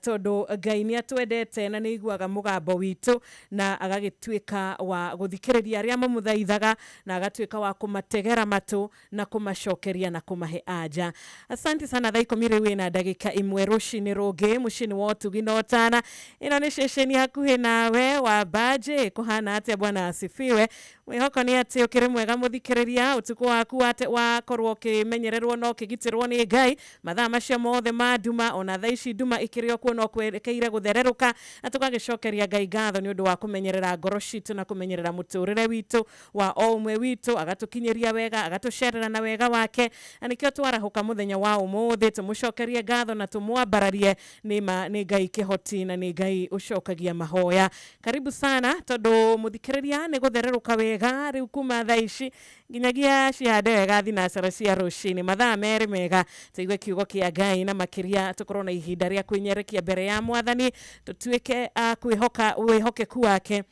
tondũ Ngai nĩ atwendete na nĩ aiguaga mũgambo witũ na agagĩtuĩka wa gũthikĩrĩria arĩa mamũthaithaga na agatuĩka wa kũmategera matũ na kũmacokeria na kũmahe anja. Asante sana. Thaa 10 rĩu ĩna ndagĩka 1 rũcinĩ rũngĩ mũciĩ-inĩ wa ũtugi na ũtana. Ĩno nĩ ceceni hakuhĩ nawe wa Mbanjĩ. Kũhana atĩa? Bwana asifiwe. Mwĩhoko nĩ atĩ ũkĩrĩ mwega mũthikĩrĩria, ũtukũ waku wakorwo ũkĩmenyererwo na ũkĩgitĩrwo nĩ Ngai mathaa macio mothe ma nduma, ona thaa ici nduma ĩkĩrĩ o kuo no kwerekeire gũthererũka, na tũgagĩcokeria Ngai ngatho nĩ ũndũ wa kũmenyerera ngoro citũ na kũmenyerera mũtũrĩre witũ wa o ũmwe witũ, agatũkinyĩria wega, agatũcerera na wega wake, na nĩkĩo twarahũka mũthenya wa ũmũthĩ tũmũcokerie ngatho na tũmwambararie. Nĩ ma nĩ Ngai kĩhoti na nĩ Ngai ũcokagia mahoya. Karibu sana tondũ mũthikĩrĩria nĩ gũthererũka wega rĩu kuma thaa ici nginyagia cihande wega thinacara cia rũcinĩ mathaa 2 mega tũigue kiugo kĩa Ngai na makĩria tũkorwo na ihinda rĩa kwĩnyerekia mbere ya Mwathani, tũtuĩke a kwĩhoka wĩhokeku wake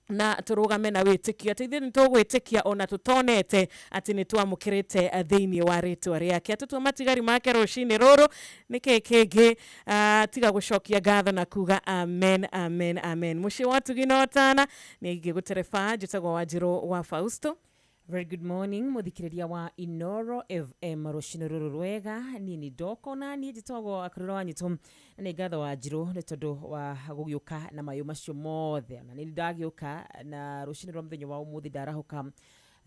na tũrũgame na wĩtĩkio atĩ ithuĩ nĩ tũgwĩtĩkia ona tũtonete atĩ nĩ twamũkĩrĩte thĩinĩ wa rĩtwa rĩake. Atũtua matigari make rũcinĩ rũrũ nĩkĩ kĩngĩ tiga gũcokia ngatho na kuga amen, amen, amen. Mũciĩ wa ũtugi na ũtana nĩ ingĩ gũtereba, njĩtagwo Wanjirũ wa Fausto. Very good morning muthikiriria wa Inoro FM rũcinĩ rũrũ rwega. Niĩ nĩ ndoko na niĩ njĩtagwo Akarura wa Nyitũ na nĩ ngatho Wanjirũ nĩ tondũ wa gũgĩũka na mayũ macio mothe. Na nĩ ndagĩũka na rũcinĩ rwa mũthenya wa ũmũthĩ ndarahũka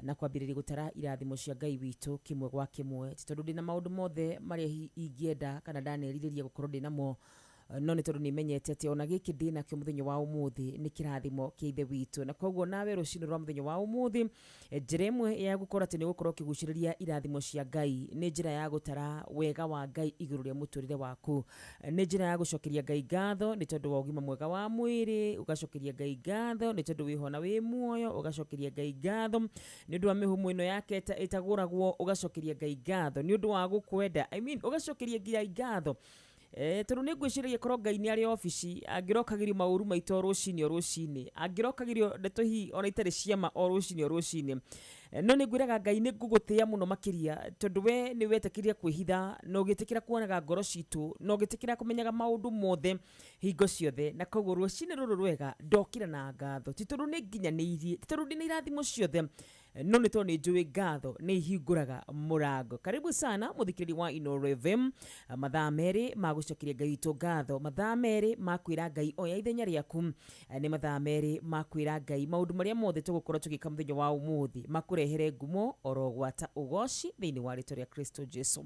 na kwambĩrĩria gũtara irathimo cia Ngai witũ kĩmwe gwa kĩmwe, ti tondũ ndĩna maũndũ mothe marĩa ingĩenda kana ndanerirĩria gũkorwo ndĩnamo, no nĩ tondũ nĩ menyete atĩ ona gĩkĩ ndĩnakĩo mũthenya wa ũmũthĩ nĩ kĩrathimo kĩa Ithe witũ. Na koguo nawe rũcinĩ rwa mũthenya wa ũmũthĩ, njĩra ĩmwe ya gũkorwo atĩ nĩ gũkorwo ũkĩgucĩrĩria irathimo cia Ngai nĩ njĩra ya gũtara wega wa Ngai igũrũ rĩa mũtũrĩre waku, nĩ njĩra ya gũcokeria Ngai ngatho nĩ tondũ wa ũgima mwega wa mwĩrĩ, ũgacokeria Ngai ngatho nĩ tondũ wĩho na wĩ muoyo, ũgacokeria Ngai ngatho nĩ ũndũ wa mĩhũmũ ĩno yake ĩtagũragwo, ũgacokeria Ngai ngatho nĩ ũndũ wa gũkwenda, I mean ũgacokeria Ngai ngatho. Tondũ nĩ ngwĩciragia korwo Ngai nĩ arĩ obici angĩrokagĩrio maũru maitũ o rũcinĩ o rũcinĩ, angĩrokagĩrio ndeto hihi ona itarĩ ciama o rũcinĩ o rũcinĩ. No nĩ ngwĩraga Ngai nĩ ngũgũtĩĩa mũno makĩria tondũ we nĩ wetĩkĩria kwĩhitha na ũgĩtĩkĩra kuonaga ngoro citũ na ũgĩtĩkĩra kũmenyaga maũndũ mothe hingo ciothe. Na koguo rũcinĩ rũrũ rwega ndokĩra na ngatho, ti tondũ nĩ nginyanĩirie, ti tondũ ndĩna irathimo ciothe, no nĩ tondũ nĩ njũĩ ngatho nĩ ihingũraga mũrango. Karibu sana mũthikĩrĩria wa Inoro FM, mathaa 2 ma gũcokeria Ngai witũ ngatho, mathaa 2 ma kwĩra Ngai oya ithenya rĩaku, nĩ mathaa 2 ma kwĩra Ngai maũndũ marĩa mothe tũgũkorwo tũgĩka mũthenya wa ũmũthĩ makũrehere ngumo oro gwata ũgoci thĩinĩ wa rĩtwa rĩa Kristo Jesu.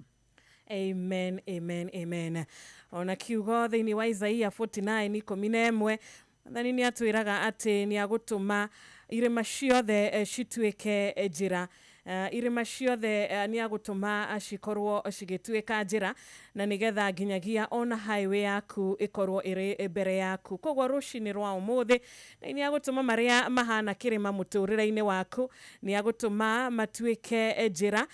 Amen, amen, amen. Ona kiugo thĩinĩ wa Isaia 49:11 Mwathani nĩ atwĩraga atĩ nĩ agũtũma irĩma ciothe cituĩke njĩra, irĩma ciothe nĩ agũtũma cikorwo cigĩtuĩka njĩra, na nĩgetha nginyagia ona highway yaku ĩkorwo ĩrĩ mbere yaku. Koguo rũcinĩ rwa ũmũthĩ Ngai nĩ agũtũma marĩa mahana kĩrĩma mũtũrĩre-inĩ waku nĩ agũtũma matuĩke njĩra.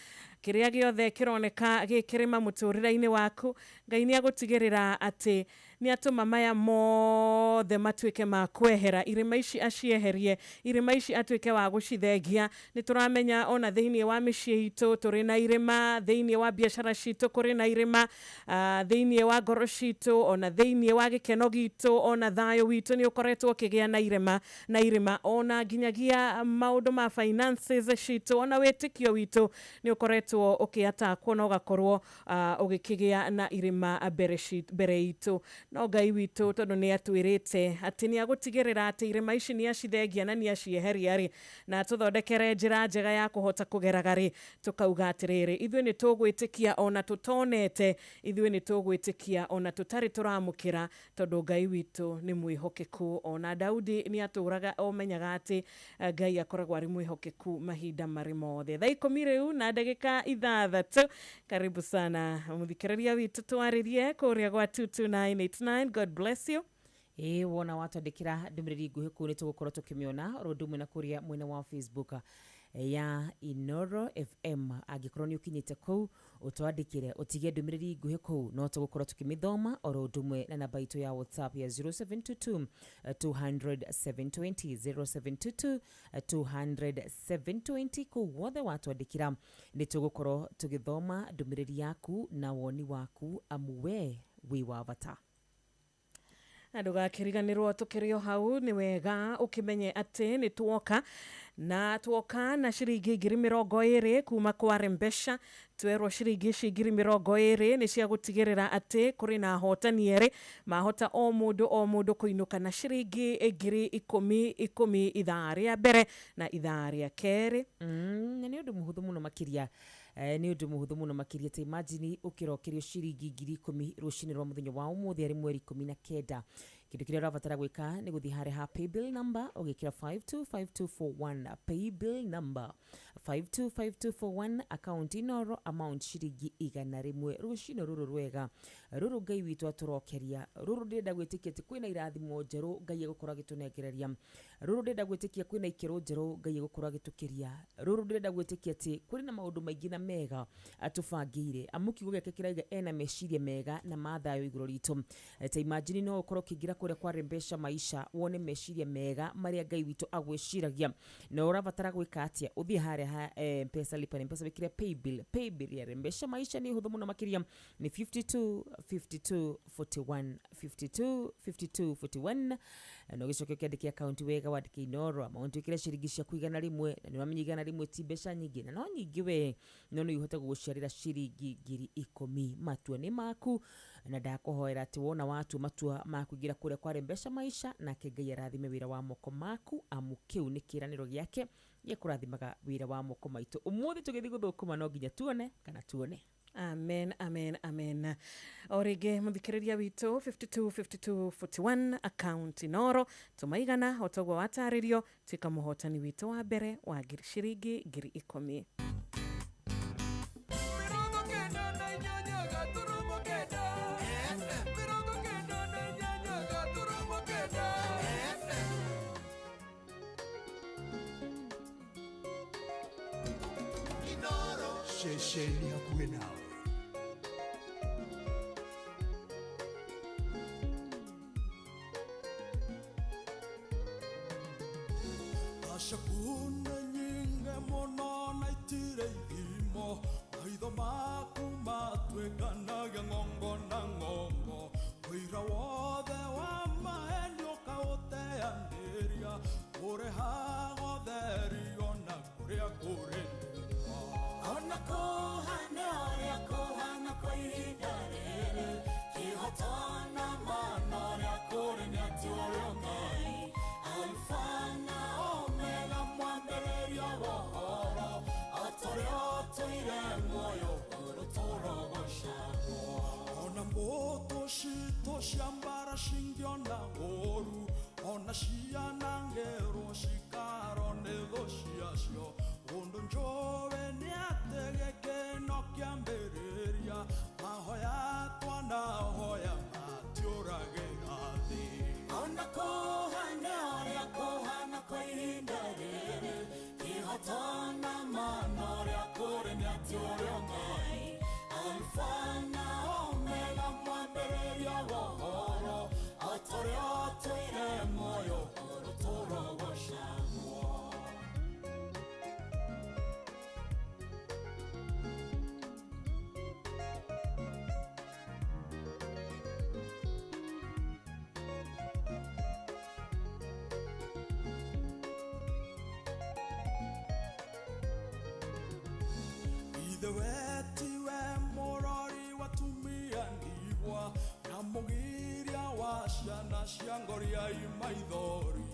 Kĩrĩa gĩothe kĩroneka gĩkĩrĩma mũtũrĩre-inĩ waku Ngai nĩ agũtigĩrĩra atĩ nĩ atũma maya mothe matuĩke ma kwehera, irĩma ici acieherie, irĩma ici atuĩke wa gũcithengia. Nĩ tũramenya ona thĩinĩ wa mĩciĩ itũ tũrĩ na irĩma, thĩinĩ wa biacara citũ kũrĩ na irĩma, thĩinĩ wa ngoro citũ, ona thĩinĩ wa gĩkeno gitũ, ona thayũ witũ nĩ ũkoretwo ũkĩgĩa na irĩma na irĩma, ona nginyagia maũndũ ma finances citũ, ona wĩtĩkio witũ nĩ ũkoretwo ũkĩatakwo na ũgakorwo ũgĩkĩgĩa na irĩma mbere itũ. No Ngai witũ tondũ nĩ atwĩrĩte atĩ nĩ agũtigĩrĩra atĩ irĩma ici nĩ acithengia na nĩ acieheria rĩ, na atũthondekere njĩra njega ya kũhota kũgeraga rĩ, tũkauga atĩrĩrĩ, ithuĩ nĩ tũgwĩtĩkia ona tũtonete, ithuĩ nĩ tũgwĩtĩkia ona tũtarĩ tũramũkĩra, tondũ Ngai witũ nĩ mwĩhokeku. Ona Daudi nĩ atũraga omenyaga atĩ Ngai akoragwo arĩ mwĩhokeku mahinda marĩ mothe. Thaa 10 rĩu na ndagĩka 6. Karibu sana mũthikĩrĩria witũ, twarĩrie kũrĩa gwa 22989. God bless you. Ĩĩ, wona watwandĩkĩra ndũmĩrĩri nguhĩ kũu nĩ tũgũkorwo tũkĩmĩona oro ũndũ ũmwe na kũrĩa mwena wa Facebook ya Inoro FM. Angĩkorwo nĩ ũkinyĩte kũu, ũtwandĩkĩre ũtige ndũmĩrĩri nguhĩ kũu, no tũgũkorwo tũkĩmĩthoma oro ũndũ ũmwe na namba itũ ya WhatsApp ya 0722 200 720, 0722 200 720. Kũu guothe watwandĩkĩra nĩ tũgũkorwo tũgĩthoma ndũmĩrĩri yaku na woni waku, amu we wĩ wa bata. Na ndũgakĩriganĩrwo tũkĩrĩ o hau, nĩ wega ũkĩmenye atĩ nĩ tuoka na tuoka na ciringi 20,000 kuma kwa Rembesha. Twerwo ciringi ici 20,000 nĩ cia gũtigĩrĩra atĩ kũrĩ na ahotani erĩ mahota o mũndũ o mũndũ kũinũka na ciringi 10,000 10 ithaa rĩa mbere na ithaa rĩa kerĩ. Na nĩ ũndũ mũhũthũ mũno makĩria, nĩ ũndũ mũhũthũ mũno makĩria. Ta imagine ũkĩrokerio ciringi 10,000 rũcinĩ rwa mũthenya wa ũmũthĩ arĩ mweri 19. Kĩndũ kĩrĩa ũrabatara gwĩka nĩ gũthiĩ harĩa ha paybill number ũgĩkĩra 525241, paybill number 525241, account Inoro, amount ciringi 100. Rũcinĩ rũrũ rwega rũrũ Ngai witũ atũrokeria, rũrũ ndĩrenda gwĩtĩkia atĩ kwĩna irathimo njerũ Ngai egũkorwo agĩtũnengereria, rũrũ ndĩrenda gwĩtĩkia kwĩna ikĩro njerũ Ngai egũkorwo agĩtũkĩria, rũrũ ndĩrenda gwĩtĩkia atĩ kũrĩ na maũndũ maingĩ na mega atũbangĩire, amu kiugo gĩake kĩrauga ena meciria mega na ma thayũ igũrũ ritũ. Ta imagine no ũkorwo ũkĩingĩra kũrĩa kwa Rembesha Maisha wone meciria mega marĩa Ngai witũ agwĩciragia. Na ũrabatara gwĩka atĩa? Ũthiĩ harĩa ha Mpesa lipa na Mpesa wĩkĩre paybill. Paybill ya Rembesha Maisha nĩ hũthũ mũno makĩria, nĩ 52 52 41, 52 52 41. Na ũgĩcoke ũkĩandĩke akaunti wega, wandĩke Inoro, amount wĩkĩre ciringi ciaku 100, na nĩ ũramenya 100 ti mbeca nyingĩ, na no nyingĩ we, no nĩ ũhote gũgũciarĩra ciringi 10,000. Matua nĩ maku, na ndakũhoera atĩ wona watua matua ma kũingĩra kũrĩa kwa Rembesha Maisha, nake Ngai arathime wĩra wa moko maku, amu kĩu nĩ kĩĩranĩro gĩake gĩkũrathimaga wĩra wa moko maitũ. Ũmũthĩ tũgĩthiĩ gũthũkũma no nginya tuone kana tuone. Amen, amen, amen. O rĩngĩ mũthikĩrĩria witũ, 52 52 41, account Inoro, tũmaigana o toguo watarĩrio, tuĩka mũhotani witũ wa mbere wa ciringi 10,000. Ceceni hakuhĩ nawe. Tacakune nyingĩ mũno na itirĩ ithimo, maitho maku matuĩkanagia ng'ongo na ng'ongo, ũira wothe wa maheni ũkaũteanĩria, ũrĩhaga ũtheri ona kũrĩa kũrĩ nduma. Ona kũhana ũrĩa kũhana kwa ihinda rĩrĩ, kĩhoto na ma ũrĩa kũrĩ nĩ atĩ ũrĩ Ngai, Alfa na Omega, mwambĩrĩria wa ũhoro, o ta ũrĩa ũtũire muoyo ũrũtũrogocagwo. Ona mbũtũ citũ cia mbara cingĩona ũũru, ona cianangĩrwo cikaro nĩ thũ ciacio, ũndũ njũĩ nĩ atĩ gĩkeno kĩambĩrĩria, mahoya twanahoya matiũragĩra thĩ. Ona kũhana ũrĩa kũhana kwa ihinda rĩrĩ, kĩhoto na ma ũrĩa kũrĩ nĩ atĩ ũrĩ Ngai, Alfa na Omega, mwambĩrĩria wa ũhoro, o ta ũrĩa ũtũire muoyo ũrũtũrogocagwo. Ithe we tiwe mũrori wa atumia ndigwa, na mũgiria Ciana cia ngoriai maithori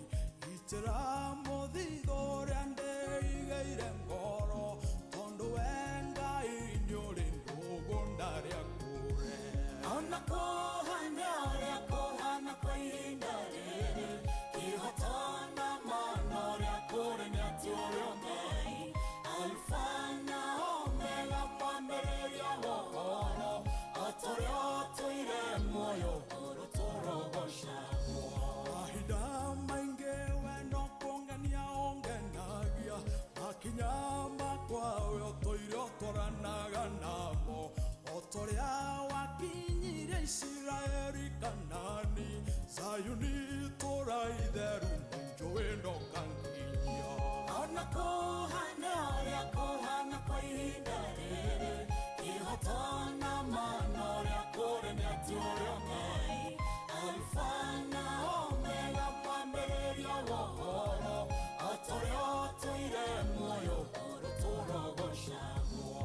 Itĩra mũthithũ ũrĩa ndĩigĩire ngoro Tondũ we Ngai nĩũrĩ ndũgũ ndarĩ akũre Ona kũhana ũrĩa kũhana kwa ihinda rĩrĩ Kĩhoto na ma na ũrĩa kũrĩ nĩ atĩ ũrĩ o Ngai Alfa na Omega mwambĩrĩria wa ũhoro O ta ũrĩa ũtũire muoyo ũrũtũrogocagwo Mahinda maingĩ we no kũngenia ũngenagia Makinya makwa we ũtũire ũtwaranaga namo O ta ũrĩa wakinyirie Isiraeli Kanani Zayuni itũũra itheru njũĩ ndokanginyia Ona kũhana ũrĩa kũhana kwa ihinda rĩrĩ Kĩhoto na ma na ũrĩa kũrĩ nĩ atĩ ũrĩ o Ngai Alfa na Omega mwambĩrĩria wa ũhoro O ta ũrĩa ũtũire muoyo ũrũtũrogocagwo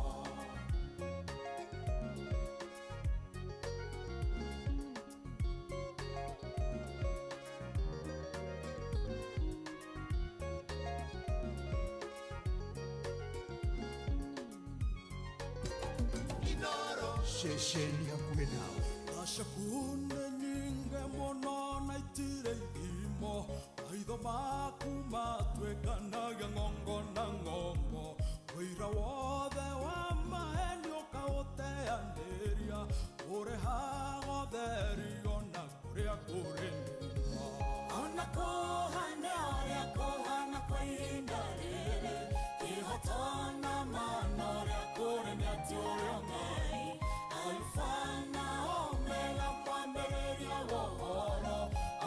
Ceceni hakuhĩ nawe Tha ciaku nĩ nyingĩ mũno na itirĩ ithimo Maitho maku matuĩkanagia ng'ongo na ng'ongo Ũira wothe wa maheni ũkaũteanĩria Ũrĩhaga ũtheri ona kũrĩa kũrĩ nduma Ona kũhana ũrĩa kũhana kwa ihinda rĩrĩ Kĩhoto na ma na ũrĩa kũrĩ nĩ atĩ ũrĩ o Ngai Alfa na Omega mwambĩrĩria wa ũhoro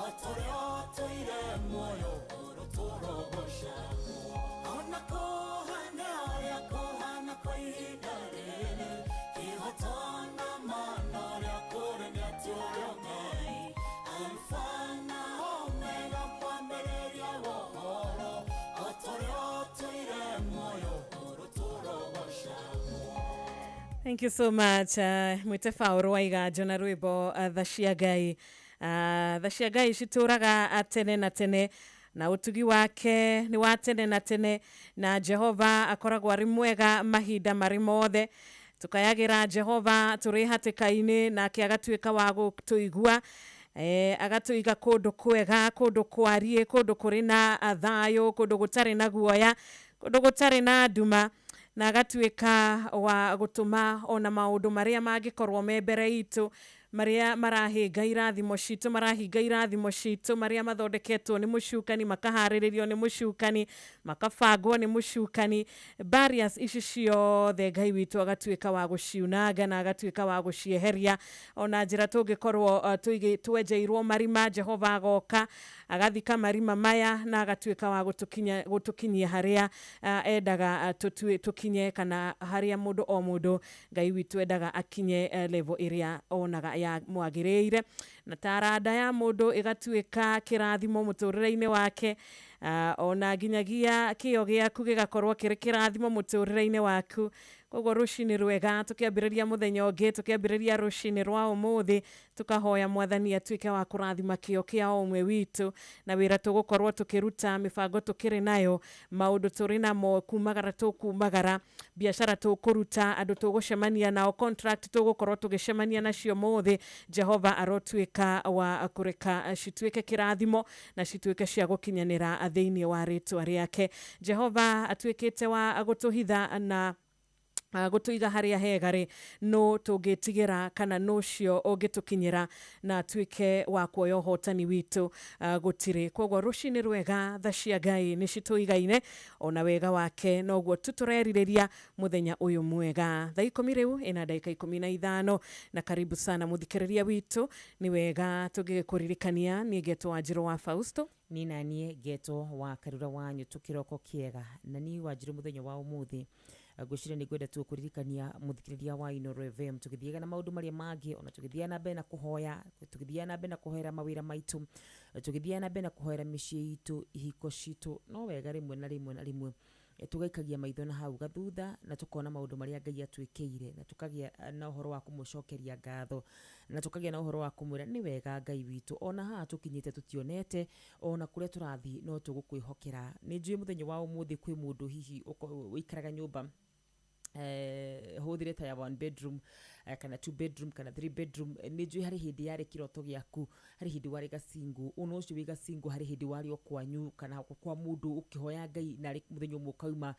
O ta ũrĩa ũtũire muoyo ũrũtũrogocagwo Ona kũhana ũrĩa kũhana kwa ihinda rĩrĩ Kĩhoto na ma na ũrĩa kũrĩ nĩ atĩ ũrĩ o Ngai Alfa na Omega mwambĩrĩria wa ũhoro O ta ũrĩa ũtũire muoyo ũrũtũrogocagwo Thank you so much mwite Faũrũ wa Iganjo na rwĩmbo tha cia Ngai. Tha cia Ngai citũraga tene na tene na ũtugi wake nĩ wa tene na tene na Jehova akoragwo arĩ mwega mahinda marĩ mothe tukayagĩra Jehova tũrĩ hatĩka-inĩ nake agatuĩka wa gũtũigua agatũiga kũndũ kwega kũndũ kwariĩ kũndũ kũrĩ na thayũ kũndũ gũtarĩ na guoya kũndũ gũtarĩ na nduma na agatuĩka wa gũtũma ona maũndũ marĩa mangĩkorwo me mbere itũ marĩa marahinga irathimo citũ marahinga irathimo citũ marĩa mathondeketwo nĩ mũcukani makaharĩrĩrio nĩ mũcukani makabangwo nĩ mũcukani barriers ici ciothe Ngai witũ agatuĩka wa gũciunanga na agatuĩka wa gũcieheria ona njĩra tũngĩkorwo twenjeirwo marima Jehova agoka agathika marima maya na agatuĩka wa gũtũkinyia harĩa endaga tũkinye kana harĩa mũndũ o mũndũ Ngai witũ endaga akinye level ĩrĩa onaga ya mwagĩrĩire na taranda ya mũndũ ĩgatuĩka kĩrathimo mũtũrĩre-inĩ wake ona nginyagia kĩo gĩaku gĩgakorwo kĩrĩ kĩrathimo mũtũrĩre-inĩ waku koguo rũcinĩ rwega tũkĩambĩrĩria mũthenya ũngĩ tũkĩambĩrĩria rũcinĩ rwa ũmũthĩ tũkahoya mwathani atuĩke wa kũrathima kĩo kĩa o ũmwe witũ na wĩra tũgũkorwo tũkĩruta mĩbango tũkĩrĩ nayo maũndũ tũrĩ namo kumagara tũkumagara biacara tũkũruta andũ tũgũcemania nao contract tũgũkorwo tũgĩcemania nacio mũthĩ Jehova arotuĩka wa kũreka cituĩke kĩrathimo na cituĩke cia gũkinyanĩra thĩinĩ wa rĩtwa rĩake Jehova atuĩkĩte wa gũtũhitha na gũtũiga harĩa hega rĩ no tũngĩtigĩra kana no ũcio ũngĩtũkinyĩra na atuĩke wa kuoya ũhotani witũ gũtirĩ koguo rũcinĩ rwega tha cia Ngai nĩ citũigaine ona wega wake noguo tu tũrerirĩria mũthenya ũyũ mwega thaa 10 rĩu ĩna ndagĩka 15 na karibu sana mũthikĩrĩria witũ nĩ wega tũngĩgĩkũririkania niĩ ngetwo Wanjirũ wa Fausto ni nanie ngetwo wa Karura wanyu tũkĩroko kĩega na niĩ Wanjirũ mũthenya wa ũmũthĩ ngwĩciria nĩ ngwenda tu kũririkania mũthikĩrĩria wa Inooro FM tũgĩthiaga na maũndũ marĩa mangĩ ona tũgĩthiaga na mbere na kũhoya tũgĩthiaga na mbere na kũhoera mawĩra maitũ tũgĩthiaga na mbere na kũhoera mĩciĩ itũ ihiko citũ no wega rĩmwe na rĩmwe na rĩmwe Tugaikagia maitho na hau gathutha na tukona maundu maria Ngai atwĩkĩire, na tukagia na ũhoro wa kũmũcokeria ngatho, na tukagia na ũhoro wa kũmwĩra nĩ wega Ngai witũ, ona haha tũkinyĩte tũtionete, ona kũrĩa tũrathiĩ no tũgũkwĩhokera. Nĩ njũĩ mũthenya wa ũmũthĩ kwĩ mũndũ hihi ũikaraga nyũmba hũthĩre ta ya 1 bedroom kana 2 bedroom kana 3 bedroom. Nĩ njũĩ harĩ hĩndĩ yarĩ kĩroto gĩaku, harĩ hĩndĩ warĩ gacingu, ona ũcio wĩ gacingu harĩ hĩndĩ warĩ o kwanyu kana kwa mũndũ ũkĩhoya Ngai na arĩ mũthenya ũmwe ũkauma,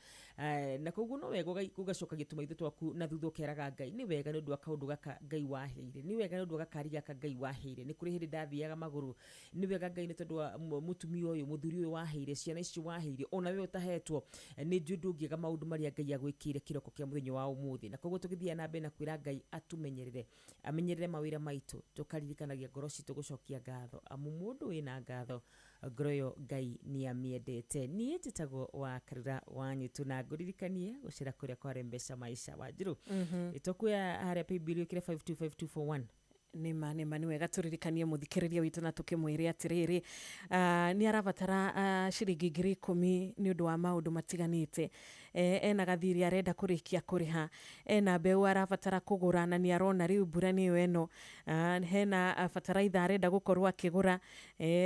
na koguo no wega ũgacokagia tũmaitho twaku na thutha ũkeraga Ngai nĩ wega nĩ ũndũ wa kaũndũ gaka Ngai waheire, nĩ wega nĩ ũndũ wa gakari gaka Ngai waheire, nĩ kũrĩ hĩndĩ ndathiaga magũrũ, nĩ wega Ngai nĩ tondũ wa mũtumia ũyũ, mũthuri ũyũ waheire, ciana ici waheire, ona we ũtahetwo. Nĩ njũĩ ndũngĩaga maũndũ marĩa Ngai agwĩkĩire kĩroko kĩa mũthenya wa ũmũthĩ, na koguo tũgĩthiĩ na mbere na kwĩra Ngai atumenyerere, amenyerere mawĩra maitũ, tũkaririkanagia ngoro citũ gũcokia ngatho, amu mũndũ wĩna ngatho ngoro ĩyo Ngai nĩ amĩendete. Niĩ njĩtagwo wa Karura wa Nyĩtũ, na ngũririkanie gũcera kũrĩa kwa Rembesha Maisha. Wanjirũ, ĩtũkuoya harĩa paybill ĩkĩre 525241. Nĩma nĩma nĩ wega tũririkanie mũthikĩrĩria witũ na tũkĩmwĩre atĩrĩrĩ, nĩ arabatara ciringi 10,000 nĩ ũndũ wa maũndũ matiganĩte. Ena gathiri arenda kũrĩkia kũrĩha, ena mbeũ arabatara kũgũra na nĩ arona rĩu mbura nĩyo ĩno, hena bataraitha arenda gũkorwo akĩgũra,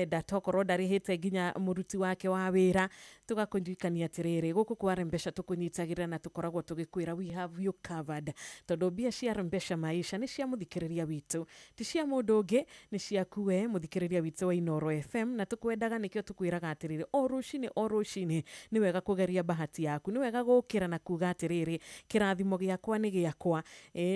ndatokorwo ndarĩhĩte nginya mũruti wake wa wĩra. Tũgakũririkania atĩrĩrĩ, gũkũ kwa Rembesha tũkũnyitagĩrĩra na tũkoragwo tũgĩkwĩra we have you covered, tondũ mbia cia Rembesha Maisha nĩ cia mũthikĩrĩria witũ, ti cia mũndũ ũngĩ, nĩ ciaku we mũthikĩrĩria witũ wa Inooro FM, na tũkwendaga nĩkĩo tũkwĩraga atĩrĩrĩ, o rũcinĩ o rũcinĩ nĩ wega kũgeria bahati yaku, nĩ wega gũkĩra na kuga atĩrĩrĩ, kĩrathimo gĩakwa nĩ gĩakwa,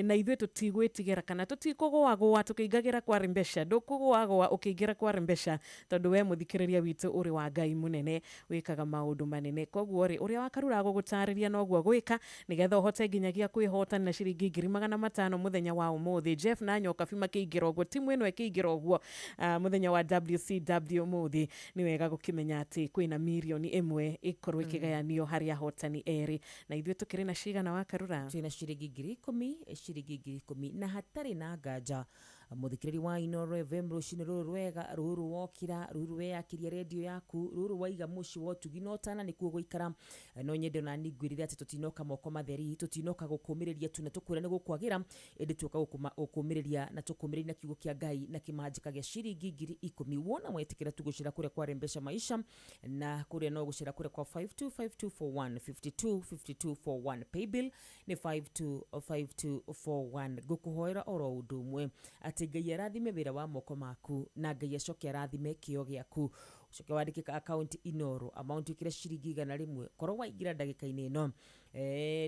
na ithuĩ tũtigwĩtigĩra kana tũtikũgũagũa tũkĩingagĩra kwa Rembesha, ndũkũgũagũa ũkĩingĩra kwa Rembesha, tondũ we mũthikĩrĩria witũ ũrĩ wa Ngai mũnene, wĩkaga maũndũ manene. Koguo rĩ, ũrĩa wa Karura agũgũtarĩria noguo gwĩka nĩgetha ũhote nginyagia kwĩhotana na ciringi 500,000 mũthenya wa ũmũthĩ. Jeff na Nyokabi makĩingĩra ũguo, timu ĩno ĩkĩingĩra ũguo mũthenya wa WCW ũmũthĩ, nĩ wega gũkĩmenya atĩ kwĩna 1,000,000 ĩkorwo ĩkĩgayanio harĩ ahotani erĩ, na ithuĩ tũkĩrĩ na cigana wa Karura? Twĩna ciringi 10,000, ciringi 10,000, na hatarĩ na nganja mũthikĩrĩri wa Inooro FM rũcinĩ rũrũ rwega, rũrũ wokĩra, rũrũ weyakĩria redio yaku, rũrũ waiga mũciĩ wa ũtugi na ũtana nĩkuo gũikara. No nyende ona niĩ ngwĩrĩre atĩ tũtinoka moko matheri, tũtinoka gũkũmĩrĩria tu na tũkwĩra nĩ gũkwagĩra, ĩndĩ tuoka gũkũmĩrĩria na tũkũmĩrĩria na kiugo kĩa Ngai na kĩmanjĩka gĩa ciringi 10,000. Wona wetĩkĩra tu gũcera kũrĩa kwa Rembesha Maisha, na kũrĩa no gũcera kũrĩa kwa 525241 525241, paybill nĩ 525241. Ngũkũhoera oro ũndũ ũmwe, atĩ Ngai arathime wĩra wa moko maku, na Ngai acoke arathime kĩo gĩaku. Ũcoke wandĩke ka account Inooro, amount ĩkĩre ciringi 100, korwo waingĩra ndagĩka-inĩ ĩno,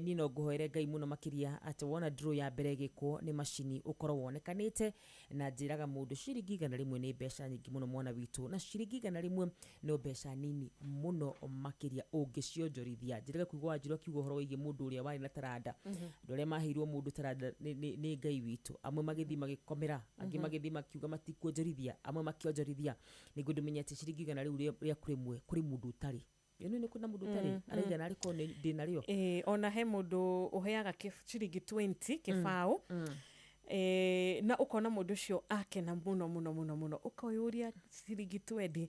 niĩ no ngũhoere Ngai mũno makĩria atĩ wona draw ya mbere ĩgĩkwo nĩ macini ũkorwo wonekanĩte, na njĩraga mũndũ ciringi 100 nĩ mbeca nyingĩ mũno mwana witũ, na ciringi 100 no mbeca nini mũno makĩria ũngĩcionjorithia. Njĩraga kuigua Wanjirũ akiuga ũhoro wĩgiĩ mũndũ ũrĩa warĩ na taranda, andũ arĩa maheirwo mũndũ taranda nĩ Ngai witũ, amwe magĩthiĩ magĩkomera, angĩ magĩthiĩ makiuga matikuonjorithia, amwe makĩonjorithia. Nĩguo ndũmenye atĩ ciringi 100 rĩu rĩaku rĩmwe kũrĩ mũndũ ũtarĩ. Ĩno nĩ kwĩna mũndũ ũtarĩ araigana arĩkorwo ndĩna rĩo. Ona he mũndũ ũheaga ciringi 20 kĩbaũ, na ũkona mũndũ ũcio akena mũno mũno mũno mũno, ũkoyũria ciringi 20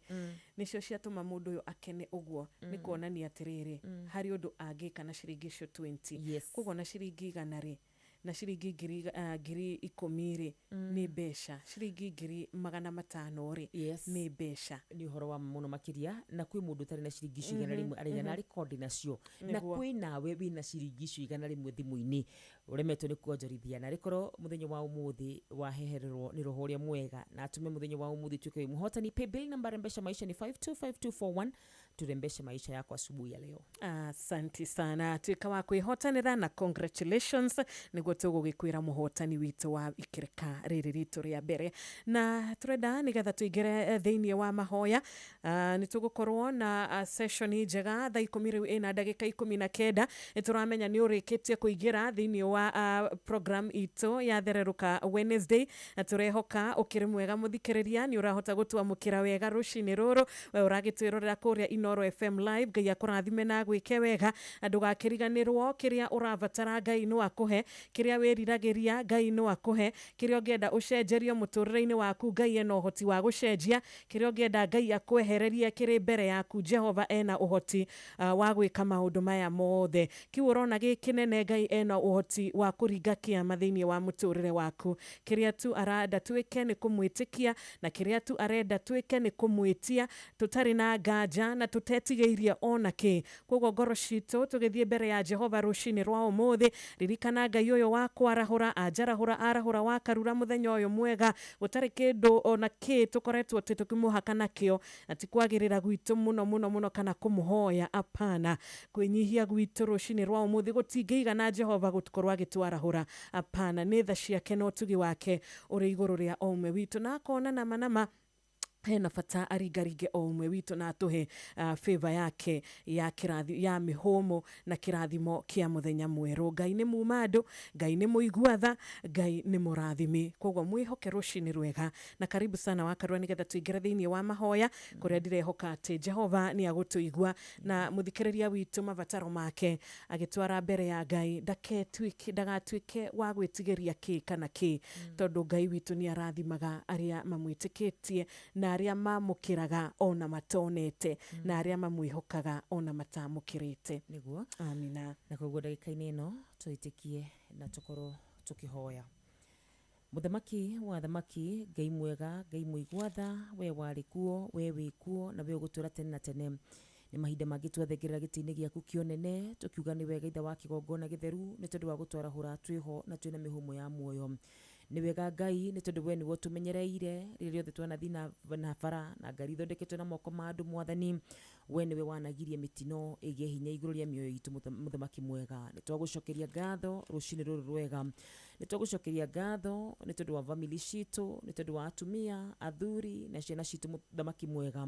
nĩcio ciatũma mũndũ ũyũ akene ũguo, nĩ kuonania atĩrĩrĩ, harĩ ũndũ angĩka na ciringi icio 20. Koguo na ciringi 100 rĩ, na ciringi 10,000 rĩ, nĩ mbeca, ciringi 500,000 rĩ, nĩ mbeca. Nĩ ũhoro wa mũno makĩria, na kwĩ mũndũ ũtarĩ na ciringi icio 100 araigana arĩ kondi nacio, na kwĩ nawe wĩna ciringi icio 100 thimũ-inĩ ũremetwo nĩ kuonjorithia, na rĩkorwo mũthenya wa ũmũthĩ wahehererwo nĩ roho ũrĩa mwega, na atume mũthenya wa ũmũthĩ tuĩke wĩ mũhotani. Paybill namba Rembesha Maisha ni 525241. Turembeshe maisha yako asubuhi ya leo. Asante sana, tuĩka wa kwĩhotanĩra na congratulations, nĩguo tũgũgĩkwĩra mũhotani witũ wa ikĩrĩka rĩrĩ ritũ rĩa mbere. Na tũrenda nĩgetha tũingĩre thĩinĩ wa mahoya, nĩ tũgũkorwo na session njega thaa 10 rĩu ĩna ndagĩka 19. Nĩ tũramenya nĩ ũrĩkĩtie kũingĩra thĩinĩ wa program itũ ya Thererũka Wednesday, na tũrehoka ũkĩrĩ mwega mũthikĩrĩria, nĩ ũrahota gũtwamũkĩra wega rũcinĩ rũrũ, we ũragĩtwĩrorera kũrĩa Inoro FM live. Ngai akũrathime na agwĩke wega, na ndũgakĩriganĩrwo kĩrĩa ũrabatara Ngai no akũhe, kĩrĩa wĩriragĩria Ngai no akũhe, kĩrĩa ũngĩenda ũcenjerio mũtũrĩre-inĩ waku Ngai ena ũhoti wa gũcenjia, kĩrĩa ũngĩenda Ngai akwehererie kĩrĩ mbere yaku Jehova ena ũhoti wa gwĩka maũndũ maya mothe. Kiu ũrona gĩ kĩnene Ngai ena ũhoti wa kũringa kĩama thĩinĩ wa mũtũrĩre waku. Kĩrĩa tu arenda twĩke nĩ kũmwĩtĩkia, na kĩrĩa tu arenda twĩke nĩ kũmwĩtia tũtarĩ na nganja na tũtetigĩirie ona kĩ. Koguo ngoro citũ tũgĩthiĩ mbere ya Jehova rũcinĩ rwa ũmũthĩ, ririkana Ngai ũyũ wa kwarahũra, anjarahũra, arahũra wakarura mũthenya ũyũ mwega, gũtarĩ kĩndũ ona kĩ tũkoretwo atĩ tũkĩmũhaka nakĩo, na ti kwagĩrĩra gwitũ mũno mũno mũno kana kũmũhoya, apana. Kwĩnyihia gwitũ rũcinĩ rwa ũmũthĩ gũtingĩigana Jehova gũkorwo agĩtwarahũra, apana. Nĩ tha ciake na ũtugi wake ũrĩ igũrũ rĩa o ũmwe witũ, na akona nama nama hena bata aringaringe o ũmwe witũ na atũhe favor yake ya kĩrathi ya mĩhũmũ na kĩrathimo kĩa mũthenya mwerũ. Ngai nĩ muma andũ, Ngai nĩ mũigua tha, Ngai nĩ mũrathimi. Koguo mwĩhoke rũcinĩ rwega, na karibu sana wakarua nĩgetha tũingĩre thĩinĩ wa mahoya kũrĩa ndirehoka atĩ Jehova nĩ agũtũigua, na mũthikĩrĩria witũ mabataro make agĩtwara mbere ya Ngai ndagatuĩke wa gwĩtigĩria kĩ kana kĩ, tondũ Ngai witũ nĩ arathimaga arĩa mamwĩtĩkĩtie na arĩa mamũkĩraga ona matonete, na arĩa mamwĩhokaga ona matamũkĩrĩte. Nĩguo. Amina. Na koguo ndagĩka-inĩ ĩno twĩtĩkie na tũkorwo tũkĩhoya. Mũthamaki wa thamaki, Ngai mwega, Ngai mũigua tha, we warĩ kuo, we wĩ kuo, na we ũgũtũũra tene na tene. Nĩ mahinda mangĩ twathengerera gĩtĩ-inĩ gĩaku kĩonene, tũkiuga nĩ wega Ithe wa kĩgongona gĩtheru, nĩ tondũ wa gũtwarahũra twĩho na twĩna mĩhũmũ ya muoyo. Nĩ wega Ngai, nĩ tondũ we nĩwe ũtũmenyereire rĩrĩa rĩothe twanathiĩ na bara na ngari ithondeketwo na moko ma andũ. Mwathani, we nĩwe wanagiria mĩtino ĩgĩe hinya igũrũ rĩa mĩoyo itũ. Mũthamaki mwega, nĩ twagũcokeria ngatho rũcinĩ rũrũ rwega, nĩ twagũcokeria ngatho nĩ tondũ wa family citũ, nĩ tondũ wa atumia, athuri na ciana citũ. Mũthamaki mwega,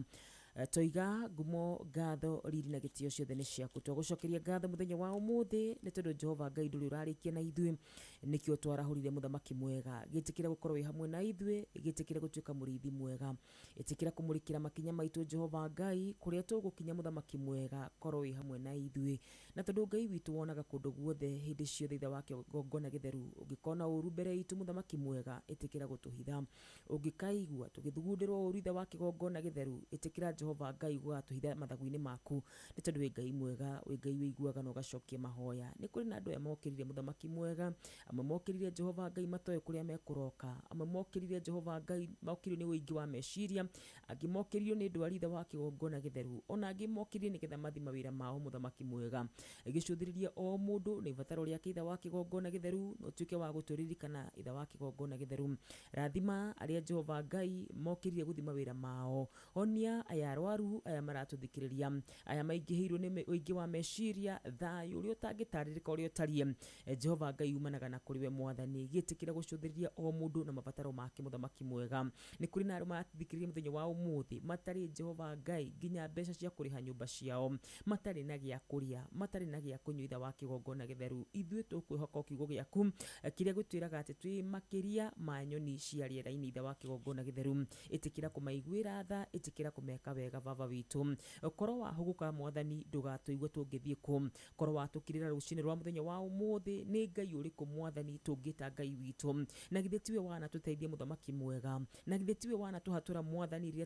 toiga ngumo, ngatho, riri na gĩtĩo ciothe nĩ ciaku. Twagũcokeria ngatho mũthenya wa ũmũthĩ nĩ tondũ Jehova Ngai ndũrĩ ũrarĩkia na ithuĩ, nĩkĩo twarahũrire. Mũthamaki mwega, gĩtĩkĩra gũkorwo wĩ hamwe na ithuĩ, gĩtĩkĩra gũtuĩka mũrĩithi mwega, ĩtĩkĩra kũmũrĩkĩra makinya maitũ Jehova Ngai kũrĩa tũgũkinya. Mũthamaki mwega, korwo wĩ hamwe na ithuĩ, na tondũ Ngai witũ wonaga kũndũ guothe hĩndĩ ciothe, Ithe wa kĩgongona gĩtheru, ũngĩkona ũru mbere itũ, Mũthamaki mwega, ĩtĩkĩra gũtũhitha. Ũngĩkaigua tũgĩthugundĩrwo ũru, Ithe wa kĩgongona gĩtheru, ĩtĩkĩra Jehova Ngai gũgatũhitha mathagu-inĩ maku, nĩ tondũ wĩ Ngai mwega, wĩ Ngai wĩiguaga na ũgacokia mahoya. Nĩ kũrĩ na andũ aya mokĩrire, Mũthamaki mwega, amwe mokĩrire Jehova Ngai matoĩ kũrĩa mekũroka, amwe mokĩrire Jehova Ngai mokĩrio nĩ ũingĩ wa meciria, angĩ mokĩririo nĩ ndwari, Ithe wa kĩgongona gĩtheru, ona angĩ mokĩrire nĩgetha mathi mawĩra mao. Mũthamaki mwega, gĩcũthĩrĩrie o mũndũ na ibataro rĩake, Ithe wa kĩgongona gĩtheru, na ũtuĩke wa gũtũririkana. Ithe wa kĩgongona gĩtheru, rathima arĩa Jehova Ngai mokĩrire gũthi mawĩra mao, honia aya arwaru, aya maratũthikĩrĩria, aya maingĩhĩirwo nĩ ũingĩ wa meciria, thayũ ũrĩa ũtangĩtarĩrĩka ũrĩa ũtariĩ, Jehova Ngai umanaga na kũrĩ we. Mwathani, gĩtĩkĩra gũcũthĩrĩria o mũndũ na mabataro make. Mũthamaki mwega, nĩ kũrĩ na arĩa maratũthikĩrĩria mũthenya wa ũmũthĩ matarĩ Jehova Ngai nginya mbeca cia kũrĩha nyũmba ciao, matarĩ na gĩa kũrĩa, matarĩ na gĩa kũnyua. Ithe wa kĩgongona gĩtheru, ithuĩ tũkwĩhoka o kiugo gĩaku kĩrĩa gĩtwĩraga atĩ twĩ makĩria ma nyoni cia rĩera-inĩ. Ithe wa kĩgongona gĩtheru, ĩtĩkĩra kũmaiguĩra tha, ĩtĩkĩra kũmeka wega. Baba witũ, korwo wahũgũka Mwathani, ndũgatũigue tũngĩthiĩ kũ? Korwo watũkirĩra rũcinĩ rwa mũthenya wa ũmũthĩ, nĩ Ngai ũrĩkũ Mwathani tũngĩta Ngai witũ? Na githĩ tiwe wanatũteithia, Mũthamaki mwega? Na githĩ tiwe wanatũhatũra, Mwathani, rĩrĩa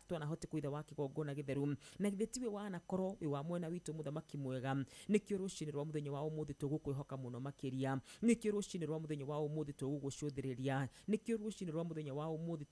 twanahatĩkwo, Ithe wa kĩgongona gĩtheru? Na githĩ tiwe wanakorwo wĩ wa mwena witũ, Mũthamaki mwega? Nĩkĩo rũcinĩ rwa mũthenya wa ũmũthĩ tũgũkwĩhoka mũno makĩria, nĩkĩo rũcinĩ rwa mũthenya wa ũmũthĩ tũgũgũcũthĩrĩria, nĩkĩo rũcinĩ rwa mũthenya wa ũmũthĩ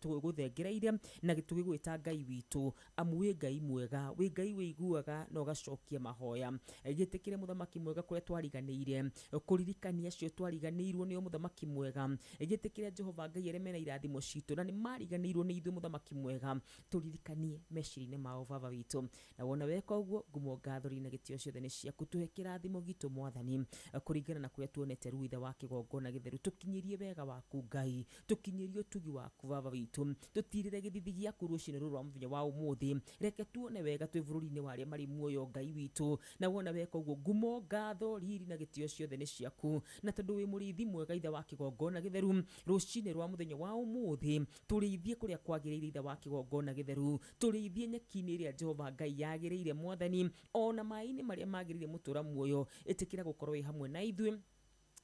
tũgũthengereire na tũgĩgwĩta Ngai witũ, amu wĩ Ngai mwega, wĩ Ngai wĩiguaga na ũgacokia mahoya. Gĩtĩkĩre, Mũthamaki mwega, kũrĩa twariganĩire kũririkania acio twariganĩirwo nĩo. Mũthamaki mwega, gĩtĩkĩre Jehova Ngai arĩa mena irathimo citũ na nĩ mariganĩirwo nĩ ithuĩ. Mũthamaki mwega, tũririkanie meciria-inĩ mao, baba witũ, na wona weka ũguo, ngumo, ngatho na gĩtĩo ciothe nĩ ciaku. Tũhe kĩrathimo gitũ, Mwathani, kũringana na kũrĩa tuonete rĩu. Ithe wa kĩgongona gĩtheru, tũkinyĩrie wega waku Ngai, tũkinyĩrie ũtugi waku, baba witũ, tũtirĩre gĩthithi gĩaku rũcinĩ. rũcinĩ rũrũ rwa mũthenya wa ũmũthĩ. Reke tuone wega twĩ bũrũri-inĩ wa arĩa marĩ muoyo Ngai witũ, na wona weka ũguo ngumo, ngatho, riri na gĩtĩo ciothe nĩ ciaku. Na tondũ wĩ mũrĩithi mwega Ithe wa kĩgongona gĩtheru, rũcinĩ rwa mũthenya wa ũmũthĩ tũrĩithie kũrĩa kwagĩrĩire Ithe wa kĩgongona gĩtheru, tũrĩithie nyeki-inĩ ĩrĩa Jehova Ngai yagĩrĩire mwathani, ona maĩ-inĩ marĩa magĩrĩire mũtũra muoyo. Ĩtĩkĩra gũkorwo wĩ hamwe na ithuĩ,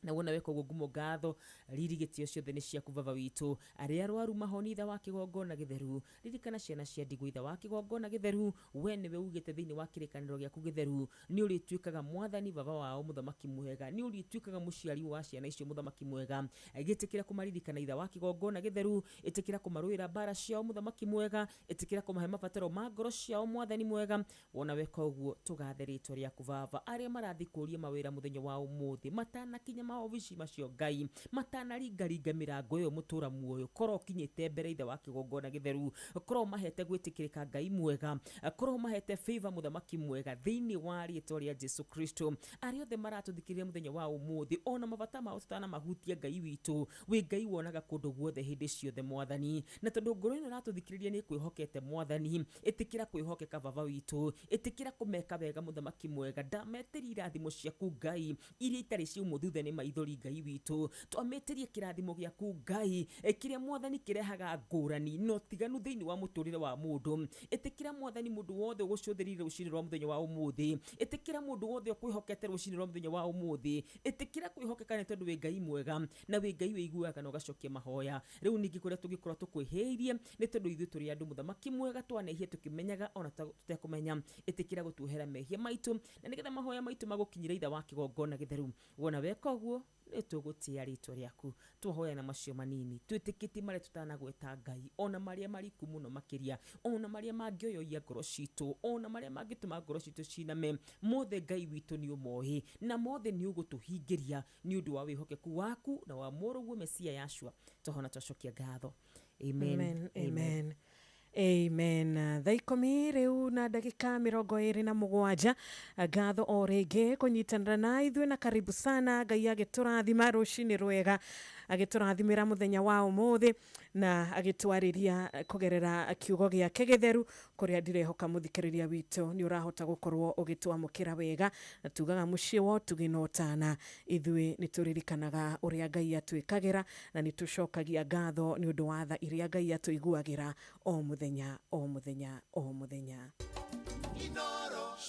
na wona weka ũguo ngumo, ngatho, riri, gĩtĩo ciothe nĩ ciaku baba witũ. Arĩa arwaru mahoni Ithe wa kĩgongona gĩtheru, ririkana ciana cia ndigwa Ithe wa kĩgongona gĩtheru. We nĩwe ugĩte thĩinĩ wa kĩrĩkanĩro gĩaku gĩtheru nĩ ũrĩtuĩkaga mwathani baba wao mũthamaki mwega, nĩ ũrĩtuĩkaga mũciari wa ciana icio mũthamaki mwega. Gĩtĩkĩra kũmaririkana Ithe wa kĩgongona gĩtheru, ĩtĩkĩra kũmarũĩra mbara ciao mũthamaki mwega, ĩtĩkĩra kũmahe mabataro ma ngoro ciao mwathani mwega. Wona weka ũguo tũgathe rĩtwa rĩaku baba. Arĩa marathiĩ kũria mawĩra mũthenya wa ũmũthĩ matanakinya maobici macio Ngai, matanaringaringa mĩrango ĩyo mũtũra muoyo, korwo ũkinyĩte mbere Ithe wa kĩgongona gĩtheru, korwo mahete gwĩtĩkĩrĩka Ngai mwega, korwo mahete favor mũthamaki mwega thĩinĩ wa rĩtwa rĩa Jesu Kristo. Arĩa othe maratũthikĩrĩria mũthenya wa ũmũthĩ, ona mabata mao tũtanamahutia Ngai witũ, wĩ Ngai wonaga kũndũ guothe hĩndĩ ciothe mwathani. Na tondũ ngoro ĩno ĩratũthikĩrĩria nĩ kwĩhokete mwathani, ĩtĩkĩra kwĩhokeka baba witũ, ĩtĩkĩra kũmeka wega mũthamaki mwega. Ndametĩria irathimo ciaku Ngai iria itarĩ ciaumwo thutha nĩ maithori Ngai witũ, twamĩtĩrie kĩrathimo gĩaku Ngai kĩrĩa mwathani kĩrehaga ngũrani na ũtiganu thĩinĩ wa mũtũrĩre wa mũndũ. Ĩtĩkĩra mwathani mũndũ wothe ũgũcũthĩrĩire rũcinĩ rwa mũthenya wa ũmũthĩ, ĩtĩkĩra mũndũ wothe ũkwĩhokete rũcinĩ rwa mũthenya wa ũmũthĩ, ĩtĩkĩra kwĩhokeka nĩ tondũ wĩ Ngai mwega na wĩ Ngai wĩiguaga na ũgacokia mahoya. Rĩu ningĩ kũrĩa tũngĩkorwo tũkwĩhĩirie nĩ tondũ ithuĩ tũrĩ andũ mũthamaki mwega, twanehia tũkĩmenyaga ona tũtekũmenya. Ĩtĩkĩra gũtuohera mehia maitũ na nĩgetha mahoya maitũ magũkinyĩre Ithe wa kĩgongona gĩtheru. Wona weka ũguo nĩ tũgũtĩĩa rĩtwa rĩaku. Twahoya na macio manini twĩtĩkĩtie marĩa tũtanagweta Ngai, ona marĩa mariku mũno makĩria, ona marĩa mangĩoyoia ngoro citũ, ona marĩa mangĩtũma ngoro citũ ciname, mothe Ngai witũ nĩ ũmoĩ na mothe nĩ ũgũtũhingĩria nĩ ũndũ wa wĩhokeku waku na wa mũrũguo Mesia Yashua. Twahona twacokia ngatho. Amen. Amen. Amen. Amen. Thaa ikũmi rĩu na ndagĩka 27. Ngatho o rĩngĩ kũnyitanĩra na ithuĩ na karibu sana. Ngai agĩtũrathima rũcinĩ rwega, agĩtũrathimĩra mũthenya wa ũmũthĩ na agĩtwarĩria kũgerera kiugo gĩake gĩtheru, kũrĩa ndirehoka mũthikĩrĩria witũ nĩ ũrahota gũkorwo ũgĩtwamũkĩra wega. Na tugaga mũciĩ wa ũtugi na ũtana, ithuĩ nĩ tũririkanaga ũrĩa Ngai atwĩkagĩra na nĩ tũcokagia ngatho nĩ ũndũ wa tha iria Ngai atũiguagĩra o mũthenya o mũthenya o mũthenya.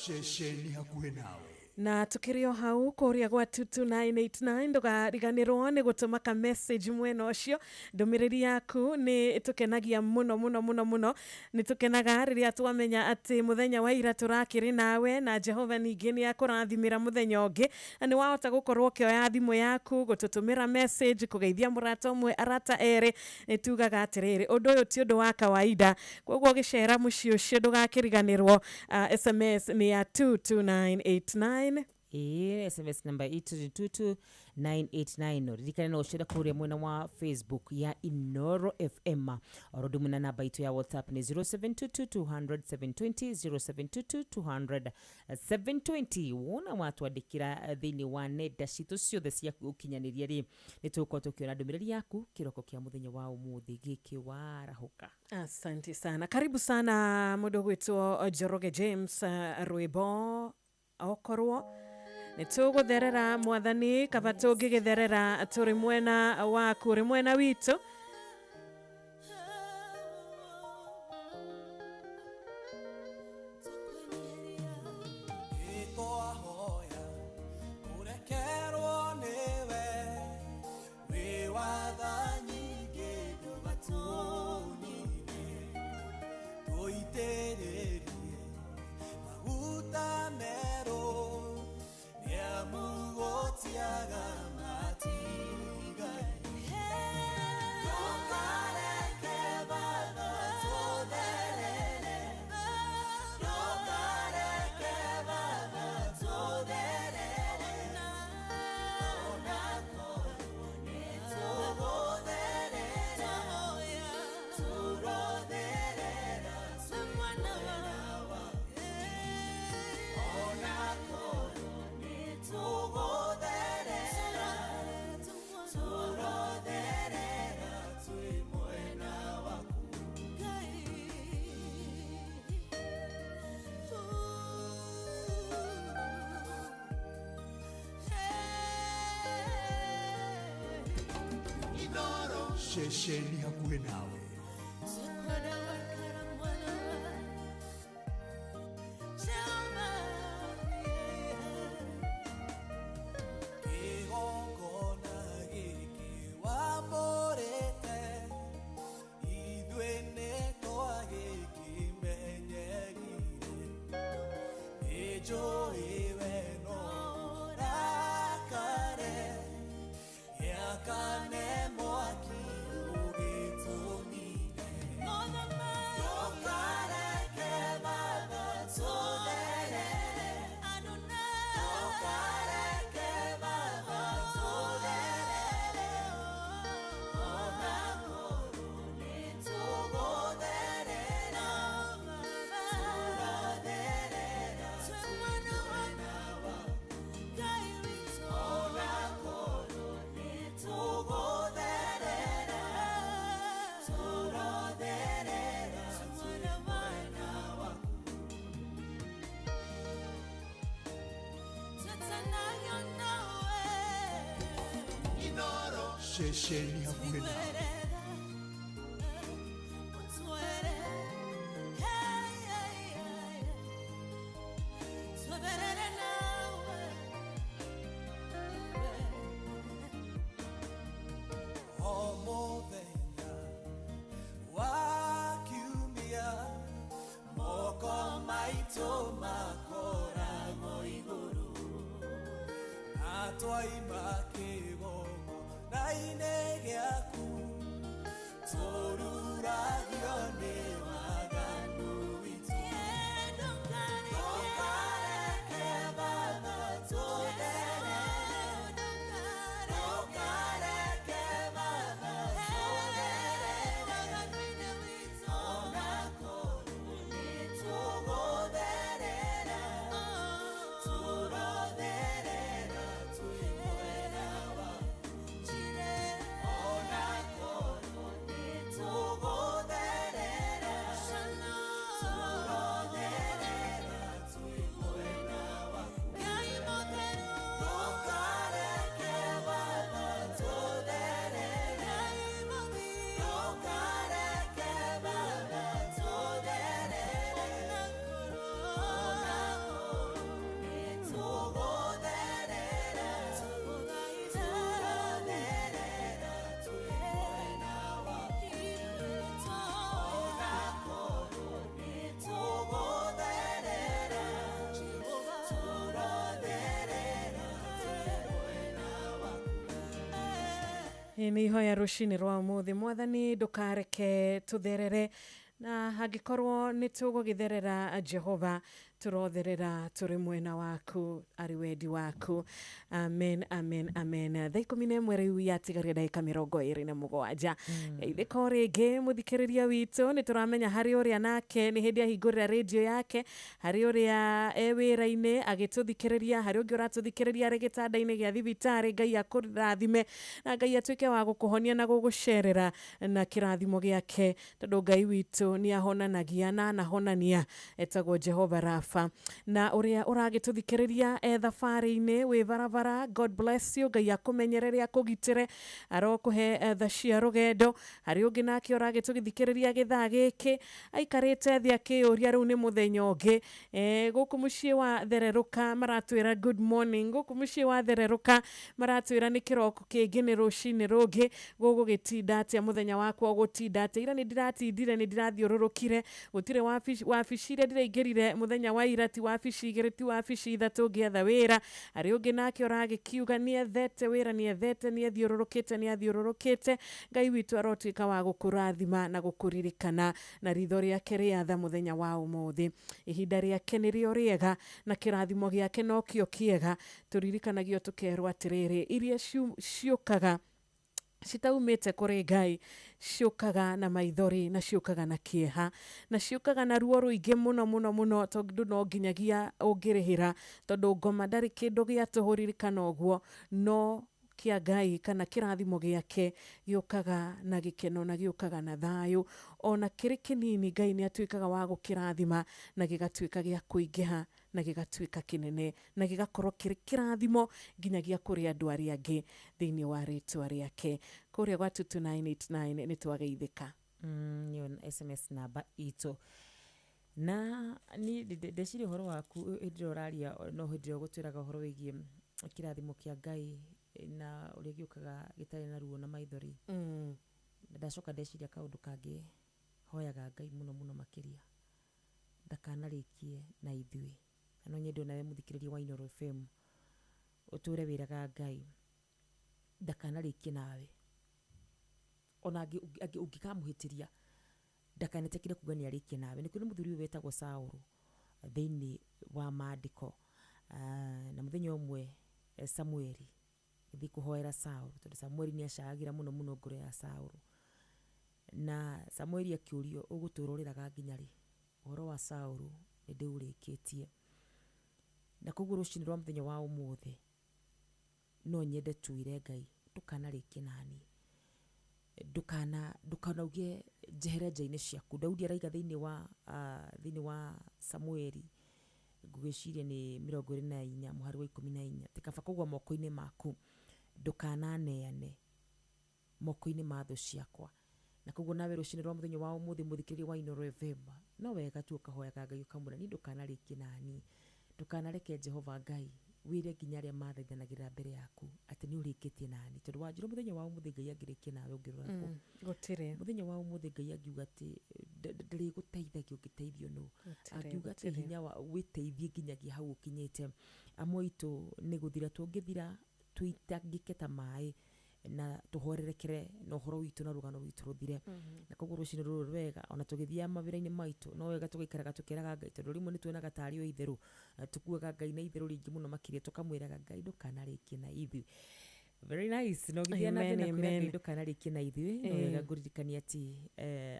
Ceceni hakuhĩ nawe. Na tukĩrĩ o hau kũrĩa gwa 22989 ndũkariganĩrwo nĩ gũtũma ka message mwena ũcio. Ndũmĩrĩri yaku nĩ ĩtũkenagia mũno mũno mũno mũno. Nĩ tũkenaga rĩrĩa twamenya atĩ mũthenya wa ira tũrakĩrĩ nawe na Jehova ningĩ nĩ akũrathimĩra mũthenya ũngĩ, na nĩ wahota gũkorwo ũkĩoya thimũ yaku gũtũtũmĩra message, kũgeithia mũrata ũmwe arata erĩ. Nĩ tugaga atĩrĩrĩ, ũndũ ũyũ ti ũndũ wa kawaida, koguo ũgĩcera mũciĩ ũcio ndũgakĩriganĩrwo. SMS nĩ ya 22989. Ĩĩ, SMS namba 22989. Ririkana no ũcere kũrĩa mwena wa Facebook ya Inoro FM. Oro ũndũ ũmwe na namba itũ ya WhatsApp nĩ 0722 200 720, 0722 200 720. Wona watwandĩkĩra thĩinĩ wa nenda citũ ciothe cia ũkinyanĩria rĩ, nĩ tũgũkorwo tũkĩona ndũmĩrĩri yaku kĩroko kĩa mũthenya wa ũmũthĩ gĩkĩ warahũka. Asante sana, karibu sana mũndũ ũgwĩtwo Njoroge James. Rwĩmbo okorwo nĩ tũgũtherera mwathani, kaba tũngĩgĩtherera tũrĩ mwena waku, ũrĩ mwena witũ. Nĩtwahoya ũrekerwo nĩwe, wĩ watha nyingĩ ndũgatũnine, tũitĩrĩrie maguta merũ, nĩamu gũtiaga matigari. Ceceni hakuhĩ nawe. Kĩgongona gĩkĩ wamũrĩte, ithuĩ nĩtwagĩkĩmenyerire. Nĩnjũĩ we no ũrakare, gĩakane mwaki ũgĩtũnine. Ndũkareke Baba tũtherere, ndũkareke Baba tũtherere, ona korwo nĩtũgũtherera, tũratherera twĩ mwena waku. Ona korwo nĩtũgũtherera, tũratherera twĩ mwena waku. Inoro. Ceceni hakuhĩ nawe. O mũthenya wa kiumia, moko maitũ makoragwo igũrũ, na twaima kĩgongona-inĩ gĩaku, tũruragio nĩ waganu witũ. Ndũkareke Baba tũtherere, ndũkareke Baba tũtherere, ona korwo nĩtũgũtherera, tũratherera twĩ mwena waku. Ona korwo nĩtũgũtherera, tũratherera twĩ mwena waku. Ndũkareke Baba tũtherere, ndũkareke Baba tũtherere, ona korwo nĩtũgũtherera, tũratherera twĩ mwena waku. Ona korwo nĩtũgũtherera, tũratherera twĩ mwena waku. Nĩ ihoya rũcinĩ rwa ũmũthĩ. Mwathani, ndũkareke tũtherere, na hangĩkorwo nĩ tũgũgĩtherera, Jehova, tũrotherera tũrĩ mwena waku, arĩ wendi waku. Amen, amen, amen. Thaa 11 rĩu yatigaria ndagĩka 27. Geithĩka o rĩngĩ, mũthikĩrĩria witũ. Nĩ tũramenya harĩ ũrĩa nake nĩ hĩndĩ ahingũrĩra rĩndio yake, harĩ ũrĩa e wĩra-inĩ agĩtũthikĩrĩria, harĩ ũngĩ ũratũthikĩrĩria arĩ gĩtanda-inĩ gĩa thibitarĩ. Ngai akũrathime na Ngai atuĩke wa gũkũhonia na gũgũcerera na kĩrathimo gĩake, tondũ Ngai witũ nĩ ahonanagia na anahonania, etagwo Jehova Rafa. Na ũrĩa ũragĩtũthikĩrĩria e thabarĩ-inĩ, wĩ barabara, God bless you. Ngai akũmenyerere, akũgitĩre, arokũhe tha cia rũgendo. Harĩ ũngĩ nake ũragĩtũthikĩrĩria gĩthaa gĩkĩ aikarĩte thĩ akĩyũria rĩu nĩ mũthenya ũngĩ. Gũkũ mũciĩ wa Thererũka maratwĩra good morning, gũkũ mũciĩ wa Thererũka maratwĩra nĩ kĩroko kĩngĩ, nĩ rũcinĩ rũngĩ. Gũgũgĩtinda atĩa? Mũthenya wakwa ũgũtinda atĩa? Ira nĩ ndiratindire, nĩ ndirathiũrũrũkire, gũtirĩ wabici iria ndĩraingĩrire mũthenya wa ira, ti wabici 2, ti wabici 3 ngĩetha wĩra. Harĩ ũngĩ nake ũragĩkiuga nĩethete wĩra, nĩethete, nĩethiũrũrũkĩte, nĩathiũrũrũkĩte. Ngai witũ arotuĩka wa gũkũrathima na gũkũririkana na ritho rĩake rĩatha mũthenya wa ũmũthĩ. Ihinda rĩake nĩrĩo rĩega na kĩrathimo gĩake nokĩo kĩega. Tũririkanagio tũkerwo atĩrĩrĩ, iria ciũkaga citaumĩte kũrĩ Ngai ciũkaga na maithori, na ciũkaga na kĩeha, na ciũkaga na ruo rũingĩ mũno mũno mũno, tondũ no nginyagia ũngĩrĩhĩra, tondũ ngoma ndarĩ kĩndũ gĩa tũhũ, ririkana ũguo. No kĩa Ngai kana kĩrathimo gĩake gĩũkaga na gĩkeno na gĩũkaga na thayũ, ona kĩrĩ kĩnini Ngai nĩ atuĩkaga wa gũkĩrathima na gĩgatuĩka gĩa kũingĩha na gĩgatuĩka kĩnene na gĩgakorwo kĩrĩ kĩrathimo nginyagia kũrĩ andũ arĩa angĩ thĩinĩ wa rĩtwa rĩake. Kũrĩa gwa 22989 nĩ twageithĩka. Nĩyo SMS namba itũ. Na ni ndeciria ũhoro waku hĩndĩ ĩrĩa ũraria, no hĩndĩ ĩrĩa ũgũtwĩraga ũhoro wĩgiĩ kĩrathimo kĩa Ngai na ũrĩa gĩũkaga gĩtarĩ na ruo na maithori. Na ndacoka ndeciria kaũndũ kangĩ hoyaga Ngai mũno mũno makĩria ndakanarĩkie na ithuĩ. Na no nyende onawe mũthikĩrĩria wa Inooro FM ũtũre wĩraga Ngai ndakanarĩkie nawe, ona ũngĩkamũhĩtĩria ndakanetĩkĩre kuga nĩ arĩkie nawe. Nĩ kũrĩ mũthuri ũyũ wetagwo Saũlũ thĩinĩ wa maandĩko, na mũthenya ũmwe Samueli gĩthiĩ kũhoera Saũlũ, tondũ Samueli nĩ acayagĩra mũno mũno ngoro ya Saũlũ. Na Samueli akĩũrio, ũgũtũra ũrĩraga nginya rĩ? Ũhoro wa Saũlũ nĩ ndĩũrĩkĩtie. Na koguo rũcinĩ rwa mũthenya wa ũmũthĩ no nyende tuire Ngai ndũkanarĩkie nani, ndũkanauge njehere nja-inĩ ciaku. Daudi araiga thĩinĩ wa Samueli ngwĩciria nĩ 24 mũhari wa 14, atĩ kaba kũgũa moko-inĩ maku ndũkananeane moko-inĩ ma thũ ciakwa. Na koguo nawe rũcinĩ rwa mũthenya wa ũmũthĩ mũthikĩrĩria wa Inooro FM, no wega tu ũkahoyaga Ngai ũkamwĩra niĩ ndũkanarĩkie nani, ndũkanareke Jehova Ngai wĩre nginya arĩa mathaithanagĩrĩra mbere yaku atĩ nĩ ũrĩkĩtie nani, tondũ wanjĩra mũthenya wa ũmũthĩ Ngai angĩrĩkia nawe ũngĩrora kũ. Gũtirĩ. Mũthenya wa ũmũthĩ Ngai angiuga atĩ ndĩrĩgũteithagia ũngĩteithio nũ, angiuga atĩ hinya wa wĩteithie nginyagia hau ũkinyĩte. Amwe aitũ nĩ gũthira tũngĩthira tũitangĩke ta maĩ na tũhorerekere na ũhoro witũ na rũgano rwitũ rũthire. Na koguo rũcinĩ rũrũ rwega ona tũgĩthiaga mawĩra-inĩ maitũ no wega tũgaikaraga tũkĩraga Ngai, tondũ rĩmwe nĩ tuonaga tarĩ o itherũ, tukuaga Ngai na itherũ rĩingĩ mũno makĩria, tũkamwĩraga Ngai ndũkanarĩkie na ithuĩ. Very nice. No gĩthiĩ na mbere na kwĩra Ngai ndũkanarĩkie na ithuĩ, no wega ngũririkania atĩ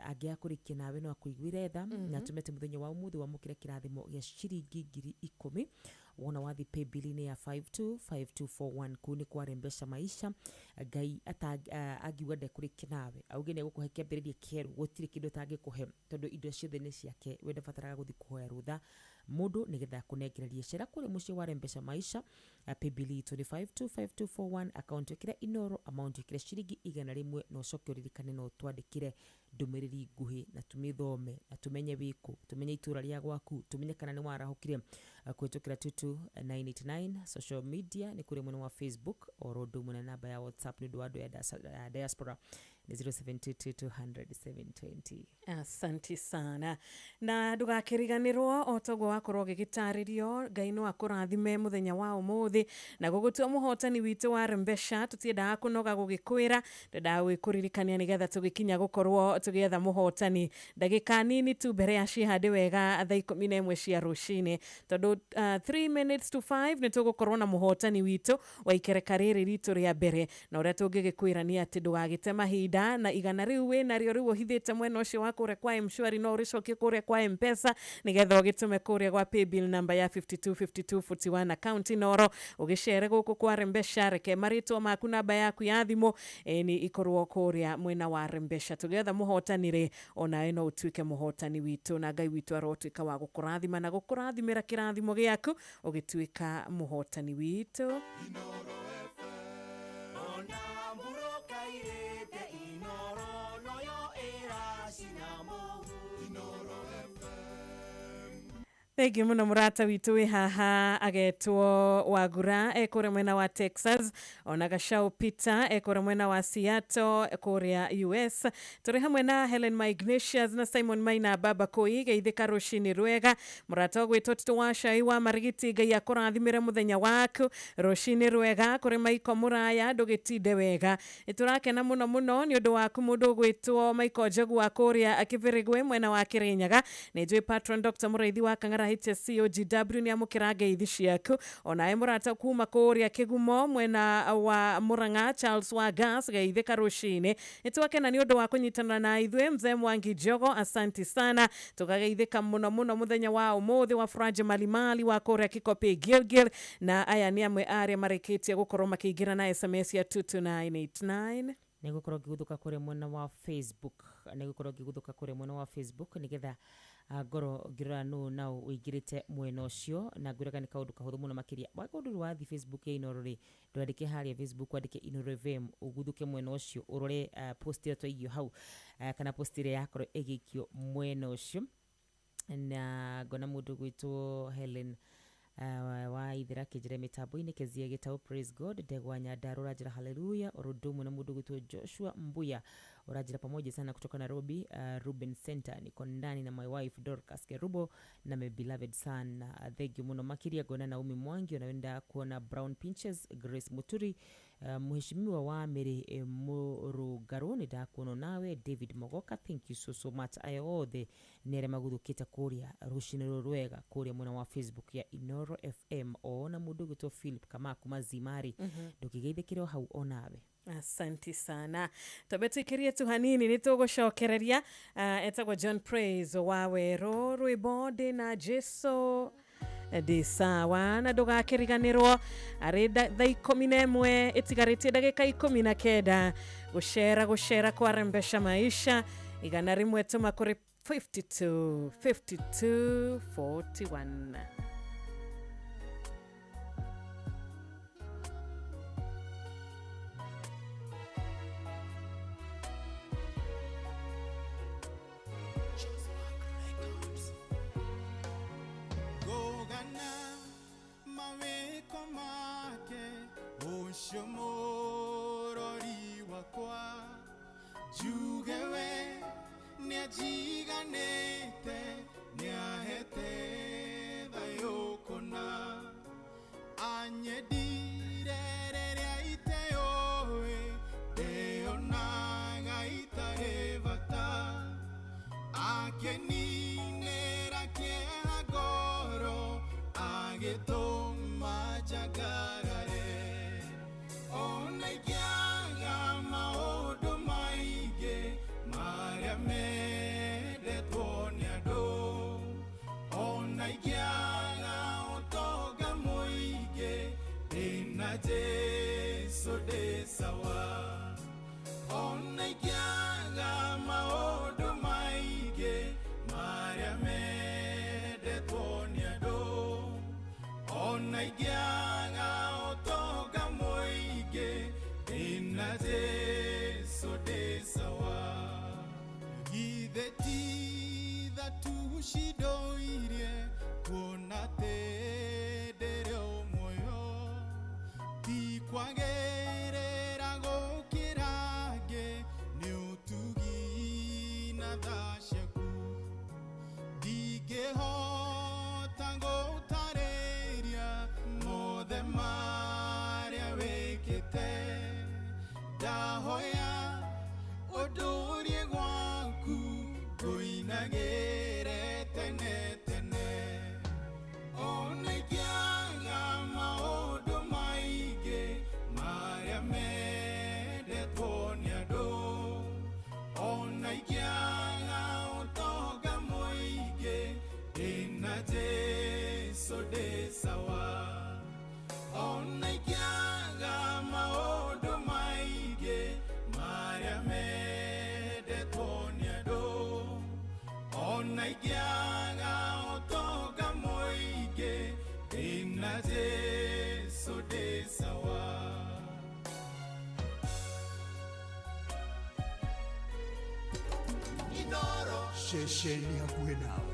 angĩaga kũrĩkia nawe no akũiguĩre tha na atũme atĩ mũthenya wa ũmũthĩ wamũkĩre kĩrathimo gĩa ciringi 10,000 wona wathi pay bill-inĩ ya 525241 kũu nĩ kwa Rembesha Maisha. Ngai angiuga ndekũrĩkia nawe auge nĩ egũkũhe kĩambĩrĩria kĩerũ, gũtirĩ kĩndũ atangĩkũhe tondũ indo ciothe nĩ ciake, we ndabataraga gũthiĩ kũhoya rũtha mũndũ nĩgetha akũnengererie. Cera kũrĩa mũciĩ wa Rembesha Maisha, pay bill itũ nĩ 525241, account ĩkĩre Inooro, amount ĩkĩre ciringi 100, na ũcoke ũririkane no ũtwandĩkĩre ndũmĩrĩri nguhĩ na tũmĩthome na tũmenye wĩkũ, tũmenye itũra rĩa gwaku, tũmenye kana nĩ warahũkire kũhĩtũkĩra 22989 social media nĩ kũrĩ mwena wa Facebook oro ũndũ ũmwe na namba ya WhatsApp nĩ ũndũ wa andũ a diaspora nĩ 0722200720. Asanti sana. Na ndũgakĩriganĩrwo o toguo wakorwo ũgĩgĩtarĩrio, Ngai no akũrathime mũthenya wa ũmũthĩ na gũgũtua mũhotani witũ wa Rembesha. Tũtiendaga kũnoga gũgĩkwĩra, twendaga gwĩkũririkania nĩgetha tũgĩkinya gũkorwo tũgĩetha mũhotani ndagĩka nini tu mbere ya cihande wega thaa 11 cia rũcinĩ, tondũ 3 minutes to 5 nĩ tũgũkorwo na mũhotani witũ wa ikereka rĩrĩ ritũ rĩa mbere. Na ũrĩa tũngĩgĩkwĩra nĩ atĩ ndũgagĩte mahinda na igana rĩu wĩnarĩo rĩu ũhithĩte mwena ũcio wa kũrĩa kwa M-Shwari no ũrĩcokie kũrĩa kwa M-Pesa nĩgetha ũgĩtũme kũrĩa gwa paybill number ya 525241 account Inooro, ũgĩcere gũkũ kwa Rembesha, reke marĩtwa maku namba yaku ya thimũ nĩ ikorwo kũrĩa mwena wa Rembesha. Tũgĩetha mũhotani rĩ, onawe no ũtuĩke mũhotani witũ, na Ngai witũ arotuĩka wa gũkũrathima na gũkũrathimĩra kĩrathimo gĩaku ũgĩtuĩka mũhotani witũ. Thengiũ mũno mũrata witũ wĩ haha agetwo Wagura ekũrĩa mwena wa Texas, ona Gacau Peter ekũrĩa mwena wa Seattle kũrĩa US. Tũrĩ hamwe na Helen Ignatius na Simon Maina Baba Koi geithĩka rũcinĩ rwega. Mũrata ũgwĩtwo Tito wa Cai wa Marigiti, Ngai akũrathimĩre mũthenya waku. Rũcinĩ rwega kũrĩ Maiko Mũraya, ndũgĩtinde wega. Nĩtũrakena mũno mũno nĩ ũndũ waku mũndũ ũgwĩtwo Maiko Njogu wa kũrĩa Kĩbĩrĩgwe mwena wa Kĩrĩnyaga. Nĩ njũĩ patron Dr. Mũraithi wa Kang'ara HSCOGW nĩ amũkĩra ngeithi ciaku. Onawe mũrata kuma kũrĩa Kĩgumo mwena wa Murang'a Charles wa Gas geithĩka rũcinĩ. Nĩtwakena nĩ ũndũ wa kũnyitanĩra na ithuĩ Mzee Mwangi Jogo, asanti sana. Tũkageithĩka mũno mũno mũthenya wa ũmũthĩ wa Furaja Malimali wa kũrĩa Kikopi Gilgil, na aya nĩ amwe arĩa marĩkĩtie gũkorwo makĩingĩra na SMS ya 22989. Nĩ gũkorwo ngĩgũthũka kũrĩa mwena wa Facebook. Nĩ gũkorwo ngĩguthũka kũrĩa mwena wa Facebook nĩgetha ngorwo ngĩrora nũ nao ũingĩrĩte mwena ũcio, na ngwĩraga nĩ kaũndũ kahũthũ mũno makĩria. Wangorwo ndũrĩ wathiĩ Facebook ya Inooro rĩ, ndwandĩke harĩa Facebook, wandĩke Inooro FM, ũguthũke mwena ũcio ũrore post ĩrĩa twaigio hau, kana post ĩrĩa yakorwo ĩgĩikio mwena ũcio. Na ngona mũndũ gwĩtwo Helen wa ithira kĩnjĩra mĩtambo-inĩ Kezia Gĩtaũ, praise God. Ndegwa Nyandarua ũranjĩra haleluya. Oro ũndũ ũmwe na mũndũ gwĩtwo Joshua Mbuya ũranjĩra pamoja sana kutoka Nairobi, Ruben Center, niko ndani na my wife Dorcas Kerubo na my beloved son. Thank you mũno makĩria. Ngona Naomi Mwangi, onawenda kuona Brown Pinches, Grace Muturi, mheshimiwa wa Mary Mũrũngarũ, nĩ ndakuona nawe David Mogoka, thank you so so much. Aya othe nĩ arĩa maguthũkĩte kũrĩa rũcinĩ rũrũ rwega kũrĩa mwena wa Facebook ya Inooro FM, ona mũndũ ũgwĩtwo Philip Kamaku Mazimari, ndũkĩgeithĩkĩre o hau onawe. Asanti sana. Twambe tuikirie tu hanini nĩ tũgũcokereria. Etagwo John Praise wa Werũ, rwĩmbo ndĩna Jesu ndĩ sawa, na ndũgakĩriganĩrwo arĩ thaa 11 ĩtigarĩtie ndagĩka 19 gũcera gũcera kwarembesha maisha 101 tũma kũrĩ 52 52 41. Gogana mawĩko make ũcio mũrori wakwa, njuge we nĩanjiganĩte, nĩahete thayũ kũna, anyendire rĩrĩa iteũĩ, ndĩonaga itarĩ bata, akeninĩra kĩeha ngoro, agĩtũma njangarare. Ona ingĩaga maũndũ maingĩ marĩa mendetwo nĩ andũ, ona ingĩaga ũtonga mũingĩ, ndĩna Jesũ ndĩ sawa. Ona ingĩaga maũndũ maingĩ marĩa mendetwo nĩ andũ, ona ingĩaga ũtonga mũingĩ, ndĩna Jesũ ndĩ sawa. Githĩ ti tha tu cindoirie kuona atĩ ndĩrĩ o muoyo, ti kwagĩrĩra gũkĩra angĩ, nĩ ũtugi na tha ciaku. Ndingĩhota gũtarĩria mothe marĩa wĩkĩte, ndahoya ũndũrie gwaku ngũinagĩre tene tene. Ona ingĩaga maũndũ maingĩ marĩa mendetwo nĩ andũ, ona ingĩaga ũtonga mũingĩ, ndĩna Jesũ ndĩ sawa. Ona ingĩaga maũndũ maingĩ marĩa mendetwo nĩ andũ, ona ingĩaga ũtonga mũingĩ, ndĩna Jesũ ndĩ sawa. Inooro ceceni hakuhĩ nawe.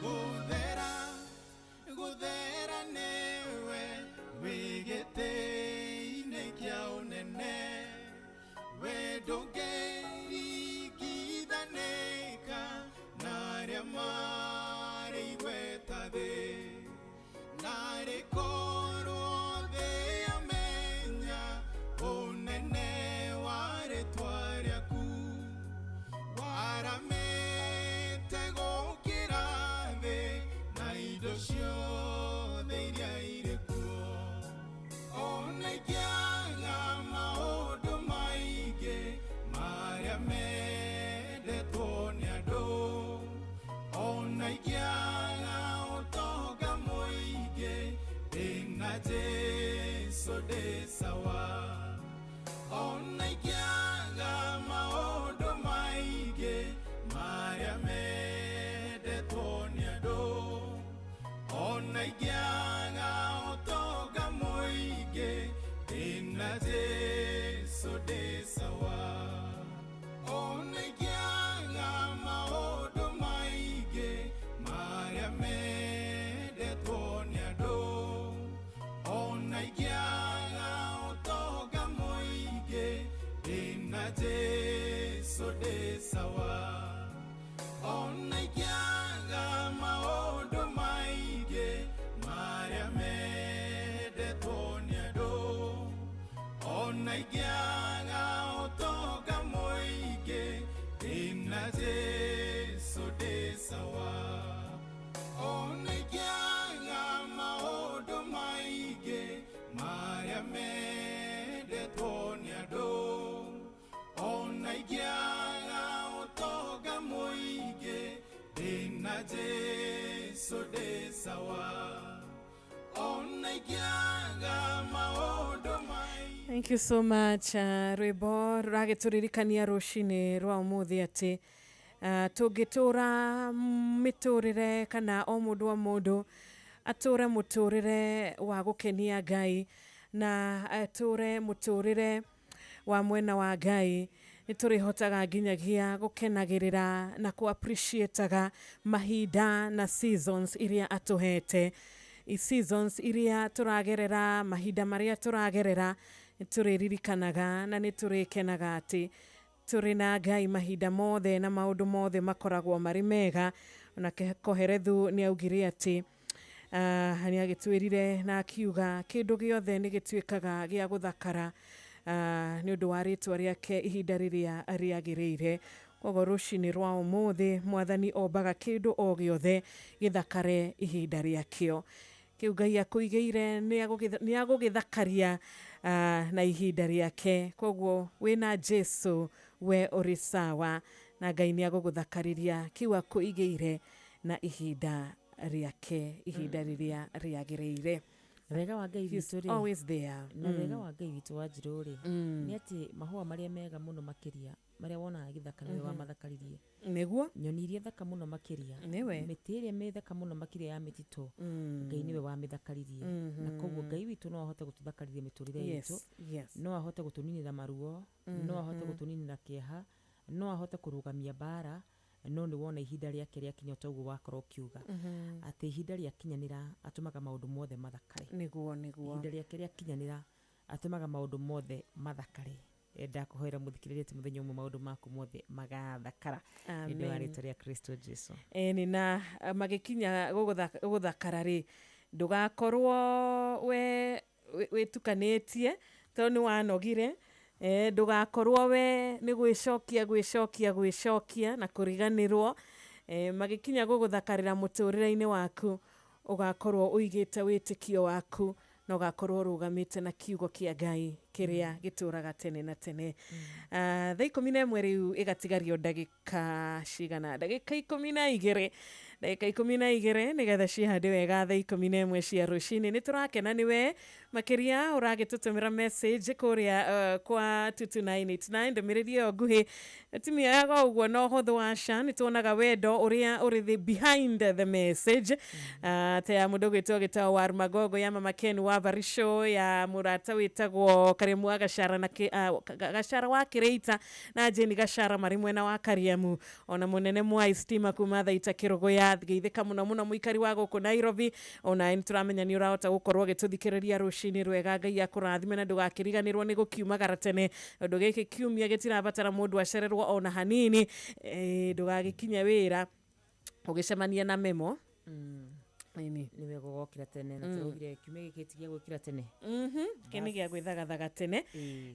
Gũthera gũthera nĩwe wĩ gĩtĩ-inĩ kĩa ũnene, we ndũngĩringithanĩka na arĩa marĩ igweta thĩ, narĩ korwo thĩ yamenya ũnene wa rĩtwa rĩaku, waramĩte gũkĩra thĩ na indo ciothe iria irĩ kuo. Ona ingĩaga maũndũ maingĩ marĩa mendetwo nĩ andũ, ona Jesu ndĩ sawa. Ona ingĩaga maũndũ maingĩ marĩa mendetwo nĩ andũ, ona ingĩaga ũtonga mũingĩ, ndĩna Jesu ndĩ sawa. Ona ingĩaga maũndũ maingĩ marĩa mendetwo nĩ andũ, ona ingĩaga ũtonga mũingĩ, ndĩna Jesu ndĩ sawa. Ona ingĩaga maũndũ maingĩ marĩa mendetwo nĩ andũ, ona ingĩaga ũtonga mũingĩ, ndĩna Jesu ndĩ sawa. Ona ingĩaga maũndũ maingĩ marĩa mendetwo nĩ andũ, ona ingĩaga ũtonga mũingĩ, ndĩna Jesu ndĩ sawa. Ona ingĩaga maũndũ maingĩ. Thank you so much. Rwĩmbo rũragĩtũririkania rũcinĩ rwa ũmũthĩ atĩ tũngĩtũra mĩtũrĩre kana o mũndũ o mũndũ atũre mũtũrĩre wa gũkenia Ngai na atũre mũtũrĩre wa mwena wa Ngai, nĩ tũrĩhotaga nginyagia gũkenagĩrĩra na kũ appreciate-aga mahinda na seasons iria atũhete. I seasons iria tũragerera, mahinda marĩa tũragerera, nĩ tũrĩririkanaga na nĩ tũrĩkenaga atĩ tũrĩ na Ngai mahinda mothe na maũndũ mothe makoragwo marĩ mega. Ona Koherethu nĩ augire atĩ nĩ agĩtwĩrire na akiuga kĩndũ gĩothe nĩ gĩtuĩkaga gĩa gũthakara nĩ ũndũ wa rĩtwa rĩake ihinda rĩrĩa rĩagĩrĩire. Koguo rũcinĩ rwa ũmũthĩ mwathani ombaga kĩndũ o gĩothe gĩthakare ihinda rĩakĩo. Kĩu Ngai akũigĩire nĩ agũgĩthakaria na ihinda rĩake. Koguo wĩna Jesu we ũrĩ sawa na Ngai nĩ agũgũthakarĩria kĩu akũigĩire na ihinda rĩake, ihinda rĩrĩa rĩagĩrĩire. Wega wa Ngai He's witũ rĩ, always there. Na wega wa Ngai witũ wa Njirũ rĩ, nĩ atĩ mahũa marĩa mega mũno makĩria marĩa wonaga gĩthaka nĩwe wamathakaririe. Nĩguo. Nyoni iria thaka mũno makĩria, Nĩwe. mĩtĩ ĩrĩa mĩthaka mũno makĩria ya mĩtitũ, Ngai nĩwe wamĩthakaririe. Na koguo Ngai witũ no ahote gũtũthakarĩria mĩtũrĩre itũ, no ahote gũtũninĩra maruo, no ahote gũtũninĩra kĩeha, no ahote kũrũgamia mbara, no nĩ wona ihinda rĩake rĩakinya ta ũguo wakorwo ũkiuga, atĩ ihinda rĩakinyanĩra atũmaga maũndũ mothe mathakare. Nĩguo, nĩguo. Ihinda rĩake rĩakinyanĩra atũmaga maũndũ mothe mathakare. Ndakũhoera mũthikĩrĩria atĩ mũthenya ũmwe maũndũ maku mothe magathakara nĩ ũndũ wa Amen. rĩtwa rĩa Kristo Jesu. Ĩni na magĩkinya gũthakara rĩ, ndũgakorwo we wĩtukanĩtie tondũ nĩ wanogire. Ndũgakorwo we nĩ gwĩcokia gwĩcokia gwĩcokia na kũriganĩrwo. Magĩkinya gũgũthakarĩra mũtũrĩre-inĩ waku, ũgakorwo ũigĩte wĩtĩkio waku na ũgakorwo ũrũgamĩte na kiugo kĩa Ngai kĩrĩa gĩtũraga tene na tene. Thaa 11 rĩu ĩgatigario ndagĩka cigana? Ndagĩka 12. Ndagĩka 12 nĩgetha cihande wega thaa 11 cia rũcinĩ. Nĩ tũrakena nĩwe makĩria ũragĩtũtũmĩra message kũrĩa kwa 22989 ndũmĩrĩri ĩyo nguhĩ timioyaga ũguo na ũhũthũ wa ca. Nĩ tuonaga wendo ũrĩa ũrĩ the behind the message. Ta ya mũndũ ũgwĩtwo gĩtagwo wa Magogo, ya Mama Ken wa Barisho, ya mũrata wĩtagwo Kariamu wa Gashara na Gashara wa Kĩrĩita na Jane Gashara marĩ mwena wa Kariamu, ona mũnene Mwai Stima kuma Thaita Kĩrũgũya. Geithĩka mũno mũno mũikari wa gũkũ Nairobi, ona nĩ tũramenya nĩ ũrahota gũkorwo ũgĩtũthikĩrĩria rũcinĩ rwega. Ngai akũrathime na ndũgakĩriganĩrwo nĩ gũkiumagara tene, ũndũ gĩkĩ kiumia gĩtirabatara mũndũ acererwo ona hanini. Ndũgagĩkinye wĩra ũgĩcemania na memo. Ĩni. Nĩ wega ũgokĩra tene na tũraugire kiumia gĩkĩ ti gĩa gwĩkĩra tene. Kĩ nĩ gĩa gwĩthagathaga tene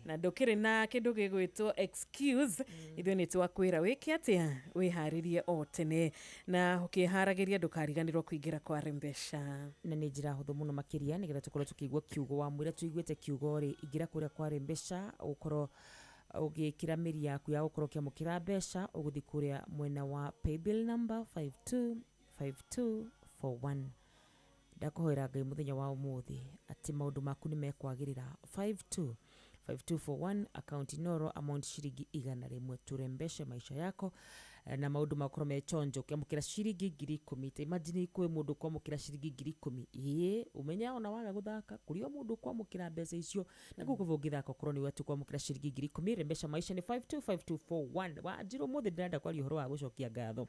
na ndũkĩrĩ na kĩndũ gĩgwĩtwo excuse. Ithuĩ nĩ twakwĩra wĩke atĩa, wĩharĩrie o tene, na ũkĩharagĩria ndũkariganĩrwo kũingĩra kwa Rembesha. Na nĩ njĩra hũthũ mũno makĩria nĩgetha tũkorwo tũkĩigua kiugo. Wa mwĩra tũiguĩte kiugo rĩ, ingĩra kũrĩa kwa Rembesha ũkorwo ũgĩkĩra mĩri yaku ya gũkorwo ũkĩamũkĩra mbeca, ũgũthiĩ kũrĩa mwena wa paybill number 525241 Ndakũhoera Ngai mũthenya wa ũmũthĩ atĩ maũndũ maku nĩ mekwagĩrĩra. 525241 account Inoro, amount ciringi 100. Turembeshe maisha yako na maũndũ makorwo me chonjo. Ũkĩamũkĩra ciringi 10,000, ta imagine kwĩ mũndũ ũkwamũkĩra ciringi 10,000, ĩĩ ũmenya ona waga gũthaka kũrĩ o mũndũ ũkwamũkĩra mbeca icio, na koguo ũngĩthaka ũkorwo nĩ we kwamũkĩra ciringi 10,000. Rembesha maisha nĩ 525241. Wanjirũ ũmũthĩ ndĩrenda kwaria ũhoro wa gũcokia ngatho,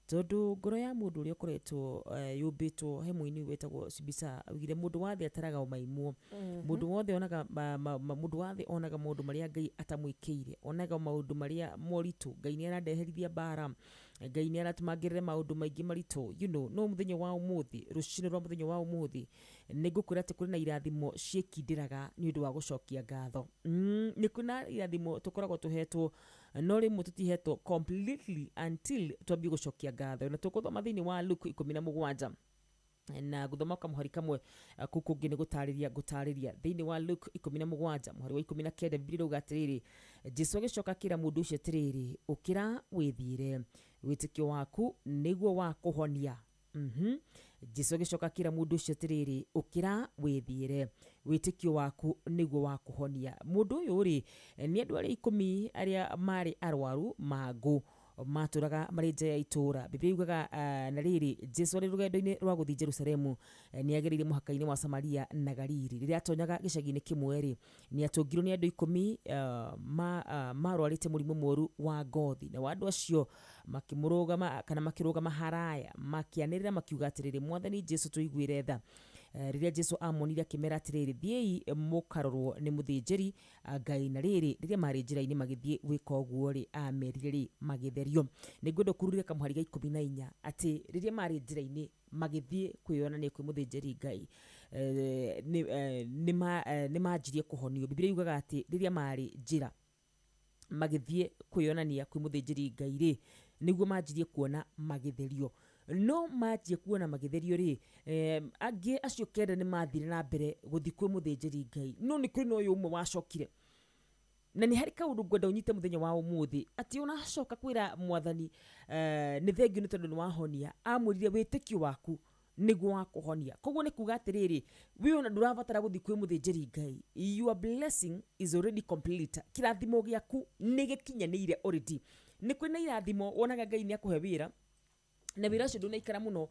tondu ngoro ya mundu uria ukoretwo yumbitwo he muini wetagwo Sibisa augire mundu wathe ataraga umaimwo. Mundu wothe onaga mundu wathe onaga maundu maria Ngai atamwikiire, onaga maundu maria moritu. Ngai ni arandeherithia mbara, Ngai ni aratũma ngerere maundu maingi maritu, you know. No muthenya wa umuthi, rucini rwa muthenya wa umuthi, nĩngũkwĩra atĩ kũrĩ na irathimo ciĩkindĩraga nĩ ũndũ wa gũcokia ngatho. Nĩ kũrĩ na irathimo tũkoragwo tũhetwo, no rĩmwe tũtihetwo completely until twambie gũcokia ngatho. Na tũgũthoma thĩinĩ wa Luke 17 na guthoma kamuhari kamwe kuu kũngĩ nĩ gũtarĩria ngũtarĩria. Thĩinĩ wa Luke 17 mũhari wa 19, Biblia ĩrauga atĩrĩrĩ, Jesu agĩcoka akĩra mũndũ ũcio atĩrĩrĩ, ũkĩra wĩthiĩre, wĩtĩkio waku nĩguo wa kũhonia. Jesu agĩcoka akĩra mũndũ ũcio atĩrĩrĩ, ũkĩra wĩthiĩre, wĩtĩkio waku nĩguo wa kũhonia. Mũndũ ũyũ rĩ, nĩ andũ arĩa 10 arĩa marĩ arwaru mangũ matũraga marĩ nja ya itũra. Biblia yugaga na rĩrĩ, Jesu arĩ rũgendo-inĩ rwa gũthiĩ Jerusalemu nĩ agereire mũhaka-inĩ wa Samaria na Galili. Rĩrĩa atonyaga gĩcagi-inĩ kĩmwe rĩ, nĩ atũngirwo nĩ andũ 10 marwarĩte mũrimũ mũũru wa ngothi, na andũ acio makĩmũrũgama kana makĩrũgama haraya makĩanĩrĩra makiuga atĩrĩrĩ, Mwathani Jesu tũiguĩre tha. Rĩrĩa Jesu amonire akĩmera atĩrĩrĩ, thiĩi mũkarorwo nĩ mũthĩnjĩri Ngai. Na rĩrĩ, rĩrĩa marĩ njĩra-inĩ magĩthiĩ gwĩka ũguo rĩ, amerire rĩ, magĩtherio. Nĩngwenda ũkururire kamũhari ga 14 atĩ rĩrĩa marĩ njĩra-inĩ magĩthiĩ kwĩyonania kwĩ mũthĩnjĩri Ngai, nĩ manjirie kũhonio. Biblia yugaga atĩ rĩrĩa marĩ njĩra magĩthiĩ kwĩyonania kwĩ mũthĩnjĩri Ngai rĩ, nĩguo manjirie kuona magĩtherio. No manjie kuona magĩtherio rĩ, angĩ acio 9 nĩ mathire na mbere gũthiĩ kwĩ mũthĩnjĩri Ngai, no nĩ kũrĩ na ũyũ ũmwe wacokire. Na nĩ harĩ kaũndũ ngwenda ũnyite mũthenya wa ũmũthĩ, atĩ ũnacoka kwĩra Mwathani nĩ thengio nĩ tondũ nĩ wahonia, amwĩrire wĩtĩkio waku nĩguo wa kũhonia. Koguo nĩ kuga atĩrĩrĩ, we ona ndũrabatara gũthiĩ kwĩ mũthĩnjĩri Ngai, your blessing is already complete. Kĩrathimo gĩaku nĩ gĩkinyanĩire already. Nĩ kwĩ na irathimo wonaga Ngai nĩ akũhe wĩra, na wĩra ũcio ndũnaikara mũno,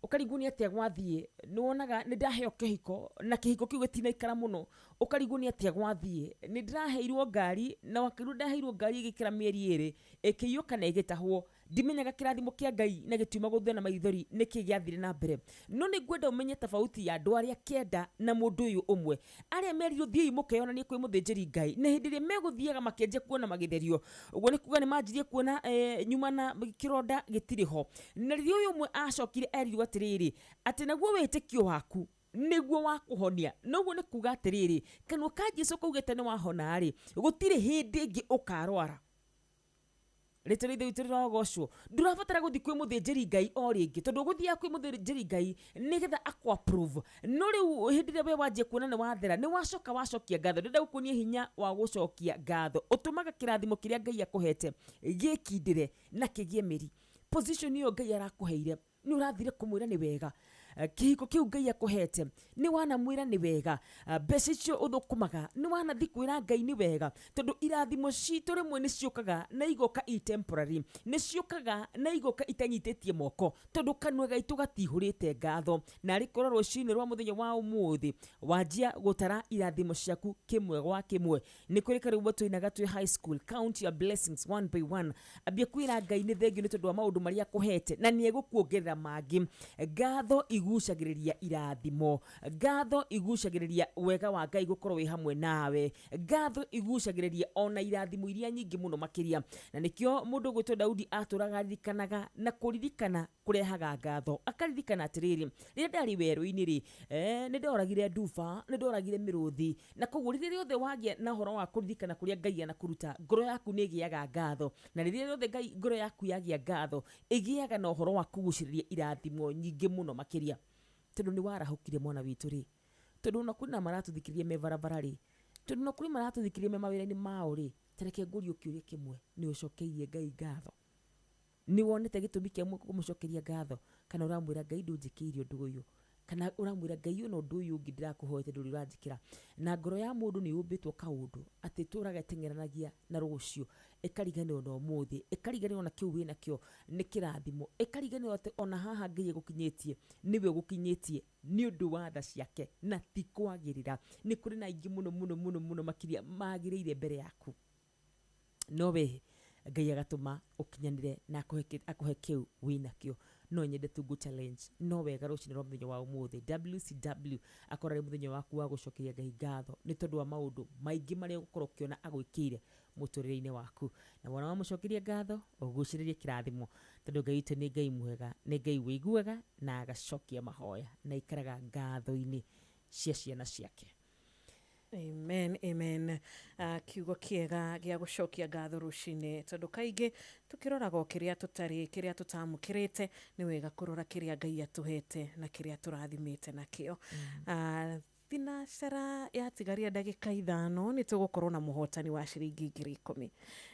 ũkarigwo nĩ atĩa gwathiĩ. Nĩ wonaga nĩ ndaheo kĩhiko na kĩhiko kĩu gĩtinaikara mũno, ũkarigwo nĩ atĩa gwathiĩ. Nĩ ndĩraheirwo ngari na wakĩrwo ndaheirwo ngari ĩgĩkĩra mĩeri 2 ĩkĩiywo kana ĩgĩtahwo. Ndimenyaga kĩrathimo kĩa Ngai na gĩtiuma gũthĩa na maithori nĩkĩ gĩathire na mbere. No nĩ ngwenda ũmenye tofauti ya andũ arĩa 9 na mũndũ ũyũ ũmwe, arĩa merirwo thiĩi mũkeyonanie kwĩ mũthĩnjĩri Ngai, na hĩndĩ ĩrĩa megũthiaga makĩanjia kuona magĩtherio, ũguo nĩ kuga nĩ manjirie kuona nyuma na kĩronda gĩtirĩ ho. Na rĩrĩa ũyũ ũmwe acokire erirwo atĩrĩrĩ, atĩ naguo wĩtĩkio waku nĩguo wa kũhonia. Noguo nĩ kuga atĩrĩrĩ, kanua ka Jesu kaugĩte nĩ wahona rĩ, gũtirĩ hĩndĩ ĩngĩ ũkarwara. Rĩtwa rĩa Ithe witũ rĩrogocwo. Ndũrabatara gũthiĩ kwĩ mũthĩnjĩri Ngai o rĩngĩ, tondũ ũgũthiaga kwĩ mũthĩnjĩri Ngai nĩgetha akũ approve. No rĩu hĩndĩ ĩrĩa we wanjia kuona nĩ wathera, nĩ wacoka wacokia ngatho. Ndĩrenda gũkuonia hinya wa gũcokia ngatho ũtũmaga kĩrathimo kĩrĩa Ngai akũhete gĩkindĩre na kĩgĩe mĩri. Position ĩyo Ngai arakũheire nĩ ũrathire kũmwĩra nĩ wega, kĩhiko kĩu Ngai akũhete nĩ wanamwĩra nĩ wega, mbeca icio ũthũkũmaga nĩ wanathi kwĩra Ngai nĩ wega, tondũ irathimo citũ rĩmwe nĩ ciũkaga na igoka i temporary, nĩ ciũkaga na igoka itanyitĩtie moko, tondũ kanua gaitũ gatihũrĩte ngatho. Na arĩ korwo rũcinĩ rwa mũthenya wa ũmũthĩ wanjia gũtara irathimo ciaku kĩmwe gwa kĩmwe. Nĩ kũrĩ karwĩmbo tũinaga twĩ high school, count your blessings one by one. Ambia kwĩra Ngai nĩ thengio nĩ tondũ wa maũndũ marĩa akũhete na nĩ egũkuongerera mangĩ. Ngatho igucagĩrĩria irathimo, ngatho igucagĩrĩria wega wa Ngai gũkorwo wĩ hamwe nawe, ngatho igucagĩrĩria ona irathimo iria nyingĩ mũno makĩria. Na nĩkĩo mũndũ ũgwĩtwo Daudi atũraga aririkanaga, na kũririkana kũrehaga ngatho. Akaririkana atĩrĩrĩ, rĩrĩa ndarĩ werũ-inĩ rĩ, nĩ ndoragire nduba, nĩ ndoragire mĩrũthi. Na koguo rĩrĩa rĩothe wagĩa na ũhoro wa kũririkana kũrĩa Ngai anakũruta, ngoro yaku nĩ ĩgĩaga ngatho. Na rĩrĩa rĩothe Ngai ngoro yaku yagĩa ngatho, ĩgĩaga na ũhoro wa kũgucĩrĩria irathimo nyingĩ mũno makĩria. Tondũ nĩ warahũkire mwana witũ rĩ, tondũ ona kwĩna maratũthikĩrĩria me barabara rĩ, tondũ ona kwĩ maratũthikĩrĩria me mawĩra-inĩ mao rĩ, ta reke ngũrie kĩũria kĩmwe, nĩ ũcokeirie Ngai ngatho? Nĩ wonete gĩtũmi kĩa kũmũcokeria ngatho, kana ũramwĩra Ngai ndũnjĩkĩire ũndũ ũyũ, Kana ũramwĩra Ngai ona ũndũ ũyũ ũngĩ ndĩrakũhoete ndũrĩ ũranjĩkĩra. Na ngoro ya mũndũ nĩ yũmbĩtwo kaũndũ atĩ tũraga ĩteng'eranagia na rũciũ, ĩkariganĩrwo na ũmũthĩ, ĩkariganĩrwo na kĩu wĩnakĩo nĩ kĩrathimo, ĩkariganĩrwo atĩ ona haha Ngai egũkinyĩtie nĩwe ũgũkinyĩtie nĩ ũndũ wa tha ciake na ti kwagĩrĩra. Nĩ kũrĩ na aingĩ mũno mũno mũno mũno makĩria magĩrĩire mbere yaku, no we Ngai agatũma ũkinyanĩre na akũhe kĩu wĩnakĩo. No nyende tu ngũ challenge no wega rũcinĩ rwa mũthenya wa ũmũthĩ WCW akorwo arĩ mũthenya waku wa gũcokeria Ngai ngatho nĩ tondũ wa maũndũ maingĩ marĩa ũgũkorwo ũkĩona agwĩkĩire mũtũrĩre-inĩ waku. Na wona wamũcokeria ngatho ũgucĩrĩrie kĩrathimo, tondũ Ngai witũ nĩ Ngai mwega, nĩ Ngai wĩiguaga na agacokia mahoya na aikaraga ngatho-inĩ cia ciana ciake. Amen, amen. Kiugo kĩega gĩa gũcokia ngatho rũcinĩ, tondũ kaingĩ tũkĩroraga o kĩrĩa tũtarĩ, kĩrĩa tũtamũkĩrĩte, nĩ wega kũrora kĩrĩa Ngai atũhete na kĩrĩa tũrathimĩte nakĩo. Thinacara yatigaria ndagĩka 5 nĩ tũgũkorwo na mũhotani wa ciringi 10,000.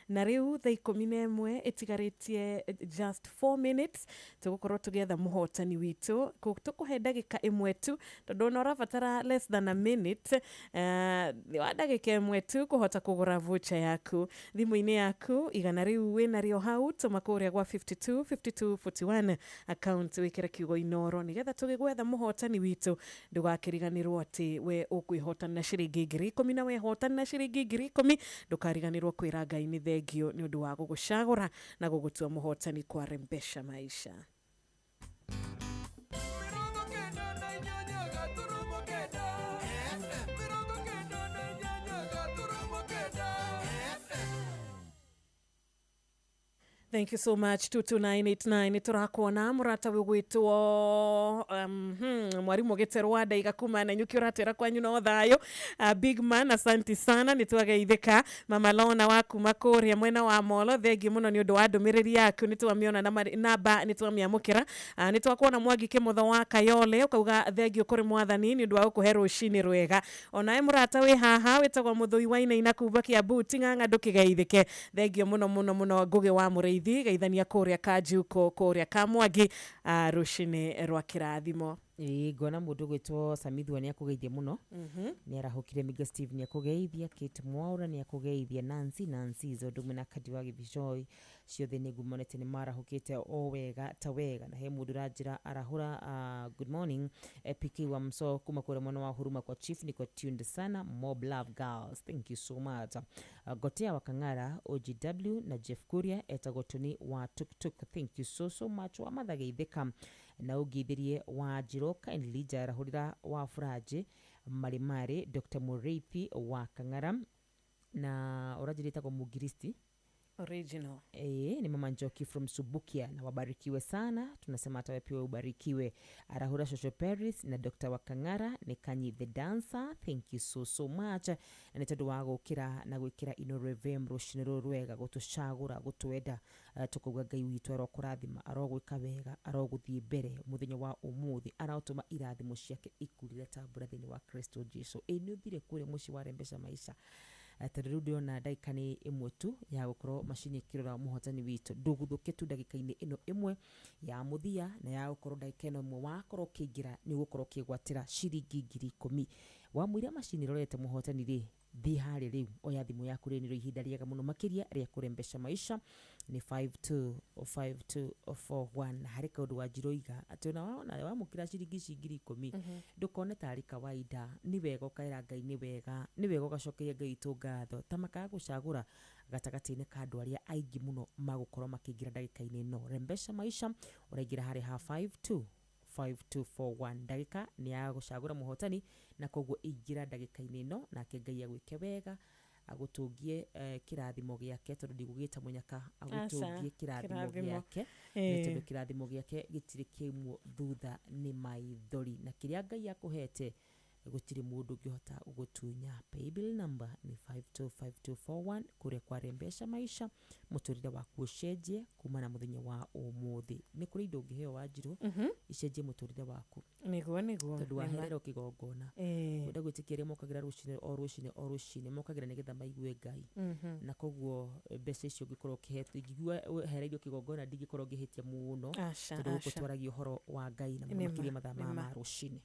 Na rĩu thaa 11 ĩtigarĩtie just 4 minutes tũgũkorwo tũgĩetha mũhotani witũ. Tũkũhe ndagĩka 1 tu, tondũ ona ũrabatara less than a minute, wa ndagĩka 1 tu kũhota kũgũra voucher yaku thimũ-inĩ yaku. 100 rĩu wĩnarĩo hau, tũma kũrĩa gwa 52 52 41 account wĩkĩre kiugo Inoro nĩgetha tũgĩgwetha mũhotani witũ. Ndũgakĩriganĩrwo atĩ we ũkwĩhotana na ciringi 10,000, na wehotana na ciringi 10,000 ndũkariganĩrwo kwĩra Ngai nĩ thengio nĩ ũndũ wa gũgũcagũra na gũgũtua mũhotani kwa Rembesha Maisha. Thank you so much. 22989 tũrakuona mũrata wĩgwĩtwo mwarimũ Gĩterwa ndaiga kuma na nyuki ũratwĩra kwanyu no thayũ. Big man, asanti sana, nĩ twageithĩka. Mama Lona wa kuma kũrĩa mwena wa Molo, thengi mũno nĩ ũndũ wa ndũmĩrĩri yaku, nĩ twamĩona na namba nĩ twamĩamũkĩra. Nĩ twakuona Mwangi Kĩmotho wa Kayole ũkauga thengio kũrĩ mwathani nĩ ũndũ wa gũkũhe rũcinĩ rwega. Onawe mũrata wĩ haha wĩtagwo Mũthũi wa Inaina kuma Kiambu, ting'ang'a ndũkĩgeithĩke, thengio mũno mũno mũno. Ngũgĩ wa Mũrĩithi geithania kũrĩa Kanjuko kũrĩa Kamwangi, rũcinĩ rwa kĩrathimo. Ĩĩ ngona mũndũ gwĩtwo Samithua nĩ akũgeithia mũno, nĩ arahũkire. Miga Steve nĩ akũgeithia, Kate Mwaura nĩ akũgeithia, Nancy Zondũ na Kadi wa Gĩbicoi ciothe nĩ ngumonete nĩ marahũkĩte o wega ta wega. Na he mũndũ ũranjĩra arahũra, good morning PK wa Mso kuma kũrĩa mwena wa Huruma kwa Chief, niko tuned sana, mob love girls, thank you so much. Gotea wa Kang'ara OGW na Jeff Kuria etagwo Tony wa Tuktuk, thank you so so much. Wa mathageithĩka na ũngeithirie wa Njiro kindly njarahũrĩra wa Furaji Marimari, Dr. Mureithi wa Kang'ara na ũranjĩra ĩtagwo Mugiristi Original. Ni Mama Njoki from Subukia, na wabarikiwe sana, tunasema hata wewe pia ubarikiwe. Arahura Shosho Paris na Dr. Wakang'ara ni Kanyi the dancer, thank you so so much. Na nĩ tondũ wa gũkĩra na gwĩkĩra Inooro FM rũcinĩ rũrũ rwega, gũtũcagũra, gũtwenda, tũkauga Ngai witũ arokũrathima, arogwĩka wega, arogũthiĩ mbere mũthenya wa ũmũthĩ, arotũma irathimo ciake ikurire ta mbura thĩinĩ wa Kristo Jesu. Ĩ nĩ ũthire kũrĩa mũciĩ wa Rembesha Maisha, tondũ rĩu ndĩrona ndagĩka nĩ 1 tu ya gũkorwo macini ĩkĩrora mũhotani witũ. Ndũguthũke tu ndagĩka-inĩ ĩno 1 ya mũthia, na ya gũkorwo ndagĩka ĩno 1 wakorwo ũkĩingĩra nĩ ũgũkorwo ũkĩgwatĩra ciringi 10,000. Wamũira macini ĩrorete mũhotani rĩ, thiĩ harĩ rĩu, oya thimũ yaku rĩu nĩrĩo ihinda rĩega mũno makĩria rĩa kũrembesha maisha nĩ 525241. Na harĩ kaũndũ wanjiroiga atĩ ona wona wamũkĩra ciringi ici 10,000 ndũkone tarĩ kawaida, nĩ wega ũkaĩra Ngai nĩ wega, nĩ wega ũgacokeria Ngai witũ ngatho ta makaga gũcagũra gatagatĩ-inĩ ka andũ arĩa aingĩ mũno magũkorwo makĩingĩra ndagĩka-inĩ ĩno. Rembesha maisha ũraingĩra harĩ ha 525241, ndagĩka nĩ ya gũcagũra mũhotani, na koguo ingĩra ndagĩka-inĩ ĩno nake Ngai agwĩke wega, agũtũngie kĩrathimo gĩake, tondũ ndigũgĩta mũnyaka, agũtũngie kĩrathimo gĩake, tondũ kĩrathimo gĩake gĩtirĩ kĩmwo thutha nĩ maithori, na kĩrĩa Ngai akũhete Gũtirĩ mũndũ ũngĩhota gũgũtunya. Paybill number nĩ 525241 kũrĩa kwa Rembesha Maisha. Mũtũrĩre waku ũcenjie kuma na mũthenya wa ũmũthĩ. Nĩ kũrĩ indo ũngĩheo Wanjirũ icenjie mũtũrĩre waku. Nĩguo nĩguo. Tondũ wahererwo kĩgongona. Wenda gwĩtĩkia arĩa mokagĩra rũcinĩ o rũcinĩ o rũcinĩ mokagĩra nĩgetha maigue Ngai. Na koguo mbeca icio ũngĩkorwo ũkĩhetwo, ingĩigua hereirio kĩgongona ndingĩkorwo ngĩhĩtia mũno, tondũ gũkũ twaragia ũhoro wa Ngai na mũno makĩria mathaa ma rũcinĩ.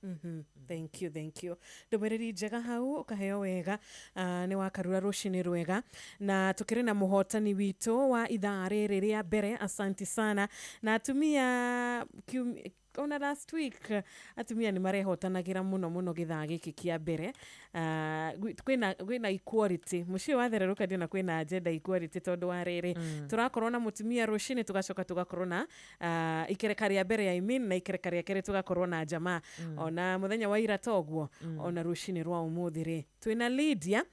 Thank you, thank you. Ndũmĩrĩri njega hau ũkaheo wega. Nĩ wakarura rũcinĩ rwega. Na tũkĩrĩ na mũhotani witũ wa ithaa rĩrĩ rĩa mbere, asanti sana. Na atumia ona last week atumia nĩ marehotanagĩra mũno mũno gĩthaa gĩkĩ kĩa mbere. Kwĩna equality mũciĩ wathererũka ndĩona kwĩna agenda equality tondũ wa rĩrĩ tũrakorwo na mũtumia rũcinĩ tũgacoka tũgakorwo na ikereka rĩa mbere I mean, na ikereka rĩa kerĩ tũgakorwo na jamaa. Ona mũthenya wa ira toguo ona rũcinĩ rwa ũmũthĩ rĩ twĩna Lydia.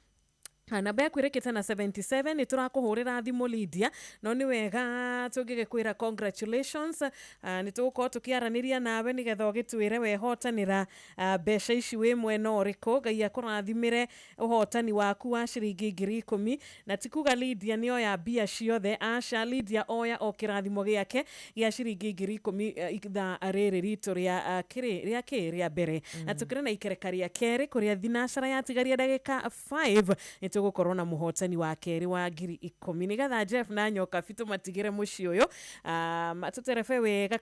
Namba yaku ĩrĩkĩte na 77 nĩ tũrakũhũrĩra thimũ Lydia, no nĩ wega tũngĩgĩkwĩra congratulations. Nĩ tũgũkorwo tũkĩaranĩria nawe nĩgetha ũgĩtwĩre wehotanĩra mbeca ici wĩ mwena ũrĩkũ. Ngai akũrathimĩre ũhotani waku wa ciringi 10,000. Na ti kuga Lydia nĩ oya mbia ciothe, aca. Lydia oya o kĩrathimo gĩake gĩa ciringi 10,000 ithaa rĩrĩ ritũ rĩa kĩrĩ rĩa kĩ rĩa mbere. Na tũkĩrĩ na ikereka rĩa kerĩ kũrĩa thinacara yatigaria ndagĩka 5 nĩ tũgũkorwo na mũhotani wa kerĩ wa 10,000 nĩgetha Jeff na Nyoka tũmatigĩre mũciĩ ũyũ tũterebe wega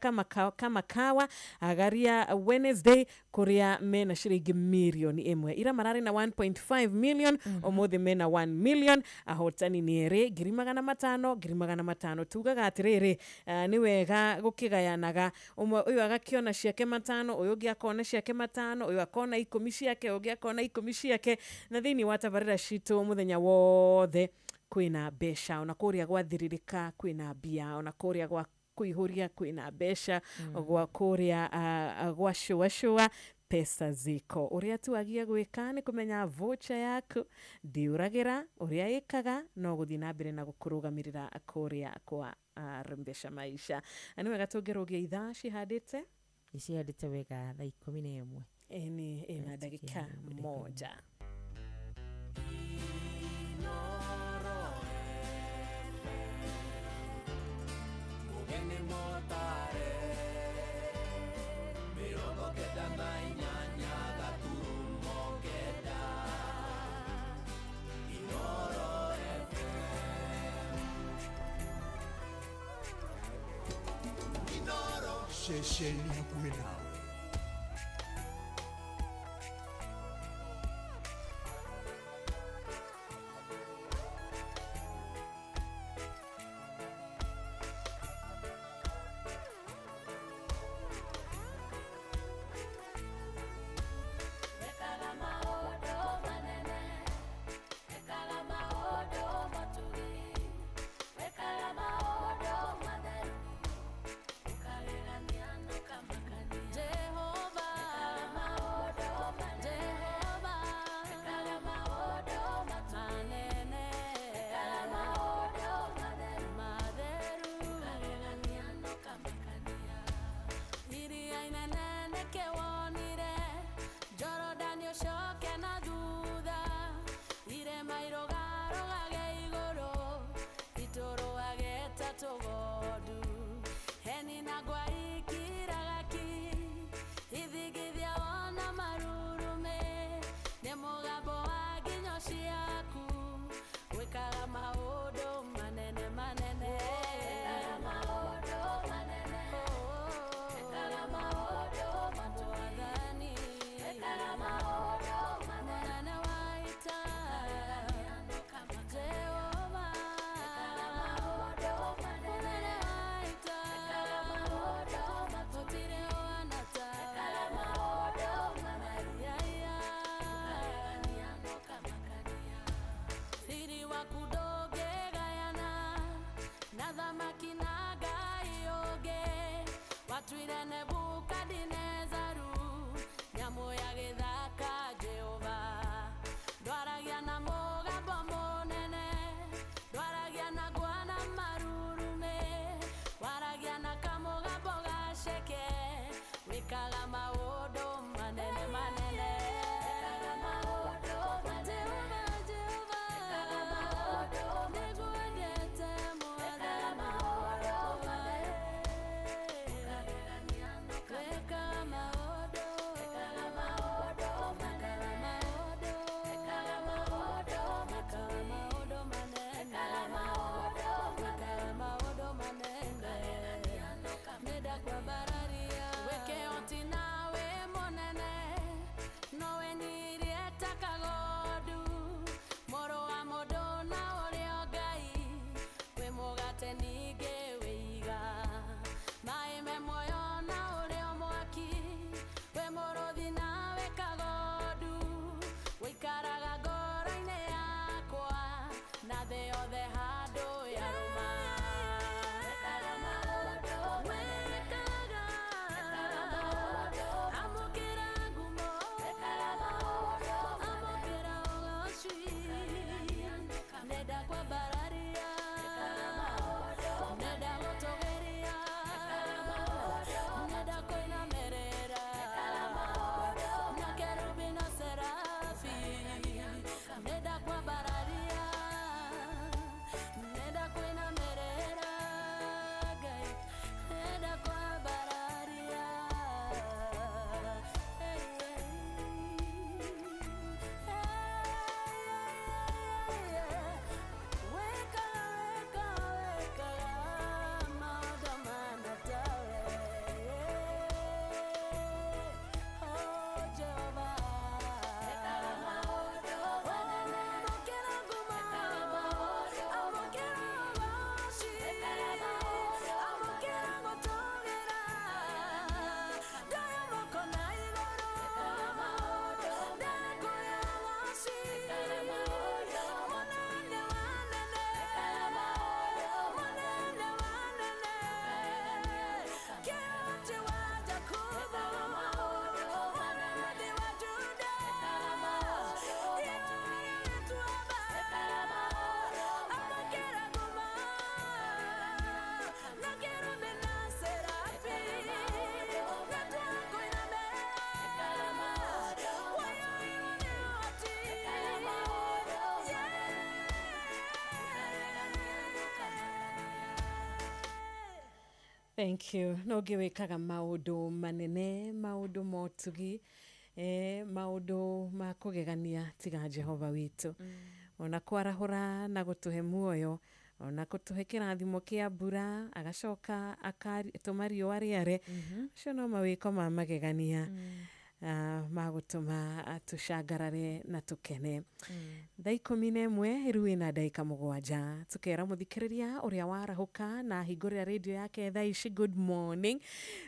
kama kawa agaria Wednesday kũrĩa mena ciringi 1 million. Ira mararĩ na 1.5 million, ũmũthĩ mena 1 million. Ahotani nĩ erĩ, 500,000 500,000. Tugaga atĩrĩrĩ, nĩ wega gũkĩgayanaga, ũmwe ũyũ agakĩona ciake 5, ũyũ ũngĩ akona ciake 5, ũyũ akona 10 ciake, ũyũ ũngĩ akona 10 ciake. Na thĩinĩ wa tabarĩra citũ mũthenya wothe kwĩna mbeca, ona kũrĩa gwathĩrĩrĩka kwĩna mbia, ona kũrĩa gwa kũihũria kwĩna mbeca, gwa kũrĩa gwa cũa cũa pesa ziko. Ũrĩa tuagia gwĩka nĩ kũmenya voucher yaku ndiũragĩra, ũrĩa ĩkaga no gũthiĩ na mbere na gũkũrũgamĩrĩra kũrĩa kwa Rembesha Maisha. Na nĩ wega tũngĩrũgia ithaa cihandĩte cihandĩte wega thaa 11 ĩni ĩna ndagĩka 1. Mugeni motare 98 gaturumo 9 Inoro FM. Inoro ceceni hakuhĩ nawe. Wekaga maũndũ manene, wekaga maũndũ matugi, wekaga maũndũ matheru, ũkagegania na ũkamakania. Jehova, wekaga maũndũ manene, Jehova, wekaga maũndũ manene, wekaga maũndũ matheru, matheru, ũkagegania na ũkamakania. Iria inene nĩkĩwonire, Jorodani ũcoke na thutha, irĩma irũgarũgage igũrũ, itũrũage ta tũgondu. Heni na ngwa ikiraga ki, ithingithia wona marurumĩ, nĩ mũgambo wa nginyo ciaku, wĩkaga maũndũ manene manene. Wĩkaga maũndũ manene, wĩkaga maũndũ matuathani, wĩkaga maũndũ manene wa ita, Jehova, wĩkaga maũndũ manene wa ita, wĩkaga maũndũ gũtirĩ ũhana tawe, wĩkaga maũndũ manene, ũkagegania na ũkamakania. Thank you. No ngĩ wĩkaga maũndũ manene, maũndũ motugi, maũndũ ma kũgegania tiga Jehova witũ. Ona kwarahũra na gũtũhe muoyo, ona gũtũhe kĩrathimo kĩa mbura, agacoka akatũma riũa rĩare. Macio no mawĩko ma magegania ma gũtũma tũcangarare na tũkene. Thaa 11 rĩu ĩna ndagĩka 7 tukera mũthikĩrĩria ũrĩa warahũka na ahingũrĩra radio yake thaa ici, good morning,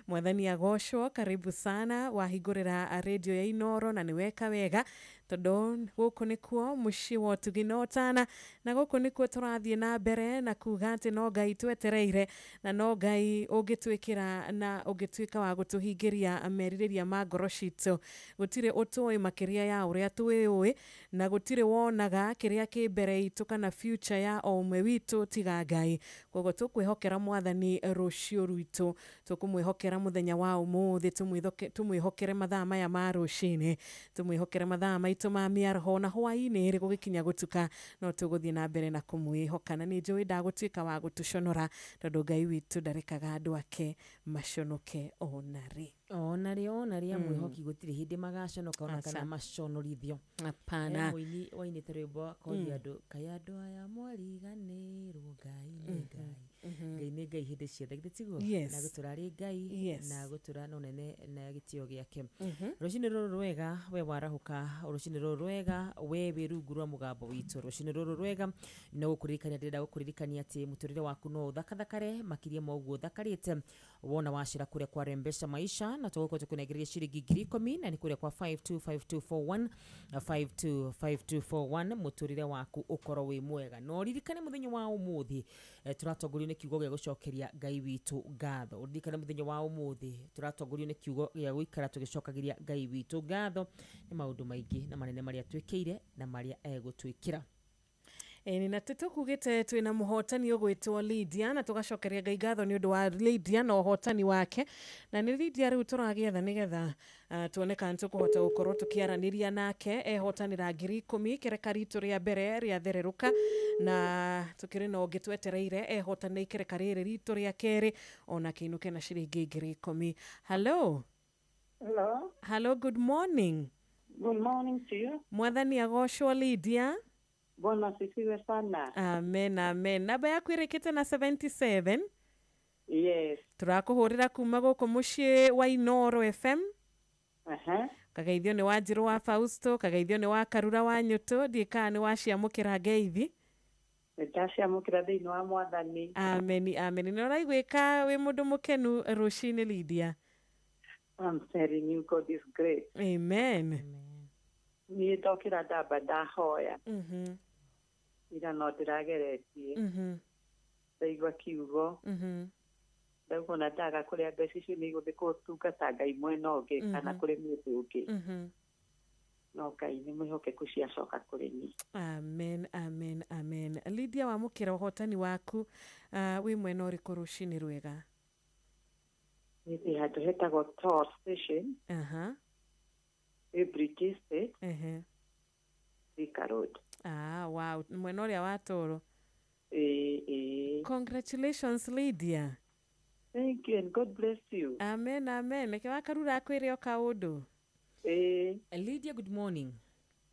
Mwathani agocwo, karibu sana wahingũrĩra radio ya Inoro na nĩ weka wega tondũ gũkũ nĩkuo mũciĩ wa ũtugi na ũtana, na gũkũ nĩkuo tũrathiĩ na mbere na kuga atĩ no Ngai twetereire na no Ngai ũngĩtwĩkĩra na ũngĩtuĩka wa gũtũhingĩria merirĩria ma ngoro citũ. Gũtirĩ ũtũĩ makĩria ya ũrĩa twĩũĩ, na gũtirĩ wonaga kĩrĩa kĩ mbere itũ kana future ya o ũmwe witũ tiga Ngai. Koguo tũkwĩhokera Mwathani rũciũ rwitũ, tũkũmwĩhokera mũthenya wa ũmũthĩ, tũmwĩhokere mathaa maya ma rũcinĩ, tũmwĩhokere mathaa maitũ ma mĩaraho na hwaĩ-inĩ rĩ gũgĩkinya gũtuka, no tũgũthiĩ na mbere na kũmwĩhoka, na nĩ njũĩ ndagũtuĩka wa gũtũconora tondũ Ngai witũ ndarekaga andũ ake maconoke ona rĩ. Ona rĩ, ona rĩ, amwĩhoki gũtirĩ hĩndĩ magaconoka ona kana maconorithio. Hapana. Mũini wainĩte rwĩmbo akoria andũ, kaĩ andũ aya mwariganĩrwo Ngai nĩ Ngai. Ngai nĩ Ngai hĩndĩ ciothe, githĩ tiguo? Na gũtũra rĩ Ngai, na gũtũra na ũnene na gĩtĩo gĩake. Rũcinĩ rũrũ rwega we warahũka, rũcinĩ rũrũ rwega we wĩ rungu rwa mũgambo witũ, rũcinĩ rũrũ rwega no gũkũririkania, ndĩrenda gũkũririkania atĩ mũtũrĩre waku no ũthakathakare makĩria ma ũguo ũthakarĩte wona wacera kũrĩa kwa Rembesha Maisha, na tũgũkorwo tũkũnengereria ciringi 10,000 na nĩ kũrĩa kwa 525241 525241 mũtũrĩre waku ũkorwo wĩ mwega. No ririkane mũthenya wa ũmũthĩ tũratongorio nĩ kiugo gĩa gũcokeria Ngai witũ ngatho. Ũririkane mũthenya wa ũmũthĩ tũratongorio nĩ kiugo gĩa gũikara tũgĩcokagĩria Ngai witũ ngatho nĩ maũndũ maingĩ na manene marĩa twĩkĩire na marĩa egũtwĩkĩra. Ĩni na tũkugĩte twĩna mũhotani ũgwĩtwo Lydia, na tũgacokeria Ngai ngatho nĩ ũndũ wa Lydia na ũhotani wake, na nĩ Lydia rĩu tũragĩetha nĩgetha tuone kana nĩtũkũhota gũkorwo tũkĩaranĩria nake. Ehotanĩra 10,000 ikereka ritũ rĩa mbere rĩathererũka, na tũkĩrĩ na ũngĩ twetereire ehotanĩra ikereka rĩrĩ ritũ rĩa kerĩ ona kĩinũke na ciringi 10,000. Hello. Hello. Hello, good morning. Good morning to you. Mwathani agocwo Lydia. Bwana asifiwe sana. Amen, amen. Namba yaku ĩrĩkĩte na 77. Yes. Tũrakũhũrĩra kuma gũkũ mũciĩ wa Inoro FM. Kageithio nĩ wa Njirũ wa Fausto, kageithio nĩ wa Karura wa Nyũtũ, ndiĩ kana nĩ waciamũkĩra ngeithi. Nĩndaciamũkĩra thĩinĩ wa Mwathani. Amen, amen. Nĩ ũraiguĩka wĩ mũndũ mũkenu rũcinĩ Lydia? I'm telling you, God is great. Amen. Niĩ ndokĩra ndamba ndahoya. Ira no ndĩrageretie. Ndaigua kiugo. Ndaigua ona ndaga kũrĩa mbeca icio nĩ igũthiĩ gũtungata Ngai mwena ũngĩ kana kũrĩ mũndũ ũngĩ. No Ngai nĩ mwĩhokeku ciacoka kũrĩ niĩ. Amen, amen, amen. Lydia, wamũkĩra ũhotani waku wĩ mwena ũrĩkũ rũcinĩ rwega? Nĩ ndĩ handũ hetagwo Tor Station. Ĩ Bridge Estate. Thika Road. Ah, wow. Mwena ũrĩa wa Toro. Congratulations Lydia. Thank you and God bless you. Amen, amen. Reke wakarura akwĩre o kaũndũ. Lydia, good morning.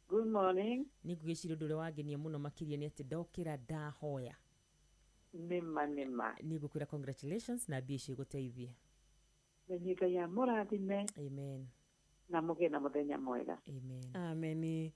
Good morning. Nĩ ngwĩciria ũndũ ũrĩa wangenia mũno makĩria nĩ atĩ ndokĩra ndahoya. Nĩma, nĩma. Nĩ ngũkwĩra congratulations na mbia icio igũteithie. Nĩ Ngai amũrathime. Amen. Na mũgĩe na mũthenya mwega. Amen. Amen.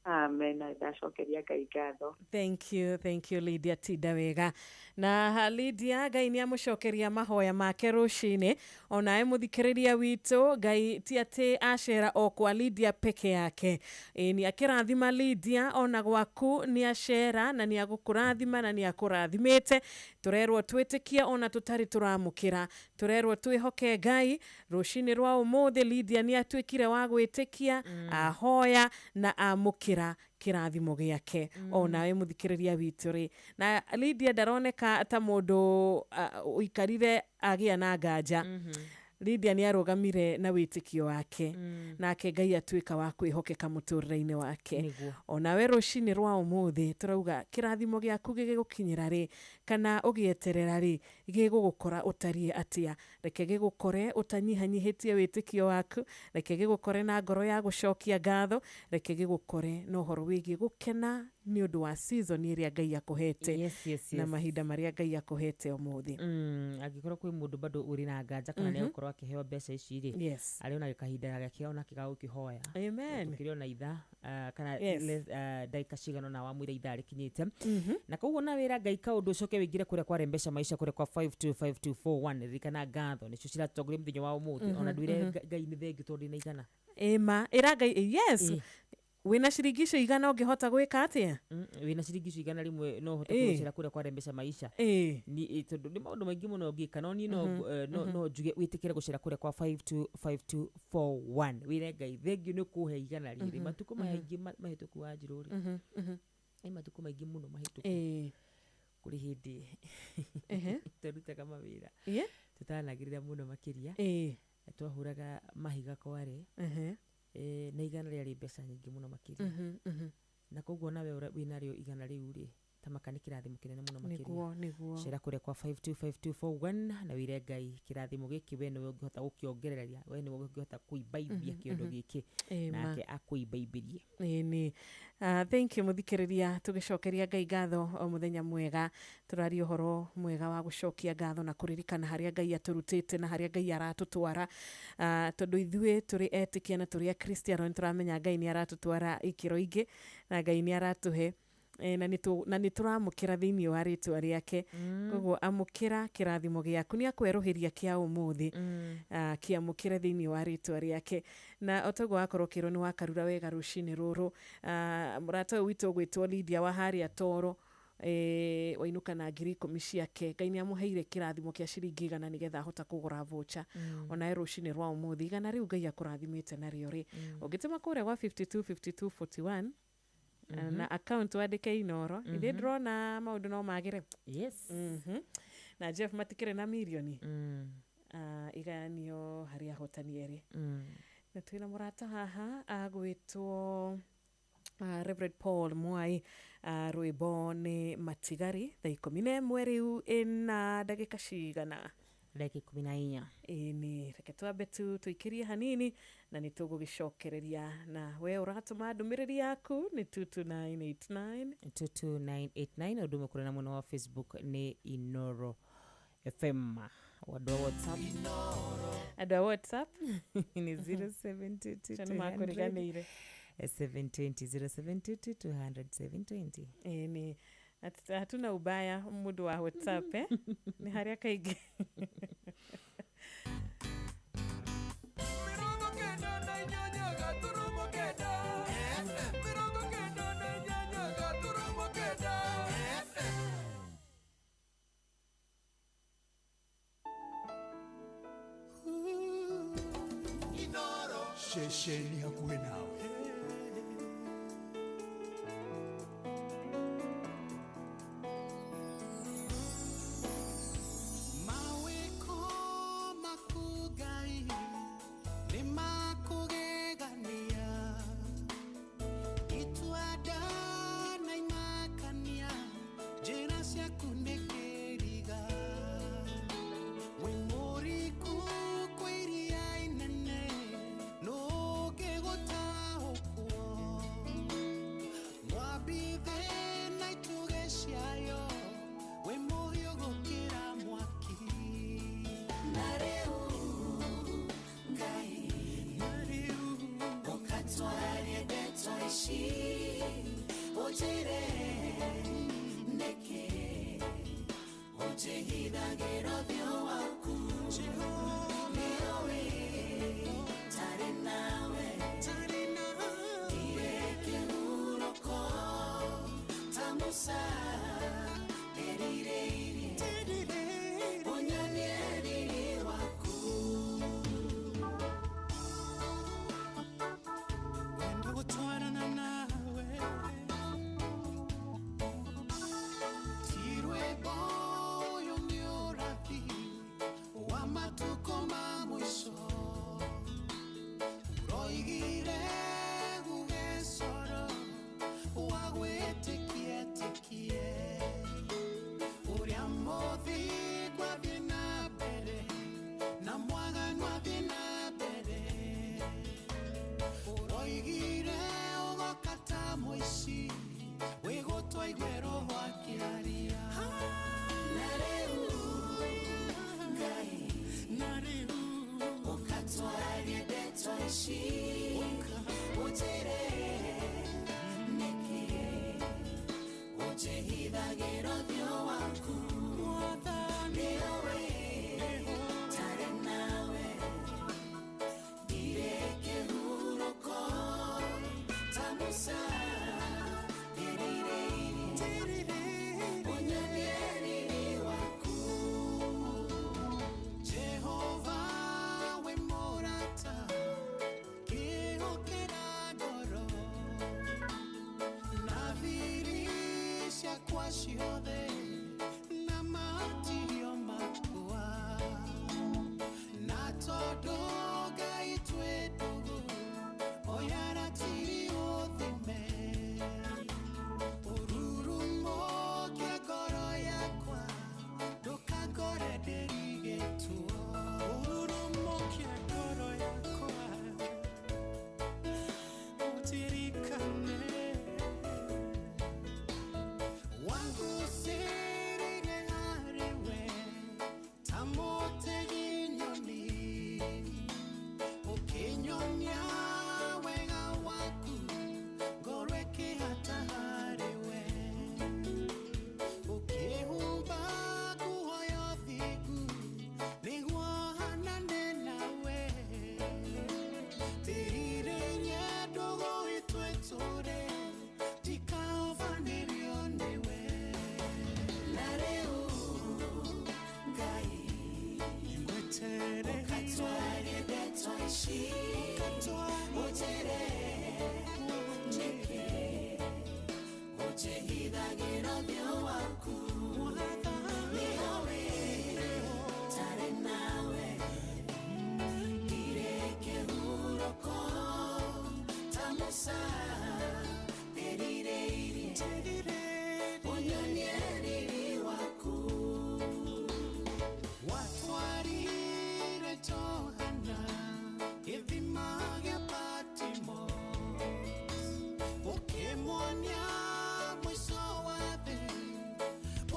Amen. Ndacokeria Ngai ngatho. Thank you, thank you Lydia, tinda wega. Na Lydia, Ngai nĩ amũcokeria mahoya make rũcinĩ, onawe mũthikĩrĩria witũ, Ngai ti atĩ acera o kwa Lydia peke yake. Ĩ nĩ akĩrathima Lydia, ona gwaku nĩ acera na nĩ agũkũrathima na nĩ akũrathimĩte. Tũrerwo twĩtĩkie ona tũtarĩ tũramũkĩra, tũrerwo twĩhoke Ngai. Rũcinĩ rwa ũmũthĩ Lydia nĩ atuĩkire wa gwĩtĩkia, ahoya na amũkĩra kĩrathimo gĩake. Onawe mũthikĩrĩria witũ rĩ, na Lydia ndaroneka ta mũndũ ũikarire agĩa na nganja. Lydia nĩ arũgamire na wĩtĩkio wake nake Ngai atuĩka wa kwĩhokeka mũtũrĩre-inĩ wake. Nĩguo. Onawe rũcinĩ rwa ũmũthĩ tũrauga kĩrathimo gĩaku gĩgũkinyĩra rĩ kana ũgĩeterera rĩ, gĩgũgũkora ũtariĩ atĩa? Reke gĩgũkore ũtanyihanyihĩtie wĩtĩkio waku, reke gĩgũkore na ngoro ya gũcokia ngatho, reke gĩgũkore na ũhoro wĩgiĩ gũkena nĩ ũndũ wa season ĩrĩa Ngai akũhete Yes, na mahinda marĩa Ngai akũhete ũmũthĩ. Angĩkorwo kwĩ mũndũ bado ũrĩ na nganja kana nĩ egũkorwo akĩheo mbeca ici rĩ, arĩ ona kahinda gake ona ga gũkĩhoya. Amen. Tũkĩrĩ ona ithaa kana ndagĩka cigana ũna wamwĩra ithaa rĩkinyĩte. Na koguo na wĩra Ngai kaũndũ ũcoke wĩingĩre kũrĩa kwa Rembesha Maisha kũrĩa kwa 525241. Ririkana ngatho nĩcio ciratũtongoria mũthenya wa ũmũthĩ. Ona ndwĩre Ngai nĩ thengiũ tondũ ndĩna igana. Ĩma ĩra Ngai yes. Wĩna ciringi icio igana ũngĩhota gwĩka atĩa? Wĩna ciringi icio igana rĩmwe no ũhote kũgũcera kũrĩa kwa Rembesha Maisha. Tondũ nĩ maũndũ maingĩ mũno ũngĩka, no niĩ no njuge wĩtĩkĩre gũcera kũrĩa kwa 525241, wĩre Ngai thengiũ nĩ kũhe igana rĩrĩ. Matukũ maingĩ mahĩtũku wa Njirũ rĩ, nĩ matukũ maingĩ mũno mahĩtũku. Kũrĩ hĩndĩ twarutaga mawĩra tũtanagĩrĩra mũno makĩria, twahũraga mahiga kware, na igana rĩarĩ mbeca nyingĩ mũno makĩria. Na koguo nawe wĩnarĩo igana rĩu rĩ, ta maka nĩ kĩrathimo kĩnene mũno makĩria. Nĩguo, nĩguo. Cera kũrĩa kwa 525241 na wĩre Ngai kĩrathimo gĩkĩ we nĩwe ũngĩhota gũkĩongereria, we nĩwe ũngĩhota kũimbaimbia kĩondo gĩkĩ, nake akũimbaimbĩrie. Ĩni. Thank you mũthikĩrĩria, tũgĩcokeria Ngai ngatho o mũthenya mwega. Tũraria ũhoro mwega wa gũcokia ngatho na kũririkana harĩa Ngai atũrutĩte na harĩa Ngai aratũtwara. Tondũ ithuĩ tũrĩ etĩkia na tũrĩ akristiano nĩ tũramenya Ngai nĩ aratũtwara ikĩro ingĩ na Ngai nĩ aratũhe na nĩ tũramũkĩra thĩinĩ wa rĩtwa rĩake. Koguo amũkĩra kĩrathimo gĩaku, nĩ akwerũhĩria kĩa ũmũthĩ, kĩamũkĩre thĩinĩ wa rĩtwa rĩake. Na o toguo wakorwo ũkĩrwo nĩ wakarura wega rũcinĩ rũrũ, mũrata ũyũ witũ ũgwĩtwo Lydia wa harĩa Toro, wainũka na 10,000 ciake. Ngai nĩ amũheire kĩrathimo kĩa ciringi igana nĩgetha ahota kũgũra voucher. Onawe rũcinĩ rwa ũmũthĩ igana rĩu Ngai akũrathimĩte narĩo rĩ, ũngĩtũma kũrĩa gwa 525241 na account wandĩke Inoro, ithuĩ ndĩrona maũndũ no magĩre. Yes. Na Jeff matikĩrĩ na mirioni igayanio harĩ ahotani erĩ. Na twĩna mũrata haha agwĩtwo Reverend Paul Mwai, rwĩmbo nĩ Matigari, thaa 11 rĩu ĩna ndagĩka cigana? Ndagĩka 14. Ĩni, reke twambe tu tũikĩrie hanini na nĩ tũgũgĩcokereria. Na we ũratũma ndũmĩrĩri yaku nĩ 22989 22989. Ũndũ ũmwe kũrĩ na mwena wa Facebook nĩ Inoro FM. Andũ a WhatsApp, andũ a WhatsApp nĩ 0722 Acio nĩ makũriganĩire. 720 0722 200 720. Ĩni, hatuna ubaya mũndũ wa WhatsApp, nĩ harĩa kaingĩ. Ceceni hakuhĩ nawe. Mawĩko maku Ngai nĩ makũgegania, itua na imakania, njĩra ciaku nĩ kĩriga. Wĩ mũriku kwĩ iria inene, nũ ũngĩgũtaũkwo? Mwambi thĩ na itugĩ ciayo, wĩ mũhiũ gũkĩra mwaki. Na rĩu Ngai, na rĩu ũkatwarie ndeto ici, ũnjĩre nĩkĩ ũnjĩhithagĩra ũthiũ waku. Nĩũĩ ndarĩ nawe, ndirĩ kĩhurũko ta Musa erirĩirie, ũnyonie riri waku. Wenda gũtwarana nawe, ti rwĩmbo ũyũ nĩ ũrathi wa matukũ ma mũico. Nĩguo twaigue Roho akĩaria. Na rĩu Ngai, na rĩu ũkatwarie ndeto ici, ũnjĩre nĩkĩ ũnjĩhithagĩra ũthiũ waku. Nĩũĩ ndarĩ nawe, ndirĩ kĩhurũko ta Musa ndĩrirĩirie, ũnyonie riri waku. Jehova wĩ mũrata, kĩhokera ngoro na thiri ciakwa ciothe na matirio makwa, na tondũ Ngai twĩ ndũgũ, oya ratiri ũthime ũrurumũkie ngoro yakwa, ndũkangore ndĩrigĩtwo. Ũrurumũkie ngoro yakwa, ũndirikane wangucĩrĩire harĩ we ta mũtegi nyoni, ũkĩnyonia wega waku, ngoro ĩkĩhata harĩ we, ũkĩhumba nguo ya ũthingu nĩguo hanane nawe. Ndĩrirĩirie ndũgũ itũ ĩtũũre, ndikaũbanĩrio nĩwe. Na rĩu Ngai, Ngwetereire ũkatwarie ndeto ici, ũnjĩre nĩkĩ ũnjĩhithagĩra ũthiũ waku. Nĩũĩ ndarĩ nawe, ndirĩ kĩhurũko ta Musa ndĩrirĩirie, ũnyonie riri waku. Watwarire Johana gĩthima gĩa Patmos, ũkĩmuonia mũico wa thĩ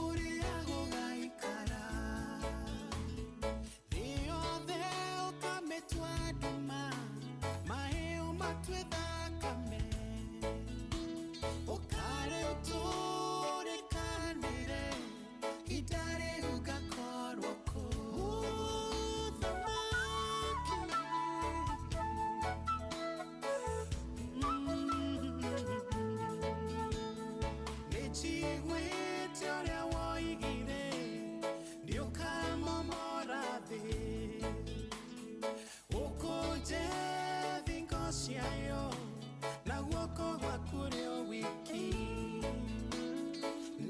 ũrĩa gũgaikara. Thĩ yothe ũkamĩtua nduma, maĩ ũmatue thakame, ũkarĩ ũtũrĩkanĩre ihinda rĩu ngakorwo kũu. Mũthamaki, nĩnjiguĩte ũrĩa woigire, nĩũkamomora thĩ, ũkũnje thingo ciayo na guoko gwaku ũrĩ o wiki.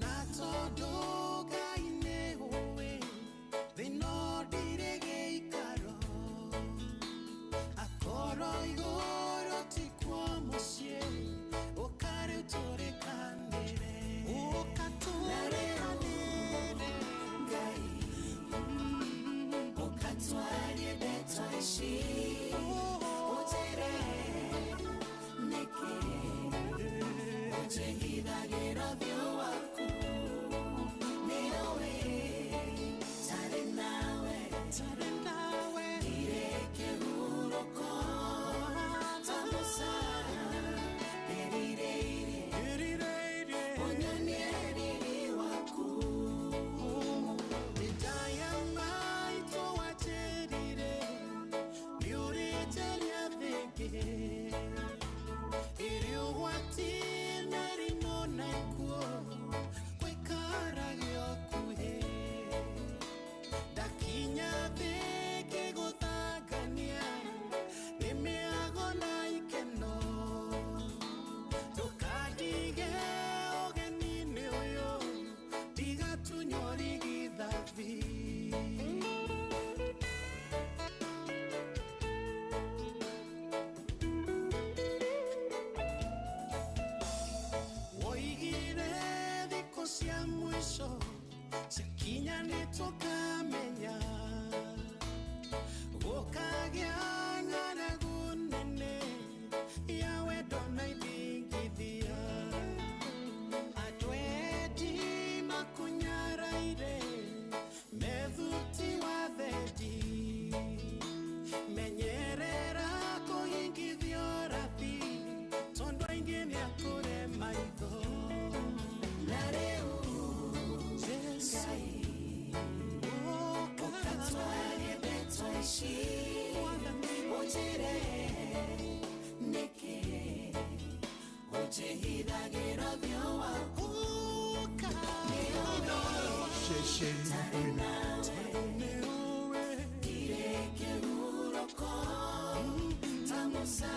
Na tondũ Ngai nĩũĩ thĩ no ndirĩ gĩikaro, akorwo igũrũ ti kuo mũciĩ, ũkarĩ ũtũrĩkanĩre, ũkatũrĩkanĩre. Ngai, ũkatwarie ndeto ici, ũnjĩre nĩkĩ ũnjĩhithagĩra ũthiũ waku. Nĩũĩ ndarĩ nawe, ndirĩ kĩhurũko ta Musa ndĩrirĩirie, ũnyonie riri waku. Ndaya maitũ wanjĩrire nĩũrĩnjeria thĩngĩ, ĩrĩ ũgwati mĩrimũ na ikuũ gũikarage ũkuhĩ. Ndakinya thĩ ngĩgũthangania nĩ mĩago na ikeno, ndũkandige ũgeni-inĩ ũyũ ndigatunywo rigithathi. Woigire thikũ cia mũico ciakinya nĩtũkamenya, gũkagĩa ng'aragu nene ya wendo na ithingithia. Ũnjĩhithagĩra ũthiũ waku Nĩũĩ nawe Ndirĩ kĩhurũko ta Musa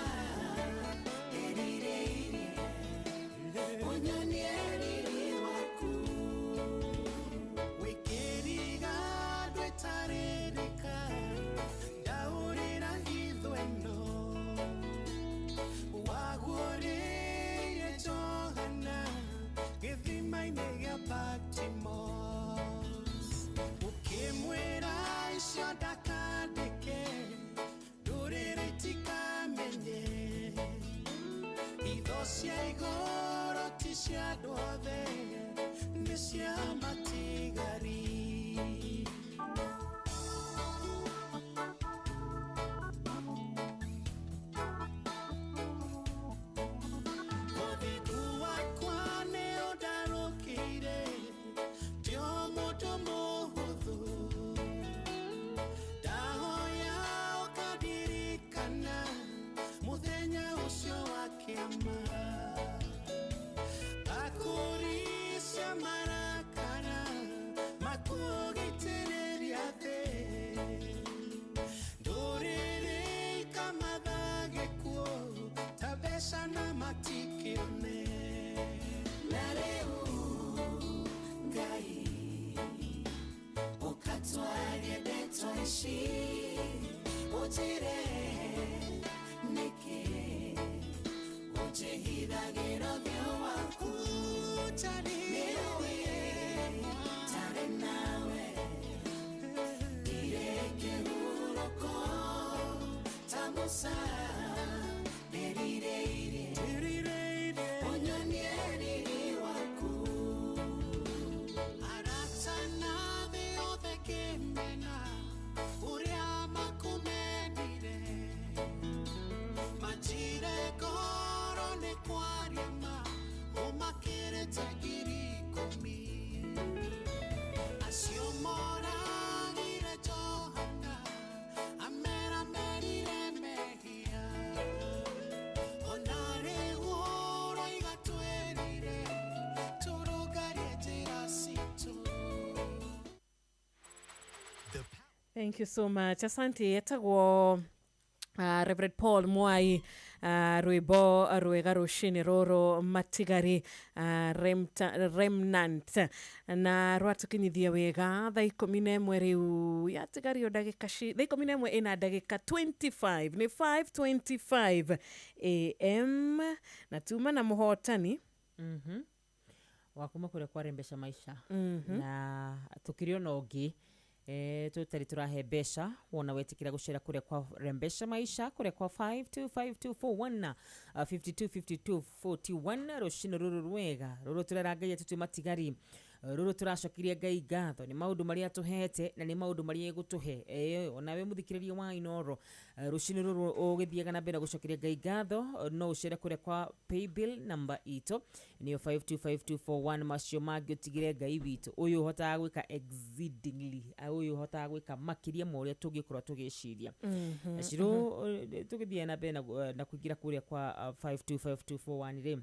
erirĩirie Ũnyonie riri waku Wĩkĩriga ndwĩtarĩrĩka ndaũrĩra hitho ĩno Waguũrĩire Johana gĩthima-inĩ gĩa Patmos Ũkĩmwĩra icio ndakandĩke ndũrĩrĩ itikamenye Hitho cia igũrũ ti cia andũ othe nĩ cia matigari Ũthingu wakwa nĩ ũndarũkĩire ti o mũndũ mũhũthũ Ndahoya ũkandirikana mũthenya ũcio wa kĩama Akũricia marakara makũgitĩrĩria thĩ Ndũrĩrĩ ikamatha gĩkuũ ta mbeca na matikĩone Na rĩu Ngai ũkatwarie ndeto ici ũnjĩre nĩkĩ ũnjĩhithagĩra ũthiũ waku Nĩũĩ tarĩ nawe Ndirĩ kĩhurũko ta Musa ndĩrirĩirie Ũnyonie riri waku Arata na thĩ yothe kĩmena ũrĩa makũmendire Manjire ngoro nĩ kwaria ma ũmakĩrĩte 10,000 Acio moragire Johana amera merire mehia Ona rĩu ũroiga twĩrire tũrũngarie njĩra citũ Thank you so much. Asante etagwo Reverend Paul Mwai rwĩmbo rwega rũcinĩ rũrũ matigari remnant na rwatũkinyithia wega thaa 11 rĩu yatigario ndagĩka thaa 11 ĩna ndagĩka 25 nĩ 5:25 am na tuma na mũhotani Wakuma kũrĩa kwarembesha maisha na tũkĩrĩ ona ũngĩ tũtarĩ tũrahe mbeca wona wetĩkĩra gũcera kũrĩa kwa rembesha maisha kũrĩa kwa 525241 525241 rũcinĩ rũrũ rwega rũrũ tũrera Ngai atĩ twĩ matigari rũrũ tũracokeria Ngai ngatho nĩ maũndũ marĩa atũhete na nĩ maũndũ marĩa egũtũhe onawe mũthikĩrĩria wa Inooro rũcinĩ rũrũ ũgĩthiaga na mbere gũcokeria Ngai ngatho no ũcere kũrĩa kwa paybill namba itũ nĩyo 525241 macio mangĩ ũtigĩre Ngai witũ ũyũ ũhotaga gwĩka exceedingly ũyũ ũhotaga gwĩka makĩria ma ũrĩa tũngĩkorwo tũgĩciria Ciro tũgĩthiĩ na mbere na kũingĩra kũrĩa kwa 525241 rĩ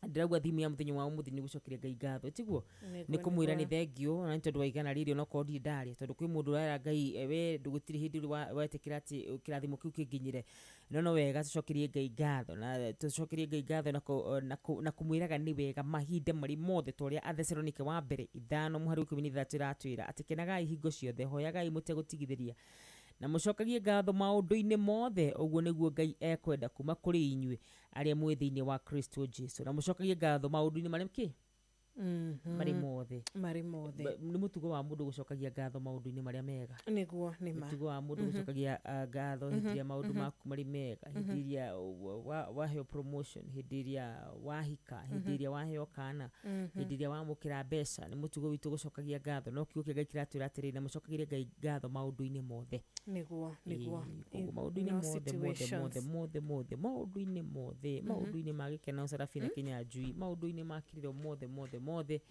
ndĩrauga thimu ya mũthenya wa ũmũthĩ nĩ gũcokeria Ngai ngatho tiguo nĩ kũmwĩra nĩ thengio na nĩ tondũ wa igana rĩrĩ onokorwo ndirĩ ndarĩa tondũ kwĩ mũndũ ũrera Ngai we ndũgũtirĩ hĩndĩ wetĩkĩra atĩ kĩrathimo kĩu kĩnginyĩre no wega tũcokerie Ngai ngatho na tũcokerie Ngai ngatho na kũmwĩraga nĩ wega mahinda marĩ mothe ta ũrĩa Athesalonike wa mbere 5:13 ĩratwĩra atĩ kenagai hingo ciothe hoyagai mũtegũtigithĩria na mũcokagie ngatho maũndũ-inĩ mothe ũguo nĩguo Ngai ekwenda kuma kũrĩ inyuĩ arĩa mwĩ thĩinĩ wa Kristo Jesu na mũcokagie ngatho maũndũ-inĩ marĩa kĩ marĩ mothe nĩ mũtugo wa mũndũ gũcokagia ngatho maũndũ-inĩ marĩa mega nĩguo nĩ ma mũtugo wa mũndũ gũcokagia ngatho hĩndĩ ĩrĩa maũndũ maku marĩ mega hĩndĩ ĩrĩa waheo promotion hĩndĩ ĩrĩa wahika hĩndĩ ĩrĩa waheo kana hĩndĩ ĩrĩa wamũkĩra mbeca nĩ mũtugo witũ gũcokagia ngatho no kiugo kĩa Ngai kĩratwĩra atĩrĩrĩ na mũcokagĩrie Ngai ngatho maũndũ-inĩ mothe nĩguo maũndũ-inĩ mothe mothe mothe mothe maũndũ-inĩ mothe maũndũ-inĩ ma gĩkeno Sarafina Kinyanjui maũndũ-inĩ ma kĩrĩro mothe mothe mothe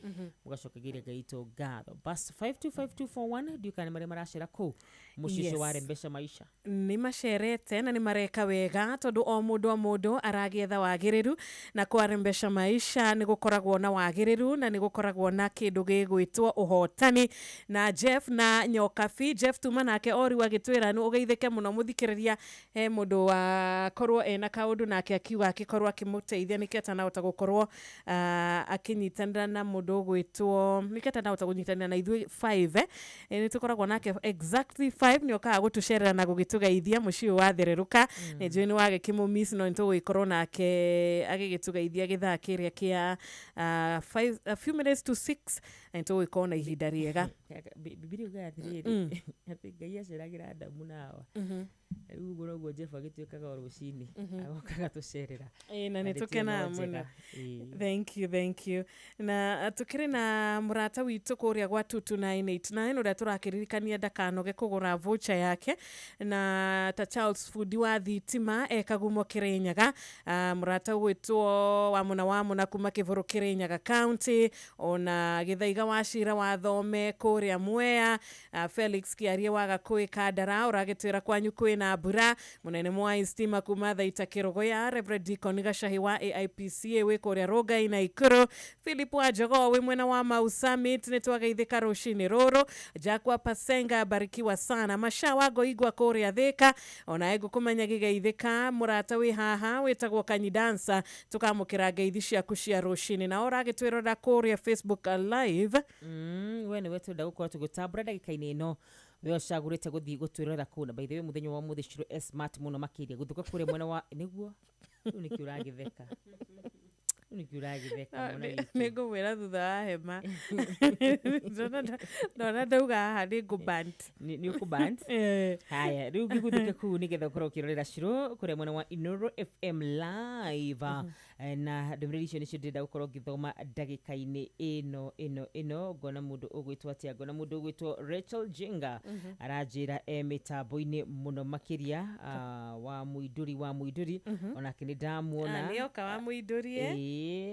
mugacokagiria Ngai witũ ngatho. Bas 525241 ndiũkana marĩa maracera kũu mũciĩ ũcio wa Rembesha Maisha. Nĩ macerete na nĩ mareka wega tondũ o mũndũ aragĩetha wagĩrĩru, na kwa Rembesha Maisha nĩ gũkoragwo na wagĩrĩru na nĩ gũkoragwo na kĩndũ gĩgwĩtwo ũhotani. Na Jeff na Nyokabi, Jeff tuma nake o rĩu agĩtwĩra nĩ ũgeithĩke mũno mũthikĩrĩria, he mũndũ wakorwo ena kaũndũ nake akiuga akĩkorwo akĩmũteithia nĩkĩo atanahota gũkorwo akĩnyitanĩra na mũndũ ũgwĩtwo nĩkĩo atanahota kũnyitanĩra na ithuĩ 5 nĩ tũkoragwo nake exactly 5 nĩ okaga gũtũcerera na gũgĩtũgeithia mũciĩ ũyũ wathererũka. Nĩ njũĩ nĩ wagĩkĩmũmiss no nĩ tũgũgĩkorwo nake agĩgĩtũgeithia gĩthaa kĩrĩa kĩa a few minutes to 6 na nĩ tũgũgĩkorwo na ihinda rĩega. Bibilia yugaga atĩrĩrĩ atĩ Ngai aceragĩra Adamu na Hawa. Rĩu ũguo noguo Jeff agĩtuĩkaga o rũcinĩ agoka agatũcerera. Na nĩ tũkenaga mũno. Thank you, thank you. Na tũkĩrĩ na mũrata witũ kũrĩa gwa 22989 ũrĩa tũrakĩririkania ndakanoge kũgũra voucher yake, na ta Charles Fundi wa thitima e Kagumo Kĩrĩnyaga, mũrata ũgwĩtwo Wamũna kuma Kĩbũrũ Kĩrĩnyaga County, ona Gĩthaiga wa Cira wa Thome kũrĩa Mwea, Felix Kĩarie wa Gakũĩ Kandara ũragĩtwĩra kwanyu kwĩna mbura, mũnene Mwai Stima kuma Thaita Kĩrũgũya, Reverend Deacon Gacahi wa AIPCA wĩ kũrĩa Rongai na Ikuru, Philip wa Jogoo wĩ mwena wa Mau Summit nĩ twageithĩka rũcinĩ rũrũ, Jack wa Pasenga barikiwa sana, Masha wa Ngoigwa kũrĩa Thĩka, ona ngũkũmenya gĩgeithĩka, mũrata wĩ haha wĩtagwo Kanyidansa, tũkamũkĩra ngeithi ciaku cia rũcinĩ. Na ũragĩtwĩrora kũrĩa Facebook live. We nĩwe twenda gũkorwo tũgĩtambũra ndagĩka-inĩ ĩno we ũcagũrĩte gũthiĩ gũtwĩrorera kũu. Na by the way mũthenya wa ũmũthĩ Shiro e smart mũno makĩria gũthũka kũrĩa mwena wa nĩguo rĩu nĩkĩo ũragĩtheka. Nĩ ngũmwĩra thutha wa hema. Ndona ndauga haha nĩ ngũbant. Nĩ ũkũbant? Haya, rĩu ngĩgũthũke kũu nĩgetha ũkorwo ũkĩrorera Shiro kũrĩa mwena wa Inoro FM live. Na ndũmĩrĩri icio nĩcio ndĩrenda gũkorwo ngĩthoma ndagĩka-inĩ ĩno. Ngona mũndũ ũgwĩtwo atĩa? Ngona mũndũ ũgwĩtwo Rachel Jenga aranjĩra e mĩtambo-inĩ mũno makĩria, wa Mũindũri onake nĩ ndamuona. Nĩoka wa Mũindũri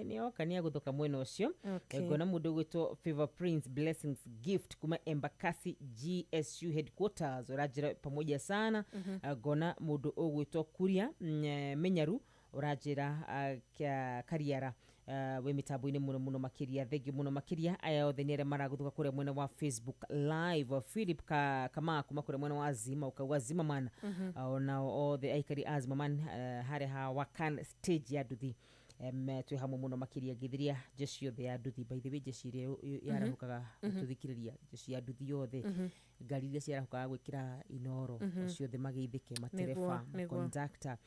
nĩoka nĩ agũthũka mwena ũcio. Ngona mũndũ ũgwĩtwo Favor Prince Blessings Gift kuma Embakasi GSU headquarters ũranjĩra pamoja sana. Ngona mũndũ ũgwĩtwo Kuria Menyaru ũranjĩra Kariara wĩ mĩtambo-inĩ mũno mũno makĩria, thengiũ mũno makĩria. Aya othe nĩ arĩa maragũthũka kũrĩa mwena wa Facebook live. Philip Kamaa kuma kũrĩa mwena wa Zima ũkauga Zimmerman, onao othe aikari a Zimmerman harĩa ha Wakan stage ya nduthi twĩ hamwe mũno makĩria. Ngĩthiria jeshi yothe ya nduthi, by the way jeshi ĩrĩa yarahũkaga gũtũthikĩrĩria, jeshi ya nduthi yothe, ngari iria ciarahũkaga gwĩkĩra Inoro ciothe mageithĩke, matereba, makondakta,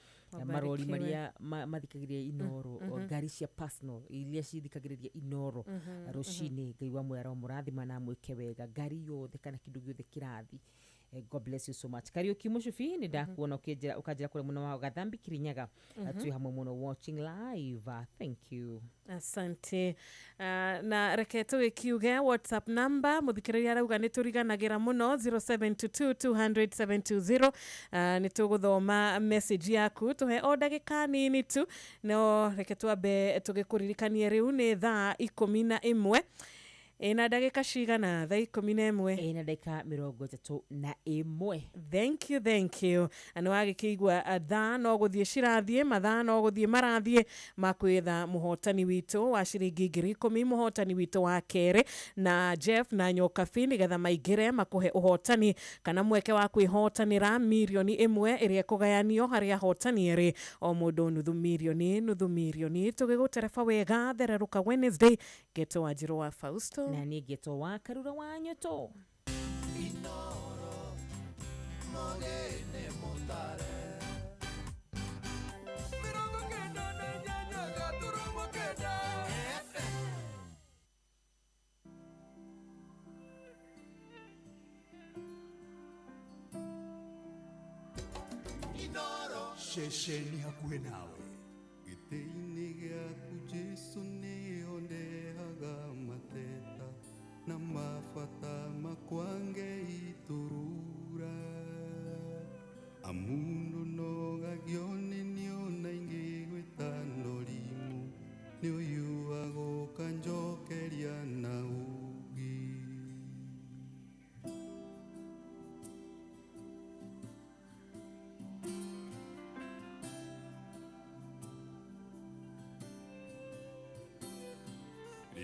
marori marĩa mathikagĩrĩria Inoro, ngari cia personal iria cithikagĩrĩria Inoro rũcinĩ. Ngai wa mwera mũrathima na mwĩke wega, ngari yothe kana kĩndũ gĩothe kĩrathi. God bless you so much. Kariuki Mushufi nĩ ndakuona ũkĩnjĩra ũkanjĩra kũrĩa mwena wa Gathambi Kirinyaga, twĩ hamwe mũno watching live. Thank you. Asante. Na reke tũgĩkiuge WhatsApp number mũthikĩrĩria arauga nĩ tũriganagĩra mũno 0722 200 720. Nĩ tũgũthoma message yaku tũhe o ndagĩka nini tu, no reke twambe tũgĩkũririkanie rĩu nĩ thaa 11 ĩna ndagĩka cigana? Thaa 11 ĩna ndagĩka 31. Thank you, thank you. Na nĩ wagĩkĩigua thaa no gũthiĩ cirathiĩ, mathaa no gũthiĩ marathiĩ makwĩtha mũhotani witũ wa ciringi 10,000, mũhotani witũ wa kerĩ na Jeff na Nyokabi nĩgetha maingĩre makũhe ũhotani kana mweke wa kwĩhotanĩra mirioni 1 ĩrĩa ĩkũgayanio harĩ ahotani erĩ, o mũndũ nuthu mirioni nuthu mirioni. Tũgĩgũtereba wega thererũka Wednesday. Ngeto wa Njirũ wa Fausto na niĩ ngetwo wa Karura wa Nyoto. Inoro mogene mutare 98 gaturumo kenda FM. Inoro ceceni hakuhĩ nawe gĩtĩ-inĩ gĩaku Jesũ nĩho ndehaga mateta na mabata makwa ngeiturura amundu nogagio nĩ niona ingĩ gwĩta ndorimũ nĩ ũyũ agũka njokeria.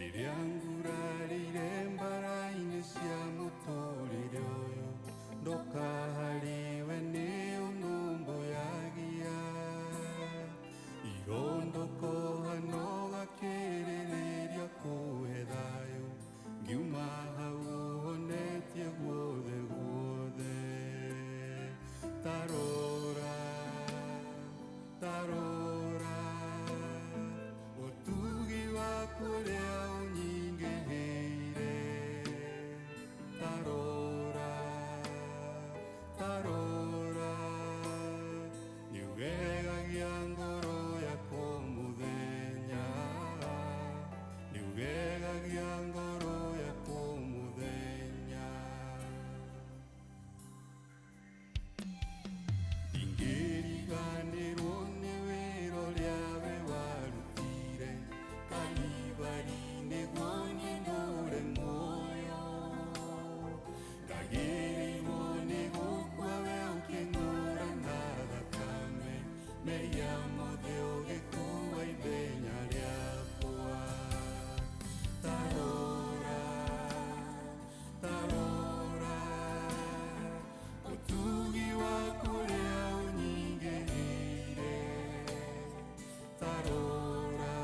Rĩrĩa ngurarĩire mbara-inĩ cia mũtũrĩre ũyũ, ndoka harĩwe nĩ ũnũmbũyagia. Irondũkũha no gakĩrĩrĩria kũhe thayũ, ngiuma hau ũhonetie guothe guothe. Tarora, tarora, ũtugi waku ũrĩa ũnyingĩhĩire. Tarora, tarora, nĩũgegagia ngoro yakwa mũthenya, nĩũgegagia ngoro yakwa mũthenya. Ndingĩriganĩrwo nĩ wĩra ũrĩa we warutire Kalivari nĩguo niĩ ndũre muoyo. Ndagĩrĩirwo nĩ gũkua we ũkĩng'ũra na thakame, mehia mothe ũgĩkua ithenya rĩakwa. Tarora, tarora, ũtugi waku ũrĩa ũnyingĩhĩire. Tarora,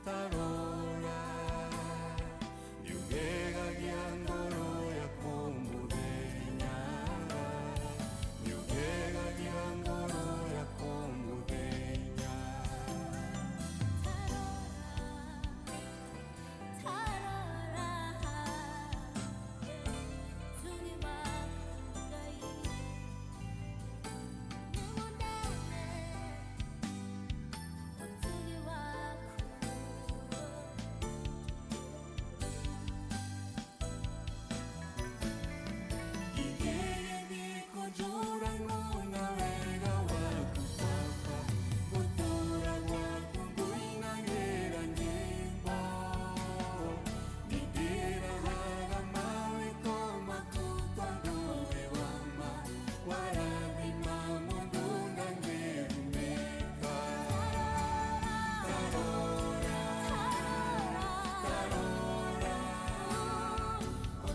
tarora, nĩũgegagia ngoro yakwa mũthenya, nĩũgegagia ngoro yakwa mũthenya.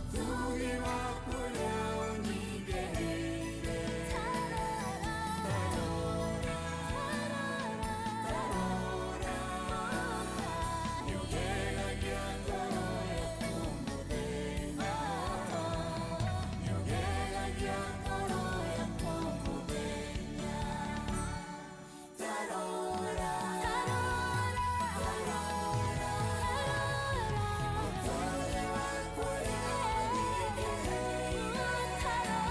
Ũtugi waku ũrĩa ũnyingĩhĩire. Tarora, tarora, nĩũgegagia ngoro yakwa mũthenya, nĩũgegagia ngoro yakwa mũthenya. Tarora, tarora, ũtugi waku ũrĩa ũnyingĩhĩire. Tarora,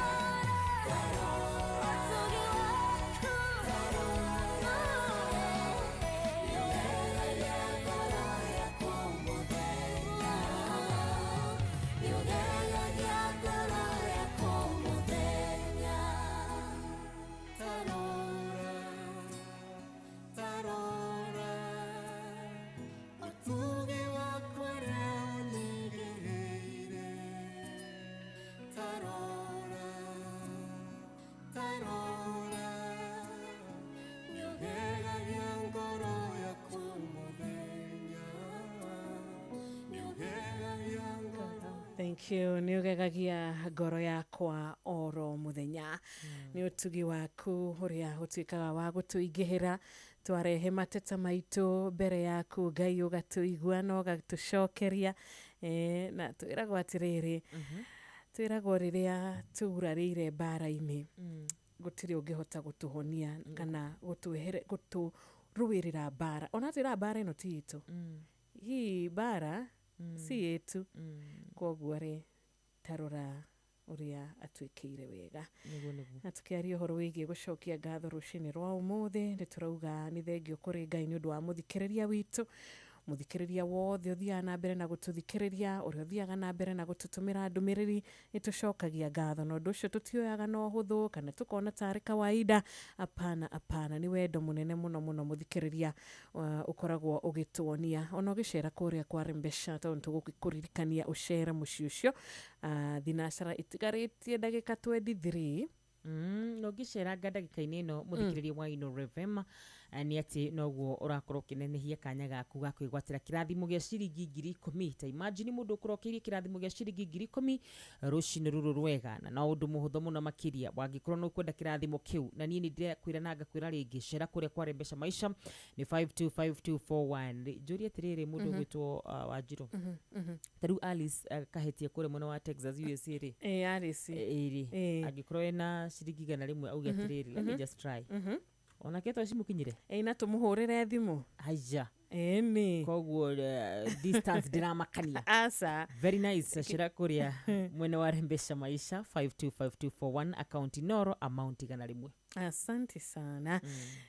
tarora, nĩũgegagia ngoro yakwa mũthenya, nĩũgegagia ngoro yakwa mũthenya. Tarora, tarora, ũtugi waku ũrĩa ũnyingĩhĩire. Tarora, tarora, nĩũgegagia ngoro yakwa mũthenya, nĩũgegagia ngoro. Thank you. Nĩ ũgegagia ngoro yakwa oro mũthenya. Nĩ ũtugi waku ũrĩa ũtuĩkaga wa gũtũingĩhĩra, twarehe mateta maitũ mbere yaku Ngai, ũgatũigua na ũgatũcokeria. Na twĩragwo atĩrĩrĩ, twĩragwo rĩrĩa tũgurarĩire mbara-inĩ, gũtirĩ ũngĩhota gũtũhonia kana gũtũrũĩrĩra mbara. Ona twĩraga mbara ĩno ti itũ, hii mbara si yetu. Koguo rĩ, tarora ũrĩa atuĩkĩire wega. Nĩguo nĩguo. Na tukiaria ũhoro wĩgiĩ gũcokia ngatho rũcinĩ rwa ũmũthĩ, nĩ tũrauga nĩ thengio kũrĩ Ngai nĩ ũndũ wa mũthikĩrĩria witũ, mũthikĩrĩria wothe ũthiaga na mbere na gũtũthikĩrĩria, ũrĩa ũthiaga na mbere na gũtũtũmĩra ndũmĩrĩri, nĩ tũcokagia ngatho na ũndũ ũcio tũtioyaga na ũhũthũ kana tũkona tarĩ kawaida. Apana, apana, nĩ wendo mũnene mũno mũno mũthikĩrĩria ũkoragwo ũgĩtuonia ona ũgĩcera kũrĩa kwa Rembesha, tondũ tũgũkũririkania ũcere mũciĩ ũcio. Thinacara itigarĩtie ndagĩka 23. Na ũngĩceranga ndagĩka-inĩ ĩno, mũthikĩrĩria wa Inooro FM, Nĩ atĩ noguo ũrakorwo ũkĩnenehia kanya gaku ga kwĩgwatĩra kĩrathimo gĩa ciringi 10,000. Ta imagine mũndũ ũkũrokeirie kĩrathimo gĩa ciringi 10,000 rũcinĩ rũrũ rwega, na no ũndũ mũhũthũ mũno makĩria wangĩkorwo nĩ ũkwenda kĩrathimo kĩu. Na niĩ nĩ ndĩrakwĩra na ngakwĩra rĩngĩ, cera kũrĩa kwa Rembesha Maisha nĩ 525241. Njũrie atĩrĩrĩ, mũndũ ũgwĩtwo Wanjirũ, ta rĩu Alice kahetie kũrĩa mwena wa Texas USA rĩ, Alice. Ĩrĩ angĩkorwo ena ciringi 100 auge atĩrĩrĩ, let me just try, onake to cimũkinyire. Ĩ, na tũmũhũrĩre thimũ. Haya. Ĩni. Koguo distance ndĩramakania. Aca. Very nice. Cera kũrĩa mwena wa Rembesha Maisha, 525241, account Noro, amount 100. Asante sana.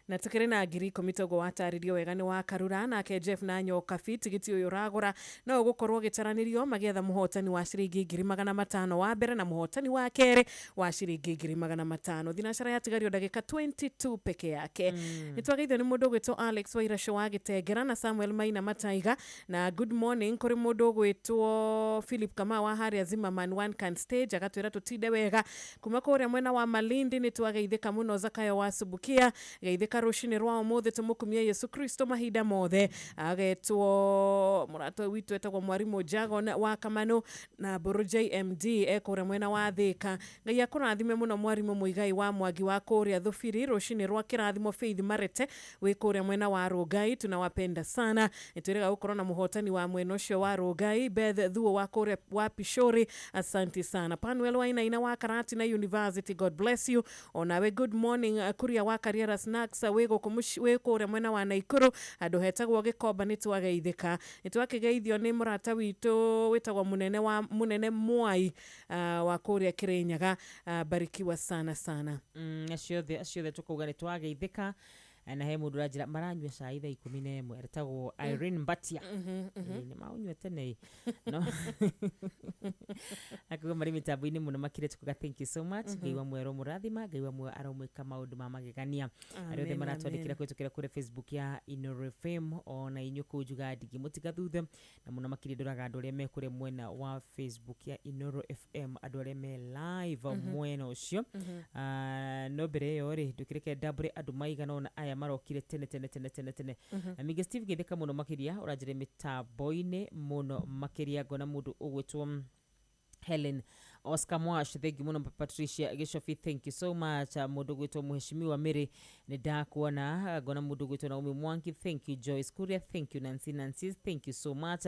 Na tukĩrĩ na 10,000 toguo watarĩrio wega nĩ wa Karura nake Jeff na Nyokabi. Tigiti ũyũ ũragũra no ũgũkorwo ũgĩtaranĩrio magĩetha mũhotani wa ciringi 500,000 wa mbere na mũhotani wa kerĩ wa ciringi 500,000. Thinacara yatigario ndagĩka 22 peke yake. Nĩ twageithio nĩ mũndũ ũgwĩtwo Alex Wairacũ wa Gĩtengera na Samuel Maina Mataiga, na good morning kũrĩ mũndũ ũgwĩtwo Philip Kamau wa harĩa Zimmerman One Can Stage, agatwĩra tũtinde wega. Kuma kũrĩa mwena wa Malindi nĩ twageithĩka mũno. Zakayo wa Subukia, geithĩka rũcinĩ rwa ũmũthĩ, tũmũkumie Yesu Kristo mahinda mothe. Agetwo mũrata witũ etagwo Mwarimũ Jagon wa Kamanu na Mbũrũ JMD ekũrĩa mwena wa Thĩka. Ngai akũrathime mũno Mwarimũ Mũigai wa Mwangi wa kũrĩa Thubiri. Rũcinĩ rwa kĩrathimo Faith Marete wĩ kũrĩa mwena wa Rũngai, tunawapenda sana. Nĩtwĩrĩga gũkorwo na mũhotani wa mwena ũcio wa Rũngai, Beth Thuo wa kũrĩa wa Pishori, asante sana. Panuel Wainaina wa Karatina University, God bless you. Onawe good morning. Kuria wa Kariera Snacks wĩ gũkũ wĩ kũrĩa mwena wa Naikuru handũ hetagwo Gĩkomba, nĩ twageithĩka. Nĩ twakĩgeithio nĩ mũrata witũ wĩtagwo mũnene wa mũnene Mwai wa kũrĩa Kĩrĩnyaga. Barikiwa sana sana. Acio othe tũkauga nĩ twageithĩka. Na he mũndũ ũranjĩra maranyua cai thaa 11, etagwo Irene Mbatia. Ĩĩ, nĩ maũnyua tene ĩ. No akauga marĩ mĩtambo-inĩ mũno makĩria. Tukuga thank you so much. Ngai wa muoyo aromũrathima, Ngai wa muoyo aromwĩka maũndũ ma magegania. Arĩa othe Amen, maratwandĩkĩra amen. kũhĩtũkĩra kũrĩa Facebook ya Inoro FM, ona inyuĩ kũu njuga ndingĩmũtiga thutha, na mũno makĩria ndoraga andũ arĩa me kũrĩa mwena wa Facebook ya Inoro FM, andũ arĩa me live mwena ũcio. Ah, no mbere ĩyo rĩ, ndũkĩreke ndambũre andũ maigana ũna aya marokire tene tene tene tene tene. Na Mingĩ Steve, geithĩka mũno makĩria, ũranjĩra mĩtambo-inĩ mũno makĩria. Ngona mũndũ ũgwĩtwo Helen Oscar Mwash, thank you mũno. Patricia Gĩcobi, thank you so much. Mũndũ gwĩtwo Mheshimiwa Mary, nĩ ndakuona. Ngona mũndũ gwĩtwo Naomi Mwangi, thank you. Joyce Kuria, thank you. Nancy Nancy, thank you so much.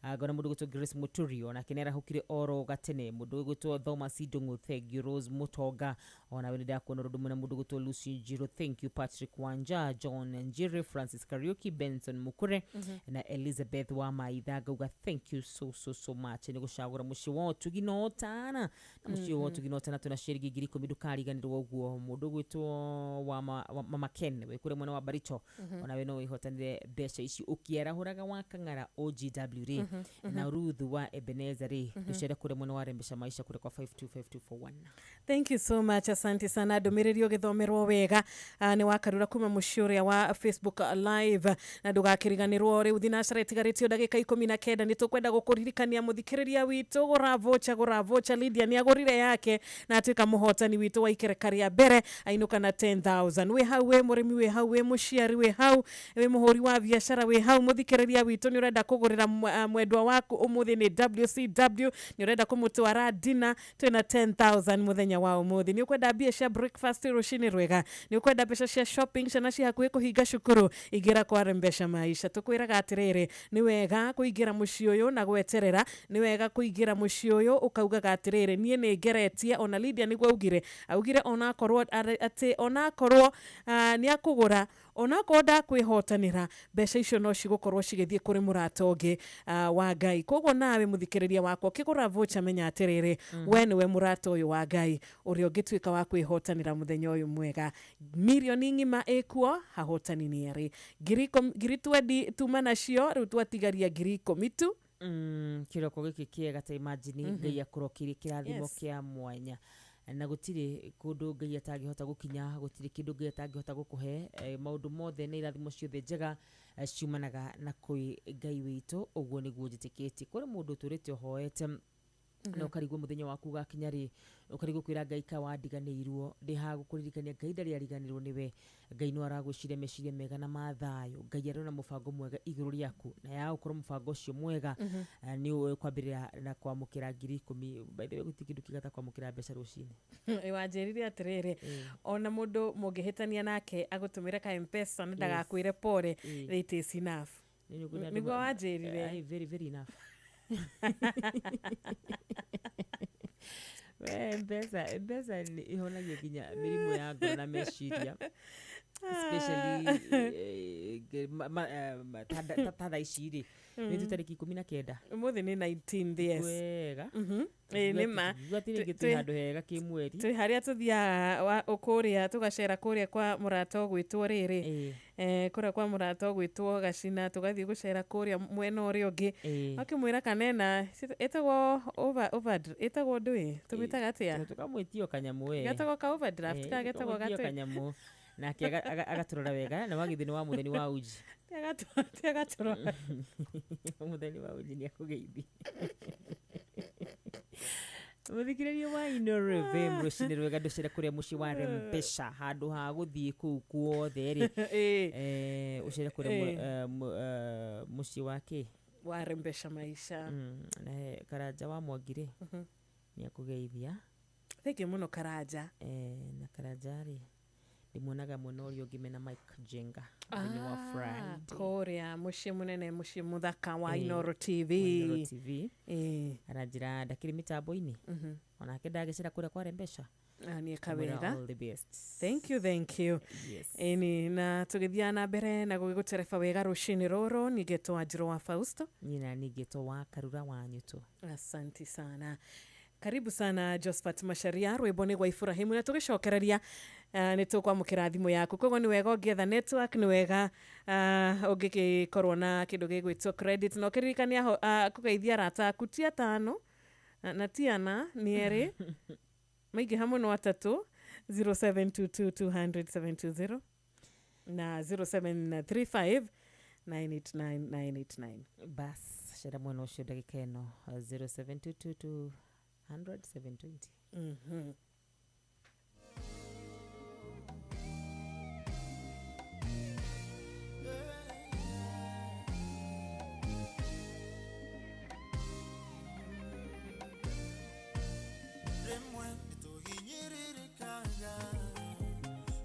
Ngona mũndũ gwĩtwo Grace Muturi, onake nĩ arahũkire oro gatene. Mũndũ gwĩtwo Thomas Ndung'u, thank you. Rose Mutonga, onawe nĩ ndakuona. Ũndũ mwena mũndũ gwĩtwo Lucy Njiro, thank you. Patrick Wanja, John Njiri, Francis Kariuki, Benson Mukure na Elizabeth wa Maitha, ngauga thank you so so so much nĩ gũcagũra mũciĩ wa ũtugi na ũtana. Na mũciĩ wa ũtugi na ũtana twĩna ciringi 10,000, ndũkariganĩrwo ũguo. Mũndũ ũgwĩtwo wa Mama Ken wĩ kũrĩa mwena wa Baricho, onawe no wĩhotanĩre mbeca ici ũkĩarahũraga wa Kang'ara OGW rĩ, na Ruth wa Ebenezer rĩ, ndũcere kũrĩa mwena wa Rembesha Maisha kũrĩa kwa 525241. Thank you so much, asante sana. Ndũmĩrĩri ũgĩthomerwo wega nĩ wakarura kuma mũciĩ ũrĩa wa Facebook Live, na ndũgakĩriganĩrwo rĩu thinacara ĩtigarĩtio ndagĩka 19. Nĩ tũkwenda gũkũririkania mũthikĩrĩria witũ, gũra vocha, gũra vocha. Lydia nĩ agũrire yake na atuĩka mũhotani witũ wa ikereka rĩa mbere, ainũka na 10,000. Wĩ hau wĩ mũrĩmi, wĩ hau wĩ mũciari, wĩ hau wĩ mũhũri wa biacara, wĩ hau mũthikĩrĩria witũ nĩ ũrenda kũgũrĩra mwendwa waku ũmũthĩ nĩ WCW, nĩ ũrenda kũmũtwara dina, twĩna 10,000 mũthenya wa ũmũthĩ. Nĩ ũkwenda mbia cia breakfast rũcinĩ rwega, nĩ ũkwenda mbeca cia shopping, ciana ci hakuhĩ kũhinga cukuru, ingĩra kwa Rembesha Maisha. Tũkwĩraga atĩrĩrĩ, nĩ wega kũingĩra mũciĩ ũyũ na gweterera, nĩ wega kũingĩra mũciĩ ũyũ ũkaugaga atĩrĩrĩ, niĩ nĩ ngeretie. Ona Lydia nĩguo augire onakorwo atĩ onakorwo nĩ akũgũra, onakorwo ndakwĩhotanĩra, mbeca icio no cigũkorwo cigĩthiĩ kũrĩ mũrata ũngĩ wa Ngai. Koguo nawe mũthikĩrĩria wakwa ũkĩgũra vocha, menya atĩrĩrĩ, we nĩwe mũrata ũyũ wa Ngai ũrĩa ũngĩtuĩka wa kwĩhotanĩra mũthenya ũyũ mwega. Mirioni ng'ima ĩkuo, ahotani nĩ erĩ. Ngiri twendi tuma nacio, rĩu twatigaria 10,000 tu. Kĩroko gĩkĩ kĩega, ta imagine Ngai akũrokeire kĩrathimo kĩa mwanya, na gũtirĩ kũndũ Ngai atangĩhota gũkinya, gũtirĩ kĩndũ Ngai atangĩhota gũkũhe. Maũndũ mothe na irathimo ciothe njega ciumanaga na kwĩ Ngai witũ. Ũguo nĩguo njĩtĩkĩtie. Kũrĩ mũndũ ũtũrĩte ũhoete Na ũkarigwo mũthenya waku ũgakinya rĩ, ũkarigwo kwĩra Ngai ka wandiganĩirwo. Ndĩ haha gũkũririkania Ngai ndarĩ ariganĩrwo nĩwe. Ngai no aragwĩciria meciria mega na ma thayũ. Ngai arĩ na mũbango mwega igũrũ rĩaku, na ya gũkorwo mũbango ũcio mwega nĩ ũkwambĩrĩra na kwamũkĩra 10,000. By the way, gũtirĩ kĩndũ kĩega ta kwamũkĩra mbeca rũcinĩ. Wanjĩrire atĩrĩrĩ, ona mũndũ mũngĩhĩtania nake agũtũmĩre ka M-Pesa na ndagakwĩre pole, it is enough. Nĩguo wanjĩrire. Very very enough. We mbeca ihonagia nginya mĩrimũ ya ngoro na meciria, especially ta thaa ici rĩ, nĩ tu tarĩki 19. Ũmũthĩ nĩ 19th, yes. Wega. Ĩĩ nĩ ma. Atĩ rĩngĩ twĩ handũ hega kĩmweri. Twĩ harĩa tũthiaga kũrĩa tũgacera kũrĩa kwa mũrata ũgwĩtwo rĩrĩ, kũrĩa kwa mũrata ũgwĩtwo Gacina, tũgathiĩ gũcera kũrĩa mwena ũrĩa ũngĩ. Akĩmwĩra kanena ĩtagwo ĩtagwo ndũĩ tũmĩtaga atĩa? Tũkamwĩtio kanyamũ we. Getagwo ka overdraft ka getagwo gatĩ? Kanyamũ. Nake agatũrora wega na wagithĩ nĩ wa mũtheni wa uji. Ti agatũrora. Mũtheni wa uji nĩ akũgeithia. Mũthikĩrĩria wa Inooro FM rũcinĩ rwega, ndũcere kũrĩa mũciĩ wa Rembesha, handũ ha gũthiĩ kũu kuothe rĩ, ũcere kũrĩa mũciĩ wa kĩ? Wa Rembesha Maisha. Na Karanja wa Mwangi rĩ, nĩ akũgeithia. Thank you mũno Karanja. Na Karanja rĩ, ndĩmuonaga mwena ũrĩa ũngĩ mena Mike Jenga mũthenya wa Friday. Kũrĩa mũciĩ mũnene, mũciĩ mũthaka wa Inooro TV. Inooro TV. Aranjĩra ndakĩrĩ mĩtambo-inĩ. Onake ndagĩcera kũrĩa kwa Rembesha. Nĩ eka wega. All the best. Thank you, thank you. Yes. Ĩni na tũgĩthiaga na mbere na gũgĩgũtereba wega rũcinĩ rũrũ, ningĩtwo Wanjirũ wa Fausto. Nyina ningĩtwo wa Karura wa Nyuto. Asanti sana. Karibu sana Josephat Macharia, rwĩmbo nĩ gwa Ibrahimu, na tũgĩcokereria nĩ tũkwamũkĩra thimũ yaku. Koguo nĩ wega ũngĩetha network, nĩ wega ũngĩgĩkorwo na kĩndũ gĩgwĩtwo credit, na ũkĩririkania kũgeithia arata aku ti atano na ti ana, nĩ erĩ maingĩha mũno atatũ, 0722 200 720 na 0735 989 989. Bas cera mwena ũcio ndagĩka ĩno 0722 200 720. Remwe nituhinyĩrĩrĩkaga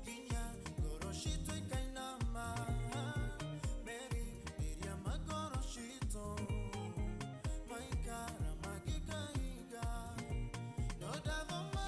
nginya ngoro citũ ikainama, merirĩria ma ngoro citũ maikara magĩkaiga, no ndathoma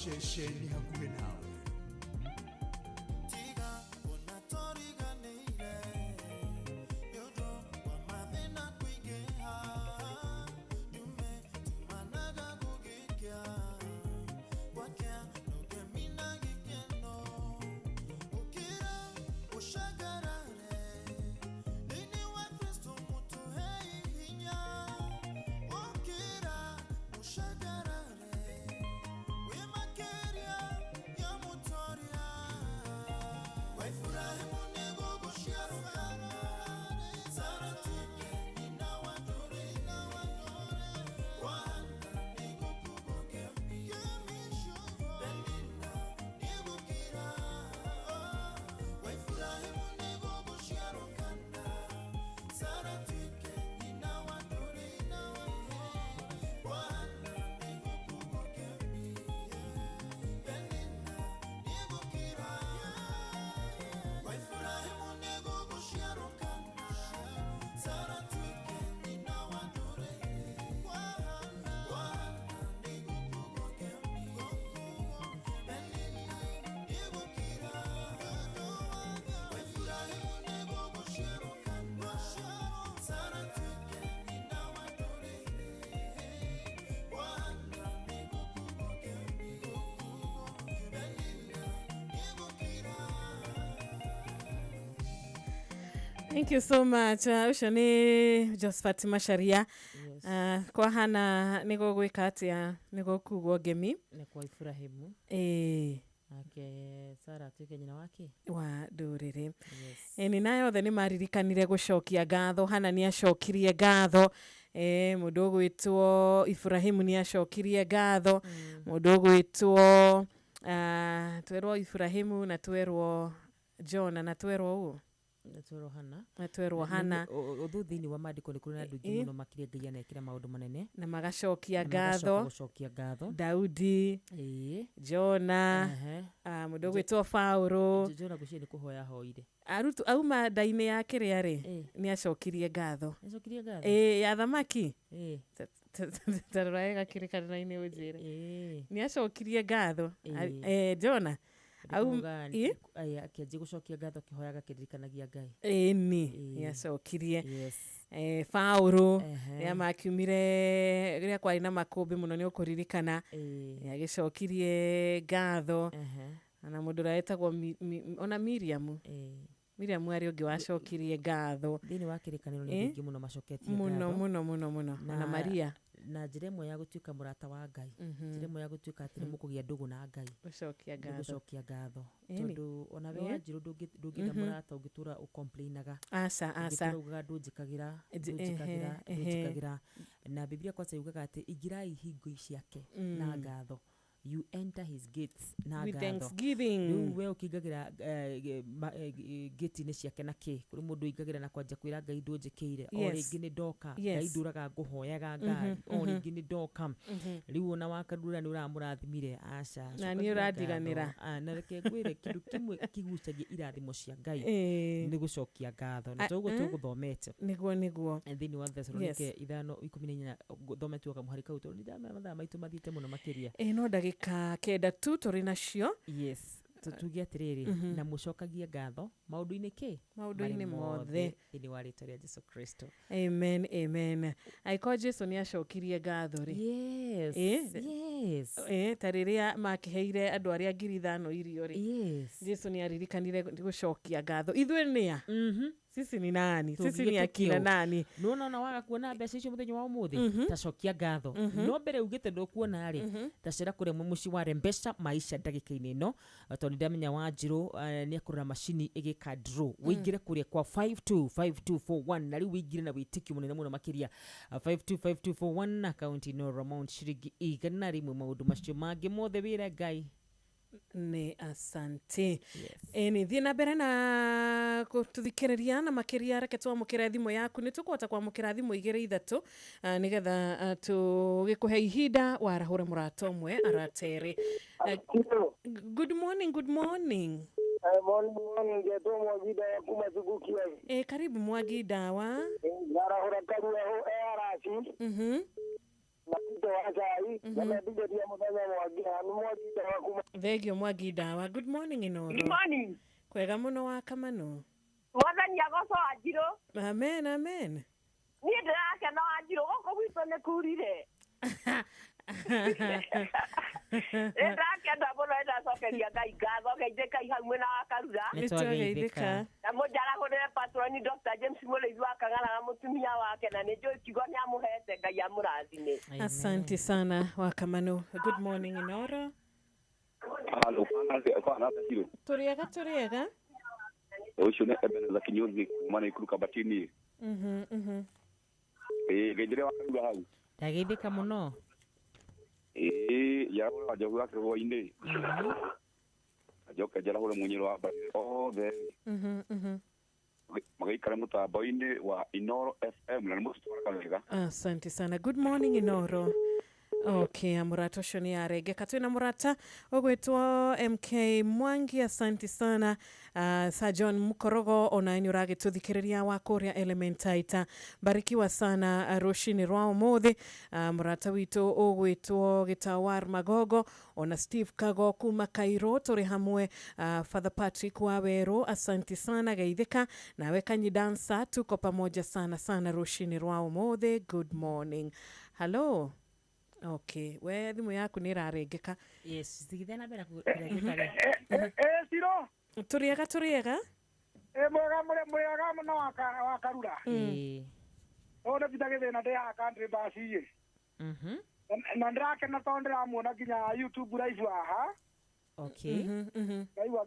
Ceceni hakuhĩ nawe. Tiga ona toriganĩire nĩ ũndũ wa mathĩna kũingĩha ndume tumanaga gũgĩkĩa gwakĩa nũgemi na gĩkeno ũkĩra ũcangarare thĩinĩ wa Kristo mũtũhei hinya ũkĩra ũcangarare wĩ makĩria ya mũtoria wa Ibrahimu nĩgũgũciarũkana Sara tuĩke nyina wa ndũrĩrĩ wa Hana nĩgũkũgũkemia Penina nĩgũkĩra wa Ibrahimu nĩgũgũciarũkana Sara tuĩke nyina wa ndũrĩrĩ wa Hana nĩgũkũgũkemia Penina nĩgũkĩra wa Ibrahimu nĩgũgũciarũkana Sara tuĩke nyina wa ndũrĩrĩ wa Hana nĩgũkũgũkemia Penina nĩgũkĩra wa Ibrahimu nĩgũgũciarũkana Sara tuĩke nyina wa ndũrĩrĩ wa Hana nĩgũkũgũkemia Penina nĩgũkĩra. Thank you so much. Ũcio nĩ Josephat Macharia. Yes. Kwa Hana nĩ gũgwĩka atĩa nĩ gũkugwo ngemi Nĩ kwa Ibrahimu. Ĩĩ. Nake Sara atuĩke nyina wake. Wa ndũrĩrĩ. Yes. Ĩni na yothe nĩ maririkanire gũcokia ngatho. Hana nĩ acokirie ngatho. Mũndũ ũgwĩtwo Ibrahimu nĩ acokirie ngatho. Mũndũ ũgwĩtwo twerwo Ibrahimu na twerwo Jona na twerwo ũ Na twerwo Hana. Na twerwo Hana. Ũthũ thĩinĩ wa maandĩko nĩ kũrĩ na andũ aingĩ mũno makĩria Ngai anekĩra maũndũ manene. Na magacokia Na magacoka ngatho. gũcokia ngatho. Daudi. Ĩĩ. Jona. Ehe. Mũndũ ũgwĩtwo Paũlũ. Jona ngwĩciria nĩ kũhoya ahoire. Arutu auma nda-inĩ ya kĩrĩa rĩ nĩ acokirie ngatho. Nĩacokirie ngatho? Ĩĩ ya thamaki. Ĩĩ. Ta rora wega kĩrĩkanĩro-inĩ ũnjĩre. Ĩĩ. Nĩ acokirie ngatho. Ĩĩ. Jona. Ĩĩ. Akĩanjia gũcokia ngatho akĩhoyaga akĩririkanagia Ngai. Ĩni nĩ acokirie. Paũlũ rĩrĩa makiumire rĩrĩa kwarĩ na makũmbĩ mũno nĩ ũkũririkana nĩ agĩcokirie ngatho. Na mũndũ ũrĩa wetagwo ona Miriamu. Miriamu arĩ ũngĩ wacokirie ngatho. Thĩinĩ wa kĩrĩkanĩro nĩ andũ aingĩ mũno macoketie Mũno ngatho. mũno mũno mũno. Ona Maria. Na njĩra ĩmwe ya gũtuĩka mũrata wa Ngai. Njĩra ĩmwe ya gũtuĩka atĩ nĩ mũkũgĩa ndũgũ na Ngai. Gũcokia Nĩ ngatho. gũcokia ngatho. Ĩni. Tondũ onawe Wanjirũ ndũngĩenda mũrata ũngĩtũra ũcomplainaga. Aca, aca. Ũngĩtũra ugaga ndũnjĩkagĩra, ndũnjĩkagĩra, ndũnjĩkagĩra. Na Biblia kwanza yugaga atĩ ingĩrai hingo ciake na ngatho. You enter his gates na With ngatho. thanksgiving. Rĩu we ũkĩingagĩra gate-inĩ ciake na kĩ? Kũrĩ mũndũ ũingagĩra na kwanja kwĩra Ngai ndũnjĩkĩire. O rĩngĩ nĩ ndoka. Ngai ndũraga ngũhoyaga ngari. O rĩngĩ nĩ ndoka. Rĩu ona wakarura nĩ ũramũrathimire. Aca. Na niĩ cokagia ũrandiganĩra. ngatho. Na reke ngwĩre kĩndũ kĩmwe kĩgucagia irathimo cia Ngai Ĩĩ. nĩ gũcokia ngatho. Na toguo tũgũthomete. Nĩguo nĩguo. Thĩinĩ wa Thesalonike 5:14 thomete kamũhari kau tondũ nĩndamenya mathaa maitũ mathiĩte mũno makĩria. Ĩĩ no ndagĩka 9 tu tũrĩ nacio. Yes. Tuge atĩrĩrĩ na mũcokagie ngatho maũndũ-inĩ kĩ? Maũndũ-inĩ Marĩ mothe. thĩinĩ wa rĩtwa rĩa Jesu Kristo. Amen, amen. Angĩkorwo Jesu nĩ acokirie ngatho rĩ. Yes. Yes. Ta rĩrĩa makĩheire andũ arĩa 5,000 irio rĩ. Yes. Jesu nĩ aririkanire gũcokia ngatho. Ithuĩ nĩ a? Sisi ni nani? Sisi ni Tũngĩgĩtwo akina kĩo. nani? Nĩwona ona waga kuona mbeca icio mũthenya wa ũmũthĩ ta cokia ngatho. No mbere ugĩte ndũkuona rĩ ta cera kũrĩa mũciĩ wa Rembesha Maisha ndagĩka-inĩ ĩno tondũ nĩndamenya Wanjirũ nĩ ekũrora macini ĩgĩka draw. Wĩingĩre kũrĩa kwa 525241 na rĩu wĩingĩre na wĩtĩkio mũnene mũno makĩria. 525241 akaunti no amount ciringi 100. Maũndũ macio mangĩ mothe wĩre Ngai Nĩ asante. Ĩni thiĩ na mbere na gũtũthikĩrĩria na makĩria reke twamũkĩre thimũ yaku. Nĩ tũkũhota kwamũkĩra thimũ 2 3 nĩgetha tũgĩkũhe ihinda warahũre mũrata ũmwe arata erĩ. Good morning, good morning. Morning, morning, ngetwo Mwangi Dawa kuma Sugukia. Karibu Mwangi Dawa. Ngarahũra Karua ho araci. Na Tito wa cai na mendithĩria mũthenya Mwangi haha nĩ Mwangi ndawa kuma. Thengio Mwangi ndawa. Good morning Inoro. Good morning. Kwega mũno wa Kamano. Mwathani agocwo Wanjirũ. Amen, amen. Niĩ ndĩrakena Wanjirũ, gũkũ gwitũ nĩ kurire. Nĩndakena mũno, nĩndacokeria Ngai ngatho, geithĩkai hau mwena wa Karura. Nĩtwageithĩka. Na mũnjarahũrĩre patroni Dr. James Mũrĩithi wa Kang'ara na mũtumia wake, na nĩ njũĩ kiugo nĩamũhete, Ngai amũrathime. Asante sana wa Kamano. Good morning Inoro. Halo, kwana Ciro. Tũrĩega tũrĩega. Ũcio nĩ Ebenezer Kinyozi kuma Naikuru Kabatini. Ĩĩ ngeithĩre wa Karura hau. Ndageithĩka mũno. Ĩĩ njarahũre wa Njogu wa Kĩgwa-inĩ. Njoke njarahũre Munyĩrĩ wa Mbarire othe. Magaikare mũtambo-inĩ wa Inoro FM na nĩ mũtũtwaraga wega. Asante sana. Good morning Inoro. Okay, mũrata ũcio nĩ arengeka. Twĩna mũrata ũgwĩtwo MK Mwangi, asante sana. Sir John Mukorogo, ona nĩ ũragĩtũthikĩrĩria wa kũrĩa Elementaita. Barikiwa sana rũcinĩ rwa ũmũthĩ. Mũrata witũ ũgwĩtwo Gĩtawar Magogo, ona Steve Kago kuma Cairo, tũrĩ hamwe. Father Patrick wa Werũ, asante sana, geithĩka. Nawe Kanyi Dansa, tuko pamoja sana sana rũcinĩ rwa ũmũthĩ. Good morning. Hello. Okay, we thimũ yaku nĩ ĩrarengeka. Yes, tigithia na mbere kũrengeka rĩ. Ciro. Tũrĩega tũrĩega. Mwega mwega mũno wa Karura. Ũyũ nĩ Peter Gĩthĩna ndĩ haha country bus ĩ. Na ndĩrakena tondũ ndĩramuona nginya YouTube live haha. Okay. Ngaigua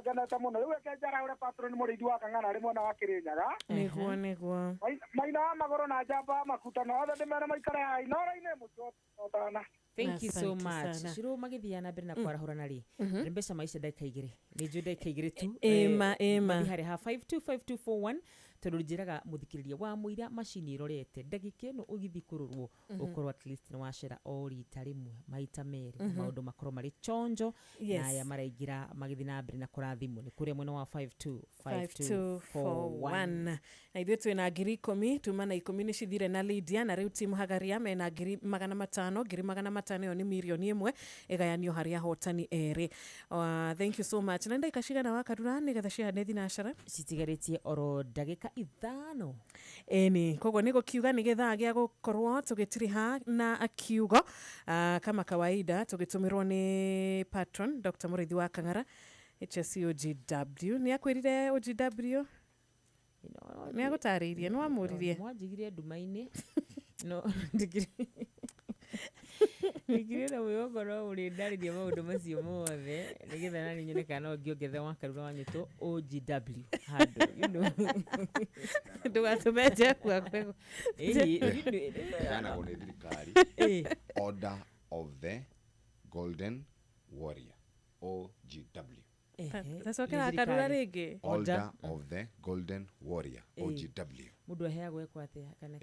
ngenete mũno. Rĩu reke njarahũre patron Mũrĩithi wa Kang'ara arĩ mwena wa Kĩrĩnyaga. Nĩguo nĩguo. Maina wa magũrũ na njamba wa makuta na othe ndĩmere maikare haha Inoro-inĩ mũciotana. Thank you so much. Ciro magĩthiaga na mbere na kwarahũrana rĩ. Nĩ mbeca maica ndagĩka igĩrĩ. Nĩ njũĩ ndagĩka igĩrĩ tu. Ĩma ĩma. Mathiĩ harĩa ha 525241 tondũ njĩraga mũthikĩrĩria wa mũira macini ĩrorete ndagĩka ĩno ũgĩthiĩ kũrorwo ũkorwo at least nĩ wacera o rita rĩmwe maita merĩ maũndũ makorwo marĩ chonjo na aya maraingĩra magĩthiĩ na mbere na kũrathimwo nĩ kũrĩa mwena wa 525241. Na ithuĩ twĩna 10,000 tuma na 10 nĩ cithire na Lydia, na rĩu timu Hagaria mena 500,000 500,000 ĩyo nĩ mirioni ĩmwe ĩgayanio harĩ ahotani erĩ. Thank you so much. Na ndagĩka cigana wa Karura nĩgetha cihane thinacara? Citigarĩtie oro ndagĩka 5. Ĩni, koguo nĩ gũkiuga nĩ gĩthaa gĩa gũkorwo tũgĩtiriha na akiugo kama kawaida tũgĩtũmĩrwo nĩ patron Dr. Mũrĩithi wa Kang'ara HSC OGW. Nĩ akwĩrire OGW? Nĩ agũtarĩirie, nĩ wamũririe? Mwanjigire nduma-inĩ. No ndigire na mwĩhoko no ũrĩndarĩria maũndũ macio mothe nĩgetha nani nyone kana no ngĩongerere wa Karura wa Nyũtũ OGW handũ, you know. Ndũgatũme Jeff akwe. Ĩheanagwo nĩ thirikari. Order of the Golden Warrior OGW. Tacokera Karura rĩngĩ. Order of the Golden Warrior OGW. Mũndũ aheagwo ekwo atĩa kana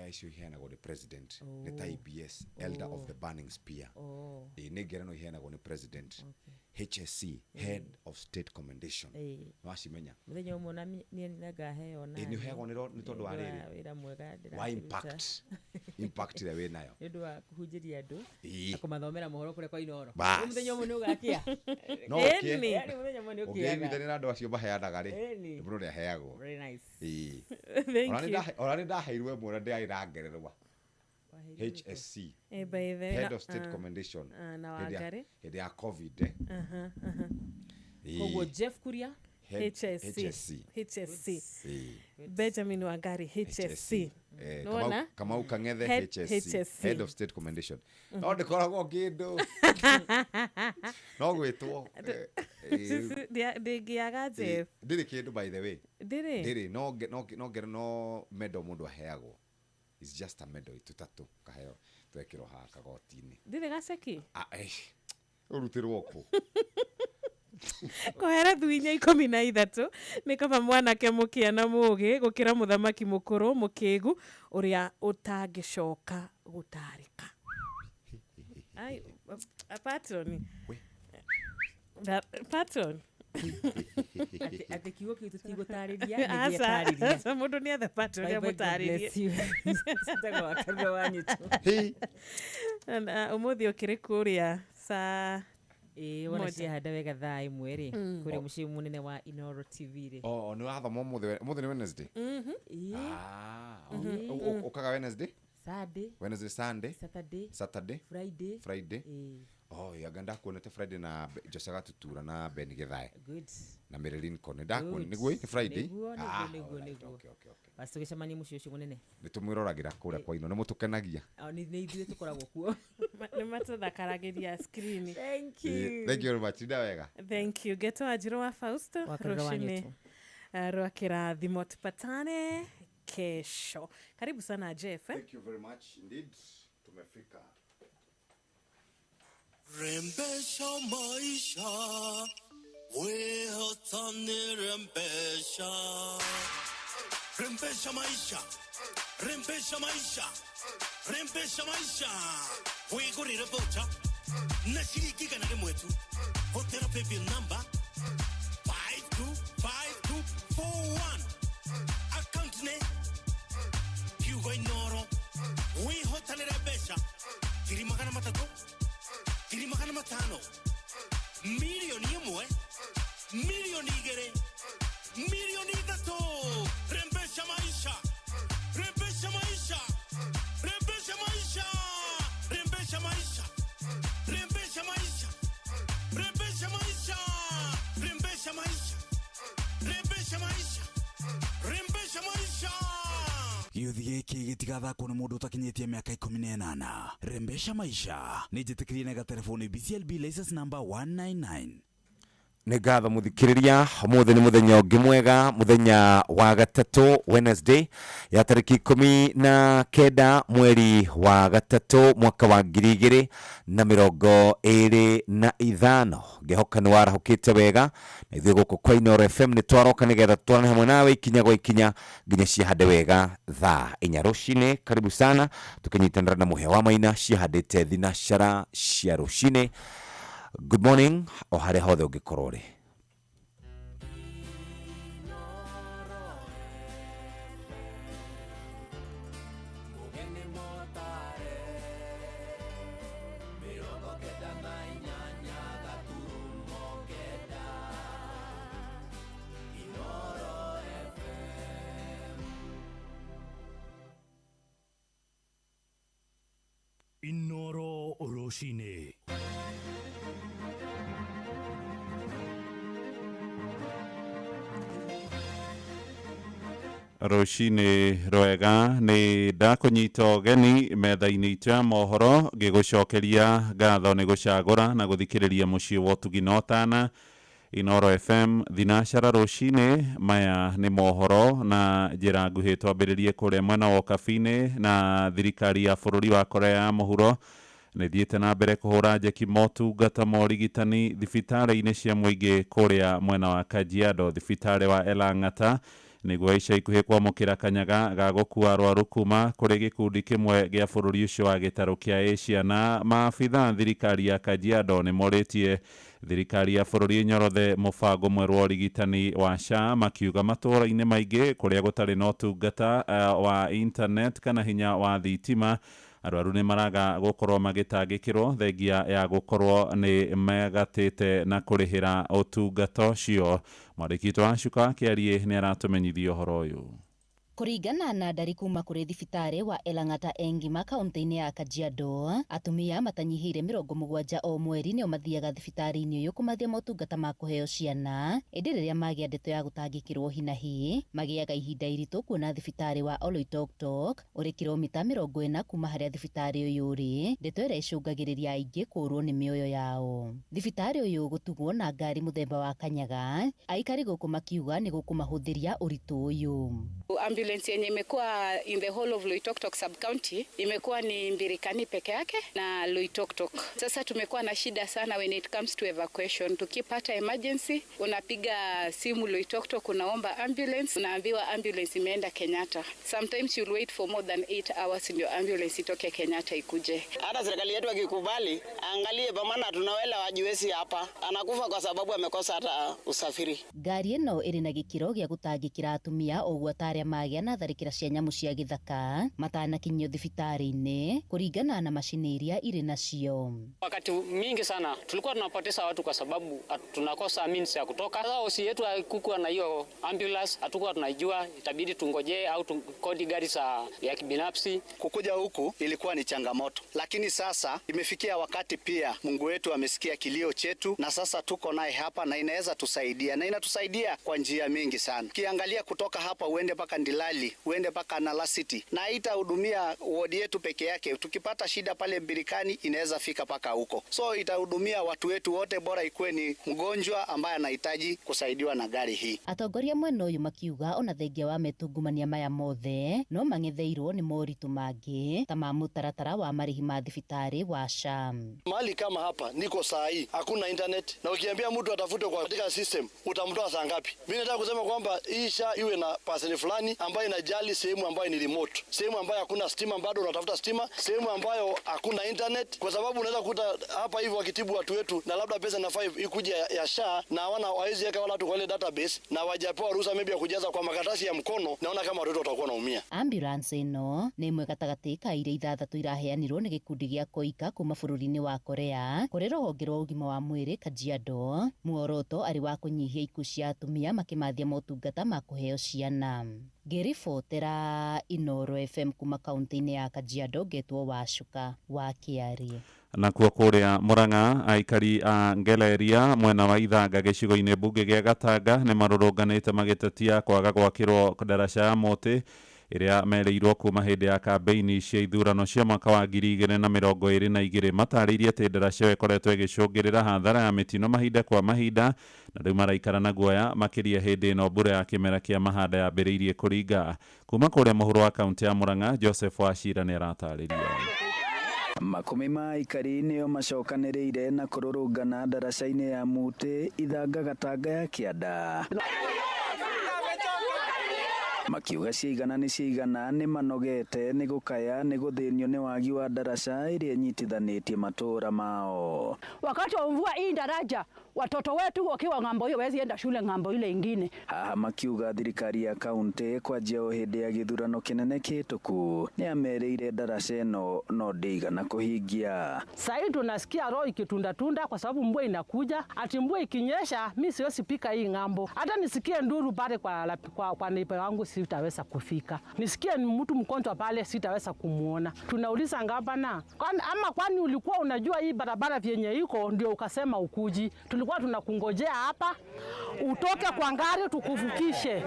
icio iheanagwo nĩ president nĩ ta IBS Elder of the Burning Spear. Nĩ ngerenwa iheanagwo nĩ president. HSC Head of State Commendation. Nĩwacimenya? Mũthenya ũmwe na niĩ nĩngaheo na nĩ ũheagwo nĩ tondũ wa rĩrĩ wĩra mwega wa impact impact ĩrĩa wĩ nayo nĩ ũndũ wa kũhunjĩria andũ na kũmathomera mohoro kũrĩa kwa Inoro. Bas. Mũthenya ũmwe nĩ ũgakĩa. No ũkĩe. Mũthenya ũmwe nĩ ũkĩaga. Ũngĩiguithania na andũ acio maheanaga rĩ, nĩ mũndũ ũrĩa aheagwo. Very nice. Thank you. Ona nĩ ndaheirwo ĩmwe na ndĩarĩ na ngerenwa. HSC Head of State Commendation na Wangari hĩndĩ ya COVID. Koguo Jeff Kuria HSC HSC Benjamin Wangari HSC Kamau Kang'ethe HSC Head of State Commendation. No ndĩkoragwo kĩndũ no gwĩtwo ndĩngĩaga Jeff ndĩrĩ kĩndũ by the way ndĩrĩ ndĩrĩ no no medal mũndũ aheagwo. It's just a medal tũtatũ kaheo twekĩrwo haha kagoti-inĩ. Ndĩrĩ gaceki? Ũrutĩrwo kũ? Kũhera thuinya 13 nĩ kaba mwanake mũkĩa na mũũgĩ gũkĩra mũthamaki mũkũrũ mũkĩgu ũrĩa ũtangĩcoka gũtarĩka. Ai, patron. Patron. Atĩ kiugo kĩu tũtigũtarĩria nĩ gĩtarĩria. Aca mũndũ nĩ ethe part ũrĩa mũtarĩrie. Njĩtagwo Wakarura wa Nyutu. Na ũmũthĩ ũkĩrĩ kũrĩa saa Ĩĩ wona moja. ciahanda wega thaa 1 rĩ, kũrĩa mũciĩ mũnene wa Inoro TV rĩ. Oh, nĩ wathoma ũmũthĩ, ũmũthĩ nĩ Wednesday. Ĩĩ. Ah, ũkaga Wednesday? Sunday. Wednesday, Sunday. Saturday. Saturday. Friday. Friday. Ĩĩ. Oh, anga ndakuonete Friday na Jose Gatutura na Ben Githae. Good. Na Mary Lincoln. Ndakuona Good. nĩguo nĩ Friday. Nĩguo, nĩguo, Ah, nĩguo, alright, nĩguo. okay. Basi tũgĩcemanie mũciĩ ũcio mũnene. Nĩ tũmwĩroragĩra kũrĩa kwa ino, nĩ mũtũkenagia. Nĩ ithuĩ tũkoragwo kuo. Nĩ matũthakaragĩria screen. Thank Ĩĩ, thank you very much. Tinda wega. Thank you. Geto Wanjiru wa Fausto Wakarura wa rũcinĩ Nyutu. Rwa kĩrathimo, tupatane kesho. Karibu sana Jeff. Eh? Thank you very much indeed. Tumefika. Rembesha maisha, wehotani rembesha. Rembesha maisha, rembesha maisha, rembesha maisha. Wigurire voucher na shilingi 100 tu. Hotera paybill number 525241. Account ne Hugo Inoro. Wihotanire mbeca 300,000, 500,000, 1,000,000, 2,000,000, 3,000,000. Rembesha maisha, rembesha maisha, rembesha maisha, rembesha maisha, rembesha maisha, rembesha maisha, rembesha maisha, rembesha maisha, rembesha maisha. Gĩũthi gĩkĩ gĩtigathakwo nĩ mũndũ ũtakinyĩtie mĩaka 18. Rembesha maisha nĩ njĩtĩkĩrie na gatelefoni BCLB license number 199. Nĩ ngatho mũthikĩrĩria, ũmũthĩ nĩ mũthenya ũngĩ mwega, mũthenya wa gatatũ, Wednesday ya tarĩki 19 mweri wa gatatũ mwaka wa 2025. Ngĩhoka nĩ warahũkĩte wega na ithuĩ gũkũ kwa Inoro FM nĩ twaroka nĩgetha tũtwarane hamwe nawe ikinya gwa ikinya nginya ciahande wega thaa 4 rũcinĩ. Karibu sana tũkĩnyitanĩra na mũhĩa wa maina ciahandĩte thinacara cia rũcinĩ. Good morning o harĩa hothe ũngĩkorwo ũrĩ. Inoro rũcinĩ. Rũcinĩ rwega, nĩ ndakũnyita ũgeni metha-inĩ itũ ya mohoro ngĩgũcokeria ngatho nĩ gũcagũra na gũthikĩrĩria mũciĩ wa ũtugi na ũtana Inoro FM thinacara rũcinĩ. Maya nĩ mohoro na njĩra nguhĩ twambĩrĩrie kũrĩa mwena wa Ũkabi-inĩ na thirikari ya bũrũri wa Korea ya mũhuro nĩ thiĩte na mbere kũhũra njeki motungata ma ũrigitani thibitarĩ-inĩ cia mũingĩ kũrĩa mwena wa Kajiado, thibitarĩ wa Elang'ata nĩguo ica ikuhĩ kwamũkĩra kanyaga ga gũkua arwaru kuma kũrĩ gĩkundi kĩmwe gĩa bũrũri ũcio wa gĩtarũ kĩa Asia. Na maabitha thirikari ya Kajiado nĩ morĩtie thirikari ya bũrũri ĩnyorothe mũbango mwerũ wa ũrigitani wa SHA, makiuga matũũra-inĩ maingĩ kũrĩa gũtarĩ na ũtungata wa internet kana hinya wa thitima arwaru nĩ maraga gũkorwo magĩtangĩkĩrwo thengia ya gũkorwo nĩ megatĩte na kũrĩhĩra ũtungata ũcio. Mwandĩki witũ wa Cuka Kĩariĩ nĩ aratũmenyithia ũhoro ũyũ. Kũringana na ndari kuma kũrĩ thibitarĩ wa Elang'ata Engima kaunti-inĩ ya Kajiado, atumia matanyihĩire 70 o mweri nĩo mathiaga thibitarĩ-inĩ ũyũ kũmathia motungata ma kũheo ciana, ĩndĩ rĩrĩa magĩa ndeto ya gũtangĩkĩrwo hinahi magĩaga ihinda iritũ kuona thibitarĩ wa Oloitoktok ũrĩ kilomita 40 kuma harĩa thibitarĩ ũyũ ũrĩ, ndeto ĩrĩa ĩcũngagĩrĩria aingĩ kũũrwo nĩ mĩoyo yao. Thibitarĩ ũyũ gũtugwo na ngari mũthemba wa kanyaga, aikari gũkũ makiuga nĩ gũkũmahũthĩria ũritũ ũyũ. Ambulance yenye imekuwa in the whole of Loitoktok sub-county imekuwa ni Mbirikani peke yake na Loitoktok. Sasa tumekuwa na shida sana when it comes to evacuation. Tukipata emergency, unapiga simu Loitoktok, unaomba ambulance, unaambiwa ambulance imeenda Kenyatta. Sometimes you'll wait for more than 8 hours ndio ambulance itoke Kenyatta ikuje. Hata serikali yetu akikubali, angalie pamana tunawela wajiwezi hapa. Anakufa kwa sababu amekosa hata usafiri. Ngari ĩno ĩrĩ na gĩkĩro gĩa gũtangĩkĩra atumia ũguo ta arĩa magĩa na tharĩkĩra cia nyamũ cia gĩthaka matanakinyio thibitarĩ-inĩ kũringana na macini iria irĩ nacio. Wakati mingi sana tulikuwa tunapoteza watu kwa sababu tunakosa means ya kutoka. Sasa osi yetu haikuwa na hiyo ambulance, hatukuwa tunaijua, itabidi tungojee au tukodi gari za ya kibinafsi. Kukuja huku ilikuwa ni changamoto, lakini sasa imefikia wakati pia Mungu wetu amesikia kilio chetu na sasa tuko naye hapa na inaweza tusaidia na inatusaidia kwa njia mingi sana. Ukiangalia kutoka hapa uende mpaka Ndilali, uende mpaka Nala City, na haitahudumia wodi yetu peke yake. Tukipata shida pale Mbirikani inaweza fika paka huko. So itahudumia watu wetu wote, bora ikuwe ni mgonjwa ambaye anahitaji kusaidiwa na gari hii. Atongoria mwena ũyũ makiuga ona thengia wa metungumania maya mothe no mang'etheirwo nĩ moritũ mangĩ ta ma mũtaratara wa marĩhi ma thibitarĩ wa SHA. Mahali kama hapa niko saa hii hakuna internet, na ukiambia mtu atafute kwa katika system utamtoa saa ngapi? Mimi nataka kusema kwamba hii SHA iwe na paseni fulani ambayo inajali sehemu ambayo ni remote, sehemu ambayo hakuna stima, bado unatafuta stima, sehemu ambayo hakuna internet, kwa sababu unaweza kukuta hapa hivi wakitibu watu wetu na labda pesa na 5 ikuja ya SHA na hawana hawezi weka wala watu kwa ile database na wajapewa ruhusa maybe ya kujaza kwa makaratasi ya mkono. Naona kama watoto watakuwa wanaumia. Ambulance ĩno nĩ ĩmwe gatagatĩ ka iria ithathatũ iraheanirwo nĩ gĩkundi gĩa Koika kuma bũrũri-inĩ wa Korea kũrĩ rũhonge rwa ũgima wa mwĩrĩ Kajiado. Muoroto arĩ wa kũnyihia ikuũ cia atumia makĩmathia motungata ma kũheo ciana. Ngĩribotera Inooro FM kuma kaunti-inĩ ya Kajiado, ngetwo Wacuka wa Kĩarie. Nakuo kũrĩa Murang'a, aikari a Ngeleria mwena wa Ithanga gĩcigo-inĩ mbunge gĩa Gatanga nĩ marũrũnganĩte magĩtetia kwaga gwakĩrwo ndaraca ya mũtĩ ĩrĩa merĩirwo kuma hĩndĩ ya kambeini cia ithurano cia mwaka wa 2022. Matarĩirie atĩ ndaraca ĩyo ĩkoretwo ĩgĩcũngĩrĩra hathara ya mĩtino mahinda kwa mahinda na rĩu maraikara na guoya makĩria hĩndĩ ĩno mbura ya kĩmera kĩa mahanda yambĩrĩirie kũringa. Kuma kũrĩa mũhuro wa kaunti ya Murang'a, Joseph Wachira nĩ aratarĩria. Makumi ma aikari nĩo macokanĩrĩire na kũrũrũngana ndaraca-inĩ ya Mũtĩ Ithanga Gatanga ya Kĩanda, makiuga ciigana nĩ ciigana nĩ manogete nĩ gũkaya nĩ gũthĩnio nĩ wagi wa ndaraca ĩrĩa ĩnyitithanĩtie matũũra mao. Wakati wa mvua hii daraja watoto wetu wakiwa ng'ambo hiyo wezi enda shule ng'ambo ile ingine. Haha makiuga thirikari ya kaunti kwanjia o hĩndĩ ya gĩthurano kĩnene kĩhĩtũku nĩ amerĩire ndaraca ĩno no ndĩigana kũhingia. Sasa tunasikia roho ikitunda tunda kwa sababu mvua inakuja, ati mvua ikinyesha mimi siwezi pika hii ng'ambo. Hata nisikie nduru pale kwa neighbor wangu sitaweza kufika. Nisikie mtu mgonjwa pale sitaweza kumuona. Tunauliza gavana, ama kwani ulikuwa unajua hii barabara vyenye iko ndio ukasema ukuji? Tulikuwa tunakungojea hapa utoke kwa ngari tukuvukishe.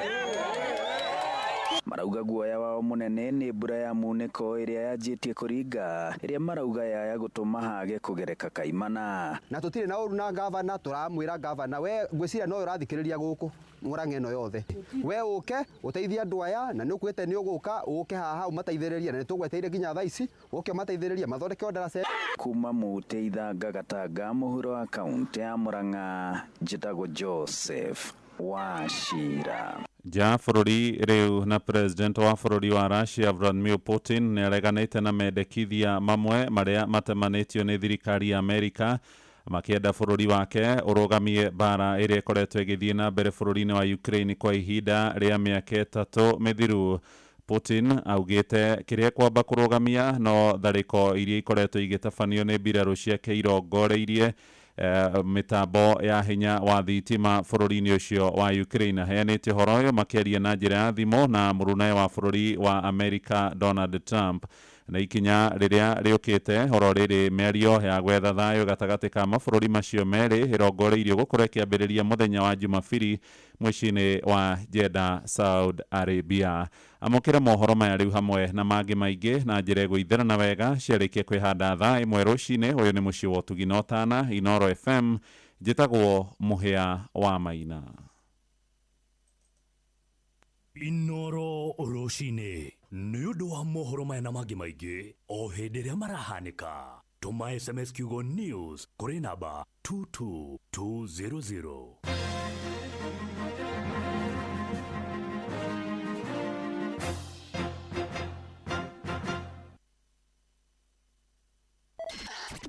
Marauga guoya wao munene nĩ mbura ya munĩko ĩrĩa yanjĩtie kũringa ĩrĩa marauga yaya gũtũma hage kũgereka kaimana. Na tũtirĩ na ũru na gavana, tũramwĩra gavana we ngwĩciria no ũrathikĩrĩria gũkũ Murang'a ĩno yothe, we ũke ũteithie andũ aya na nĩ ũkwĩte nĩ ũgũka ũke haha ũmateithĩrĩrie na nĩ tũgweteire nginya thaa ici ũke ũmateithĩrĩrie mathondeke ndaraca. Kuma Mũtĩ Ithanga Gatanga mũhuro wa kaunti ya Murang'a, njĩtagwo Joseph Wachira. Nja bũrũri rĩu na president wa bũrũri wa Russia Vladimir Putin nĩ areganĩte na mendekithia mamwe marĩa matemanĩtio nĩ thirikari ya Amerika makĩenda bũrũri wake ũrũgamie mbara ĩrĩa ĩkoretwo ĩgĩthiĩ na mbere bũrũri-inĩ wa Ukraine kwa ihinda rĩa mĩaka 3 mĩthiru. Putin augĩte kĩrĩa kwamba kũrũgamia no tharĩko iria ikoretwo igĩtabanio nĩ mbirarũ ciake irongoreirie mitambo ya hinya wa thitima bũrũri-inĩ ũcio wa Ukraine. Aheanĩte ũhoro ũyũ makĩaria na njĩra ya thimũ na mũrunae wa bũrũri wa America Donald Trump. Na ikinya rĩrĩa rĩũkĩte oro rĩrĩ mĩario ya gwetha thayũ gatagatĩ ka mabũrũri macio merĩ ĩrongoreirio gũkorwo ĩkĩambĩrĩria mũthenya wa Jumapili mũciĩ-inĩ wa Jeddah, Saudi Arabia. Amũkĩra mohoro maya rĩu hamwe na mangĩ maingĩ na njĩra ĩgũitherana wega ciarĩkia kwĩhanda thaa 1 rũcinĩ. Ũyũ nĩ mũciĩ wa ũtugi na ũtana, Inooro FM. Njĩtagwo Mũhĩa wa Maina. Inoro rũcinĩ nĩ ũndũ wa mohoro maya na mangĩ maingĩ o hĩndĩ ĩrĩa marahanĩka, tũma SMS kiugo news kũrĩ namba 22200.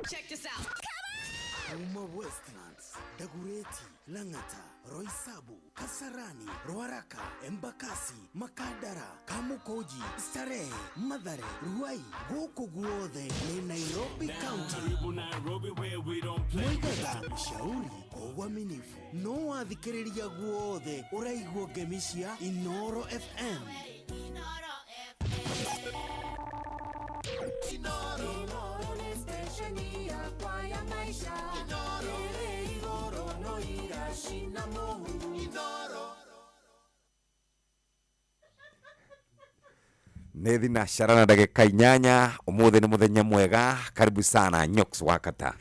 Check this out. Kuma Westlands, Dagoretti, Lang'ata, Roysambu, Kasarani, Ruaraka, Embakasi, Makadara, Kamukunji, Starehe, Mathare, Ruai, gũkũ guothe nĩ Nairobi County. Mwigaga shauri kwa uaminifu no wathikĩrĩria guothe ũraigua ngemi cia Inoro FM. Inoro nĩ stesheni yakwa ya maica. Ĩrĩ igũrũ no iracina mũhu. Nä thinacara na ndagä 8 å nä må thenya mwega. Karibu sana, Nyox Wakata.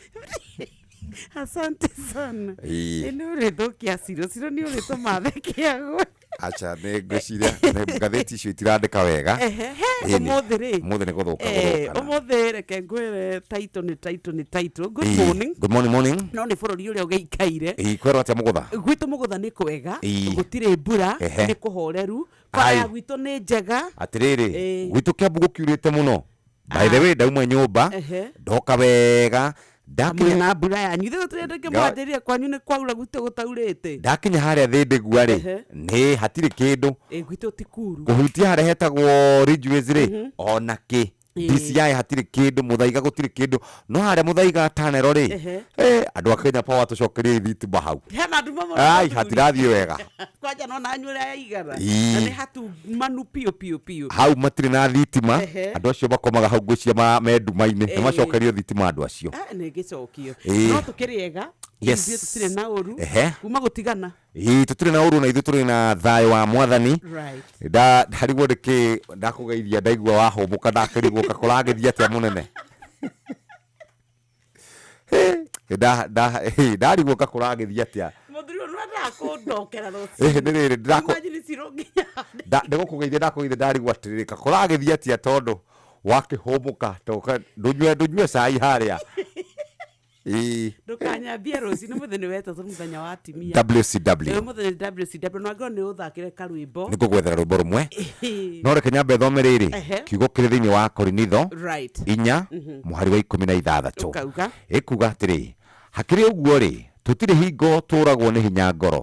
Asante sana. Ĩĩ. Nĩ ũrĩthũkia ciro ciro, nĩ ũrĩtũma thekeagwo. Aca, nä ngwä ciria ngathä icio itirandä ka wega. Ĩĩ, Ũmũthĩ rĩ, ũmũthĩ nä gå thå ka gå thå. Ũmũthĩ reke ngwĩre title nĩ title nĩ title. Good morning. Good morning, morning. No nĩ bũrũri ũrĩa ũgĩikaire. Ĩĩ, kwerwo atä må gå tha? Gwitũ mũgũtha nĩ kwega. Ĩĩ. Gũtirĩ mbura. Ehe. Nĩ kũhoreru, bara Ai. ya gwitũ nĩ njega. Atä rä rä, Ĩĩ. gwitå kä ambu gå kiurä te må no. By the way, ndauma nyå mba ndoka wega ndakinya. Mwĩna mbura yanyu ithuĩ tũrĩa ndĩkĩmwanjĩrire kwanyu nĩ kwaura, gwitũ gũtaurĩte. Ndakinya harĩa thĩ ndĩgua rĩ, nĩ hatirĩ kĩndũ. Ĩ, gwitũ ti kuru. Kũhutia harĩa hetagwo Ridgeways rĩ, ona kĩ. DCI hatirĩ kĩndũ, Mũthaiga gũtirĩ kĩndũ, no harĩa Mũthaiga tanero rĩ, andũ a Kenya Power tũcokerie thitima hau. Hena nduma mũno. Ai. Mũthuri. Hatirathiĩ wega. Kwanja no nanyu ũrĩa yaigana. Ĩĩ. Na nĩ hatumanu piũ piũ piũ. Hau matirĩ na thitima. Andũ acio makomaga hau ngwĩciria me nduma-inĩ. Nĩ macokerio thitima andũ acio. Ah, nĩ ngĩcokio. Ĩĩ. No tũkĩrĩ ega. Yes. Ithuĩ tũtirĩ na ũru. Kuma gũtigana. Ĩĩ, tũtirĩ na ũru na ithuĩ tũrĩ na thayũ wa mwathani. Right. Ndarigwo nĩkĩ ndakũgeithia ndaigua wahũmũka, ndakĩrigwo kakũragĩthia atĩa mũnene. Ndarigwo kakũragĩthia atĩa. Mũthuri ũyũ nĩwendaga kũndokera. Nĩ rĩrĩ ndĩrakũ Imagine ciro nginya. Ndĩgũkũgeithia, ndakũgeithia, ndarigwo atĩrĩrĩ, kakũragĩthia atĩa tondũ wakĩhũmũka toka ndũnyue ndũnyue cai harĩa. Ĩĩ. Ndũkanyambie rũcinĩ, mũthenya wetatũ, mũthenya wa atimia. WCW. Ĩĩ, mũthenya nĩ WCW, na ngorwo nĩ ũthakĩre karwĩmbo. Nĩ ngũgwethera rwĩmbo rũmwe, no reke nyambe thome rĩrĩ kiugo kĩrĩ thĩinĩ wa Korinitho 4 mũhari wa 16. Ũkauga? Ĩkuga atĩrĩ, hakĩrĩ ũguo rĩ, tũtirĩ hingo tũragwo nĩ hinya ngoro,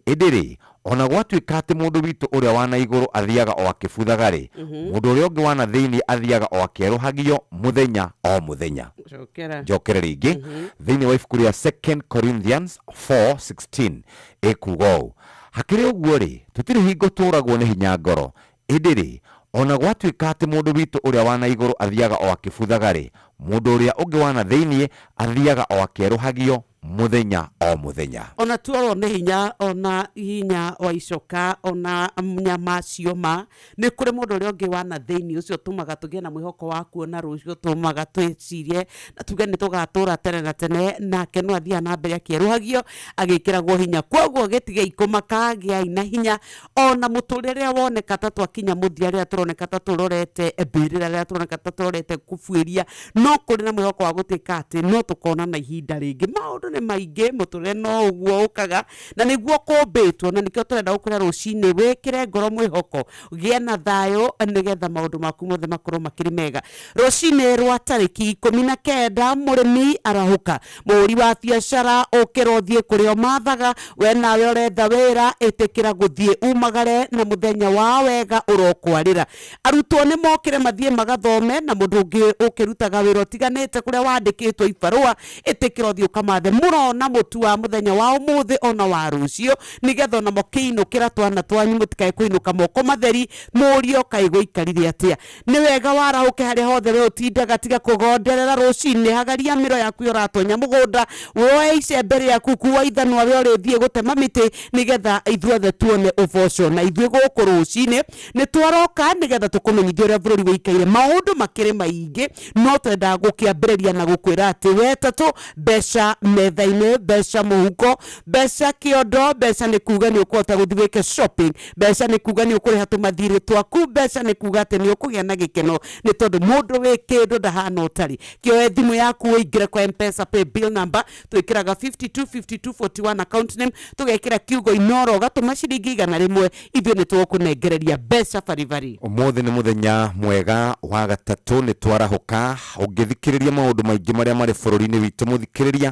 ĩndĩ rĩ, ona gwatuĩka atĩ mũndũ witũ ũrĩa wa na igũrũ athiaga o akĩbuthaga rĩ, mũndũ ũrĩa ũngĩ wa na thĩinĩ athiaga o akĩerũhagio mũthenya o mũthenya. Cokera. Njokere rĩngĩ thĩinĩ wa ibuku rĩa 2 Corinthians 4:16, ĩkuga ũũ, hakĩrĩ ũguo rĩ, tũtirĩ hingo tũragwo nĩ hinya ngoro, ĩndĩ rĩ, ona gwatuĩka atĩ mũndũ witũ ũrĩa wa na igũrũ athiaga o akĩbuthaga rĩ, mũndũ ũrĩa ũngĩ wa na thĩinĩ athiaga o akĩerũhagio mũthenya o mũthenya. Ona tuorwo nĩ hinya, ona hinya wa icoka, ona nyama cioma, nĩ kũrĩ mũndũ ũrĩa ũngĩ wa na thĩinĩ ũcio ũtũmaga tũgĩe na mwĩhoko wa kuona rũciũ, ũtũmaga twĩcirie na tuge nĩ tũgatũra tene na tene, nake no athiaga na mbere akĩerũhagio, agĩkĩragwo hinya. Koguo gĩtigei kũmaka, gĩai na hinya ona mũtũrĩre rĩrĩa woneka ta twakinya mũthia, rĩrĩa tũroneka ta tũrorete mbĩrĩra, rĩrĩa tũroneka ta tũrorete kũbuĩria, no kũrĩ na mwĩhoko wa gũtuĩka atĩ no tũkonana ihinda rĩngĩ. Maũndũ nĩ maingĩ, mũtũrĩre no ũguo ũkaga na nĩguo kũmbĩtwo, na nĩkĩo tũrenda gũkwĩra rũcinĩ wĩkĩre ngoro mwĩhoko, gĩa na thayũ nĩgetha maũndũ maku mothe makorwo makĩrĩ mega. Rũcinĩ rwa tarĩki 19, mũrĩmi arahũka, mũhũri wa biacara ũkĩra ũthiĩ kũrĩa ũmathaga, we nawe ũretha wĩra ĩtĩkĩra gũthiĩ umagare na mũthenya wa wega ũrokwarĩra. Arutwo nĩ mokĩre mathiĩ magathome, na mũndũ ũngĩ ũkĩrutaga wĩra ũtiganĩte kũrĩa wandĩkĩtwo ibarũa ĩtĩkĩra ũthiĩ ũkamathe mũrona mũtu wa mũthenya wa ũmũthĩ ona wa rũciũ, nĩgetha ona mũkĩinũkĩra twana twanyu mũtikae kũinũka moko matheri, mũrio kaĩ gũikarire atĩa. Nĩ wega warahũke harĩa hothe we ũtindaga, tiga kũgonderera rũcinĩ, hagaria mĩro yaku ĩrĩa ũratonya mũgũnda, woe icembe rĩaku, kuua ithanwa we ũrĩthiĩ gũtema mĩtĩ, nĩgetha ithuothe tuone ũboco. Na ithuĩ gũkũ rũcinĩ nĩ twaroka nĩgetha tũkũmenyithie ũrĩa bũrũri wĩikaire. Maũndũ makĩrĩ maingĩ, no twendaga gũkĩambĩrĩria na gũkwĩra atĩ wetatũ mbeca metha. metha-inĩ, mbeca mũhuko, mbeca kĩondo. Mbeca nĩ kuga nĩ ũkũhota gũthiĩ wĩke shopping, mbeca nĩ kuga nĩ ũkũrĩha tũmathirĩ twaku, mbeca nĩ kuga atĩ nĩ ũkũgĩa na gĩkeno, nĩ tondũ mũndũ wĩ kĩndũ ndahana ũtarĩ. Kĩoe thimũ yaku ũingĩre kwa Mpesa pay bill number, twĩkĩraga 525241 account name, tũgekĩra kiugo Inoro, ũgatũma ciringi 100, ithuĩ nĩ tũgũkũnengereria mbeca baribari. Ũmũthĩ nĩ mũthenya mwega wa gatatũ, nĩ twarahũka. Ũngĩthikĩrĩria maũndũ maingĩ marĩa marĩ bũrũri-inĩ witũ, mũthikĩrĩria,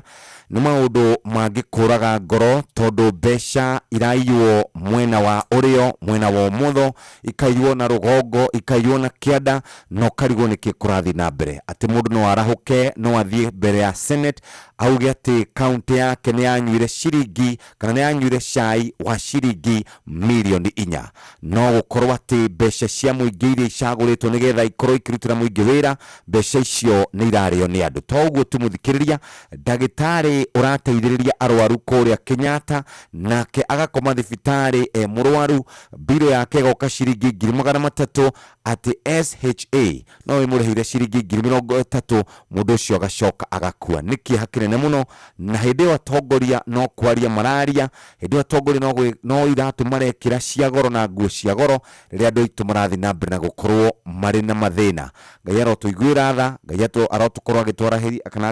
nĩ maũndũ mangĩkũraga ngoro, tondũ mbeca iraiywo mwena wa ũrĩo, mwena wa ũmotho, ikaiywo na rũgongo, ikaiywo na kĩanda, na ũkarigwo nĩkĩ kũrathiĩ na mbere, atĩ mũndũ no arahũke, no athiĩ mbere ya Senate auge atĩ kaunti yake nĩ yanyuire ciringi kana nĩ yanyuire cai wa ciringi mirioni 4. No gũkorwo atĩ mbeca cia mũingĩ iria icagũrĩtwo nĩgetha ikorwo ikĩrutĩra mũingĩ wĩra, mbeca icio nĩ irarĩo nĩ andũ. To ũguo tu, mũthikĩrĩria, ndagĩtarĩ ũrateithĩrĩria arwaru kũrĩa Kenyatta nake agakoma thibitarĩ e mũrwaru, mbirũ yake ĩgoka ciringi 300,000, atĩ SHA no ĩmũrĩhĩire ciringi 30,000, mũndũ ũcio agacoka agakua. Nĩ kĩeha kĩnene mũno. Na hĩndĩ ĩyo atongoria no kwaria mararia, hĩndĩ ĩyo atongoria no iratũ marekĩra cia goro na nguo cia goro, rĩrĩa andũ aitũ marathiĩ na mbere na gũkorwo marĩ na mathĩna. Ngai arotũiguĩra tha, Ngai arotũkorwo agĩtwarahĩria kana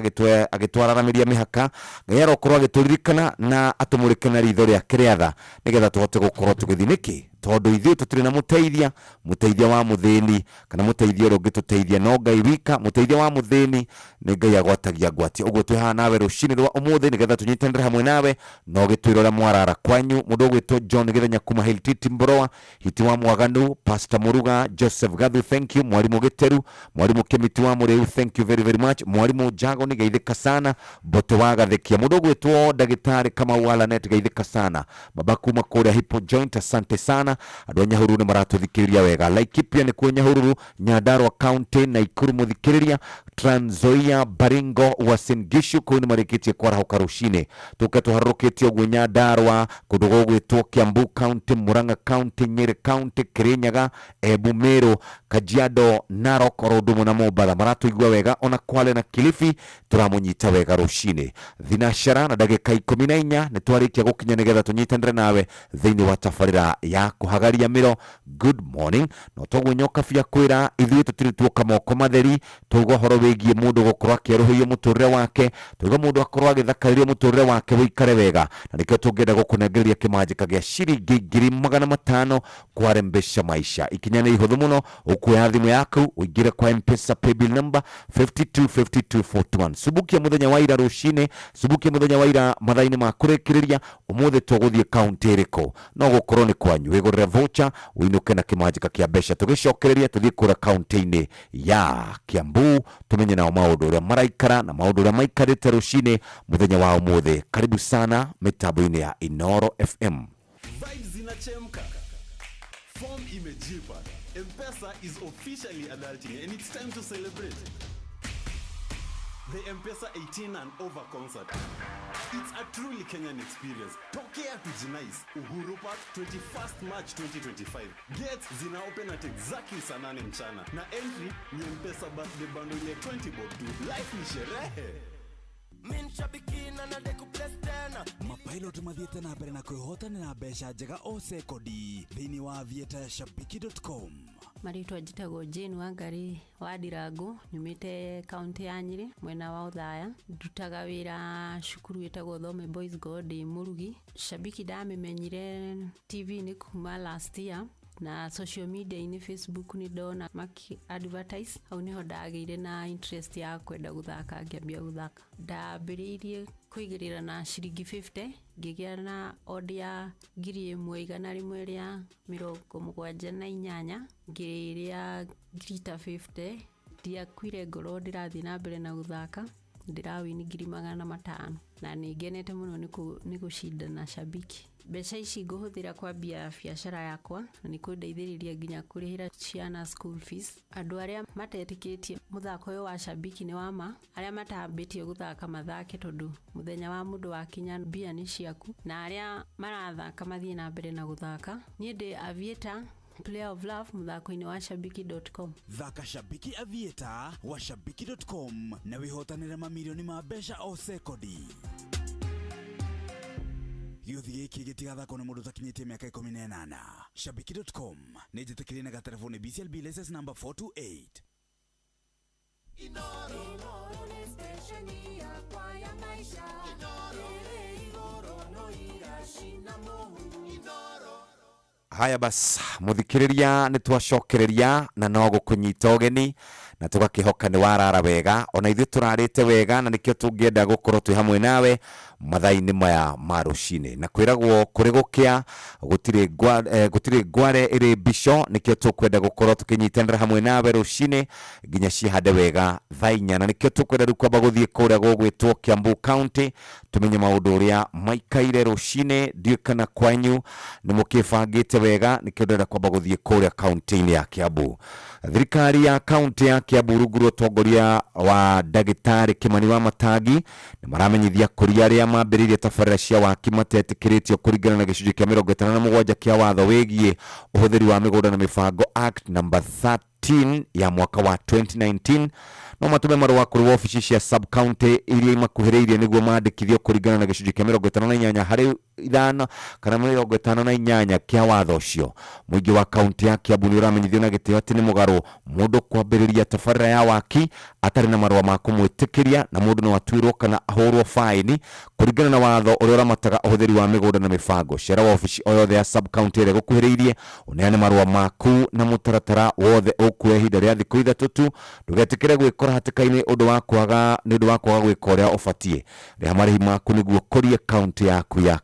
agĩtwararamĩria mĩhaka. Ngai arokorwo agĩtũririkana na atũmũrĩke na ritho rĩake rĩa tha, nĩgetha tũhote gũkorwo tũgĩthiĩ. Nĩkĩ? Tondũ ithuĩ tũtirĩ na mũteithia, mũteithia wa mũthĩni kana mũteithia ũrĩa ũngĩtũteithia no Ngai wika. Mũteithia wa mũthĩni nĩ Ngai agwatagia ngwatio. Ũguo twĩ haha nawe rũcinĩ rwa ũmũthĩ nĩgetha tũnyitanĩre hamwe nawe na ũgĩtwĩra ũrĩa mwarara kwanyu. Mũndũ ũgwĩtwo John Gĩthenya kuma Hiltiti Mboroa, Hiti wa Mwaganu, Pastor Muruga, Joseph Gathu, thank you. Mwalimu Gĩteru, Mwalimu Kĩmiti wa Mũrĩu, thank you very very much. Mwalimu Jago nĩ geithĩka sana. Mbote wa Gathekia, mũndũ ũgwĩtwo ndagĩtarĩ Kamau wa Lanet, geithĩka sana. Baba kuma kũrĩa Hippo Joint, asante sana. Andũ a Nyahururu nĩ maratũthikĩrĩria wega. Laikipia nĩkuo Nyahururu, Nyandarua County, Naikuru, mũthikĩrĩria, Trans Nzoia, Baringo, Uasin Gishu, kũu nĩ marĩkĩtie kwarahũka rũcinĩ. Tũke tũharũrũkĩtie ũguo Nyandarua, kũndũ gũgwĩtwo Kiambu County, Murang'a County, Nyeri County, Kirinyaga, Embu, Meru, Kajiado, Narok, oro ũndũ ũmwe na Mombatha maratũigua wega, ona Kwale na Kilifi tũramũnyita wega rũcinĩ. Thinacara na ndagĩka 14 nĩ twarĩkia gũkinya nĩgetha tũnyitanĩre nawe thĩinĩ wa tabarĩra ya kũhagaria mĩro. Good morning. No toguo nyoka bia kwĩra ithuĩ tũtirĩ tuoka moko matheri, twauga ũhoro wĩgiĩ mũndũ gũkorwo akĩerũhĩrio mũtũrĩre wake, twauga mũndũ akorwo agĩthakarĩrio mũtũrĩre wake wĩikare wega, na nĩkĩo tũngĩenda gũkũnengereria kĩmanjĩka gĩa ciringi 500,000 kwarembesha maisha. Ikinya nĩ ihũthũ mũno, ũkuoya thimũ yaku ũingĩre kwa Mpesa paybill number 525241. Subukia mũthenya wa ira rũcinĩ, subukia mũthenya wa ira mathaa-inĩ ma kũrĩkĩrĩria. Ũmũthĩ tũgũthiĩ kaunti ĩrĩkũ? No gũkorwo nĩ kwanyu, wĩgũrĩre voucher ũinũke na kĩmanjĩka kĩa mbeca. Tũgĩcokereria tũthiĩ kũrĩa kaunti-inĩ ya Kiambu, tũmenye nao maũndũ ũrĩa maraikara na maũndũ ũrĩa maikarĩte rũcinĩ mũthenya wa ũmũthĩ. Karibu sana mĩtambo-inĩ ya Inoro FM. Vibes zinachemka. Form imejipa. M-Pesa is officially adulting and it's time to celebrate. The M-Pesa 18 and over concert. It's a truly Kenyan experience. Tokea tujinice. Uhuru Park, 21st March 2025. Gates zina open at exactly saa 8 mchana. Na entry ni M-Pesa birthday bundle ya 20 bob tu. Life ni sherehe. Mapilot mathiĩte na mbere na kwĩhotanĩra mbeca njega o sekondi thĩinĩ wa Aviator ya shabiki.com. Marĩtwa njĩtagwo Jane Wangari wa Ndirangu, nyumĩte kaũntĩ ya Nyĩrĩ, mwena wa Othaya. Ndutaga wĩra cukuru ĩtagwo Thome Boys God, ndĩ mũrugi. Shabiki ndamĩmenyire TV-inĩ kuma last year na social media-inĩ, Facebook nĩ ndona maki advertise, hau nĩho ndagĩire na interest ya kwenda gũthaka, ngĩambia gũthaka. Ndambĩrĩirie kũigĩrĩra na ciringi 50, ngĩgĩa na odd ya 1178, ngĩrĩa ngiri ta 50. Ndiakuire ngoro, ndĩrathiĩ na mbere na gũthaka, ndĩrawini 500,000 na nĩ ngenete mũno nĩ gũcindana Shabiki. Mbeca ici ngũhũthĩra kwambia biacara yakwa na nĩ kũndeithĩrĩria nginya kũrĩhĩra ciana school fees. Andũ arĩa matetĩkĩtie mũthako ũyũ wa Shabiki nĩ wa ma, arĩa matambĩtie gũthaka mathake, tondũ mũthenya wa mũndũ wakinya mbia nĩ ciaku, na arĩa marathaka mathiĩ na mbere na gũthaka. Niĩ ndĩ Aviator Player of Love mũthako-inĩ wa shabiki.com. Thaka Shabiki Aviator wa shabiki.com na wĩhotanĩre mamirioni ma mbeca o sekondi. Gĩũthi gĩkĩ gĩtigathakwo nĩ mũndũ ũtakinyĩtie mĩaka 18. Shabiki.com nĩ njĩtĩkĩrie na gatereboni BCLB license number 428. Inoro nĩ stesheni yakwa ya maisha. Ĩrĩ igũrũ no iracina mũhu. Haya bas, muthikiriria nĩ twacokereria na no gũkũnyita ũgeni na tũgakĩhoka nĩ warara wega, ona ithuĩ tũrarĩte wega, na nĩkĩo tũngĩenda gũkorwo twĩ hamwe nawe mathaa-inĩ maya ma rũcinĩ. Na kwĩragwo kũrĩ gũkĩa gũtirĩ gũtirĩ ngware ĩrĩ mbico, nĩkĩo tũkwenda gũkorwo tũkĩnyitanĩra hamwe nawe rũcinĩ nginya cihande wega thaa 4, na nĩkĩo tũkwenda rĩu kwamba gũthiĩ kũrĩa gũgwĩtwo Kiambu County tũmenye maũndũ ũrĩa maikaire rũcinĩ. Ndiũĩ kana kwanyu nĩ mũkĩbangĩte wega, nĩkĩo ndĩrenda kwamba gũthiĩ kũrĩa kaunti-inĩ ya Kiambu. Thirikari ya kaunti ya Kiambu rungu rwa ũtongoria wa ndagĩtarĩ Kimani wa Matangi nĩ maramenyithia kũrĩa arĩa mambĩrĩirie tabarĩra cia waki matetĩkĩrĩtio kũringana na gĩcunjĩ kĩa 57 kĩa watho wĩgiĩ ũhũthĩri wa mĩgũnda na mĩbango Act number 13 ya mwaka wa 2019, no matũme marũa kũrĩ wabici cia sub county iria imakuhĩrĩirie nĩguo mandĩkithio kũringana na gĩcunjĩ kĩa 58 harĩ 5 kana 58 kĩa watho ũcio. Mũingĩ wa kaunti ya Kiambu nĩ ũramenyithio na gĩtĩo atĩ nĩ mũgarũ mũndũ kwambĩrĩria tabarĩra ya waki atarĩ na marũa ma kũmwĩtĩkĩria, na mũndũ no atuĩrwo kana ahũrwo faĩni kũringana na watho ũrĩa ũramataga ũhũthĩri wa mĩgũnda na mĩbango. Cera wabici o yothe ya sub county ĩrĩa ĩgũkuhĩrĩirie, ũneane marũa maku na mũtaratara wothe ũkuoya ihinda rĩa thikũ 3 tu. Ndũgetĩkĩre gwĩkora hatĩka-inĩ ũndũ wa kwaga nĩ ũndũ wa kwaga gwĩka ũrĩa ũbatiĩ. Rĩha marĩhi maku nĩguo ũkũrie kaunti yaku ya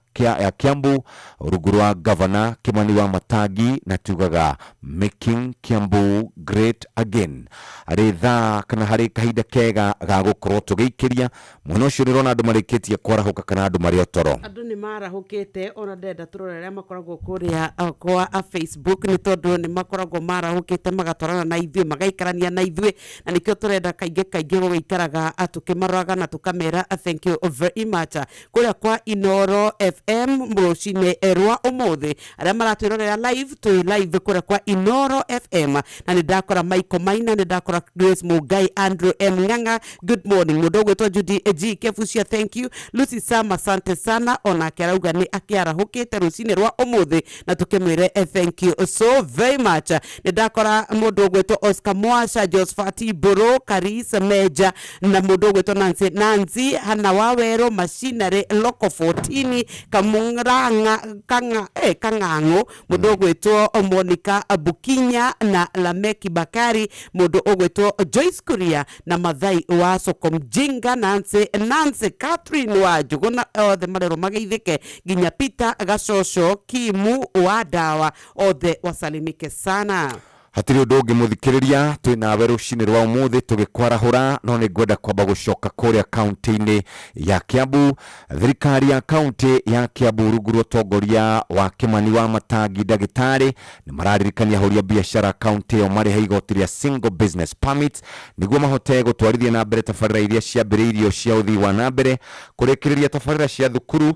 Kiambu rungu rwa gavana Kimani wa Matangi, na tugaga making Kiambu great again. Harĩ thaa kana harĩ kahinda kega ga gũkorwo tũgĩikĩria mwena ũcio, nĩũrona andũ marĩkĩtie kwarahũka kana andũ marĩ o toro? Andũ nĩ marahũkĩte, ona ndĩrenda tũrore arĩa makoragwo kũrĩa kwa Facebook, nĩ tondũ nĩ makoragwo marahũkĩte magatwarana na ithuĩ, magaikarania na ithuĩ, na nĩkĩo tũrenda kaingĩ kaingĩ gũgĩikaraga tũkĩmaroraga na tũkamera thank you very much. Kũrĩa kwa Inoro FM rũcinĩ rwa ũmũthĩ, arĩa maratwĩrorera live, twĩ live kũrĩa kwa Inoro FM, na nĩ ndakora Michael Maina, nĩ ndakora Grace Mugai, Andrew M Ng'ang'a, good morning. Mũndũ ũgwĩtwo Judy G Kebucia, thank you. Lucy Sam, asante sana, onake arauga nĩ akĩarahũkĩte rũcinĩ rwa ũmũthĩ, na tũkĩmwĩre thank you so very much. Nĩ ndakora mũndũ ũgwĩtwo Oscar Mwasha, Josephat Mbũrũ, Karis Meja, na mũndũ ũgwĩtwo Nancy Nancy Hana Wawero, Machinery Local 14 Kamuranga Kanga Kang'ang'o, mũndũ ũgwĩtwo Monica Bukinya na Lameki Bakari, mũndũ ũgwĩtwo Joyce Kuria na Mathai wa Soko Mjinga, Nancy Nancy Catherine wa Njuguna, othe marerwo mageithĩke, nginya Peter Gacoco Kimu wa Ndawa, othe wasalimike sana. Hatirĩ ũndũ ũngĩ mũthikĩrĩria, twĩ nawe rũcinĩ rwa ũmũthĩ tũgĩkwarahũra, no nĩ ngwenda kwamba gũcoka kũrĩa kaunti-inĩ ya Kiambu. Thirikari ya kaunti ya Kiambu rungu rwa ũtongoria wa Kimani wa Matangi ndagĩtarĩ nĩ mararirikania ahũri a biacara kaunti ĩyo marĩhe igoti rĩa single business permit nĩguo mahote gũtwarithia na mbere tabarĩra iria ciambĩrĩirio cia ũthii wa na mbere, kũrĩkĩrĩria tabarĩra cia thukuru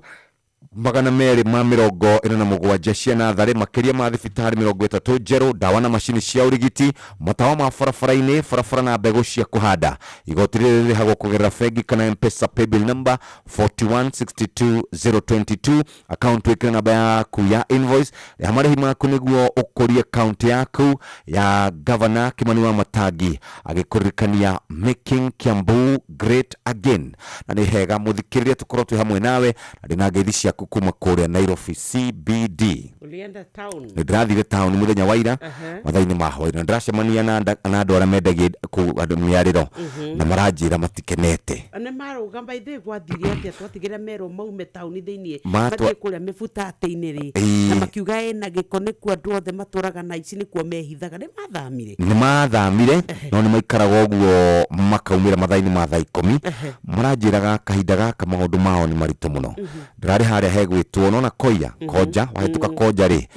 247 cia natharĩ, makĩria ma thibitarĩ 30 njerũ, ndawa na macini cia ũrigiti, matawa ma barabara-inĩ, barabara na mbegũ cia kũhanda. Igoti rĩrĩ rĩrĩhagwo kũgerera bengi kana M-Pesa paybill number 4162022, account wĩkĩre namba yaku ya invoice. Rĩha marĩhi maku nĩguo ũkũrie kaunti yaku ya gavana Kimani wa Matangi agĩkũririkania making Kiambu great again. Na nĩ hega mũthikĩrĩria tũkorwo twĩ hamwe nawe, na ndĩna ngeithi ciaku kuma kũrĩa Nairobi CBD. Ulienda town? Nĩ ndĩrathire taũni mũthenya wa ira mathaa-inĩ ma hwaĩ, na ndĩracemania na andũ arĩa mendagia kũu andũ mĩarĩro, na maranjĩra matikenete. Nĩ marũgamba ithuĩ, gwathire atĩa twatigĩra merwo maume taũni thĩiniĩ mathiĩ kũrĩa mĩbutatĩ-inĩ rĩ, na makiuga ĩna gĩko, nĩkuo andũ othe matũraga na ici nĩkuo mehithaga, nĩ mathamire? Nĩ mathamire, no nĩ maikaraga ũguo makaumĩra mathaa-inĩ ma thaa 10. Maranjĩraga kahinda gaka maũndũ mao nĩ maritũ mũno. Ndĩrarĩ harĩa hegwĩtwo nona koia konja wahĩtũka konja rĩ,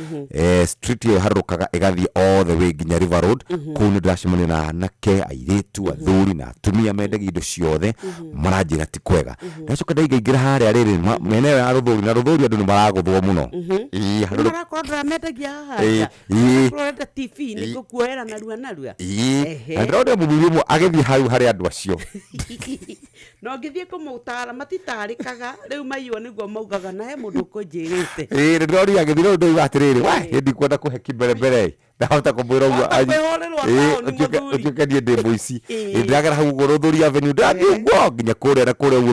street ĩyo ĩharũrũkaga ĩgathiĩ all the way nginya River Road. Kũu nĩ ndĩracemania na anake, airĩtu, athuri na atumia mendagia indo ciothe, maranjĩra ti kwega. Ndacoka ndaingaingĩra harĩa rĩrĩ mĩena ĩyo ya rũthũri, na rũthũri andũ nĩ maragũthwo mũno. Ĩĩ, Nĩ marakorwo andũ arĩa mendagia haha nja. Marakorwo ũrenda TV nĩ gũkuoera narua narua. Ĩĩ. Na ndĩrona mũthuri ũmwe agĩthiĩ hau harĩ andũ acio. Na ũngĩthiĩ kũmũtara matitarĩkaga rĩu maiywo nĩguo maugaga na he mũndũ ũkũnjĩrĩte. Ĩĩ nĩ ndĩrorire agĩthiĩ rĩu ndoiga atĩrĩrĩ, we ndikwenda kũhe kĩmberembere ndahota kũmwĩra ũguo Wahota kwĩhũrĩrwo taũni mũthuri. ũtuĩke niĩ ndĩ mũici. Ĩĩ. Ĩĩ, ndĩragera hau ũguo Rũthũri Avenue, ndĩrathiĩ ũguo nginya kũrĩa na kũrĩa ũguo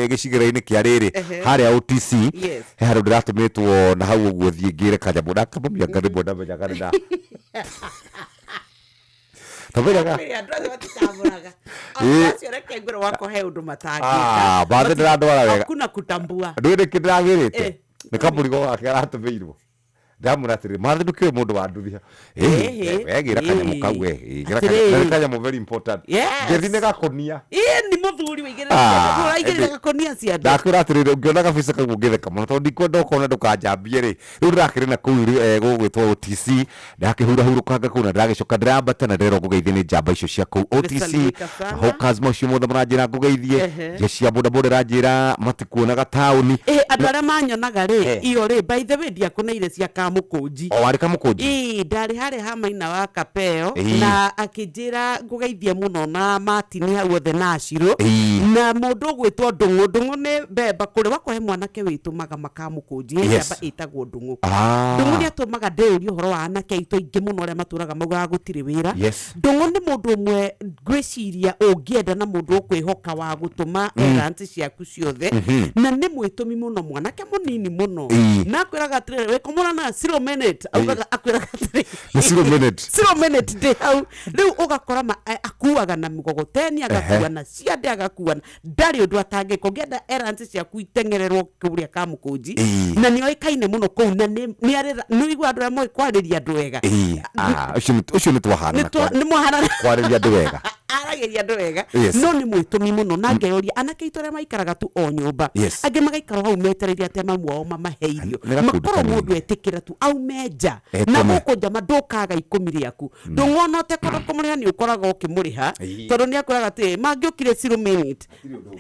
gĩcigĩrĩra-inĩ kĩa rĩrĩ harĩa OTC. Yes. He handũ ndĩratũmĩtwo na hau ũguo thiĩ ngĩre kanyamũ ndakamũmia rĩmwe ndamenyaga nĩ nda tamenyaga. Kwĩ andũ acio matitambũraga. Ĩĩ. Andũ acio reke ngwĩre wakwa he ũndũ matangĩka. Ah, bathi ndĩrandwara wega. Hakuna kutambua. Ndũĩ nĩkĩ ndĩragĩrĩte? Eh. Nĩ kamũrigo gake aratũmĩirwo. Ndamwĩra atĩrĩrĩ, mathi ndũkĩũĩ mũndũ wa nduthi. Ĩhĩ. We gĩra kanyamũ kau we. Ĩĩ, gĩra Atĩrĩrĩ. kanyamũ, nĩ kanyamũ very important. Yes. Ngĩthiĩ nĩ gakonia. Ĩĩ nĩ mũthuri wĩigĩrĩra Ah, ciande. Ũraigĩrĩra ĩndĩ- gakonia ciande. Ndakwĩra atĩrĩrĩ, ũngĩona gabica kau ũngĩtheka mũno tondũ ndikwenda ũkona ndũkanjambie rĩ. Rĩu ndĩrakĩrĩ na kũu gũgwĩtwo OTC, ndakĩhurahurũkanga kũu na ndĩragĩcoka ndĩrambata na ndĩrerwo ngũgeithie nĩ njamba icio cia kũu OTC. Nĩsalimika sana. Hawkers macio mothe maranjĩra ngũgeithie. Jeshi ya bodaboda ĩranjĩra matikuonaga taũni. Ĩ andũ arĩa manyonaga rĩ, Eh. iyo rĩ, by the way ndiakũneire cia Kamũkũnji. O warĩ Kamũkũnji? Ĩĩ, ndarĩ harĩa ha Maina wa Kapeo Ĩĩ. na akĩnjĩra ngũgeithie mũno na Martin hau othe na Acirũ. Ĩĩ. Na mũndũ ũgwĩtwo Ndũng'ũ, Ndũng'ũ nĩ mbemba kũrĩa wakwa he mwanake wĩtũmaga makamũkũnji, he Yes. njamba ĩtagwo Ndũng'ũ. Ah. Ndũng'ũ nĩ atũmaga ndĩũrie ũhoro wa anake aitũ aingĩ mũno arĩa matũraga maugaga gũtirĩ wĩra. Yes. Ndũng'ũ nĩ mũndũ ũmwe ngwĩciria ũngĩenda na mũndũ ũkwĩhoka wa gũtũma errands ciaku ciothe. Na nĩ mwĩtũmi mũno, mwanake mũnini mũno. Ĩĩ. Na akwĩraga atĩrĩrĩ, wĩkũmũra na zero minute, augaga akwĩraga atĩrĩrĩ, Nĩ zero minute. zero minute ndĩ hau. Rĩu ũgakora akuaga na mgogoteni, agakua na ciande, agakua na ndarĩ ũndũ atangĩka. Ũngĩenda errands ciaku iteng'ererwo kũrĩa Kamũkũnji, Ĩĩ. na nĩ oĩkaine mũno kũu, na nĩ arĩ nĩ ũiguaga andũ arĩa moĩ kwarĩria andũ wega. Ĩĩ. Ah, ũcio nĩ twahanana. Nĩ mwahanana. Kwarĩria andũ wega. Aragĩria andũ wega. Yes. No nĩ mwĩtũmi mũno na ngeyũria anake aitũ arĩa maikaraga tu o nyũmba, Yes. angĩ magaikara hau metereire atĩ mamu ao mamahe irio, Nĩ gakundi makorwo kanini. mũndũ etĩkĩra tu aume nja na Etũme. gũkũ nja ma ndũkaga ikũmi rĩaku, ndũng'ona ũtekwenda kũmũrĩha nĩ ũkoragwo ũkĩmũrĩha, Ĩĩ. tondũ nĩ akwĩraga atĩrĩ mangĩũkire zero minute,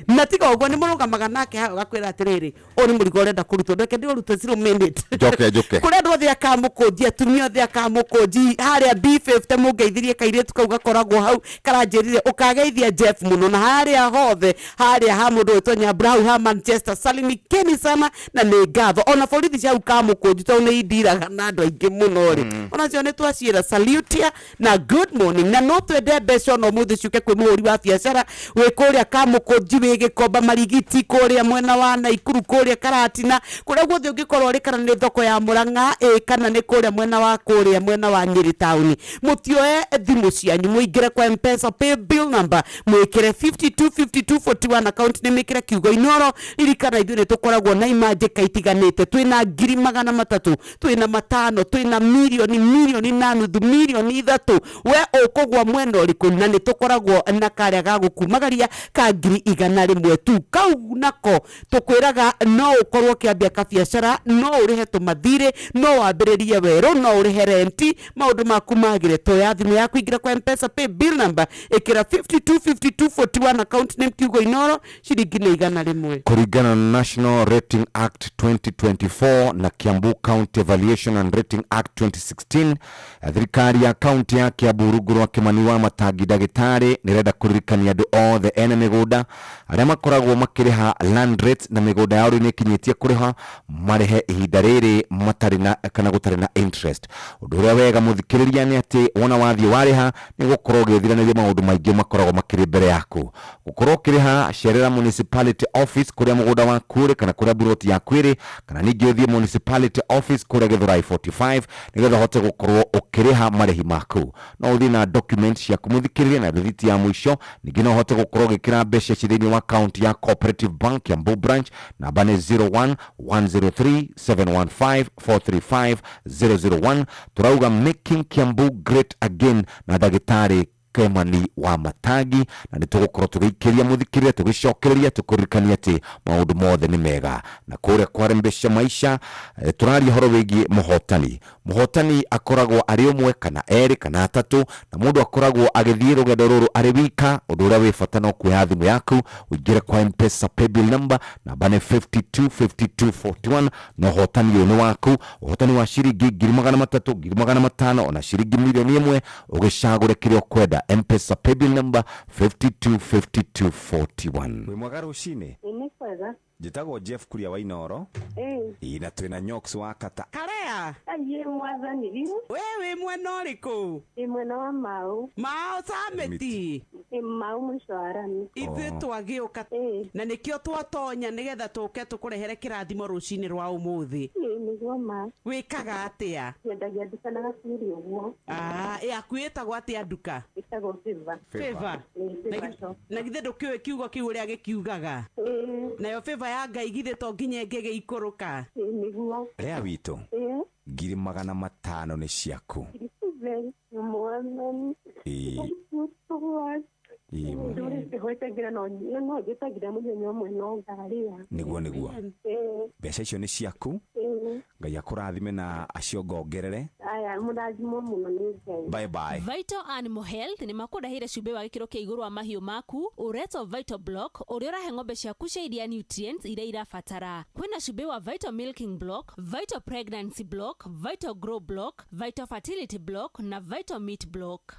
na tiga ũguo nĩ mũrũgamaga nake hau agakwĩra atĩrĩrĩ, ũyũ nĩ mũrigo ũrenda kũrutwo, ndeke ndĩũrute zero minute. Njoke njũke. Kũrĩa andũ othe akamũkũnji, atumia othe akamũkũnji harĩa B50 mũngeithirie kairĩtu kau gakoragwo hau karanjĩrire ũkageithia Jeff mũno, na harĩa hothe harĩa ha mũndũ wĩtwo Nyambura hau ha Manchester, salimikeni sana na nĩ ngatho. Ona borithi cia hau Kamũkũnji tondũ nĩ indiraga na andũ aingĩ mũno rĩ, onacio nĩ twaciĩra salutia na good morning. Na no twende mbeca ona ũmũthĩ ciũke kwĩ mũhũri wa biacara wĩ kũrĩa Kamũkũnji, wĩ Gĩkomba Marigiti, kũrĩa mwena wa Naikuru, kũrĩa Karatina, kũrĩa guothe ũngĩkorwo ũrĩ, kana nĩ thoko ya Mũrang'a ĩ, kana nĩ kũrĩa mwena wa kũrĩa mwena wa Nyĩrĩ taũni, mũtioe thimũ cianyu mũingĩre kwa M-Pesa pay bill number mwĩkĩre 525241 account nĩ mĩkĩre kiugo Inoro. Ririkana ithuĩ nĩ tũkoragwo na imanjĩka itiganĩte, twĩna 300,000, twĩna 5, twĩna mirioni, mirioni na nuthu, mirioni 3, we ũkũgwa mwena ũrĩkũ? Na nĩ tũkoragwo na karĩa ga gũkumagaria ka 100,000 tu, kau nako tũkwĩraga no ũkorwo ũkĩambia kabiacara, no ũrĩhe tũmathirĩ, no wambĩrĩrie werũ, no ũrĩhe renti, maũndũ maku magĩre. Toya thimũ yaku ingĩra kwa M-Pesa pay bill number ĩkĩra 525241 account name kiugo Inoro, ciringi nĩ 100. Kũringana na National Rating Act 2024 na Kiambu County Evaluation and Rating Act 2016, thirikari ya kaunti ya Kiambu rungu rwa Kimani wa Matangi ndagĩtarĩ nĩ ĩrenda kũririkania andũ othe ene mĩgũnda arĩa makoragwo makĩrĩha land rates na mĩgũnda yao rĩu nĩ ĩkinyĩtie kũrĩha, marĩhe ihinda rĩrĩ matarĩ na kana gũtarĩ na interest. Ũndũ ũrĩa wega mũthikĩrĩria nĩ atĩ wona wathiĩ warĩha nĩ gũkorwo ũgĩthiranĩria maũndũ maingĩ makoragwo makĩrĩ mbere yaku. Gũkorwo ũkĩrĩha, cerera municipality office kũrĩa mũgũnda waku ũrĩ kana kũrĩa buroti yaku ĩrĩ, kana ningĩ ũthiĩ municipality office kũrĩa Gĩthũrai 45 nĩgetha ũhote gũkorwo ũkĩrĩha marĩhi maku. No ũthiĩ na document ciaku mũthikĩrĩria na rĩthiti ya mũico. Ningĩ no ũhote gũkorwo ũgĩkĩra mbeca ici thĩinĩ wa account ya Cooperative Bank Kiambu branch, namba nĩ 01 103 715 435 001. Tũrauga making Kiambu great again na ndagĩtarĩ Kimani wa Matangi, na nĩ tũgũkorwo tũgĩikĩria mũthikĩrĩria tũgĩcokereria tũkũririkania atĩ maũndũ mothe nĩ mega. Na kũrĩa kwarembesha maisha, tũraria ũhoro wĩgiĩ mũhotani. Mũhotani akoragwo arĩ ũmwe kana erĩ kana atatũ, na mũndũ akoragwo agĩthiĩ rũgendo rũrũ arĩ wika. Ũndũ ũrĩa wĩ bata no kuoya thimũ yaku ũingĩre kwa M-Pesa paybill number, namba nĩ 525241, na ũhotani ũyũ nĩ waku, ũhotani wa ciringi 300,000, 500,000, ona ciringi 1,000,000, ũgĩcagũre kĩrĩa ũkwenda. number mpesa paybill number 525241. Wĩ mwega rũcinĩ. Nĩ kwega. Njĩtagwo Jeff Kuria wa Inoro. Ĩĩ. Ĩĩ na twĩna Nyox wa Kata. Karea. Aiye mwathani riu. We wĩ mwena ũrĩkũ? Ĩ mwena wa Mau. Mao Samiti. Ĩ Mau mũico wa rami. Ithuĩ twagĩũka na nĩkĩo twatonya nĩgetha tũke tũkũrehere kĩrathimo rũcinĩ rwa ũmũthĩ. Ĩ nĩguo ma. Wĩkaga atĩa? Nyendagia nduka na gaciri ũguo. Ah, yaku ĩtagwo atĩa nduka? Ĩtagwo Favor. Favor. Ĩ Favor shop. Na githĩ ndũkĩũĩ kiugo kĩu ũrĩa gĩkiugaga? Ĩ. Nayo favor ya Ngai githĩ to nginya ĩngĩgĩikũrũka? Ĩ nĩguo. Rea witũ. Ĩ. 500,000 nĩ ciaku. Thank you mwathani. Ĩĩ. Thank you so much. Ĩĩ. Ndũrĩte hwetagĩra no no njĩtagĩra mũthenya ũmwe no ngarĩa. Nĩguo nĩguo. Ĩ. Mbeca icio nĩ ciaku. Ĩ. Ngai akũrathime na aciongongerere. Aya mũrathimwo mũno nĩ Ngai. Bye bye. Vital Animal Health nĩ makũrehire cumbĩ wa gĩkĩro kĩa igũrũ wa mahiũ maku ũretwo Vital Block ũrĩa ũrahe ng'ombe ciaku cia iria nutrients iria irabatara. Kwĩna cumbĩ wa Vital Milking Block, Vital Pregnancy Block, Vital Grow Block, Vital Fertility Block na Vital Meat Block.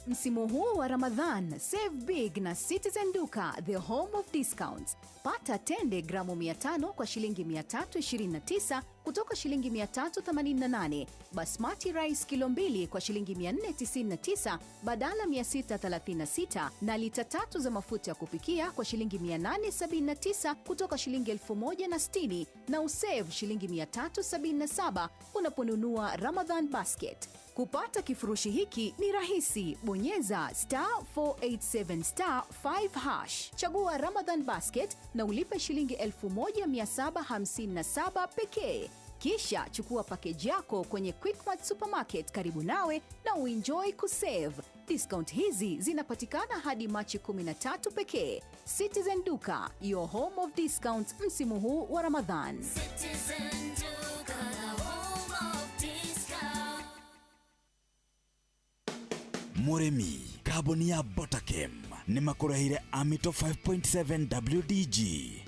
Msimu huu wa Ramadhan, save big na Citizen Duka, the home of discounts. Pata tende gramu 500 kwa shilingi 329 kutoka shilingi 388, basmati rice kilo 2 kwa shilingi 499 badala 636, na lita 3 za mafuta ya kupikia kwa shilingi 879 kutoka shilingi 1060, na usave shilingi 377 unaponunua Ramadhan basket. Kupata kifurushi hiki ni rahisi. Bonyeza star 487 star 5 hash, chagua Ramadan basket na ulipe shilingi 1757 pekee. Kisha chukua pakeji yako kwenye Quickmart supermarket karibu nawe na uenjoy kusave. Discount hizi zinapatikana hadi Machi 13 pekee. Citizen Duka, your home of discounts msimu huu wa Ramadhan. Mũrĩmi, kambuni ya Botakem nĩ makũreheire Amito 5.7 WDG.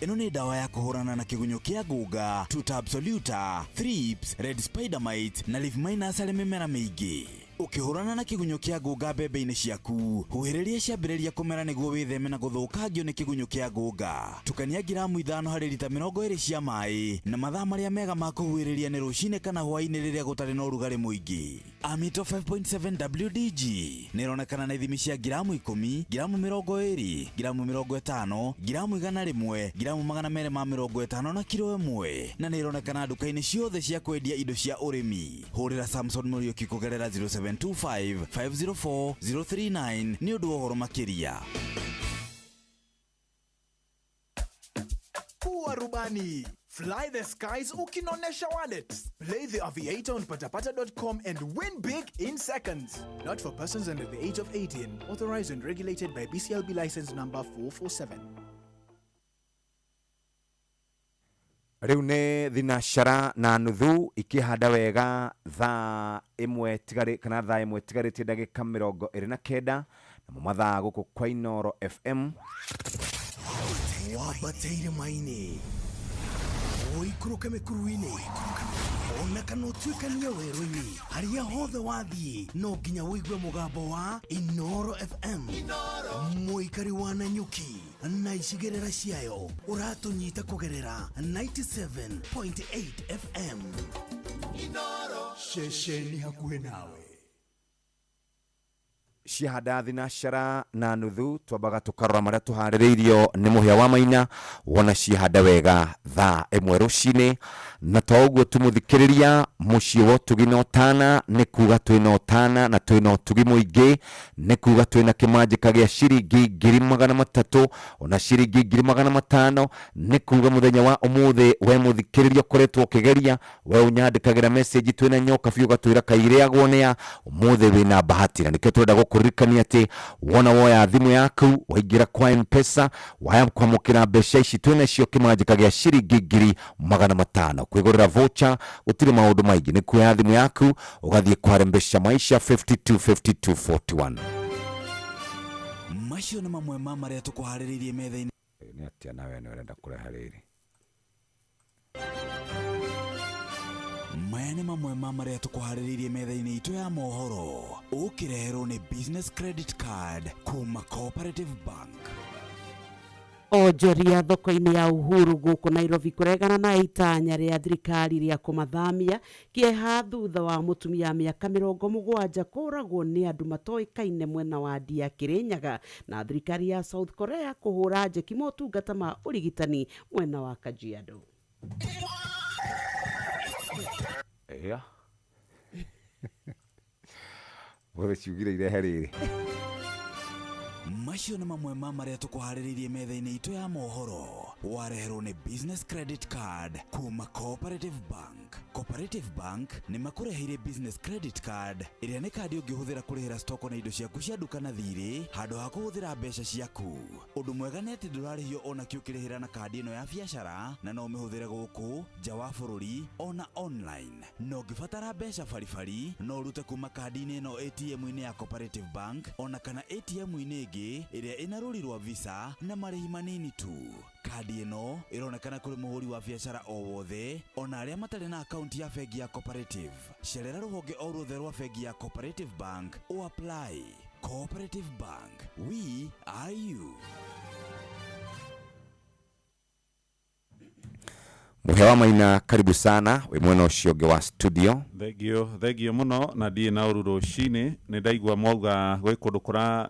Ĩno nĩ ndawa ya kũhũrana na kĩgunyũ kĩa ngũnga, Tuta absoluta, thrips, red spider mite na leaf miners harĩ mĩmera mĩingĩ. Ũkĩhũrana na kĩgunyũ kĩa ngũnga mbembe-inĩ ciaku, huhĩrĩria ciambĩrĩria kũmera nĩguo wĩtheme na gũthũkangio nĩ kĩgunyũ kĩa ngũnga. Tukania ngiramu 5 harĩ rita 20 cia maĩ na mathaa marĩa mega ma kũhuhĩrĩria nĩ rũcinĩ kana hwaĩ-inĩ rĩrĩa gũtarĩ na ũrugarĩ mũingĩ. Amito 5.7 WDG nĩ ĩronekana na ithimi cia ngiramu 10, ngiramu 20, ngiramu 50, ngiramu 100, ngiramu 250 na kiro 1, na nĩ ĩronekana nduka-inĩ ciothe cia kwendia indo cia ũrĩmi. Hũrĩra Samson Mũriũki kũgerera 0725 504 039 nĩ ũndũ wa ũhoro makĩria. Kuwa rubani. Fly the skies ukinonesha wallet. Play the Aviator on patapata.com and win big in seconds. Not for persons under the age of 18. Authorized and regulated by BCLB license number 447. Rĩu nĩ thinacara na nuthu ikĩhanda wega thaa ĩmwe tigarĩ kana thaa ĩmwe tigarĩtie ndagĩka 29 namo mathaa gũkũ kwa Inoro FM. Wambateire maini ũikũrũke mĩkuru-inĩ ona kana ũtuĩkanie werũ-inĩ harĩa hothe wathiĩ no nginya ũigue mũgambo wa Inoro FM. Mũikari wa Nanyuki na icigĩrĩra ciayo ũratũnyita kũgerera 97.8 FM. Inoro ceceni hakuhĩ nawe. Ciahanda thinacara na nuthu twambaga tũkarora marĩa tũharĩrĩirio nĩ mũhĩa wa maina wona ciahanda wega thaa ĩmwe rũcinĩ. Na to ũguo tu mũthikĩrĩria, mũciĩ wa ũtugi na ũtana nĩ kuga twĩna ũtana na twĩna ũtugi mũingĩ, nĩ kuga twĩna kĩmanjĩka gĩa ciringi 300,000 ona ciringi 500,000. Nĩ kuga mũthenya wa ũmũthĩ we mũthikĩrĩria ũkoretwo ũkĩgeria, we ũnyandĩkagĩra message twĩna nyoka biũ ũgatwĩra kairĩagwo nĩa, ũmũthĩ wĩna bahati. Na nĩkĩo tũrenda gũkũririkania atĩ wona woya thimũ yaku waingĩra kwa Mpesa waya kwamũkĩra mbeca ici twĩna cio kĩmanjĩka gĩa ciringi 500,000 kwĩgũrĩra voucher gũtirĩ maũndũ maingĩ, nĩ kuoya thimũ yaku ũgathiĩ kwa Rembesha Maisha 52 52 41. Macio nĩ mamwe ma marĩa tũkũharĩrĩirie metha-inĩ. Nĩ atĩa nawe nĩ ũrenda kũreha rĩrĩ? Maya nĩ mamwe ma marĩa tũkũharĩrĩirie metha-inĩ itũ ya mohoro ũkĩreherwo nĩ Business Credit Card kuma Cooperative Bank. Onjoria thoko-inĩ ya Uhuru gũkũ Nairobi kũregana na itanya rĩa thirikari rĩa kũmathamia kĩeha thutha wa mũtumia wa mĩaka 70 kũragwo nĩ andũ matoĩkaine mwena wa Ndia Kĩrĩnyaga na thirikari ya South Korea kũhũra njeki motungata ma ũrigitani mwena wa Kajiado. Yeah. Bothe ciugire irehe rĩrĩ. Macio nĩ mamwe ma marĩa tũkũharĩrĩirie metha-inĩ itũ ya mohoro wareherwo nĩ Business Credit Card kuma Cooperative Bank. Cooperative Bank nĩ makũreheire Business Credit Card ĩrĩa nĩ kandi ũngĩhũthĩra kũrĩhĩra stoko na indo ciaku cia nduka na thirĩ handũ ha kũhũthĩra mbeca ciaku. Ũndũ mwega nĩ atĩ ndũrarĩhio ona kĩ ũkĩrĩhĩra na kandi ĩno ya biacara na no ũmĩhũthĩre gũkũ nja wa bũrũri ona online. Na ũngĩbatara mbeca baribari no ũrute kuma kandi-inĩ ĩno ATM-inĩ ya Cooperative Bank ona kana ATM-inĩ ĩngĩ ĩrĩa ĩna rũri rwa Visa na marĩhi manini tu. Kandi ĩno ĩronekana kũrĩ mũhũri wa biacara o wothe ona arĩa matarĩ na akaunti ya bengi ya Cooperative. Cerera rũhonge o ruothe rwa bengi ya Cooperative Bank o apply. Cooperative Bank, we are you. Mũhĩa wa Maina, karibu sana wĩ mwena ũcio ũngĩ wa studio. Thengio, thengio mũno na ndirĩ na ũru rũcinĩ. Nĩ ndaigua mwauga gwĩ kũndũ kũra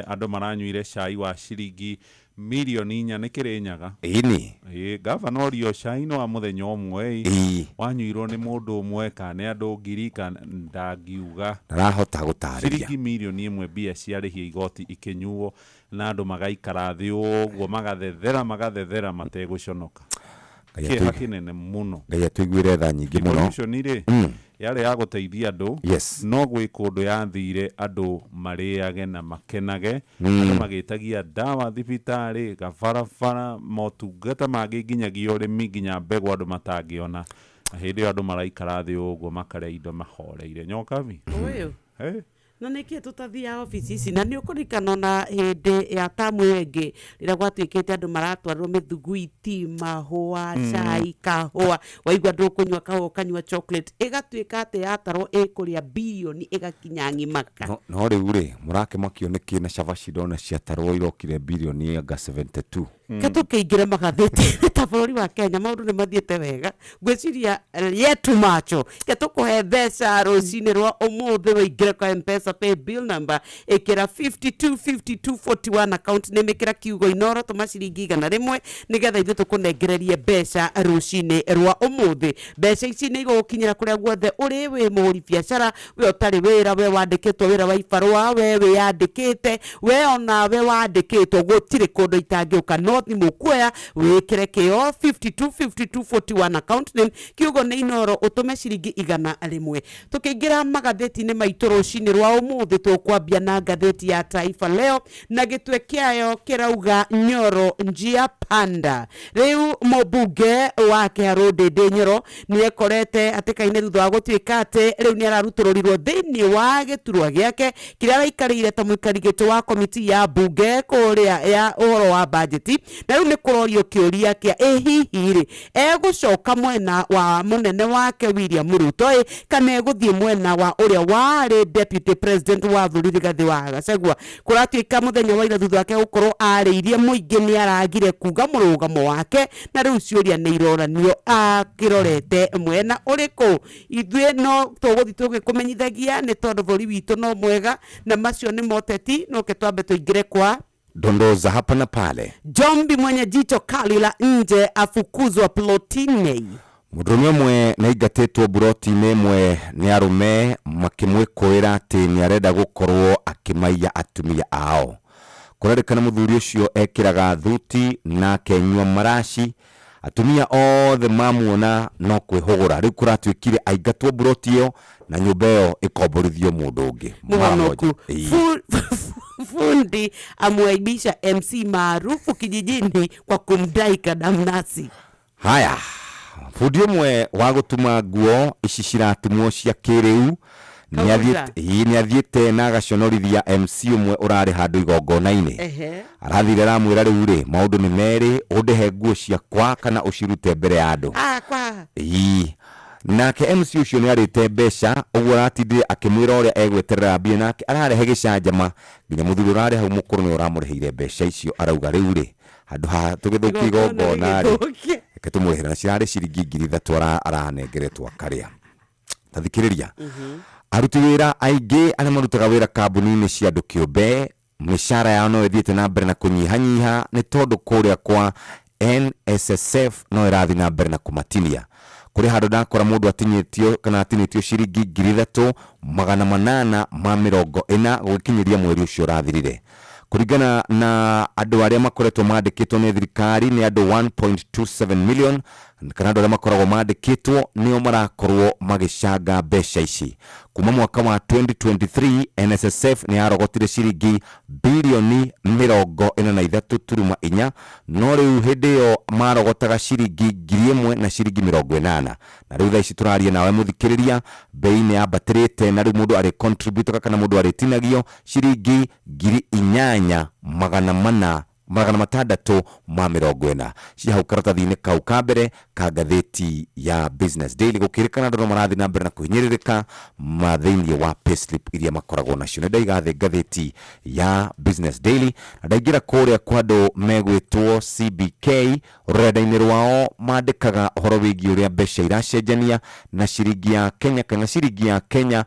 andũ maranyuire cai wa ciringi mirioni 4 nĩ Kĩrĩnyaga. Ĩni. Ĩĩ, gavana orio cai nĩ wa mũthenya ũmwe ĩ. Wanyuirwo nĩ mũndũ ũmwe kana nĩ andũ ngiri kana ndangiuga. Ndarahota gũtarĩria. Ciringi mirioni 1 mbia ciarĩhia igoti ikĩnyuo na andũ magaikara thĩ ũguo magathethera magathethera mategũconoka. Kĩeha kĩnene mũno. Ngai atũiguĩre tha nyingĩ mũno. Devolution rĩ yarĩ ya gũteithia andũ no gwĩ kũndũ yathire andũ marĩage na makenage andũ magĩtagia ndawa thibitarĩ gabarabara motungata mangĩ nginyagia ũrĩmi nginya mbegũ andũ matangĩona na hĩndĩ ĩyo andũ maraikara thĩ ũguo makarĩa indo mahoreire nyokabi. Ũyũ. Hey. Na nĩkĩ tũtathiaga obici ici na nĩ ũkũririkana ona hĩndĩ ya tamu ĩyo ĩngĩ rĩrĩa gwatuĩkĩte andũ maratwarĩrwo mĩthuguiti mahũa cai kahũa waigua ndũkũnyua kahũa ũkanyua chocolate ĩgatuĩka atĩ yatarwo ĩkũrĩa birioni ĩgakinya ng'imaka. No rĩu rĩ mũrakĩmakio nĩkĩ na cabaci ndona ciatarwo irokire birioni anga 72. Ke tũkĩingĩre magathĩti ta bũrũri wa Kenya maũndũ nĩ mathiĩte wega ngwĩciria yetu macho ke tũkũhe mbeca rũcinĩ rwa ũmũthĩ wĩingĩre kwa M-Pesa pay bill number ĩkĩra 525241 account name ĩkĩra kiugo Inoro tũma ciringi 100 nĩgetha ithuĩ tũkũnengererie mbeca rũcinĩ rwa ũmũthĩ. Mbeca ici nĩ igũgũkinyĩra kũrĩa guothe ũrĩ wĩ mũhũri biacara we ũtarĩ wĩra we wandĩkĩtwo wĩra wa ibarũa we wĩyandĩkĩte we onawe wandĩkĩtwo gũtirĩ kũndũ itangĩũka no thimũ kuoya wĩkĩre kĩo 525241 account name kiugo nĩ Inoro ũtũme ciringi 100. Tũkĩingĩra magathĩti-inĩ maitũ rũcinĩ rwa ũmũthĩ tũkwambia na ngathĩti ya Taifa Leo na gĩtwe kĩayo kĩrauga Nyoro njia panda. Rĩu mũmbunge wa Kĩharũ Ndĩndĩ Nyoro nĩekorete hatĩka-inĩ thutha wa gũtuĩka atĩ rĩu nĩararutũrũrirwo thĩinĩ wa gĩturwa gĩake kĩrĩa araikarĩire ta mũikari gĩtĩ wa komiti ya mbunge kũrĩa ya ũhoro wa bajeti na rĩu nĩ kũrorio kĩũria kĩa ĩ hihi rĩ egũcoka mwena wa mũnene wake William Ruto ĩ kana egũthiĩ mwena wa ũrĩa warĩ deputy president wa thuri Rigathĩ wa Gachagua. Kũratuĩka mũthenya wa ira thutha wake gũkorwo arĩirie mũingĩ nĩ aragire kuga mũrũgamo wake na rĩu ciũria nĩ iroranio akĩrorete mwena ũrĩkũ. Ithuĩ no tũgũthiĩ tũgĩkũmenyithagia nĩ tondũ bũrũri witũ no mwega na macio nĩ moteti no ke twambe tũingĩre kwa Dondoza hapa na pale. Jombi mwenye jicho kali la nje afukuzwa plotini. Mũndũrũme ũmwe nĩ aingatĩtwo mburoti-inĩ ĩmwe nĩ arũme makĩmwĩkũĩra atĩ nĩ arenda gũkorwo akĩmaiya atumia ao. Kũrerĩkana mũthuri ũcio ekĩraga thuti na akenyua maraci atumia othe mamuona no kwĩhũgũra. Rĩu kũratuĩkire aingatwo mburoti ĩyo na nyũmba ĩyo ĩkomborithio mũndũ ũngĩ. Mara moja. Mũhonoku. Fundi amwaibisha MC maarufu kijijini kwa kumdai kadamnasi. Haya, fundi ũmwe wa gũtuma nguo ici ciratumwo cia kĩrĩu nĩ athiĩte na agaconorithia MC ũmwe ũrarĩ handũ igongona-inĩ. Arathire aramwĩra rĩu rĩ maũndũ nĩ merĩ, ũndĩhe nguo ciakwa kana ũcirute mbere ya andũ. Kwa. Ĩĩ. Nake MC ũcio nĩ arĩte mbeca ũguo, aratindire akĩmwĩra ũrĩa egweterera mbia, nake ararehe gĩcanjama nginya mũthuri ũrarĩ hau mũkũrũ nĩwe ũramũrĩhĩire mbeca icio. Arauga rĩu rĩ, handũ ha tũgĩthũkia igongona rĩ, reke tũmũrĩhĩre, na cirarĩ ciringi 3000 aranengeretwo akarĩa. Ta thikĩrĩria, aruti wĩra aingĩ arĩa marutaga wĩra kambuni-inĩ cia andũ kĩũmbe, mĩcara yao no ĩthiĩte na mbere na kũnyihanyiha nĩ tondũ kũrĩa kwa NSSF no ĩrathiĩ na mbere na kũmatinia. Kũrĩ handũ ndakora mũndũ atinyĩtio kana atinĩtio ciringi 3840 gũgĩkinyĩria mweri ũcio ũrathirire. Kũringana na andũ arĩa makoretwo mandĩkĩtwo nĩ thirikari, nĩ andũ 1.27 million, kana andũ arĩa makoragwo mandĩkĩtwo nĩo marakorwo magĩcanga mbeca ici. Kuma mwaka wa 2023, NSSF nĩ yarogotire ciringi birioni 43.4, no rĩu hĩndĩ ĩyo marogotaga ciringi 1080, na rĩu thaa ici tũraria nawe mũthikĩrĩria, bei nĩ yambatĩrĩte, na rĩu mũndũ arĩ contributaga kana mũndũ arĩtinagio ciringi 8440 cia hau karatathi-inĩ kau ka mbere ka ngathĩti ya Business Daily. Gũkĩrĩkana andũ no marathiĩ na mbere na kũhinyĩrĩrĩka ma thĩinĩ wa payslip iria makoragwo nacio. Nĩ ndaiga thĩ ngathĩti ya Business Daily na ndaingĩra kũrĩa kwa andũ megwĩtwo CBK. Rũrenda-inĩ rwao mandĩkaga ũhoro wĩgiĩ ũrĩa mbeca iracenjania na ciringi ya Kenya, kana ciringi ya Kenya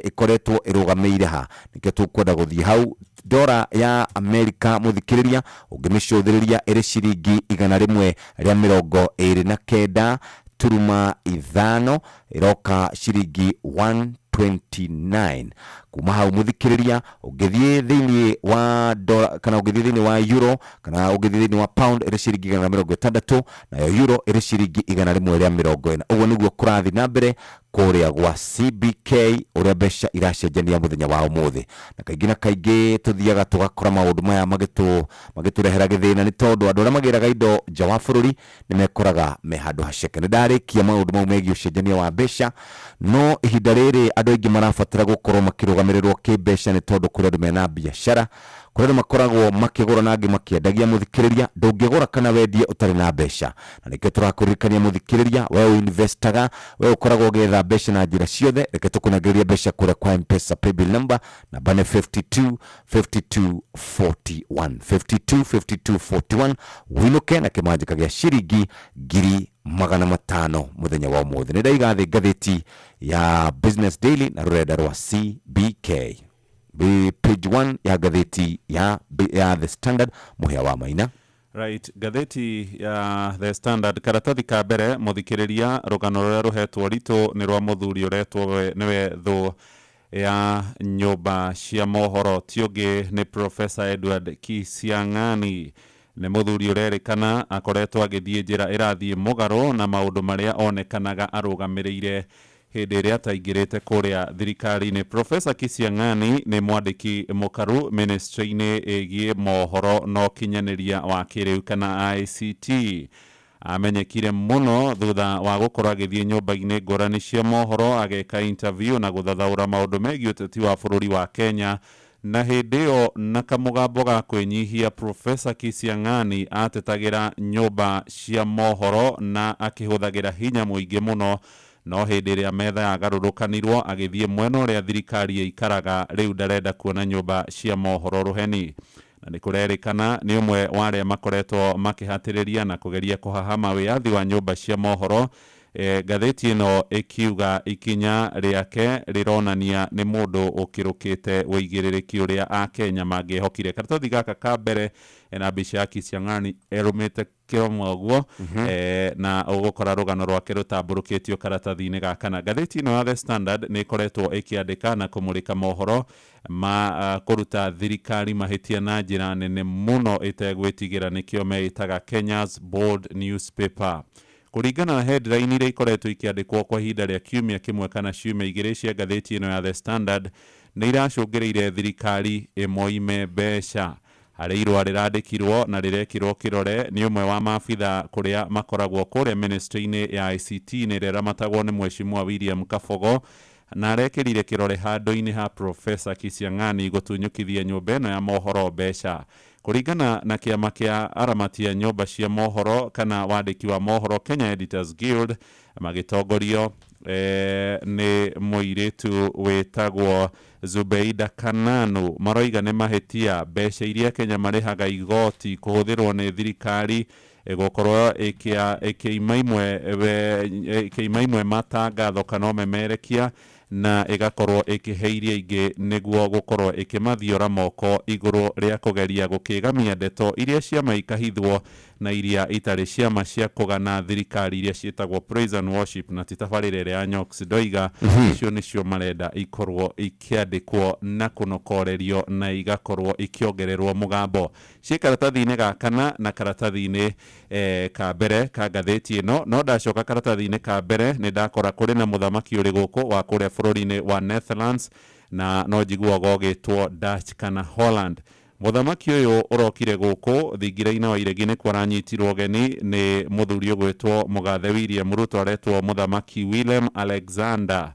ĩkoretwo ĩrũgamĩire ha. Nĩkĩo tũkwenda gũthiĩ hau. Dora ya Amerika, mũthikĩrĩria, ũngĩmĩcũthĩrĩria ĩrĩ ciringi 129.5, ĩroka ciringi 129. Kuma hau, mũthikĩrĩria, ũngĩthiĩ thĩinĩ wa dola kana ũngĩthiĩ thĩinĩ wa euro kana ũngĩthiĩ thĩinĩ wa pound, ĩrĩ ciringi 160, nayo euro ĩrĩ ciringi 140. Ũguo nĩguo kũrathiĩ na mbere kũrĩa gwa CBK, ũrĩa mbeca iracenjania mũthenya wa ũmũthĩ. Na kaingĩ na kaingĩ tũthiaga tũgakora maũndũ maya magĩtũrehera gĩthĩna, nĩ tondũ andũ arĩa magĩraga indo nja wa bũrũri nĩ mekoraga me handũ haceke. Nĩ ndarĩkia maũndũ mau megiĩ ũcenjania wa mbeca, no ihinda rĩrĩ andũ aingĩ marabatara gũkorwo makĩrũgamĩrĩrwo kĩmbeca, nĩ tondũ kũrĩ andũ mena biacara, kũrĩ andũ makoragwo makĩgũra na angĩ makĩendagia. Mũthikĩrĩria, ndũngĩgũra kana wendie ũtarĩ na mbeca, na nĩkĩo tũrakũririkania, mũthikĩrĩria, we ũinvestaga, we ũkoragwo ũgĩetha mbeca na njĩra ciothe, reke tũkũnengererie mbeca kũrĩa kwa M-Pesa. Paybill number, namba nĩ 52 52 41, 52 52 41. Wĩinũke na kĩmanjĩka gĩa ciringi 500,000 mũthenya wa ũmũthĩ. Nĩ ndaiga thĩ ngathĩti ya Business Daily na rũrenda rwa CBK. Page 1 ya ngathĩti ya The Standard, mũhĩa wa Maina. Right, ngathĩti ya The Standard, karatathi ka mbere, mũthikĩrĩria, rũgano rũrĩa rũhetwo ritũ nĩ rwa mũthuri ũretwo nĩwe thũ ya nyũmba cia mohoro, ti ũngĩ nĩ Professor Edward Kisiang'ani. Nĩ mũthuri ũrerĩkana akoretwo agĩthiĩ njĩra ĩrathiĩ mũgarũ na maũndũ marĩa onekanaga arũgamĩrĩire hĩndĩ ĩrĩa ataingĩrĩte kũrĩa thirikari-inĩ. Professor Kisiang'ani nĩ mwandĩki mũkaru ministry-inĩ ĩgiĩ mohoro na ũkinyanĩria wa kĩrĩu kana ICT. Amenyekire mũno thutha wa gũkorwo agĩthiĩ nyũmba-inĩ ngũrani cia mohoro, ageka interview na gũthathaũra maũndũ megiĩ ũteti wa bũrũri wa Kenya, na hĩndĩ ĩyo na kamũgambo ga kwĩnyihia, Professor Kisiang'ani atetagĩra nyũmba cia mohoro na akĩhũthagĩra hinya mũingĩ mũno. No hĩndĩ ĩrĩa metha yagarũrũkanirwo agĩthiĩ mwena ũrĩa thirikari ĩikaraga, rĩu ndarenda kuona nyũmba cia mohoro rũheni, na nĩ kũrerĩkana nĩ ũmwe wa arĩa makoretwo makĩhatĩrĩria na kũgeria kũhahama wĩyathi wa nyũmba cia mohoro. Ngathĩti ĩno ĩkiuga ikinya rĩake rĩronania nĩ mũndũ ũkĩrũkĩte ũigĩrĩrĩki ũrĩa Akenya mangĩhokire. Karatathi gaka ka mbere na mbica ya Kisiang'ani erũmĩte kĩromo ũguo, na ũgũkora rũgano rwake rũtambũrũkĩtio karatathi-inĩ gaka. Na ngathĩti ĩno ya The Standard nĩ ĩkoretwo ĩkĩandĩka na kũmũrĩka mohoro ma kũruta thirikari mahĩtia na njĩra nene mũno ĩtegwĩtigĩra, nĩkĩo meĩtaga Kenya's Bold Newspaper. Kũringana na headline iria ikoretwo ikĩandĩkwo kwa ihinda rĩa kiumia kĩmwe kana ciumia igĩrĩ cia ngathĩti ĩno ya The Standard, nĩ iracũngĩrĩire thirikari ĩmoime mbeca. Harĩ irũa rĩrandĩkirwo na rĩrekĩrwo kĩrore nĩ ũmwe wa maabitha kũrĩa makoragwo kũrĩa ministry-inĩ ya ICT, nĩ ĩrĩa ĩramatagwo nĩ Mheshimiwa William Kabogo, na arekĩrire kĩrore handũ-inĩ ha Professor Kisiang'ani gũtunyũkithia nyũmba ĩno ya mohoro mbeca. Kũringana na kĩama kĩa aramati a nyũmba cia mohoro kana wandĩki wa mohoro, Kenya Editors Guild, magĩtongorio Nĩ mũirĩtu wĩtagwo Zubeida Kananu. Maroiga nĩ mahĩtia mbeca iria Kenya marĩhaga igoti kũhũthĩrwo nĩ thirikari ĩgũkorwo ĩkĩima imwe matangatho kana ũmemerekia, na ĩgakorwo ĩkĩhe iria ingĩ nĩguo gũkorwo ĩkĩmathiora moko igũrũ rĩa kũgeria gũkĩgamia ndeto iria ciama ikahithwo na iria itarĩ ciama cia kũgana thirikari iria ciĩtagwo praise and worship, na ti tabarĩra ĩrĩa ya Nyox ndoiga. Icio nĩcio marenda ikorwo ikĩandĩkwo na kũnokorerio na igakorwo ikĩongererwo mũgambo ciĩ karatathi-inĩ ga kana na karatathi-inĩ ka mbere ka ngathĩti ĩno. No ndacoka karatathi-inĩ ka mbere, nĩ ndakora kũrĩ na mũthamaki ũrĩ gũkũ wa kũrĩa bũrũri-inĩ wa Netherlands, na no njiguaga ũgĩtwo Dutch kana Holland. Mũthamaki ũyũ ũrokire gũkũ thingira-inĩ wa iregi nĩkuo aranyitirwo ũgeni nĩ mũthuri ũgwĩtwo mũgathe William Ruto, aretwo mũthamaki Willem Alexander.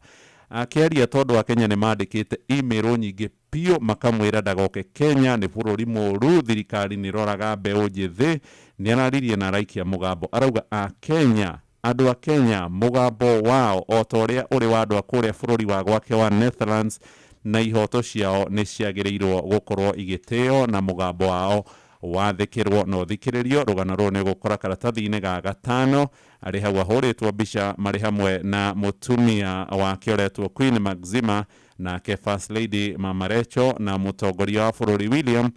Akĩaria, tondũ Akenya nĩ mandĩkĩte email nyingĩ biũ makamwĩra ndagoke Kenya, nĩ bũrũri mũru, thirikari nĩ ĩroraga mbeũ njĩthĩ, nĩ araririe na araikia mũgambo. Arauga a Kenya, andũ a Kenya, mũgambo wao o ta ũrĩa ũrĩ wa andũ a kũrĩa bũrũri wa gwake wa Netherlands, na ihoto ciao nĩ ciagĩrĩirwo gũkorwo igĩtĩo na mũgambo wao wathĩkĩrwo na ũthikĩrĩrio. Rũgano rũrũ nĩ gũkora karatathi-inĩ ga gatano. Arĩ hau ahũrĩtwo mbica marĩ hamwe na mũtumia wake ũretwo Queen Maxima, nake First Lady Mama Rachel, na mũtongoria wa bũrũri William,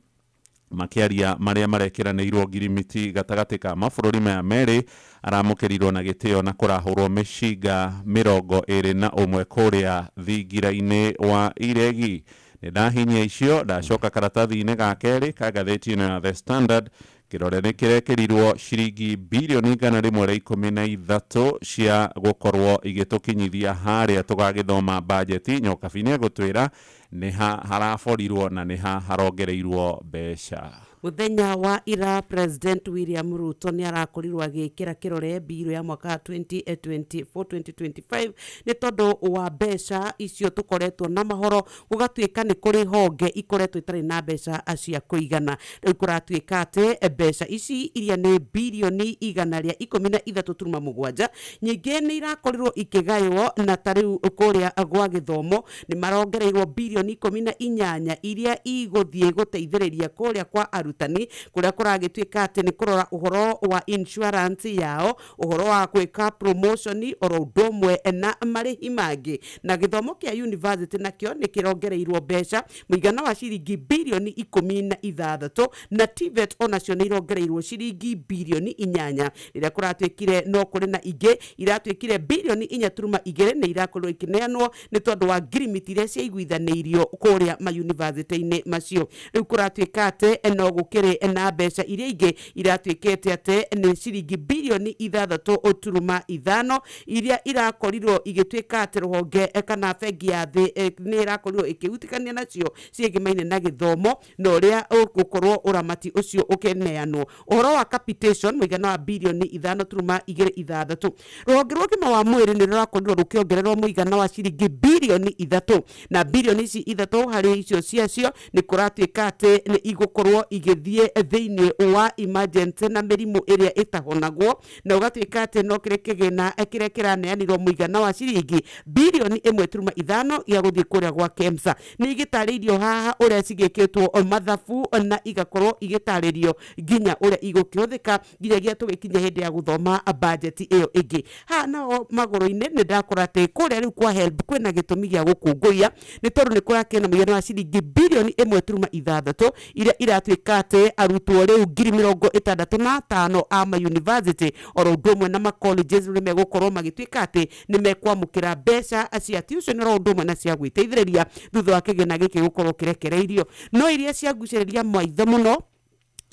makĩaria marĩa marekĩranĩirwo ngirimiti gatagatĩ ka mabũrũri maya merĩ. Aramũkĩrirwo na gĩtĩo na kũrahũrwo mĩcinga 21 kũrĩa thingira-inĩ wa iregi. Nĩ ndahinyia icio, ndacoka karatathi-inĩ ga kerĩ ka ngathĩti ĩno ya The Standard, kĩrore nĩ kĩrekĩrirwo ciringi birioni 113 cia gũkorwo igĩtũkinyithia harĩa tũgagĩthoma bajeti. Nyokabi nĩ egũtwĩra nĩ ha haraborirwo na nĩ ha harongereirwo mbeca. Muthenya wa ira, President William Ruto nĩ arakorirwo agĩkĩra kĩrore mbirũ ya mwaka wa 2024-2025, nĩ tondũ wa mbeca icio tũkoretwo na mahoro gũgatuĩka nĩ kũrĩ honge ikoretwo itarĩ na mbeca cia kũigana. Rĩu kũratuĩka atĩ mbeca ici iria nĩ birioni 113.7, nyingĩ nĩ irakorirwo ikĩgaywo, na ta rĩu kũrĩa gwa gĩthomo nĩ marongereirwo birioni 18 iria igũthiĩ gũteithĩrĩria kũrĩa kwa arutani, kũrĩa kũragĩtuĩka atĩ nĩ kũrora ũhoro wa insurance yao, ũhoro wa gwĩka promotion, oro ũndũ ũmwe na marĩhi mangĩ. Na gĩthomo kĩa university nakĩo nĩ kĩrongereirwo mbeca mũigana wa ciringi birioni 16, na TVET onacio nĩ irongereirwo ciringi birioni 8, rĩrĩa kũratuĩkire no kũrĩ na ingĩ iratuĩkire birioni 4.2 nĩ irakorirwo ikĩneanwo nĩ tondũ wa ngirimiti iria ciaiguithanĩirio kũrĩa mayunivasĩtĩ-inĩ macio. Rĩu kũratuĩka atĩ no gũkĩrĩ na mbeca iria ingĩ iratuĩkĩte atĩ nĩ ciringi birioni 6.5 iria irakorirwo igĩtuĩka atĩ rũhonge kana bengi ya thĩ nĩ ĩrakorirwo ĩkĩhutikania nacio ciĩgĩmaine na gĩthomo na ũrĩa ũgũkorwo ũramati ũcio ũkĩneanwo. Ũhoro wa capitation, mũigana wa birioni 5.26. Rũhonge rwa ũgima wa mwĩrĩ nĩ rũrakorirwo rũkĩongererwo mũigana wa ciringi birioni 3, na birioni ici 3 harĩ icio ciacio nĩ kũratuĩka atĩ nĩ igũkorwo igĩthiĩ thĩinĩ wa emergency na mĩrimũ ĩrĩa ĩtahonagwo, na ũgatuĩka atĩ no kĩrĩ kĩgĩna kĩrĩa kĩraneanirwo mũigana wa ciringi birioni 1.5 gĩa gũthiĩ kũrĩa gwa KEMSA. Nĩ igĩtarĩirio haha ũrĩa cigĩkĩtwo mathabu na igakorwo igĩtarĩrio nginya ũrĩa igũkĩhũthĩka nginyagia tũgĩkinya hĩndĩ ya gũthoma bajeti ĩyo ĩngĩ. Haha naho magũrũ-inĩ nĩ ndakora atĩ kũrĩa rĩu kwa HELB kwĩna gĩtũmi gĩa gũkũngũiya, nĩ tondũ nĩ kũrakĩrĩ na mũigana wa ciringi birioni 1.6 iria iratuĩka atĩ arutwo rĩu 65,000 a mayuniversity oro ũndũ ũmwe na macolleges nĩ megũkorwo magĩtuĩka atĩ nĩ mekwamũkĩra mbeca cia tuition oro ũndũ ũmwe na cia gwĩteithĩrĩria thutha wa kĩgĩna gĩkĩ gũkorwo kĩrekereirio. No iria ciagucĩrĩria maitho mũno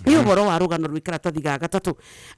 nĩ ũhoro wa rũgano rwĩ karatathi ga gatatũ.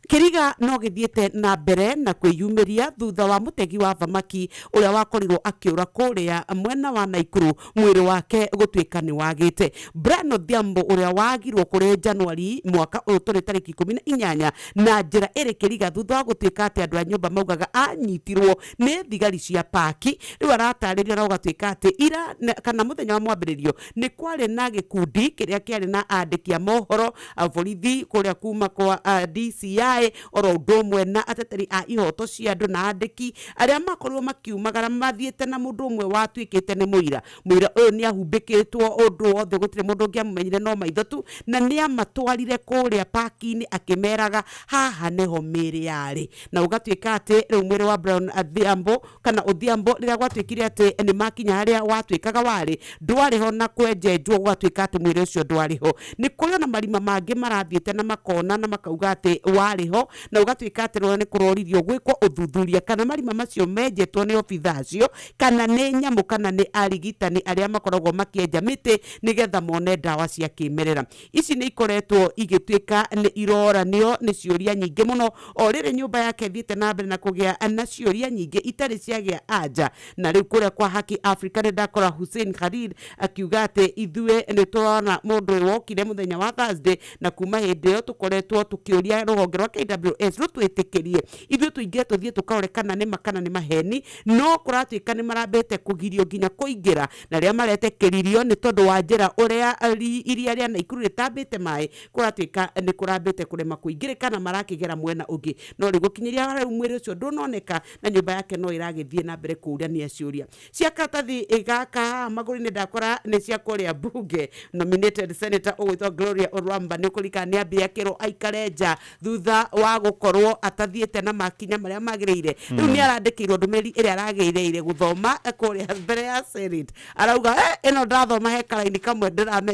Kĩriga no gĩthiĩte na mbere na kwĩyumĩria thutha wa mũtegi wa thamaki ũrĩa wakorirwo akĩũra kũrĩa mwena wa Naikuru mwĩrĩ wake gũtuĩka nĩ wagĩte. Brian Odhiambo ũrĩa wagirwo kũrĩ Januari mwaka ũyũ tũrĩ tarĩki 18 na njĩra ĩrĩ kĩriga, thutha wa gũtuĩka atĩ andũ a nyũmba maugaga anyitirwo nĩ thigari cia paki, rĩu aratarĩria na ũgatuĩka atĩ ira kana mũthenya wa mwambĩrĩrio nĩ kwarĩ na gĩkundi kĩrĩa kĩarĩ na andĩki a mohoro borithi kũrĩa kuma kwa DCI oro ũndũ ũmwe na ateteri a ihoto cia andũ na andĩki arĩa makorirwo makiumagara mathiĩte na mũndũ ũmwe watuĩkĩte nĩ mũira. Mũira ũyũ nĩ ahumbĩkĩtwo ũndũ wothe, gũtirĩ mũndũ ũngĩamũmenyire no maitho tu, na nĩ amatwarire kũrĩa paki-inĩ akĩmeraga haha nĩho mĩĩrĩ yarĩ, na ũgatuĩka atĩ rĩu mwĩrĩ wa Brown Adhiambo kana Odhiambo rĩrĩa gwatuĩkire atĩ nĩ makinya harĩa watuĩkaga warĩ ndwarĩ ho na kwenjenjwo gũgatuĩka atĩ mwĩrĩ ũcio ndwarĩ ho. Nĩ kũrĩ ona marima mangĩ marathiĩte na makona na makauga atĩ warĩ ho, na ũgatuĩka atĩ rĩu nĩ kũroririo gwĩkwo ũthuthuria kana marima macio menjetwo nĩ obitha acio kana nĩ nyamũ kana nĩ arigitani arĩa makoragwo makĩenja mĩtĩ nĩgetha mone ndawa cia kĩmerera. Ici nĩ ikoretwo igĩtuĩka nĩ iroranio nĩ ciũria nyingĩ mũno o rĩrĩ nyũmba yake ĩthiĩte na mbere na kũgĩa na ciũria nyingĩ itarĩ ciagĩa anja. Na rĩu kũrĩa kwa Haki Africa nĩ ndakora Hussein Khalid akiuga atĩ ithuĩ nĩ tũrona mũndũ ũyũ wokire mũthenya wa Thursday, na kuma hĩndĩ ĩyo tũkoretwo tũkĩũria rũhonge rwa KWS rũtwĩtĩkĩrie ithuĩ tũingĩre tũthiĩ tũkarore kana nĩ ma kana nĩ maheni, no kũratuĩka nĩ marambĩte kũgirio nginya kũingĩra, na rĩrĩa maretĩkĩririo nĩ tondũ wa njĩra ũrĩa iria rĩa Naikuru rĩtambĩte maĩ, kũratuĩka nĩ kũrambĩte kũrema kũingĩrĩka na marakĩgera mwena ũngĩ. No rĩu gũkinyĩria rĩu mwĩrĩ ũcio ndũnoneka na nyũmba yake no ĩragĩthiĩ na mbere kũũrania ciũria cia karatathi gaka haha magũrũ-inĩ. Ndakora nĩ cia kũrĩa mbunge, nominated senator ũgwĩtwo Gloria Orwamba nĩ ũkũririkana nĩ ambire akĩrwo aikare nja thutha wa gũkorwo atathiĩte na makinya marĩa magĩrĩire. Rĩu nĩ arandĩkĩirwo ndũmĩrĩri ĩrĩa aragĩrĩire gũthoma kũrĩa mbere ya Senate, arauga, "Eh, ĩno ndathoma he karaini kamwe ndĩramenya."